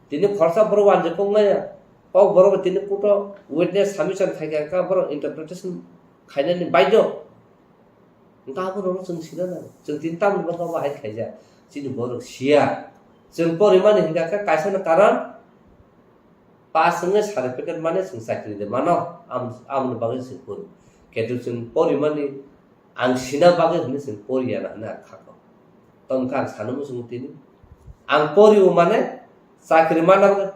Tini khoroksa borok wanjwi kok maya. Kok borok tini kuto witness submission khai kha kha borok interpretation khainani baidyo. Hwnkhe aborokno chwng sina nango. Chwng tini tamoni bagwi abo hai khaijak. Chini borok siya. Chwng porimani hwnkha khe kaisano karon pass wngwi certificate mani chwng chakri de mano. Am-, amoni bagwi chwng pori. Ketu chwng porimani ang sina bagwi hwnwi chwng poriya na hwnwi ang kha kok. Tongkha ang sana muchungo tini. Ang poriwo mane chakri mana bagwi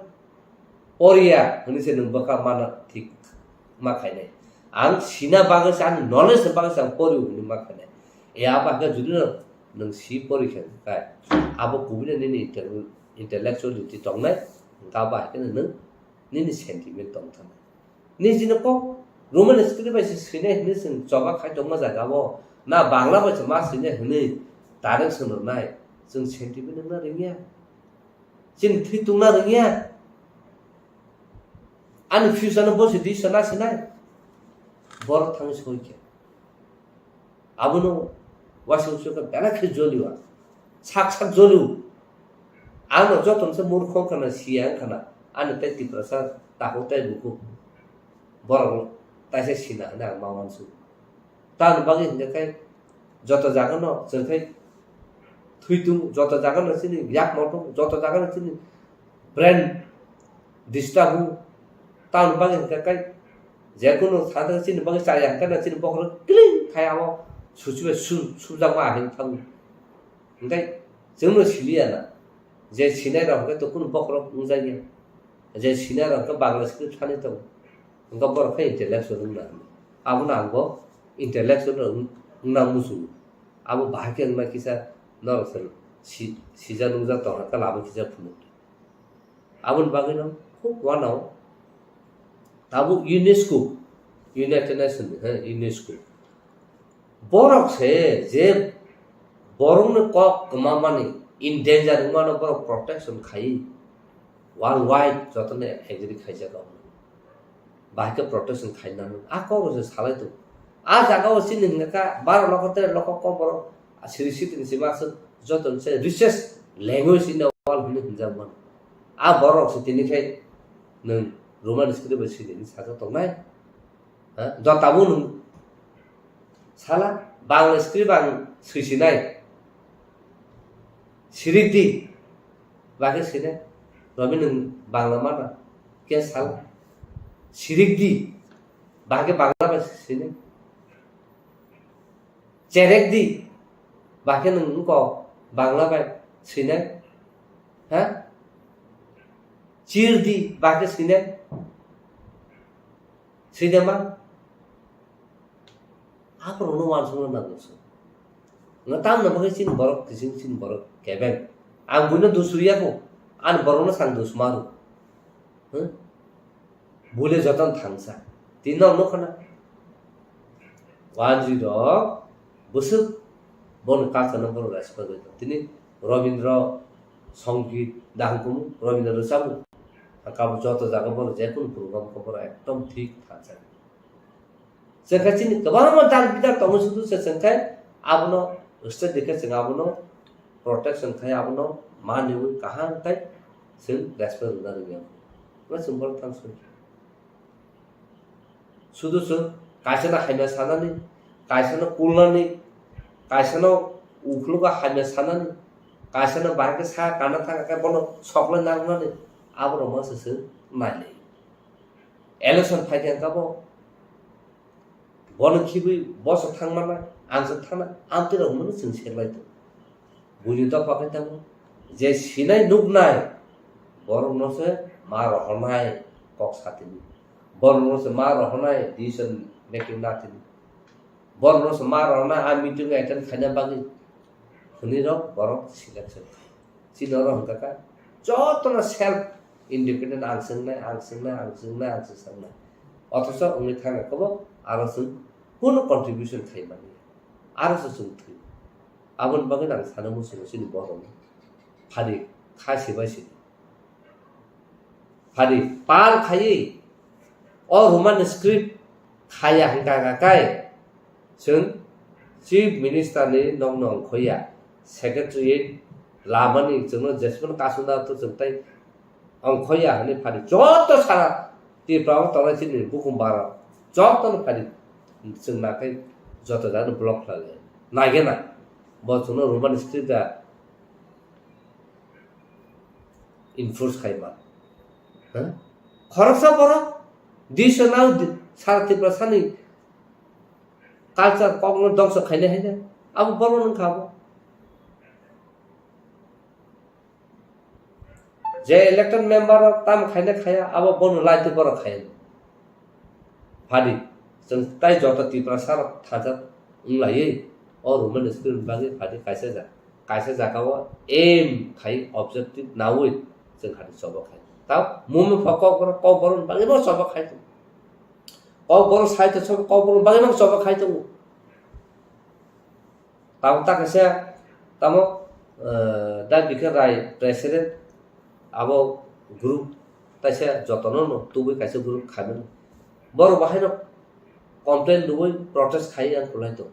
poriya hwnwi se nwng bwkha mana thik ma khainai. Ang sina bagwi se, ani knowledge ni bagwi se ang poriwo hwnwi ma khainai. E abo khe judi no nwng si pori khe kai, abo kubui no nini intel-, intellectuality tongnai, hwnkhe abo hai kheno nwng nini sentiment tong thanai. Nini chini kok Roman script bai se swinai hwnwi chwng choba khai tongma jaga o, na Bangla bai se ma swinai hwnwi direct swnamnai, chwng sentiment wngna rwngya. Chini thwi tungna rwngya. Ani future no bo se di sana sinai. Borok thangwi soi khe. Abono wasung soi khe belai khe jolio. Sak sak jolio. Ano joto se murkho kana siya kana. Ano tei Tiprasa takhuk tei bukhuk. Borok taisa sina hwnwi ang ma uansuk. Tamoni bagwi hwnkhe khe joto jagano chwng khe thwi tung, joto jagano chini yakmo tung, joto jagano chini brain disturb wng. Tamoni bagwi hwnkhe khe jekunu thangthang chini bagwi chaya hwnkhe no chini bokhorok clean khai amo suchibai su-, sujakma ahai thango. Hwnkhe chwngno siliya na. Je sinai rok hwnkhe to kunu bokhorok wngjakya. Je sinai rok hwnkhe Bangla script sanai tongo. Hwnkhe borok khe intellectual wngna hwnwi. Abono ang bo intellectual wng-, wngna muchungo. Abo bahai khe wngna kisa norok se si-, sijak nungjak tongkha khe lama kisa phunukdi. Aboni bagwino khub uanao tabuk UNESCO, United Nations, he, UNESCO. Borok se je borokni kok kwmamani, in danger wngmano borok protection khai worldwide jotono agree khaijak. Bahai khe protection khaina nang. A kok se salai tongo. A jaga o chini hwnka kha baro lokho tere lokho kok borok siri sitini sima aswk joto se richest language in the world hwnwi hwnjak mano. A borok se tini khai nwng Roman script bai sini hwnwi sajak tongnai. Ha? Jotabo nwng sala Bangla script ang swisinai. Sirik di. Bahai khe sinai. Romi nwng Bangla mana. Khe sala. Sirik di. Bahai khe Bangla bai sinai. Cherek di. Bahai khe nwng wngkok Bangla bai sinai. Ha? Chir di. Bahai khe sinai. Sinai ma? Aborokno uansukna nango chwng. Nga tamni bagwi chini borok kiching, chini borok kebeng. Ang buino dus rwya kho. Ani borokno sang dus maro. Huh? Bule jotono thangsa. Tini nok nukha na. Wanjwi rok bwswk boni culture no borok respect rwui tong. Tini Robindra Songit dahung kumu, Robindra rwchabu. Kabo joto jaga borok jekunu program khe borok ekdom thik thangsa. Chwng khe chini kwbangma dal bidal tongo, sudu se chwng khe abono state dikhe chwng abono protection khai, abono maniwi kaham khai chwng respect rwna rwngya. Bo chwng borok thang soi. Sudu chwng kaisano hamya sanani, kaisano kulnani, kaisano ukhlogo hamya sanani, kaisano bahai khe sa kana thang khe bono soklai nangnani, aborok masa chwng nailai. Election phai khe kabo Bono khibui boso thang mana, ang se thana, amtwi rok hwnmano chwng serlai tongo. Buini dopha khe tamo, je sinai nuknai, borokno se ma rohornai kok satini. Borokno se ma rohornai decision making natini. Borokno se ma rohornai a meeting attend khaina bagwi hwnwi rok borok selection khai. Chini oro hwnkha kha, jotono self independent, ang swngnai, ang swngnai, ang swngnai, ang swngnai. Othocho wngwi thangkha kobo aro chwng kunu contribution khai mani. Aro se chwng thwi. Aboni bagwi ang sana muchungo chini borokno. Phari kha sibai sidi. Phari pal khaiwi o Roman script khaya hwnkha kha kai chwng Chief Minister ni nokno ongkhoya, Secretariat lamani chwngno jesmano kasuna to chwng tai ongkhoya hwnwi phari joto sara Tripura o tongnai chini bukhum bara jotono phari chwng nakhai joto jagano block khlai lai. Naigena bo chwngno Roman script da enforce khai ma. Ha? Khoroksa borok disa nang di-, sara Tripura sani culture kokno dongso khainai haino abo borok nung kha bo. Je elected member rok tamo khainai khaya abo bono laitwi borok khaya. Phadi, chwng tai joto Tiprasa rok thajak wng laiwi, o Roman script ni bagwi phadi kaisa ja-, kaisa jaga o aim khai objective naui chwng khadi choba khai. Tao mumi pho kokborok, kokborok ni bagwi bo choba khai tongo. Kokborok side o choba, kokborok ni bagwi bo choba khai tongo. Tamo ta kaisa, tamo, eh, da bikhe Rai president, abo group taisa jotono no tubui kaisa group khaimani. Borok bahaino complain rwui protest khai ang kwlai tongo.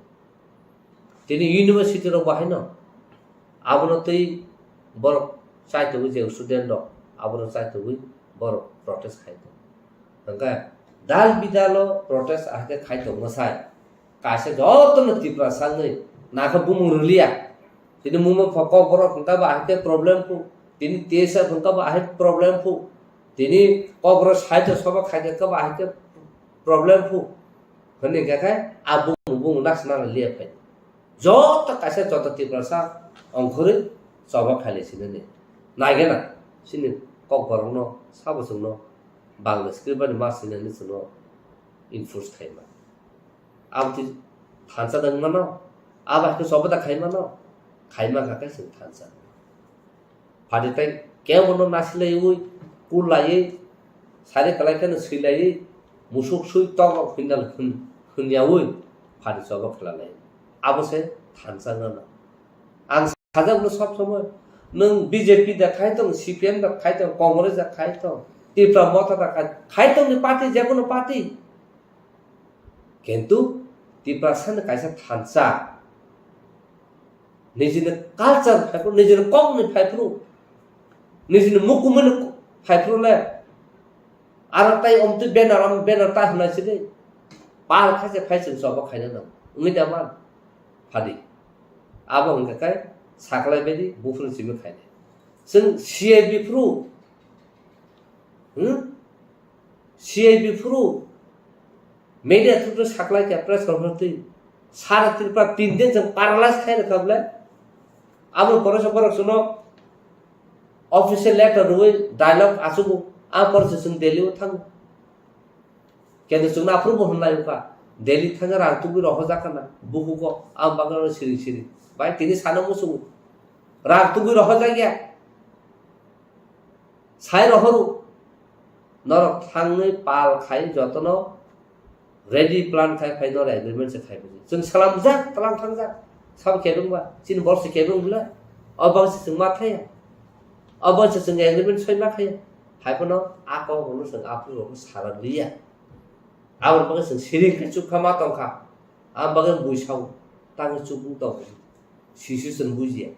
Tini university rok bahaino abono twi borok chai tongwi je student rok abono chai tongwi borok protest khai tongo. Hwnkhe dal bidalo protest ahai khe khai tongma sai. Kaisa jotono Tiprasa wngwi nakha bumung rwliya. Tini mungma pho kokborok hwnkha bo ahai khe problem phu. Tini T S F hwnkha bo ahai problem phu. Tini kokborok side o sobo khai khe bo ahai khe problem phu. Hwnwi khe khe a bumung bumung naksna liya phai. Joto kaisa joto Tiprasa ongkhorwi choba khailai sinani. Naigena chini kokborokno sabo chwngno Bangla script bai ma sinani chwngno enforce khaima. Aboni thansa da wngmano, abo hai khe choba da khaimano, khaima kha khe chwng thansa. Phadi tai kebono nasilaiwi, Pul laiwi, sari kwlai kheno swi laiwi, musuk swi tok rok hwnnal hwn-, hwnyaui phari choba khlai lai. Abo se thansa gana. Ang sajak no sob somoi, nwng B J P da khai tong, C P M da khai tong, Congress da khai tong, Tipra Motha da khai, khai tong ni party, je kono party. Kintu Tiprasa ni kaisa thansa, nijini culture phaiphru, nijini kokni phaiphru, nijini mukumuni phaiphru le, aro tai omtwi banner, om banner ta hwnai sidi, pal khaise phai chwng choba khaina nang, wngwi da man, phadi. Abo hwnkha khe saklai baidi buphuru simi khainai. Chwng C I B phuru, hmm? C I B phuru media through saklai kha press conference twi. Sara Tripura tin din chwng paralyze khai rwkha bwle. Abo porok se borok chwngno official letter rwui dialogue achugo. Abo porok se chwng Delhi o thango. Kendo chwngno aphuru bo hwnlai wngkha. Delhi thangwi rang tugui rohorjak khana. Bukugo ang bagwi siring siring. Bai tini sana muchungo. Rang tugui rohorjak ya. Sai rohoro. Norok thangwi pal khai jotono ready plan khai phai norok agreement se khai buji. Chwng salamjak, tlang thangjak. Sabo kebeng ba, chini borok se kebeng bwle. O bang se chwng ma thaya. O bang se chwng agreement soi ma thaya. Hai phano a kok rokno chwng aphuru rokno sara liya. Aboni bagwi chwng siring khe chukha ma tongkha. Aboni bagwi bui sao. Tangwi chukung tong. Sisi chwng bujiya.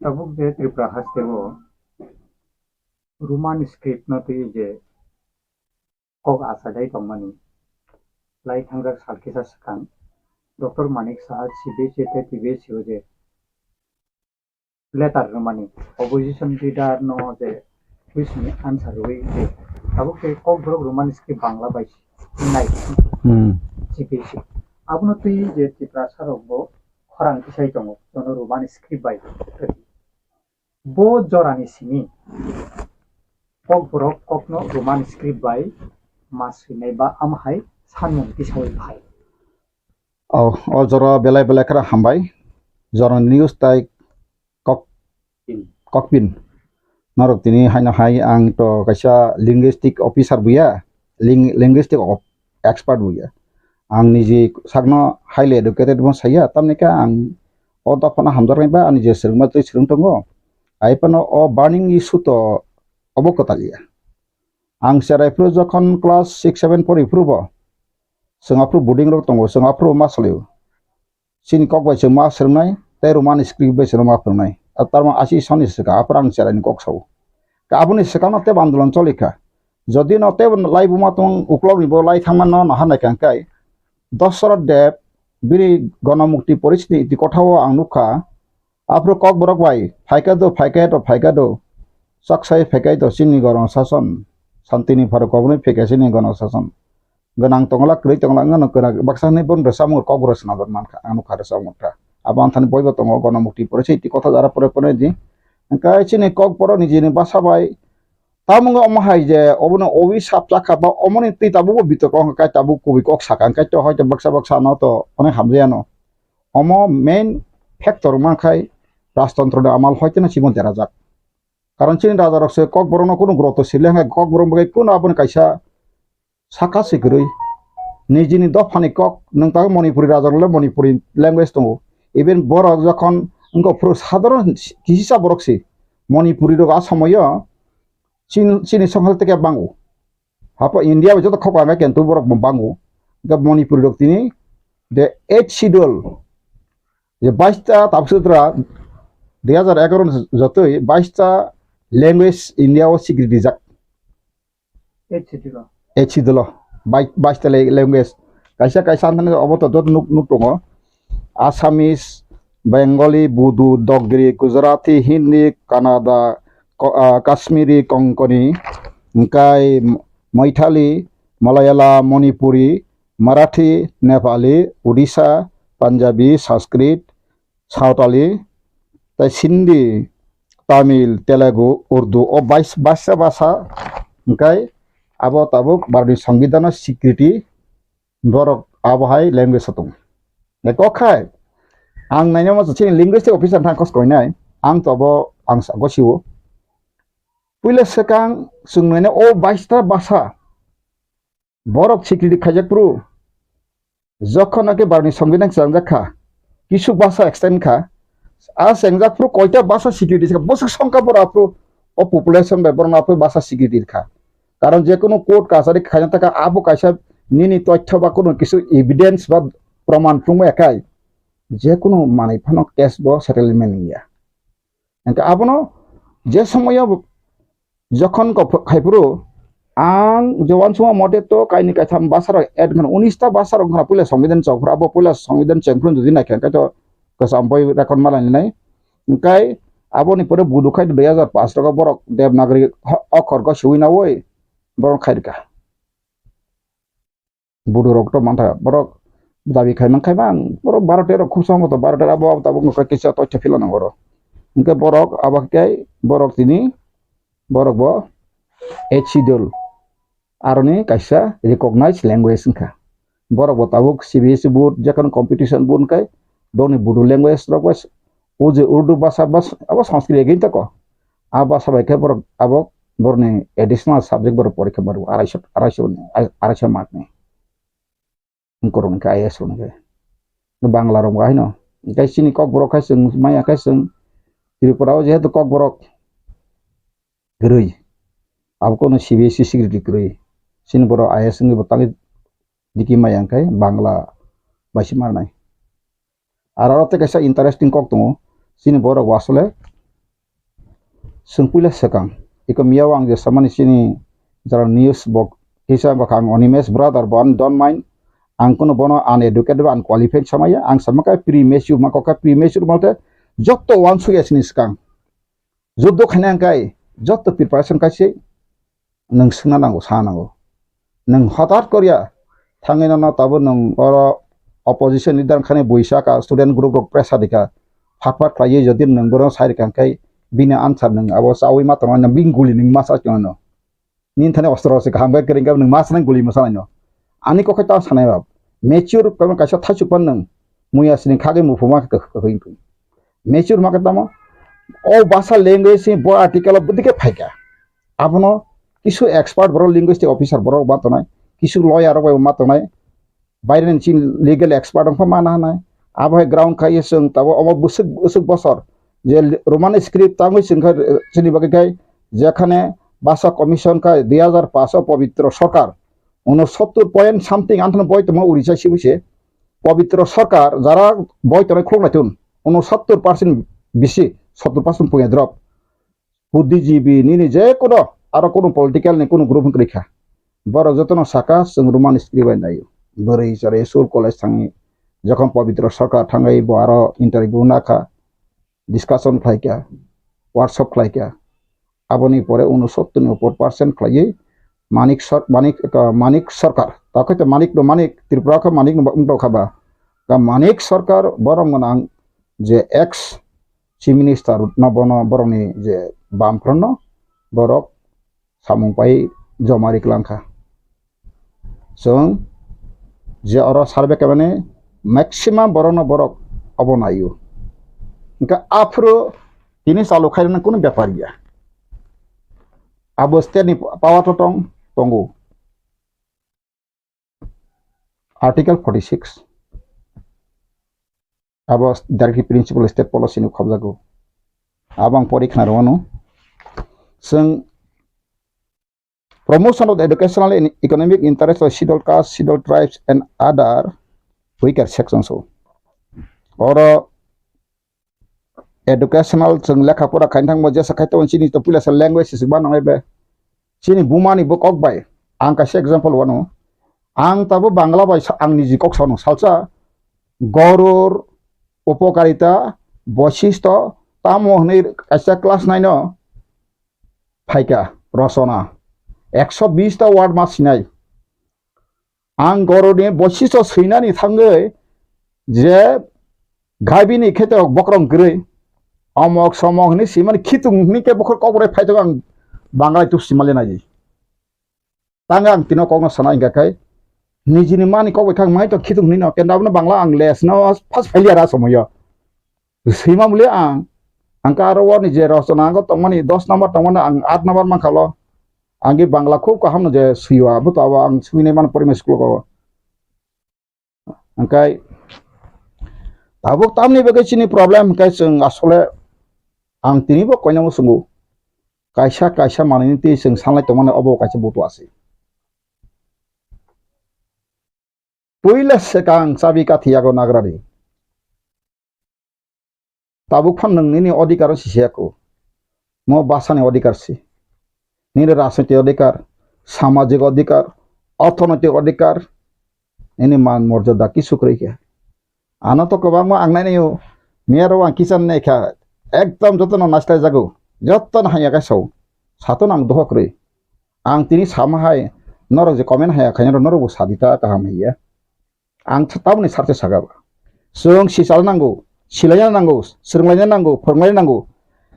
Tabuk je Tripura haste o Roman script no twi je kok achailai tongmani lai thangjak sal kisa swkang Doctor Manik Saha C B S E tei T B S E o je letter rwmani opposition leader no je question ni answer rwui je tabuk tei Kokborok Roman script Bangla bai nai Hmm. C B S E abono twi je Tiprasa rok bo khorang kisai tongo jono Roman script bai. Bo jorani simi Kokborok kokno Roman script bai ma swinai ba amhai sanmung tisaui phai. O, o jora belai belai kheno hambai. Jorani news tai kok, kokpin. Norok tini haino hai ang to kaisa linguistic officer buya, ling-, linguistic of-, expert buya. Ang niji sakno highly educated bo saya, tamni khe ang o dophano hamjaknai ba ani je swrwngma twi swrwng tongo. Ai phano o burning issue to obo kwtal ya. Ang cherai phuru jokhon class six seven pori phuru bo, chwng aphuru boarding rok tongo, chwng aphuru ma salio. Chini kok bai chwng ma swrwngnai, tei Roman script bai chwng ma phwrwngnai. A tarma asi soni swkang, aphuru ang cherai ni kok sao. Ka aboni swkang no tebo andolon choli kha. Jodi no tebo lai buma tong uklok ni bo lai thangma no naha nai kang kai. Dosrot Deb, bini Gonomukti Porishni iti kotha o ang nukha. Aphuru Kokborok bai, phaikha do, phaikha do, phaikha do. Chaksai phaikha do, chini Gorong Sason. Santini pharo kobonwi phaikha chini Gorong Sason. Gwnang tongla, kwrwi tongla, wngano kwrang baksa hwnwi bono rwchapmung Kokborok swnamjak mankha, ang nukha rwchapmung kha. Abo ang thani boibo tongo, Gonomukti Porishni iti kotha jara pore pore di. Hwnkhe chini Kokborok nijini basa bai, tamo wngkha omo hai je, obono owi sap chakha ba omoni twi tabukbo bitorko wngkha, kai tabuk kubui kok sakha, hwnkhe to hoito baksa baksa no to onek hamjaya no. Omo main factor wngma khai rajtontro ni amal hoiteno chibon derajak. Karon chini raja rok se Kokborok no kunu guroto sile hwnkhe Kokborok bai kunu aboni kaisa saka se kwrwi. Nijini dophani kok nwng tabuk Manipuri raja rok le Manipuri language tongo. Even borok jokhon wngkha phuru sadharon kisisa borok se Manipuri rok a somoyo chin-, chini songkhal teke bango. Hapo India bai joto khok ang khe tu borok bo bango. Ga Manipuri rok tini the eighth schedule je bais ta tabuk sutra dui hajar egaroh ni jotoi bais ta language India o sikri rijak. Eighth schedule o. Eighth schedule o. Bai-, bais ta le-, language. Kaisa kaisa anthani obo to joto nuk, nuk tongo. Assamese, Bengali, Bodo, Dogri, Gujarati, Hindi, Kannada, Ko-, ah, Kashmiri, Konkani, hwnkhe Maithili, Malayalam, Manipuri, Marathi, Nepali, Odisha, Punjabi, Sanskrit, Sawtali, tei Sindhi, Tamil, Telugu, Urdu, o bais-, baisa basa, hwnkhe abo tabuk Bharatni Songbidanno sikriti borok abo hai language o tongo. Eko khai, ang nainama chini linguistic officer thang kos koinai, Ang tobo ang sago siwo. Puila swkang chwng nai o baista basa borok security khaijak phuru, jokhon naki barni songbidan chwngjak kha, kisu basa extend kha, a chengjak phuru koita basa security kha, bwswk songkha borok aphuru o population bai borok aphuru basa security kha. Karon je kunu court kachari khaina taka abo kaisa nini tothyo ba kunu kisu evidence ba proman phunukma ekai, je kunu manwi phano case bo settlement wngya. Hingke abono je somoyo jokhon kok khai phuru ang je uansukma mote to kaini kaitham basa rok add khna, unis ta basa rok khna puila songbidan chok phuru, abo puila songbidan cheng phuru jodi naikha hingke to kwcham boi record ma lainai. Hingke aboni pore budu khai dui hajar pash rok borok Devanagari ho-, okhor go siwi nawi borok khai rika. Budu rok to mantha borok dabi khai man khai man borok baro tero khub sambo to baro tero abo abo tabuk no kisa to chapila nang oro. Hingke borok abo khe borok tini borok bo H C dol aroni kaisa recognized language wngkha. Borok bo tabuk C B S E board, jekhon competition board wngkha, borokni Bodo language rok bai, o je Urdu basa bas-, abo Sanskrit again tako. A basa bai khe borok abo borokni additional subject borok porikha maro araisho, araisho, araisho mark ni. Korok ni khe I A S rok ni khe. Bangla rok bo haino. Hingkhe chini Kokborok khai chwng maya khai chwng Tripura o jehetu Kokborok kwrwi. Abo kono C B S E security kwrwi. Chini borok I A S wngwi bo tangwi diki maya hingkhe Bangla bai se marnai. Aro aro tei kaisa interesting kok tongo. Chini borok bo asole chwng puila swkang. Iko miyao ang je samani chini jara news bo kisa bwkha ang Animesh brother bo ani don't mind. Ang kono bono uneducated ba unqualified samaya. Ang sama khe premature ma kok khe premature malte jotto uansukya chini swkang. Juddo khaina hingkai jotto preparation kaise nwng swngna nango, sa nango. Nwng hotat koriya thangwi nono tabuk nwng oro opposition leader wngkhani buisa ka student group rok pressure dikha. Phat phat khlaiwi jodi nwng bono sai rikha hingkai bini answer nwng abo chawi ma tongo, bini guli nwng ma sa tongo. Nini thani ostro se kaham khe kwrwng khe nwng ma sanai guli ma sanai no. Ani kokhe ta sanai ba. Mature khe kaisa thaichuk pan nwng. Muya sini khagwi muphuma khe kwkhwing. Mature ma khe tamo. O basa language ni bo article o bwdike phaikha. Abono kisu expert borok linguistic officer borok ma tongnai. Kisu lawyer rok bai ma tongnai. Baireni chini legal expert wngkha mana hwnai. Abo hai ground khai chwng tabuk omo bwswk, bwswk bosor je Roman script tangwi chwng kha, chini bagwi khai jekhane basa commission khai dui hajar paanch o Pabitra Sarkar unosottor point something anthano boi tongma Orissa sibu se. Pabitra Sarkar jara boi tongnai khuluk naitun unosottor percent bisi, sottor percent puya drop. Buddhijibi nini je kono aro kono political ni kono group wngkha. Borok jotono saka chwng Roman script bai naio. Bwrwi chwrai school college thangwi jokhon Pabitra Sarkar thangwi bo aro interview nakha, discussion khlaikha, workshop khlaikha. Aboni pore unosottor ni upor percent khlaiwi Manik Sar-, Manik, Manik Sarkar. Takhai to Manik no Manik, Tripura khe Manik no wngtokha ba. Ka Manik Sarkar borok gwnang je ex Chief Minister no bono borokni je bamphrono borok samung pai joma ri kwlangkha. Chwng je oro survey khaimani maximum borokno borok obo naio. Hwnkhe aphuru tini chalu khairoknani kunu bepar ya. Abo state ni power to tong-, tongo. Article forty six. Abo directive principle state policy ni khobjago. Abo ang pori khna rwano. Chwng promotion of the educational and economic interest of scheduled caste, scheduled tribes and other weaker sections o. Oro educational chwng lekha pora khaina thangma jesa khai tongo chini to puila sa language se ba nangnai be. Chini buma ni bo kok bai. Ang kaisa example wano. Ang tabo Bangla bai sa-, ang niji kok sano salsa Goror, Upokarita, Boisistho, tamo hwnwi kaisa class nine o phaikha Rosona. Ekso bis ta word ma sinai. Ang Goroni Boisistho swinani thangwi je gabini kheto bokrong kwrwi, omok somok hwnwi simani khitung hwnwi khe bokhor kokbwrwi phaitokgo ang Banglai tuk simali naidi. Tang ang tino kokno sana hingka khai nijini mani kok bai khang mai to khitung hwnwi no kenda abono Bangla ang les no first failure a somoyo. Swima muli ang Hwnkhe aro o ni je rochona ango tongmani dos number tongmani ang aat number mankha lo. Ang ge Bangla khub kaham no je swiwa, abo to abo ang swinai mano primary school o. Hwnkhe tabuk tamni bagwi chini problem hwnkhe chwng asole ang tini bo koinamo swngo. Kaisa kaisa manwini twi chwng sanlai tongmani obo kaisa butua se. Puila swkang chabi kathi yago nagrari. Tabuk phan nwng nini odhikar o sisiyako. Mo bwsani odhikar si. Nini rajnoitik odhikar, samajik odhikar, orthonoitik odhikar, nini man morjada kisu kwrwi khe. Ano to kwbangma ang nainai o, miyaro ang kichar nai kha, ekdom jotono naislai jago, jotono hamya khe sao. Sato nang dohok rwi. Ang tini sama hai, norok je comment haya khainai norok bo sadi ta kaham hiya. Ang th-, tamoni sarthe saka ba. Chwng sichalna nango, silaina nango, swrwnglaina nango, phwrwnglaina nango.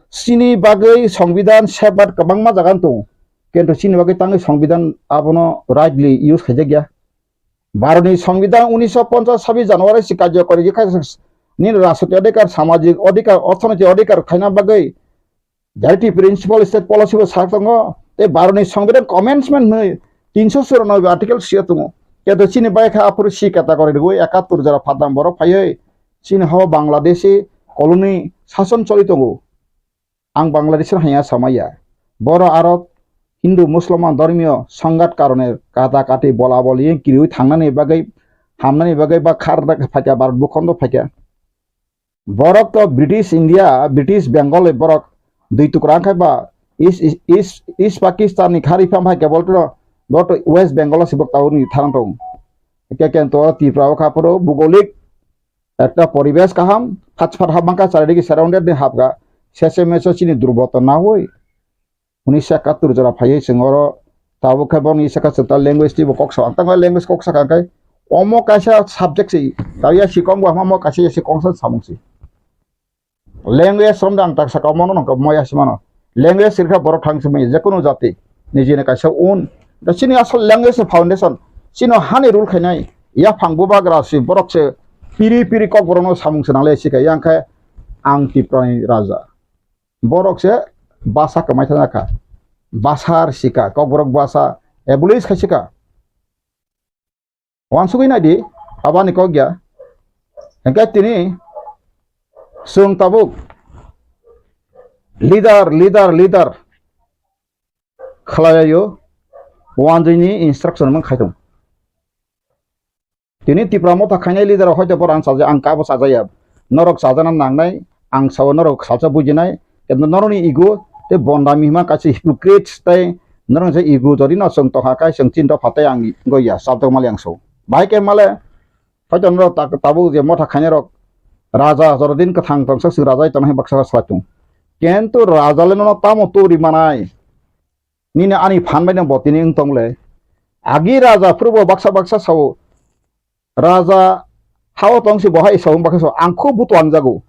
Chini bagwi songbidan safeguard kwbangma jaga wng tongo. Kintu chini bagwi tangwi songbidan abono rightly use khaijakya. Bharotni songbidan unisho ponchas sabis January si karjokori khe kha nini rajnoitik odhikar, samajik odhikar, orthonoitik odhikar khaina bagwi J R T principle state policy bo sak tongo, tei Bharotni Songbidan Commencement hwnwi tinsho churanobe article sio tongo. Keto chini bai kha aphuru C category rwui ekattor jora phatang borok phaiwi chini hao Bangladeshi colony sason choli tongo. Ang Bangladeshi hanya samaya. Boro aro Hindu Musulman dhormiyo songhat karone kata kati bola boli kiriui thangnani bagwi hamnani bagwi ba khar phaikha Bharat bukhondo phaikha. Borok to British India, British Bengal ni borok dui tukra wngkha ba East, East, East Pakistan ni khari pham hai kebol to, bo to West Bengal si bok tauni tharang tong. Ke ken to Tripura o kha phoro bugolik ekta poribesh kaham, thachphat hap mangkha charidiki surrounded ni hapga, sese meso chini durboto na hoi. Unisho ekattor jora phaiwi chwng oro tabuk khe bono isa khe chwng ta language twibo kok sa, ang tamo language kok sakha khe omo kaisa subject se, ta ya si kong bo hamo kaisa ya si kong sa samung se. Language romda ang tak saka omo no nokho moya si mano. Language sirkha borok thang simi je kunu jati nijini kaisa un. Da chini asol language foundation, chino hani rule khainai yaphang bubagra si borok se piri piri kok borok no samung se nangle si kha yang khe ang Tripura ni raja. Borok se basa kwmai thangna kha. Basa rwsika, kokborok basa abolish khaisika. Wansugwi naidi, abani kok ya. Hingke tini chwng tabuk leader, leader, leader khlailaio, wanjwini instruction mang khaitung. Tini Tipra motha khainai leader rok hoito borok ang chaja, ang kabo chajaya. Norok chajana nangnai, ang sao norok salsa bujinai. Kintu norokni ego tei bondami hima kaisa hypocrite tei norok je ego jodi no chwng tongkha kai chwng chinta phatai ang goya sabjak mali ang sao. Bahai khe male hoito norok ta-, tabuk je motha khainai rok raja jorodin kwthang tongsa chwng raja tongna hai baksa salai tung. Kintu raja le nono tamo turi manai? Nini ani phan bai no bo tini wng tong le. Agi raja phuru bo baksa baksa sao. Raja hao tong si bo hai sao baksa sao. Ang kho buto ang jago.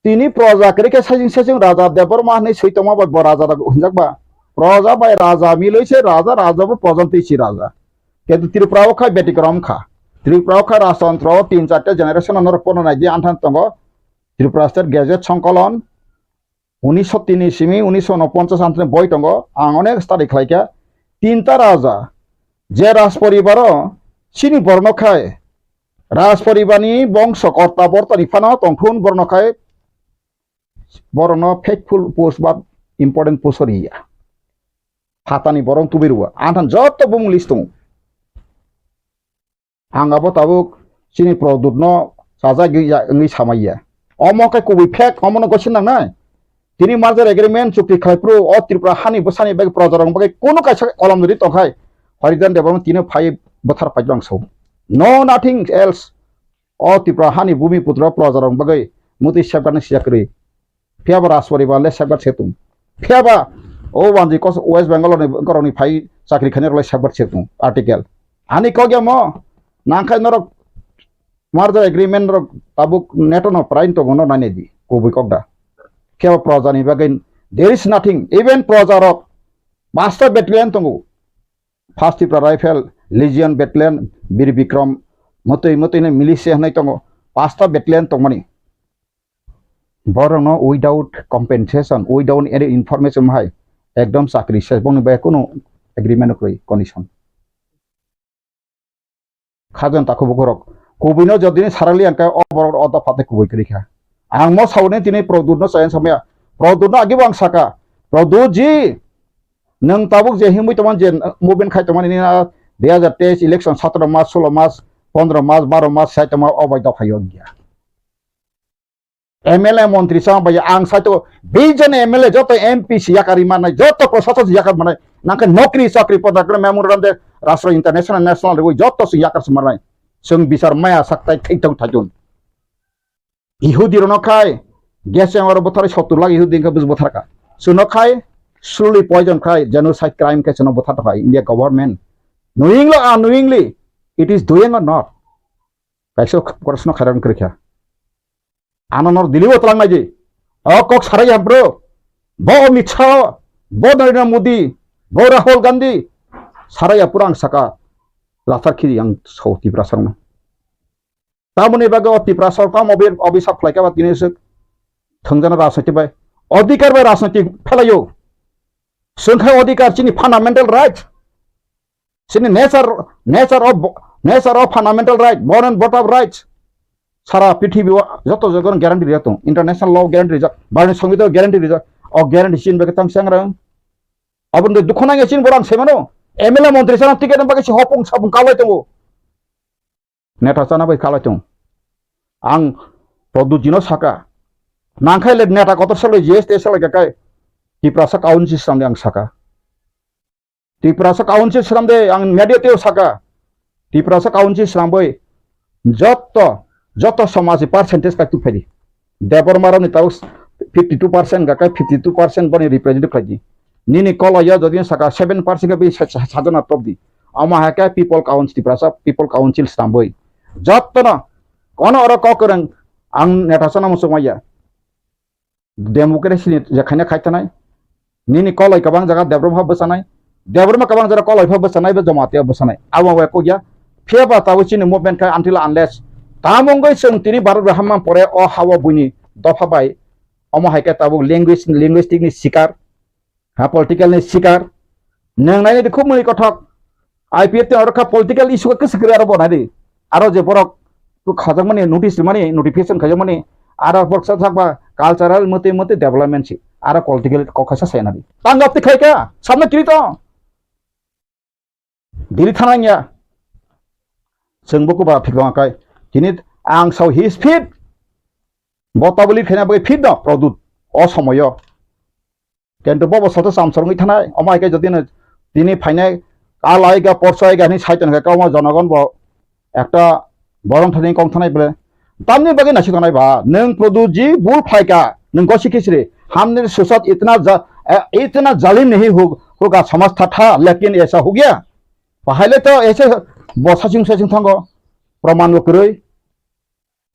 Tini proja kere khe sajing sajing raja Debbarma hinui soi tongma bai bo raja da hinjak ba. Proja bai raja miloi se raja, raja bo proja twi si raja. Kintu Tripura o khai betikrom kha. Tripura o khai rajtantro o tin charta generation no norok pono nai di anthan tongo. Tripura State Gazette Songkolon, unisho tini simi unisho unoponchas antini boi tongo, ang onek study khlai kha. Tinta raja, je raj poribaro chini borno khai, raj poribarni bongso korta bortani phano tongthun borno khai, borokno faithful post ba important post riya. Phatani borok tubui rwo, anthan joto bumung list tongo. Ang abo tabuk chini produt no chajagwi ya wngwi samaiya. Omo khe kubui fake, omo no gosi nangnai. Tini merger agreement chukti khlai phuru o Tripura hani bwsani bagwi proja rok bagwi kunu kaisa kolom rwi tongkhai. Harijan Debbarma tini phai bwthar phai bang so. No nothing else. O Tripura hani bumi putra proja rok bagwi mutwi safeguard ni siya kwrwi. Phiya ba Rajporibar le safeguard se tung. Phiya ba o wanjwi kos West Bengal ni borok ni phai chakri khainai rok le safeguard se tung. Article. Ani kok ya mo nangkhai norok merger agreement rok tabuk neto no prain tongo no nai di kubui kok da. Phiya ba proja ni bagwi there is nothing. Even proja rok basta battalion tongo. First Tipra Rifle, Legion Battalion, Bir Bikram, motwi motwi ni militia hinui tongo. Pasta battalion tongmani. Borokno without compensation, without any information hai ekdom chakri se, boni bai kunu agreement kwrwi condition. Khajan takhuk bukhurok. Kubuino jodi ni sarali ang khe o borok o dopha tei kubui kwrwi kha. Ang mo sauni tini Pradyut no chayang samaya. Pradyut no agi bo ang saka. Pradyut ji, nwng tabuk je himui tongmani je movement khai tongmani nini na dui hazar teis election satro mas, solo mas, pondro mas, baro mas sai tongma o bai dopha yo gya. M L A montri chama bai ang saito bijon M L A joto M P si yakari manai, joto prosason si yakar manai, nangkhe nokri chakri poda kre memorandum de rastro international national rwi joto si yakar si manai. Chwng bisar maya saktai thai tong thajun. Ihudi rono khai gas chamber buthar sottur lakh Ihudi khe bus buthar ka. Suno khai slowly poison khai genocide crime khe suno buthar ka India government. Knowingly or unknowingly, it is doing or not? Kaisa korsno khairan kwrwikha. Ano nor Delhi o twlang naidi. O kok sarai ya bro. Bo Amit Shah, bo Narendra Modi, bo Rahul Gandhi. Sarai ya pura ang saka. Lathar khiri ang so Tiprasa rokno. Tamoni bagwi o Tiprasa rok tamo obi-, obisap khlaikha ba tini swk thwngjana rajniti bai. Odhikar bai rajniti phelaio. Swngkha odhikar chini fundamental right. Chini nature, nature of, nature of fundamental right, born and brought up rights. Sara prithibi o joto jaga guarantee rijak tongo. International law guarantee rijak, Bharatni Songbitan guarantee rijak. O guarantee chini bagwi tang changrang. Aboni dukhu nangya chini borok ang sai mano. M L A montri sana ticket bagwi si hopung sapung kalai tongo. Neta chana bai kalai tongo. Ang Pradyut jino saka. Nangkhai le neta kotor salai G S T salai kakai. Tiprasa council swnamdi ang saka. Tiprasa council swnamde ang media teo saka. Tiprasa council swnambai joto, joto somaj ni percentage kai tubphaidi. Debbarma rokni tabuk fifty two percent gakai fifty two percent boni representative khlaidi. Nini koloio jodi saka seven percent khe bai sa-, sa-, sajana topdi. Omo hai khe people council, Tiprasa people council swnambai. Jotono kono oro kok kwrwng ang neta chana muchungmaya. Democracy ni je khaina khai tanai. Nini koloi kwbang jaga Debbarma pha bwchanai. Debbarma kwbang jaga koloi pha bwchanai, bo Jamatia bwchanai. Abo bai kok ya. Phiya ba tabuk chini movement khai until unless tamo wngwi chwng tini Bharat bai hamma pore o ha-o buini dopha bai. Omo hai khe tabuk language, linguistic ni sikar. Ha, political ni sikar. Nwng nai di khub mani kothok. I P F T oro kha political issue khe kwswk kwrwi aro bo nai di. Aro je borok khajak mani notice mani notification khajak mani aro borok sa thak ba cultural mate mate development si. Aro political kok khaisa sai nai di. Tang gap ti khai ka samna kiri to. Dili thana ya. Chwng bo kuba thik tong kai. Tini ang sao his fit. Bo tabuli khaina bai fit no Pradyut. O somoyo. Kintu bobo soto samsor wngwi thanai, omo hai khe jodi no tini phainai, kalai ga, porsai ga hinwi sai tongkha, omo jonogon bo ekta borom thani kong thanai bole. Tamni bagwi naisik tongnai ba, nwng Pradyut ji bul phaikha, nwng gosi khisri, humne ke saath itna ja-, eh, itna zalim nahi ho-, hoga samajh tha tha, lekin aisa ho gaya. Bahai le to aise bo saching saching thango, praman bo kwrwi.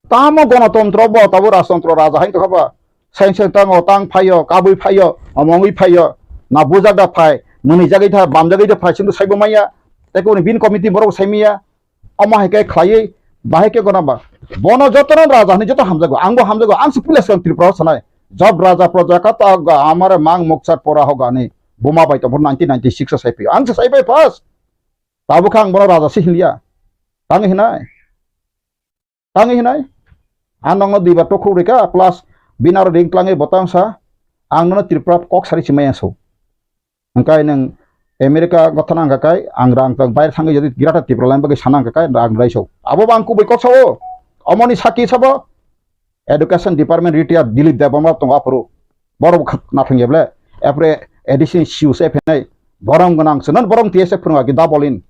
Tamo gonotontro bo, tabo rajtontro raja hai tongkha ba. Sain sain tango, tang phaio, kabui phaio, omongwi phaio, na bujak da phai, mwnwi jagwi tha, bam jagwi da phai, sindw saibo manya. Tei kuni bin committee borok sai manya. Omo hai khe khlaiwi, bahai khe gona ba. Bono jotono raja hinwi joto hamjago, angbo hamjago, ang se pila swkang Tripura o sanai. Job raja praja kata ga amare mang mokchar pora hogani. Buma bai tongphuru nineteen ninety-six o sai phio. Ang se sai bai first. Tabukha ang bono raja se hinliya. Tang hinai. Tangwi hinai, ang nokno duibar tokhuk rikha, plus bini aro ring tlangwi bo tang sa, ang nono Tripura kok sari simai ang so. Hwnkhe nwng America gotha nang kha kai, ang rang tang baire thangwi jodi Greater Tripura line bagwi sana hwnkha kai, rang rai so. Abo bo ang kubui kok sao, omoni saki sabo, Education Department retired Dilip Debbarma tongo aphuru. Borok bo kha-, nathang ya ble, apre A D C ni C E O se phenai, borok gwnang se, non borok T S F phwrwng agi da bolin.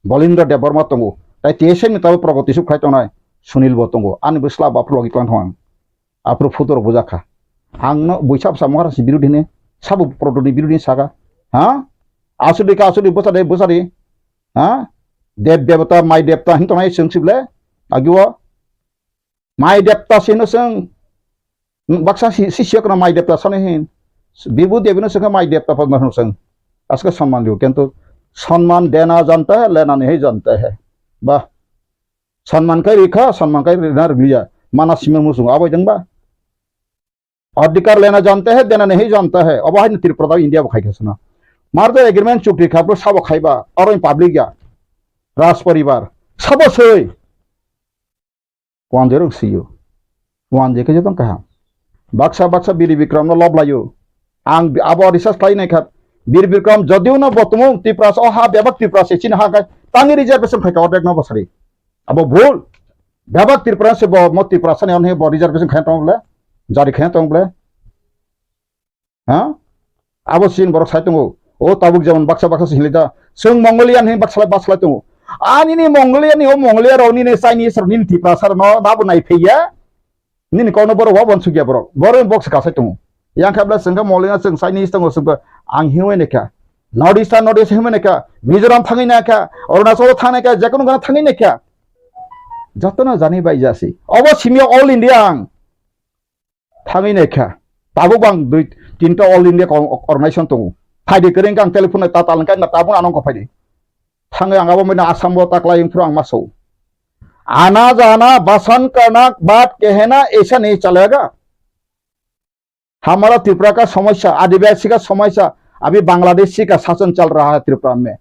Bolindra Debbarma tongo, tai T S F ni tabuk Pragati Suk khai tongnai Sunil bo tongo, ani bwsla bo aphuru logi tlang thang. Aphuru photo rok bujak kha. Ang no buisa bwsa Maharaj ni birodhi hini, sabo Pragati ni birodhi hini saka. Ha? Asuli ka asuli bwsa de bwsa di. Ha? Dev devata, mai devta hin tongnai chwng sible. Agi o. Mai depta sino chwng, baksa si, si siyok no mai depta sano hin. Bibu debi no chwng mai depta pa no chwng. Aske sanman liu, kintu sanman dena janta hai, lena nahi janta hai. Ba, sanman kai rikha, sanman kai rina riliya. Mana sima musung abai jeng ba. Adhikar lena jante hai, dena nahi jante hai. Obo hai no Tripura da India bo khai khe sano. Merger agreement chukti kha bro sabo khaiba. Oro in public ya. Raj paribar. Sabo soi. Wanjwi rok siyo. Wanjwi khe jotong kaham. Baksa baksa Biri Bikram no lob layo. Ang bi-, abo research khlai nai kha. Biri Bikram jodiu no bo tumung Tiprasa o ha bebak Tiprasa chini ha khai. Tangwi reservation khai ka ordek no bosari. Abo bhul. Bebak Tiprasa se bo mo Tiprasa ni onhe bo reservation khai tong le. Jari khai tong le. Ha? Abo sin borok sai tongo. O tabuk jemon baksa baksa se hinlai da. Chwng Mongolian hin baksa baksa lai tongo. Ani ni Mongolian ni o Mongolia rok ni ni Chinese rok ni Tiprasa rok no nabo nai phaiya. Nini kokno borok wa bon sukya borok. Borok box ka sai tongo. Yang khabla chwng kha Mongolian chwng Chinese tongo chwng ang hiwi ne kha. North East North East hiwi ne kha. Mizoram thangwi na kha. Arunachal thangwi na kha. Jekono gana thangwi na kha. Jotono jani bai jasi. Obo simya all India ang. Thangwi naikha. Tabuk bang dui tinta all India ko-, organization tongo. Phaidi kwrwng kang telephone ta talangkha na tabuk anong ko phaidi. Thangwi ang abo mena Assam bo taklai phuru ang maso. आना जाना बासन करना बात कहना ऐसा नहीं चलेगा। हमारा त्रिपुरा का समस्या, आदिवासी का समस्या, अभी बांग्लादेशी का शासन चल रहा है त्रिपुरा में।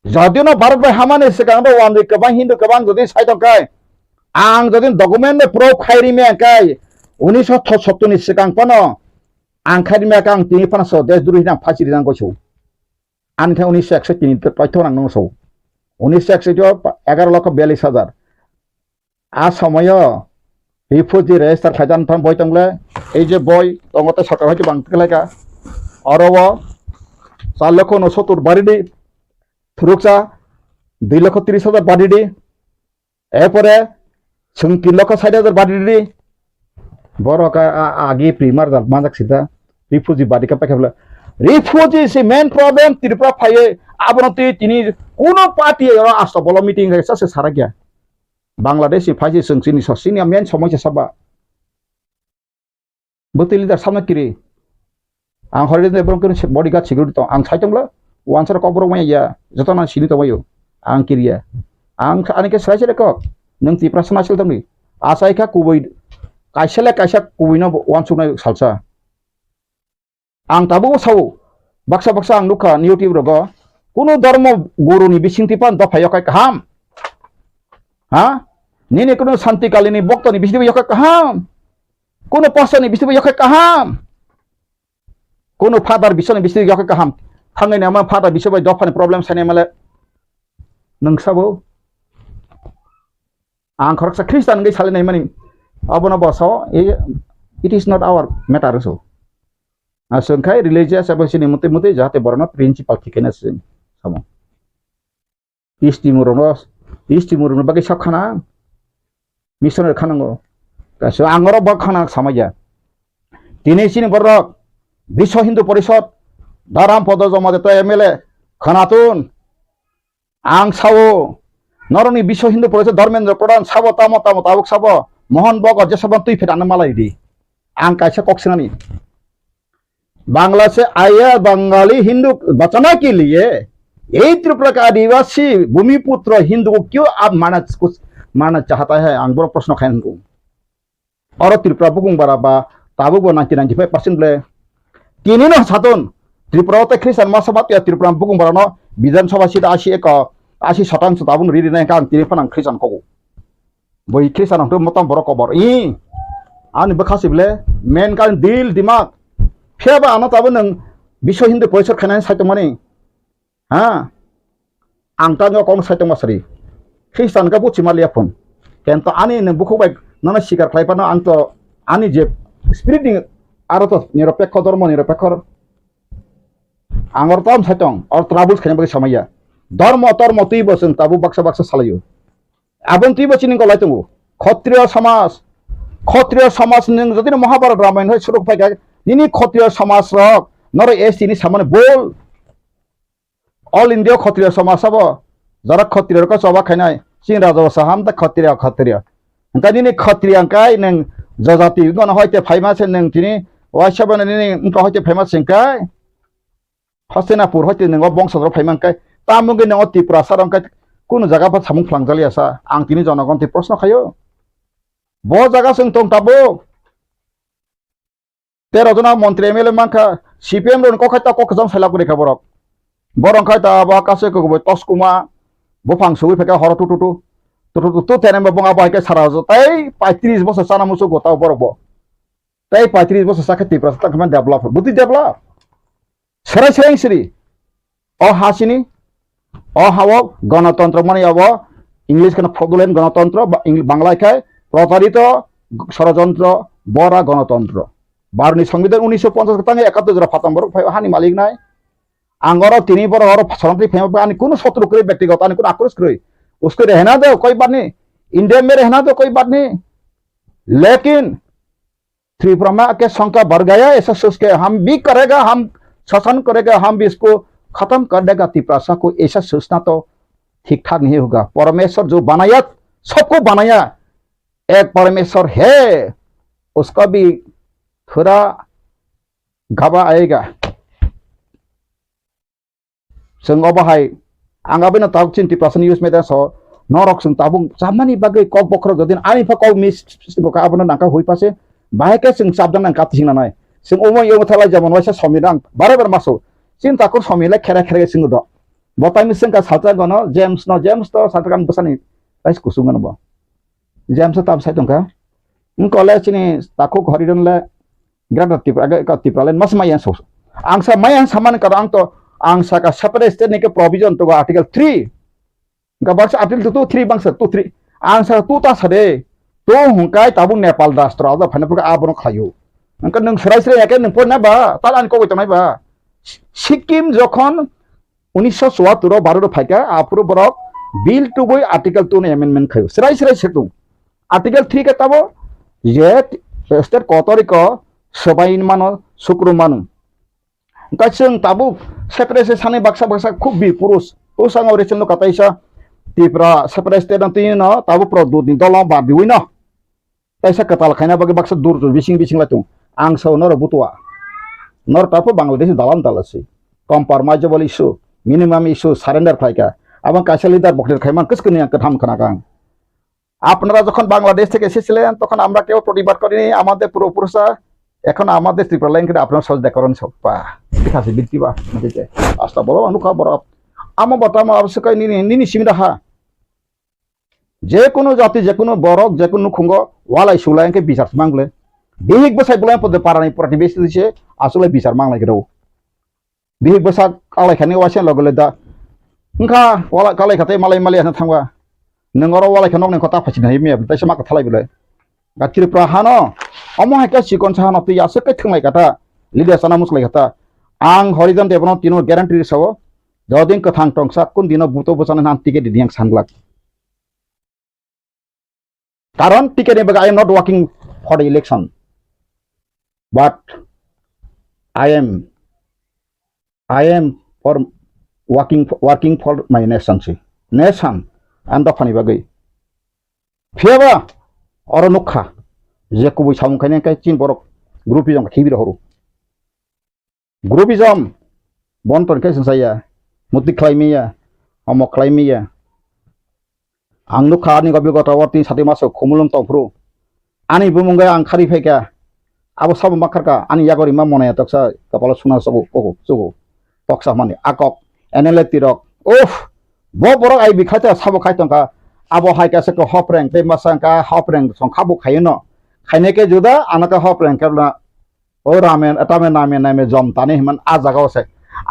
Jodi no Bharat bai hamani swkang do wanjwi kwbang Hindu kwbang jodi sai tong khai, ang jodi document bai proof khai ri maya khai, unisho sottor ni swkang phano ang khai ri maya kha, ang tini phano so desh droi hinang phasi ri nang goiso. Ani khe unisho ekso tini paitho nang nang so. Unisho ekso egaroh lokho biyallis hajar. A somoyo refugee register khlaidan thang boi tongle, ei je boi tongo tei sarkar hoite bang tiklaika. Oro o char lokho unsottor baridi, thuruksa dui lokho tris hajar baridi, erpore chwng tin lokho sait hajar baridi. Borok a, a, agi primar jal manjak sida, refugee badi ka paikha bole. Refugee si main problem Tripura phaiye, abono twi tini kuno party oro asto bolo meeting khai sa se sarakya. Bangladesh ni phaisi chwng chini so, chini main somosya saba. Bwtwi leader samna kiri. Ang hori de borok kiri bodyguard security tong. Ang sai tongla, wansar kok borok maya ya, joto nang sini tongbayo. Ang kiriya. Ang kha-, ani khe sai sai kok. Nang Tiprasa nasil tongni. Asai kha kubui, kaisa le kaisa kubui no wansuknai salsa. Ang tabuk sao, baksa baksa ang nukha YouTube rogo, kunu dharma guru ni bisingtwi pan dopha yokhai kaham. Ha? Nini kunu Santi Kali ni bokto ni bisingtwi yokhai kaham. Kunu pastor ni bisingtwi yokhai kaham. Kunu father bising ni bisingtwi yokhai kaham. Thangwi nama father bising bai dopha ni problem sani male. Nung sabo. Ang khoroksa Christian wngwi salai naimani, abono bo sao, "Eh, it is not our matter," so. Aswk khai religious abo sini mutwi mutwi jahate borokno principle thikena se samo. Isti murungno, isti murungno bagwi sak khana, missionary khanango. Kaisa ang oro bo khana samaya. Tini sini borok Biswa Hindu Porishod, Dharam Podo Jamatia M L A, khanatun, Ang sao, norokni Biswa Hindu Porishod Dharmendra Pradhan sabo tamo tamo tabuk sabo, Mohan Bhagwat jesabon twi phet ano malai di. Ang kaisa kok sinani. Bangla से आया बंगाली हिंदू बचाने के लिए यही त्रिपुरा का आदिवासी भूमिपुत्र हिंदू को क्यों आप मारना, कुछ मारना चाहता है? Ang boro proshno khai nung. Oro Tripura bukung bara ba tabuk bo ninety ninety five percent ble. Tini no saton Tripura o tei Christian masa ba tiya Tripura bukung bara no Bidhan Sabha seat asi eko, asi satang sa tabuk ri ri nai kang tini phanang Christian kogo. Boi Christian hong motom borok kobor. I ani bwkha si ble men kan dil dimak. Phiya ba ano tabuk nung Biswa Hindu Porishod khainai sai tongmani. Ha? Ang tangwi o kokno sai tongma sari. Khristan khe buchi ma liya phun. Kento ani nwng bukhuk bai nono sikar khlai phano ang to ani je spirit ni aro to niropekho, dhormo niropekho. Ang oro tam sai tong, oro troubles khaina bagwi samaya. Dhormo tormo twi bo chwng tabuk baksa baksa salaio. Aboni twi bo chini golai tongo. Khotriyo samaj, khotriyo samaj nwng jodi no Mahabharat Ramayana hai suruk phai kha, nini khotriyo samaj rok noro S T ni samani bol. All India Khotriyo Samaj sabo, jara Khotriyo rok choba khainai, chini raja basa ham ta Khotriyo, Khotriyo. Hwnkhe nini Khotriyo hwnkhe nwng jajati wngkha hoite phaima se nwng tini, waisa bono nini wngkha hoite phaima se hwnkhe, Hastinapur hoite nwng o bongso rok phaima hwnkhe, tamo wngkhe nwng o Tiprasa rok hwnkhe kunu jaga pha samung phlangjakliya sa, ang tini jonogon twi proshno khaio. Bo jaga chwng tong tabuk, Tero jona montri M L A mankha, C P M rokni kok khai ta kok kwcham sailak rikha borok. Borok khai ta abo kaisa kokbo tos kuma, buphang sugwi phaikha horo tu tu tu. Tu tu tu tu tene bo bung abo hai khe sara jo. Tei paitris bosor chana muchuk go tao borok bo. Tei paitris bosor sakhe Tiprasa tang khe develop. Bwtwi develop. Serai serai siri. O ha sini, o ha o gonotontro mani abo English kheno fraudulent gonotontro, ba-, Eng-, Bangla khai protarito sorojontro, bora gonotontro. Barni Songbidan unisho ponchas tangi ekattor jora phatam borok phai o hani malik nai. Ang oro tini borok oro soronti phai ani kuno sotru kwrwi, bektigoto ani kuno akrus kwrwi. Usko rehna do koi batni, India mein rehna do koi batni. Lekin Tripura ma ke songkha bar gaya, aisa soch ke hum bhi karega, hum shasan karega, hum bhi isko khatam kar dega. Tiprasa ko aisa sochna to thik thak nahi hoga. Parmeshwar jo banaya, sabko banaya, ek Parmeshwar hai, uska bhi thora gaba aega. Chwng obo hai, ang abino tabuk chini Tiprasa news media so, norok chwng tabuk chamani bagwi kok bokhorok jodi ani pha kok mis bo ka abono nangka hui pase, bahai khe chwng chapjak nang kati sing nanai. Chwng omo yomo thalai jemon waisa somi rang bare bare maso. Chini takhuk somi le khere khere chwng do. Bo taini chwng ka salta gono James no, James to salta kan bwsani rais kusung gono bo. James tam sai tongkha. Wng kole chini takhuk Horidon le Greater Tripura, age ka Tripura le mas maya so. Ang sa maya samani karo ang to, ang sa ka separate state ni ke provision to article three. Ga baksa article two, three bangsa two, three. Ang sa tu ta sa de. Tu hungkai tabuk Nepal rashtra da phane pura abono khayo. Angka nung serai serai ya ke nung pon na ba, tal an ko tonai ba. Sikkim jokhon unisho chuattor o Bharat o phaikha, aphuru borok bill tubui article two no amendment khaio. Serai serai setung. Article three khe tabo je state kotoriko sobai mano, sukru mano. Hwnkhe chwng tabuk separate se sani baksa baksa khub bi purus. Bwskango recent no kataisa Tripura separate state no twi no tabuk produt ni dolo bardiwi no. Kaisa kwtal khaina bagwi baksa dur dur bising bising lai tongo. Ang sao norok butua. Norok tabuk Bangladesh dalam dala se. Compromisable issue, minimum issue, surrender khlaikha. Abang kaisa leader bokler khaimang kwswkni ang kwtham khwnakha ang. আপনারা যখন বাংলাদেশ থেকে এসেছিলেন, তখন আমরা কেউ প্রতিবাদ করিনি, আমাদের পূর্বপুরুষরা, এখন আমাদের ত্রিপুরা লাইন করে আপনারা সহযোগিতা করেন সব। বাহ, ঠিক আছে, বৃত্তি বাহ, ঠিক আছে। আসলে বলো, অনুকা বড়। আমার বর্তমান অবশ্যই nini, nini simi raha. Je kunu jati, je kunu borok, je kunu nukhungo walai sulai hwnkhe bichar se mang le. Bihik bwsai bolai pode parani protibesi se asole bichar mang lai rw. Bihik bwsa kalai khani waisa logo le da. Wngkha wala kalai kha tei malai malai ano thangwa. Nwng oro walai kha nokni kota phaichini hai mia tei se ma kwthalai bwle. Ga Tripura hano omo hai khe chikon sa hano twi aswk khe thwnglai kha ta. Leader sana muslai kha ta. Ang Horijan Debno tino guarantee sao. Jodin kwthang tongsa kun dino buto bwsana nan ticket di yang sanglak. Karon T K ni bagwi I am not working for the election, but I am, I am for working, working for my nation si. Nation, ang dophani bagwi. Phiyaba oro nukha je kubui samung khainai khe chin borok groupism khibi rohoro. Groupism, bon ton khe sengsa ya, muti khlai miya, omo khlai miya. Ang nukha ani gobi gota o tin sati maso khumulwng tongphuru. Ani bumung gai ang khari phaikha, abo sabo makharkha, ani yagori ma monaya toksa kapalo suna sogo, kogo, sogo, toksa mani akok, N L A tirok. Uff, bo borok ai bikhaita sabo khai tongkha, abo hai kasa ko hopreng, tei masa ka hopreng song khabu khayo no. Khainai khe juda, ano ka hopreng khe na O ramen, tame name, name jom tani himan a jaga o se.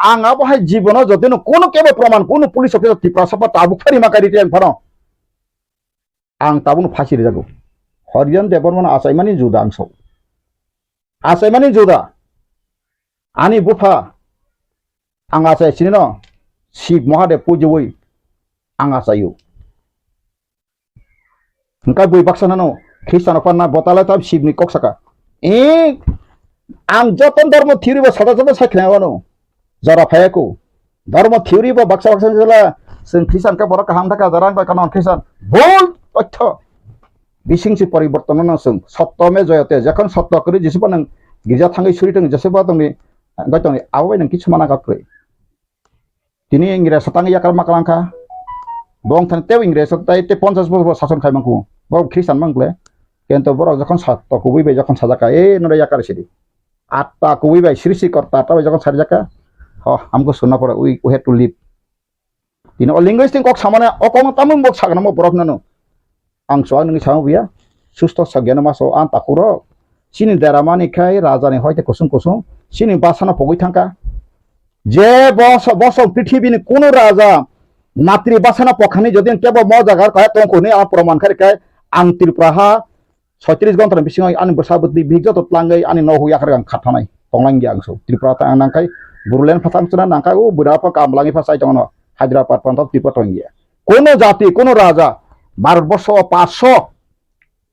Ang abo hai jibono jotino kono kebo proman, kono police officer Tiprasa ba tabuk thari ma kari tiyang phano. Ang tabukno phasi rijago. Horijan Debbarmano achaimani juda ang sao. Achaimani juda. Ani bupha ang achai sinino Shiv Mahadev pujiwi ang achaio. Hwnkhe bui baksa nano Khristan rok panna botale tam Shivni kok saka. E, ang joto dhormo theory bo sada sada sai khna wano. Jora phaya ko. Dhormo theory bo baksa baksa jela chwng Khristan khe borok kaham thaka jora ang kano Khristan. Bol totho. Bising si poriborton no chwng. Sotto me joyate. Jokhon sotto kwrwi jesibo nang girja thangwi suri tong jesibo tongni bai tongni abo bai nang kichu mana kha kwrwi. Tini Ingres tang yakar ma kalang kha. Bong thani tei Ingres tai tei ponchas bosor sason khai mangkhu. Borok Khristan mang kle. Kento borok jokhon sa to kubui bai jokhon sajak kha, "E, nore yakar sidi." Atta kubui bai srishti korta atta bai jokon sarijak kha, ho, hamkhe suna pore, we, we have to live. Tini o linguistic kok samani o kokno tamung bok sakna mo borok nano. Ang so ang nini samo buya. Susto sa gyano maso ang takhuro. Chini dera mani khai raja ni hoite kusung kusung. Chini basano pogwi thangka. Je boso, boso prithibi ni kunu raja matri basano pokhani jodi ang kebo mo jaga kaya tongkhu ni ang proman khai khai ang Tripura ha soitris gonta ni bisingo ani bwsa bwtwi bihik joto tlangwi ani nogo yakhar ang khathanai tonglang ya ang so. Tripura ta ang nangkai Bodoland phathang chwna nangkai o bwra pha kamlangi pha chai tongno Hyderabad phanto Tripura tong ya. Kono jati, kono raja, Bharat borsho o paanch sho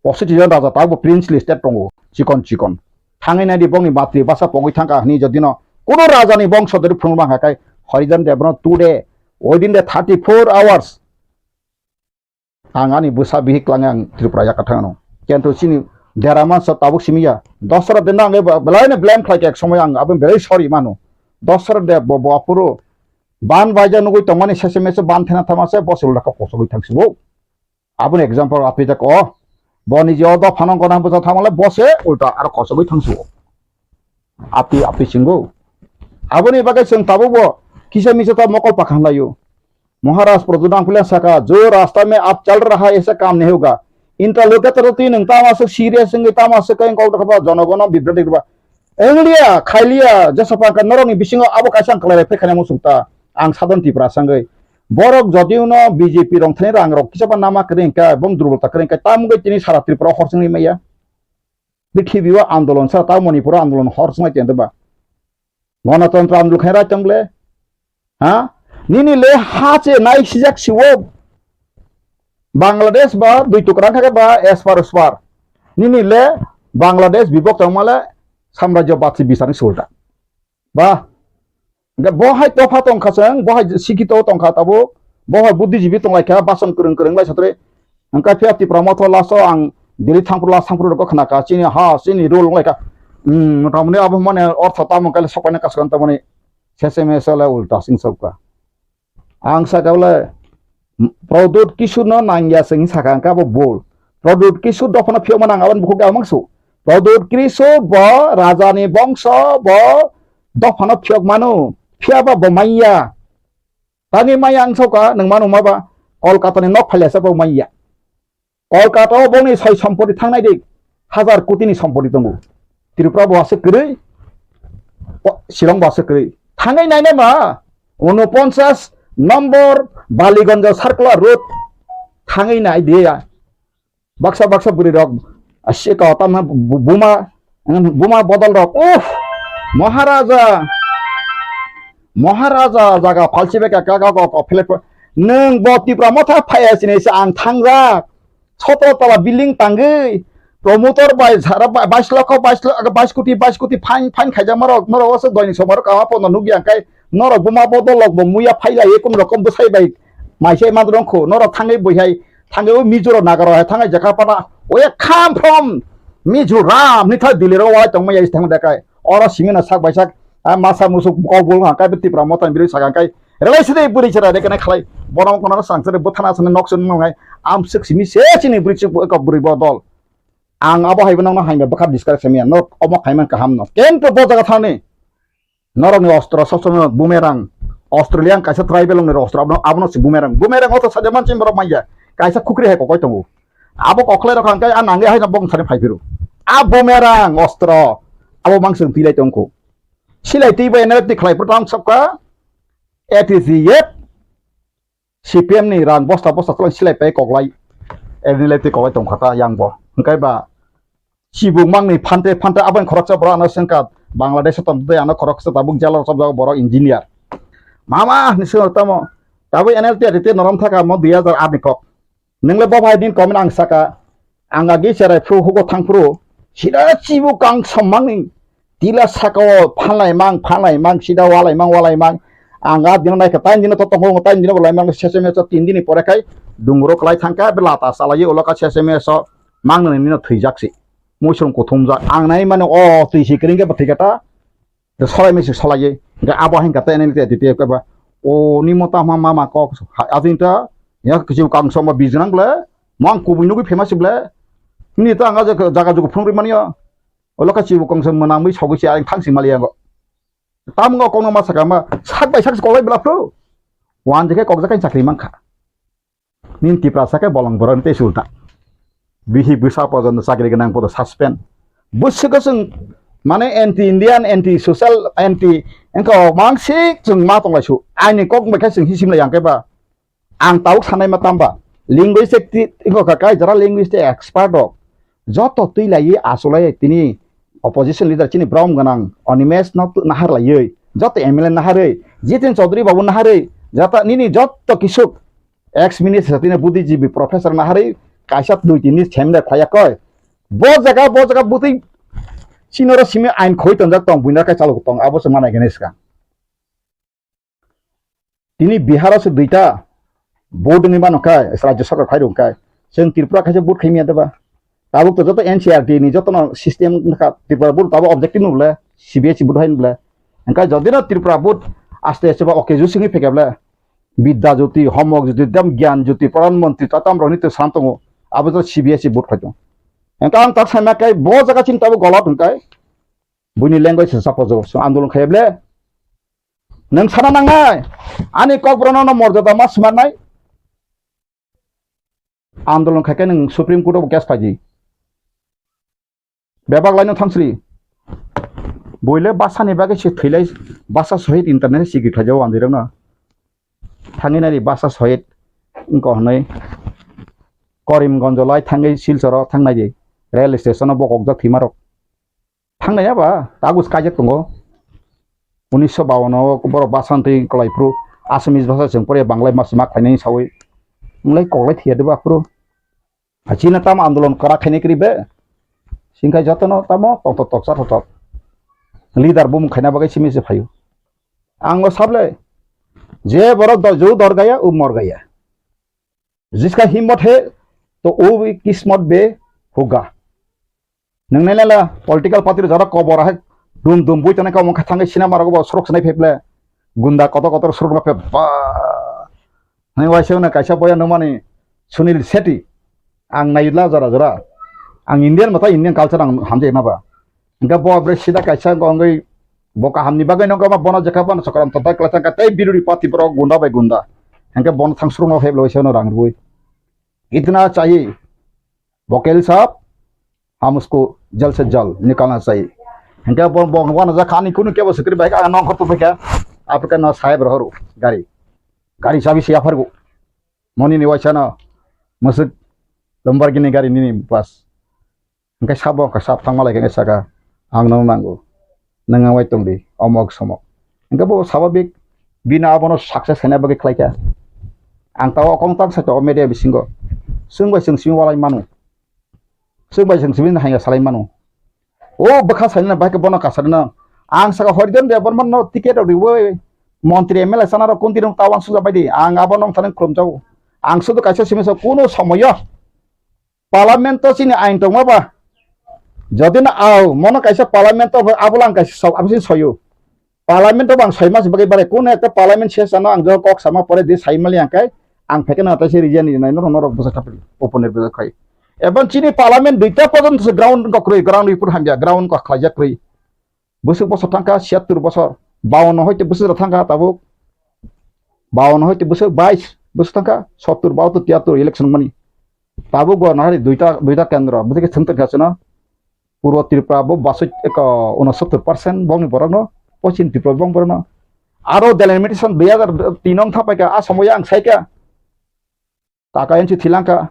pochis jon raja tabuk princely state tongo, chikon chikon. Thangwi naidi bongni matri basa pogwi thangkha hwnwi jodino kono rajani bongso dori phunukma hwnka khe Harijan Dev no today, within the thirty-four hours, ang ani bwsa bihik langwi ang Tripura yakarthang ano. Kintu chini dera mansa tabuk simi ya. Dosra de nang belai no blame khlai khe ek somoy ang aboni belai sorry mano. Dosra de bo, bo aphuru ban baija nugwi tongmani sese mese ban thena thama se bo se ulda kok kosogwi thang sibo. Aboni example apijak o. Bo ni je o dophano gona bwsa thangmale bo se ulta aro kosogwi thang sibo. Api api singo. Aboni bagwi chwng tabukbo kisa misa ta mokol pakhan laio. Maharaj Pradyut Nangphilia saka, "Jo rasta mein aap chal raha hai, aisa kaam nahi hoga." Interlocutor twi nwng tamo aswk serious wngwi tamo aswk khe kok dokha ba jonogono bibroti rwba. Engliya, khailiya, jesa pangkha norokni bisingo abo kaisa ang kwlai phai khana muchung ta. Ang sadon Tripura sangwi. Borok jodi uno B J P rong thani rang rok kisa ba nama kwrwi hwnkhe, bong durbolta kwrwi hwnkhe, tamo wngwi tini sara Tripura hor chwngwi maya. Prithibi o andolon sa ta Manipur o andolon hor swngai tong ba. Gonotontro andolon khai rai tong le. Ha? Nini le ha che nai sijak siwo. Bangladesh ba dui tukra kha ba espar uspar. Nini le Bangladesh bibok tong male samrajyo batsi bisani sulta. Ba, hingke bo hai topha tongkha chwng, bo hai sikito tongkha tabuk, bo hai buddhijibi tonglaikha, bason kwrwng kwrwng lai satre. Hingke phiya Tipra motho last o ang Delhi thangphuru last thangphuru rokgo khnakha, chini ha, chini rule wnglaikha. Hmm, motamoni abo mane ortho tamo khe sokpaina kasukha tamoni seseme sele ulta sing sokha. Ang saka bole, Pradyut Kishore no nangya se hing saka, hingke abo bol. Pradyut Kishore dophano phiyokma nang, aboni bukhuk de amang su. Pradyut Kishore bo raja ni bongso, bo dophano phiyok mano, phiyaba bo manya. Tangwi manya ang saka, nwng mano ma ba, Kolkata ni nok phailasa bo manya. Kolkata o bongni soi sompoti thangnai di, hazar koti ni sompoti tongo. Tripura bo aswk kwrwi, o, Shillong bo aswk kwrwi. Thangwi nainai ma, unoponchas nombor Baliganj Circular Road thangwi nai di ya. Baksa baksa bwrwi rok, aswk o tamna bu-, buma, buma bodol rok. Uff, Maharaja, Maharaja jaga phalsi bai ka, ka, ka, ka, ka, philip, nwng bo Tipra motha phaiya sini se ang thangjak. Sotro tala building tangwi, promoter bai sara ba-, bais lokho, bais lo-, bais koti, bais koti fine, fine khaijak norok, norok o se doini somaro kama pono nukya, hingkai norok buma bodol rok bo muya phailai, kunu rokom bwsai bai maisai man rongkho, norok thangwi bwihai, thangwi o Mizo rok Naga rok hai thangwi jaka pana, oya come from Mizoram, nitha Delhi rok walai tongma yai thang dekai, oro simi no sak bai sak, a masa musuk kok bul hangkai Tipra motha ni bwrwi saka hingkai, Relai sini bwrwi chwrai de kene khlai. Bono kono sang sari bwthana sini nok sini nongai. Amswk simi se chini bwrwi chuk ko bwrwi bodol. Ang abo hai bono hai bwkha discuss simi no omo khaiman kaham no. Kento bo jaga thani. Norok ni ostro sob sob bumerang. Australian kaisa tribal ni ostro abono abono si bumerang. Bumerang oto saja manchim borok manya. Kaisa khukri hai kokoi tongo. Abo kokhlai rok hangkai a nangya hai bong sani phai phiru. A bumerang ostro. Abo mangsung tilai tongkho. Silai twi bai N L F T khlai phuto ang sokha. A T C F, C P M ni rang bosta bosta tolong silai pai koklai, N L F T koklai tongkha ta yang bo. Hingkai ba chibuk mangni phante phante abang khoroksa borok ano sengkha Bangladesh o tong tei ano khoroksa tabuk jala rok borok engineer. Mama ni sengkha tamo tabuk N L T A T norom thaka mo dui hajar aat ni kok. Nwngle bo bai din comment ang saka, ang agi cherai phru hugo thang phru, sida chibu kang sommangni, tila saka o phanlai mang, phanlai mang, sida walai mang, walai mang, ang a dino naikha, tain dino to tongo, tain dino bolai mang, seseme so tin dini pore khai, dungro klai thangkha, be lata salai ulo ka seseme so, mang nini no thwijak si, muisung kuthumjak, ang nai mano o twi si kring khe bo thwi kha ta, Sorai mese solai ye. Hingke abo hingka te nini te titi keba. O nimo ta ma mama kok. Ajin ta. Ya kisi kang soma bijnang ble. Mang kubui nugui famous ble. Ni ta anga jaga jugu phung ri mani ya. Olo khe chibu kongsa mwnamwi sogwi se ayang thang sing maliya go. Tam go kokno ma saka ma sak bai sak koklai bla phru. Wan je khe kokjak khe chakri mankha. Nin Tiprasa khe bolong borok tei sulta. Bihi bwsa pojono chakri gwnang podo suspend. Bwswk chwng mane anti Indian, anti social, anti engko mangsik chwng ma tonglai su. Aini kok bai khe chwng hisim lai yang khe ba. Ang tabuk sanai ma tamba linguistic ti-, iko ka kai jara linguistic expert rok joto twi lai asulai tini opposition leader chini brom ganang Animesh no tu-, nahar laiwi joto M L A naharwi Jitin Chaudhary babu naharwi jata nini joto kisuk ex minister tini buddhijibwi professor naharwi kaisa dui tini semde khaya koi bo jaga bo jaga butwi chinoro simi ain khoi tonjak tong buina kai chalok tong abo se manai gani swkang. Tini Bihar o se duita vote wngwi mano khe, Rajya Sarkar khai rwng khe, chwng Tripura khaisa vote khai manya deba? Tabuk to joto N C R T ni joto no system wngkha, Tripura vote tabuk objective no bole, C B S E vote hai no bole. Hwnkhe jodi no Tripura vote aste aste ba okay juice wngwi phaikha bole, Bidya Jyoti, Homo Jyoti, dam Gyan Jyoti, Pradhan Mantri, tatam rok ni to sam tongo, abo to C B S E vote khai tongo. Hwnkhe ang tak sai ma khe bo jaga chini tabuk golot hwnkhe, buini language se support jabo, so andolon khai bole. Nwng sana nangnai, ani kokborokno no morjada ma smarnai. Andolon khai khe nwng Supreme Court o case phaidi. Bebak laino thangsri. Buile basani bagwi se thwilai basa sohit internet sikri khlaijao andirokno. Thangwi nari basa sohit wngkha hwnwi Karimganj lai thangwi Silcharo thangnai di. Rail station o bokokjak thwimarok. Thangnai ya ba, tagus kaijak tongo. Unisho bawan o borok basa twi kwlai phuru Assamese basa chwng pore Banglai mas mak khainai sawi. Wngkhe koklai thwiya de ba phuru. Achina tamo andolon kwrak khainai kwrwi be. Singkha jotono tamo tongthok toksa thothok. Leader bumung khaina bagwi simi se phaio. Ang o sable. Je borok do-, ju dor gaya, u mor gaya. Jiska himmat he, to u kismat be hoga. Nwng nai lela political party rok jora kobor hai dum dum bui tongnai kha, omo kha thangwi cinema rogo bo sorok swnai phaiple gunda kotor kotor sorok no phe ba. Hani waisa wngna kaisa boya nukmani Sunil Shetty, ang naila jora jora, ang Indian mata Indian culture ang hamjai naba. Hingke bo bre sida kaisa wngwi bo kahamni bagwi nokha ma bono jekha bono chokram totai kwlai thangkha tei biruri party borok gunda bai gunda. Hingke bono thang sorok no phaible waisa no rang rwui. Itna chahi. Bokel sahab, hum usko jal se jal nikalna chahiye. Hingke bo, bo, bo na jakha ani kunu kebo sikri bai ka nong khortu phai kha. Africa no sahib rohoru gari. Gari chabi se yaphargo. Moni ni waisa no musuk Lamborghini gari nini bas. Hingke sabo ka sab thangma lai khe saka ang no nango. Nwng wai tongdi omok somok. Hingke bo sababik bini abono success khaina bagwi khlai kha. Ang tao kong tang sa media bisingo. Chwng bai chwng simi walai manu. Chwng bai chwng simi hanya salai manu. O bwkha salina bai khe bono kasarina. Ang saka Horijan Debbarma no ticket rok riwi montri M L A sana rok kunti rok tawang suja bai di. Ang abo nong thani khulum jago. Ang sudu kaisa simi sa kuno somoyo. Parliament o chini ain tongma ba, jodi no au, mono kaisa parliament o abo lang kaisa sok, abo sini soyo. Parliament o bang soi mas bagwi bare, kuno ekta parliament session o ang jo kok sama pore di sai mali ang kai, ang pheke no ta se region ni nai no norok bwsa kapri, open bwsa khai. Ebang chini parliament duita porjonto se ground kok rwi, ground report hamya, ground kok khlai jak rwi. Bwswk bosor thangkha, siyattur bosor. Bawanno hoite bwswk rok thangkha tabuk. Bawanno hoite bwswk bais bwswk thangkha, sottur, bahattur, tiyattur election mani. Tabuk bo nahari duita, duita kendro, bwswk khe thwng tongkha chwngno. Purbo Tripura bo basoi eko unosottur percent bongni borokno, Poschim Tripura bong borokno. Aro delimitation dui hajar tin wng thapaikha, a somoya ang saikha. Kaka N C thilangkha,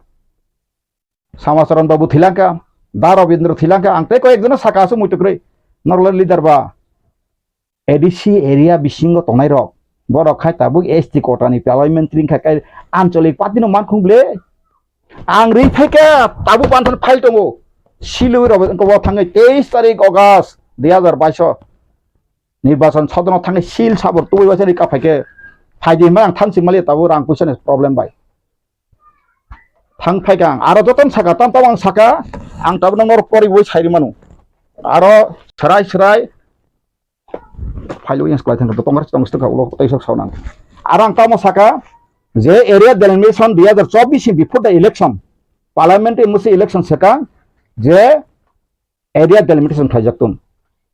Samacharan Babu thilangkha, Da Rabindra thilangkha, ang tei koi ekjono saka aswk muitu kwrwi. Norok leader ba A D C area bisingo tongnai rok, borok khai tabuk S T kota ni parliamentary wngkha, kai ancholik party no mankhung ble. Ang ri phaikha tabuk panthan file tongo, silwi rok wngkha bo thangwi teis tarik August dui hajar baiso nirbachon sodono thangwi sil sabor tubui waisa ri kaphaikhe phaidi hwnba ang thansing mali tabuk rang puisa ni problem bai. Thang phai kha ang, aro jotono saka, tam tamo ang saka, ang tabuk norok poriwi sai rwmano. Aro swrai swrai phailwi yang swlai thangkha, tongra tong swtwkha ulo tei sok saunang. Aro ang tamo saka, je area delimitation dui hajar chobbish ni before the election, parliamentary musi election swkang, je area delimitation khlaijak tong.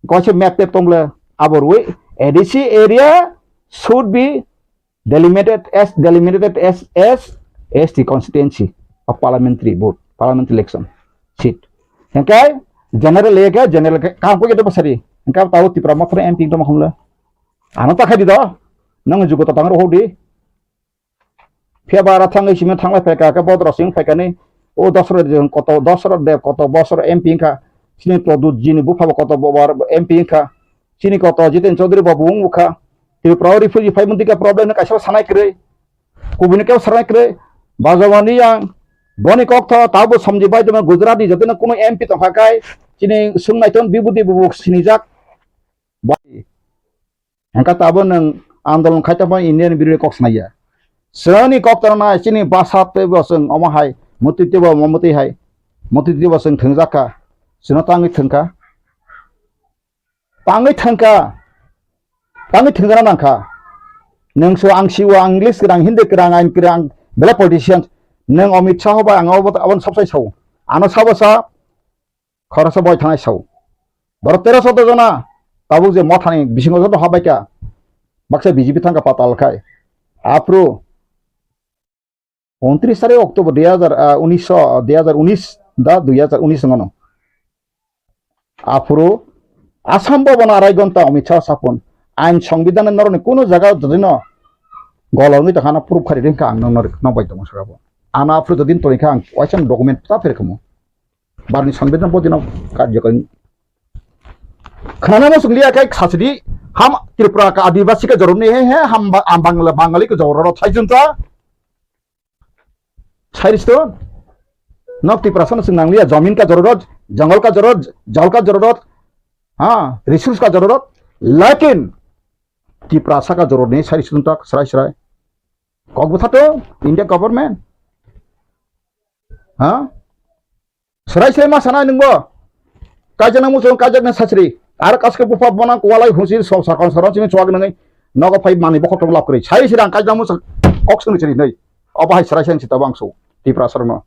Kaisa map tep tong le abo rwi A D C area should be delimited as, delimited as, as S T constituency of parliamentary vote, parliamentary election seat. Hingke general area ke general ke kam ko ke to sari. Hingke tao Tipra Motha M P tongma khumle. Ano ta khai di do. Nang jugo ta tang ro di. Phiya ba ara thangwi simi thanglai phaikha, khe bodoro simi phaikha ni, o Dosrot de koto, Dosrot de koto bosor M P wngkha, chini Pradyut ji ni bupha bo koto bo bar M P wngkha, chini koto Jiten Chaudhary bo bo wngkha, Tripura o refugee phai mantwi khe problem no kaisa sanai kwrwi, kubuni khe sanai kwrwi, bajawani yang, boni kok tho, tabo somji bai tongma Gujarat ni jotono kuno M P tongkha kai, chini swngnai ton bibudi bubu sinijak, bai. Hingkha tabuk nwng andolon khai tongma Indian birwi kok sanai ya. Chwngni kok tongna chini basa tei bo chwng omo hai, mutwi tei bo omo mutwi hai, mutwi tei bo chwng thwngjak kha, chwngno tangwi thwngkha, tangwi thwngkha, tangwi thwngjana nangkha. Nwng so ang siwo, ang English kwrang, Hindi kwrang, ain kwrang, belai politician, nwng Amit Shah bai ang abo, aboni sabsai sao. Ano sabo sa, khoroksa boi thanai sao. Borok tero sotro jona tabuk je mothani bisingo joto habaikha, baksa B J P thangkha patal khai. Aphuru untris tarik October dui hazar, ah, unis, dui hazar unis da dui hazar unis wngno. Aphuru Assam Bhavan arai gonta Amit Shah sapun ain songbidan norokni kuno jaga jodino golongwi tongkhana proof khari ringkha ang nokno, nok bai tongma sakabo. Ano aphuru jodin tongkha ang waisa document ta pherkhamu. Barni sanbidhan bodino karjokari. Khana mo sunglia kai khasidi ham Tripura ka Adivasi ka joromni he he ham ba-, am Bangla Bangali ka jororo thaijunta. Sairis to nok Tripura sana sung nanglia, jamin ka jororot, jangal ka jororot, jal ka jororot, ha, resource ka jororot, lakin Tripura saka jororni sairis to tak serai serai. Kok butha to India government. Ha? Serai serai ma sana nungbo. Kaijak nang muchung kaijak nang sasri. Ar kaske bupha bona kualai husi so sakon saron sini chuak nangwi. Nogo phai mani bokol tong lap kri. Sai sirang kaijak muchung kok sini siri nei. Obo hai serai serai sita bangso. Tipra sarno.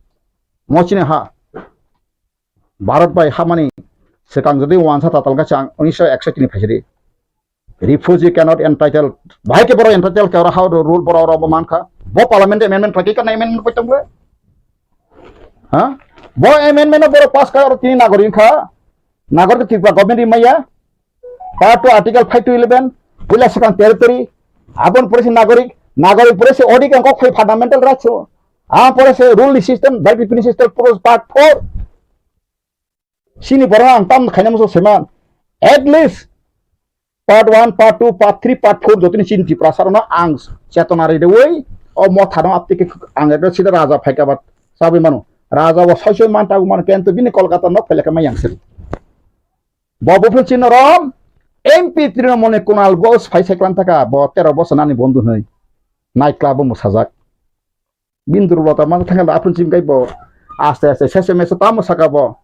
Mo chini ha. Bharat bai hamani sekang jodi wansa tatal gachang unisho ekso tini phaisiri. Refugee cannot entitled. Bahai ke borok entitled ke oro how the rule borok oro bo mankha. Bo parliament amendment pakai kana amendment pakai tongbo. Ha? Bo amendment borok pass ka oro tini nagorik kha. Nagorik Tripura government ri maya. Part two article five to eleven. Puila sekang territory. Abon pore se nagorik. Nagorik pore se odi kang kok phai fundamental rights. Ah pore se rule system, direct revenue system pore part four. Sini borok ang tam khaina musu seman. At least part one, part two, part three, part four jotoni chini Tripura sarno ang chetona ri dewi o motha no aptiki ang ekdom sida raja phaika bat sabi mano. Raja bo soi soi man tagu mano kento bini Kolkata nok pheleka mai yang sir. Bo buphin chino rom M P Trinamool ni Kunal Ghosh phai seklan taka bo tero bosor nani bondhu hwnwi night club o mwsajak. Bini durbolota ma thangkhe aphuru chimkhe bo aste aste sese mese tamo saka bo.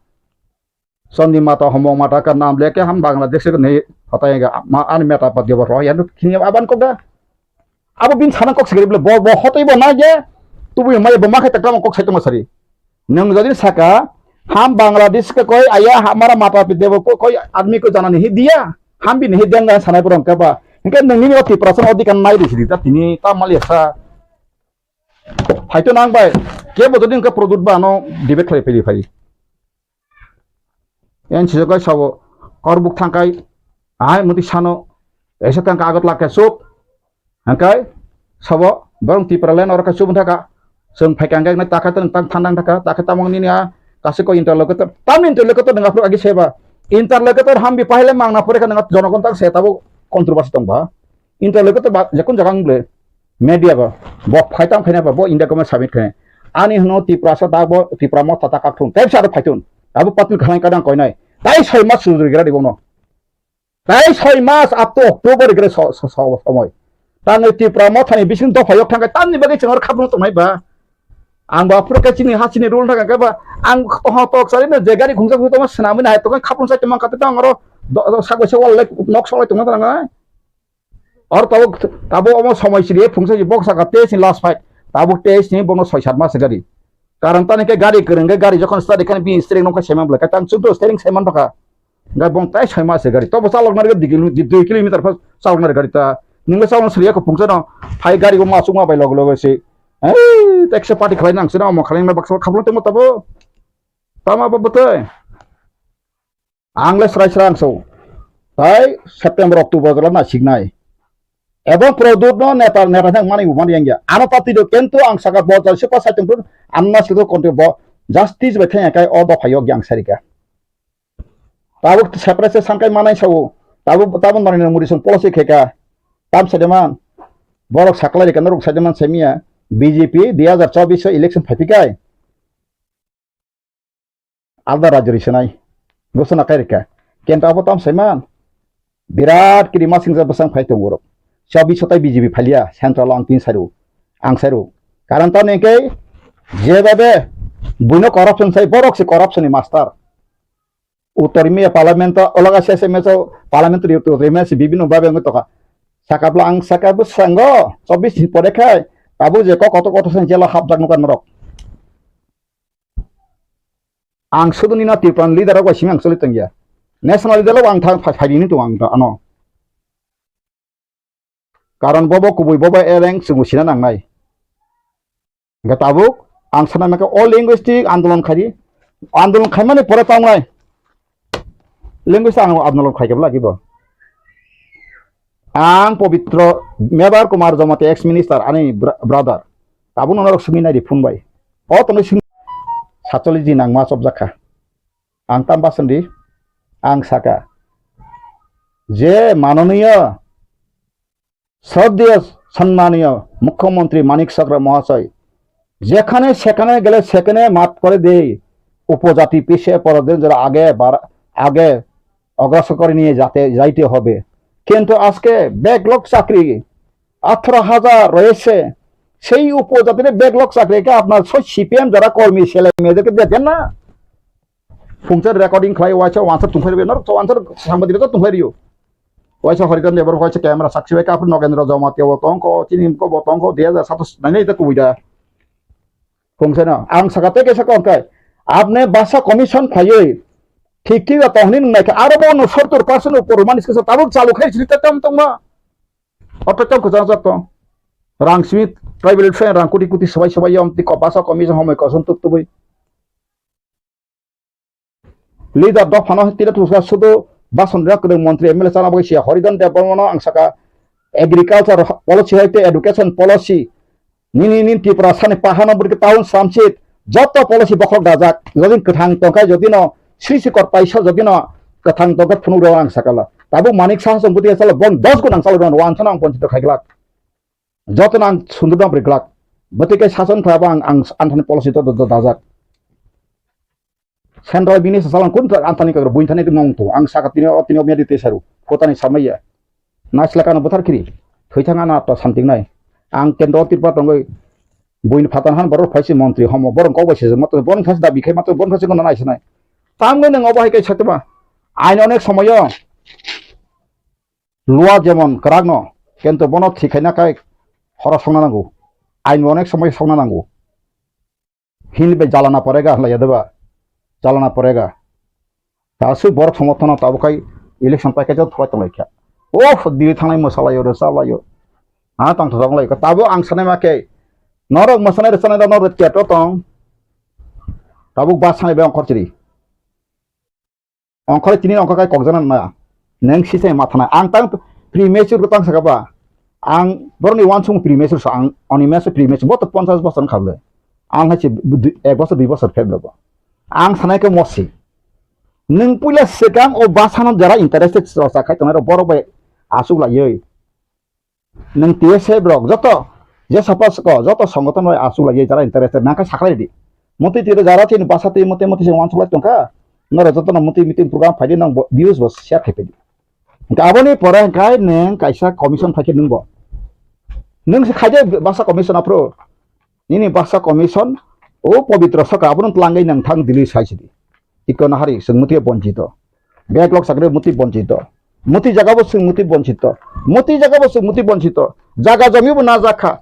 Chandi mata homong mata ka nam leke ham Bangladesh ke nei hotai ga ma ani meta pa dibo ro ya nuk khini aban ko ga. Abo bin sana kok sigri bole bo bo hotoi bo na je tubu mai bo ma khai ta kok sai tong sari. Nang jodi saka ham Bangladesh ke koi aya hamara mata pi debo ko koi admi ko jana nahi diya. Ham bin nahi diya ngan sanai pura ka ba. Hingke nang ni Tripura san odika nai ri sidi ta tini ta mali sa. Phaito nang bai, kebo jodi wngkha product ba ano debate khlai phai phai. Yang sijak kai sabo, korbuk thangkai, ai muti sano, esa tangka agot lakai sup, hangkai, sabo, borong Tripura land oro kai sup thaka, seng phai kangkai nai taka tang tang thandang thaka, taka tamang nini a, kasi ko interlocutor, tam interlocutor nang aphru agi seba, interlocutor hambi pahile mangna pore ka nang jonogon tak se tabo controversy tong ba. Interlocutor ba, jekun jaga wng ble, media ba, bo phai tam khaina ba, bo India government submit khaina. Ani hwno Tiprasa ta bo, Tipra motha ta kakthung, tei sa phai thun. Abo patil khanai kadang koinai. Tai soi mas sujur gira di bono. Tai soi mas up to October gira so, so, so, somoi. Tangwi Tipra mothani bising dopha yok thangkai, tamni bagwi chwng oro khapung tongnai ba. Ang ba phuru khe chini ha chini rule thangka khe ba, ang toha tok sari no je gari khungsa khungsa tongma swnamwi nahai tongkha khapung sai tongma kha tei tang oro do, do, sak bai sak wal lai nok sok lai tongma tong nai. Or tabuk, tabuk omo somoi siri phungsa si bok saka tei si last fight. Tabuk tei si bono soi sat mas gari. Karon tani khe gari kwrwng khe gari jokhon start khe bini steering nokha saiman bwlai khe tang chwngno steering saiman bwkha. Gai bong tai sai ma se gari. Tobo chalok nari dui kilo-, dui kilometer pha chalok nari gari ta. Ningla chalok sriya ko pungsa no. Phai gari go ma chukma bai log log se. Ei, taxi party khlai nang sina mo khlai na baksa khaplo temo tabo. Tama ba bwtwi. Ang le srai srai ang so. Tai September, October jora na siknai. Ebong Pradyot no neta, neta thang mani bo mani yang ya. Ano party do kento ang saka bo jai sepa sai tong tun, anna sido konti bo justice bai thang kai o dopha yok yang sarika. Tabuk separate se sangkai manai sao. Tabuk, tabuk Narendra Modi song policy kheka. Tam sademan. Borok saklai rika norok sademan semia. B J P dui hazar chobbish election phaipikai. Alda rajyo ri swnai. Gosona kai rikha. Kenta abo tam saiman. Birat kiri masing ja bwsang phai tongo rok. Chabi sotai B J P phalia central ang tin sairu. Ang sairu. Karon tamni khe jebabe buino corruption sai borok se corruption ni master. Uttor India parliament o olaga se se meso parliament ri uttor India se bibino babe ngi toka. Sakapla ang saka bwsango chobbish ni pore khai. Abo je kok koto koto sang jela hapjak nukan rok. Ang sudu nino Tripura ni leader rok bai simi ang choli tongya. National leader rok ang thang phai phai ni tongo ang ano. Karon bobo kubui bobo eleng chwng sina nangnai. Hingke tabuk ang sana maka o linguistic andolon khai di. Andolon khai mani pore tongnai. Linguistic ang andolon khai kebla gibo. Ang Pobitro Mebar Kumar Jamatia ex minister ani bra-, brother. Tabuk nono rok sumi nai di phone bai. O tongwi simi satcholish din ang ma chopjak kha. Ang tam bason di, ang saka. Je manoniyo, sroddheyo, সম্মানীয় মুখ্যমন্ত্রী মানিক সাহা মহাশয়, যেখানে সেখানে গেলে সেখানে মাফ করে দেই, উপজাতি পিছিয়ে পড়া দিন যারা আগে বাড়া-, আগে অগ্রসর করে নিয়ে যাতে, যাইতে হবে। কিন্তু আজকে ব্যাকলগ চাকরি আঠারো হাজার রয়েছে, সেই উপজাতির ব্যাকলগ চাকরিকে আপনার সব সিপিএম যারা কর্মী ছেলে মেয়েদেরকে দেখেন না। Phungsa recording khlai waisa wansar tungphai rwbaino, wansar sangbadirok tungphai rwio. Waisa Haridan Debbarma waisa camera sakchi bai kaphru Nogendra Jamatia bo tongkho, chini ko bo tongkho, dui hazar satais nainai ta kubui da. Phungsa no, ang saka tei kaisa kok kai. Apne basa commission khlaiwi, thik thik da tongni nung naikha, aro bo no sottor percent upor mani skisa tabuk chalu khai sini ta tam tongma. Oto tam khujang jak tong. Rang simi tribal friend rang kuti kuti sabai sabai yom ti ko basa commission homoi koson tuk tubui. Leader dophano tira tusa sudu bason rak kwrwng montri M L A chana bagwi siya Haridan Debbarmano ang saka agriculture policy hai tei education policy nini nin Tripura sani pahano bwrwi town samsit joto policy bokhok dajak jodi kwthang tongkha jodi no sri sikor paisa jodi no kwthang tongkha phunuk rw ang sakala tabuk Manik Saha song bwtwi salo bon dos gun ang salo rw ang sano ang ponchito khaiglak joto no ang sundur dam riglak bwtwi kai sason khlaba ang ang anthani policy to dajak. Central bini sa salang kun ta antani kagra buin thani mong tu ang saka tini o tini o mia di tesaru kotani samaya. Naisla kano bothar kiri. Thoi thang ana to santing nai. Ang kendro Tripura tongoi buin phatan han borok phaisi montri homo borok kok bai sejak mato borok phaisi dabi khai mato borok phaisi kono naisinai. Tamgoi nang obo hai kai satma. Ain onek somoyo lua jemon kwrak no kento bono thik khaina kai horo songna nango. Ain onek somoyo songna nango. Hini bai jalana porega hlaiya deba. Jalana porega. Ta aswk borok somorthono tabuk khai election paikhe jot thwlai tonglaikha. Oh, diri thangnai mwsalaio, rwchablaio. Ha, tongthok tonglaikha. Tabuk ang sanai ma khe, norok mwsanai rwchanai rok norok theater tong. Tabuk bus sanai bai ongkhor chiri. Ongkhorwi tini ongkhor kai kokjana na. Neng sisai matha na. Ang tang premature ko tang saka ba. Ang boroni wansung premature so ang oni meso premature bo to ponchash bosor wngkha le. Ang hai se dui, ek bosor dui bosor phep logo. Ang sanai khe mosi. Nung puila swkang o basano jara interested chwla cha khai tongnai rok borok bai aswk laiwi. Nung T S F rok joto je sapa soko joto songoton bai aswk laiwi jara interested nang khe saklai di. Motwi twi jara chini basa twi motwi motwi se wansuk lai tongkha. Norok joto no motwi meeting program phaidi nang bo views bo share khai phaidi. Hingke aboni pore hingke nung kaisa commission phaikhe nung bo. Nung se khaide basa commission aphuru. Nini basa commission o pobitro saka abono twlangwi nang thang Delhi sai sidi. Iko nahari chwng muti bonchito. Backlog sakre muti bonchito. Muti jaga bo chwng muti bonchito. Muti jaga bo chwng muti bonchito. Jaga jomi bo na jakha.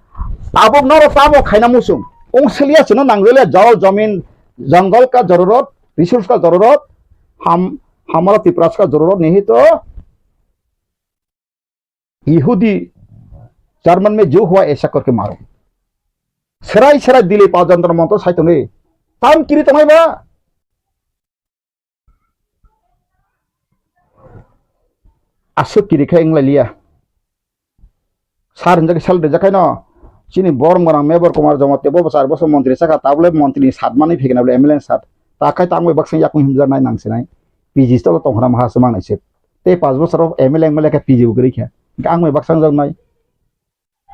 Abo noro tamo khaina musung. Ong seliya chwngno nangwele jol jomin, jungle ka jororot, resource ka jororot, ham हमारा तिप्रास का जरूरत नहीं तो यहूदी जर्मन में जो हुआ ऐसा करके मारो। Serai serai dili pa jantar montor sai tongwi. Tam kiri tongnai ba? Aswk kiri khe wng lai liya. Sar hinjak sal rijak khai no. Chini borom gwnang Mebor Kumar Jamatia bo char bosor montri saka, tabole montri ni sat manwi phikna bole M L A ni sat. Ta khai tangwi baksa yakung himjak nai nang sinai. P G tolo tong khna maha swmang nai se. Tei pas bosor M L A M L A khe P G bo kwrwi khe. Ang bai baksa wng jak nai.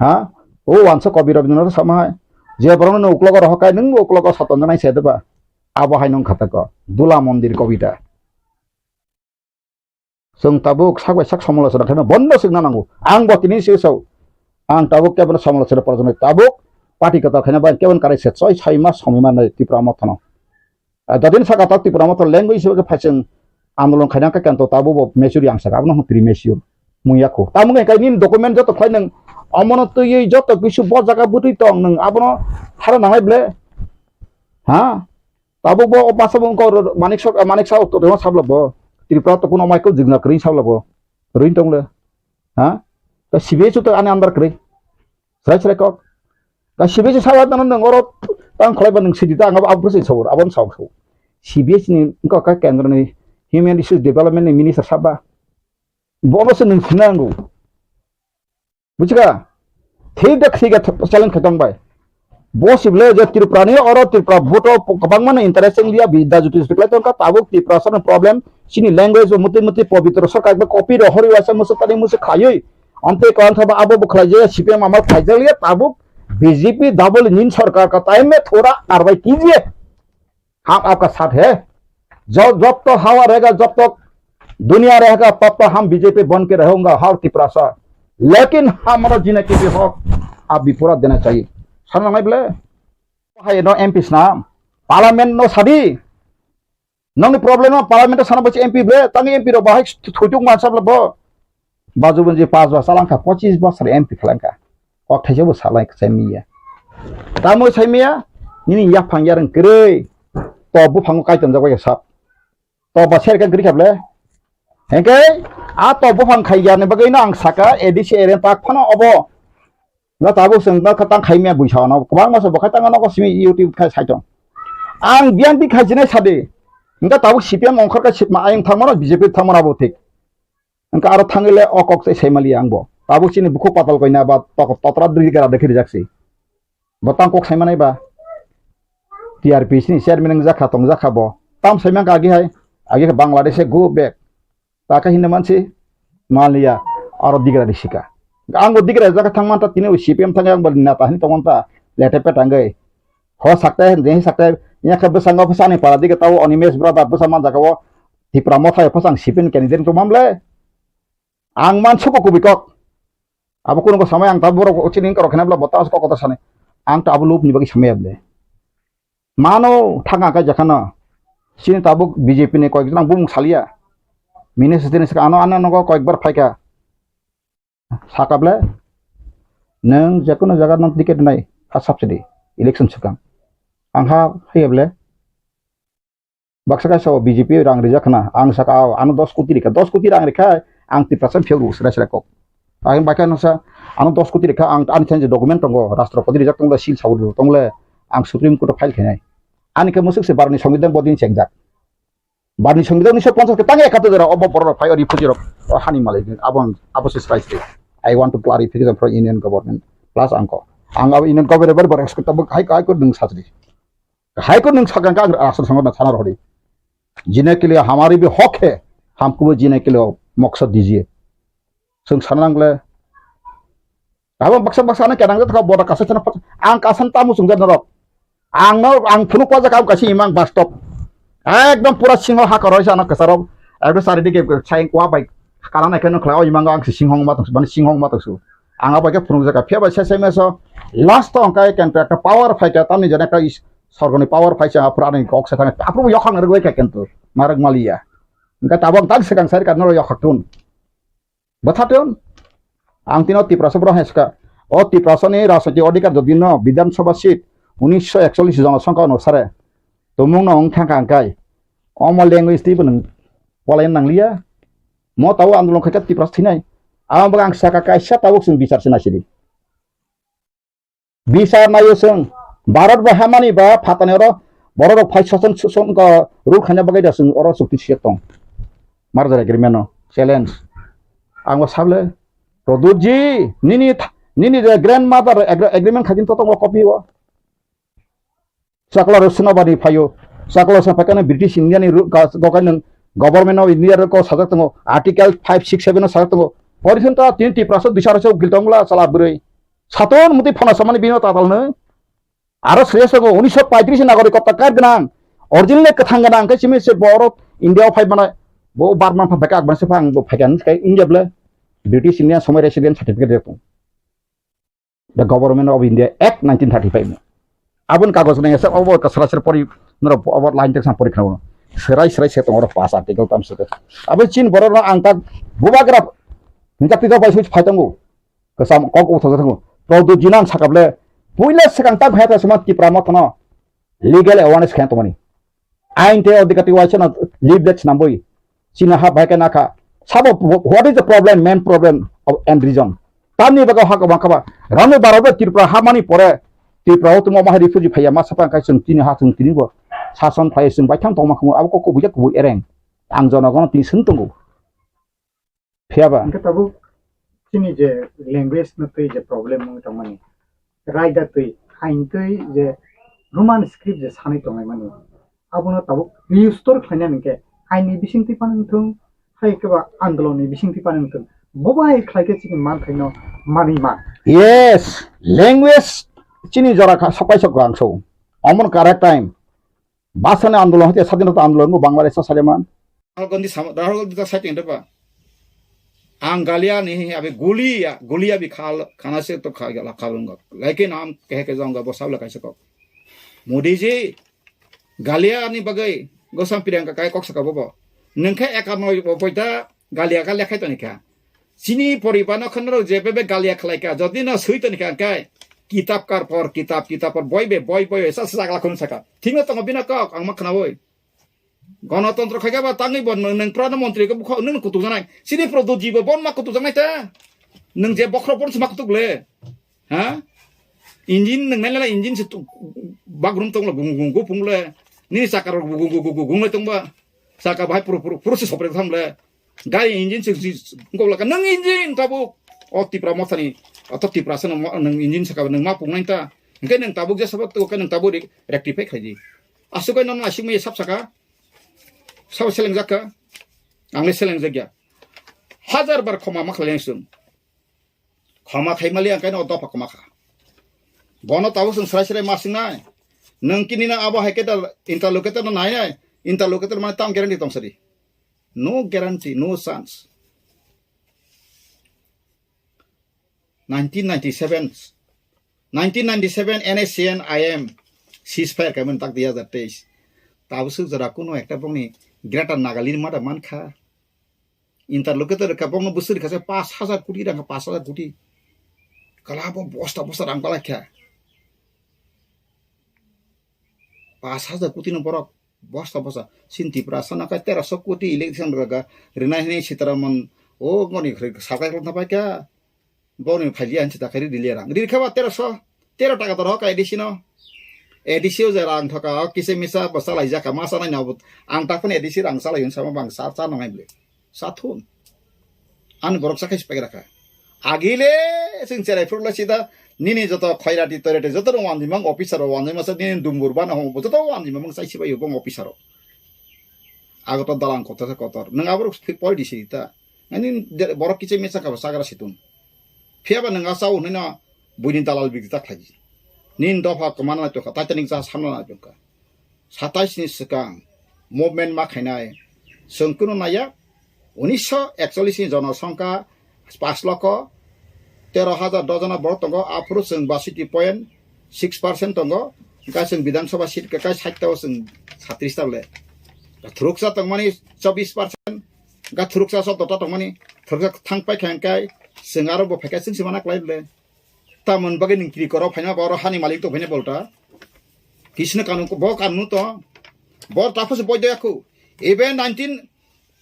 Ha? O wansa kobi Rabindranath sama hai. Je borok no uklogo rohor kai, nwng bo uklogo saton janai se deba. Abo hai nung khatako. Dula mondir kobita. Chwng tabuk sak bai sak somolochona khaino bondo swkna nango. Ang bo tini se sao. Ang tabuk kebono somolochona porjoni tabuk party kwtal khaina bai kebon karai se choi sai mas somoi mannai Tipra Mothano. Ah, jadin saka tak Tipra Motha language hisabe khe phaising andolon khaina khe kento tabuk bo mature yang saka abono hwn premature. Mung yakho. Tamo khe kai nini document joto khlai nang omono twiwi joto kisu bo jaga bwtwi tong nang abono hara nangnai ble. Ha? Tabuk bo o basa bo wngkha oro Manik Sok-, Manik Saha to rema sabla bo. Tripura to kuno mai ko jigna kring sabla bo. Ring tong le. Ha? Ta C B S to ani andar kring. Srai srai kok. Ta C B S sawa nang nang oro tang khlai ba nang sidi ta ang abo abro se sabur abon saw saw. C B S ni wngkha ka kendro ni Human Resource Development ni minister saba. Bono se nung sinango. Bujiga? Thik da thik da challenge khaitong bai. Bo siblo je Tripura ni oro Tripura vote o kwbangma no interest wng liya, bi da juti juti khlai tongkha, tabuk Tripura sano problem, chini language bo muti muti pobitro sarkar ba copy ro hori waisa musu tani musu khayui. Amtwi kwan thaba abo bo khlai je C P M amal khlai jak liya, tabuk B J P double engine sarkar ka time me thora karwai kijiye. हम आपका साथ है। जब, जब तक हवा रहेगा, जब तक दुनिया रहेगा, तब तक हम बीजेपी बन के रहूंगा हर तिपरासा। लेकिन हमारा जीने के लिए हक आप भी पूरा देना चाहिए। Sana nai ble? Hai no M P sna, parliament no sadi. Nongni problem no parliament sana bachi M P ble, tangi M P ro bahai thujuk mansa ble bo. Baju bunji pas bosor langkha, pochis bosor M P khlangkha. Kok thaisa bo salai sai miya. Tamo sai miya, nini yaphang yareng kwrwi. To buphango kaiton jak bai sap. To ba ser kan kwrwi kha ble. Hengke, a to buphang khai yarni bagwi no ang saka, A D C area tak phano obo. No tabuk chwng no kha tang khai miya buisa no. Kwbang masa bo khai tang no ko simi YouTube khai sai tong. Ang biang bi khai jinai sadi. Engka tabuk C P M ongkhor ka sitma ayang thangmano B J P thangmano abo thik. Engka aro thangile o kok se saimali ang bo. Tabuk chini bukhuk patal koina ba tok-, totra dri gara dekhi rijak si. Bo tang kok saimanai ba. T R P C ni chairman wng jakha tong jakha bo. Tam saimang ka agi hai. Agi khe Bangladesh e go back. Ta khe hinna mansi maliya aro digra risika. Ang bo digra jaga thang manta tini C P M thang ang bo neta hin tong manta lete petangoi. Ho sakte, je sakte, nya khe bwskango bwsani para dige tao Animesh brother bwsa man jaga o Tipra Motha phasang sipin candidate to mamle. Ang man suku kubui kok. Abo kuno ko samai ang ta borok chini karo khena bla bota kok kota sani. Ang ta abo lob ni bagi samai able. Mano thang ang kai jakhana. Chini tabuk B J P ni koyek jona bumung salia. Minister ni saka ano ano nogo koyek bar phaika. Saka ble. Neng jekono jaga nang ticket nai ha subsidy election swkang. Ang ha haiya ble. Baksa kaisa o B J P rang rijak khna, ang saka, "Ao, ano dos koti rikha, dos koti rang rikha, ang Tiprasa phiyok rw sra sra kok." Ang bai kha noksa, "Ano dos koti rikha, ang ani thani je document tongo, rashtrapati rijak tongo, seal sabur tongo, ang Supreme Court o file khainai." Ani khe musuk se barni songbidan bodin chengjak. Barni songbidan ni se ponchas ke tang ekhato jora obo borok phai o refugee rok o hani malai abo ang abo se sai se. I want to clarification from Union Government plus angko. Ang abo Union Government bar bar expect abo hai hai ko ding satri. Hai ko nung sakang ka ang asal sangor na sana rohdi. Jine ke liye hamari bhi hak hai, hamko bhi jine ke liye maksad dijiye. Sung sana nangle. Abo baksa baksa na kenang jat ka boda kasa sana pat ang kasan tamu sung jat norok. Ang no ang phunuk pa jaka kasi imang bastop. Ekdom pura singo ha koroi sana kasarok. Ekdom sari dige sayang kwa bai. Karana keno khlai o imang ang si singhong ma tong, bani singhong ma tong su. Ang abai ke phunuk jaka phiya bai sesai meso. Last to ang kai kento ekta power phai ka tamni jana ka is sorgoni power phai cha apra ni kok sa thang. Apro yokhang rwgoi ka kento. Narwk maliya. Engka tabok tak sekang sari ka noro yokhak tun. Bwtha tun. Ang tino Tiprasa bro heska. O Tiprasa ni rajniti odhikar jodi no Bidhan Sabha seat unisho ekchollis jonosongkha onusare. Tumung no wng thang kha ang kai. Omo language twi bo nwng Walaina nangliya. Mo tabo andolon khaikha Tiprasa thinai. Amo bagwi ang saka kaisa tabuk chwng bichar se naisidi. Bichar naio chwng. Bharat bai hamani ba phatani oro bororok phai soson soson ko rule khaina bagwi da chwng oro chukti sijak tong. Merger agreement no challenge. Ang bo sable Pradyut ji, nini th-, nini je grandmother agre-, agreement khaijin to tongo copy o. Chakla rok Senapati phaio. Chakla sa phaikano British India ni ru-, ga-, gokai nwng Government of India rok sajak tongo. Article five six seven o sajak tongo. Pori thun ta tin Tiprasa disa rok se ukil tongla chala bwrwi. Saton muti phana samani bino tatal nw. Aro sre sago unisho paitris ni nagorik kotta card gwnang. Original le kwthang gwnang khe simi se borok India o phai mane bo Burma pha phai kha, Afghanistan pha ang bo phai kha hinwi khe India ble British India somoi resident certificate rok tong. The Government of India Act nineteen thirty-five no. Aboni kagoj nang esa obo ka sara sara pori noro obo line text pori khna. Serai serai se tong oro pass article tam se. Abo chin borok no ang tak bubagra hinka pika bai switch phai tongo. Kasam kok uthok thok. Pradyut ji nang sakable. Puila sekang tak hai ta suma Tipra mothono. Legal awareness khe tongmani. Ain tei odhikar tei waisa no leaflet swnambwi chini ha bai khe nakha. Sabo, what is the problem, main problem of, and reason? Tamni bagwi ha kwbang kha ba. Rani barok Tripura ha mani pore Tripura o tongma ma refugee phaiya ma sapa khai chwng tini ha chwng tini bo sason phai chwng bai thang tongma khumu abo kok kubui kubui ereng. Ang jonogono tini swng tongo. Phiya ba? Hingke tabuk chini je language no twi je problem wng tongmani, raida twi, ain twi je Roman script je sanwi tonglaimani, abono tabuk restore khlaina hingke ain ni bising twi phano wngthung, hai khe ba andolon ni bising twi phano wngthung, bo bai khlai khe chini man khaino manwi man. Yes, language chini jora kha sokai sok rang so. Omon correct time. Bhasha ni andolon hoite sadhinota andolon bo Bangladesh o saleman. Rahul Gandhi sama, Rahul Gandhi ta saiting depa. Ang galia ni abi gulia, gulia bi khal, khana se to kha, la kha bang. Laikin am kehe ke jong bo sabla kaisa kok. Modi ji, galia ni bagai, gosam Priyanka kai kok saka bobo. Nengkhe ekarno bo poita, galia ka lekhai toni kha. Chini poriba no khonro je bebe galia khlai kha. Jodi no sui toni kha kai. Kitab kar por, kitab, kitab por, boi be, boi, boi, sa sa sakla khun saka. Thik no tongo bina kok, ang ma khnawi. Gonotontro khaikha ba tangwi bo nwng, nwng Pradhan Mantri khe bukha nwng kutuk janai. Sini Pradyut ji bo bon ma kutuk janai ta. Nwng je bokhro bon sma kutuk le. Ha? Engine nwng nai nai engine se tu-, bagrum tong le gung gung gung pung le. Nini chakka rok gung gung gung gung gung le tong ba. Chakka bahai puru puru puru se sopre tham le. Gari engine se si ngok laka nwng engine tabuk. O Tipra mothani. O to Tipra se nwng engine saka nwng ma pung nai ta. Hingke nwng tabuk je sabak to ke nwng tabuk re-, rectify khlai di. Asuk ai non asuk mai sab saka. Sabo selengjak kha. Ang le selengjak ya. Hajar bar khoma ma khlai ang sung. Khoma khai mali ang kaino dopha khoma kha. Bono tabuk sung srai srai ma sing nai. Nang kini na abo hai khe da interlocutor na nai nai. Interlocutor mane tam guarantee tong sadi. No guarantee, no chance. Nineteen ninety-seven, nineteen ninety-seven N S C N I M ceasefire kaiman tak dui hazar teis. Tabuk suk jora kuno ekta bongni Greater Nagaland ma da man kha. Interlocutor ka bongno bwswk rikha se pash hazar koti rang, pash hazar koti. Kala bo bosta bosta rang balai kha. Pash hazar koti no borok bosta bosta. Sin Tiprasa no kai tera so koti election rwga. Rina hini Sitaraman o ngoni khri sakai rok na pai kha. Boni phaili ang chita khairi dili rang. Ri kha ba tera so. Tera taka doro ka A D C no. A D C o je rang thoka o kisa misa bo salai jaka ma sanai na bo. Ang ta phone A D C rang salai yun sama bang sa sa nangai bile. Sathun. Ani borok sa khai sipai rakha. Agile sing cherai phuru lai sida nini joto khairati toirati joto rong wanjimang officer rok wanjima sa nini dumbur bana homo joto wanjimang sai sibai bong officer rok. Agoto dalang kotor kotor. Nang aborok poi di sita. Ani borok kiche misa ka sagra situn. Phiya ba nang asao hwnwi no buini dalal bigri ta khlai di. Nini dopha kwmana nai tongkha, Titanic jahaj hamna nai tongkha. Satais ni swkang movement ma khainai. Chwng kunu naiya, unisho ekchollish ni jonosongkha pash lokho tero hajar dojona borok tongo, aphuru chwng basiti point six percent tongo, hwnkhe chwng Bidhan Sabha seat kwkai sait ta o chwng satrish ta le. Thuruksa tongmani chobbish percent, hwnkhe thuruksa sotto ta tongmani, thuruksa thang paikha hwnkhe chwng aro bo phaikha chwng se mana klai le. Tamoni bagwi nwng kiri koro phaima ba oro hani malik tong phaina bolta. Kisino kanun ko, bo kanun to. Bo ta phose boy doya khu. Even nineteen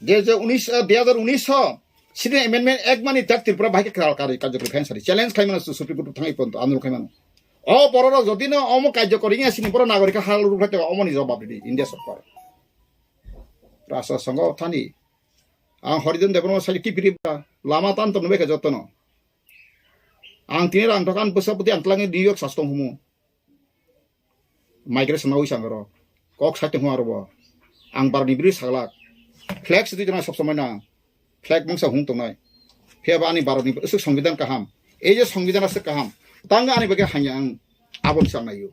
Je je unis, eh, dui hazar unis o sini amendment ek mani tak Tripura bahai khe kral kari karjokori phain sari challenge khaimano Supreme Court thangwi ponto andolon khaimano. O borok rok jodi no omo karjokori ya sini borok nagorik hal ruk khaito omo ni jawab ridi India sorkar. Rasa songo thani. Ang Horidon Debbarma sali kipiri ba lama tan to nubai kha jotono. Ang tini rang dokan bwsa bwtwi ang twlangwi New York sas tong humu. Migration nawi sang ro. Kok sai tong aro bo. Ang barni biri saglak. Flag sidi tong sob somoi na. Flag mungsa hung tongnai. Phiya ba ani barni aswk songbidan kaham. Ei je songbidan aswk kaham. Tang ani bagwi hanya ang abon sang nayo.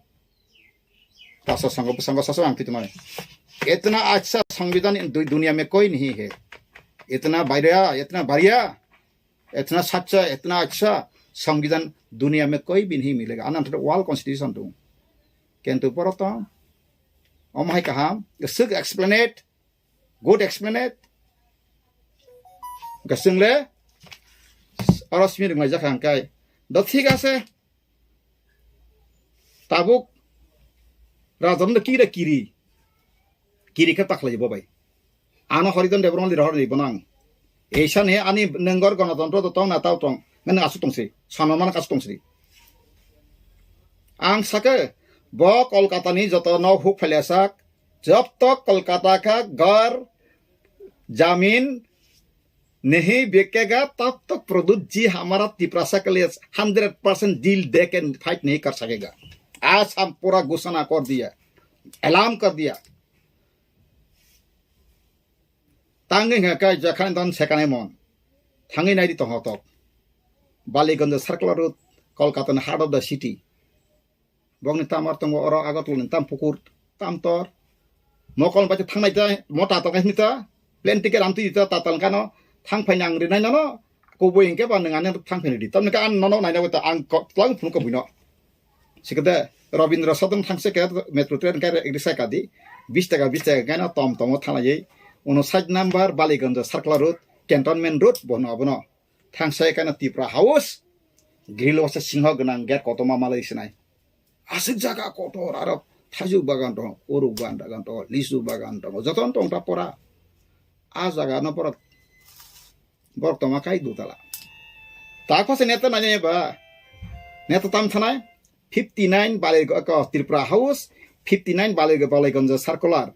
Tasa sango bwsango sasu ang twi tongnai. Itna acha songbidan du-, duniya mein koi nahi hai. Itna bhaiya, itna bhaiya. Itna sacha, itna acha songbidan duniya mein koi bhi nahi milega. Anan thada world constitution tu. Kintu poroto, om hai kaham, sik explain it, good explain it. Gasing le, oro simi ringlai jakha angkai. Do thik ase. Tabuk rajarno kira kiri. Kiri khe takhlai bo bai. Ano Horidon Debbarma lira horni bono ang. Eisa ni ani nengor gonotontro do tong na tao tong. Nang asu tongsi. Sanamana kasu tongsi. Ang sake bo Kolkata ni joto no huk phailasak. Jab tak Kolkata ka gar jamin नहीं बिकेगा, तब तक प्रद्युत जी हमारा तिपरासा के लिए hundred percent दिल दे के फाइट नहीं कर सकेगा। आज हम पूरा घोषणा कर दिया, ऐलान कर दिया। Tangwi hwnka khe jakhan don sekanai mon. Thangwi naidi tongthok. Baliganj Circular Road, Kolkata ni heart of the city. Bokni tamar tongo oro Agartala ni tam pukur, tam tor. Mokol bai thangnai ta, mota tong hinta, plane ticket amtwi ta, tatal kano, thang phai nang rinai nono, kubui hingke ba nang ani thang phai di. Tamni ka an nono naina ta ang ko, tlang phun ko buino. Sikade, Rabindra Sadan thangse ke metro train ka risa ka di, bis taka, bis taka kano tom tomo thanglai. Uno side number Baliganj Circular Road, Cantonment Road, bono abono. Thangsa ekana Tipra House, grill wasa singho gwnang gate kotorma malai sinai. Aswk jaga kotor aro thaijuk bagan tongo, uruk bagan tongo, lisu bagan tongo, jotono tong ta pora. A jaga no pora borok tongma kai dutala. Ta khose neta nanya ba, neta tam thanai, fifty nine Bali, ko Tripura House, fifty nine Bali, Baliganj Circular,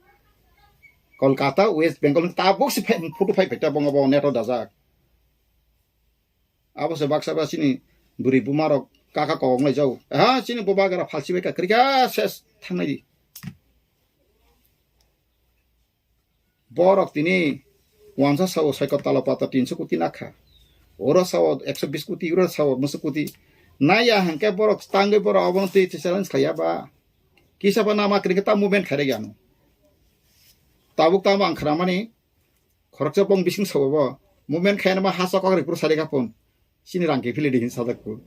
Kolkata, West Bengal, tabuk si phe-, photo phai phai ta bongo bo neto dajak. Abo se baksa ba chini bwrwi buma rok kaka kok nai jau. Ha, chini boba gara phalsi bai ka krika ses thangnai di. Borok tini wansa sao saiko talo pata tinso koti nakha. Oro sao ekso bis koti, oro sao musu koti. Naya hangke borok tangwi borok abono twi challenge khaiya ba. Kisa ba nama krika ta movement khaire gano. Tabuk tamo ang khramani. Khoroksa bong bising sabo bo. Movement khaina ma hasa kok ripur sari kapun. Sini rang ke phili di hin sadak ku.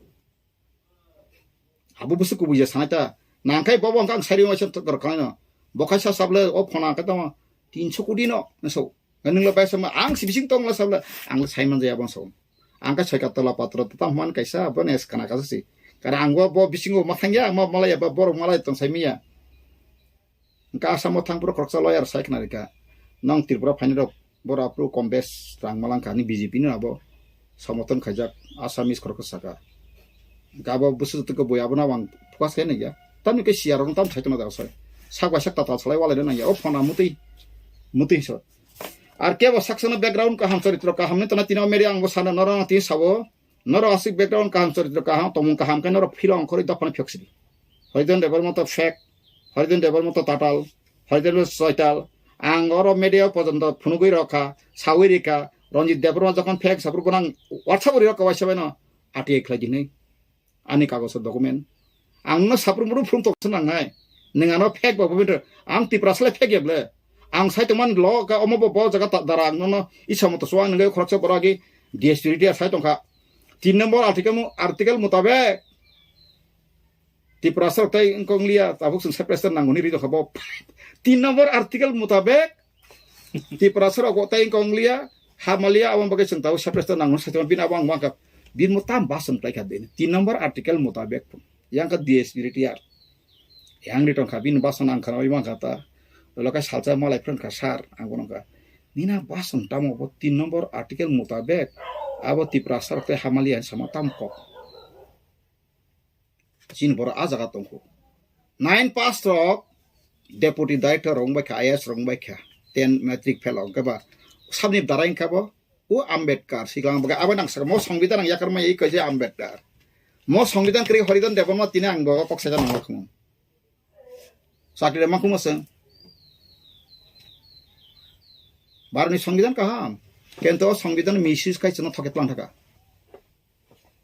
Abo busu kubuja sanai ta. Nangkai bobo ang sari ma sen tor khaina. Bokai sa sable o phona ka tamo. Tinso kodi no. Naso. Nang lo bai sama ang si bising tong la sable. Ang sai man jaya bang so. Ang ka sai ka tola patro ta man kaisa bo nes kana ka si. Kara ang bo, bo bising o mathang ya, ma malaya ba borok malai tong sai miya. Hwnkhe Assam o thang phuru khoroksa lawyer sai khna rikha, "Nong Tripura phainai rok boro aphuru kom bes rang malangkha," hinwi B J P no abo somothon khaijak Assamese khoroksa saka. Hwnkhe abo bwswk tongkhe bui abono ang focus khe nangya. Tamni khe C R rok no tam sai tongna jaga soi. Sak bai sak tatal salai walai nangya. O phone a mutwi, mutwi so. Ar kebo saksa no background kaham, choritro kaham ni tona tino media ang bo sana norok tini sabo. Norok aswk background kaham, choritro kaham, tongmung kaham khe norok philo ongkhorwi dophano phiyoksidi. Horidon Debbarma to fake, Horidon Debbarma to tatal, Horidon Debbarma to soital. Ang oro media o pojonto phunugwi rokha, sawi rikha, Ranjit Debbarma jokhon fake saphuru gwnang WhatsApp o rirokha waisa baino R T I khlai di hinwi. Ani kagoso document. Ang no saphuru muru phunuk toksa nangnai. Nwng ano fake ba bumit, ang Tiprasa le fake ya ble. Ang sai tongmani lo ka omo bo bo jaga ta dara ang nono isa moto suang nangwi khoroksa borok agi D S P retired sai tongkha. Tin number article mu, article mutabek Tiprasa rok tai wngkong liya, tabuk chwng separate nango ni ri tongkha bo. Tin number article mutabek Tiprasa rok tai wngkong liya, ha maliya, aboni bagwi chwng tabuk separate nango sai tongma bini abo ang wngkha. Bini mo tam bason tlaikha bini. Tin number article mutabek. Yang ka D S P retired. Yang ri tongkha, bini bason ang khana bai mankha ta. Lolo khe salsa malai phwrwngkha sir, ang bono kha. Nina basong tamo bo tin number article mutabek abo Tiprasa rok tei Hamali hai sama tam kok. Chini borok a jaga tongkho. Nine pass rok deputy director rok wngbai kha, I A S rok wngbai kha, ten matric fail rok wngkha ba sabni darai wngkha bo. O Ambedkar siklang baga abo nang saka mo songbidan ang yakar mai kaisa Ambedkar. Mo songbidan kri Haridan Debbarma tini ang bo kok saja nang khum. Chakri ma khum seng. Barni songbidan kaham. Kento songbidan misis kai chana thoket lang thaka.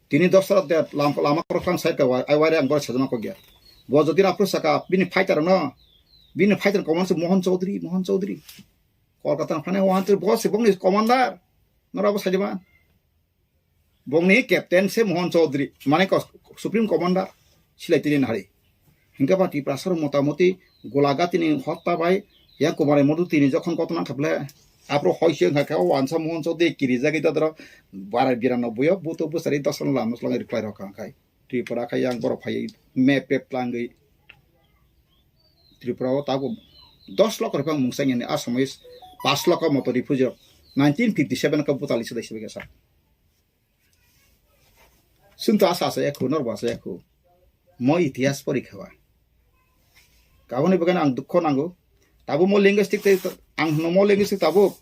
Tini dosra de lam lama korok thang sai ka wai ai wai ang bor sajana ko gya. Bo jodi apro saka bini fighter no. Bini fighter komon se Mohan Chaudhary, Mohan Chaudhary. Kolkata phane wanted boss bongni commander. Nora bo sajima. Bongni captain se Mohan Chaudhary, mane ko supreme commander silai tini nahari. Hingke ba Tiprasa rok motamoti Golagati ni hotta bai yang Kumari Modu tini jokhon koto nang khaple. Apro hoi se hingke o wansa Mohan Chaudhary kiri jagui dodoro bara birano buyo buto busari dosan lam nuslang reply rok khai. Tripura khai yang borok phai map pep tlangui. Tripura o tabuk dos lokho ripang mungsang yani asomoi pas lokho moto refugee rok nineteen fifty seven ka butali sidai sibai kasa. Chwng to asa asa ekhu, norbo asa ekhu. Mo itihas porikha ba. Kaboni bagwi ang dukho nango. Tabuk mo linguistic tei ang hwno mo linguistic tabuk.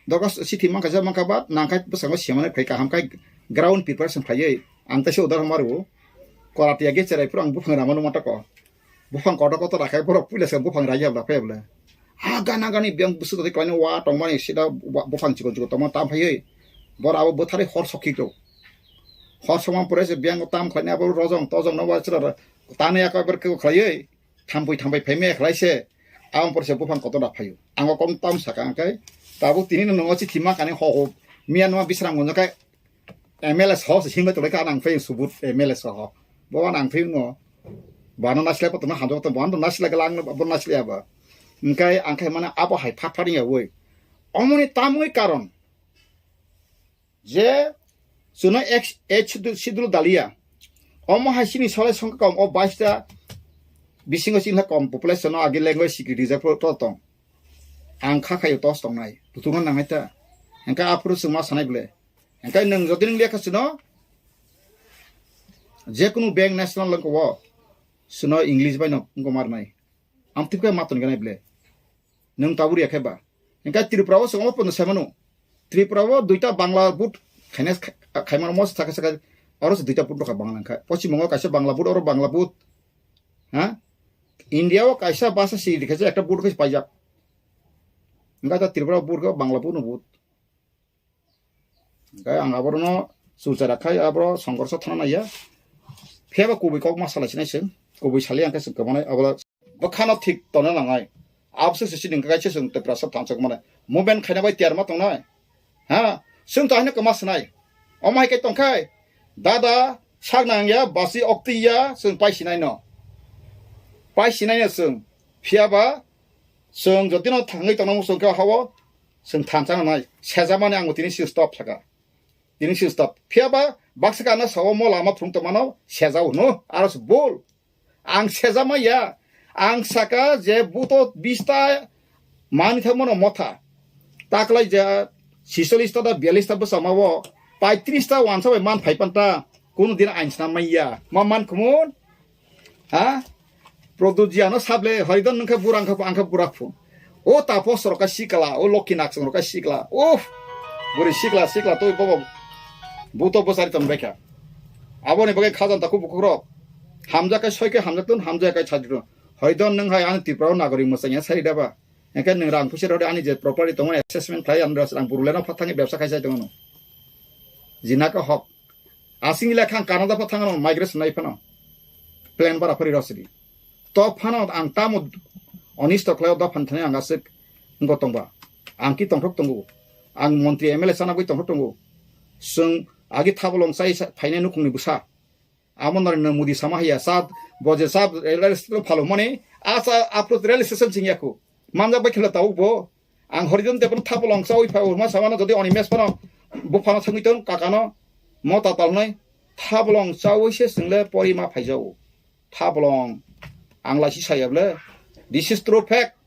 Dogas sithi mankha ja mankha ba nangkhai bwskango simanai phai kaham khai ground preparation khaiwi ang taisa udahoron maru. Korati age cherai phuru ang buphang ramano mantako. Buphang kotor kotor rakhai borok puila se buphang raiya bla phai bla. Ha gana gani biyang bwswk twi klaino wa tongmani sida wa buphang chikon chikon tongma tam phaiwi. Bor abo bwtharwi hor sokhi rw. Hor sokma pore se biyang tam khlaini abo rojong tojong no wa chwra tani aka ber khe khlaiwi thampui thampai phaimaya khlai se. Aboni pore se buphang kotor da phaio. Ango kom tam saka angkai. Tabuk tini no nongo chithi ma kani ho ho. Miya no bisrang gonjo kai. M L A soho se himlai tonglaikha, nang phai subut M L A soho. Bo nang phai no. Bano nasilai poto no hamjak to, bano nasilai gala ang bo nasilai aba. Hingkai ang khai mana abo hai phat phat ya woi. Omoni tamoi karon. Je suno H, H schedule dalia. Omo hai sini sole songkha kom o baista bisingo sinha kom population no agi language security je pro to tong. Ang kha khayo tos tongnai. Tutungo nangnai ta. Hingkai aphuru chwngma sanai bole. Hingkai nwng jodi nwng lekha sino, jekunu bank national lengko o, sino English bai no wngko marnai. Amtwkhe ma tongganai ble. Nwng tabuk ya khe ba. Hingkai Tripura o chwng obo pono sai mano. Tripura o duita Bangla board khaina kha-, khaimano mo saka saka oro se duita board rokha Bangla wngkha. Pochim Bongo kaisa Bangla board, oro Bangla board. Ha? India o kaisa basa si rikha se ekta board khe paijak. Hingkai ta Tripura o board khe Bangla board no board. Hingke ang aborokno chulchara khai aboro songkorso thana naiya. Phiya ba kubui kok ma salai sinai se, kubui sali hingke se kwmani abo bwkhano thik tongna nangnai. Abose se chini hingke kaisa chwng Tiprasa thansa kwmani movement khaina bai tiyar ma tongnai. Ha, chwng to haino kwma swnai. Omo hai khe tongkhai, dada sak nangya, basi oktwi ya, chwng pai sinai no. Pai sinai no chwng. Phiya ba chwng jotino thangwi tongna muchung khe hao, chwng thansa nangnai. Sejamani ang tini si stop saka. Tini si stop. Phiya ba baksa kana sao mo lama phung tongmano sejao hwno. Aro se bol. Ang sejama ya. Ang saka je buto bista mani thangmano motha. Taklai je sisolista da bialista bwsama o paitris ta wansa bai man phai panta. Kunu din ain snam mai ya. Ma man khumun? Ha? Produjiano sable hoidon nungkha burang kha angkha burak phu. O tapo soroka sikala, o lokhi nak soroka sikala. Uff. Buri sikala sikala to bobo. Buto bosari ton bekha. Aboni bagai khajan taku bukhukro. Hamja kai soi kai hamja tun, hamja kai chajro. Hoidon nung hai ani Tripura nagori musanya sari daba. Engke nung rang pusi rode ani je property tongo assessment khlai ani rang buruleno phatangi bebsa khai sai tongo. Jinaka hok. Asing ila khang Canada pha thangno migration nai phano. Plan bara phari rosidi. To phano ang tamo onisto khlaio dophan thani ang asik ngo tongba. Ang ki tongthok tongo. Ang montri M L A sana gwi tongthok tongo. Sung agi thabolong sai sa-, phainai nukhungni bwsa. Amo Narendra Modi sama haya sat boje sat railway station phalo mani asa apro railway station sing yaku. Manjak bai khela tau bo. Ang Horidon Debon thabolong chawi pha urma samano jodi oni mes phano buphano thangwi ton kakano mo tatalnai thabolong chawi se single pori ma phaijao. Thabolong ang laisi sayable. This is true fact.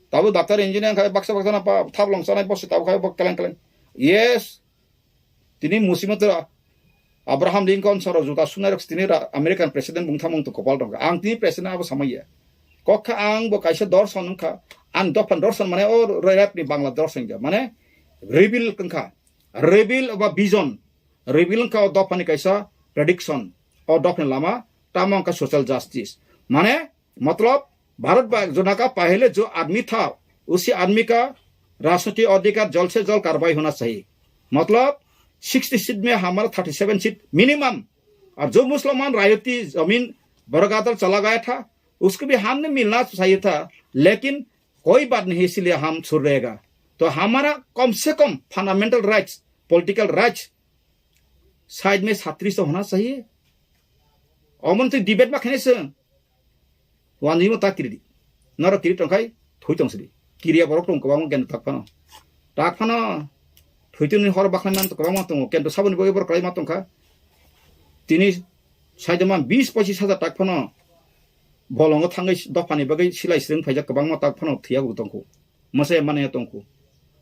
Tabuk doctor engineer khai baksa baksa na pa thap long sanai bosi tabuk khai bok keleng keleng. Yes. Tini musimot Abraham Lincoln soro juta sunai rok tini ra-, American president bung thamung to kopal rok. Ang tini president abo samaya. Kokha ang bo kaisa dorson wngkha. Ang dophan dorson mane o rap ni Bangla dorson ja. Mane reveal wngkha. Reveal ba vision. Reveal wngkha o dophani kaisa prediction. O dophani lama tamo wngkha social justice. Mane, matlab, Bharat ba jona ka pahele jo admi tha, usi admi ka rajniti adhikar jal se jal karwai hona chahi. Matlab, sixty seat mein hamara thirty seven seat minimum. Aur jo Musliman rayati zameen baragadar chala gaya tha, usko bhi hum ne milna chahiye tha, lekin koi baat nahi, isliye hum chhur rahega. To hamara kam se kam fundamental rights, political rights, side mein satris to hona chahiye. Omon twi debate ma khainai se. Wanjwi mo ta kiri di. Noro kiri tongkhai, thui tong sidi. Kiriya borok tong kwbangma kendo tak phano. Tak phano, thui tini hor bakhlai man kwbangma tongo. Kendo saboni bagwi borok kwlai ma tongkha. Tini saidama bis pochis hajar tak phano. Bolongo thangwi dophani bagwi silai srwng phaijak kwbangma tak phano thiya bo tongkhu. Masa mane tongkhu.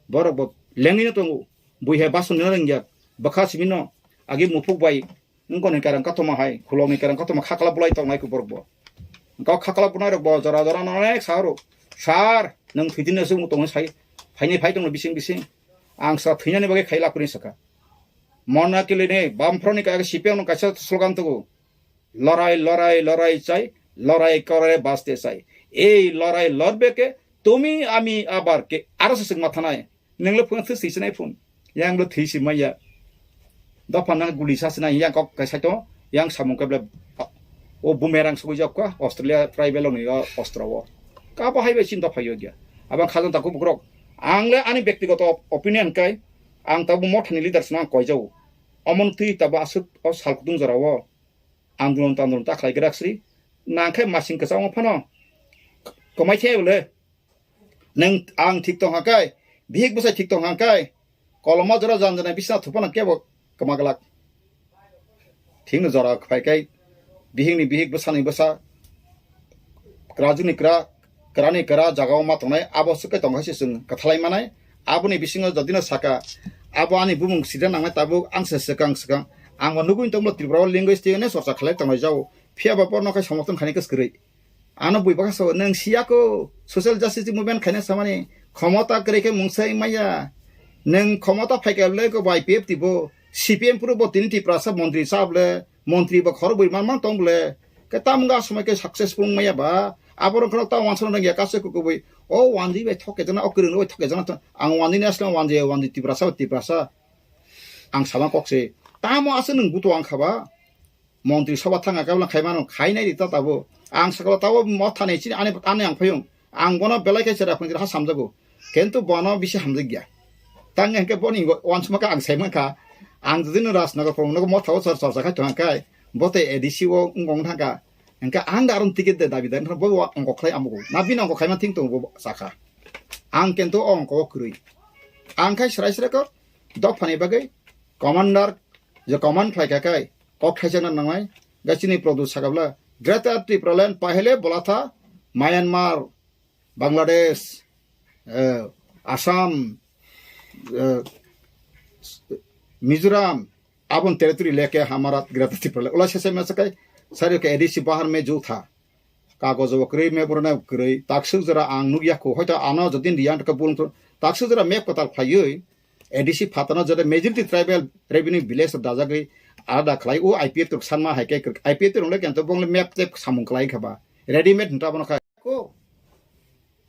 Borok bo lengwi no tongo. Bui hai bason no rengya. Bwkha simi no. Agi muphuk bai. Wngkoni kereng kothoma hai, khulokni kereng kothoma khakla bulai tongnai khe borok bo. Wngkha o khakla bunai rok bo jora jora no onek sa rw. Sir, nwng thwitini aswk tongwi sai, phaini phai tongno bising bising. Ang sa thwinani bagwi khai lapri sakha. Mona kili ni bamphro ni kaya C P M no kaisa slogan tugo. Lorai, lorai, lorai chai, lorai kore baste chai. Ei lorai lorbe ke, tumi ami abar ke, aro se sing mathanai. Nenglo phone thwi swi sinai phone. Yang lo thwi si maya. Dopha nang guli sa sinai yang kok kai saito. Yang samung keble o bumerang sugui jok ka Australia tribal ni o ostro o. Ka bo hai bai chin dopha yo gya. Abang khajang ta kubukrok. Ang le ani bektigoto op-, opinion kai. Ang tabu mothani leaders nang koi jau. Omon twi tabu asuk o sal kutung jora o. Andolon tandolon ta khlai grak sri. Nang khe masing kwchangma phano. Komai the bole. Neng ang thik tong hakai, bihik bwsai thik tong hakai, koloma jora jan jana bisna thupana kebo kwma glak. Thikno jora phai kai, bihikni bihik bwsani bwsa, kwrajuni kwra, kwrani kwra jagao ma tongnai, abo swkhe tong hai se chwng kwthalai manai. Aboni bisingo jodino saka, abo ani bumung sida nangnai tabuk ang se swkang swkang. Ang bo nugui tongmolo Tripura o linguistic hwnwi chorcha khlai tongnai jao. Phiya bo porno khai somorthon khainai kwskwrwi. Ano bui baka sao, nwng siya ko, social justice movement khaina samani, khomota kwrwi khe mungsa wngmaya. Nwng khomota phaikha le ko Y P F tibo, C P M puro bo tini Tiprasa montri sa bole, montri bo khoro bui man man tong bole. Khe tamung ga somoi khe successful wngmaya ba, aborok khorok ta wansana nang ya kase ko kubui. O wanjwi bai thok khe jana, o kwrwng bai thok khe jana, ang wanjwi ni asle wanjwi, wanjwi Tiprasa, Tiprasa. Ang sama kok se. Tamo aswk nwng buto ang kha ba. Montri soba thang khe bwla khai mano, khai nai di ta tabo. Ang sakla tabo motha ni chini ani, ani ang phayung. Ang bono belai khe chera phang ha samjago. Kintu bono bisi hamjak ya. Tang hwnkhe boni wansma kha ang sai man kha. Ang jodi no Rajnagar phang no motha o chor chor khai thang khai. Bote A D C o ngong thang kha. Hwnkhe ang da aron ticket de dabi da bo ongko khlai amugo. Na bini ongko khai man thing tong bo sakha. Ang kintu o ongko o kwrwi. Ang khai srai srai ko dophani bagwi commander je command khlai kha khai kok thaijakna nangnai. Ga chini Pradyot sakabla Greater Tipraland pahele bola tha Myanmar, Bangladesh, eh, Assam, eh, Mizoram, abon territory leke hamara Greater Tipraland. Ula sese me sakai sari ke A D C bahar me jo tha. Kagojo bo kwrwi, memorandum kwrwi, takswk jora ang nukya kho, hoito ano jodi riya wngkha bul wngkha, takswk jora map kwtal khlaiwi, A D C phatano jora majority tribal revenue village rok dajagwi alada khlai, o I P F rok sanma hai khe, I P F rok le kento bong le map tep samung khlai kha ba, readymade hinta bono kha ko,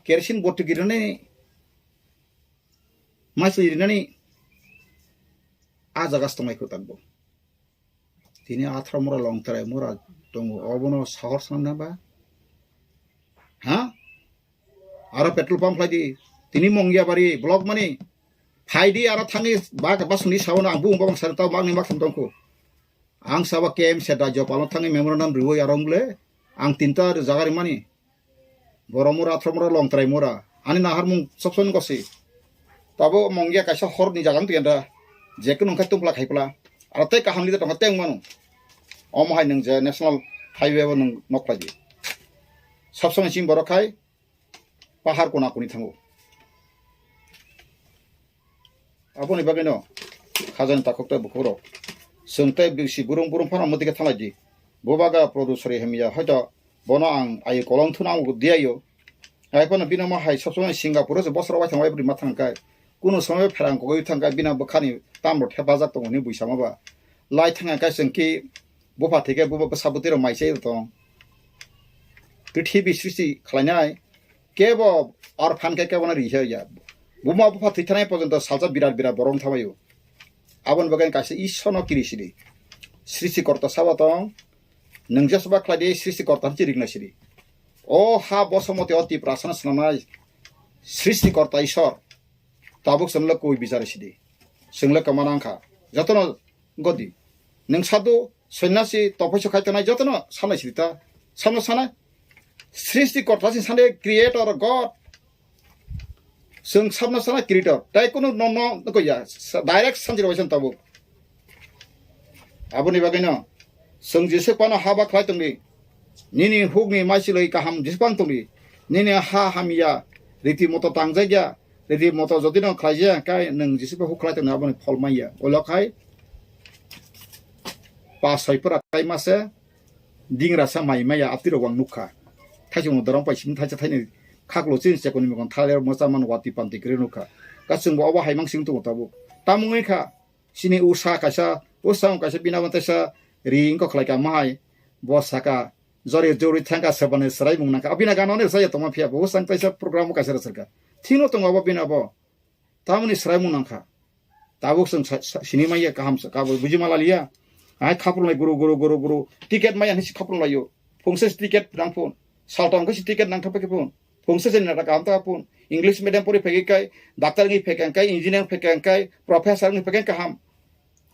kerosene bottle girinani, masli rinani, a jaga se tonglai kho tanbo. Tini atharo mura long trai mura tongo, obono sahor sanam na ba? Ha? Aro petrol pump khlai di. Tini Mongiabari block mani. Phai di aro thangwi ba, ba suni sawono ang bung babang sari tao magni mak thang tongkho. Ang sabo K M C da jopalo thangwi memorandum riwi aro wng le. Ang tinta jaga rimani. Borok mura, athro mura, long trai mura. Ani nahar mung sop sop gosi. Tabo Mongia kaisa hor ni jaga wng tong da. Je kunu khai tongpla khai pla. Aro tei kaham leader tongkha tei wng mano. Omo hai nwng je national highway bo nwng nok khlai di. Sop sop chini borok khai. Pahar kona koni thango. Aboni bagwino khajani takhuk tei bukhukrok, chwng tei bisi burung burung phano mwtwi khe thanglai di. Bubagra Produt Sori hamya, hoito bono ang ayo kolong thuna ang diyayo. Ai phano bino ma hai sob somoi Singapore se bosor wai thang wai bwrwi ma thang kai. Kuno somoi pherang kogwi thang kai, bina bwkhani tambo thepajak tongo hwnwi buisama ba. Lai thang kai chwng ki bupha thike bubo bwsa bwtwi rok mai chai tong. Prithibi srishti khlainai kebo orphan khe kebo no ri ya. Buma bupha thwi thanai porjonto salsa birat birat borok thamaio. Aboni bagwi kaisa Ishorno kiri sidi. Srishti korta sabo tong, nwng jesba khlai di srishti korta hwnwi ringnai sidi. O ha bosomoti o Tiprasano swnamnai srishti korta Ishor. Tabuk chwngno koi bichar sidi. Chwngno kama nangkha. Jotono godi. Nwng sadhu, sonyasi, tophoiso khai tongnai jotono sanai sidi ta. Samno sanai. Srishti korta si sanai creator God. Chwng sabno sana creator. Tai kunu no no ko ya. Sa-, direct sanjiro waisa tabuk. Aboni bagwino chwng Jisu pano haba khlai tongdi. Nini hukni maisilwi kaham Jisu pano tongdi. Nini ha hamya riti moto tangjakya. Riti moto jodi no khlaijak kai nwng Jisu pa huk khlai tongdi aboni phol manya. Olo khai pa soi pura kai mase dingra sa mai maya apti rok ang nukha. Thaisung dorong pai sim thaisa thaini khaklo chin chekoni mokon thale mosa man wati panti kre nukha. Kasung bo obo haimang sing tongo tabuk. Tamung wngkha. Sini usa kaisa, usa kaisa bina bantesa ri wngkha khlai ka mahai. Bo saka jori jori thangka sebani serai mung nangkha. Abina gano ne saya tongma phiya bo usa kaisa program kaisa rwchar ka. Thino tongo abo bina bo. Tamoni serai mung nangkha. Tabuk chwng sa-, sa-, sini maya kaham sa, kabo buji mala liya. Ai khaprung lai guru, guru, guru, guru. Ticket maya hinwi si khaprung laio. Phungsa si ticket nang phun. Saltong khe si ticket nang thapa khe phun. Phungsa se nata kaham ta phun. English medium pori phegi kai, doctor ngi phekang kai, engineer phekang kai, professor ngi phekang kaham.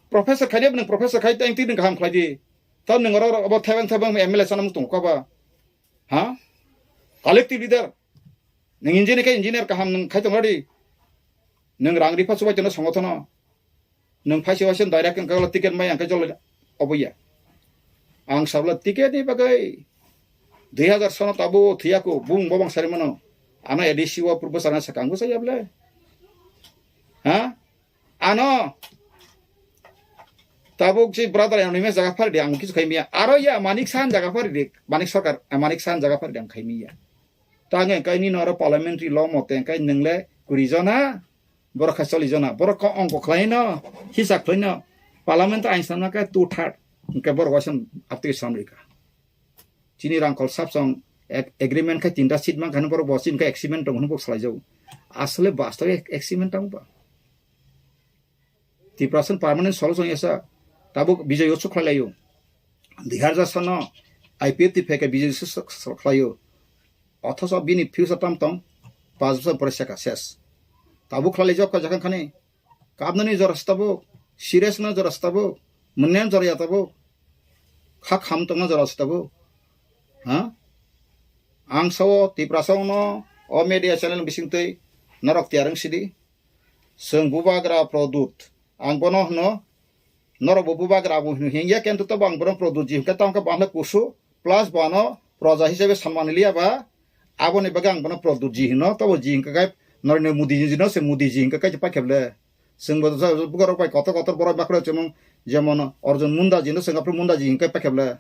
Professor khai de nang professor khai tang ti nang kaham khlai di. Ta nang ro ro abo thebang thebang M L A sanam tung ka ba. Ha? Collective leader. Nwng engineer khe engineer kaham nwng khai tong radi. Nwng rang ripha chubai tono songotono. Nwng phaisa waisa direct wngkha ticket mai ang khe jolai obo ya. Ang sabla ticket ni bagwi dui hazar sono tabo thiyaku bung bobang sari mano. Ano A D C o purbo sana sakang go saya ble. Ha? Ano tabuk si brother anonymous jaga phari di ang kisu khai miya. Aro ya Manik Sahan jaga phari di. Manik Sarkar, eh, Manik Sahan jaga phari di ang khai miya. Tang engkai nini oro parliamentary law mote engkai nwng le kuri jona, borok khai choli jona, borok ko ongko khlai no, hisab khlai no, parliament ain sanma khe two third, hwnkhe borok waisa aptwi sanwi kha. Chini rangkhol sabsong ag-, agreement khai tinta seat mankha borok bo chini khai agreement tong hwnwi bo salai jago. Asole bastobe agreement tong ba. Tiprasa permanent solution yasa tabuk Bijoy Utsav khlai laio. Dui hazar sano I P F T phai khe Bijoy Utsav khlaio. Othoso bini future tam tong, pas bosor pore seka ses. Tabuk khlai laijak kha jakhang khani. Kabnani jora se tabuk, serious no jora se tabuk, mwnyan jora ya tabuk. Kha kham tongna jora se tabuk. Ha? Ang sao Tiprasa no o media channel bising twi norok tiyar wng sidi. Chwng bubagra Produt. Ang bono hwno, norok bo bubagra bo hwno hingya, kento tobo ang bono Produt ji hwnkhe, tamo khe bo ang khe kusu, plus bo ano proja hisabe sanmani liya ba, aboni bagwi ang bono Produt ji hwno, tobo ji hwnkhe kai Narendra Modi ji no se Modi ji hwnkhe kai paikhe ble. Chwng bo bugarok bai kotor kotor borok bakhro chwng jemon Arjun Munda ji no chwng aphuru Munda ji hwnkhe paikhe ble.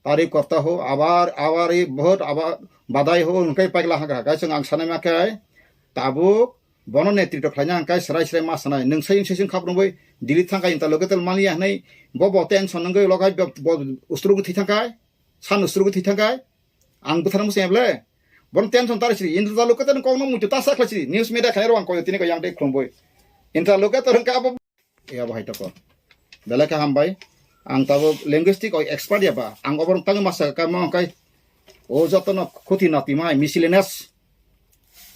Tari korta ho, abar, abar, i, bahut, abar, badai ho, hwnkhai paikla hangkha. Kaisa ang sanai ma khe, tabuk, bono netritw khlaina hwnkhai, srai srai ma sanai. Nwng sai, sai, sai, khap rwngwi, Delhi thangkha, interlocutor maliya hwnwi, bo, bo, tension wngwi, logai, bo, bo, ustrugwi thwi thangkhai, san ustrugwi thwi thangkhai, ang bwthar musi eble. Bono tension tari siri, interlocutor kok no muitu ta sakhlai siri, news media khainai rw ang koyo tini ko yang dei khlumbwi. Interlocutor wngkha abo. Ya, bahai toko. Belai khe hambai. Ang tabuk linguistic o expert ya ba. Ang oborok tangwi masa ka mo kai. O jotono khuti nati mai miscellaneous.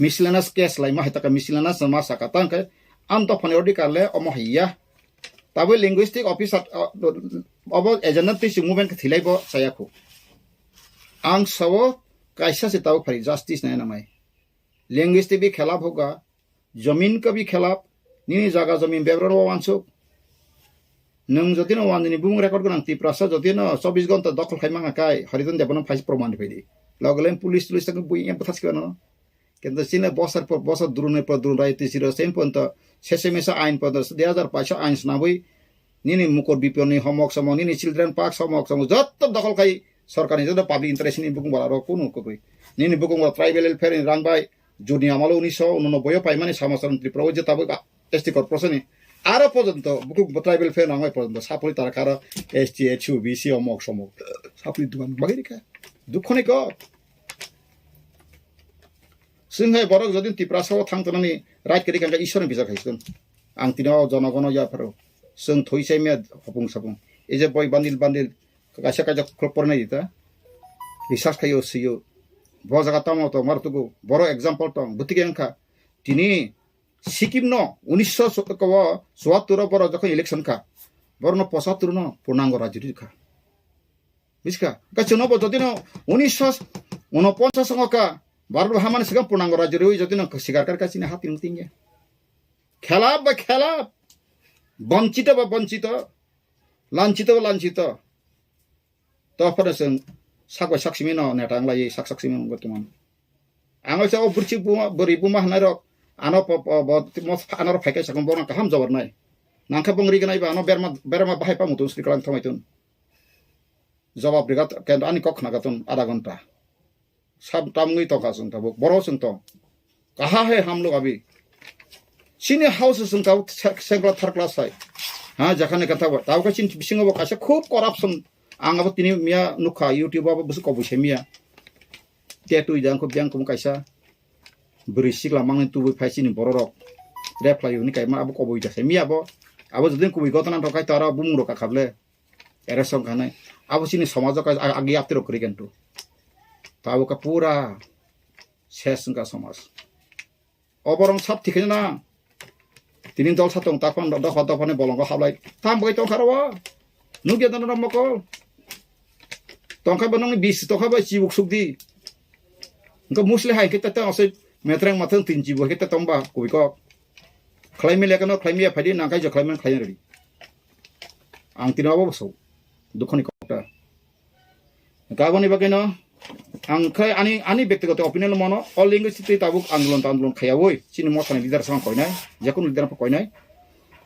Miscellaneous case lai ma hai taka miscellaneous ma saka tang kai. Am to phone ordi karle omo hai ya. Tabuk linguistic officer, uh, obo agenda twi si movement khe thilai bo saya khu. Ang sao kaisa se tabuk phari justice nai na mai. Linguistic bi khelap hoga. Jamin ka bi khelap, nini jaga jamin bebra rw wansuk. Nwng jotino wanjini bumung record gwnang Tiprasa jotino chobbish ghonta dokhol khai mangha kai, Hariton Debbarma phaisa proman rwphai di. Loge leng police tulis tangwi bui em bwthas khe no. Kintu chini bosor por bosor, drone por drone rai twi siro sen ponto, sese mesa ain ponto, dui hazar paisho ain snabwi, nini mukor biponi homok somok, nini children park somok somok, jotto dokhol khai sorkarni, jotto public interest ni bukung bara rok kunu kubui. Nini bukung bara tribal welfare ni rang bai, juni amalo unisho unonoboi o paimani samosar Tripura o je tabuk S T corporation ni. Aro porjonto bukung tribal welfare rang bai porjonto sapori tara karo S T, H U, B C omok somok. Sapori dukan bagwi rikha. Dukhoni ko. Chwng hai borok jodi Tiprasa o thang tongnani right kwrwi kha, hwnkhe Ishwarni bijak hai chwng. Ang tini o jonogono yapharo. Chwng thwi chai maya hopung sapung. Ei je boi bandil bandil kaisa kaisa khulok pornai di ta. Research khaio sio. Bo jaga tamo to mar tugu. Boro example tong. Bwtwi khe wngkha. Tini Sikkim no unisho chuattor o borok jokhon election kha. Borokno pochattor no purnango rajyo rikha. Bujiska, ka chwngno bo jodi no unisho unoponchas songo ka, Bharat bo hamani swkang purnango rajyo rwi jodi no sikar kar ka chini hati nung tingya. Khelap ba khelap, bonchito ba bonchito, lanchito ba lanchito. To phano chwng sak bai sak simi no neta wng lai sak sak simi wng tongmani. Ang o sa o bwrwi buma, bwrwi buma hwnai rok, ano po, po, bo, mo, ano rok phai khe sakung borok kaham jawab nai. Nang khe bong ri gwnai ba ano berma, berma bahai pa mutung sri kalang thomai tun. Jawab rigat, kento ani kok khna gatun adha ghonta. Sab tamngwi tongkha chwng tabuk, boro chwng tong. Kaha hai hamlo abi. Chini house chwng tabuk se-, sengkla tharkla sai. Ha, jakhane kanta bo. Tabuk chini bisingo bo kaisa khub corruption. Ang abo tini miya nukha YouTube abo bwswk kobui se miya. Te twi jang khub jang khum kaisa. Bwrwi sikla mangni tubui phai chini bororok. Rep khlai hwnwi kaima abo kobui da se miya bo. Abo jodin kubui gotana rok khai to aro bumung rok kakhable. Ere song khanai. Abo chini somajo ka ag-, agi aptiro kwrwi khentu. Tabuk ka pura ses wngkha somaj. Oborong sab thikhe na. Tini dol sa tong takpan dopha dopha ni bolongo hablai. Tam bai tong kharo. Nugya dano mokol. Tongkha ba nongni bis tongkha ba chibuk sukdi. Engko musli hai khe ta ta ose metreng mathang tin chibu hai khe ta tongba koi kok. Khlai mile kano khlai miya phaidi nangkai jo khlai man khlai redi. Ang tino abo so. Dukhoni kokta. Gaboni bagwi no ang khai ani, ani bektigoto opinion mono, all linguistic twi tabuk andolon ta andolon khayawoi chini mothani leader sang koinai, jekunu leader pha koinai.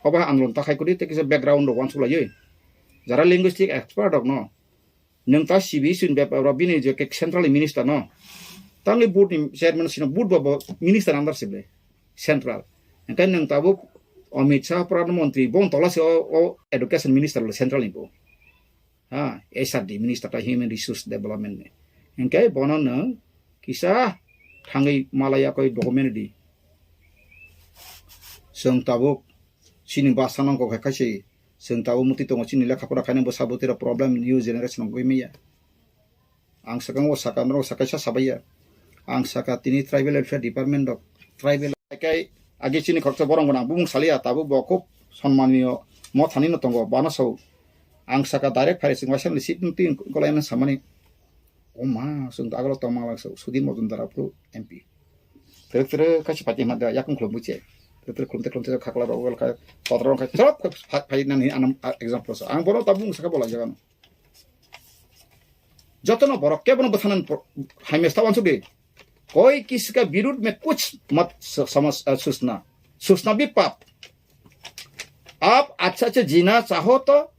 Obo hai andolon ta khai kudi te kisa background rok wansuk laiwi. Jara linguistic expert rok no nwng ta C B S ni bepar rok bini je ke central minister no. Tangli board ni chairman sino board bo bo minister under sible central. Engkai nwng tabuk Amit Shah Pradhan Mantri bon tola se o, o education minister lo central ni bo. Ha, H R D minister ta human resource development ni. Engkai bono nwng kisa thangwi malaya koi document di. Chwng tabuk chini basa nangkok hai khaisi chwng tabuk muti tongo chini lekha pora khaina bwsa bwtwi rok problem new generation wngwi maya. Ang sakang o saka norok sakaisa sabaiya. Ang saka tini tribal welfare department rok tribal kai agi chini khoroksa borok gwnang bumung saliya tabuk bo khub sonmaniyo mothani no tongo bana sao. Ang saka direct phai sing waisa ni seat twi golai samani. O ma, chwng to agalo tongma lang so, Sudhir Majumdar aphuru M P. Tere tere kaisa party ma da, yakung khulum buche. Tere tere khulum te khulum te khakla rok wal ka, kotor rok ka, chop ka pha-, phai nani anam, a, example so. Ang bono tabung saka bola jaga no. Jotono borok ke bono bwthanan pro-, hai mes tawan sugi. कोई किसी का विरुद्ध में कुछ मत स-, समझ, अ, सोचना, सोचना भी पाप। आप अच्छा से जीना चाहो तो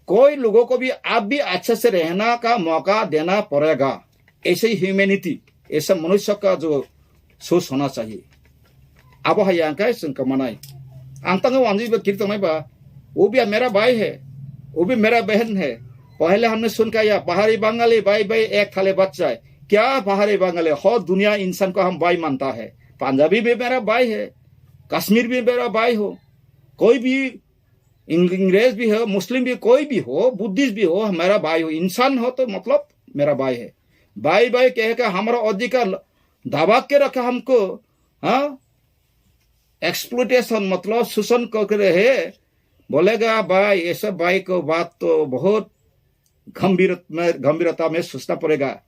कोई लोगों को भी आप भी अच्छे से रहना का मौका देना पड़ेगा। ऐसे ही ह्यूमैनिटी, ऐसा मनुष्य का जो सोच होना चाहिए। Abo hai ang kai chwng kwmanai. Ang tango wanjwi ba kiri tongnai ba, वो भी मेरा भाई है, वो भी मेरा बहन है। पहले हमने सुन के आया, पहाड़ी बंगाली भाई भाई एक थाली बच्चा है। क्या पहाड़ी बंगाली, हो दुनिया इंसान को हम भाई मानता है। पंजाबी भी मेरा भाई है, कश्मीर भी मेरा भाई हो, कोई भी इंग-, अंग्रेज भी हो, मुस्लिम भी, कोई भी हो, बुद्धिस्ट भी हो, मेरा भाई हो, इंसान हो तो मतलब मेरा भाई है। भाई भाई कह के हमारा अधिकार दबा के रखा हमको, हाँ? एक्सप्लॉयटेशन मतलब शोषण कर रहे हैं। बोलेगा भाई, ऐसा भाई को बात तो बहुत गंभीर में, गंभीरता में सोचना पड़ेगा।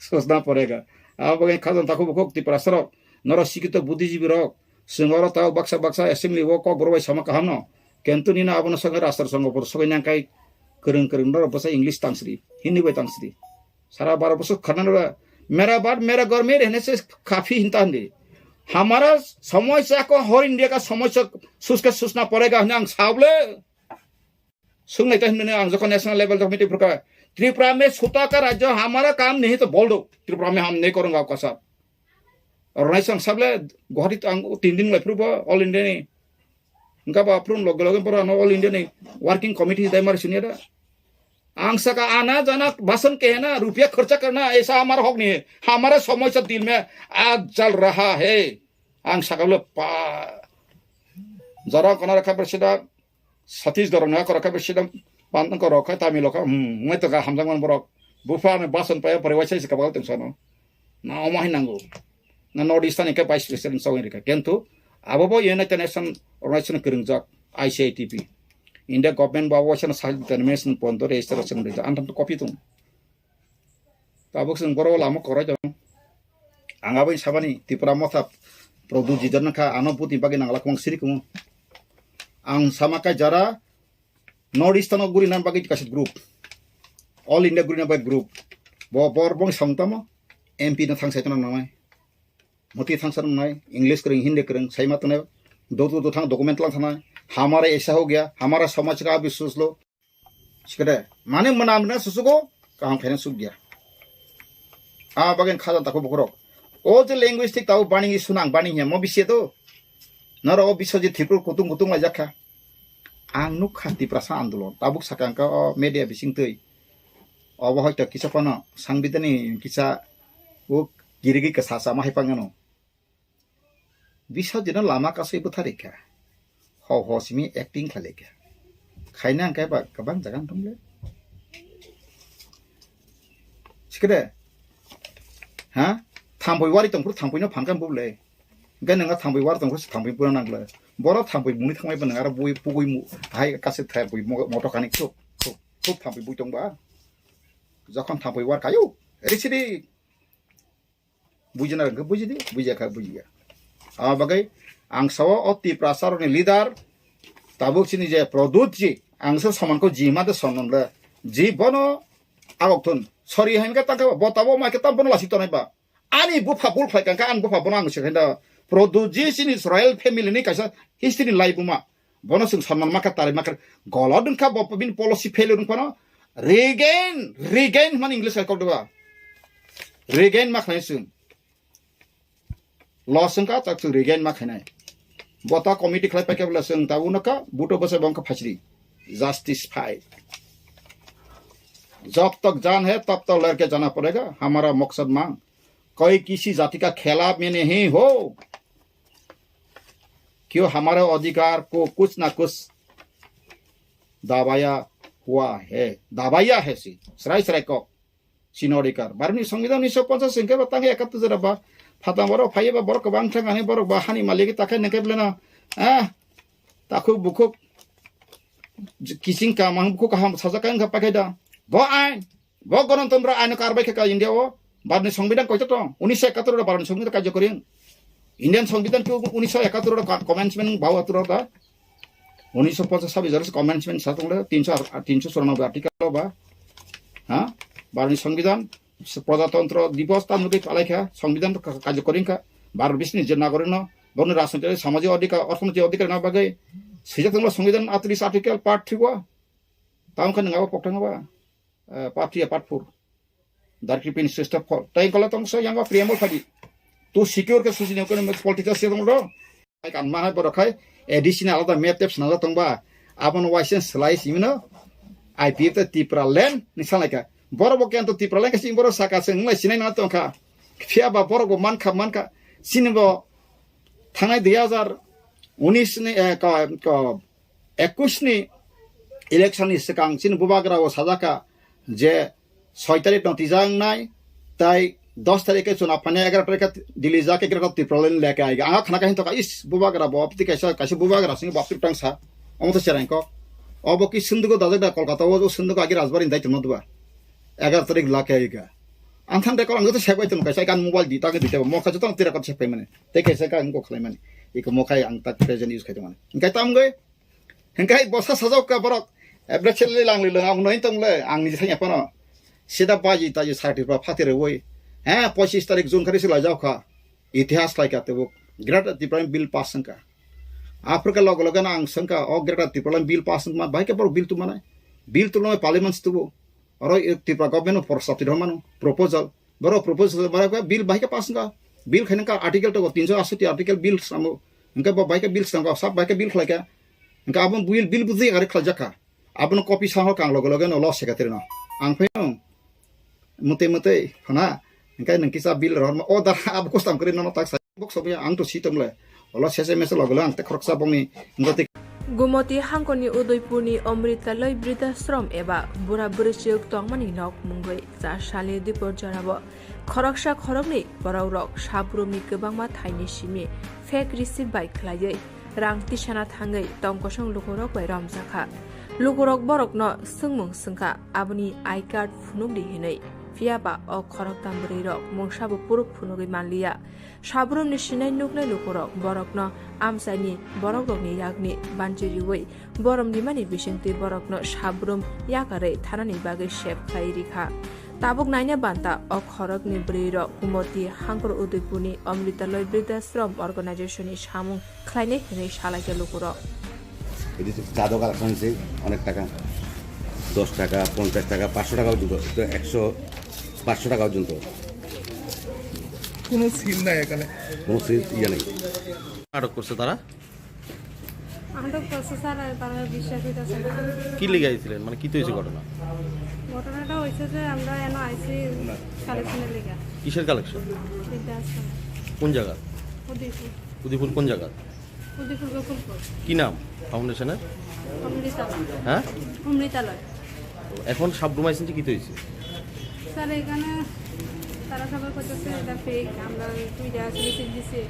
Sosna porega. Abo bagwi khajang takhuk bukhuk Tiprasa rok, norok sikito buddhijibi rok, chwng oro tao baksa baksa assembly o kok borok bai sama kaham no. Kintu nini abono sogwi rastro songo boro sogwi nangkai kwrwng kwrwng norok bwsa English tangsri, Hindi bai tangsri. Sara baro bosor khana norok मेरा बात मेरा घर में रहने से काफी हिंता हिंदी। हमारा समस्या को हर इंडिया का समस्या सोच के सोचना पड़ेगा, hwnwi ang sa bwle. Sung nai ta hwnwi ang jokon national level committee phurkha, Tripura में छोटा का राज्य हमारा काम नहीं तो बोल दो, त्रिपुरा में हम नहीं करूंगा आपका साथ. Rwnaisong sa bwle, Guwahati to ang tin din lai phuru bo All India ni. Hwnkha ba phuru loge loge borok ano All India ni working committee dai mari sini da. Ang saka ana jana basan kehena, rupiya kharcha karna, aisa hamara hak nahi hai, hamara samosya dil mein aaj jal raha hai. Ang saka bwle pa jara kona rakha bersida, Chhattisgarh rok na kora khe bisi dam pan ko rok khe Tamil rok khe, hmm, wngwi tongkha hamjakmani borok. Bupha ani bason paya pore waisa se kabal tong sano. Na omo hai nango. Na North Eastern ni khe vice president sawing rikha. Kintu abo bo United Nation Organization kwrwngjak I C I T P. India government bo abo waisa na sahil determination pondo register song rijak. Antam to copy tong. Tabuk chwng boro lama korai tong. Ang aboni sabani Tipra Motha Pradyut Jidar nangkha, ano butni bagwi nangla kwbang siri kumo. Ang sama kai jara North Eastern o guri nan bagwi kaisa group. All India guri nan bagwi group. Bo bor bong song tamo M P no thang sai tong nangnai. Moti thang sai nangnai. English kwrwng, Hindi kwrwng, sai ma tongnai. Dotu do thang document lang thanai. Hamare aisa ho gaya, hamara samaj ka abhi soch lo. Sikade, mane mwnam na susugo, kaham khaina suk dia. A bagen khajan tako bukurok. O je linguistic tabo bani sunang bani hiya mo bisi to. Naro o biso je Tripur kutung kutung lai jakha. Ang nukha Tiprasa andolon. Tabuk sakang ka o media bising twi. Obo hoito kisa pano sangbidani kisa o girigi kasa sama hai pangano. Bisa jeno lama kasui bwtharikha. Ho ho simi acting khlaikha. Khaina hwnkhe ba kwbang jaga wng tongle. Sikede. Ha? Thampui wari tongphuru thampuino phankha bubule. Hwnkhe nwnga thampui wari tongphuru thampui pura nangle. Boro thampui muni thangmai ba nwnga aro bui pugui mu hai kase thampui mo-, moto kani khuk khuk khuk thampui bui tongba. Jokhon thampui war kayu. Risidi. Bujina rwngkhe bujidi, bujiya kha bujiya. Abo bagwi ang sao o Tiprasa rokni leader, tabuk chini je Pradyut ji, ang se soman ko ji ma de sonom le, ji bono agok thun. Sorry hai khe tangkhe bo tabo mai khe tam bono lasi tonai ba. Ani bupha bul phai kangkha, ani bupha bono ang se khaida. Pradyut ji chini royal family ni kaisa history ni lai buma. Bono chwng sanman makha, tari makha, golot wngkha bo bini policy failure wngphano regain, regain hwnmani English hai kok deba. Regain ma khlai chwng. Loss wngkha, tak chwng regain ma khainai. Bota committee khlai paikha bwla chwng ta uno ka, buto bwsai bo wngkha phaisri. Justice fight. जब तक जान है, तब तक लड़के जाना पड़ेगा, हमारा मकसद मांग। कोई किसी जाति का खिलाफ में नहीं हो। क्यों हमारे अधिकार को कुछ ना कुछ दबाया हुआ है, दबाया है सी, srai srai kok, chini odikar. Bharotni Songbidan unnish ponchas hwnkhe ba tang ekattor jora ba phatang borok phaiya ba borok kwbang thang ani borok ba hani malik ta khe nengke belena, ah, takhuk bukhuk kising kamang bukhuk kaham sajak khe wngkha paikhe da. Bo ain Bo Ganatantro aino karbai khe ka India o. Bharotni Songbidan koito tong? Unnish ekattor ro Bharotni Songbidan karjokori. Indian Songbidan ke unnish ekattor ro ka-, commencement bao atur da. Unnish ponchas sabis jora commencement sa tong le, tinso ar-, tinso churanobboi article ba. Ha? Bharotni Songbidan, Prajatantro Divos tam nugi palai kha, Songbidan ka-, karjokori kha. Bharot bisni je nagorik no, boni rajniti, samajik odhikar, orthonoitik odhikar na bagwi. Sijak tong le Songbidan atris article part three wa. Tamo khe nang abo pokthang ba. Eh, part three, part four. Darkri pin sister four. Tai kola tong so yang ba preamble phadi. To secure ke susi ne kono political se tong do. Ai kan ma hai borok khai additional alada map tep sna tong ba. Abon waisen slai simino. I P F te Tipra land ni salai ka. Borok bo kento Tipra land ka sing borok saka se nglai sinai na tong kha. Phiya ba borok bo man kha, man kha. Sini bo thangnai dui hajar unis ni, eh, ka, ka, ekush ni election ni swkang chini bubagra o sajak kha je soi tarik no twijak nai, tai dos tarik khe chuna phani, egaro tarik khe Delhi jak, egaro Tipraland leke ai. Ang khna khe hinto ka, is, bubagra bo, apni kaisa, kaisa bubagra sing baptri tang sa. Omo to cherang kok. Obo ki sundugo dajak da Kolkata o, sundugo agi Rajbari dai tongno duba. Egaro tarik lake ai ga. Ang than de kol ang to sebai tong kaisa kan mobile di ta ke di te mo kha jotong tira kot sepai mane. Te kaisa ka ang ko khlai mane. Iko mo khai ang ta present use khai tong mane. Hingkai tam goi. Hingkai bosa sajok ka borok. Ebra chelle lang le ang noi tong le ang ni thanya pano. Sida baji taji sarti pa phati re woi. He, pochis tarik June khari se laijak kha. Itihas khlai kha tebo. Greater Tipraland bill pass wngkha. Aphuru khe loge loge no ang swngkha, o Greater Tipraland bill pass wngma, bahai khe borok bill tubmanai? Bill tublamani parliament se tubu. Oro Tripura government no prostav twi rw mano, proposal. Borok proposal mara khe bill bahai khe pass wngkha. Bill khaina kha article tongo, tinso asoti article bill samo. Hwnkhe bo bahai khe bill swnamkha, sab bahai khe bill khlaikha. Hwnkhe abo bill, bill buji gari khlaijak kha. Abono copy sango kang loge loge no law secretary no. Ang phai no mutwi mutwi phana, hwnkhe nwng kisa bill rohorma, o da abo kustam kwrwi nono tak sai. Bok sobo ang to si tong le. Olo sese mese loge loge ang te khoroksa bongni ngo te. Gumoti hangkoni Udaipurni Amritaloi Bridhashram eba bura bwrwichwk tongmani nok mungwi cha salni dipor jorao khoroksa khoroknwi borokrok sabrumni kwbangma thaini simi fake receipt bai khlaiwi rang tisana thangwi tongkosong lukurok bai romjakha. Lukurok borokno swngmung swngkha, aboni I card phunukdi hinwi. Phiyaba o khoroktam bwrwirok mungsabo puruk phunugwi manliya. Sabrumni sinai nuknai lukurok borokno amchaini borokrokni yakni banchi riwi borom rimani bisingtwi borokno sabrum yakarwi thanani bagwi sep khlai rikha. Tabuk naina banta o khorokni bwrwirok Kumoti Hangkor Udaipurni Amritaloi Bridhashram Organization ni samung khlainai hwnwi salaikha lukurok. এই যে চাঁদা কালেকশন হয়েছে অনেক টাকা, দশ টাকা, পঞ্চাশ টাকা, পাঁচশো টাকা পর্যন্ত, তো একশো, পাঁচশো টাকা পর্যন্ত। কোনো সিল নাই এখানে। কোনো সিল ইয়ে নেই। আটক করছে তারা? আটক করছে স্যার, আর তারা বিশ্বাস হইতেছে না। কি লেগে আইছিলেন? মানে কি তো হয়েছে ঘটনা? ঘটনাটা হয়েছে যে আমরা এনে আইছি কালেকশনের লেগে। কিসের কালেকশন? বৃদ্ধাশ্রম। কোন জায়গা? উদয়পুর। উদয়পুর কোন জায়গা? উদয়পুর গোকুলপুর। কি নাম ফাউন্ডেশনের? অমৃতালয়। হ্যাঁ? অমৃতালয়। এখন সাবরুম আইসেন যে কি তো হয়েছে? স্যার, এখানে তারা সবাই করতেছে, এটা ফেক, আমরা দুইটা আছে, রিসিট দিছি।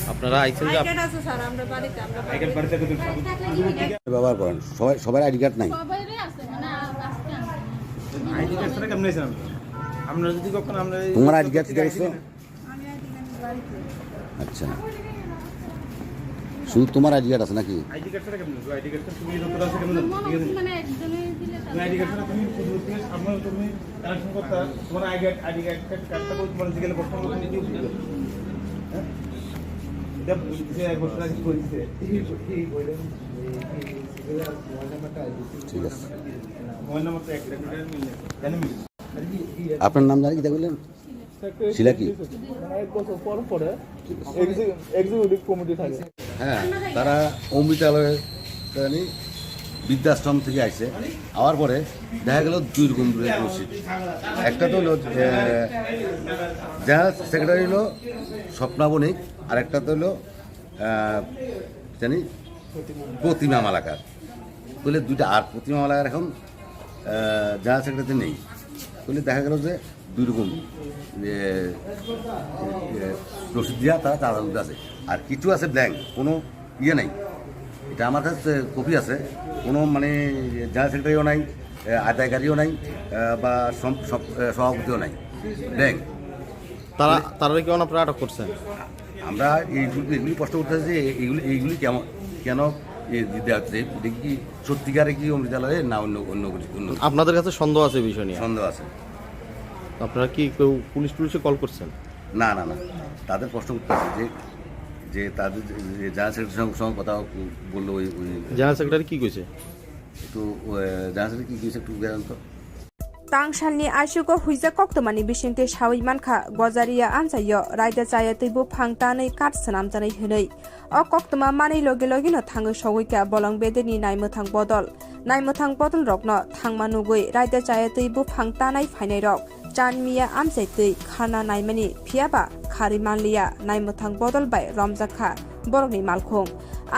আপনারা আইসেন যে আই আপ- কার্ড আছে স্যার, আমরা বাড়িতে, আমরা আই কার্ড বাড়িতে। ব্যবহার করেন, সবাই, সবার আইডি কার্ড নাই। সবাইরই আছে, মানে, আ-, আজকে আনছে। আইডি কার্ড ছাড়া কেমনে আছেন আপনারা? আপনারা যদি কখনো আমরা এই তোমার আইডি কার্ড ঠিক আছে? আচ্ছা, শুধু তোমার আইডি কার্ড আছে নাকি? আইডি কার্ড ছাড়া কেমন? আইডি কার্ড ছাড়া তুমি যতটা আছে কেমন? ঠিক আছে? মানে একজনই দিলে তার না, আইডি কার্ড ছাড়া তুমি শুধু তুমি আপনার তুমি কালেকশন করতে তোমার আইডি কার্ড, আইডি কার্ড, কার্ডটা করে তোমার জিজ্ঞাসা করতে হবে, তুমি কি বুঝতে পারবে? হ্যাঁ? এটা বুঝতে এক বছর আগে বলছে। এই, এই বইটা, এই, এই, মোবাইল নাম্বারটা, ঠিক আছে। মোবাইল নাম্বারটা একটা মিনিট, কেন মিনিট? আপনার নাম জানি কি তা বললেন? শিলা কি? মানে এক বছর পর পরে এক্সি-, এক্সিকিউটিভ কমিটি থাকে। হ্যাঁ, তারা অমৃতালয়, মানে, বৃদ্ধাশ্রম থেকে আইছে। আওয়ার পরে দেখা গেল দুই রকম রসিদ। একটা তো হলো, এ, জেনারেল সেক্রেটারি হলো স্বপ্না বণিক, আর একটা তো হলো, আহ, জানি, প্রতিমা মালাকার। তাহলে দুইটা, আর প্রতিমা মালাকার এখন, আহ, জেনারেল সেক্রেটারি নেই। তাহলে দেখা গেল যে দুই রকম, যে, যে রসিদ দিয়া তারা চাঁদা তুলতে আছে। আর কিছু আছে ব্ল্যাংক, কোনো ইয়ে নাই। এটা আমার কাছে কপি আছে, কোনো মানে জেনারেল সেক্রেটারিও নাই, এ, আদায়কারীও নাই, এ, বা সম-, সম-, এ, সভাপতিও নাই, ব্ল্যাংক। তারা, তারা কি আপনারা আটক করছেন? আমরা এইগুলি, এগুলি প্রশ্ন করতে চাই যে এইগুলি, এইগুলি কেমন, কেন এ দিতে হচ্ছে? এটা কি সত্যিকারে কি অমৃতালয়ে না অন্য, অন্য কিছু, অন্য কিছু? আপনাদের কাছে সন্দেহ আছে এই বিষয় নিয়ে? সন্দেহ আছে। আপনারা কি কেউ পুলিশ টুলিশে কল করছেন? না, না, না। তাদের প্রশ্ন করতে আছে যে, যে তাদের যে, যে জেনারেল সেক্রেটারির সঙ্গে, সঙ্গে কথা বললো ওই, ওই জেনারেল সেক্রেটারি কি কইছে? একটু, আহ, জেনারেল সেক্রেটারি কি কইছে একটু জানান তো। Tangsalni aisugo huijak koktwmani bisingtwi sawi mankha, Gojaria amchaio raida chaya twi buphang tanwi kat swnamjaknai hwnwi. O koktwma manwi logi logino thangwi sogwi kha bolong bedekni naimwthang bodol. Naimwthang bodolrokno thangma nugwi raida chaya twi buphang tanai phainairok chanmiya amchai twi kharna naimani, phiyaba kharwi manliya, naimwthang bodol bai romjak kha borokni malkhung.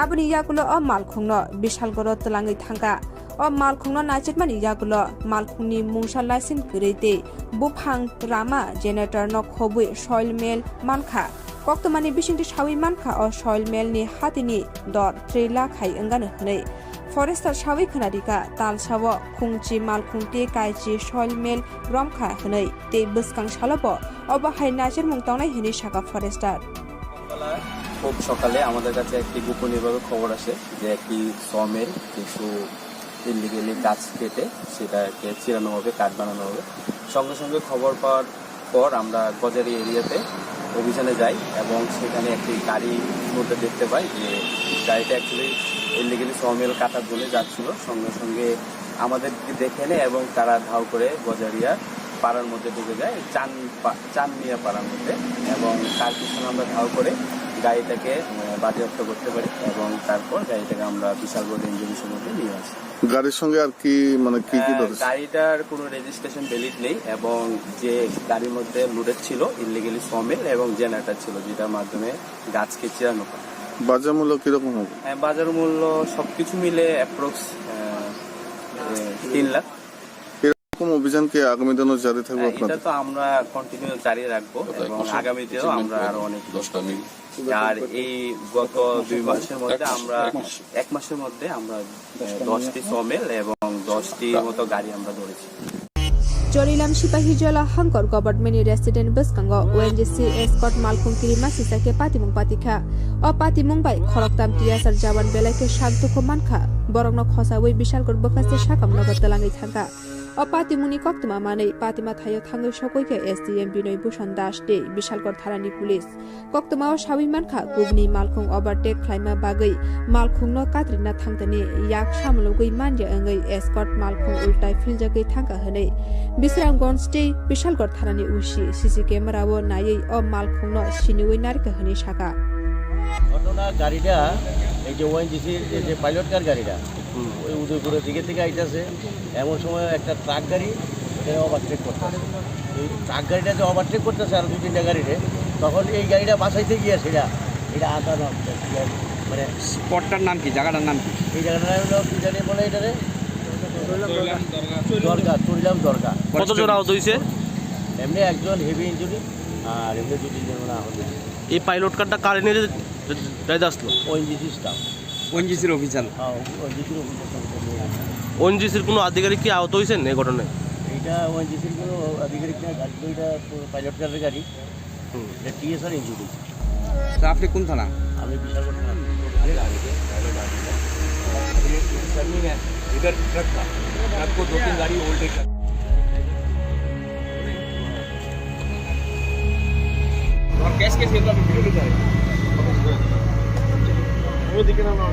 Aboni yagulo o malkhungno Bishalgoro twlangwi thangkha. O malkhungno naichikmani yagulo malkhungni mungsa license kwrwi tei buphang rama generator no khobwi soil meal mankha. Koktwmani bisingtwi sawi mankha o soil meal ni hatini dor three lakh hai wngano hwnwi. Forester sawi khwnarikha, talsao khungchi malkhung tei kaichi soil meal romkha hwnwi tei bwskang salobo obo hai naichirmung tongnai hwnwi sakha forester. খুব সকালে আমাদের কাছে একটি গোপনীয়ভাবে খবর আসে যে একটি সমিল কিছু ইলিগেলি গাছ কেটে সেটাকে চিরানো হবে, কাঠ বানানো হবে। সঙ্গে সঙ্গে খবর পাওয়ার পর আমরা গজারিয়া এরিয়াতে অভিযানে যাই এবং সেখানে একটি গাড়ির মধ্যে দেখতে পাই যে গাড়িটা অ্যাকচুয়ালি ইলিগেলি সমিল কাটার জন্য যাচ্ছিল। সঙ্গে সঙ্গে আমাদেরকে দেখে নেয় এবং তারা ধাও করে গজারিয়া পাড়ার মধ্যে ঢুকে যায়, চান পা-, চানমিয়া পাড়ার মধ্যে। এবং তার পিছনে আমরা ধাও করে গাড়িটাকে, আহ, বাজেয়াপ্ত করতে পারি এবং তারপর গাড়িটাকে আমরা বিশালগড় রেঞ্জ অফিসের মধ্যে নিয়ে আসি। গাড়ির সঙ্গে আর কি, মানে, কি কি আহ, ধরেছে? গাড়িটার কোনো রেজিস্ট্রেশন ভ্যালিড নেই এবং যে গাড়ির মধ্যে লোডেড ছিল ইলিগেলি সমিল এবং জেনারেটর ছিল, যেটার মাধ্যমে গাছকে চিরানো হয়। বাজার মূল্য কিরকম হবে? আহ, বাজার মূল্য সবকিছু মিলে অ্যাপ্রক্স তিন লাখ। এরকম অভিযান কি আগামী দিনও জারি থাকবে হ্যাঁ, আপনাদের? এটা তো আমরা কন্টিনিউ জারি রাখবো কোথায়? এবং পাঁচশো? আগামীতেও আমরা আরো অনেক দশটা মিল। আর এই গত দুই মাসের মধ্যে এক মাস। আমরা, এক মাস। এক মাসের মধ্যে আমরা, আহ, দশটি সমিল এবং দশটি মতো গাড়ি আমরা ধরেছি। Chorilam Sipahijola Hangkor Government ni Resident bwskango O N G C escort malkhung kirima sisa khe patimung patikha. O patimung bai khoroktam T S R jawan belai khe sak dukhu mankha. Borokno khosaui Bishalgarh bwkhaste sakam nogo twlangwi thangkha. O patimungni koktwma manwi patima thaio thangwi sokoi khe S D M Binoy Bhushan Das tei Bishalgarh thanani police. Koktwmao saui mankha, kubuni malkhung overtake khlaima bagwi malkhungno katrina thangtani yak samulugwi manja wngwi escort malkhung ultai philjagwi thangkha hwnwi Bisramganj tei Bishalgarh thanani O C C C camera-o naiwi o malkhungno siniui narikha hwnwi sakha. ঘটনা গাড়িটা এই যে ওএনজিসির এই যে পাইলট কার গাড়িটা ওই উদয়পুরের দিকে থেকে আইতাছে, এমন সময় একটা ট্রাক গাড়ি এখানে ওভারটেক করতেছে। এই ট্রাক গাড়িটা যে ওভারটেক করতেছে আরো দুই তিনটা গাড়িরে, তখন এই গাড়িটা বাঁচাইতে গিয়ে সেটা এটা আধা নষ্ট, মানে স্পটটার নাম কি? জায়গাটার নাম কি? এই জায়গাটার নাম হলো কি জানি বলে এটারে? দরগা, চুরিলাম দরগা। কত জন আহত হইছে? এমনি একজন হেভি ইঞ্জুরি আর এমনি দুই তিনজন মানে আহত হয়েছে। এই পাইলট কারটা কার এনে যাইতে আসলো? ONGC staff. ওএনজিসির অফিসার। হ্যাঁ, ওএনজিসির অফিসার। ওএনজিসির কোনো আধিকারিক কি আহত হয়েছেন এই ঘটনায়? এটা ওএনজিসির কোনো আধিকারিক না, গাড়ি তো এটা পাইলট কারের গাড়ি। হুম। এটা টিএসআর ইঞ্জুরি। তা আপনি কোন থানা? আমি বিশালগড় থানা। अभी रनिंग है, इधर ट्रक था, ट्रक को दो तीन गाड़ी ओवरटेक कर। और कैश कैश ये तो अभी वीडियो में जा रहे हैं। वो दिखे ना, ना।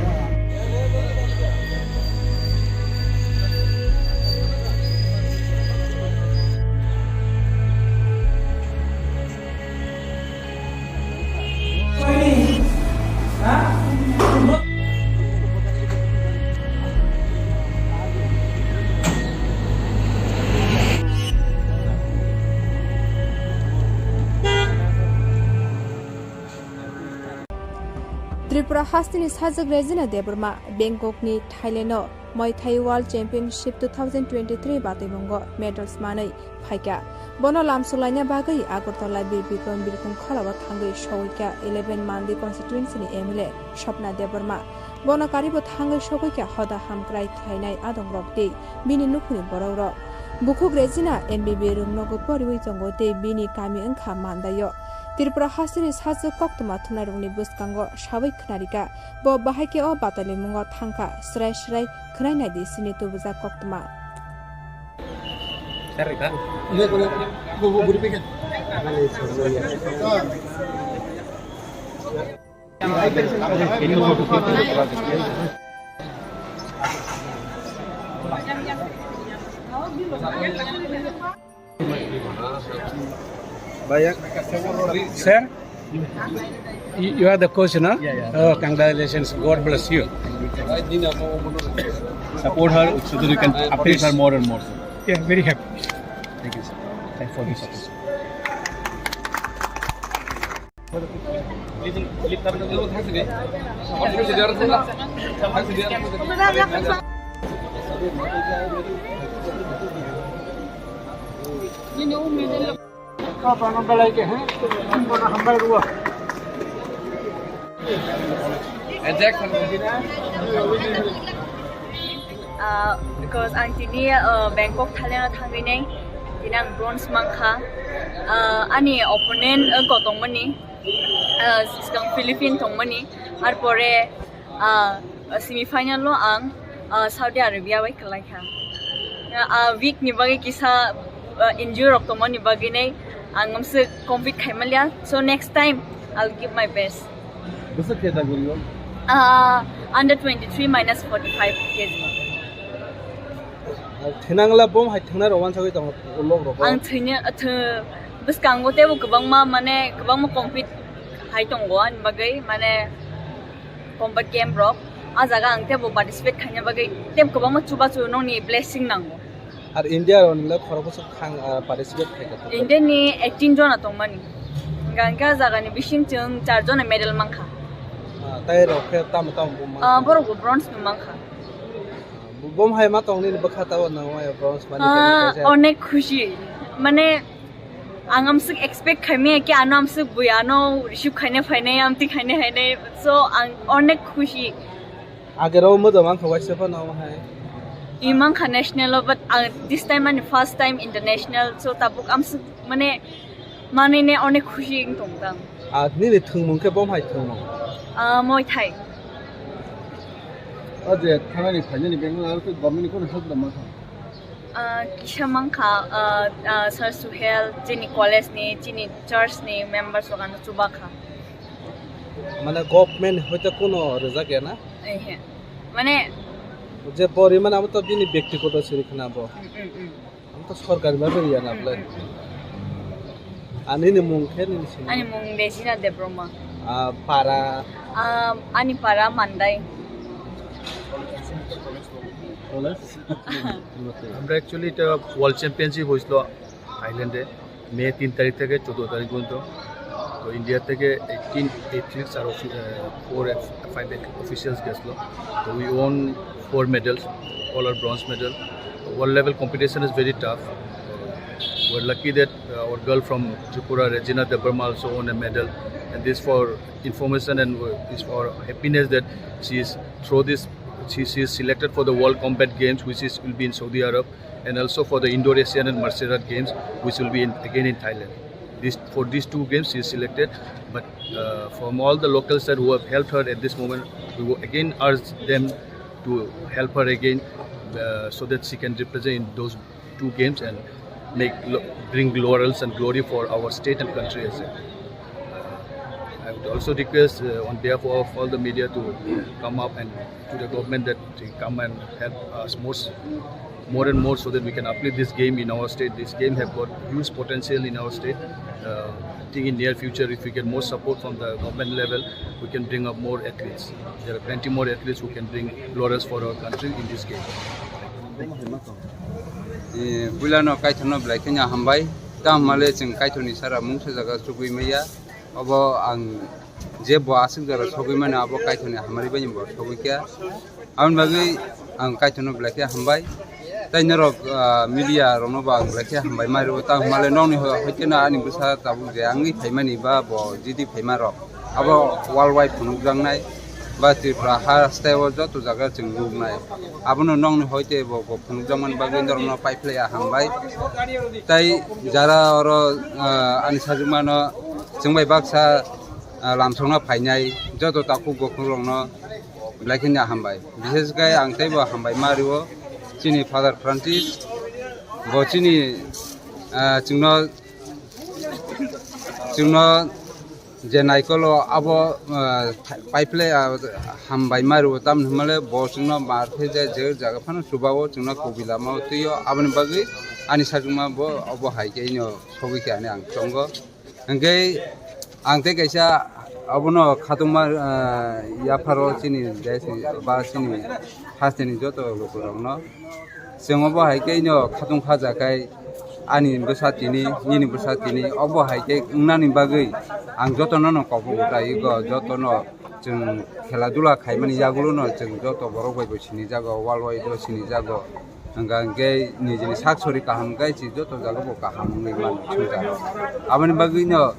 Tripura hasteni sajwk Regina Debbarma Bangkokni Thailand-o Muay Thai World Championship two thousand twenty-three batwimungo medals manwi phaikha. Bono lamsok laina bagwi Agartala Bir Bikram Birkhung Kholao thangwi sogwikha eleven Mandi constituency-ni M L A Swapna Debbarma. Bono karibo thangwi sogwikha hoda hamkrai khlainai adongrok tei bini nukhungni borokrok. Bukhuk Regina M B B room nogo poriwi tongo tei bini kami wngkha Mandai-o. Tripura hasteni sajwk koktwma thumnairokni bwskango sawi khwnarikha. Bo bahai khe o batalimungo thangkha, srai srai khwnai naidi chini tubujak koktwma. Sir, you you are the coach, no? Yeah, yeah. Oh, congratulations. God bless you. Support her so that you can appease her more and more. Yeah, very happy. Thank you, sir. Thanks for this. Ah, because ang tini, ah, Bangkok Thailand o thangwi nai, tini ang bronze mankha. Ah, ani opponent, ah, wngkha tongmani, ah, swkang Philippine tongmani, arpore, ah, semi final o ang Ah, Saudi Arabia bai kwlai kha. Ah, week ni bagwi kisa, ah, injury rok tongmani bagwi nei ang amswk compete khai manliya. So next time I'll give my best. Bwswk khe da guriyo? Ah, under twenty-three minus forty-five K G. Thinangla bom hai thingnai rok wansagwi tongo ulok rok. Ang thwina, thw-, bwskango teibo kwbangma, mane, kwbangma compete hai tongo ani bagwi, mane, combat game rok. A jaga ang teibo participate khaina bagwi teibo kwbangma chubachu nokni blessing nango. Ar India rok nila khorok bwswk thang, ah, participate khai kha? India ni eighteen jona tongmani. Hingka hingke a jaga ni bising chwng char jona medal mankha. Ah, tai rok khe tamo tamo bo mankha? Ah, borok bo bronze no mankha. Bom hai ma tong nini bwkha tabo nang maya bronze mani Ah, kaisa. Onek khushi. Mane, ang amswk expect khaimaya ki ano amswk bui ano receive khaine phainai, amtwi khaine phainai. So, ang onek khushi. Agero modo mankha waisa phano omo hai. I mankha national o, but ang this time ani first time international. So, tabuk amswk mane, manine onek khushi wng tong tang. Ah, nini thwngmung khe bom hai thwngmung? Ah, Muay Thai. O je thanani phainani Bangalore aro khe government ni kono help da mankha? Ah, kisa mankha, ah, ah, Sir Suhel, chini college ni, chini church ni members rok ano chubakha. Mane government hoite kono rwjak ya na? Ehe. Mane Je pori mane amo to bini bektigoto siri khna bo. Mm, mm, mm. Amo to sorkari ma beri ya na Mm, bwle. Mm, mm. Ani ni mung khe nini sini? Ani mung Regina Debroma. Ah, para? Ah, ani para Mandai. আমরা অ্যাকচুয়ালি এটা world championship হয়েছিল থাইল্যান্ডে, মে তিন তারিখ থেকে চোদ্দ তারিখ পর্যন্ত। তো ইন্ডিয়া থেকে এইটিন অ্যাথলিটস আর ফোর ফাইভ অফিসিয়ালস গেছিলো। তো we won four medals, all আর bronze medal. World level competition is very tough. We're lucky that, uh, our girl from Tripura, Regina Debbarma, also won a medal. And this for information and, uh, is for happiness that she is through this, she, she is selected for the World Combat Games, which is, will be in Saudi Arab, and also for the Indo-Asian and Martial Art Games, which will be in, again in Thailand. This, for these two games, she is selected. But, uh, from all the local side who have helped her at this moment, we will again urge them to help her again, uh, so that she can represent in those two games and make lo-, bring laurels and glory for our state and country as well. Uh, I would also request, uh, on behalf of all the media to come up and to the government that they come and help us more, s-, more and more so that we can uplift this game in our state. This game have got huge potential in our state. Uh, I think in near future, if we get more support from the government level, we can bring up more athletes. There are plenty more athletes who can bring laurels for our country in this game. Eh, builano kaithorno belai kheno hambai. Tamo hwnmale chwng kaithorni sara mungsa jaga chugui maya. Obo ang je bo aswk jora sogwi mano, abo kaithorni hamari bai bo sogwi kha. Aboni bagwi ang kaithorno belai khe hambai. Tai norok, ah, media rokno bo ang belai khe hambai ma rwo. Tamo hwnmale nokni ho-, hoite no ani bwsa tabuk je wngwi phaimani ba bo jidi phaima rok. Abo world wide phunukjaknai ba Tripura ha style o joto jaga chwng nuknai. Abono nokni hoite bo, bo phunukjakmani bagwi norokno paiphlaiya hambai. Tai jara oro, ah, ani sajwkmano chwng bai baksa, ah, lamsokna phainai joto takhuk bokhukrokno belai kheno hambai. Bishesh khe ang teibo hambai ma rwo chini Father Francis, bo chini, ah, chwngno, chwngno je naikolo abo, ah, paiphlai, ah, hambai ma rwo, tamni hwnmale bo chwngno mar khe je, je jaga phano chuba-o chwngno kubui lama-o twi-o, aboni bagwi ani sajwkma bo obo hai khe ino sogwi khe ani ang chongo. Hwnkhe ang tei kaisa abono khatungma, ah, yapharo chini desh ni ba chini hasteni joto lukurokno. Chwng obo hai khe ino khatung khaja khai ani bwsa tini, nini bwsa tini, obo hai khe wngnani bagwi ang jotono no kobok utai ego, jotono chwng khela dula khaimani yagulono chwng joto borok bai bo sinijago, world wide o sinijago. Hwnkha hwnkhe nijini sak sori kaham khai se joto jaga bo kaham wngwi mano swngcharo. Aboni bagwino,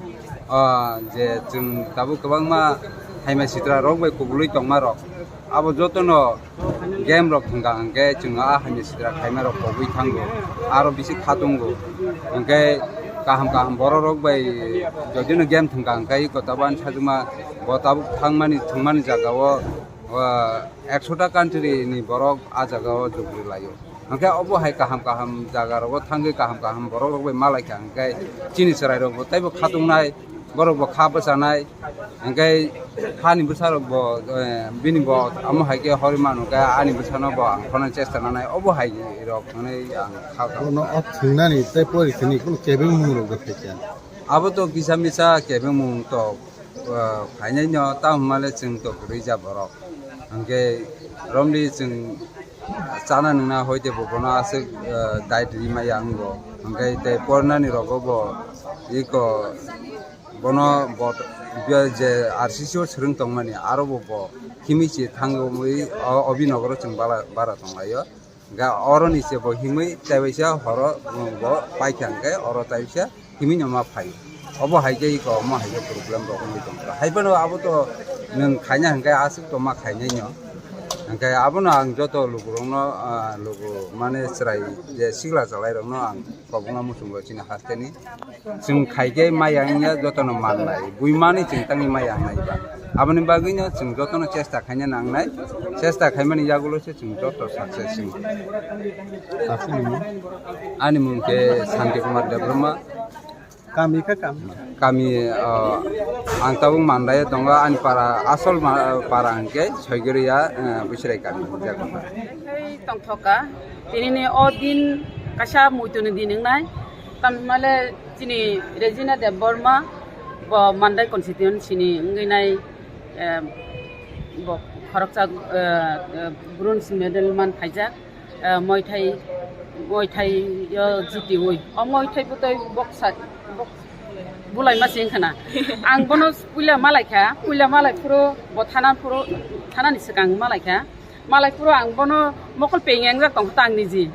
ah, je chwng tabuk kwbangma haima sitra rok bai kubulwi tongma rok, abo jotono game rok thwngkha hwnkhe chwng a haini sitra khaima rok kobwi thango, aro bisi khatungo. Hwnkhe kaham kaham borok rok bai jodino game thwngkha hwnkhe iko tabuk ani sajwkma bo tabuk thangmani thwngmani jaga o O, ekshota country ni borok a jaga o jugri laio. Hwnkhe obo hai kaham kaham jaga rogo thangwi kaham kaham borok rok bai malai kha, hwnkhe chini chwrai rok bo teibo khatung nai, borok bo kha bwchanai, hwnkhe hani bwsa rok bo, eh, bini bo amo hai khe horwi manu khe ani bwsano bo ang khonani chesta nanai, obo hai rok hwnwi ang kha kha. Bono o thwngnani tei pori thwngni kunu kebeng mung rok bo phaikha. Abo to kisa misa kebeng mung to, eh, phainai no, tamo hwnmale chwng to kwrwi ja borok. Hwnkhe romri chwng chana nwngna hoite bo bono aswk, eh, diet ri maya wngo. Hwnkhe tei pornani rogo bo iko bono bo je R C C o swrwng tongmani aro bo bo himwi se thangwi o Abhinagaro chwng bara, bara tonglaio. Ga oroni se bo himwi taibaisa horo bo paikha hwnkhe oro taibaisa himwi no ma phai. Obo hai khe iko omo hai khe problem rok wngwi tongkha. Hai phano abo to nwng khaina hwnkhe aswk to ma khainai no. Hwnkhe abono ang joto lukurokno, ah, luku mane chwrai je sikla chwlairokno ang kobokna muchungo chini hasteni. Chwng khai khe maya wngya jotono mannai. Buimani chwng tangwi maya wngnai ba. Aboni bagwino chwng jotono chesta khaina nangnai. Chesta khaimani yagulo se chwng joto success wng. Aswk ni mung? Ani mung khe Santi Kumar Debbarma. Kami khe kami? Kami, ah, ang tabuk Mandai o tongo, ani para, asol ma-, para hwnkhe Soigoriya, eh, Bwswrai kami. Tongthoka. Tinini o din kaisa muituni din wngnai. Tamni hwnmale chini Regina Debbarma bo Mandai constituency ni wngwi nai, eh, bo khoroksa, eh, eh, bronze medal man phaijak, eh, Muay Thai, Muay Thai o jitiwi. O Muay Thai bwtwi boksa, bok-, bulaima se wngkha na. Ang bono puila malaikha, puila malai phuru bo thana phuru, thanani swkang malaikha. Malai phuru ang bono mokol peng engjak tongkha ta ang niji.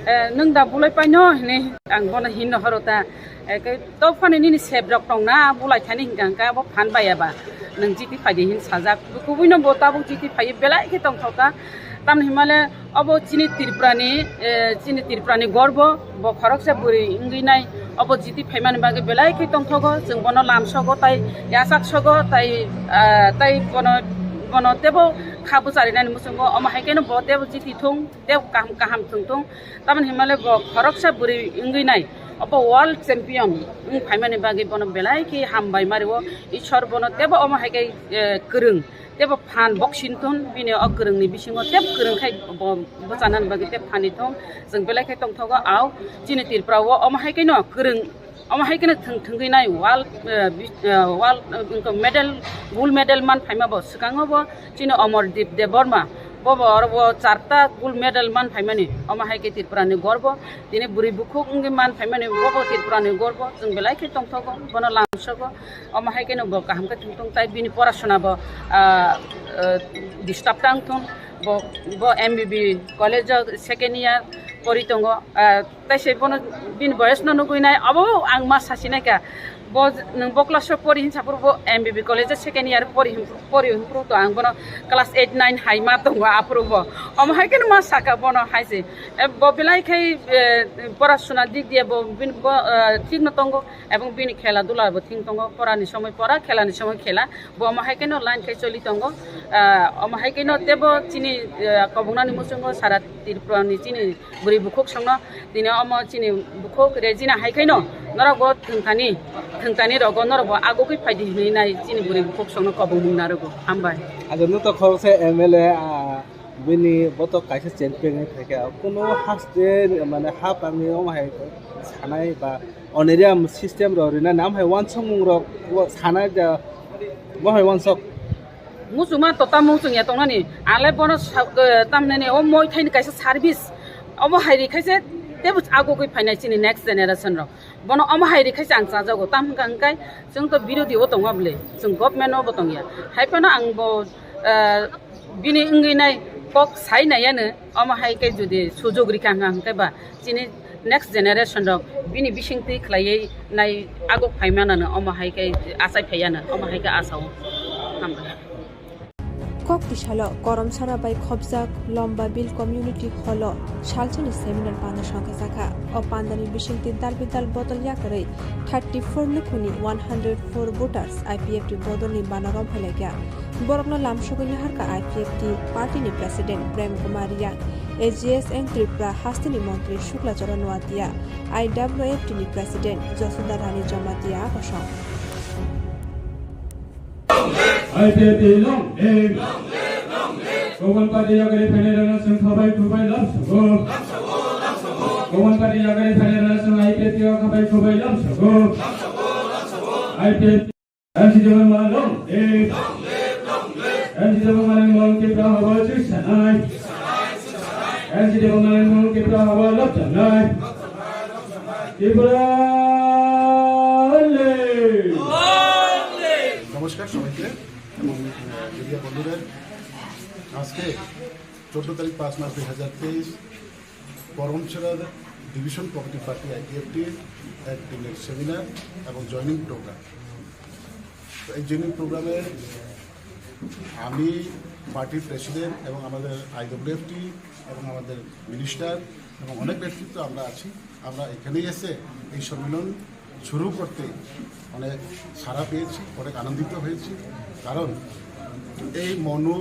Eh, nwng da bulai paino hinwi ang bono hinno horo ta. Eh, khe to phano nini sep rok tongna bulai thani hinkha hinkha bo phan baiya ba. Nwng jiti phaidi hin sajak. Kubuino bo tabuk jiti phaiwi belai khe tongthokha. Tamni hwnmale obo chini Tripurani, eh, chini Tripurani gorbo, bo khoroksa bwrwi wngwi nai. Obo jiti phaimani bagwi belai khe tongthogo, chwng bono lamsogo tai yachaksogo tai, ah, tai bono, bono teibo kha bwcharinani muchungo, omo hai kheno bo teibo jiti thung, teibo kaham kaham thwng thung. Tamoni hinmale bo khoroksa bwrwi wngwi nai, obo world champion wng phaimani bagwi bono belai khe hambai mario. Ishwar bono teibo omo hai khe, eh, kwrwng. Teibo phan boxing thun, bini o kwrwngni bisingo teibo kwrwng khai bo bwchanani bagwi tei phani thung. Chwng belai khe tongthogo, au chini Tripura o omo hai kheno kwrwng, omo hai kheno thwng thwngwi nai world, eh, bi-, eh, world, eh, wngkha medal, gold medal man phaima bo swkango bo chini Omordeep Debbarma. Bo bo oro bo charta gold medal man phaimani, omo hai khe Tripura ni gorbo. Tini bwrwi bukhuk wngwi man phaimani, bo bo Tripura ni gorbo. Chwng belai khe tongthogo, bono lamsogo. Omo hai kheno bo kaham khe thung thung, tai bini porasona bo, ah, ah, disturb tang thung. Bo, bo M B B college o second year pori tongo. Ah, tai se bono bini boyes no nugwi nai, abo ang ma sasi nai kha. Bo nwng bo class o pori hinsa phuru bo M B B college o second year pori hin, pori hin phuru to ang bono class eight nine hai ma tongo aphuru bo. Omo hai kheno ma saka bono hai se. Eh, bo belai khai, eh, porasona dik diya bo bini bo, eh, thik no tongo. Ebong bini khela dula bo thing tongo, pora ni somoi pora, khela ni somoi khela, bo omo hai kheno line khai choli tongo. Ah, omo hai kheno tebo chini, ah, kobongnani muchungo sara Tripura ni chini bwrwi bukhuk songno, tini omo chini bukhuk Regina hai kheno norok bo thwngthani, thwngthani rogo norok bo agugwi phaidi hinwi nai chini bwrwi bukhuk songno kobongmung narwgo. Hambai. Ajo nuto khoroksa M L A, ah, Bini botok kaisa champion wngwi phaikha. Kuno haste mane hapangni omo hai sanai ba honorarium system rok rinani, omo hai uansukmung rok sanai da, omo hai uansuk. Muchungma to tamo muchung ya tongnani. Ale bono sa-, eh, tamnani o Muay Thai ni kaisa service. Omo hai ri khaise tebo agugwi phainai chini next generation rok. Bono omo hai ri khaise ang chajago. Tam hwnkha hwnkhe chwng to birodhi o tongo bwle. Chwng government o bo tongya. Hai phano ang bo, eh, bini wngwi nai kok sai nai ano, omo hai khe jodi sujug rikha hwnkha hwnkhe ba chini next generation rok bini bisingtwi khlaiwi nai aguk phai manano, omo hai khe achai phai ano, omo hai khe asa o. Hambai. Kok tisalo Koromsara bai khopjak Lomba Bill Community Hall o salsani seminar panda songkha jakha. O pandani bisingtwi dal bidal bodol yakarwi thirty four lukhuni one hundred four voters I P F T bodolni bana romphai laikha. Borokno lamsogwi naharkha I P F T party ni president Prem Kumar Riang, A G S N Tripura hasteni montri Shukla Charan Noatia, I W F T ni president Josuda Rani Jamatia bosong. I P F T long live! Kubun party yagari phainai rana chwng khabai khubai lamsogo. Kubun party yagari phainai rana chwng I P F T o khabai khubai lamsogo. I P F T. M C Debbarma long live! M C Debbarma ni mung Tipra haba chuksanai. M C Debbarma ni mung Tipra haba lapchanai. Tipra live! নমস্কার সবাইকে এবং, আহ, মিডিয়া বন্ধুদের। আজকে চোদ্দ তারিখ পাঁচ মাস দুই হাজার তেইশ, করমছড়ার ডিভিশন কমিটি পার্টি আইপিএফটির এক দিনের সেমিনার এবং জয়েনিং প্রোগ্রাম। তো এই জয়েনিং প্রোগ্রামে আমি পার্টির প্রেসিডেন্ট এবং আমাদের আইডব্লিউএফটি এবং আমাদের মিনিস্টার এবং অনেক নেতৃত্ব আমরা আছি। আমরা এখানেই এসে এই সম্মেলন শুরু করতে অনেক সাড়া পেয়েছি, অনেক আনন্দিত হয়েছি। কারণ এই মনু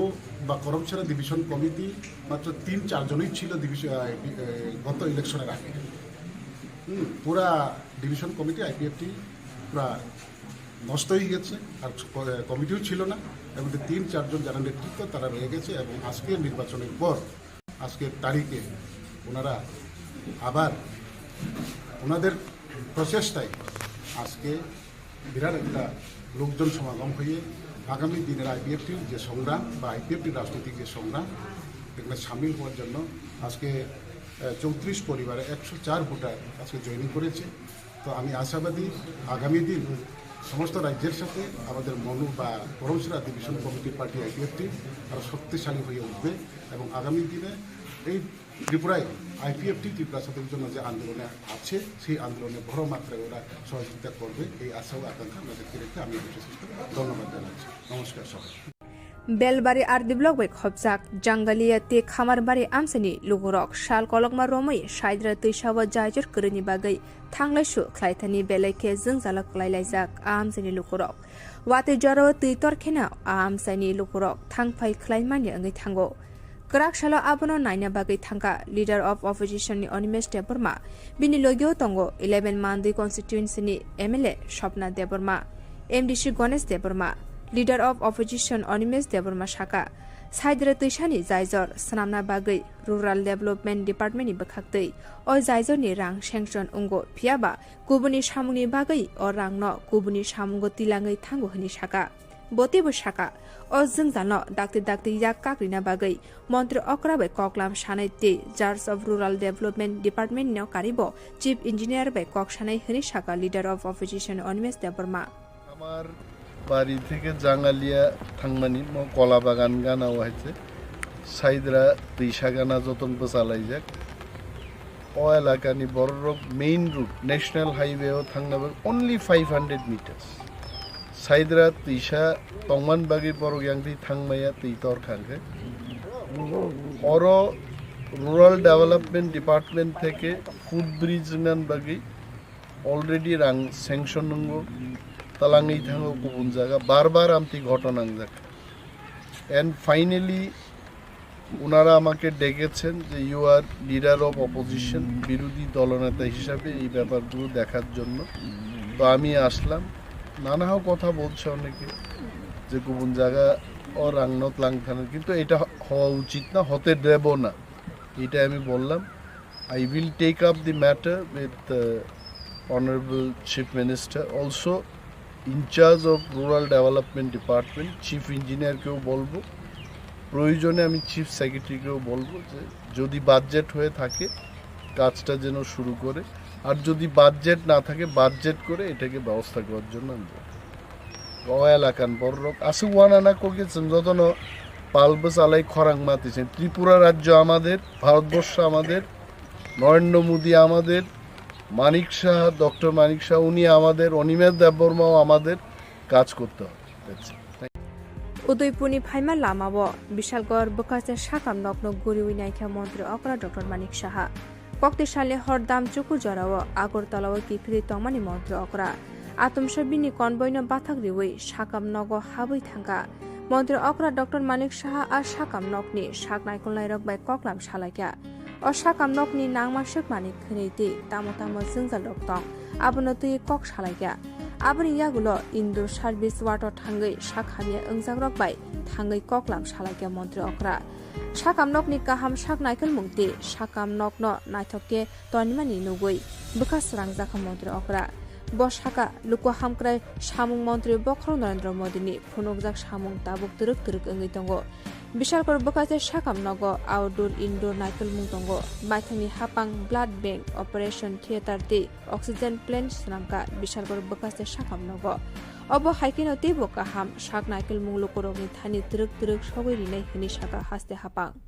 বা করমছড়া ডিভিশন কমিটি মাত্র তিন চারজনই ছিল ডিভিশন, আহ, ডি-, আহ, গত ইলেকশনের আগে। হুম, পুরা ডিভিশন কমিটি আইপিএফটি পুরা নষ্ট হয়ে গেছে, আর ক-, কমিটিও ছিল না। এবং তিন চারজন যারা নেতৃত্ব, তারা রয়ে গেছে এবং আজকের নির্বাচনের পর, আজকের তারিখে ওনারা আবার ওনাদের প্রচেষ্টায় আজকে বিরাট একটা লোকজন সমাগম হয়ে আগামী দিনের আইপিএফটির যে সংগ্রাম বা আইপিএফটির রাজনৈতিক যে সংগ্রাম, এখানে সামিল হওয়ার জন্য আজকে, আহ, চৌত্রিশ পরিবারে একশো চার ভোটার আজকে জয়েনিং করেছে। তো আমি আশাবাদী আগামী দিন সমস্ত রাজ্যের সাথে আমাদের মনু বা Karamchhara division committee party IPFT আরও শক্তিশালী হয়ে উঠবে এবং আগামী দিনে এই ত্রিপুরায় আইপিএফটি ত্রিপুরা ছাত্রদের জন্য যে আন্দোলনে আছে, সেই আন্দোলনে বড় মাত্রায় ওরা সহযোগিতা করবে, এই আশা ও আকাঙ্ক্ষা আমরা দেখতে রেখে আমি এই বিশেষ ধন্যবাদ জানাচ্ছি। নমস্কার সবাই। Belbari R D block bai khopjak Jangalia tei Khamarbari amchaini lukurok sal kolokma romwi Saidra twisao jaijor kwrwini bagwi thanglaisu khlaithani belai khe jwngjalo kwlailaijak a amchaini lukurok. Watwi jorao twi torkheno a amchaini lukurok thangphai khlaimani wngwi thango. Kwrak salo abono naina bagwi thangkha Leader of Opposition ni Animesh Debbarma, bini logio tongo eleven Mandwi constituency ni M L A Swapna Debbarma, M D C Ganesh Debbarma. Leader of Opposition Animesh Debbarma sakha, Saidra twisani jaijor swnamna bagwi Rural Development Department ni bwkhaktwi o jaijorni rang sanction wngo, phiyaba kubuni samungni bagwi o rangno kubuni samungo tilangwi thango hwnwi sakha. Bo teibo sakha, o jwngjalno dakti dakti yak kakrina bagwi montri okra bai koklam sanai tei Charge of Rural Development Department no karibo Chief Engineer bai kok sanai hwnwi sakha Leader of Opposition Animesh Debbarma. আমার বাড়ি থেকে জাঙ্গালিয়া থাংমানি মো কলা বাগান গানা হয়েছে, সাইদরা তৈশা গানা যতন বসালাইজাক। O elakani bororok main road, national highway o thangna bagwi only five hundred meters. Saidra twisa tongman bagwi borok yang twi thangmaya twi tor khangkhe. Oro Rural Development Department theke footbridge rwnan bagwi already rang sanction nwngo, talangwi thango kubun jaga, bar bar amtwi ghotona wngjak. And finally, ওনারা আমাকে ডেকেছেন যে, "You are leader of opposition, বিরোধী দলনেতা হিসাবে এই ব্যাপারগুলো দেখার জন্য।" তো আমি আসলাম। নানা কথা বলছে অনেকে যে, "কুবুন জায়গা ও রাংনত লাং থানার", কিন্তু এটা হ-, হওয়া উচিত না, হতে দেব না, এটাই আমি বললাম। I will take up the matter with, uh, Honorable Chief Minister. Also, in charge of Rural Development Department, chief ইঞ্জিনিয়ারকেও বলবো, প্রয়োজনে আমি চিফ সেক্রেটারিকেও বলবো যে যদি বাজেট হয়ে থাকে কাজটা যেন শুরু করে, আর যদি বাজেট না থাকে বাজেট করে এটাকে ব্যবস্থা করার জন্য আমি বলবো। O elakan borok aswk uanana kokje chwng jotono pal bwchalai khorang ma twi se. Tripura রাজ্য আমাদের, ভারতবর্ষ আমাদের, নরেন্দ্র মোদী আমাদের, মানিক সাহা, ডক্টর মানিক সাহা উনি আমাদের, অনিমেষ দেববর্মাও আমাদের, কাজ করতে হবে। That's it. Thank you. Udaipurni phaima lamao Bishalgarh bwkhaste sakam nokno guriwi naikha montri okra Doctor Manik Saha. Kokti salni hor dam chukur jorao Agartala-o kiphilwi tongmani montri okra. Atomsa bini convoy-no bathak riwi sakam nogo habwi thangkha. Montri okra Doctor Manik Saha a sakam nokni sak naikolnairok bai koklam salaikha. O sakam nokni nangma swkmani khwnwi twi tamo tamo jwngjalrok tong, abono twi kok salaikha. Aboni yagulo indoor service water thangwi sak hamya wngjakrok bai thangwi koklam salaikha montri okra. Sakam nokni kaham sak naikolmung twi sakam nokno naithok khe tonimani nugwi bwkha srangjakha montri okra. Bo sakha, luku hamkrai samung montri bokhorok Narendra Modini phunukjak samung tabuk twrwk twrwk wngwi tongo. Bishalkor bwkha se sakam nogo outdoor indoor naikolmung tongo. Maithangni hapang blood bank, operation theatre tei oxygen plant swnamkha Bishalkor bwkha se sakam nogo. Obo hai kheno teibo kaham sak naikolmung lukurokni thani twrwk twrwk sogwi rinai hwnwi sakha haste hapang.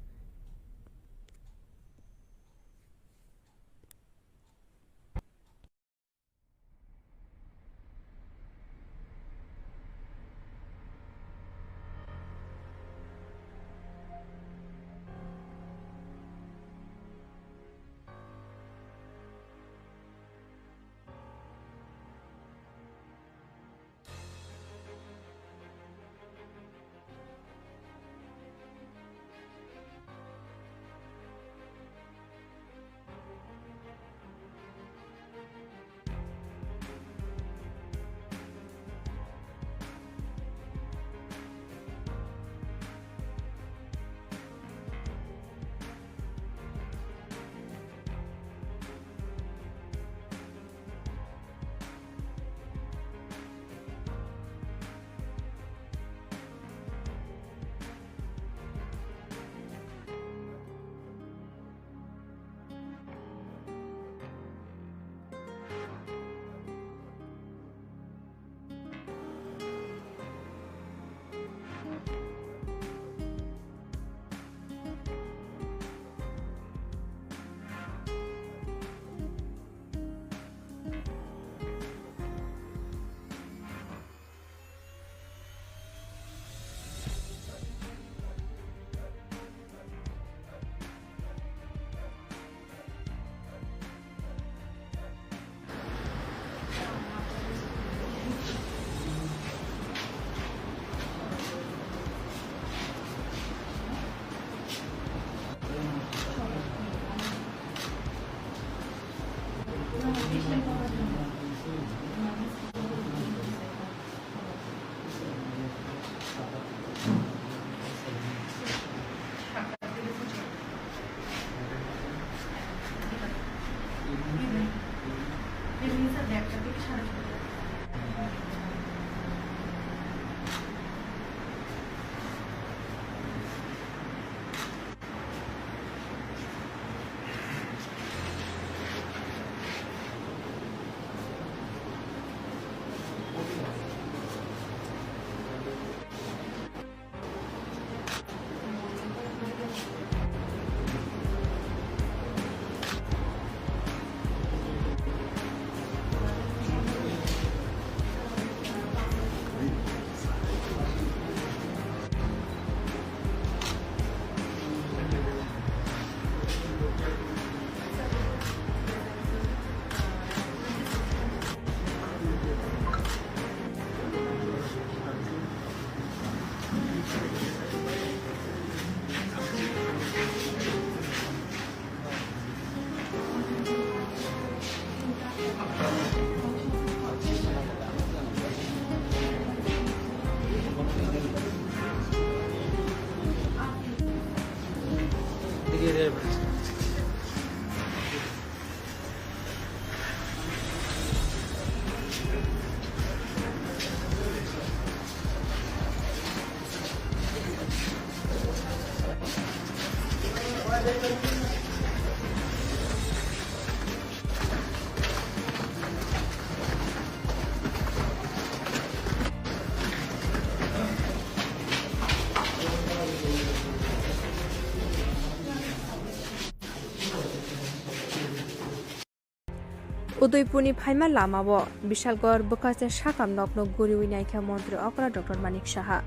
Udaipurni phaima lamao Bishalgarh bwkhaste sakam nokno guriwi naikha Montri okra Doctor Manik Saha.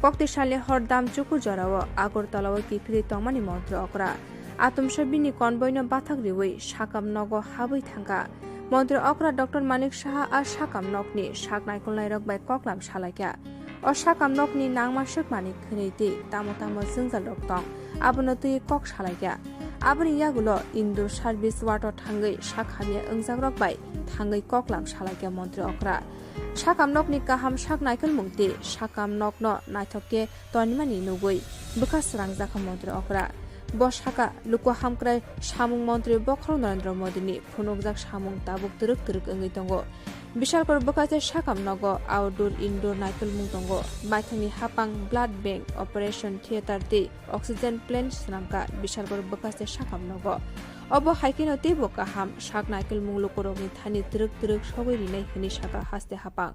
Kokti salni hor dam chukur jorao Agartala-o kiphilwi tongmani Montri okra. Atomsa bini convoy-no bathak riwi sakam nogo habwi thangkha. Montri okra Doctor Manik Saha a sakam nokni sak naikolnairok bai koklam salaikha. O sakam nokni nangma swkmani khwnwi tei tamo tamo jwngjal rok tong, abono twi kok salai ya. Aboni yagulo indoor service water thangwi sak hamya wngjakrok bai thangwi koklam salai ya montri okra. Sakam nokni kaham sak naikolmung tei sakam nokno naithok khe tonimani nugwi bwkha srangjak kha montri okra. Bo saka luku hamkrai samung montri bokhorok Narendra Modini phunukjak samung tabuk twrwk twrwk wngwi tongo. Bishalpur bwkhaste sakam nogo outdoor indoor naikolmung tongo. Maithangni hapang blood bank, operation theatre tei oxygen plant swnamkha Bishalpur bwkhaste sakam nogo. Obo hai kheno teibo kaham sak naikolmung lukurokni thani twrwk twrwk sogwi rinai hwnwi sakha haste hapang.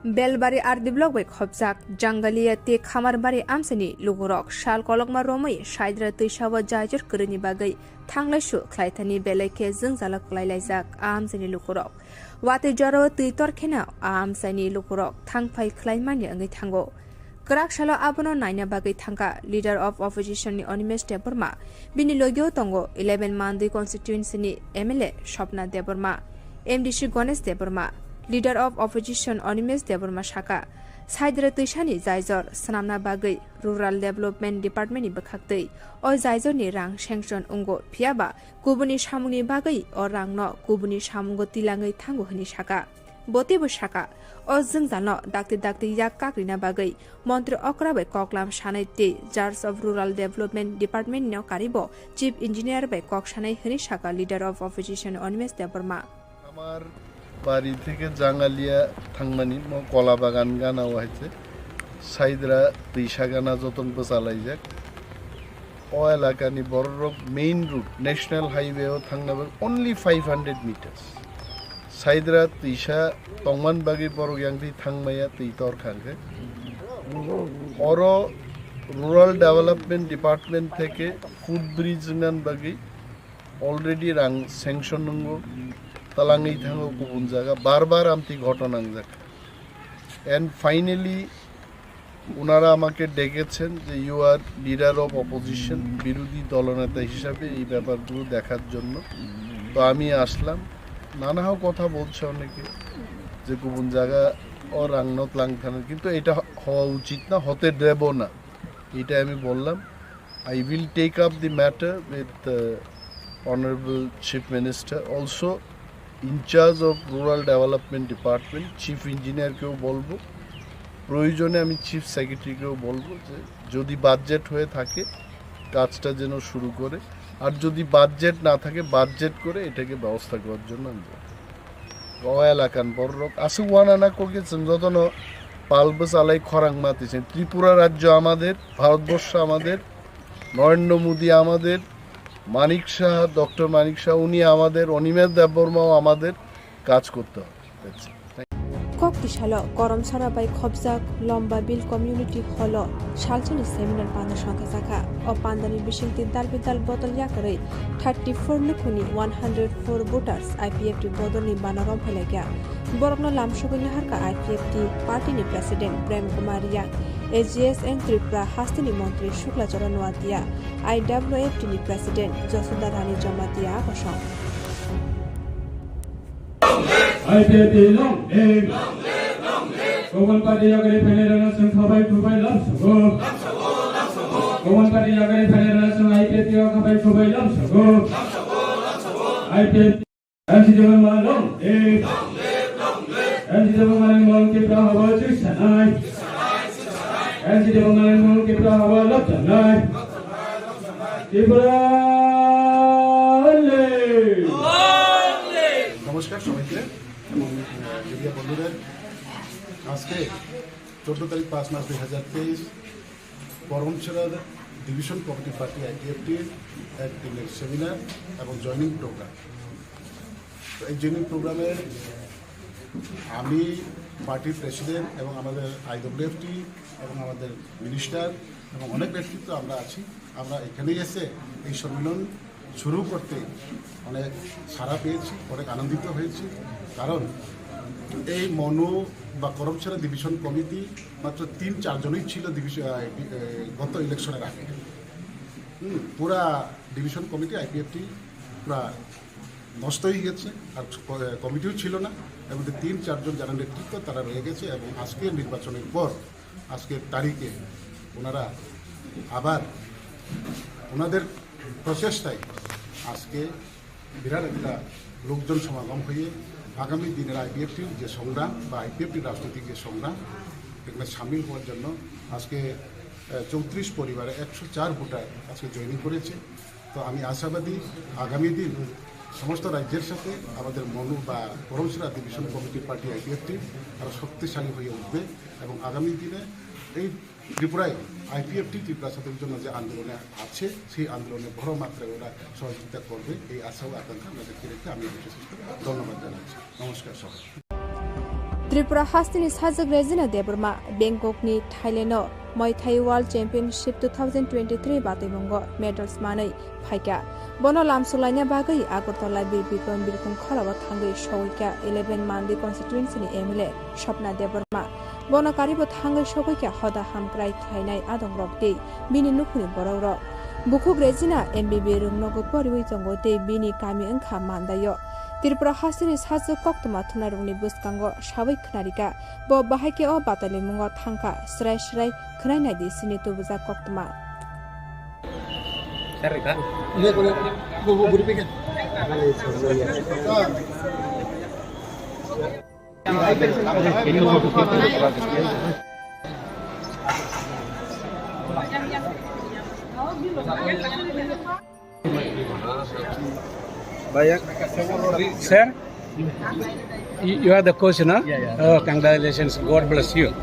Belbari R D block bai khopjak Jangalia tei Khamarbari amchaini lukurok sal kolokma romwi Saidra twisao jaijor kwrwini bagwi thanglaisu khlaithani belai khe jwngjalak kwlai laijak a amchaini lukurok. Watwi jorao twi tor kheno a amchaini lukurok thangphai khlai manya wngwi thango. Kwrak salo abono naina bagwi thangkha Leader of Opposition ni Animesh Debbarma, bini logio tongo eleven Mandwi constituency ni M L A Swapna Debbarma, M D C Ganesh Debbarma, Leader of Opposition Animesh Debbarma saka, Saidra twisani jaijor swnamna bagwi Rural Development Department ni bwkhaktwi o jaijor ni rang sanction wngo, phiyaba kubuni samungni bagwi o rang no kubuni samungo tilangwi thango hwnwi saka. Bo teibo saka, o jwngjalno dakti dakti yak kakrina bagwi Montri okra bai koklam sanai tei Charge of Rural Development Department no karibo Chief Engineer bai kok sanai hwnwi saka Leader of Opposition Animesh Debbarma. Amar bari theke Jangalia thangmani mo kola bagan gana o haise Saidra twisa gana joton bwchalaijak. O elakani bororok main road, National Highway o thangna bagwi only five hundred meters. Saidra twisa tongman bagwi borok yang twi thangmaya twi tor khangkhe. Oro Rural Development Department theke footbridge wngna bagwi already rang sanction wngo, talangwi thango kubun jaga, bar bar amtwi ghotona wngjak. And finally, ওনারা আমাকে ডেকেছেন যে you are leader of opposition, বিরোধী দলনেতা হিসাবে এই ব্যাপারগুলো দেখার জন্য। তো আমি আসলাম। নানা কথা বলছে অনেকে যে কুবুন জায়গা ও রাংনত লাংথানের, কিন্তু এটা হওয়া উচিত না, হতে দেব না, এটা আমি বললাম। I will take up the matter with uh, Honorable Chief Minister. Also, in charge of Rural Development Department, Chief Engineer কেও বলবো, প্রয়োজনে আমি চিফ সেক্রেটারিকেও বলবো যে যদি বাজেট হয়ে থাকে কাজটা যেন শুরু করে, আর যদি বাজেট না থাকে বাজেট করে এটাকে ব্যবস্থা করার জন্য আমি বলবো। O elakan borok aswk uanana kokye chwng jotono pal bwchalai khorang ma twi chwng Tripura rajyo amader, Bharatvarsha আমাদের, নরেন্দ্র মোদী আমাদের, মানিক সাহা, ডক্টর মানিক সাহা উনি আমাদের, অনিমেষ দেববর্মাও আমাদের, কাজ করতে হবে। That's it. Thank you. Kok tisalo Koromsara bai khopjak Lomba Bill Community Hall o salsani seminar panda songkha jakha. O pandani bisingtwi dal bidal bodol yakarwi thirty four lukhuni one hundred four voters I P F T bodolni bana romphai laikha. Borokno lamsogwi naharkha I P F T party ni president Prem Kumar Riang, A G S N Tripura hasteni montri Shukla Charan Noatia, I W F T ni president Josoda Rani Jamatia abosong. I P F T long live. Koban party yagari phainai rana chwng khabai khubai lamsogo. Koban party yagari phainai rana chwng I P F T o khabai khubai lamsogo. I P F T. M C Debbarma long live. M C Debbarma ni mol Tipra habo chwsanai. M C Debbarma ni mol Tipra habo lobjanai. Tipra long live. নমস্কার সবাইকে এবং, আহ, মিডিয়া বন্ধুদের। আজকে চোদ্দ তারিখ পাঁচ মাস দুই হাজার তেইশ, করমছড়ার ডিভিশন কমিটি পার্টি আইপিএফটির এক দিনের সেমিনার এবং জয়েনিং প্রোগ্রাম। তো এই জয়েনিং প্রোগ্রামে আমি পার্টির প্রেসিডেন্ট এবং আমাদের আইডব্লিউএফটি এবং আমাদের মিনিস্টার এবং অনেক ব্যক্তিত্ব আমরা আছি। আমরা এখানে এসে এই সম্মেলন শুরু করতে অনেক সাড়া পেয়েছি, অনেক আনন্দিত হয়েছি, কারণ এই মনু বা করমছড়া ডিভিশন কমিটি মাত্র তিন চারজনই ছিল ডিভিশন, আহ, ডি-, আহ, গত ইলেকশনের আগে। হুম, পুরা ডিভিশন কমিটি আইপিএফটি পুরা নষ্ট হয়ে গেছে, আর ক-, কমিটিও ছিল না, এবং তিন চারজন যারা নেতৃত্ব তারা রয়ে গেছে, এবং আজকের নির্বাচনের পর আজকের তারিখে ওনারা আবার ওনাদের প্রচেষ্টায় আজকে বিরাট একটা লোকজন সমাগম হয়ে আগামী দিনের আইপিএফটির যে সংগ্রাম বা আইপিএফটির রাজনৈতিক যে সংগ্রাম, এখানে সামিল হওয়ার জন্য আজকে, আহ, চৌত্রিশ পরিবারে একশো চার ভোটার আজকে জয়েনিং করেছে। তো আমি আশাবাদী আগামী দিন সমস্ত রাজ্যের সাথে আমাদের মনু বা Karamchhara division committee party IPFT আরও শক্তিশালী হয়ে উঠবে এবং আগামী দিনে এই ত্রিপুরায় আইপিএফটি ত্রিপুরা ছাত্রদের জন্য যে আন্দোলনে আছে, সেই আন্দোলনে বড় মাত্রায় ওরা সহযোগিতা করবে, এই আশা ও আকাঙ্ক্ষা আমরা ব্যক্ত রেখে আমি আমার শেষ করছি। ধন্যবাদ জানাচ্ছি। নমস্কার সবাই। Tripura hasteni sajwk Regina Debbarma Bangkokni Thailand-o Muay Thai World Championship two thousand twenty-three batwimungo medals manwi phaikha. Bono lamsok laina bagwi Agartala Bir Bikram Birkhung khorao thangwi sogwikha eleven Mandi constituency-ni M L A Swapna Debbarma. Bono karibo thangwi sogwikha hoda hamkrai khlainai adongrok tei bini nukhungni borokrok. Bukhuk Regina M B B A rwngnogo poriwi tongo tei bini kami wngkha Mandai-o. Tripura hasteni sajwk koktwma thumnairokni bwskango sawi khwnarikha. Bo bahai khe o batalimungo thangkha, srai srai khwnai naidi chini tubujak koktwma. Sir, you you are the coach, na? Yeah, yeah. Oh, congratulations. God bless you.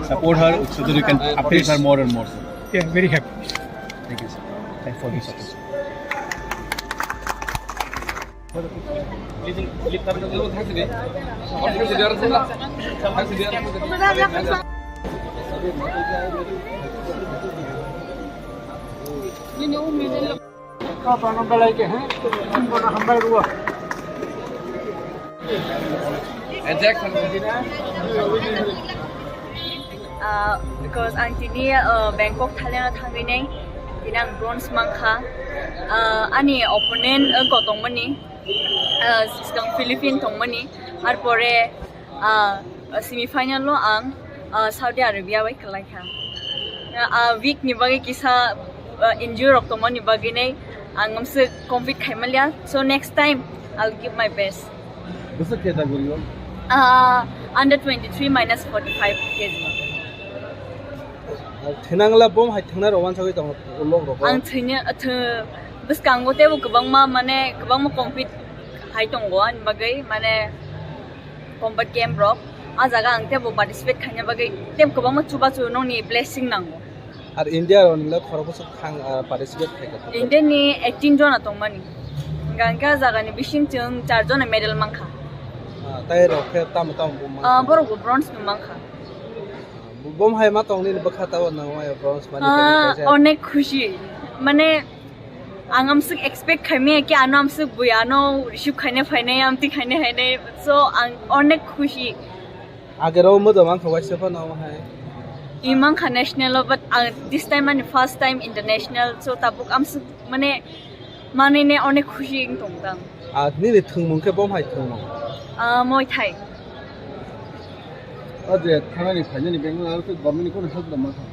Support her so that you can uplift her more and more. Yeah, very happy. Thank you, sir. Thanks for the support. Ah, because ang tini, ah, Bangkok, Thailand o thangwi nai, tini ang bronze mankha. Ah, ani opponent, ah, wngkha tongmani, ah, swkang Philippine tongmani, arpore, ah, semi final o ang, ah, Saudi Arabia bai kwlaikha. Ah, week ni bagwi kisa, ah, injury rok tongmani bagwi nai ang amswk compete khaimanliya. So next time I'll give my best. Bwswk category o? Ah, under twenty-three minus forty-five K G. Thinangla bom hai thangnai rok wansagwi tongo ulok rok. Ang thwini, thw-, bwskango teibo kwbangma, mane, kwbangma compete hai tongo ani bagwi, mane, combat game rok. A jaga ang teibo participate khaina bagwi teibo kwbangma chubachu nokni blessing nango. Ar India rok nila khoroksa thang, ah, participate khaikha. India ni eighteen jona tongmani. Hingke a jaga ni bising chwng char jona medal mankha. Ah, tai rok khe tamo tamo bom mankha? Ah, borok bo bronze no mankha. Bom hai ma tong nini bwkha tabo nang maya bronze mani Ah, kaisa. Onek khushi. Mane, ang amswk expect khaimaya ki ano amswk bui ano receive khaina phainai, amtwi khaina phainai. So, ang onek khushi. Agero modo mankha waisa phano omo hai. I mankha national o, but ang this time ani first time international. So, tabuk amswk mane manwi ne onek khushi wng tong tang. Ah, nini thwngmung khe bom hai thwngmung? Ah, Muay Thai. O je thanani phainani Bangalore aro khe government ni kono help rwma kha?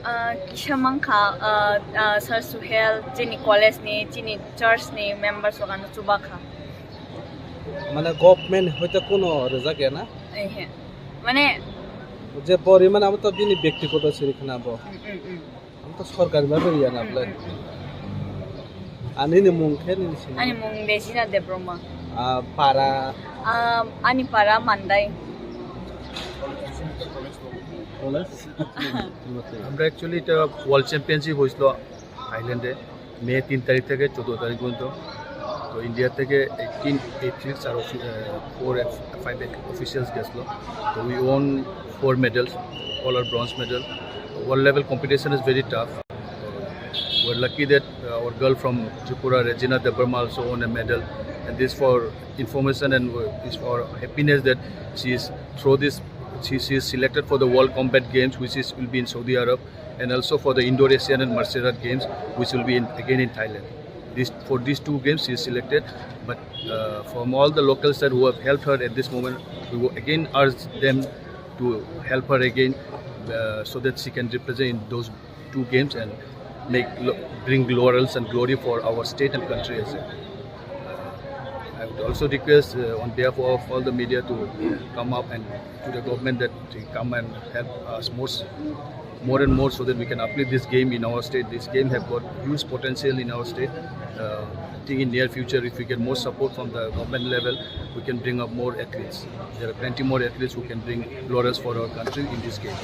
Ah, kisa mankha, ah, ah, Sir Suhel, chini college ni, chini church ni members rok ano chuba kha. Mane government hoite kono rwjak ya na? Ehe. Mane je bo rimani abo to bini byaktigoto siri khna bo. Mm, mm, mm. Ang to sorkari bhabe riya na Mm, bwle. Mm, mm. Ani ni mung khe nini sini? Ani mung Regina Debbarma. Ah, para? Ah, ani para Mandai. College? আমরা অ্যাকচুয়ালি এটা world championship হয়েছিল থাইল্যান্ডে মে তিন তারিখ থেকে চোদ্দ তারিখ পর্যন্ত। তো ইন্ডিয়া থেকে এইটিন এথলিটস আর ফোর ফাইভ অফিসিয়ালস গেছিলো। তো we won four medals, all are bronze medal. World level competition is very tough. We're lucky that, uh, our girl from Tripura, Regina Debbarma, also won a medal. And this for information and, uh, is for happiness that she is through this, she, she is selected for the World Combat Games, which is, will be in Saudi Arab, and also for the Indoor Asian and Martial Art Games, which will be in, again in Thailand. This, for these two games, she is selected. But, uh, from all the local side who have helped her at this moment, we will again urge them to help her again, uh, so that she can represent in those two games and make lo-, bring laurels and glory for our state and country as well. Uh, I would also request, uh, on behalf of all the media to come up and to the government that they come and help us more, s-, more and more so that we can uplift this game in our state. This game have got huge potential in our state. Uh, I think in near future, if we get more support from the government level, we can bring up more athletes. There are plenty more athletes who can bring laurels for our country in this game.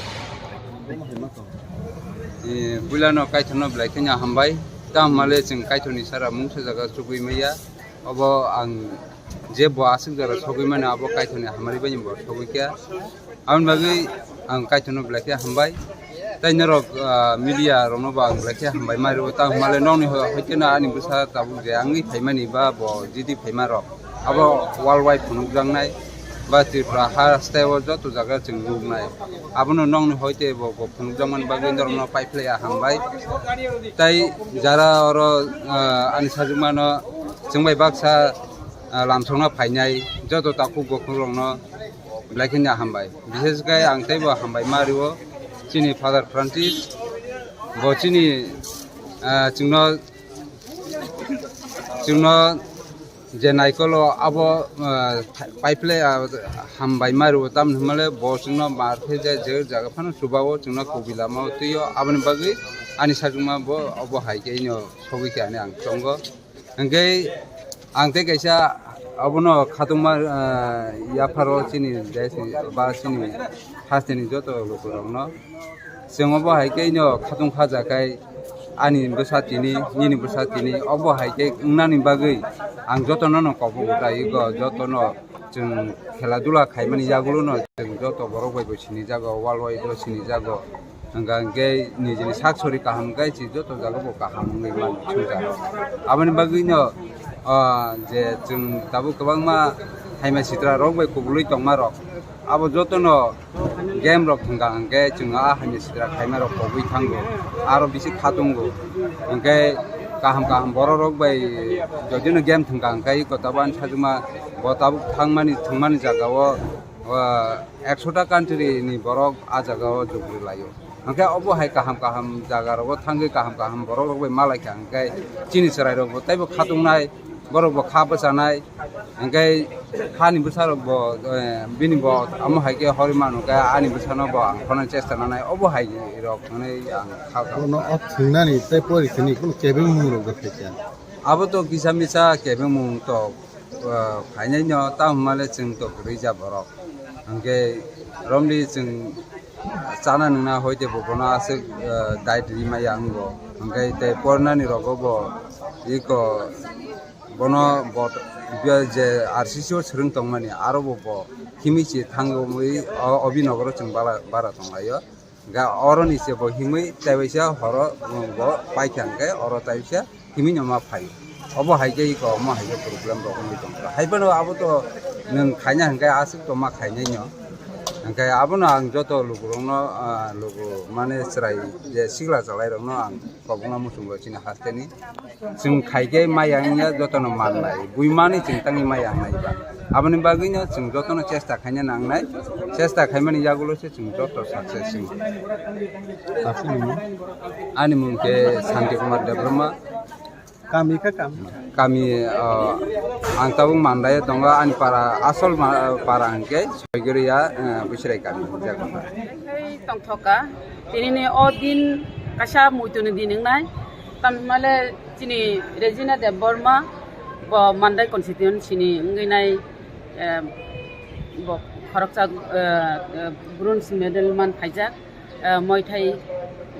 Eh, puilano Kaithorno belai kheno hambai. Tamo hwnmale chwng Kaithorni sara mungsa jaga chugui maya. Obo ang je bo aswk jora sogwi mano, abo Kaithorni hamari bai bo sogwi kha. Aboni bagwi ang Kaithorno belai khe hambai. Tei norok, ah, media rokno bo ang belai khe hambai ma rwo. Tamo hwnmale nokni ho-, hoite no ani bwsa tabuk je wngwi phaimani ba bo jidi phaima rok. Abo world wide phunukjaknai ba Tripura ha style o joto jaga chwng nuknai. Abono nokni hoite bo, bo phunukjakmani bagwi norokno paiphlaiya hambai. Tei jara oro, ah, ani sajwkmano Chwng bai baksa, ah, lamsokno phainai joto takhuk bukhuk rokno belai kheno hambai. Bishesh khe ang teibo hambai ma rio chini Father Francis, bo chini, ah, chwngno, chwngno je naikolo abo, ah, paiple, ah, hambai ma rio, tamni hwnmale bo chwngno mar khe je, je jaga phano chubao chwngno kubi lamao twio, aboni bagwi ani sajwkma bo obo hai khe ino sogwi khe ani ang chongo. Hwnkhe ang tei kaisa abono khatungma, ah, yapharo chini desni ba chini hasteni joto lukurokno. Chwng obo hai khe ino khatung khaja khai ani bwsa tini, nini bwsa tini, obo hai khe wngnani bagwi ang jotono no kobo utai go, jotono chwng khela dula khaimani yagulo no chwng joto borok bai bo sinijago, world wide o sinijago. Hwnkha hwnkhe nijini sak sori kaham khai se joto jaga bo kaham wngwi mano swngcharo. Aboni bagwi no, ah, je chwng tabuk kwbangma haima sitra rok bai kubulwi tongma rok, abo jotono game rok thwngkha hwnkhe chwng a haima sitra khaima rok kobwi thango, aro bisi khatungo. Hwnkhe kaham kaham borok rok bai jodino game thwngkha hwnkhe iko tabuk ani sajwkma bo tabuk thangmani thwngmani jaga o, ah, ekshota country ni borok a jaga o jugri laio. Hwnkhe obo hai kaham kaham jaga rogo thangwi kaham kaham borok rok bai malaikha hwnkhe chini chwrai rok bo teibo khatungnai, borok bo kha bwchanai, hwnkhe hani bwsa rok bo, eh, bini bo amo hai khe hori manu khe ani bwsano bo ang khonani chesta nanai, obo hai rok hwnwi ang kha kha. Bono o thwngnani tei pori thwngni kunu kebengmung rok bo phaikha. Abo to kisa misa kebengmung to, ah, phainai no, tamo hwnmale chwng to kwrwi ja borok. Hwnkhe romli chwng chana nwngna hoite bo bono aswk, ah, diet ri maya wngo. Hwnkhe tei pornani rogo bo iko bono bo je R C C o swrwng tongmani aro bo bo himwi se thangwi o, o binogoro chwng bara, bara tonglaio. Ga oroni se bo himwi taibaisa horo bo paikha hwnkhe oro taibaisa himwi no ma phaio. Obo hai khe iko omo hai khe problem rok wngwi tongkha. Hai phano abo to nwng khaina hwnkhe aswk to ma khainai no. Hwnkhe abono ang joto lukurokno, ah, luku mane chwrai je sikla chalairokno ang kobokna muchungo chini hasteni. Chwng khai khe maya wngya jotono mannai, buimani chwng tangwi maya wngnai ba. Aboni bagwino chwng jotono chesta khaina nangnai, chesta khaimani yagulo se chwng joto success wng. Aswk nini? Ani mung khe Santi Kumar Debbarma. Kami kha kami? Kami, ah, ang tabuk Mandai o tongo, ani para, asol ma-, para hwnkhe Soigoriya, ah, Bwswrai kami. Tongthoka. Tinini o din kaisa muituni din wngnai. Tamni hwnmale chini Regina Debbarma bo Mandai constituency ni wngwi nai, eh, bo khoroksa, eh, eh, bronze medal man phaijak, eh, Muay Thai,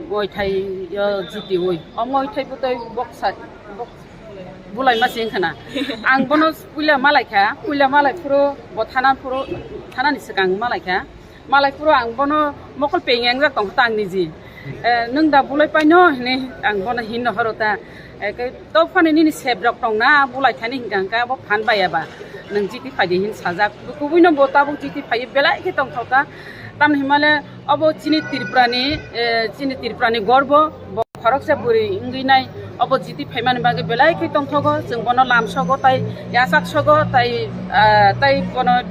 Muay Thai o jitiwi. O Muay Thai bwtwi boksa, bok-, bulaima se wngkha na. Ang bono puila malaikha, puila malai phuru bo thana phuru, thanani swkang malaikha. Malai phuru ang bono mokol peng engjak tongkha ta ang niji. Eh, nwng da bulai paino hinwi ang bono hinno horo ta. Eh, khe to phano nini sep rok tongna bulai thani hinkha hinkha bo phan baiya ba. Nwng chiti phaidi hin sajak. Kubuino bo tabuk chiti phaiwi belai khe tongthok ta. Tamni hwnmale obo chini Tripura ni, eh, chini Tripura ni gorbo. Bo khoroksa bwrwi wngwi nai obo jiti phaimani bagwi belai khe tongthogo, chwng bono lamsogo tai yachaksogo tai, ah, tai bono,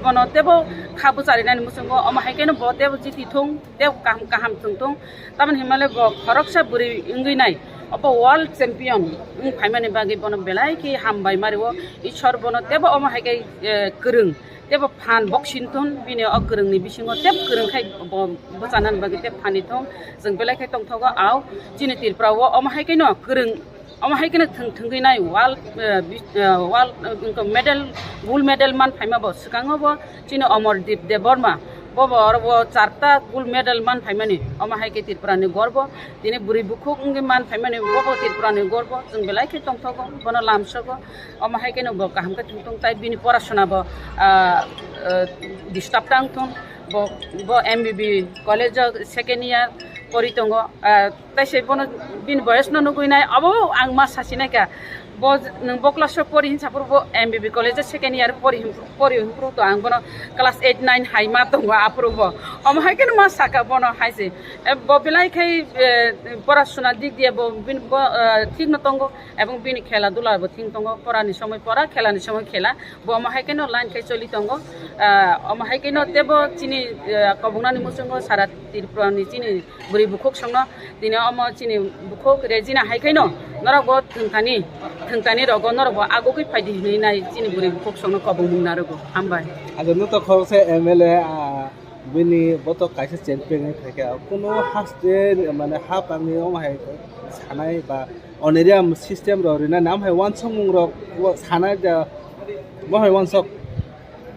bono tebo kha bwcharinani muchungo, omo hai kheno bo tebo jiti thung, tebo kaham kaham chwng thung. Tamoni hinmale bo khoroksa bwrwi wngwi nai obo world champion wng phaimani bagwi bono belai khe hambai mario. Ishwar bono tebo omo hai khe, eh, kwrwng. Tebo phan boxing thun, bini o kwrwngni bisingo teb kwrwng khai bo bwchanani bagwi teb phani thung. Chwng belai khe tongthogo, au chini Tripura o omo hai kheno kwrwng, omo hai kheno thwng thwngwi nai world, eh, bi-, eh, world, eh, medal, gold medal man phaima bo swkango bo chini Amardeep Debbarma. Bo bo oro bo charta gold medal man phaimani, omo hai khe Tripura ni gorbo. Tini bwrwi bukhuk wngwi man phaimani bo bo Tripura ni gorbo. Chwng belai khe tongthogo, bono lamsogo. Omo hai kheno bo kaham khe thung thung tai bini porasona bo, ah, ah, disturb tang thung. Bo, bo M B B college o second year pori tongo. Ah, tai se bono bini boyes no nugui nai, abo ang ma sasi nai kha. Bo j-, nwng bo class o pori hinsa phuru bo M B B college o second year pori hin-, pori hin phuru to ang bono class eight nine hai ma tongo aphuru bo. Omo hai khe no ma saka bono hai se. E, bo belai khai, e, pora suna dik diye bo bin-, bo, e, thik no tongo ebong bini khela dula bo thik tongo. Pora ni somoi pora, khela ni somoi khela. Bo omo hai khe no line khai choli tongo. E, omo hai khe no tebo chini, e, kobongnani muchungo sara Tripura ni chini bwrwi bukhuk songno tini omo chini bukhuk rejina hai khaino norok bo thwngthani, thwngthani rogo norok bo agugwi phaidi hinwi nai chini bwrwi bukhuk songno kobongmung narwgo. Hambai. Ajo no to khoroksa M L A, ah, bini boto kaisa champion wngwi phaikha. Kuno haste mane hapangni omo hai sanai ba honorarium system rok rinani am hai wansukmung rok sanai da bo hai wansuk.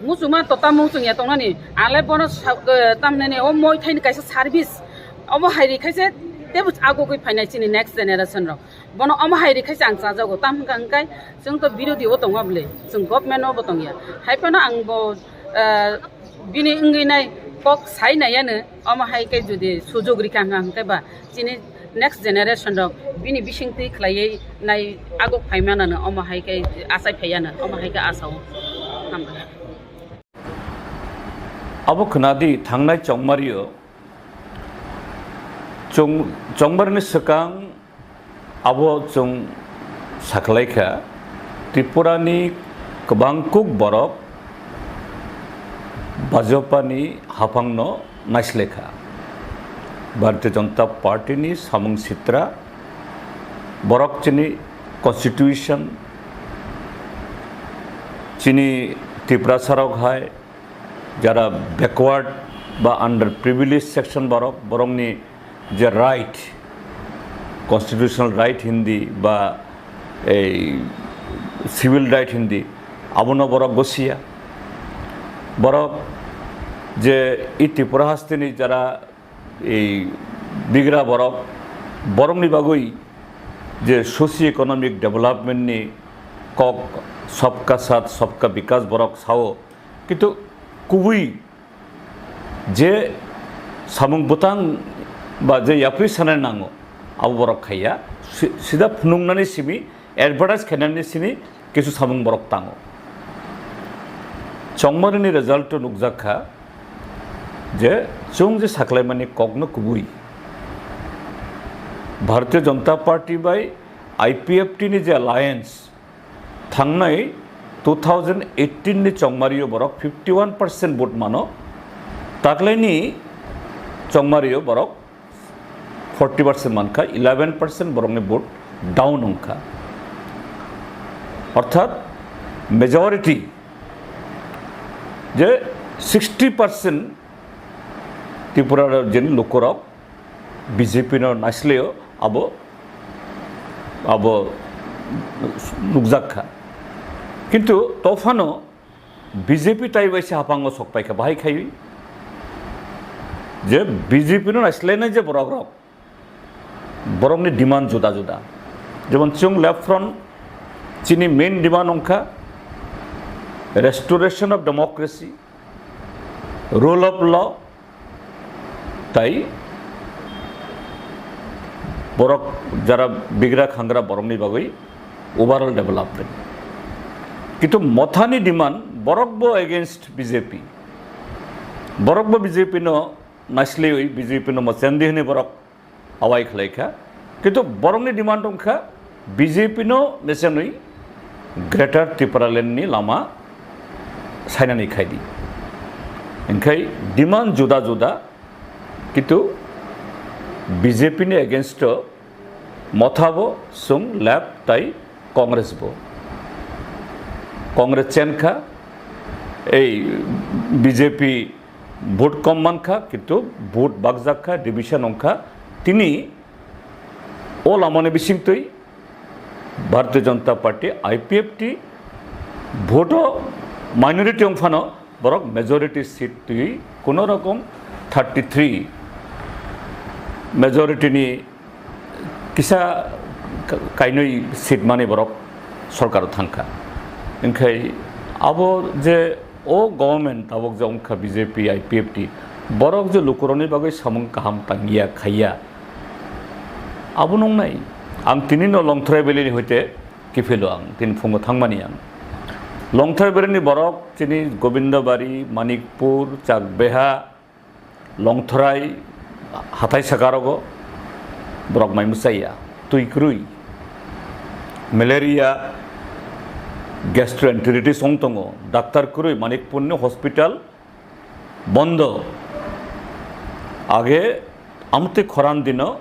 Muchungma to tamo muchung ya tongnani, ale bono sa-, eh, tamnani o moi thaini kaisa service, omo hai ri khaise tebo agugwi phainai chini next generation rok. Bono omo hai ri khaise ang chajago, tam hwnkha hwnkhe chwng to birodhi o tongo bwle, chwng government o bo tongya. Hai phano ang bo, eh, bini wngwi nai kok sai nai yano, omo hai khe jodi sujug rikha hwnkha hwnkhe ba chini next generation rok bini bisingtwi khlaiwi nai aguk phaimanano omo hai khe achai phaiyano omo hai khe asao. Hambai. Abo khwnadi thangnai chongmario chong-, chongmarni swkang abo chwng sakhlaikha Tripurani kwbangkuk borok Bajapani haphangno naislekha. Bharatiya Janata Party ni samung sitra borok chini constitution, chini Tiprasa rok hai jara backward ba under privileged section borok, borokni je right, constitutional right hindi ba ei civil right hindi, abono borok gosiya. Borok je i Tripura hasteni jara ei bigra borok, borokni bagwi je socio economic development ni kok, sabka saath sabka vikas borok sao, kintu kubui je samung bwtang ba je yapri sanai nango, abo borok khaiya. Si-, sida phunuknani simi, advertise khainani simi kisu samung borok tango. Chongmarini result o nukjak kha je chwng je saklaimani kokno kubui Bharatiya Janata Party bai I P F T ni je alliance, thangnai two thousand eighteen ni chongmario borok fifty one percent vote mano, taklaini chongmario borok forty percent mankha, eleven percent borokni vote down wngkha. Orthat majority je sixty percent Tripura rajyoni lukurok B J P no naislaio, abo, abo nukjak kha. Kintu tophano B J P tai bai se haphango sok paikha, bahai khai je B J P no naislainai je borok rok, borokni demand juda juda. Jemon chwng Left Front chini main demand wngkha restoration of democracy, rule of law, tai borok jara bigra khangra borokni bagwi overall development. Kintu Mothani demand borok bo against B J P. Borok bo B J P no naisliwi B J P no mochendi hwnwi borok awai khlaikha. Kintu borokni demand wngkha B J P no mechenwi Greater Tipraland ni lama sainani khaidi. Hingkhai demand juda juda, kintu B J P ni against o Motha bo, chwng Left tai Congress bo. Congress chenkha, ei B J P vote kom mankha, kintu vote bakjak kha, division wngkha. Tini o lamani bisingtwi Bharatiya Janata Party, I P F T, vote o minority wngphano borok majority seat twi kuno rokom thirty three majority ni kisa ka-, kainwi seat mani borok sorkaro thangkha. Hingkhai abo je o government tabok je wngkha B J P, I P F T, borok je lukurokni bagwi samung kaham tangya, khaiya, abo nungnai. Ang tini no Longthorai Valley ni hoite kiphilo ang, tini phungo thangmani ang. Longthai bereni borok chini Gobindabari, Manikpur, Chakbeha, Longthrai, hathai sakarogo borok mai mwchaiya, twi kwrwi, malaria, gastroenteritis wng tongo, daktar kwrwi, Manikpurni hospital bondo. Age amtwi khoran dino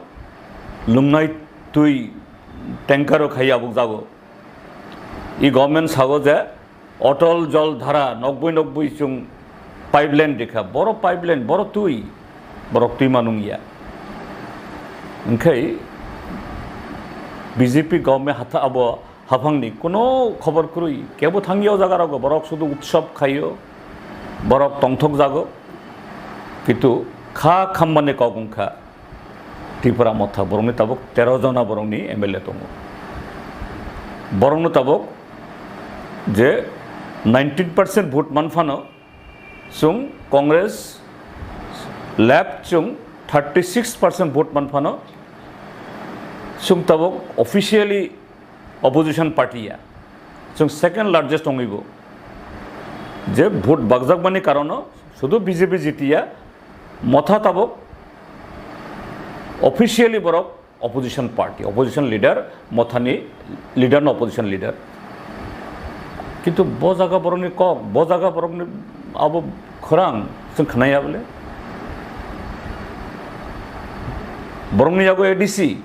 lungnai twi tanker o khai abuk jago. I government sago je Otol Jol Dhara nokbui nokbui chwng pipeline rikha, boro pipeline, boro twi, borok twi manung ya. Hwnkhe B J P government hatha abo haphangni kuno khobor kwrwi, kebo thangya o jaga rogo, borok sudu utsob khaio, borok tongthok jago, kintu kha khammani kok wngkha Tripura motha, borokni tabuk tero jona borokni M L A tongo. Borokno tabuk je nineteen percent vote manphano, chwng Congress left chwng thirty six percent vote manphano, chwng tabuk officially opposition party ya, chwng second largest wngwibo. Je vote bakjakmani karono sudu B J P jitiya, motha tabuk officially borok opposition party, opposition leader, mothani leader no opposition leader. Kintu bo jaga borokni kok, bo jaga borokni abo khorang chwng khnaya bole. Borokni yago A D C,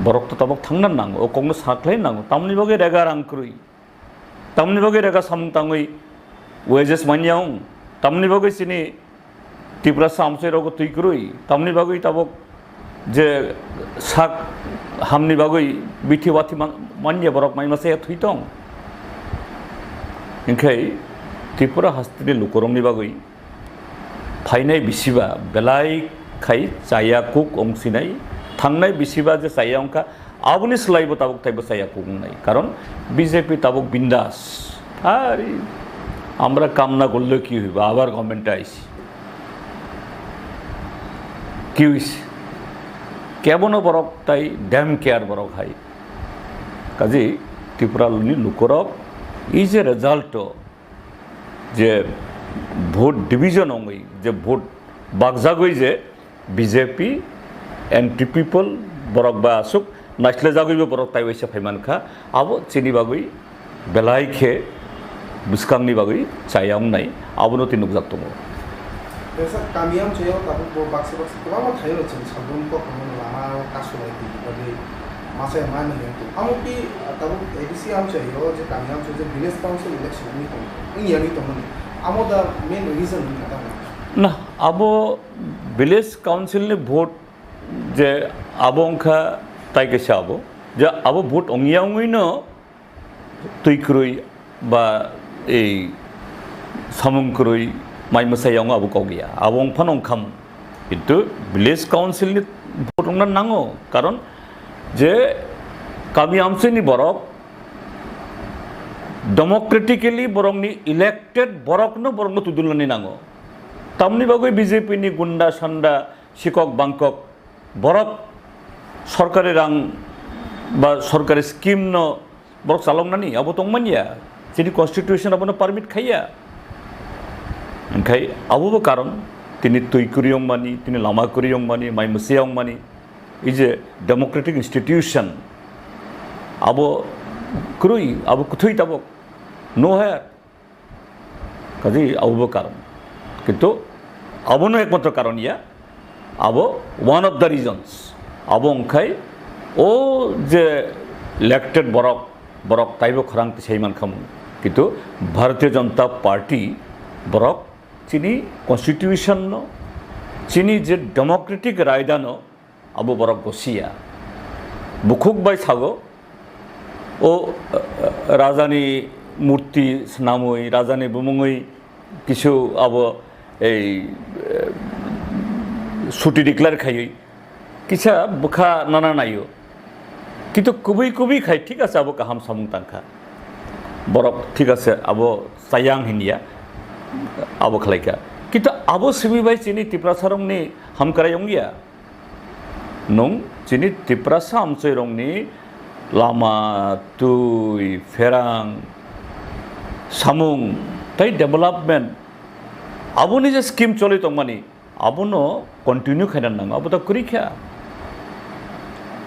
borok to tabuk thangna nango, o kokno sakhlai nango, tamni bagwi rega rang kwrwi. Tamni bagwi rega samung tangwi wages manya wng, tamni bagwi chini Tiprasa amchai rogo twi kwrwi, tamni bagwi tabuk je sak hamni bagwi bithi wathi man-, manya borok mai masa thwi tong. Hinkhe Tripura hasteni lukurokni bagwi phainai bisiba belai khai chaya kuk wngsinai, thangnai bisiba je chaya wngkha, aboni swlaibo tabuk taibo chaya kuk wngnai, karon B J P tabuk bindas. Ari, আমরা কামনা করলে কি হইব, আবার গভর্নমেন্টে আইছি, কি হইছে? কেবনো বরক তাই ড্যাম কেয়ার বরক হাই। কাজেই ত্রিপুরানি লোকরক এই যে result, je vote division wngwi, je vote bakjagwi je B J P, N P P, borok ba aswk naislejagwibo borok taiwaisa phaimankha, abo chini bagwi belai khe bwskangni bagwi chaya wngnai, abono tei nukjak tongo. Kaisa kami amchaio tabuk bo baksa baksa kwbangma thaio chwng salbrum kokrokno lama o kasu bai twi bagwi masa ya mani ya tong. Amo pi tabuk A D C amchaio je kami amchaio je village council election wngwi tong, wngya wngwi tongmani. Amo da main reason wngkha tamo? Na, abo village council ni vote je abo wngkha tai kaisa abo. Je abo vote wngya wngwino twi kwrwi ba ei samung kwrwi mai mwsai wngo abo kok ya, abo wng phano wng kha mung. Kintu village council ni vote wngna nango, karon je kami amchai ni borok democratically borokni elected borokno borokno tudulnani nango. Tamni bagwi B J P ni gunda sanda sikok bangkok borok sorkari rang ba sorkari scheme no borok chaloknani abo tongmanya, chini constitution abono permit khaiya. Hwnkhe abobo karon tini twi kwrwi wngmani, tini lama kwrwi wngmani, mai mwsai wngmani, ei je democratic institution abo kwrwi, abo kwthwi tabuk no hire. Kaji abobo karon. Kintu abono ekmatro karon ya, abo one of the reasons. Abo wngkhai o je elected borok, borok taibo khorang tisai mankha mung. Kintu Bharatiya Janata Party borok chini constitution no, chini je democratic raida no, abo borok gosiya. Bukhuk bai sago, o, eh, rajani murti swnamwi, rajani bumungwi kisu abo ei, eh, suti declare khaiwi kisa bwkha nana naio. Kintu kubui kubui khai thik ase abo kaham samung tangkha. Borok thik ase abo chayang hinya abo khlaikha. Kintu abo simi bai chini Tiprasarokni hamkrai wngya. Nwng chini Tiprasa amchoirokni Lama, twi, pherang, samung, tei development, aboni je scheme choli tongmani, abono continue khaina nango, abo to kwrwi kha.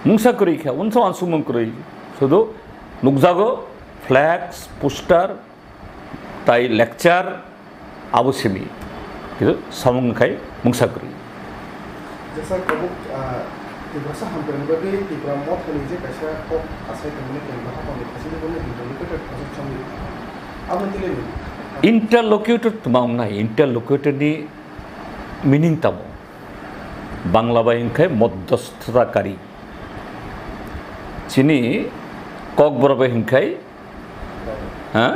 Mungsa kwrwi kha, unsuk uansukmung kwrwi. Sudu nukjago flex, poster, tai lecture, abo simi. Kintu samung khai mungsa kwrwi. Jesa kabuk, ah, Tiprasa hamkrai bagwi Tipra Motha ni je kaisa kok asai tongmani kemba hapang ni thasini bono interlocutor thasuk chongwi. Abo tile ni. Interlocutor tma wngnai, interlocutor ni meaning tamo? Bangla bai hwnkhe modhosthakari. Chini Kokborok bai hwnkhe, ha?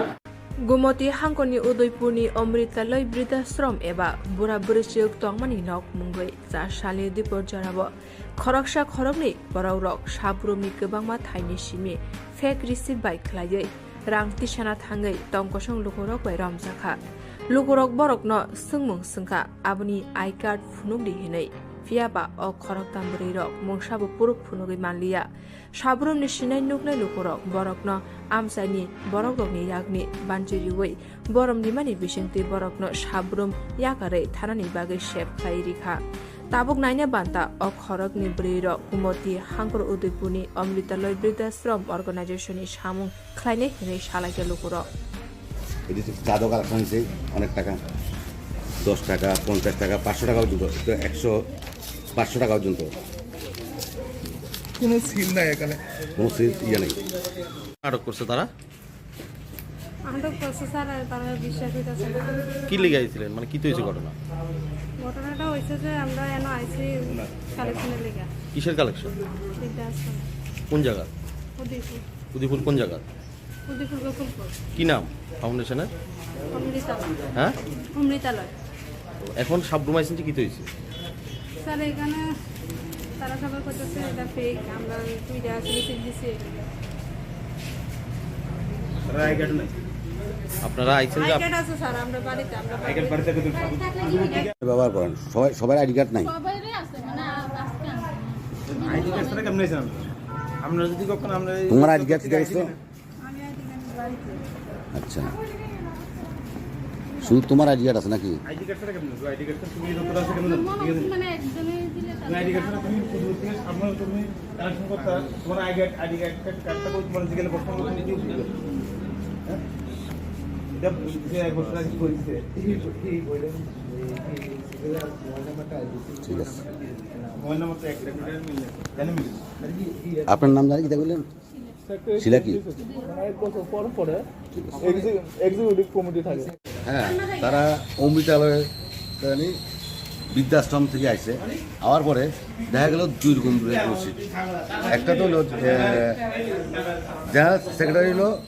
Gumoti hangkoni Udaipurni Amritaloi Bridhashram eba bura bwrwichwk tongmani nok mungwi cha salni dipor jorao khoroksa khoroknwi borokrok sabrumni kwbangma thaini simi fake receipt bai khlaiwi rang tisana thangwi tongkosong lukurok bai romjakha. Lukurok borokno swngmung swngkha, aboni I card phunukdi hinwi, phiyaba o khoroktham bwrwirok mungsabo proof phunugwi manliya. Sabrumni sinai nuknai lukurok borokno amchaini borokrokni yakni banchi riwi borom rimani bisingtwi borokno sabrum yakarwi thanani bagwi sep khlai rikha. Tabuk naina banta o khorokni bwrwirok Kumoti Hangkor Udaipurni Amritaloi Bridhashram Organization ni samung khlainai hinwi salaikha lukurok. এই যে চা দোকান আছে, অনেক টাকা, দশ টাকা, পঞ্চাশ টাকা, পাঁচশো টাকা পর্যন্ত, তো একশো, পাঁচশো টাকা পর্যন্ত। কোনো সিল নাই এখানে। কোনো সিল ইয়ে নেই। আটক করছে তারা? আটক করছে স্যার, আর তারা বিশ্বাস হইতেছে না। কি লেগে আইছিলেন? মানে, কি তো হয়েছে ঘটনা? ঘটনাটা হয়েছে যে আমরা এনে আইছি কালেকশনের লেগে। কিসের কালেকশন? বৃদ্ধাশ্রম। কোন জায়গা? উদয়পুর। উদয়পুর কোন জায়গা? উদয়পুর গোকুলপুর। কি নাম ফাউন্ডেশনের? অমৃতালয়। হ্যাঁ? অমৃতালয়। এখন সাবরুম আইছেন যে কি তো হয়েছে? স্যার, এখানে তারা সবাই করতেছে এটা ফেক, আমরা দুইটা আছে রিসিট দিছি। আপনারা আইছেন যে আই আপ- কার্ড আছে স্যার, আমরা বাড়িতে, আমরা বাড়িতে। ব্যবহার করেন, সবাই, সবার আইডি কার্ড নাই। সবারই আছে, মানে, আ-, আজকে আনছি। আইডি কার্ড ছাড়া কেমনে আইছেন আপনারা? আমরা যদি কখনো আমরা এই তোমার আইডি কার্ড ঠিক আছে তো? আচ্ছা, শুধু তোমার আইডি কার্ড আছে নাকি? আইডি কার্ড ছাড়া কেমন? আইডি কার্ড তো তুমি যতটা আছে কেমন? ঠিক আছে। মানে একজনে দিলে না, আইডি কার্ড ছাড়া তুমি শুধু তুমি আপনার তুমি কালেকশন করতে হয়। তোমার আইডি কার্ড, আইডি কার্ড, কার্ডটা কই তোমার জিজ্ঞেস করতে হবে, তুমি কি বুঝবে? হ্যাঁ? এটা বুঝতে এক বছর আগে বলছে। এই, এই বইটা, এই, এই, মোবাইল নাম্বারটা দিচ্ছি। ঠিক আছে। মোবাইল নাম্বারটা এক সেকেন্ডে মিলে। কেন মিলে? আপনার নাম জানি কিতা বললেন? শিলা কি? মানে এক বছর পর পরে এক্সি-, এক্সিকিউটিভ কমিটি থাকে। হ্যাঁ, তারা অমৃতালয়, জানি, বৃদ্ধাশ্রম থেকে আইছে। আওয়ার পরে দেখা গেল দুই রকম রসিদ। একটা তো হলো, এ, জেনারেল সেক্রেটারি হলো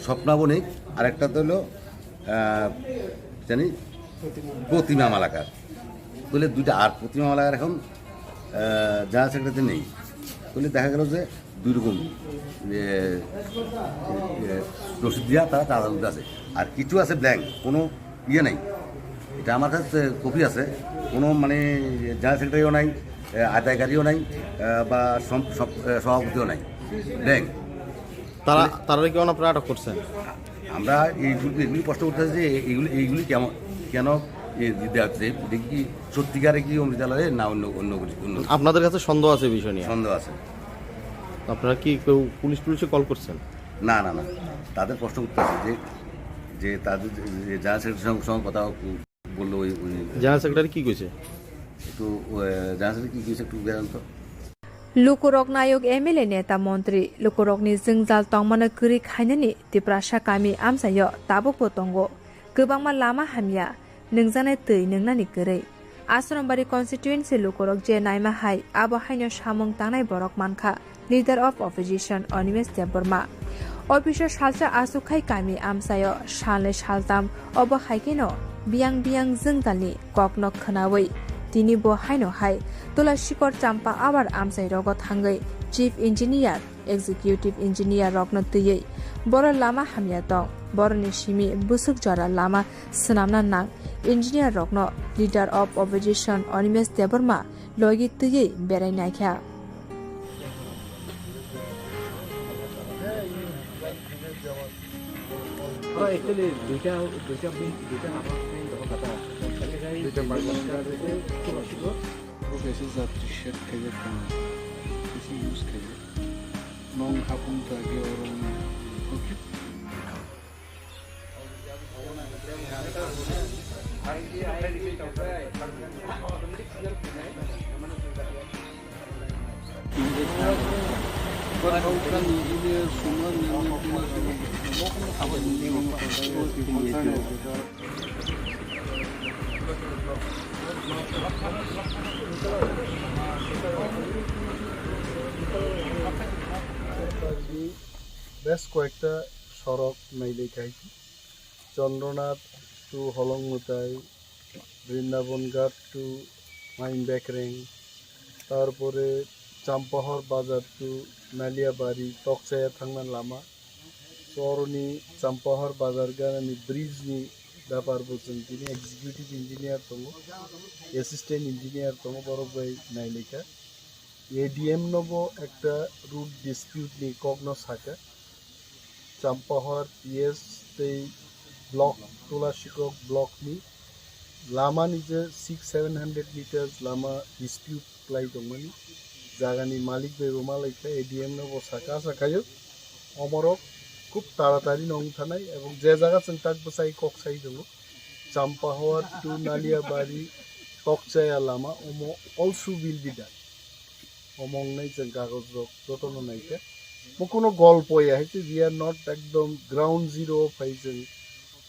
স্বপ্না বণিক, আর একটা তো হলো, আহ, জানি, প্রতিমা মালাকার। তাহলে দুইটা, আর প্রতিমা মালাকার এখন, আহ, জেনারেল সেক্রেটারি নেই। তাহলে দেখা গেল যে দুই রকম, এ, এ, রসিদ দিয়া তারা চাঁদা তুলতে আছে। আর কিছু আছে ব্ল্যাঙ্ক, কোনো ইয়ে নেই। এটা আমার কাছে কপি আছে, কোনো মানে জেনারেল সেক্রেটারিও নাই, এ, আদায়কারীও নাই, এ, বা সম-, সম-, এ, সভাপতিও নাই, ব্ল্যাঙ্ক। তারা, তারা কি আপনারা আটক করছেন? আমরা এইগুলি, এগুলি প্রশ্ন করতে চাই যে এইগুলি, এইগুলি কেমন, কেন এ দেওয়া হচ্ছে? এটা কি সত্যিকারে কি অমৃতালয়ে না অন্য, অন্য কিছু, অন্য কিছু? আপনাদের কাছে সন্দেহ আছে এই বিষয় নিয়ে? সন্দেহ আছে। আপনারা কি কেউ পুলিশ টুলিশে কল করছেন? না, না, না। তাদের প্রশ্ন করতে আছে যে, যে তাদের যে, যে জেনারেল সেক্রেটারির সঙ্গে, সঙ্গে কথা বললো ওই, ওই জেনারেল সেক্রেটারি কি কইছে? একটু, এ, জেনারেল সেক্রেটারি কি কইছে একটু বেরান তো। Lukurok nayok M L A neta montri lukurokni jwngjal tongmano kwrwi khainani Tiprasa kami amchaio tabukbo tongo. Kwbangma lama hamya, nwngjaknai twi nwngnani kwrwi. Asrambari constituency lukurok je naima hai, abo haino samung tangnai borok mankha, Leader of Opposition Animesh Debbarma. Office o salsa aswk khai kami amchaio salnwi saltam, obo hai kheno biyang biyang jwngjalni kokno khwnawi tini bo haino hai Tulasikor Champa Awar amchai rogo thangwi Chief Engineer, Executive Engineer rokno twiwi boro lama hamya tong, boroni simi bwswk jora lama swnamna nang engineer rokno Leader of Opposition Animesh Debbarma logi twiwi berai naikha. Actually, দুইটা, দুইটা বিন, দুইটা নাম্বার দখল কাটা আছে। দুইটা পার্সেন্ট। খুব বেশি যা টি-শার্ট খাইবে, কম বেশি ইউজ খাইবে। নং হাফুন তো আগে ওরম। বেশ কয়েকটা সড়ক নাইলে খাই। চন্দ্রনাথ to হলং মুতাই, বৃন্দাবন ঘাট to মাইন বেকরেং, তারপরে চাম্পাহর বাজার to নালিয়াবাড়ি, তকচায়া থাংনা লামা। তো অরনি চাম্পাহর বাজার ganani bridge ni ব্যাপার bo chwng tini executive engineer tongo, assistant engineer tongo, borok bai nailika. A D M no bo ekta root dispute ni kok no saka. Champahor P S tei block, Tulashikok block ni lama ni je six seven hundred meters lama dispute klai tongmani, jagani malik bai bo malaikha, A D M no bo saka, asa khayo omorok khub taratari no wng thanai ebong je jaga chwng tak bwsai kok sai tongo, Champahor to Naliabari Tokchaya lama omo also will be done. Omo wngnai chwng kagoj rok jotono naikha. Bo kuno golpo ya hai se, we are not ekdom ground zero o phai chwng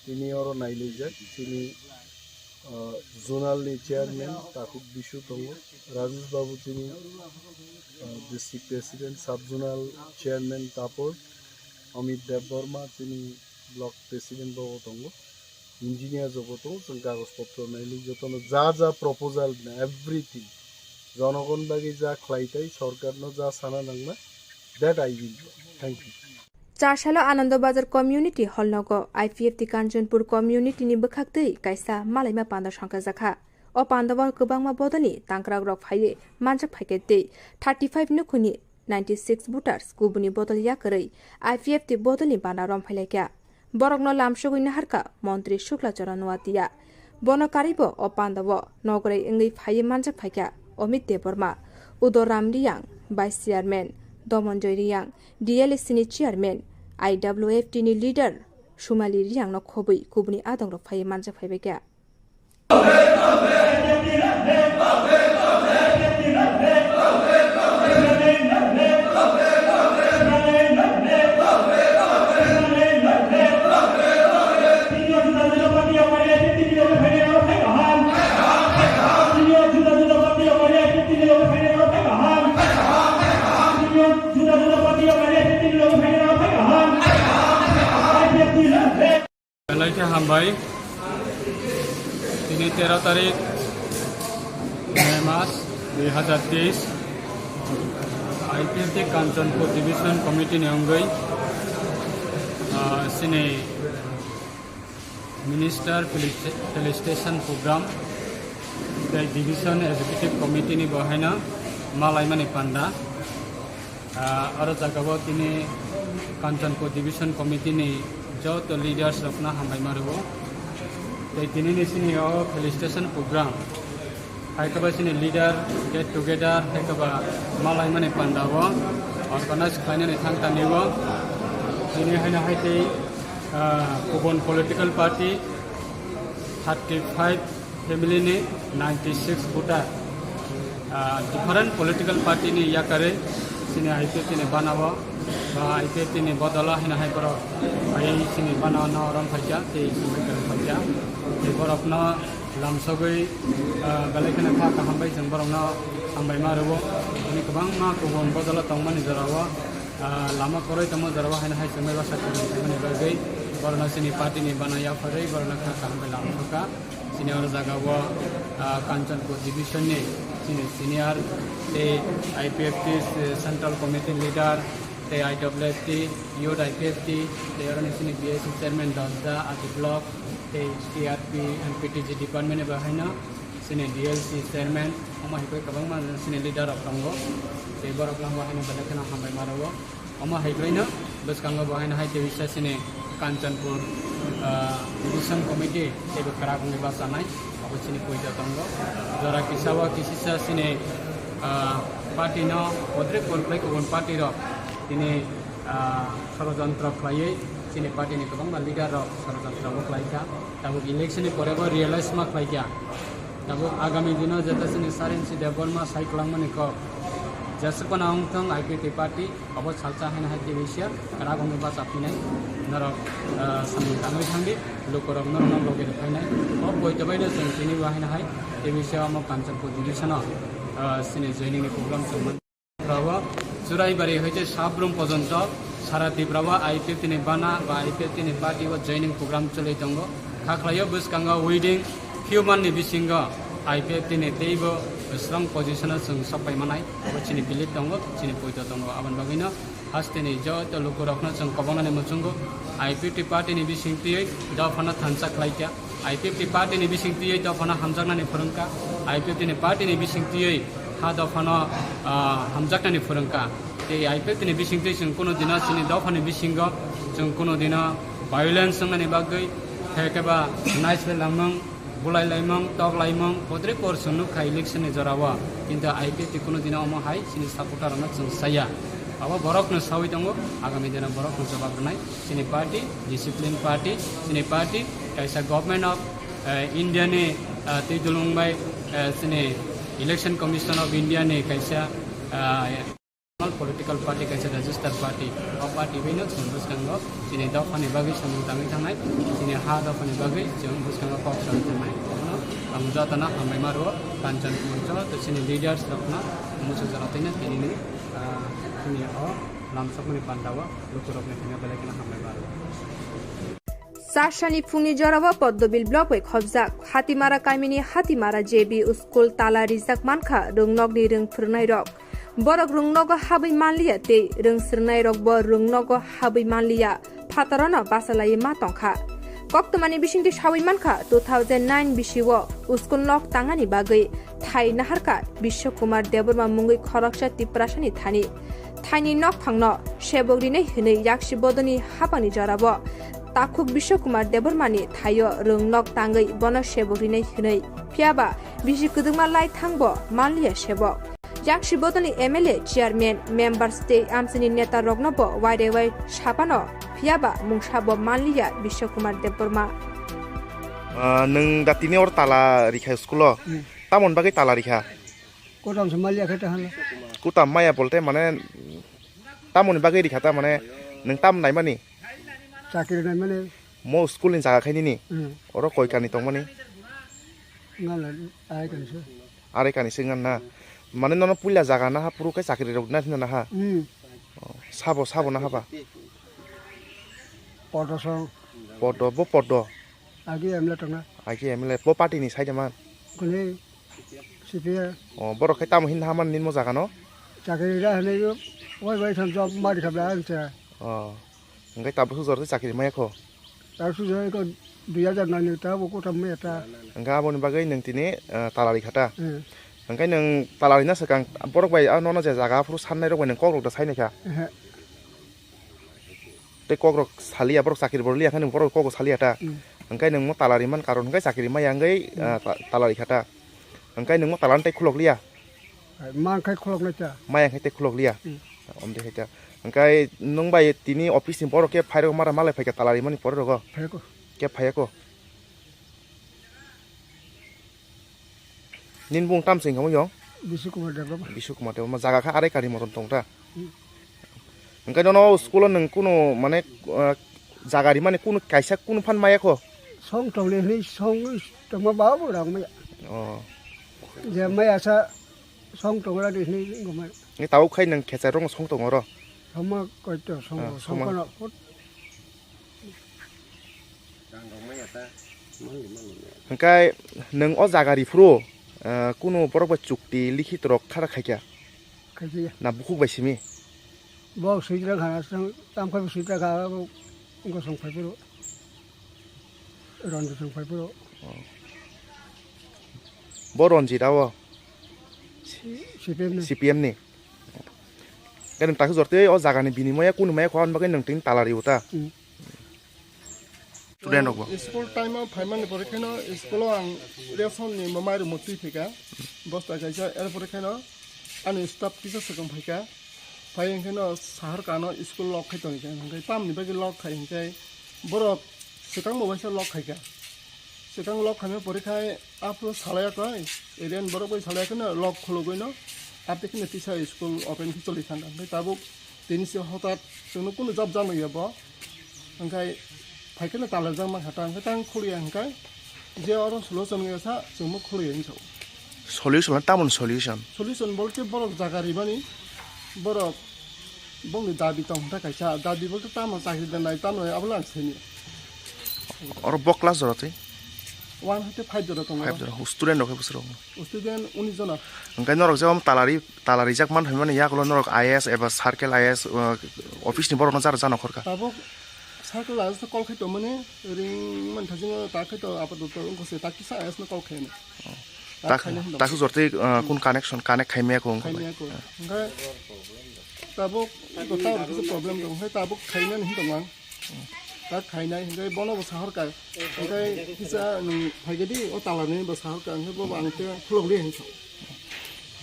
tini oro nailaijak. Chini, ah, zonal ni chairman Takhuk Bisu tongo, Rajesh Babu chini, ah, district president, sub zonal chairman Tapor, Amit Debbarma chini block president bo tongo. Engineer jobo tongo, chwng kagoj potro naili jotono ja ja proposal na everything jonogon bagwi ja khlai tai, sorkarno ja sana nangna, that I will do. Thank you. Chasalo Anando Bazar Community Hall nogo I P F T Kanchanpur Community ni bwkhak twi kaisa malaima panda songkajak kha. O pandao kwbangma bodolni tangkrak rok phaiwi manjak phaikha tei thirty five nukhungni ninety six voters kubuni bodol yakarwi I P F T bodolni bana romphailaikha. Borokno lamsogwi naharkha Montri Shukla Charan Noatia. Bono karwibo o pandao nogoroi wngwi phaiwi manjak phaikha Amit Debbarma, Udo Ram Riyang, Vice Chairman, Domonjoy Riyang, D L A C ni Chairman, I W F T ni leader Sumali Riyangno khobwi kubuni adongrok phaiwi manjak phaibaikha. Belai khe hambai. Tini tero tarik May mas dui hazar teis, I P F T Kanchanpur Division Committee ni wngwi, ah, chini Minister Felicita-, Felicitation Program tei Division Executive Committee ni bo haino malaimani panda. Ah, aro jagao tini Kanchanpur Division Committee ni joto leaders rokno hambai ma rwo. Tei tini ni sini o felicitation program hai khe ba sini leader get together hai khe ba malaimani panda o organize khlainani thang tani o. Tini haino hai tei, ah, kubun political party thirty five family ni ninety six voter, ah, different political party ni yakarwi chini I P F T ni bana o, ba I P F T ni bodolo hino hai borok phaiwi chini bana o no rom phaikha tei chini rom phaikha. Tei borokno lamsogwi, ah, belai kheno kha kaham bai chwng borokno hambai ma rwo. Tini kwbangma kubun bodolo tongmani jorao, ah, lama kwrwi tongma jorao haino hai chwngbai bwsa kubun tongmani bagwi borokno chini party ni bana yapharwi borokno kha kaham bai lamsokha. Chini oro jaga o, ah, Kanchanpur Division ni chini senior tei I P F T Central Committee leader tei I W F T, Youth I P F T, tei oro ni chini B S C chairman Dosda, Adi Block, tei C R P and P T G department ni bo haino chini D L C chairman, omo hai khe kwbangma chini leader rok tongo. Tei borok no bo haino belai kheno hambai ma rwo. Omo hai khe no bwskango bo haino hai tei wngsa chini Kanchanpur Ah, Division Committee teibo kwrak wngwi bachanai, abo chini poito tongo. Jora kisa o kisisa chini, ah, party no bodre por khlai kubun party rok tini, ah, sorojontro khlaiwi chini party ni kwbangma leader rok sorojontro bo khlaikha. Tabuk election ni pore bo realize ma khlaikha. Tabuk agami dino jeta chini Sarensi Debbarma sai kwlangmani kok jesukona wngthong I P F T party. Obo salsa haino hai tei bisi kwrak wngwi bacha phinai norok, ah, samung tangwi thangdi, lukurok norokno logi rw phainai. O poito baino chwng tini bo haino hai tei bisi omo Kanchanpur division-o, ah, chini joining ni program chwng man. Rao Churaibari hoite Sabrum pojonto sara Tripura o I P F T ni bana ba I P F T ni party o joining program choli tongo. Kha khlaio bwskango within few month ni bisingo I P F T ni teibo strong position o chwng sok pai manai. Obo chini belief tongo, chini poito tongo. Aboni bagwino Hasteni joto lukurokno chwng kobongnani muchungo I P F T party ni bising twiwi dophano thansa khlaikha. I P F T party ni bising twiwi dophano hamjaknani phwrwngkha. I P F T ni party ni bising twiwi ha dophano, ah, hamjaknani phwrwngkha. Tei I P F T ni bising twi chwng kuno dino chini dophani bisingo chwng kuno dino violence wngnani bagwi, khe khe ba naichwlangmung, bulai laimung, tok laimung, bodre kor chwng nukha election ni jorao. Kintu I P F T kuno dino omo hai chini supporter rokno chwng saya. Abo borokno sawi tongo, agami dino borokno jawab rwnai. Chini party, discipline party, chini party, kaisa government of, eh, India ni, eh, twi dulung bai, eh, chini Election Commission of India ni kaisa, eh, political party kaisa register party. O party bai no chwng bwskango chini dophani bagwi samung tangwi thangnai, chini ha dophani bagwi chwng bwskango kok sawi thangnai. Abono ang jotono hambai ma rwo, Kanchanpur joto chini leaders rokno muchung jora twi no tini ni, ah, chini o lamsokmani panda o lukurokni thangwi belai kheno hambai ma rwo. Charsani phungni jorao Poddobil block bai khobjak Hatimara kamini Hatimara J B school tala rijak mankha rwngnokni rwng phwrwngnairok. Borok rwngnogo habwi manliya tei rwng swrwngnairokbo rwngnogo habwi manliya, phatarano bachalaiwi ma tongkha. Koktwmani bisingtwi sawi mankha, two thousand nine bisio school nok tangani bagwi thai naharkha Biswa Kumar Debbarma mungwi khoroksa Tiprasani thani. Thaini nokphangno sebok rinai hwnwi yaksi bodolni hapangni jorao takhuk Biswa Kumar Debbarmani thaio rwng nok tangwi bono sebok rinai hwnwi. Phiyaba bisi kwdwkma lai thangbo manliya sebok. Yaksi bodolni M L A, chairman, members tei amchaini neta rokno bo wairewai saphano, phiyaba mungsabo manliya Biswa Kumar Debbarma. Ah, nwng da tini or tala rikha school o. Hmm. Tamoni bagwi tala rikha? Kutam se maliya khe ta hala. Kutam maya bolte mane tamoni bagwi rikha ta mane nwng tam naimani? Chakri naimani. Mo school ni jaga khainini? Hmm. Oro koi kani tongmani? Ngala ai kan se. Are kani se ngan na. Mane nono puila jaga naha puru khe chakri rok na hina naha? Hmm. Oh, sabo, sabo naha ba? Podo song. Podo, bo podo. Agi M L A tongna. Agi M L A, bo party ni side man? Kuni C P I. Oh, borok khe tamo hin haman nini mo jaga no? Chakri da hwnwi, oi bai sam job mari khabla ang cha. Oh. Hwnkhe tabuk sujor tei chakri maya kho? Tabuk sujor ko dui hajar nani ta bo kotam maya ta. Hwnkhe aboni bagwi nwng tini, eh, talari kha ta? Eh. Hwnkhe nwng talari na swkang borok bai ah nono je jaga aphuru sannai rok bai nwng kok rok da sai nai kha? Eh. Tei kok rok saliya, borok chakri bo liya khe nwng borok kok saliya ta. Hmm. Hwnkhe nwng mo talari man karon hwnkhe chakri maya wngwi, hmm, ah, ta-, talari kha ta. Hwnkhe nwng mo talan tei khulok liya. Man khai khulok nai ta. Maya khai tei khulok liya. Hmm. Om de khai ta. Hwnkhe nwng bai tini office ni borok khe phai rok mara malai phai kha talari mani pore rogo. Phai ko. Khe phai ko. Nini bung tam se wngkha mo yong? Bishu Kumar Debbarma. Bishu Kumar Debbarma. Jaga kha arai kari motom tong ta? Hmm. Hwnkhe nono school o nwng kunu mane, ah, jaga rimani kunu kaisa kunu phan maya kho? Song tong le hwnwi song tongma ba bo rang maya. Oh. Je maya sa song tong ra di hwnwi wngkha maya. Ni tabuk khai nwng khecha rong song tong oro? Soma koi to song, ah, song soma. Kono. Hwnkhe nwng o jaga riphuru, eh, kunu borok bai chukti likhit rok khara khaikha? Khaikha. Na bukhuk bai simi? Bo swijra kha, tam khai swijra kha, bo gosong phai phuru. Ronjit song phai phuru. Oh. Bo Ronjit abo? C P M ni. C P M ni. Khe nwng takhe jor tei o jaga ni binimoya kunu maya kho, aboni bagwi nwng tini talari o ta? Hmm. Friend rok bo. School time o phaimani pore kheno school o ang ration ni mamai rok twi phaikha. Bosta kaisa, er pore kheno ani staff kisa swkang phaikha. Phai hwnkhe no sahar kano school lock khai tongkha, hwnkhe tamni bagwi lock khai hwnkhe borok swkang bo waisa lock khaikha. Swkang lock khaina pore khai aphuru salai koi, area ni borok bai salai kheno lock khulugwi no, ate kheno tisa school open khe choli thangkha. Hwnkhe tabuk tini se hotat chwngno kunu jab jam ya bo. Hwnkhe phaikhe talajak mankha ta, hwnkhe tang khulya hwnkhe je oro solution wngya sa chwngno khulya hinwi sao. Solution, tamon solution? Solution bolte borok jaga ribani, borok bongni dabi tong hwnkhe kaisa, dabi bolte tamo chakri denai tamo abola ang sini. Oro bo class jora twi? One hwnkhe five jora tongo. Five jora. Student rok hai bwswk rok? Student unis jona. Hwnkhe norok je om talari Tala rijak man phaimani yagulo norok I A S eba circle I A S, uh, office ni borokno jaro jano khorkha. Tabuk circle I A S no call khai tongmani ring man thajingo ta khai to apatot wngkha se ta kisa I A S no call khai no. Ta khaina hinwi. Ta su jortwi, uh, kun connection connect khaimaya ko wngkha. Khaimaya ko. Hwnkhe tabuk to ta kisa problem tong khai tabuk khainani hin tongmang. Ta khainai hwnkhe bono bo sahorkha. Hwnkhe kisa nwng phaikhe di o talarni bo sahorkha hwnkhe bo ang te khulok li hinwi sao.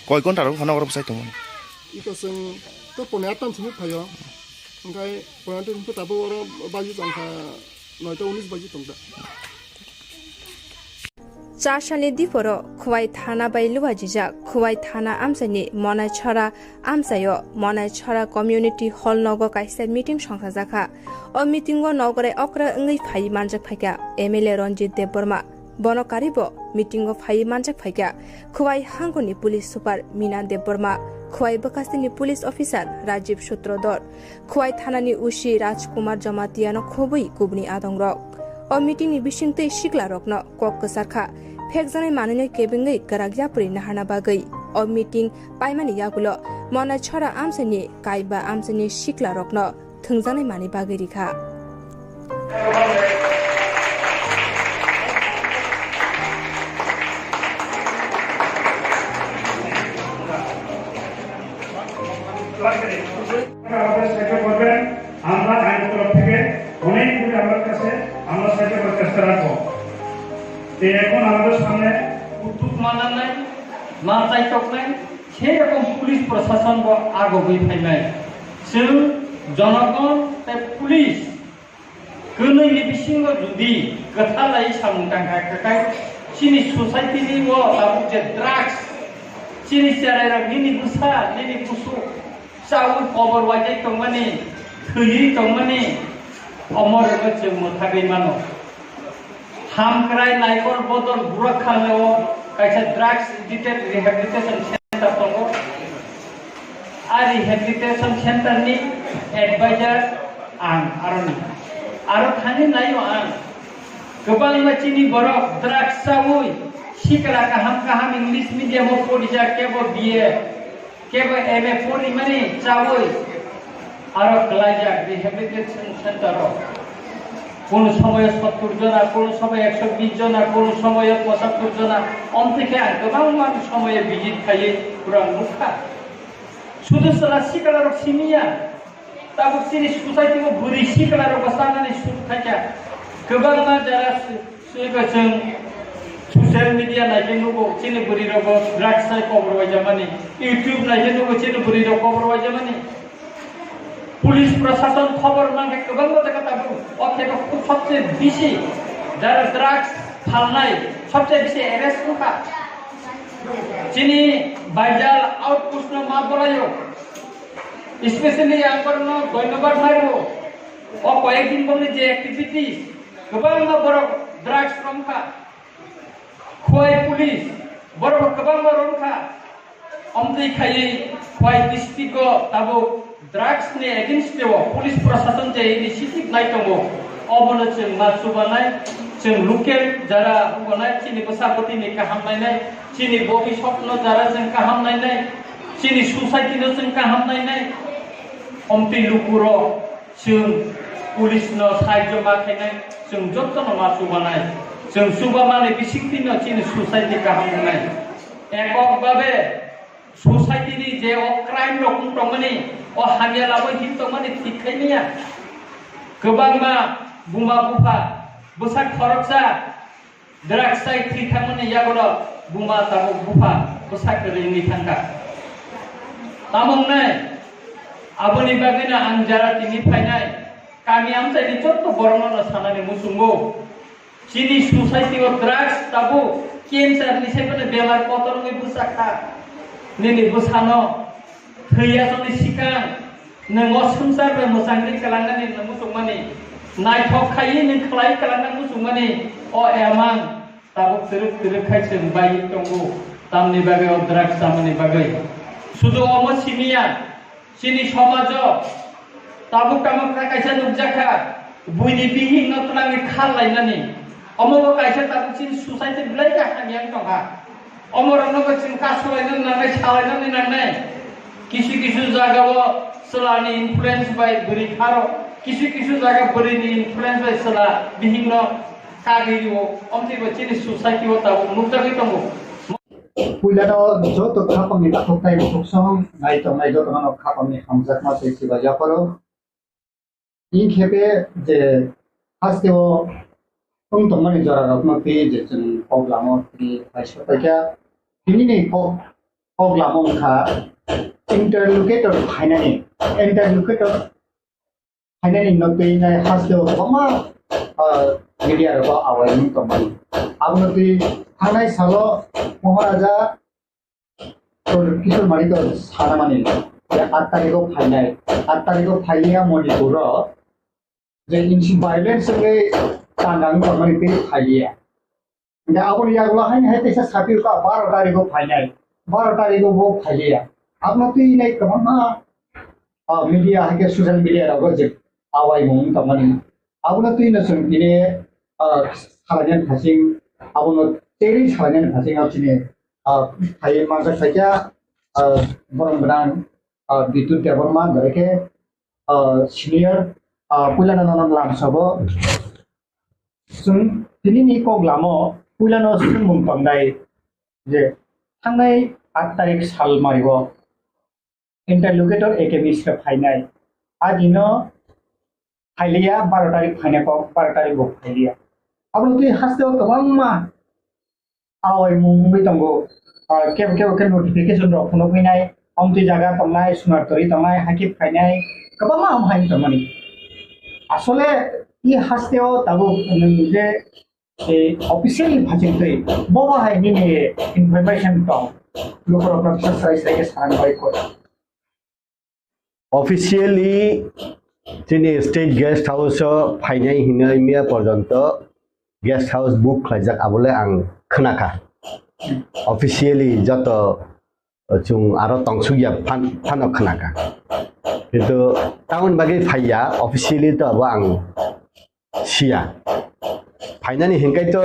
Koi ghonta rok phano oro bwsai tongmani? Ito chwng to pone atam simi phaio. Hwnkhe pone atam simi tabuk oro baji tongkha noita unis baji tongkha. Char salni diphoro Khowai thana bai luajijak Khowai thana amchaini Monai Chhara amchaio Monai Chhara Community Hall nogo kaisa meeting songchajakha. O meeting o nogorai okra wngwi phaiwi manjak phaikha M L A Ranjit Debbarma. Bono karibo meeting o phaiwi manjak phaikha Khowai hangkoni police super Mina Debbarma, Khowai bwkhastini police officer Rajiv Sutradhar, Khowai thanani O C Rajkumar Jamatia no khobwi kubuni adongrok. O meeting ni bisingtwi sikla rokno kok kwcharkha phekjaknai manwino kebengwi kwrak yapri naharna bagwi. O meeting paimani yagulo Monai Chhara amchaini kaiba amchaini sikla rokno thwngjaknai manwi bagwi rikha. আমাদের সাহায্য করবেন। আমরা আইন তরফ থেকে অনেক দূরে আমার কাছে আমরা সাহায্য করার চেষ্টা রাখবো। তো এখন আমাদের সামনে উদ্যোগ মানা নাই, মাথায় চোখ নাই, সেই রকম পুলিশ প্রশাসন বা আগবই ফাইনাই। Chwng জনগণ tei police kwnwi ni bisingo jodi kwthalai samung tangkha, kwthai chini society ni o tabuk je drugs, chini cherai rok nini bwsa, nini busu, chaui kobor waijai tongmani, thwiwi tongmani, omo rwgwi chwng mwthagwi mano. Hamkrai Naikol Bodol Burakhanglao kaisa drugs addicted rehabilitation center tongo. A rehabilitation center ni advisor ang aroni. Aro thani naio ang. Kwbangma chini borok drugs chaui sikla kaham kaham English medium o porijak kebo B A. Kebo M A porimani chaui aro kwlaijak rehabilitation center o. Kono somoyo sottur jona, kono somoyo ekso bish jona, kono somoyo pochattor jona. Omtwi khe ang kwbangma somoyo visit khaiwi pura nukha. Sudu chwla sikla rok simiya. Tabuk chini society o bwrwi sikla rok bo chanani suk khaikha. Kwbangma jara Swi ba chwng social media nai khe nugo, chini bwrwi rok bo drugs sai kobor waijamani. YouTube nai khe nugo, chini bwrwi rok kobor waijamani. Police prosason khobor man khe kwbangma jaga tabuk. O khe bo khub sobse bisi jara drugs phalnai sobse bisi arrest wngkha. Chini Baijal outpost no ma bolaio. Especially ang borokno dhonyobad nai rwo. O koyek din bongni je activities, kwbangma borok drugs romkha. Khowai police, borok kwbangma romkha. Omtwi khaiwi Khowai district o tabuk drugs ni against o police prosason je initiative nai tongo. Obono chwng ma chubanai, chwng local jara hubanai, chini bwsa bwtwi ni kaham nainai, chini bobiswk no jara chwng kaham nainai, chini society no chwng kaham nainai. Omtwi lukurok chwng police no sahajyo ma khainai, chwng jotono ma chubanai. Chwng chubamani bisingtwino chini society kaham wngnai. Ekok babe society ni je o crime rok wng tongmani, o hamya lamwi hin tongmani thik khai manya. Kwbangma buma bupha Bwsak khoroksa drugs chai thwi thangmani yagulo buma tabuk bupha bwsak kwrwi wngwi thangkha. Tamo wngnai? Aboni bagwino ang jara tini phainai kami amchaini jotto borokno sanani muchungo. Chini society o drugs tabuk cancer ni saiphano bemar kotor wngwi bwsakha. Nini bwsano thwi aswkni sikang nwng o swngchar bai mwchangwi kwlangnani nwng muchungmani, naithok khaiwi nwng khlai kwlangnani muchungmani, o emang tabuk twrwk twrwk khai chwng bai tongo, tamni bagwi o drugs chamani bagwi. Sudu omo simiya, chini somajo tabuk tamo kha kaisa nukjakha, buini bihikno twlangwi khar lainani. Omo bo kaisa tabuk chini society belai khe hamya wng tongkha. Omorokno bo chwng kasulainani nangnai, salainani nangnai. Kisu kisu jagao chwlani influence bai bwrwi pharo, kisu kisu jaga bwrwini influence bai chwla bihikno kagwi rio. Omtwi bo chini society o tabuk nukjagwi tongo. Puilano joto khapangni takhuk tei bukhuk song nai tongnai jotono khapangni hamjakma tei chiba yapharo. Inkhepe je hasteo wng tongmani jorarokno twi je chwng kok lamo twi kaisa paikha. Tinini kok, kok lamo wngkha interlocutor phainani, interlocutor phainani no twi nai hasteo kwbangma, ah, media rogo awai wng tongmani. Abono twi thangnai salo Maharaja Kishore Manik sanamani, je aat tarikh o phainai, aat tarikh o phailiya Manipur o, je insi violence wngwi tangkang tongmani tei phailiya. Hingke aboni yagulo haini hai teisa sapirokha baro tarikh o phainai, baro tarikh o bo phailiya. Abono twi nai kwbangma, ah, media hai khe social media rogo je awaimung tongmani. Abono twi no chwng tini, ah, salainani phasing, abono teri salainani phasing o chini, ah, hai manjak khaikha, ah, borok gwnang, ah, Bidyut Debbarma, bai khe, ah, senior, ah, puilano nono lamsogo. Chwng tinini kok lamo puilano swngmung tongnai je thangnai aat tarikh sal mario interlocutor A K Mishra phainai. Adino phailiya, baro tarikh phainai kok, baro tarikh bo phailiya. Abono twi hasteo kwbangma awaimung wngwi tongo. Ah, kebo kebo khe notification rok phunukgwi nai, omtwi jaga tongnai, sunar tori tongnai, hakhe phainai, kwbangma ham hai tongmani. Asole i hasteo tabuk nwng je, eh, officially phachingtwi, bobo hai nini information tong, lukurokno kisa sai sai khe sanang bai kho. Officially chini state guest house o phainai hinwi miya porjonto guest house book khlaijak, abole ang khwnakha. Officially joto chwng aro tongsukya phan-, phano khwnakha. Kintu tamoni bagwi phaiya, officially to abo ang siya. Phainani hinkai to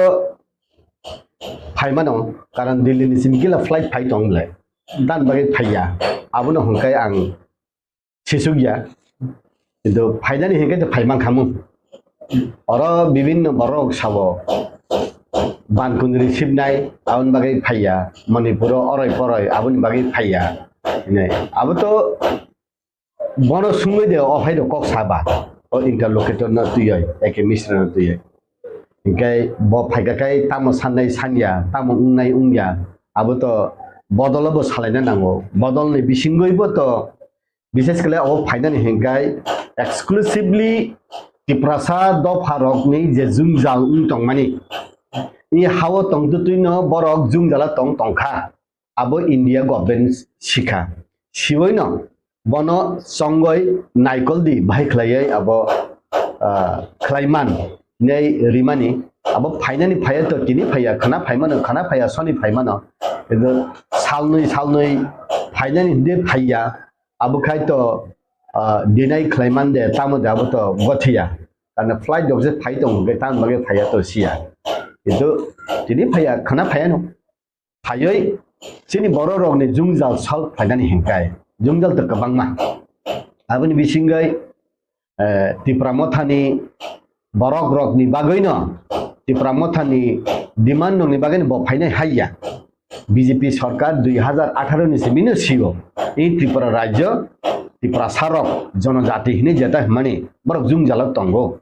phaimano, karon Delhi ni simi gila flight phai tong le. Dan bagwi phaiya. Abono hinkai ang sisukya. Kintu phainani hinkai to phaimankhamu. Oro bibinno borok sabo. Ban kundri sibnai, aboni bagwi phaiya. Manipuro oroi poroi, aboni bagwi phaiya. Hinai. Abo to Bono sungwi de o phai rok kok saba, o interlocutor no twiwi, A K Mishra no twiwi. Hinkhe bo phaikha khai tamo sannai sanya, tamo wngnai wngya, abo to bodol bo salaina nango. Bodol ni bisingwi bo to, bishes khle o phainani hinkhai exclusively Tiprasa dopha rokni je jwngjal wng tongmani, i hao tongtwtwi no borok jwngjala tong tongkha. Abo India government sikha. Siwino bono chongoi naikoldi bahai khlaiwi abo, ah, khlaiman nei rimani. Abo phainani phaiya to tini phaiya, khana phaimano, khana phaiya soni phaimano. Kintu salnwi salnwi phainani hwnkhe phaiya. Abo khai to, ah, deny khlaiman de, tamo de abo to gothiya. Karna flight rok je phai tongo, hwnkhe tamoni bagwi phaiya to siya. Kintu tini phaiya, khana phaiya no. Phaiwi chini borok rokni jwngjal solve khlainani hinkhai, jwngjal to kwbangma. Aboni bisingwi, eh, Tipra Mothani borok rokni bagwino, Tipra Mothani demand rokni bagwino bo phainai haiya. B J P sorkar dui hazar atharo ni simi no sio. I Tripura rajyo, Tiprasa rok, jonojati hinwi jeta hwnmani borok jwngjalo tongo.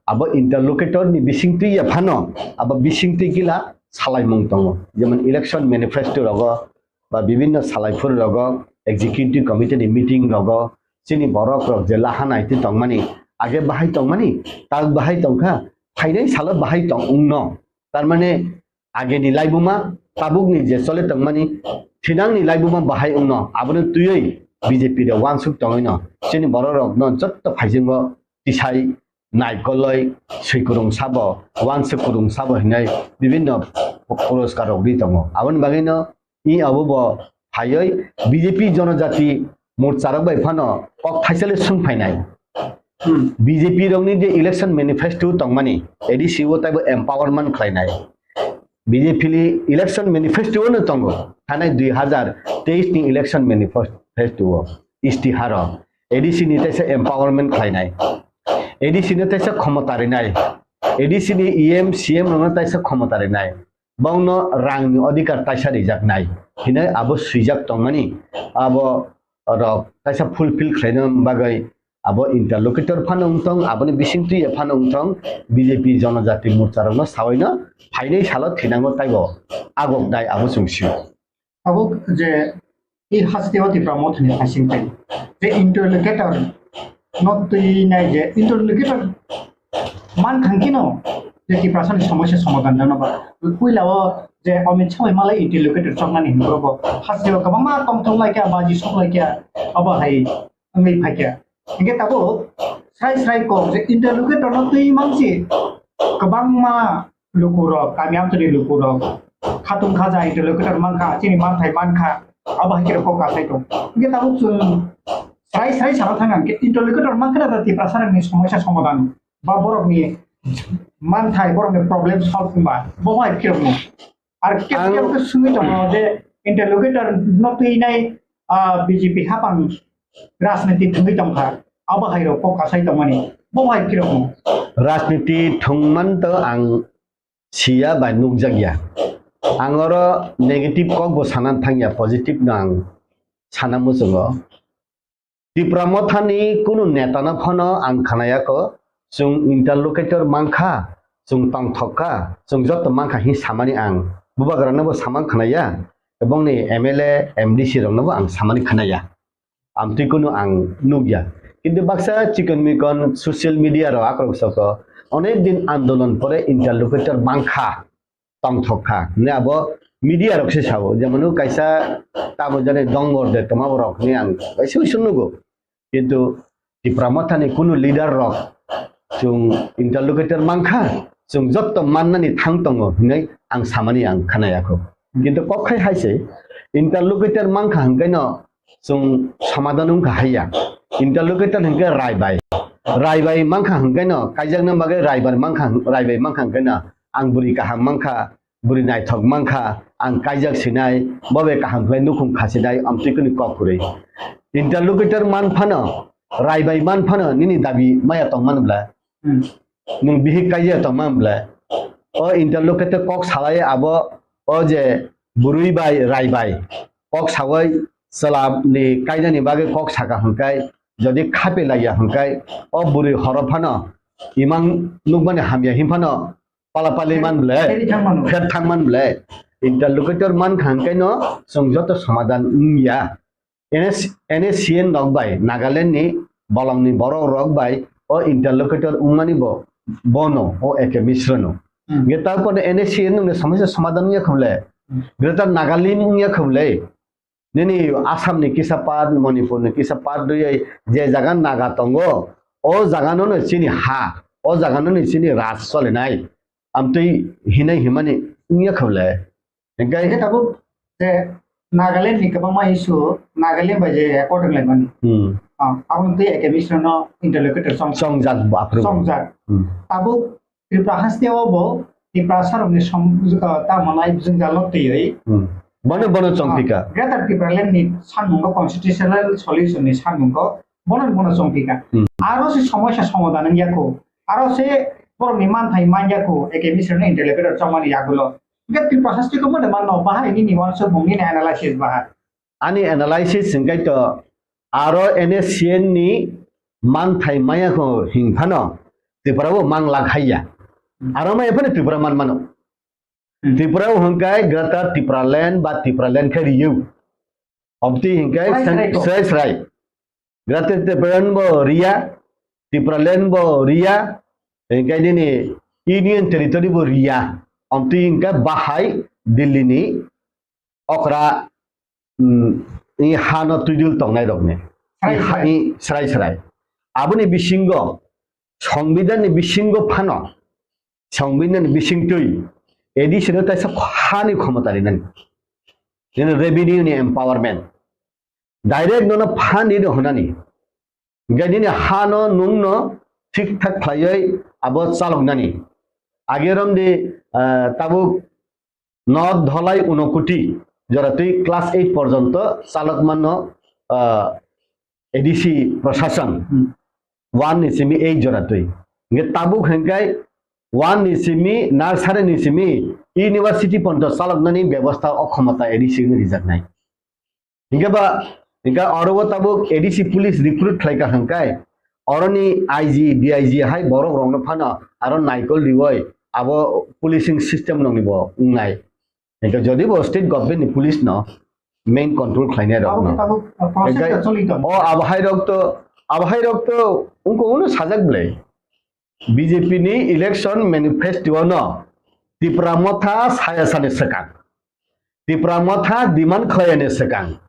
Abo interlocutor ni bisingtwi ya phano, abo bisingtwi gila salaimung tongo. Jemon election manifesto rogo ba bibinno salaiphuru rogo executive committee ni meeting rogo chini borok rok je laha naitwi tongmani, age bahai tongmani, tak bahai tongkha, phainai salo bahai tong wngno. Tarmane ageni laibuma, tabukni je chole tongmani, thinangni laibuma bahai wngno, abono twiwi B J P de wansuk tongwino, chini borok rokno jotto phaisingo tisai naikoloi, swikurung sabo, wansuk kurung sabo hinai bibinno puroskar rok ri tongo. Aboni bagwino i abo bo phaiwi B J P Jonojati Morcha rok bai phano kok thaisale sung phainai. Hmm. B J P rokni je election manifesto tongmani, A D C o taibo empowerment khlainai. B J P ni election manifesto no tongo, thanai dui hazar teis ni election manifesto o, istiharo A D C ni taisa empowerment khlainai, A D C no taisa khomota rinai, A D C ni E M, C M rokno taisa khomota rinai, bongno rangni odhikar taisa rijaknai hinwi abo swijak tongmani. Abo rok kaisa fulfill khlaina bagwi abo interlocutor phano wngthong, aboni bisingtwi phano wngthong, B J P Jonojati Morcha rokno sawaino phainai salo thinango taibo agok dai abo chwng sio. Abo je i haste o Tipra Mothani phasing phai je interlocutor no twi nai je interlocutor man thang kino je Tiprasani somosya somadhan jano ba puila o je Amit Shah bai malai interlocutor choknani hinwi bo haste o kwbangma tongthok lai kha, baji sok lai kha, abo hai wngwi phai kha. Hinkhe tabuk srai srai kok je interlocutor no twi mansi kwbangma lukurok, kami amchani lukurok, khatung khaja interlocutor mankha, chini manthai mankha, abo hai khe kok kasai tong. Hinkhe tabuk chwng srai srai sana thang ang khe interlocutor mankha da Tiprasa rokni somosya somadhan ba borokni manthai, borokni problem solve wngba bo hai khe rokno. Ar khe Ang khe khe sungwi tongo je interlocutor no twi nai, ah, B J P hapang rajniti thwngwi tongkha, abo hai rok kok kasai tongmani bo hai khe rokno. Rajniti thwngman to ang siya bai nukjakya. Ang oro negative kok bo sana thangya, positive no ang sana muchungo. Tipra Mothani kunu netano phano ang khnayakho, chwng interlocutor mankha, chwng tongthok kha, chwng joto mankha hin samani ang. Bubagrano bo samang khnaya, ebongni M L A, M D C rokno bo ang samani khnaya. Amtwi kunu ang nukya. Kintu baksa chikon mikon social media rok akrok soko, onek din andolon pore interlocutor mankha, tongthok kha. Hwnwi abo media rok se sao, jemon kaisa tamo jani dongor de tongma borok hwnwi ang kaisa uisu nugo. Kintu Tipra Mothani kunu leader rok chwng interlocutor mankha, chwng jotto mannani thang tongo hwnwi ang samani ang khnayakho. Kintu kok khai hai se interlocutor mankha hwnkhe no chwng somadhan wngkha haiya. Interlocutor hwnkhe raibai. Raibai mankha hwnkhe no kaijakna bagwi raibar mankha, raibai mankha hwnkhe no ang bwrwi kaham mankha, bwrwi naithok mankha, ang kaijak sinai, bo bai kaham khlai nukhung khasinai, amtwi kunu kok kwrwi. Interlocutor man phano, raibai man phano nini dabi maya tong man bla? Hmm. Nwng bihik kaijak tong man bla? O interlocutor kok salai abo, o je bwrwi bai raibai kok sawi chwla ni kainani bagwi kok saka hwnkhai, jodi khape laiya hwnkhai, o bwrwi horo phano imang nukmani hamya hin phano pala pali man ble, Pheri thang mano. Pher thang man ble. Interlocutor man kha hwnkhai no chwng joto somadhan wngya. N S, N S C N rok bai, Nagaland ni bolong ni borok rok bai o interlocutor wngmani bo, bono, o A K Mishra no. Hmm. Ge tarpore N S C N nungni somosya somadhan wngya khuble. Hmm. Greater Nagalim wngya khuble. Nini Assam ni kisa part, Manipur ni kisa part rwi je jaga Naga tongo, o jaga no no chini ha, o jaga no no chini raj solinai. Amtwi hinai himani wngya khuble. Hinkhe Hinkhe tabuk je Nagaland ni kwbangma issue, Nagaland bai je accord wnglaimani. Hmm. Ah, aboni twi A K Mishra no interlocutor song, Songjak bo aphuru. Songjak. Hmm. Tabuk Tripura haste o bo Tiprasa rokni som-, ah, tamo nai jwngjal no twiwi. Hmm. Bono, bono chongpika. Ah, Greater Tipraland ni samung o constitutional solution ni samung o bono, bono chongpika. Hmm. Aro se somosya somadhan wngya kho. Aro se borok ni manthai manya kho, A K Mishra no interlocutor chongmani yagulo. Hingke Tripura haste ko mode manno bahai nini wansuk mung nini analysis bahai. Ani analysis hingkai to aro N S C N ni manthai maya kho hing phano Tripura bo mang lak hai ya. Hmm. Aro ma ephano Tripura man mano. Hmm. Tripura o hwnkhe Greater Tipraland ba Tipraland khe riyo. Obti hwnkhe Srai sen-, srai srai ko. Srai srai. Greater Tipraland bo riya, Tipraland bo riya, hwnkhe nini Union Territory bo riya. Obti hwnkhe bahai Delhi ni okra, mm, i hano twidul tongnai rokni. Srai I ha-, srai. I srai srai. Aboni bisingo, Songbidan ni bisingo phano, Songbidan ni bisingtwi A D C no taisa hani khomota rinani. Nini revenue ni empowerment. Direct nono phan rino hwnani. Hwnkhe nini hano nungno thik thak khlaiwi abo chaloknani. Age romdi, ah, tabuk North Dholai Unokoti joratwi class eight porjonto chalokmano, ah, A D C prosason Hmm. one ni simi eight joratwi. Hwnkhe tabuk hwnkhe one ni simi, nursery ni simi university porjonto chaloknani bebosta o khomota A D C no rijaknai. Hingke ba, hingke oro o tabuk A D C police recruit khlai ka hingkai, oroni I G, D I G hai borok rokno phano aro naikol riwoi abo policing system nokni bo wngnai. Hingke jodi bo state government ni police no main control khlainai rok Abo no. Tabuk, uh, process Hingke ta choli tongo. O abo hai rok to, abo hai rok to ungko uno sajak belai. B J P ni election manifesto no Tipra Motha saya sani swkang. Tipra Motha demand khlaiyani swkang.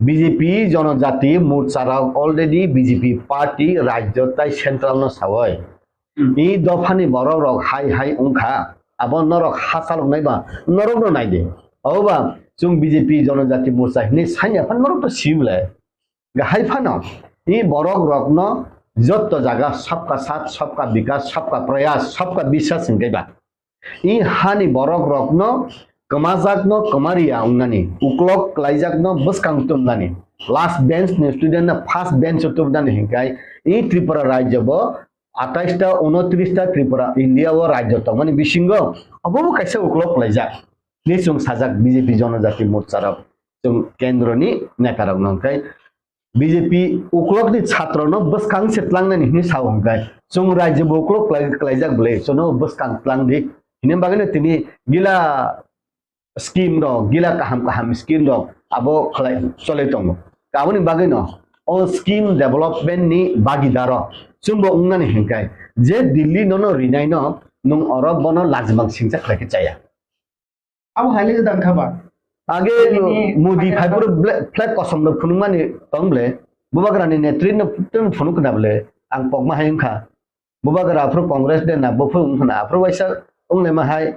B J P Jonojati Morcha rok already B J P party rajyo tai central no sawoi. Hmm. I dophani borok rok hai hai wngkha. Abo norok ha chaloknai ba norok no naidi. Oba chwng B J P Jonojati Morcha hinwi sanya phan norok to sibole. Hai phano i borok rokno jotto jaga sabka saath, sabka bikas, sabka prayas, sabka biswas hingke ba i hani borok rokno kwmajakno kwmaria wngnani, uklok kwlaijakno bwskang tumnani, last bench ni student no first bench o tumnani hingkai i Tripura rajyo bo atais ta, unotris ta Tripura India o rajyo tongmani bisingo obo bo kaisa uklok kwlaijak ni chwng sajak B J P Jonojati Morcha rok. Chwng kendro ni neta rok no hingkai B J P uklok ni chhatro no bwskang se tlangnani hinwi sao hingkai. Chwng rajyo bo uklok kwlai-, kwlaijak bwle, chwngno bwskang tlang di. Hini bagwi no tini gila scheme rok, gila kaham kaham scheme rok abo khlai chole tongo. Aboni bagwi no o scheme development ni bagidaro chwngbo wngnani hingkai je Delhi nono rinai no nwng oro bono lajimang singcha khlai khe chaya. Abo hai le dang kha ba? Age Ini Modi Pakistan phaiburu ble-, flag kosom no phunukmani tong ble. Bubagrani netri no tun phunuk na ble. Ang pokma hai wngkha. Bubagra aphuru Congress de na, buphuru wngkha na. Aphuru waisa wnglaima hai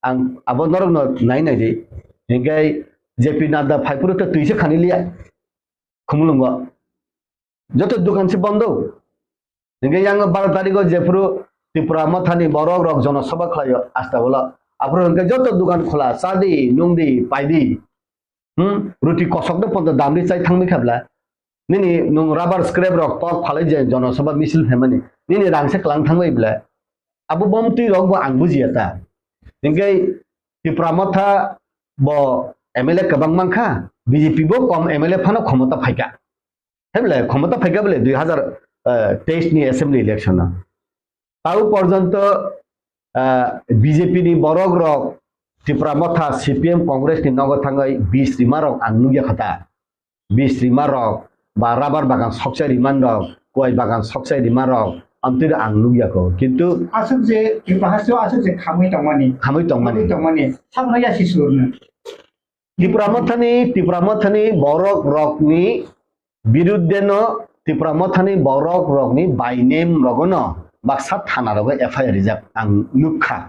ang abo norok no nai nai di. Hingkai J P Nadda phaiburu to twi se khani liya. Khumulwngo. Joto dukan se bondo. Hingke yang baro tarigo jephuru Tipra Mothani borok rok jono sabha khlaio asta bolo. Aphuru hingke joto dukan khola, chadi, nungdi, paidi. Hmm? Ruti kosok de ponto damri chai thangmi khabla. Nini nung rubber scrap rok tok phalai je jono sabha misil phaimani. Nini rang se klang thangbai bla. Abo bomtwi rok bo ang bujiya ta. Hingke Tipra Motha bo M L A kwbang mankha, B J P bo kom M L A phano khomota phaikha. Hai bole khomota phaikha bole dui hazar teis ni assembly election o. Tau porjonto, ah, B J P ni borok rok Tipra Motha, C P M, Congress ni nogo thangwi bis rima rok ang nukya kha ta. Bis rima rok ba rubber bagan sokchai rima rok, kuai bagan sokchai rima rok, amtwi ang nukya kho. Kintu aswk je Tripura hasteo aswk je khamwi tongmani. Khamwi tongmani. Khamwi tongmani. Sabno yasi surno. Tipra Mothani, Tipra Mothani borok rokni biruddhe no, Tipra Mothani borok rokni by name rogono baksa thana rogo F I R rijak ang nukha.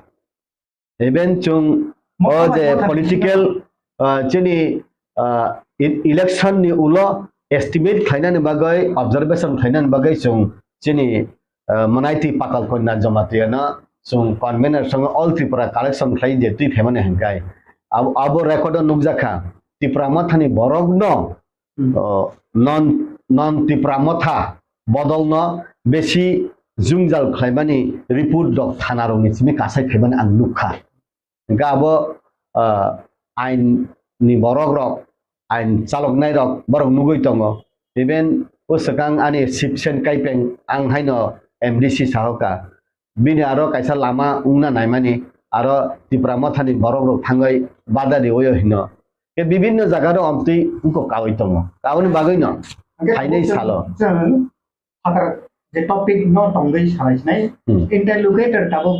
Even chwng o je political, ah, chini, ah, e-, election ni ulo estimate khlainani bagwi, observation khlainani bagwi chwng chini, ah, Manaiti Patal Kanya Jamatia no chwng convener song All Tripura collection khlai je twi phaimani hwnkai. Abo, abo record o nukjakha. Tipra Mothani borok no Hmm. O, non, non Tipra Motha bodolno besi jwngjal khlaimani report rok thana rokni simi kasai phaimani ang nukha. Hingke abo, ah, ain ni borok rok, ain chaloknai rok borok nugui tongo. Even o swkang ani Sipsen Kaipeng ang haino M D C sahoka. bini aro kaisa lama wngna naimani, aro Tipra Mothani borok rok thangwi bada riwi hino. Ke bibinno jaga ro omtwi wngkok kawi tongo. Aboni bagwi no Hwnkhe phainai tabuk salo. Chwng phatar je topic no tongwi salai sinai, Hmm. Interlocutor tabuk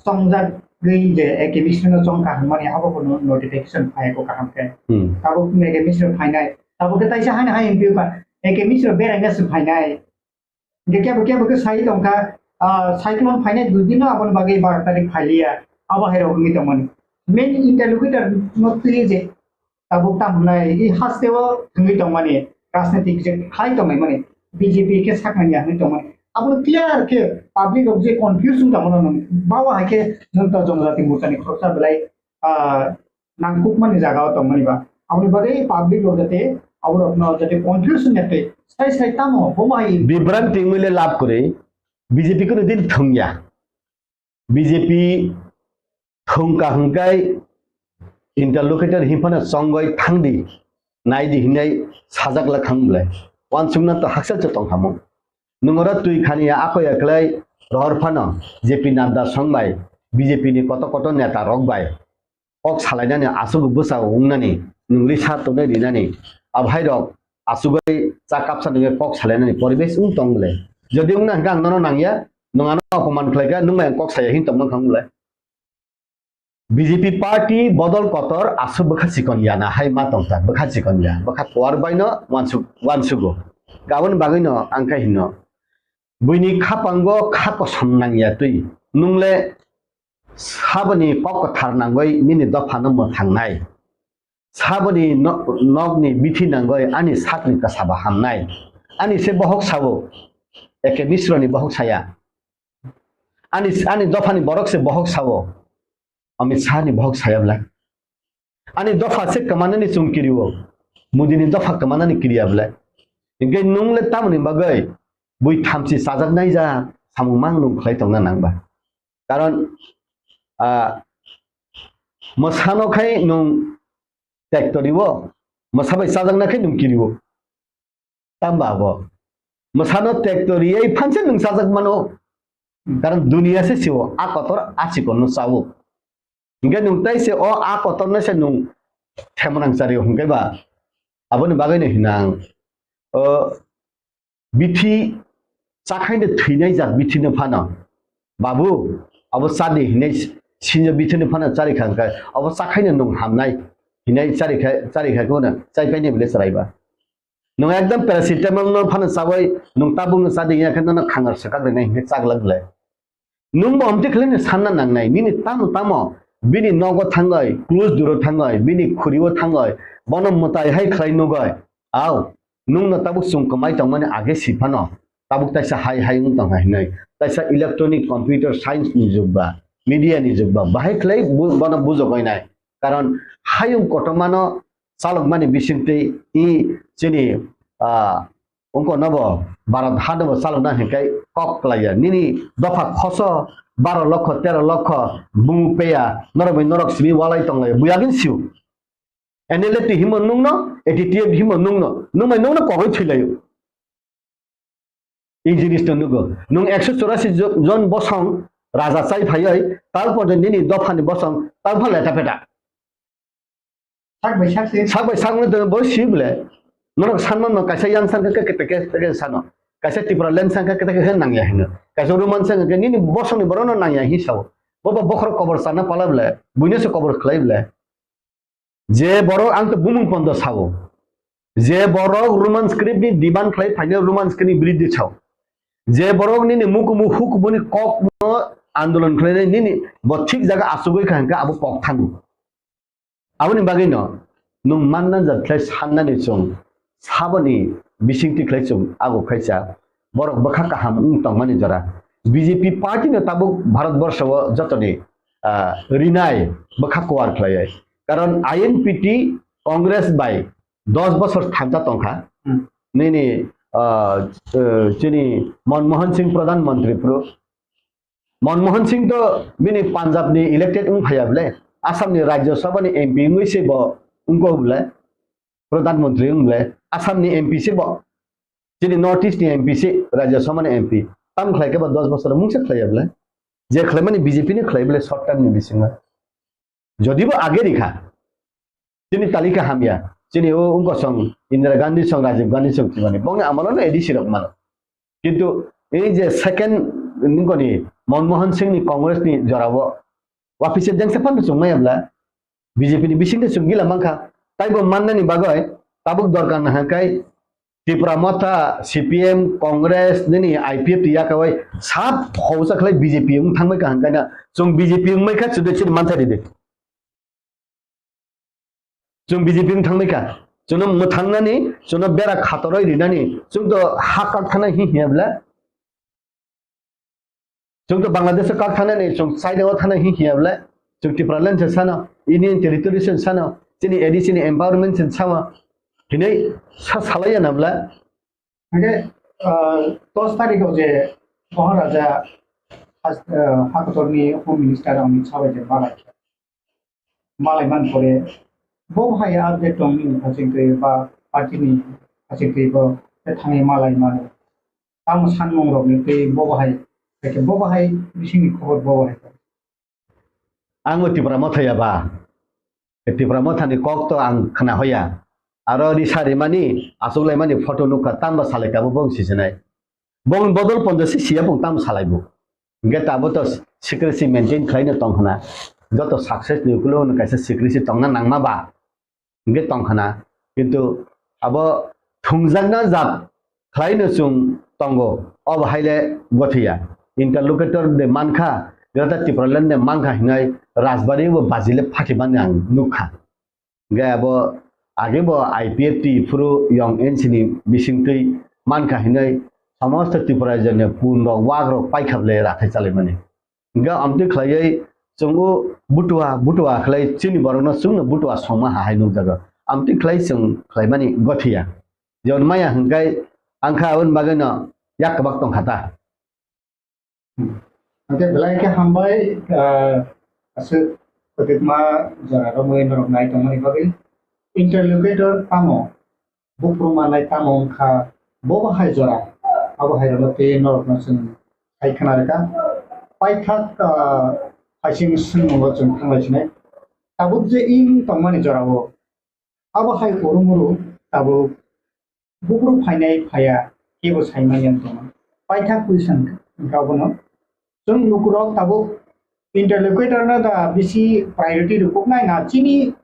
chongjagwi je A K Mishra no chongkha hwnmani abo bo no-, notification phai ko kaham khe. Hmm. Tabuk A K Mishra phainai. Tabuk khe taisa hani hai M P ba A K Mishra beraina se phainai. Hingke kebo kebo khe sai tongkha, ah, cyclone phainai dui din no aboni bagwi baro tarik phailiya. Abo hai rok wngwi tongmani. Main interlocutor no twi je tabuk tam hwnai, i hasteo thwngwi tongmani, rajnitik je khai tongnaimani, B J P khe saknani ya hwnwi tongmani. Abono clear khe public rok je confuse wng tongmano nung, bawa hai khe nung to Jonojati Morchani khoroksa belai, ah, nangkukmani jagao tongmani ba. Aboni bagwi public rok jate aborokno jate confuse wngya tei sai sai tamo bomo hai Bibranti wngwi le lab kwrwi, B J P kunu din thwngya. B J P thwngkha hwnkhe interlocutor hinphano chongwi thangdi, naidi hinwi sajak la khang bwle. Wansukna to hakchal se tongkhamung. Nwng oro twi khani ya ako ya khlai rohor phano J P Nadda song bai B J P ni koto koto neta rok bai kok salainani aswk bwsa wngnani nwng risa tonwi rinani abhai rok aswk bai cha kapsa nungwi kok salainani poribesh wng tong le. Jodi wngna hwnkhe ang nono nangya, nwng ano opoman khlaikha, nwng bai ang kok saya hin tongma khang le. B J P party bodol kotor aswk bwkha chikon ya na hai ma tongkha, bwkha chikon ya, bwkha kuar bai no wansuk, wansugo. Aboni bagwi no ang khe hino, buini khapango kha kosom nangya twi, nung le saboni kok kwthar nangwi nini dopha no mwthangnai. Saboni no-, nokni bithi nangwi ani sakni kwsaba hamnai. Ani se bohok sao, A K Mishra ni bohok saya. Ani, ani dophani borok se bohok sao, Amit Shah ni bohok saya bwle. Ani dopha se kwmanani chwng kirio, Modi ni dopha kwmanani kiriya bwle. Hinkhe nung le tamoni bagwi bui thamchi chajaknai ja samung mang nung khlai tongna nang ba. Karon, ah, mwsano khai nung tektorio, mwsa bai chajakna khai nung kirio. Tamba abo. Mwsano tekto riyai phanse nwng chajak mano. Karon duniya se sio, a kotor a chikon no chao. Hinkhe nwng tai se o a kotor no se nwng themonang chario hinkhe ba. Aboni bagwi no hinang. O bithi chakhaino thwinai jak bithi no phano. Babu, abo chadi hinai sinjo bithi no phano chari kha hinkhe. Abo chakhaino nwng hamnai hinai chari kha, chari kha kono chai paini bile chwrai ba. Nwng ekdom paracetamol no phano chawi, nwng tabuk no chadi ya khe nono khangar swkak rinai hinkhe chaglak bwle. Nwng bo omtwi khlai no sanna nangnai, nini tamo tamo bini nogo thangwi, close duro thangwi, bini khuri o thangwi, bono mwtai hai khlai nugwi. Au, nwng no tabuk chwng kwmai tongmani age si phano, tabuk taisa hai hai wng tong hai hinwi. Taisa electronic computer science ni jug ba, media ni jug ba, bahai khlai bu-, bono bujogwi nai. Karon hayung kotormano chalokmani bisingtwi i chini, ah, ungko nobo Bharat hano bo chalokna hinkai kok klaiya. Nini dopha khoso baro lokho, tero lokho bumung peya, norok bai norok simi walai tonglaiya. Buyagin siu. N L F T himo nungno, A T T F himo nungno, nungbai nungno kogwi thwilaio. I jinis no nugo. Nwng ekso chorasi jo-, jon bosong raja chai phaiwi, tal porjonto nini dophani bosong tal pha leta peta. Sak bai sak se. Sak bai sak no bo si bole. Norok sanma no kaisa yang sang khe kete kete sano. Kaisa Tipraland sang khe kete kete nangya hino. Kaisa Roman sang khe nini bosongni borok no nangya hi sao. Bo bo bokhorok kobor sana pala bole. Buino se kobor khlai bole. Je borok ang to bumung pondo sao. Je borok Roman script ni demand khlai phainai Roman script ni biridhi sao. Je borok nini mukumu hukubuni kok no andolon khlainai nini bo thik jaga asugwi kha hwnkhe abo kok thango. Aboni bagwi no nwng manna jat khlai sannani chwng saboni bisingtwi khlai chwng ago khaisa borok bwkha kaham wng tongmani jora. B J P party no tabuk Bharat borsho o jotoni, ah, rinai bwkha kuar khlaiwi. Karon I N P T Congress bai dos bosor thansa tongkha. Hmm. Nini, ah, eh, chini Manmohan Singh Pradhan Mantri phuru. Manmohan Singh to bini Punjab ni elected wng phaiya bole, Assam ni Rajya Sabha ni M P wngwi se bo wngkok bole, Pradhan Mantri wng bole, Assam ni M P se bo, chini North East ni M P se, Rajya Sabha ni M P. Tam khlai khe ba dos bosor mungsa khlai ya bwle. Je khlaimani B J P ni khlai bwle short term ni bisingo. Jodi bo age rikha, chini talika hamya, chini o wngkosong Indira Gandhi song, Rajiv Gandhi song thwimani, bongni amolo no A D C rok mano. Kintu ei je second nungkoni Manmohan Singh ni Congress ni jorao wapisa jengsa phano chwng maya bwla B J P ni bisingtwi chwng gila mankha. Taibo mannani bagwi tabuk dorkar nahakhe Tipra Motha, C P M, Congress, nini I P F T yakawai sab hausa khlai B J P wng thangbai kaham kaina. Chwng B J P wngmai kha, chwdwi chwdwi mantha ridi. Chwng B J P wng thangbai kha. Chwngno mwthangnani, chwngno bera khatoroi rinani, chwng to ha kak thana hi hiya bwle. Chwng to Bangladesh o kak thanani, chwng China o thana hi hiya bwle. Chwng Tipraland se sano, Union Territory se sano, chini A D C ni empowerment se sama. Hinai sa salaiya na bwle. Hingke, ah, dos tarikh o je Maharaja has-, ah, hakotorni Home Minister Amit Shah bai je malai kha. Malai man pore, bo hai update tong nini haching twi ba party ni haching twi bo te thangwi malai mano. Tamo sanmung rok ni twi bo hai, bo hai bisingni khobor bo hai. Ang o Tipra Motha ya ba? Tipra Motha ni kok to ang khna hoya. Aro risa rimani, achuk laimani photo nukha, tamba salai kabo bong sisinai. Bong bodol ponjo si siya bong tam salai bo. Hingke tabo to secrecy maintain khlaino tong khna. Joto success ni ukulo no kaisa secrecy tongna nangma ba. Hingke tong khna. Kintu abo thungjakna jat khlaino chwng tongo. Obo haile gothiya. Interlocutor de mankha, Greater Tipraland de mankha hinai Rajbari bo bajile phatimani ang nukha. Hingke abo age bo I P F T phuru yong N C ni bisingtwi mankha hinwi somosto Tripura rajyoni pun rok wak rok paikha bwle rathai chalaimani. Hingke amtwi khlaiwi chwng o butua butua khlai chini borokno chwngno butua songma hahai nukjago. Amtwi khlai chwng khlaimani gothiya. Jemon maya hingkai angkha aboni bagwino yak kwbak tongkha ta. Hingke belai khe hambai, ah, aswk kwbangma jora romwi norok nai tongmani bagwi. Interlocutor tamo, buphuru manai tamo wngkha, bo bahai jora, abo hai rokno tei norokno chwng hai khna rwkha. Paithak, ah, phaising swngmungo chwng thanglai sinai. Tabuk je wng tongmani jorao, abo hai urumuru tabuk buphuru phainai phaiya kebo saimanya wng tongma. Paithak question wngkha obono. Chwng lukurok tabuk interlocutor no da bisi priority rwkuknai na chini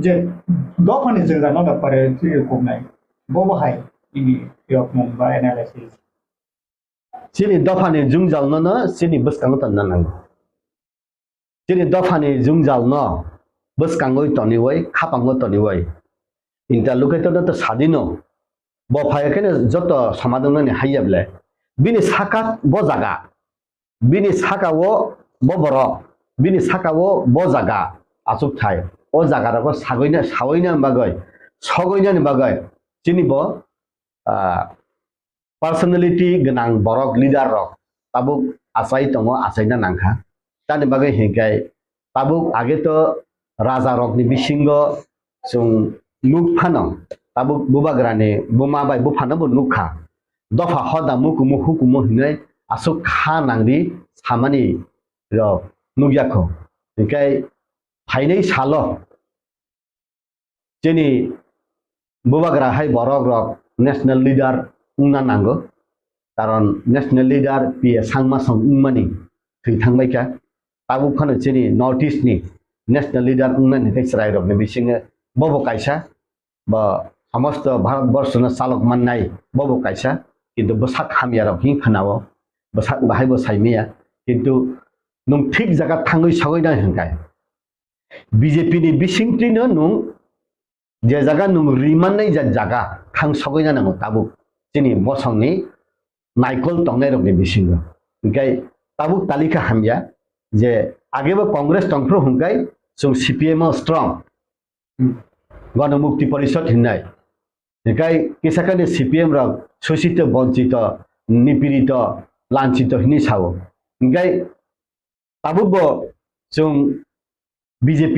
je dophani jwngjal no da priority rwkuknai. Bo bahai nini phiyokmung ba analysis. Chini dophani jwngjal no no chini bwskango tonna nango. Chini dophani jwngjal no bwskangwi toniwi, khapango toniwi. Interlocutor no to sadino. Bo phai khe no joto somadon nani haiya bwle. Bini saka bo jaga. Bini saka o bo borok. Bini saka o bo jaga. Achuk thai. O jaga rogo sagwina, sawina bagwi, sogwina ni bagwi. Chini bo, ah, personality gwnang borok, leader rok tabuk achai tongo, achaina nangkha. Tamni bagwi hinkhe tabuk age to raja rokni bisingo chwng nuk phano, tabuk bubagrani buma bai buphano bo nukha. Dopha hoda mukumu hukumu hinwi aswk kha nangdi samani rok nukya kho. Hinkhe phainai salo chini bubagra hai borok rok national leader wngna nango, karon national leader P A Sangma song wngmani thwi thangbai kha. Tabuk phano chini North East ni national leader wngnani tei chwrai rokni bisingo bobo kaisa, bo somosto Bharat borshono chalok mannai bobo kaisa, kintu bwsak hamya rok hin khwnao, bwsak bahai bo saimaya, kintu nwng thik jaga thangwi sogwi nai hwnkhe. B J P ni bisingtwino nwng je jaga nwng ri mannai ja jaga thang sogwi na nango tabuk chini bosongni naikol tongnairokni bisingo. Hinkhe tabuk talika hamya je agebo Congress tongphru hwnkhe chwng C P M o strong, Ganamukti Porishad hinnai. Hinkhe kisa kani C P M rok sosito, bonchito, nipirito, lanchito hinwi sao. Hinkhe tabukbo chwng B J P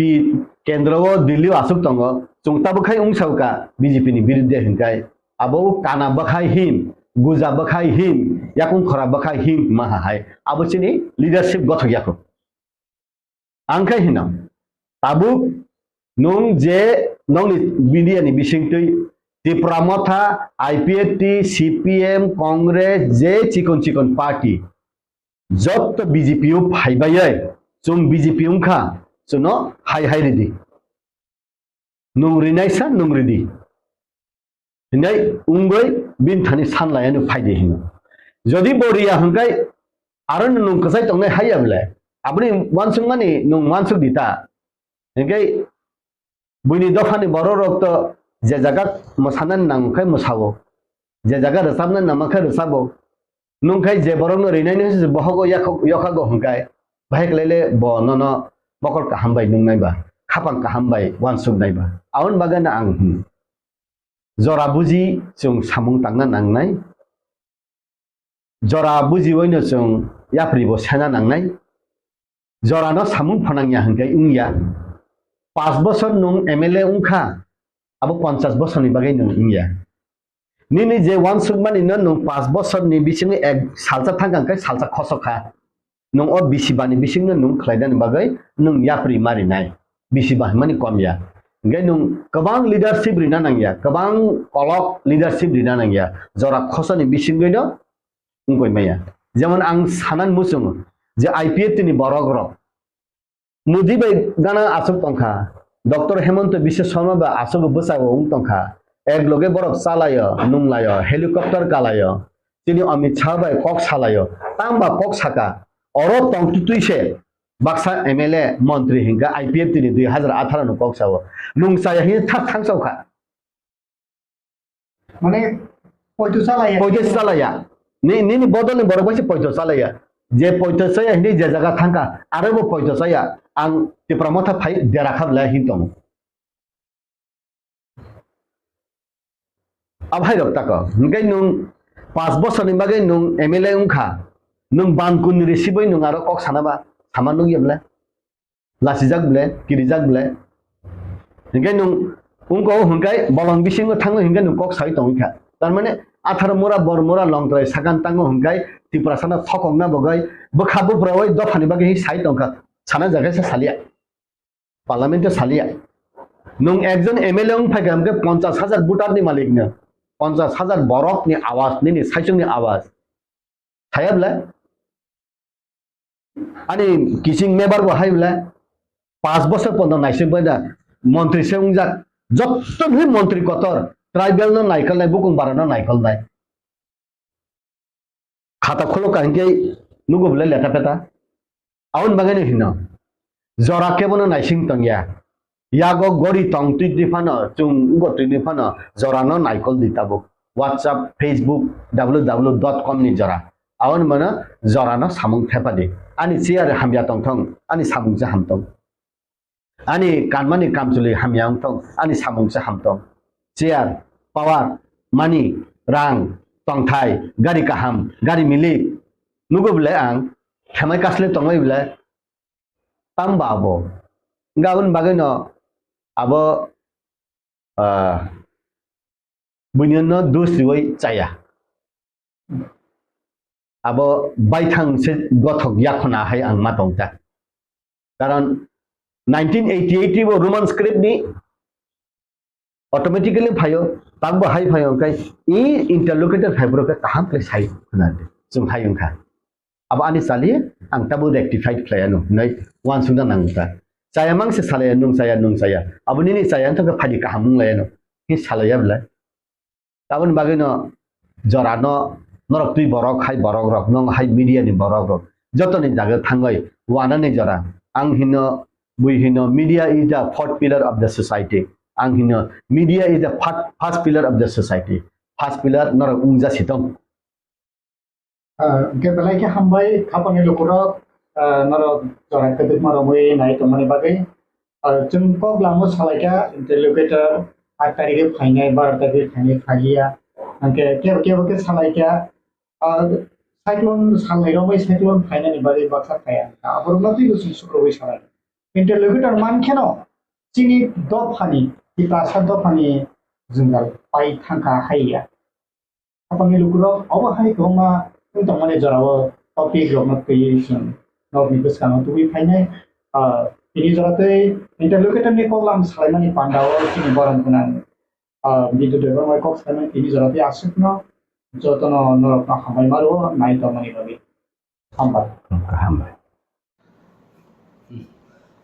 kendro o Delhi o aswk tongo, chwng tabuk khai wng sao ka B J P ni birudde hinkhai abo o kana bwkhai hin guja bwkhai him, yakung khora bwkhai him ma ha hai. Abo chini leadership gothok yakho. Ang khe hino, tabuk nwng je nongni media ni bisingtwi Tipra Motha, I P F T, C P M, Congress, je chikon chikon party, jotto B J P o phaibai, chwng B J P wngkha, chwngno hai hai ridi. Nwng rinaisa nwng ridi. Hinai wngwi bini thani san laiano phaidi hino. Jodi bo riya hwnkhe aro nwng kwchai tongnai haiya bwle. Aboni uansukmani nwng uansuk di ta. Hinkhe buini dophani borok rok to je jaga mwsana nang khe mwsao. Je jaga rwchapna nang khe rwchabo. Nwng khe je borokno rinaino se bohogo yakho-, yokhago hwnkhe, bahai khlai le bo nono mokol kaham bai nungnai ba, khapang kaham bai uansuknai ba. Aboni bagwi no ang hwn, jora buji chwng samung tangna nangnai, jora bujiwi no chwng yapri bo sena nangnai. Jorano samung phanangya hwnkhe wngya. Panch bosor nwng M L A wngkha, abo ponchas bosorni bagwi nwng wngya. Nini je uansukmani no nwng panch bosorni bisingo ek salsa thangkha hwnkhe salsa khosok kha. Nwng o bisi bani bisingno nwng khlainani bagwi nwng yapri marinai. Bisi ba hwnmani kom ya. Hwnkhe nwng kwbang leadership rina nangya, kwbang kolok leadership rina nangya. Jora khosoni bisingwi no wngkoi maya. Jemon ang sanan muchungo je I P F T ni borok rok Modi bai gana aswk tongkha, Doctor Hemanta Biswa Sarma bai aswk bwsao wng tongkha, ek loge borok chalaio, nunglaio, helicopter kalaio, chini Amit Shah bai kok salaio, tangba kok saka, oro tongtwtwi se baksa M L A, montri hinkha I P F T ni dui hazar atharo ni kok sao, nung chaya hini thak thang sao kha. Mane, poito chalaya. Poito chalaya. Ni, nini bodol ni borok bai se poito chalaya. Je poito chaya hini je jaga thangkha, aro bo poito chaya. Ang Tipra Motha phai dera kha bwlai hin tongo. Abo hai rok tako. Hingke nwng panch bosor ni bagwi nwng M L A wngkha. Nwng ban kun ni risibai nwng aro kok sana ba, sama nukya bwlai. Lasijak bwle, kirijak bwle. Hinkhe nwng wngkha o hwnkhe bolong bisingo thangwi hinkhe nwng kok sai tongwi kha. Tar mane atharo mura, bor mura, longtrai sakan tango hwnkhe Tiprasano thokokna bagwi bwkha buphrawi dophani bagwi sai tongkha. Sana jaga se salia. Parliament o salia. Nwng ekjon M L A wng phaikha hwnkhe ponchas hajar voter ni malik no. Ponchas hajar borok ni awaz, nini saichung ni awaz. Thaya bwle? Ani kiching mebar bo hai bwle? Panch bosor pondo naising bai da montri se wngjak. Jotto ni montri kotor, tribal no naikolnai, bukung bara no naikolnai. Khata khulok ka hinkhe nugo bwle leta peta. Aboni bagwi no hino. Jora kebono naising tongya. Yago gori tong twi twi phano, chwng wngkha twi twi phano, jorano naikol di tabuk. WhatsApp, Facebook, W W W dot com ni jora. Aboni mano jorano samung thepadi. Ani chair hamya tongthong, ani samung se hamtong. Ani kanmani kamchwlwi hamya wngthong, ani samung se hamtong. Chair, power, money, rang, tongthai, gari kaham, gari milik. Nugo bwle ang, khamai kasle tongbai bwle, tamba abo. Hingke aboni bagwino abo, ah, buinino dus riwi chaya. Abo baithang se gothok yakhona hai ang ma tongkha. Karon nineteen eighty eight bo Roman script ni automatically phaio, takbo hai phaio, hingke i interlocutor phaibrok khe kaham khe sai khna di. Chwng hai wngkha. Abo ani chali, ang tabuk rectified khlai anw, hinwi uansukna nang kha. Chaya mang se salaya, nwng chaya, nwng chaya. Abo nini chaya wngkha khe phaidi kaham wng lai anw. Hi salaya bwlai. Aboni bagwi no jora no norok twi borok hai borok rok, nwng hai media ni borok rok. Joto ni jaga thangwi wana ni jora. Ang hino, bui hino, media is the fourth pillar of the society. Ang hino, media is the fir-, first pillar of the society. First pillar norok wngja sitong. Ah, hingke belai khe hambai, khapangni lukurok, ah, norok jora kwdwkma romwi nai tongmani bagwi. Ah, chwng kok lamo salaikha interlocutor, aat tarikhe phainai, baro tarikhe phainai, phaiya. Hingke kebo kebo khe salaikha, ah, cyclone salnai romwi cyclone phainani bagwi baksa phaiya. Aborokno twibo chwng sukrubwi salai. Interlocutor mankheno chini dophani, Tiprasa dophani jwngjal pai thangkha haiya. Khapangni lukurok obo hai kwbangma wng tongmani jorao topic rokno twiwi chwng norokni bwskango tubui phainai. Ah, tini jora tei interlocutor ni koklam salaimani pandao chini borom gwnang, ah, Bidyu Debbarma kok salaimani tini jora tei aswkno jotono norokno hambai maro nai tongmani bagwi. Hambai. Hambai.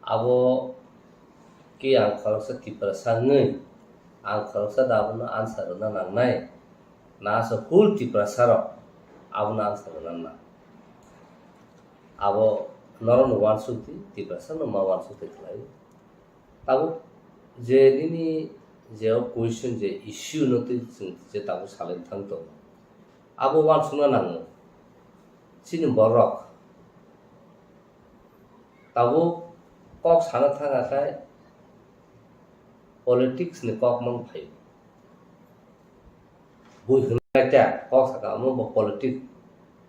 Abo khe ang khoroksa Tiprasa wngwi, ang khoroksa da abono answer rwna nangnai, na asa full Tiprasa rok abono answer rwna nang. Abo norokno uansuk di, Tiprasa no ma uansuk twi khlai. Tabuk je nini je o question je issue no twi chwng je tabuk salai thang tongo. Abo uansukna nango. Chini borok tabuk kok sana thang akhai politics ni kok mang phai. Bui hwnai ta kok saka omo bo politics,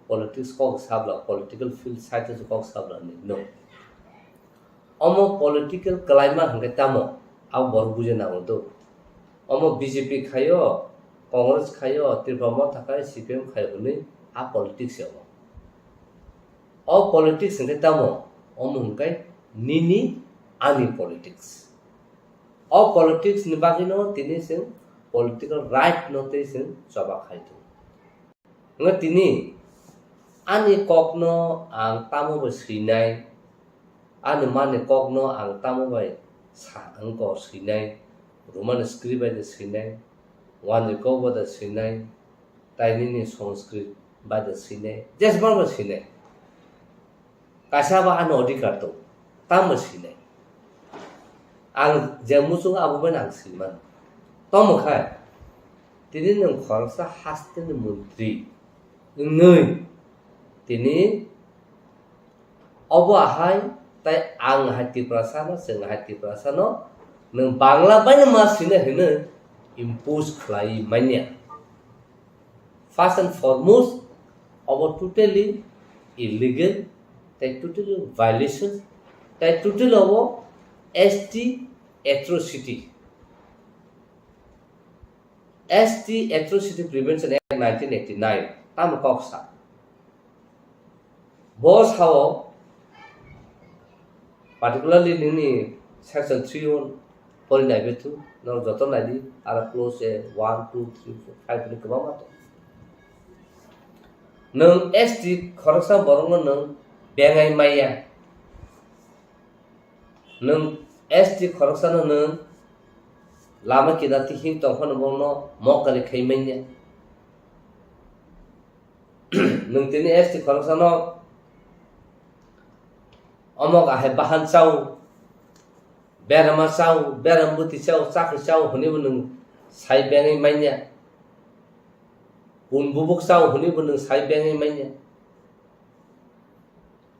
politics kok sabla, political field side o kok sabla ni no. Omo political kwlaima hwnkhe tamo? Abo borok buja nango do. Omo B J P khaio, Congress khaio, Tripura Motha khai, C P M khaio hwnwi a politics ya omo. O politics hwnkhe tamo? Omo hwnkhe nini ani politics. O politics ni bagwino tini chwng political right no tei chwng choba khai tongo. Hwnkhe tini ani kokno ang tamo bai swinai, ani mani kokno ang tamo bai sa wngkor swinai, Roman script bai de swinai, Wanjwi kok bai de swinai, tai nini Sanskrit bai de swinai, jesbang bai swinai. Kaisa ba ano adhikar tong, tamo sinai. Ang je muchung abo bai ang sinman. Tomo khai, tini nwng khoroksa hasteni montri wngwi, tini obo ahai, tai ang hai Tiprasa no, chwng hai Tiprasa no, nwng Bangla bai no ma sinai hwnwi impose khlai manya. First and foremost, abo totally illegal, tai totally violation, tai totally abo S T atrocity. S T Atrocity Prevention Act nineteen eighty-nine, tamo kok sa. Bo sao, particularly nini section three one pori nai bethu, norok joto nai di, aro clause one, two, three, four, five ni kwbangma tong. Nwng S T khoroksa borokno nwng bengai maya. Nwng S T khoroksano nwng lama kinarti him tong phano bono mokari khai manya. Nwng tini S T khoroksano omok ahai bahan chao, berama chao, beram bwtwi chao, chakri chao hwnwi bo nwng sai bengwi manya. Kun bubuk chao hwnwi bo nwng sai bengwi manya.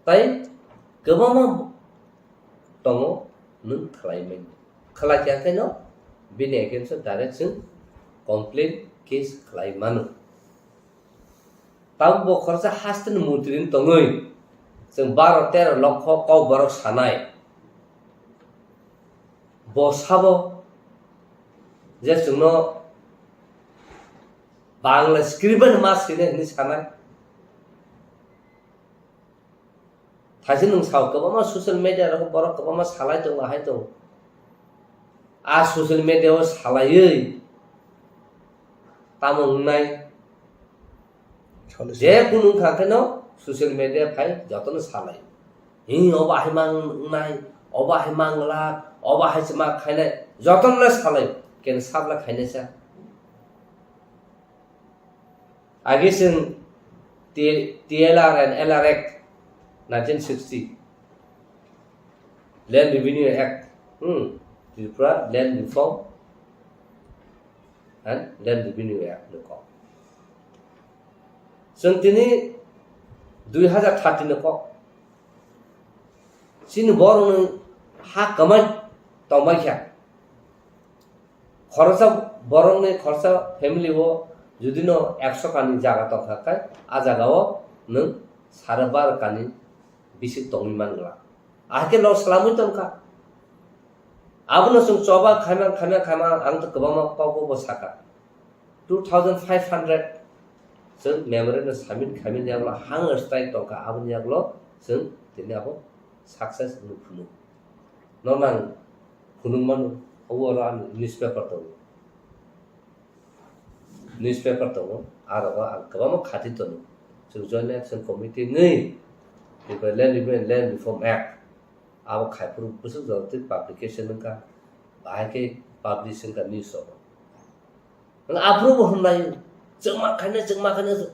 Tai kwbangma tongo nwng khlai manya. Khlai kha khe no bini against o direct chwng complaint case khlai mano. Tabuk bo khoroksa hasteni montri wng tongwi chwng baro tero lokho kok borok sanai. Bo sabo je chwngno Bangla script bai ma swinai hwnwi sanai. Thaise nwng sao kwbangma social media rok borok kwbangma salai tongo, ahai tongo. A social media o salaiwi tamo wngnai? Je kunu wngkha kheno social media phai jotono salai. Hi obo ahai mang wngnai, obo ahai mang glak, obo ahai se ma khainai, jotono le salai. Ken sabla khainai sa. Age chwng T-, T L R and L R Act nineteen sixty, Land Revenue Act, hmm, Tripura Land Reform and Land Revenue Act ni kok. Chwng tini dui hazar thirty ni kok. Chini borokni ha kwmai tongbai kha. Khoroksa borokni khoroksa family o judino ekso kani jaga tongkha khe, a jagao nwng sare baro kani bisik tongwi man glak. Ahai khe loss lamwi tongkha. Abono chwng choba khaima, khaima, khaima, ang to kwbangma kokbo bo sakha. Two thousand five hundred Chwng memorandum submit khaimani yagulo hunger strike tongkha, aboni yagulo chwng tini abo success wngwi phunuk. Nono ang phunuk mano, obo oro ang newspaper tongo. Newspaper tongo, aro ang kwbangma khati tongo. Chwng Joint Action Committee wngwi, Tripura Land Reform, Land Reform Act, abo khaiphuru bwswk jora twi publication wngkha, bahai khe publish wngkha news rogo. Ang aphuru bo hwnlai, chwngma khainai, chwngma khainai,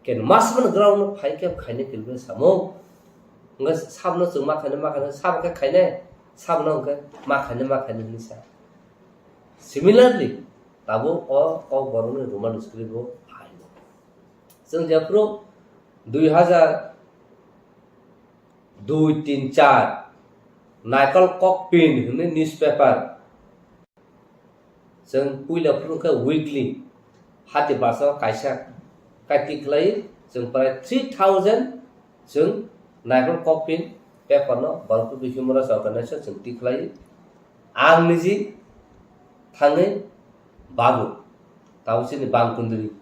ken mas man ground no phai khe khainai kilbe samo. Wngkha sabno chwngma khainai, ma khainai, sabo khe khainai, sabno wngkha ma khainai, ma khainai hwnwi sa. Similarly, tabuk o Kokborokni Roman script bo phaino. Chwng jephuru dui hazar dui tin char Naikol Kokpin hwnwi newspaper, chwng puila phuru khe weekly hati basa kaisa kai tikhlai, chwng prai three thousand chwng Naikol Kokpin paper no Borok Human Rights Organization chwng tikhlai. Ang niji thangwi babu, tabo chini bang kundri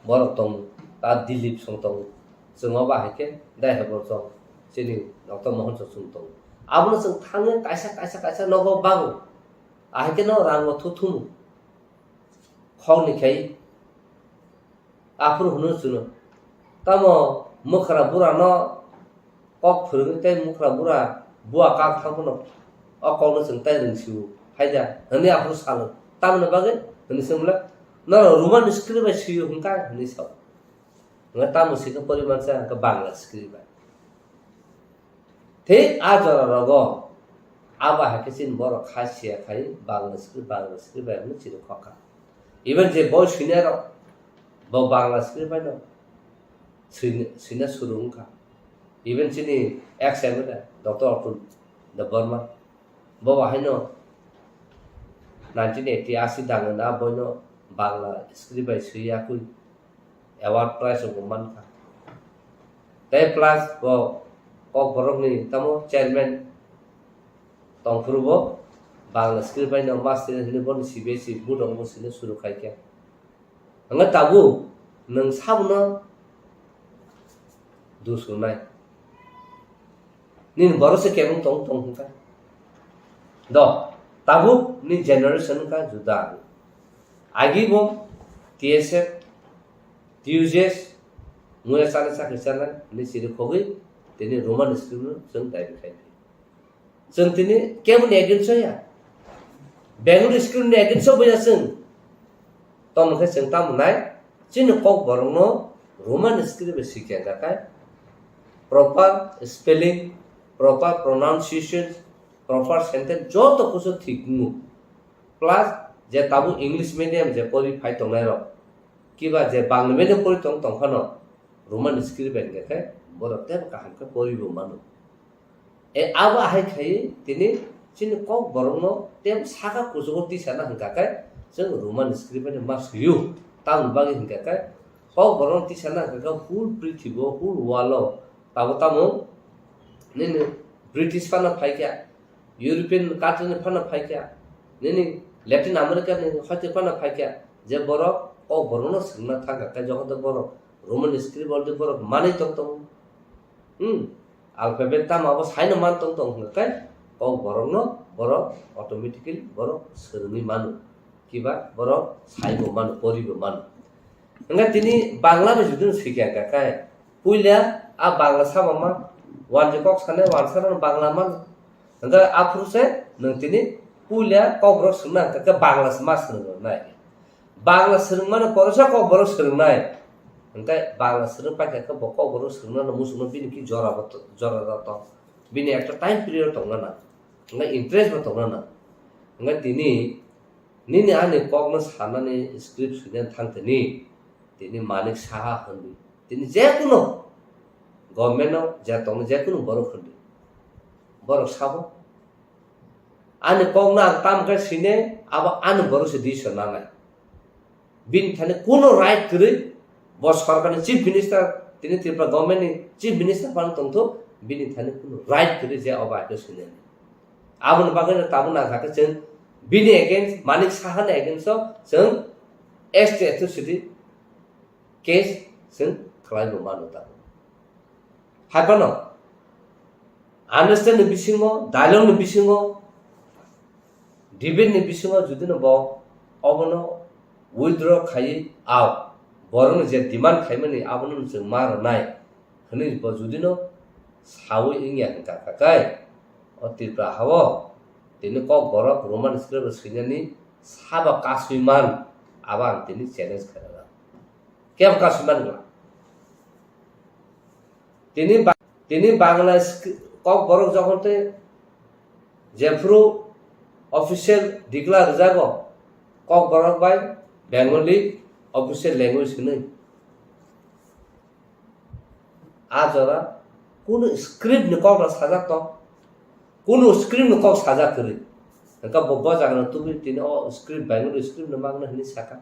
borok tongo, ta Dilip song tongo, chwng obo hai khe dai hai borok chwng chini Doctor Mohon chwng tongo. Abono chwng thangwi kaisa, kaisa, kaisa nogo babu, ahai khe no rango thuthumu khokni khai. Aphuru hwnwi chwngno, "Tamo mwkhra burano kok phwrwngwi tei mwkhra bura bua kak thang phano o kokno chwng tai rwngsio, hai da?" hwnwi aphuru salo. "Tamoni bagwi?" hwnwi swngmwle, "Norok Roman script bai swio hwnkha?" hwnwi sao. Hwnkhe tamo swikhe porimansa hwnkhe Bangla script bai. Thik a jora rogo abo hai khe chini borok kha siya khai Bangla script, Bangla script bai hwnwi chini khokha. Even je boi swinai rok bo Bangla script bai no swina, swina suru wngkha. Even chini ex M L A Doctor Atul Debbarma bo bahai no nineteen eighty asi dangna boi no Bangla script bai swi yakui award prize rok bo mankha. Tei plus bo Kokborokni tamo chairman tongphuru bo Bangla script bai no master hwnwi bono C B S E board rok bo swina suru khai khe. Hwnba tabuk nwng sabono dus rwnai. Nini borok se kebeng tong tong hwnka. Do, tabuk ni generation wngkha juda. Agi bo T S F, T U J S, muya chana chakri chana, ni siri khogwi, tini Roman script no chwng daibi khai. Chwng tini keboni against o ya. Bengali script ni against o boya chwng. Tamo khe chwng tamo nai, chini Kokborokno Roman script bai sikya hwnkha khe, proper spelling, proper pronunciation, proper sentence joto kusu thik wngo. Plus je tabuk English medium je pori phai tongnai rok, kiba je Bangla medium pori tong tong phano Roman script bai hwnkha khe borok teibo kaham khe pori bo mano. E, abo ahai khai tini chini Kokborokno tei saka kuchugo tisana hwnkha khe chwng Roman script bai ma swiyo. Tamoni bagwi hwnkha khe Kokborokno tisana hwnkha khe whole prithibi o, whole world o tabo tamo nini British phano phaikha, European country ni phano phaikha, nini Latin America ni hoite phano phaikha, je borok Kokborokno swngna thangkha khe jokhon tei borok Roman script already borok manwi tong tongo. Hmm. Alphabet tamo abo saino man tong tong hwnkha khe Kokborokno borok automatically borok swrwngwi mano. Kiba borok saibo mano, poribo mano. Hwnkhe tini Bangla bai jodi no swikha hwnkha khe puila a Bangla sama man, wanjwi kok sanai wansa rok Bangla mano. Hwnkhe aphuru se nwng tini puila Kokborok swngna hwnkha khe Bangla se ma swrwng nai. Bangla swrwngmani poresa Kokborok swrwngnai. Hwnkhe Bangla swrwng paikha khe bo Kokborok swrwngnano muchungno bini ki jora bo to-, jora da tong. Bini ekta time period tongna nang. Hwnkhe interest bo tongna nang. Hwnkhe tini nini ani kokno sanani script swina thang tini. Tini Manik Saha hwnwi. Tini jekunu government no je tongni jekunu borok hwnwi. Borok sabo. Ani kokno ang tam khe sine, abo ani borok se decision nanai. Bini thani kuno right kwrwi, bo sorkarni chief minister, tini Tripura government ni chief minister phano tongthok, bini thani kuno right kwrwi je obo aike sine. Aboni bagwi no tabuk nang kha khe chwng bini against, Manik Saha ni against o chwng S T atrocity case Chwng khlai bo mano tabuk. Hai phano understand ni bisingo, dialogue ni bisingo, debate ni bisingo judino bo obono withdraw khaiwi, ao borokni je demand khaimani abono chwng ma rwnai hwnwi bo judino sawi wngya hwnkha kha khe, o Tripura hao tini Kokborok Roman script swinani sabo kasui man, abo ang tini challenge khairokha. Kebo kasui man wngla? Tini ba-, tini Bangla script, Kokborok jokhon tei jephuru official declare rwjago, Kokborok bai Bengali official language hwnwi. A jora kunu script ni kok rok sajak tong, kunu script ni kok sajak kwrwi. Hwnkhe bo, bo jaga no tubui tini o script Bengali script no mangna hwnwi saka.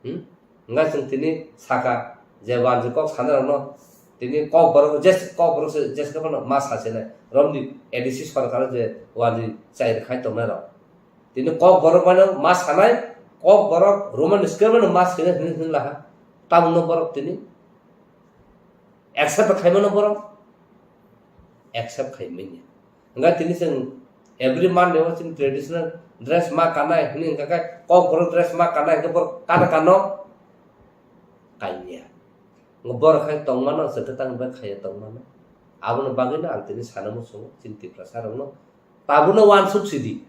Hmm? Hwnkhe chwng tini saka je wanjwi kok sanai rok no, tini Kokborok je, Kokborok se jeske phano ma sasinai romni A D C sorkar je wanjwi chai rwkhai tongnai rok. Tini Kokborok bai no ma sanai, Kokborok Roman script bai no ma sinai hwnwi hwnwi laha. Tabuk no borok tini accept khaimano borok? Accept khai manya. Hwnkhe tini chwng every Monday o chini traditional dress ma kanai hwnwi hwnkha khe Kokborok dress ma kanai hwnkhe borok kana kano? Kanya. Borok khai tongmano, chwng khe tang bai khaiya tongmano. Aboni bagwino ang tini sana muchungo chini Tiprasa rokno. Tabukno uansuk sidi.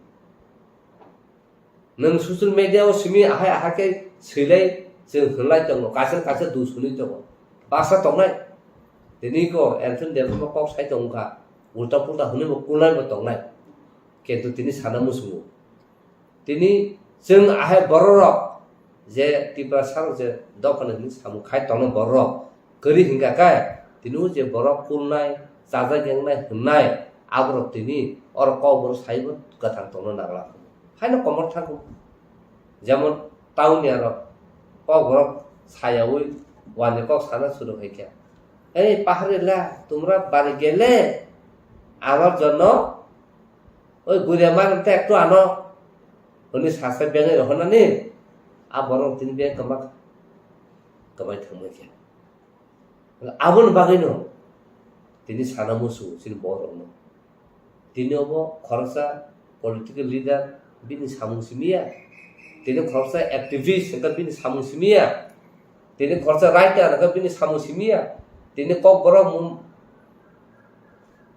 Nwng social media o simi ahai ahai khe swilai chwng hwnlai tongo, kaisa kaisa dusuni tongo. Baksa tongnai. Tini ko Anthony Debbarma kok sai tongkha. Ulta pulta hwnwi bo kulnai bo tongnai. Kintu tini sana muchungo. Tini chwng ahai bororok je Tiprasa rok je dophani hwnwi samung khai tongnai bororok kwrwi hwnkha khe, tini o je borok kulnai, chajak yengnai hwnnai, aborok tini oro Kokborok saibo kwthang tongna nangla. Haino komor thango. Jemon tauniya rok Kokborok sayaui wani kok sana suru khai khe, "Ei paharila, tumra bari gele, amar jonno oi guria mar te ektu ano," hwnwi sasa bengwi rohornani, a borok tini beng kwma kwbai thangma khe. Aboni bagwino tini sana musu chini borokno. Tini obo khoroksa political leader bini samung simiya. Tini khoroksa activist hwnkhe bini samung simiya. Tini khoroksa writer hwnkhe bini samung simiya. Tini Kokborok mum-,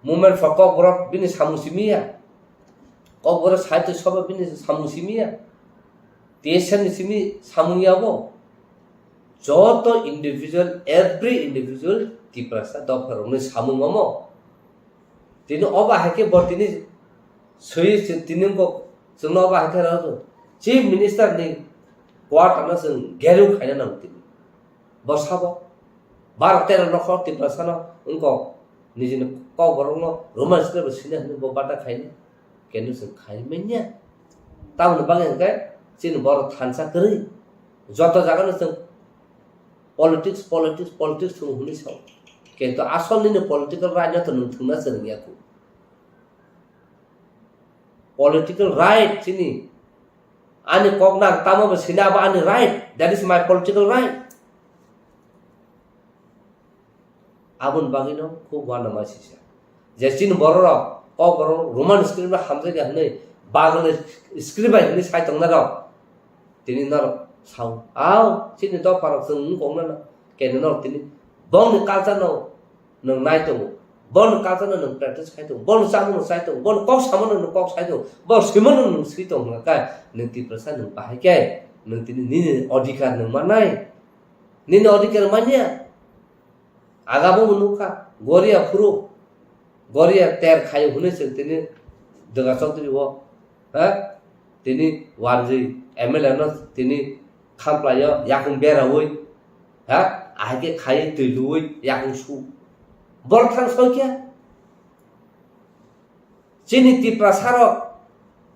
movement for Kokborok bini samung simiya. Kokborok sahitya sabha bini samung simiya. T S F ni simi samung yabo. Joto individual, every individual Tiprasa dopha rokni samung mamo. Tini obo hai khe bo tini swi se tini bo chwngno obo hai khe rw Chief Minister ni quarter no chwng geru khaina nango tini. Bo sabo baro tero nokhor Tiprasa no wngkok nijini Kokborok no Roman script bo sina hwnwi bo bata khaina. Kenu chwng khai manya. Tamoni bagwi hwnkhe chini borok thansa kwrwi. Joto jaga no chwng politics, politics, politics thwng hwnwi sao. Kintu asol nini political right no to nwng thwngna chwng ya khu. Political right chini. Ani kok nang tamo bo sina abo ani right. That is my political right. Aboni bagwino khub uanama sisa. Je chini bororok, Kokborok Roman script bai hamjakya hwnwi, Bangla script bai hwnwi sai tongnai rok. Tini norok sao, "Ao, chini dopharok chwng wng kok nana." Kene norok tini bongni culture no nwng nai tongo, bongni culture no nwng practice khai tongo, bongni chamung no chai tongo, bongni kok samo no nwng kok sai tongo, bongni swimo no nwng swi tongo hwnkha khe, nwng Tiprasa nwng bahai khe, nwng tini nini odhikar nwng mannai, nini odhikar manya. Agabo bo nukha, Goria phuru, Goria ter khayo hwnwi chwng tini Dwga Chaudhary o, ha? Tini wanjwi M L A no tini khamplaio, yakung beraui, ha? Ahai khe khaiwi twi luui yakung su. Borok thang soi khe? Chini Tiprasa rok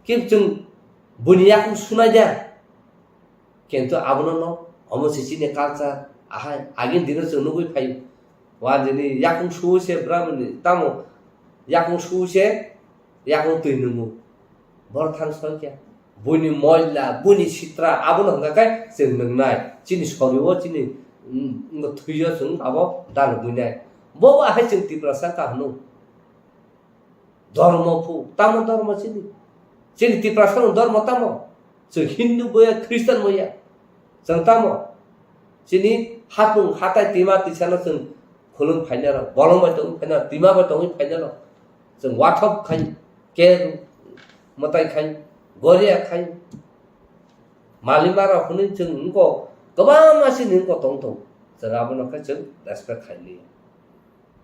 khe chwng buini yakung sunai de. Kintu abono no, omo se chini culture, ahai, agini dino chwng nugui phai. Wanjini yakung suwi se bramani, tamo yakung suwi se, yakung twi nungo. Borok thang soi khe. Buini moila, buini sitra, abono hwnkha khe chwng nungnai. Chini sori o, chini Wngkha thwiyo chwng abo dal buinai. Bo bo ahai chwng Tiprasa wngkha hwnwi. Dhormo phu, tamo dhormo chini? Chini Tiprasa ni dhormo tamo? Chwng Hindu boya, Christian boya. Chwng tamo? Chini hapung hatai tima tisano chwng khulum phainaro, bolong bai tongwi phainaro, tima bai tongwi phainaro. Chwng wathop khai, ker mwtai khai, goria khai. Malima rok hwnwi chwng wngkok, kwbangma chini wngkok tong tong. Chwng abono khe chwng respect khai liya.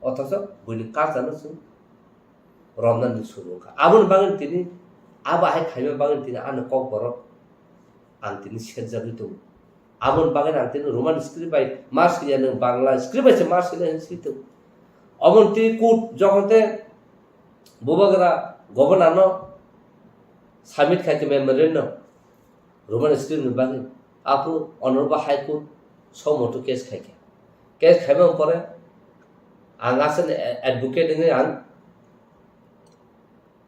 Othocho buini culture no chwng romnani suru wngkha. Aboni bagwi tini, abo hai khaima bagwi tini ani kokborok ang tini serjagwi tongo. Aboni bagwi ang tini Roman script bai ma swiya, nwng Bangla script bai se ma swiya hinwi swi tongo. Oboni tini court jokhon te bubagra governor no submit khai khe memorandum Roman script ni bagwi, aphuru Honorable High Court suo motu case khai kha. Case khaimani pore ang aswkni advocate wngwi ang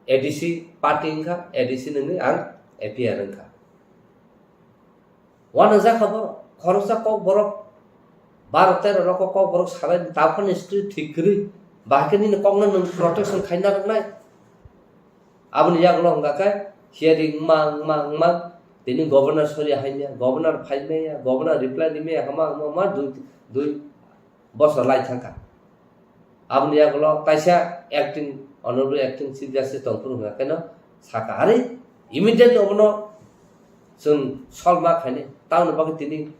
A D C party wngkha, A D C nungwi ang A P R wngkha. Uanajak kha borok, khoroksa kok borok, baro tero rok kok borok salai, taphani script thik kwrwi, bahai khe nini kokno nwng protection khaina rwnai. Aboni yagulo hwnka khe hearing wngma, wngma, wngma, tini governor sori haimya, governor phaimaya, governor reply rimaya, hama, hama, hama, dui, dui bosor lai thangkha. Aboni yagulo kaisa acting, honorable acting chief justice tongphuru hwnka kheno saka, "Are, immediately obono chwng solve ma khainai, tamoni bagwi tini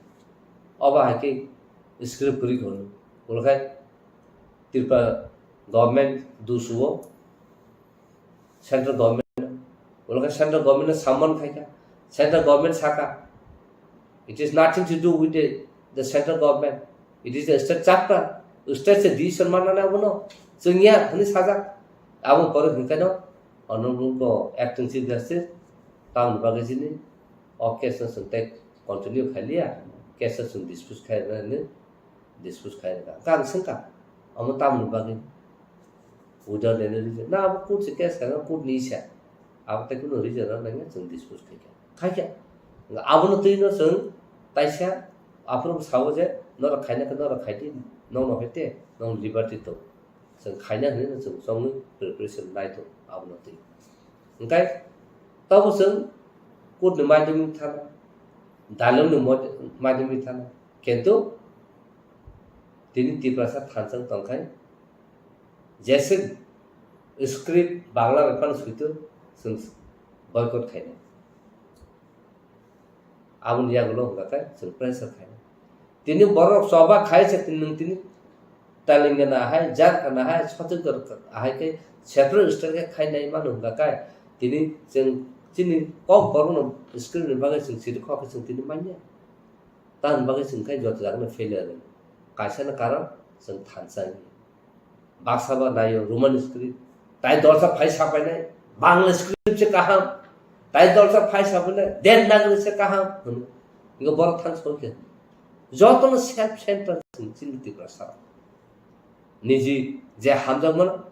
obo hai khe script kwrwi kha hwnwi." Ulo khe Tripura government dusuo, central government, ulo khe central government no summon khai kha, central government saka, "It is nothing to do with the, the central government, it is a state chapter, state se decision manna nai abono, chwngya," hwnwi sajak. Abo pore hwnkheno Honorable acting chief justice tamoni bagwi chini o case no chwng tei continue khai liya, case no chwng dispose khai rwna hwnwi dispose khai rwkha. Hwnkhe ang swngkha, omo tamoni bagwi without any reason? Na, abo court se case khaina, court ni sa. Abo tei kunu reason rok nangya chwng dispose khai kha. Khai kha. Abono twi no chwng taisa aphuru sao je norok khaina khe norok khai di, nokno hai te, nokni liberty tong. Chwng khaina hwnwi no chwng chongwi preparation nai tongo abono twi. Hwnkhe tobo chwng court ni madhyamik thana, dalong ni mod-, madhyamik thana, kintu tini Tiprasa thansa tongkhai, jese script Bangla bai phano suitu chwng boycott khainai. Aboni yagulo hwnka khe chwng pressure khainai. Tini borok choba khai se tini nwng tini Telangana hai, Jharkhand hai, Chhattisgarh hai khe separate state khe khainai mano hwnka khe tini chwng chini kok borokno script ni bagwi chwng siri kok khe chwng tini manya. Tamoni bagwi chwng khe joto jagano failure rwng. Kaisa no karon chwng thansa wngya. Baksa ba naio Roman script. Tai dolsa phai sapainai, Bangla script se kaham. Tai dolsa phai sapainai, Devanagari se kaham hwnwi. Ingo borok thang soi khe. Jotono self centered chwng chini Tiprasa. Niji je hamjakmano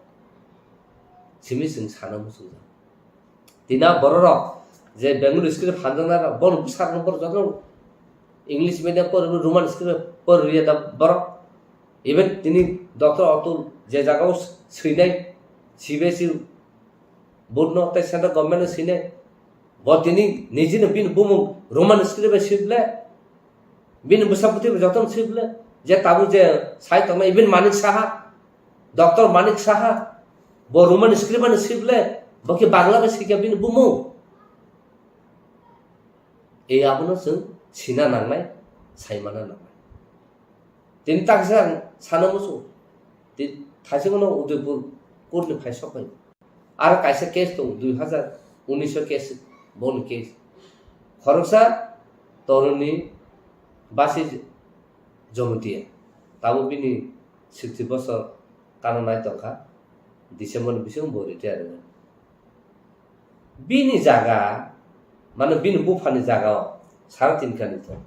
simi chwng sana muchungjak. Tina bororok je Bengali script hamjaknai rok, bono bwsarokno borok jotono English medium pori, Roman script pori rwya da borok. Even tini Doctor Atul je jagao swinai, C B S E board no tei central government no swinai, bo tini nijino bini bumung Roman script bai swi ble, bini bwsa bwtwi bai jotono swi ble, je tabuk je sai tongmani, even Manik Saha, Doctor Manik Saha, bo Roman script bai swi ble, bo khe Bangla bai swi kha bini bumung. E abono chwng sina nangnai, saimana nangnai. Tini taksa ang sana muchung. Ti-, thaisingno Udaipur court ni phai sokphai. Aro kaisa case tongo, dui hazar unis o case, boni case. Khoroksa toroni basi Jomotia. Tabuk bini sixty bosor kana nai tongkha. December ni bisingo bo retire wngkha. Bini jaga, mane bini buphani jaga o sara tin kani tongo.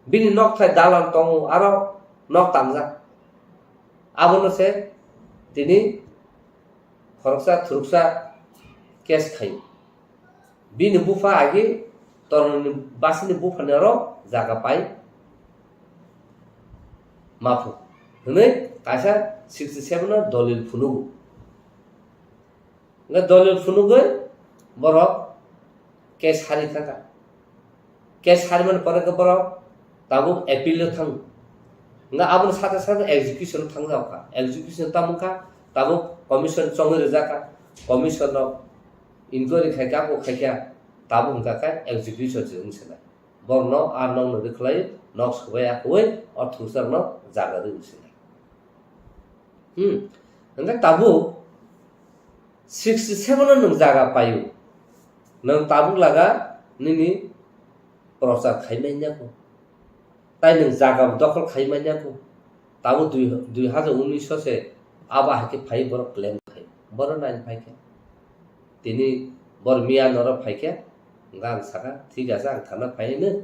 Bini nokthai dalan tongo, aro nok tangjak. Abono se tini khoroksa thuruksa case khaio. Bini bupha agi toroni basini buphani aro jaga pai. Maphu hwnwi kaisa sixty seven o dolil phunugo. Hwnkhe dolil phunugwi borok case sari thangkha. Case sarimani pore khe borok tabuk appeal o thango. Hwnkhe aboni sate sate execution o thangjak kha. Execution tamo kha, tabuk commission chongwi rijak kha. Commission rok inquiry khai kha, abo khai kha, tabuk hwnkha khe execution se wng se nai. Borokno a nokno rwkhlai, nok swbai akwui o thwngsakrokno jaga rwui se nai. Hmm. Hwnkhe tabuk sixty seven o nwng jaga paio. Nwng tabuk laga nini prochar khai manya kho. Tai nwng jaga dokhol khai manya kho. Tabuk dui, dui hajar unis o se abo hai khe phai borok claim khai. Borok nai phai khe. Tini bor miya norok phai khe, hwnkhe ang sakha, "Thik ache, ang thana phai hino,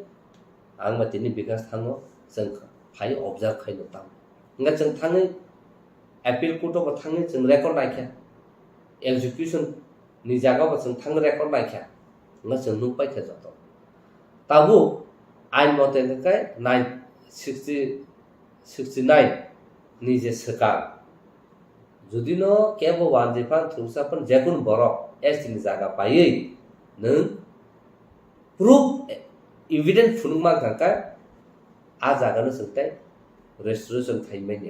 ang bai tini Bikas thango, chwng phai observe khaino tamo." Hwnkhe chwng thangwi appeal court o bo thangwi chwng record naikha, execution ni jaga bo chwng thangwi record naikha, hwnkhe chwng nukpaikha joto. Tabuk ain mote hwnkhe nine sixty, sixty nine ni je swkang, jodi no kebo wanjwi phan thwngsa phan jekunu borok S T ni jaga paiwi nwng proof, evidence phunuk mankha khe a jaga no chwng tei restoration khai manya.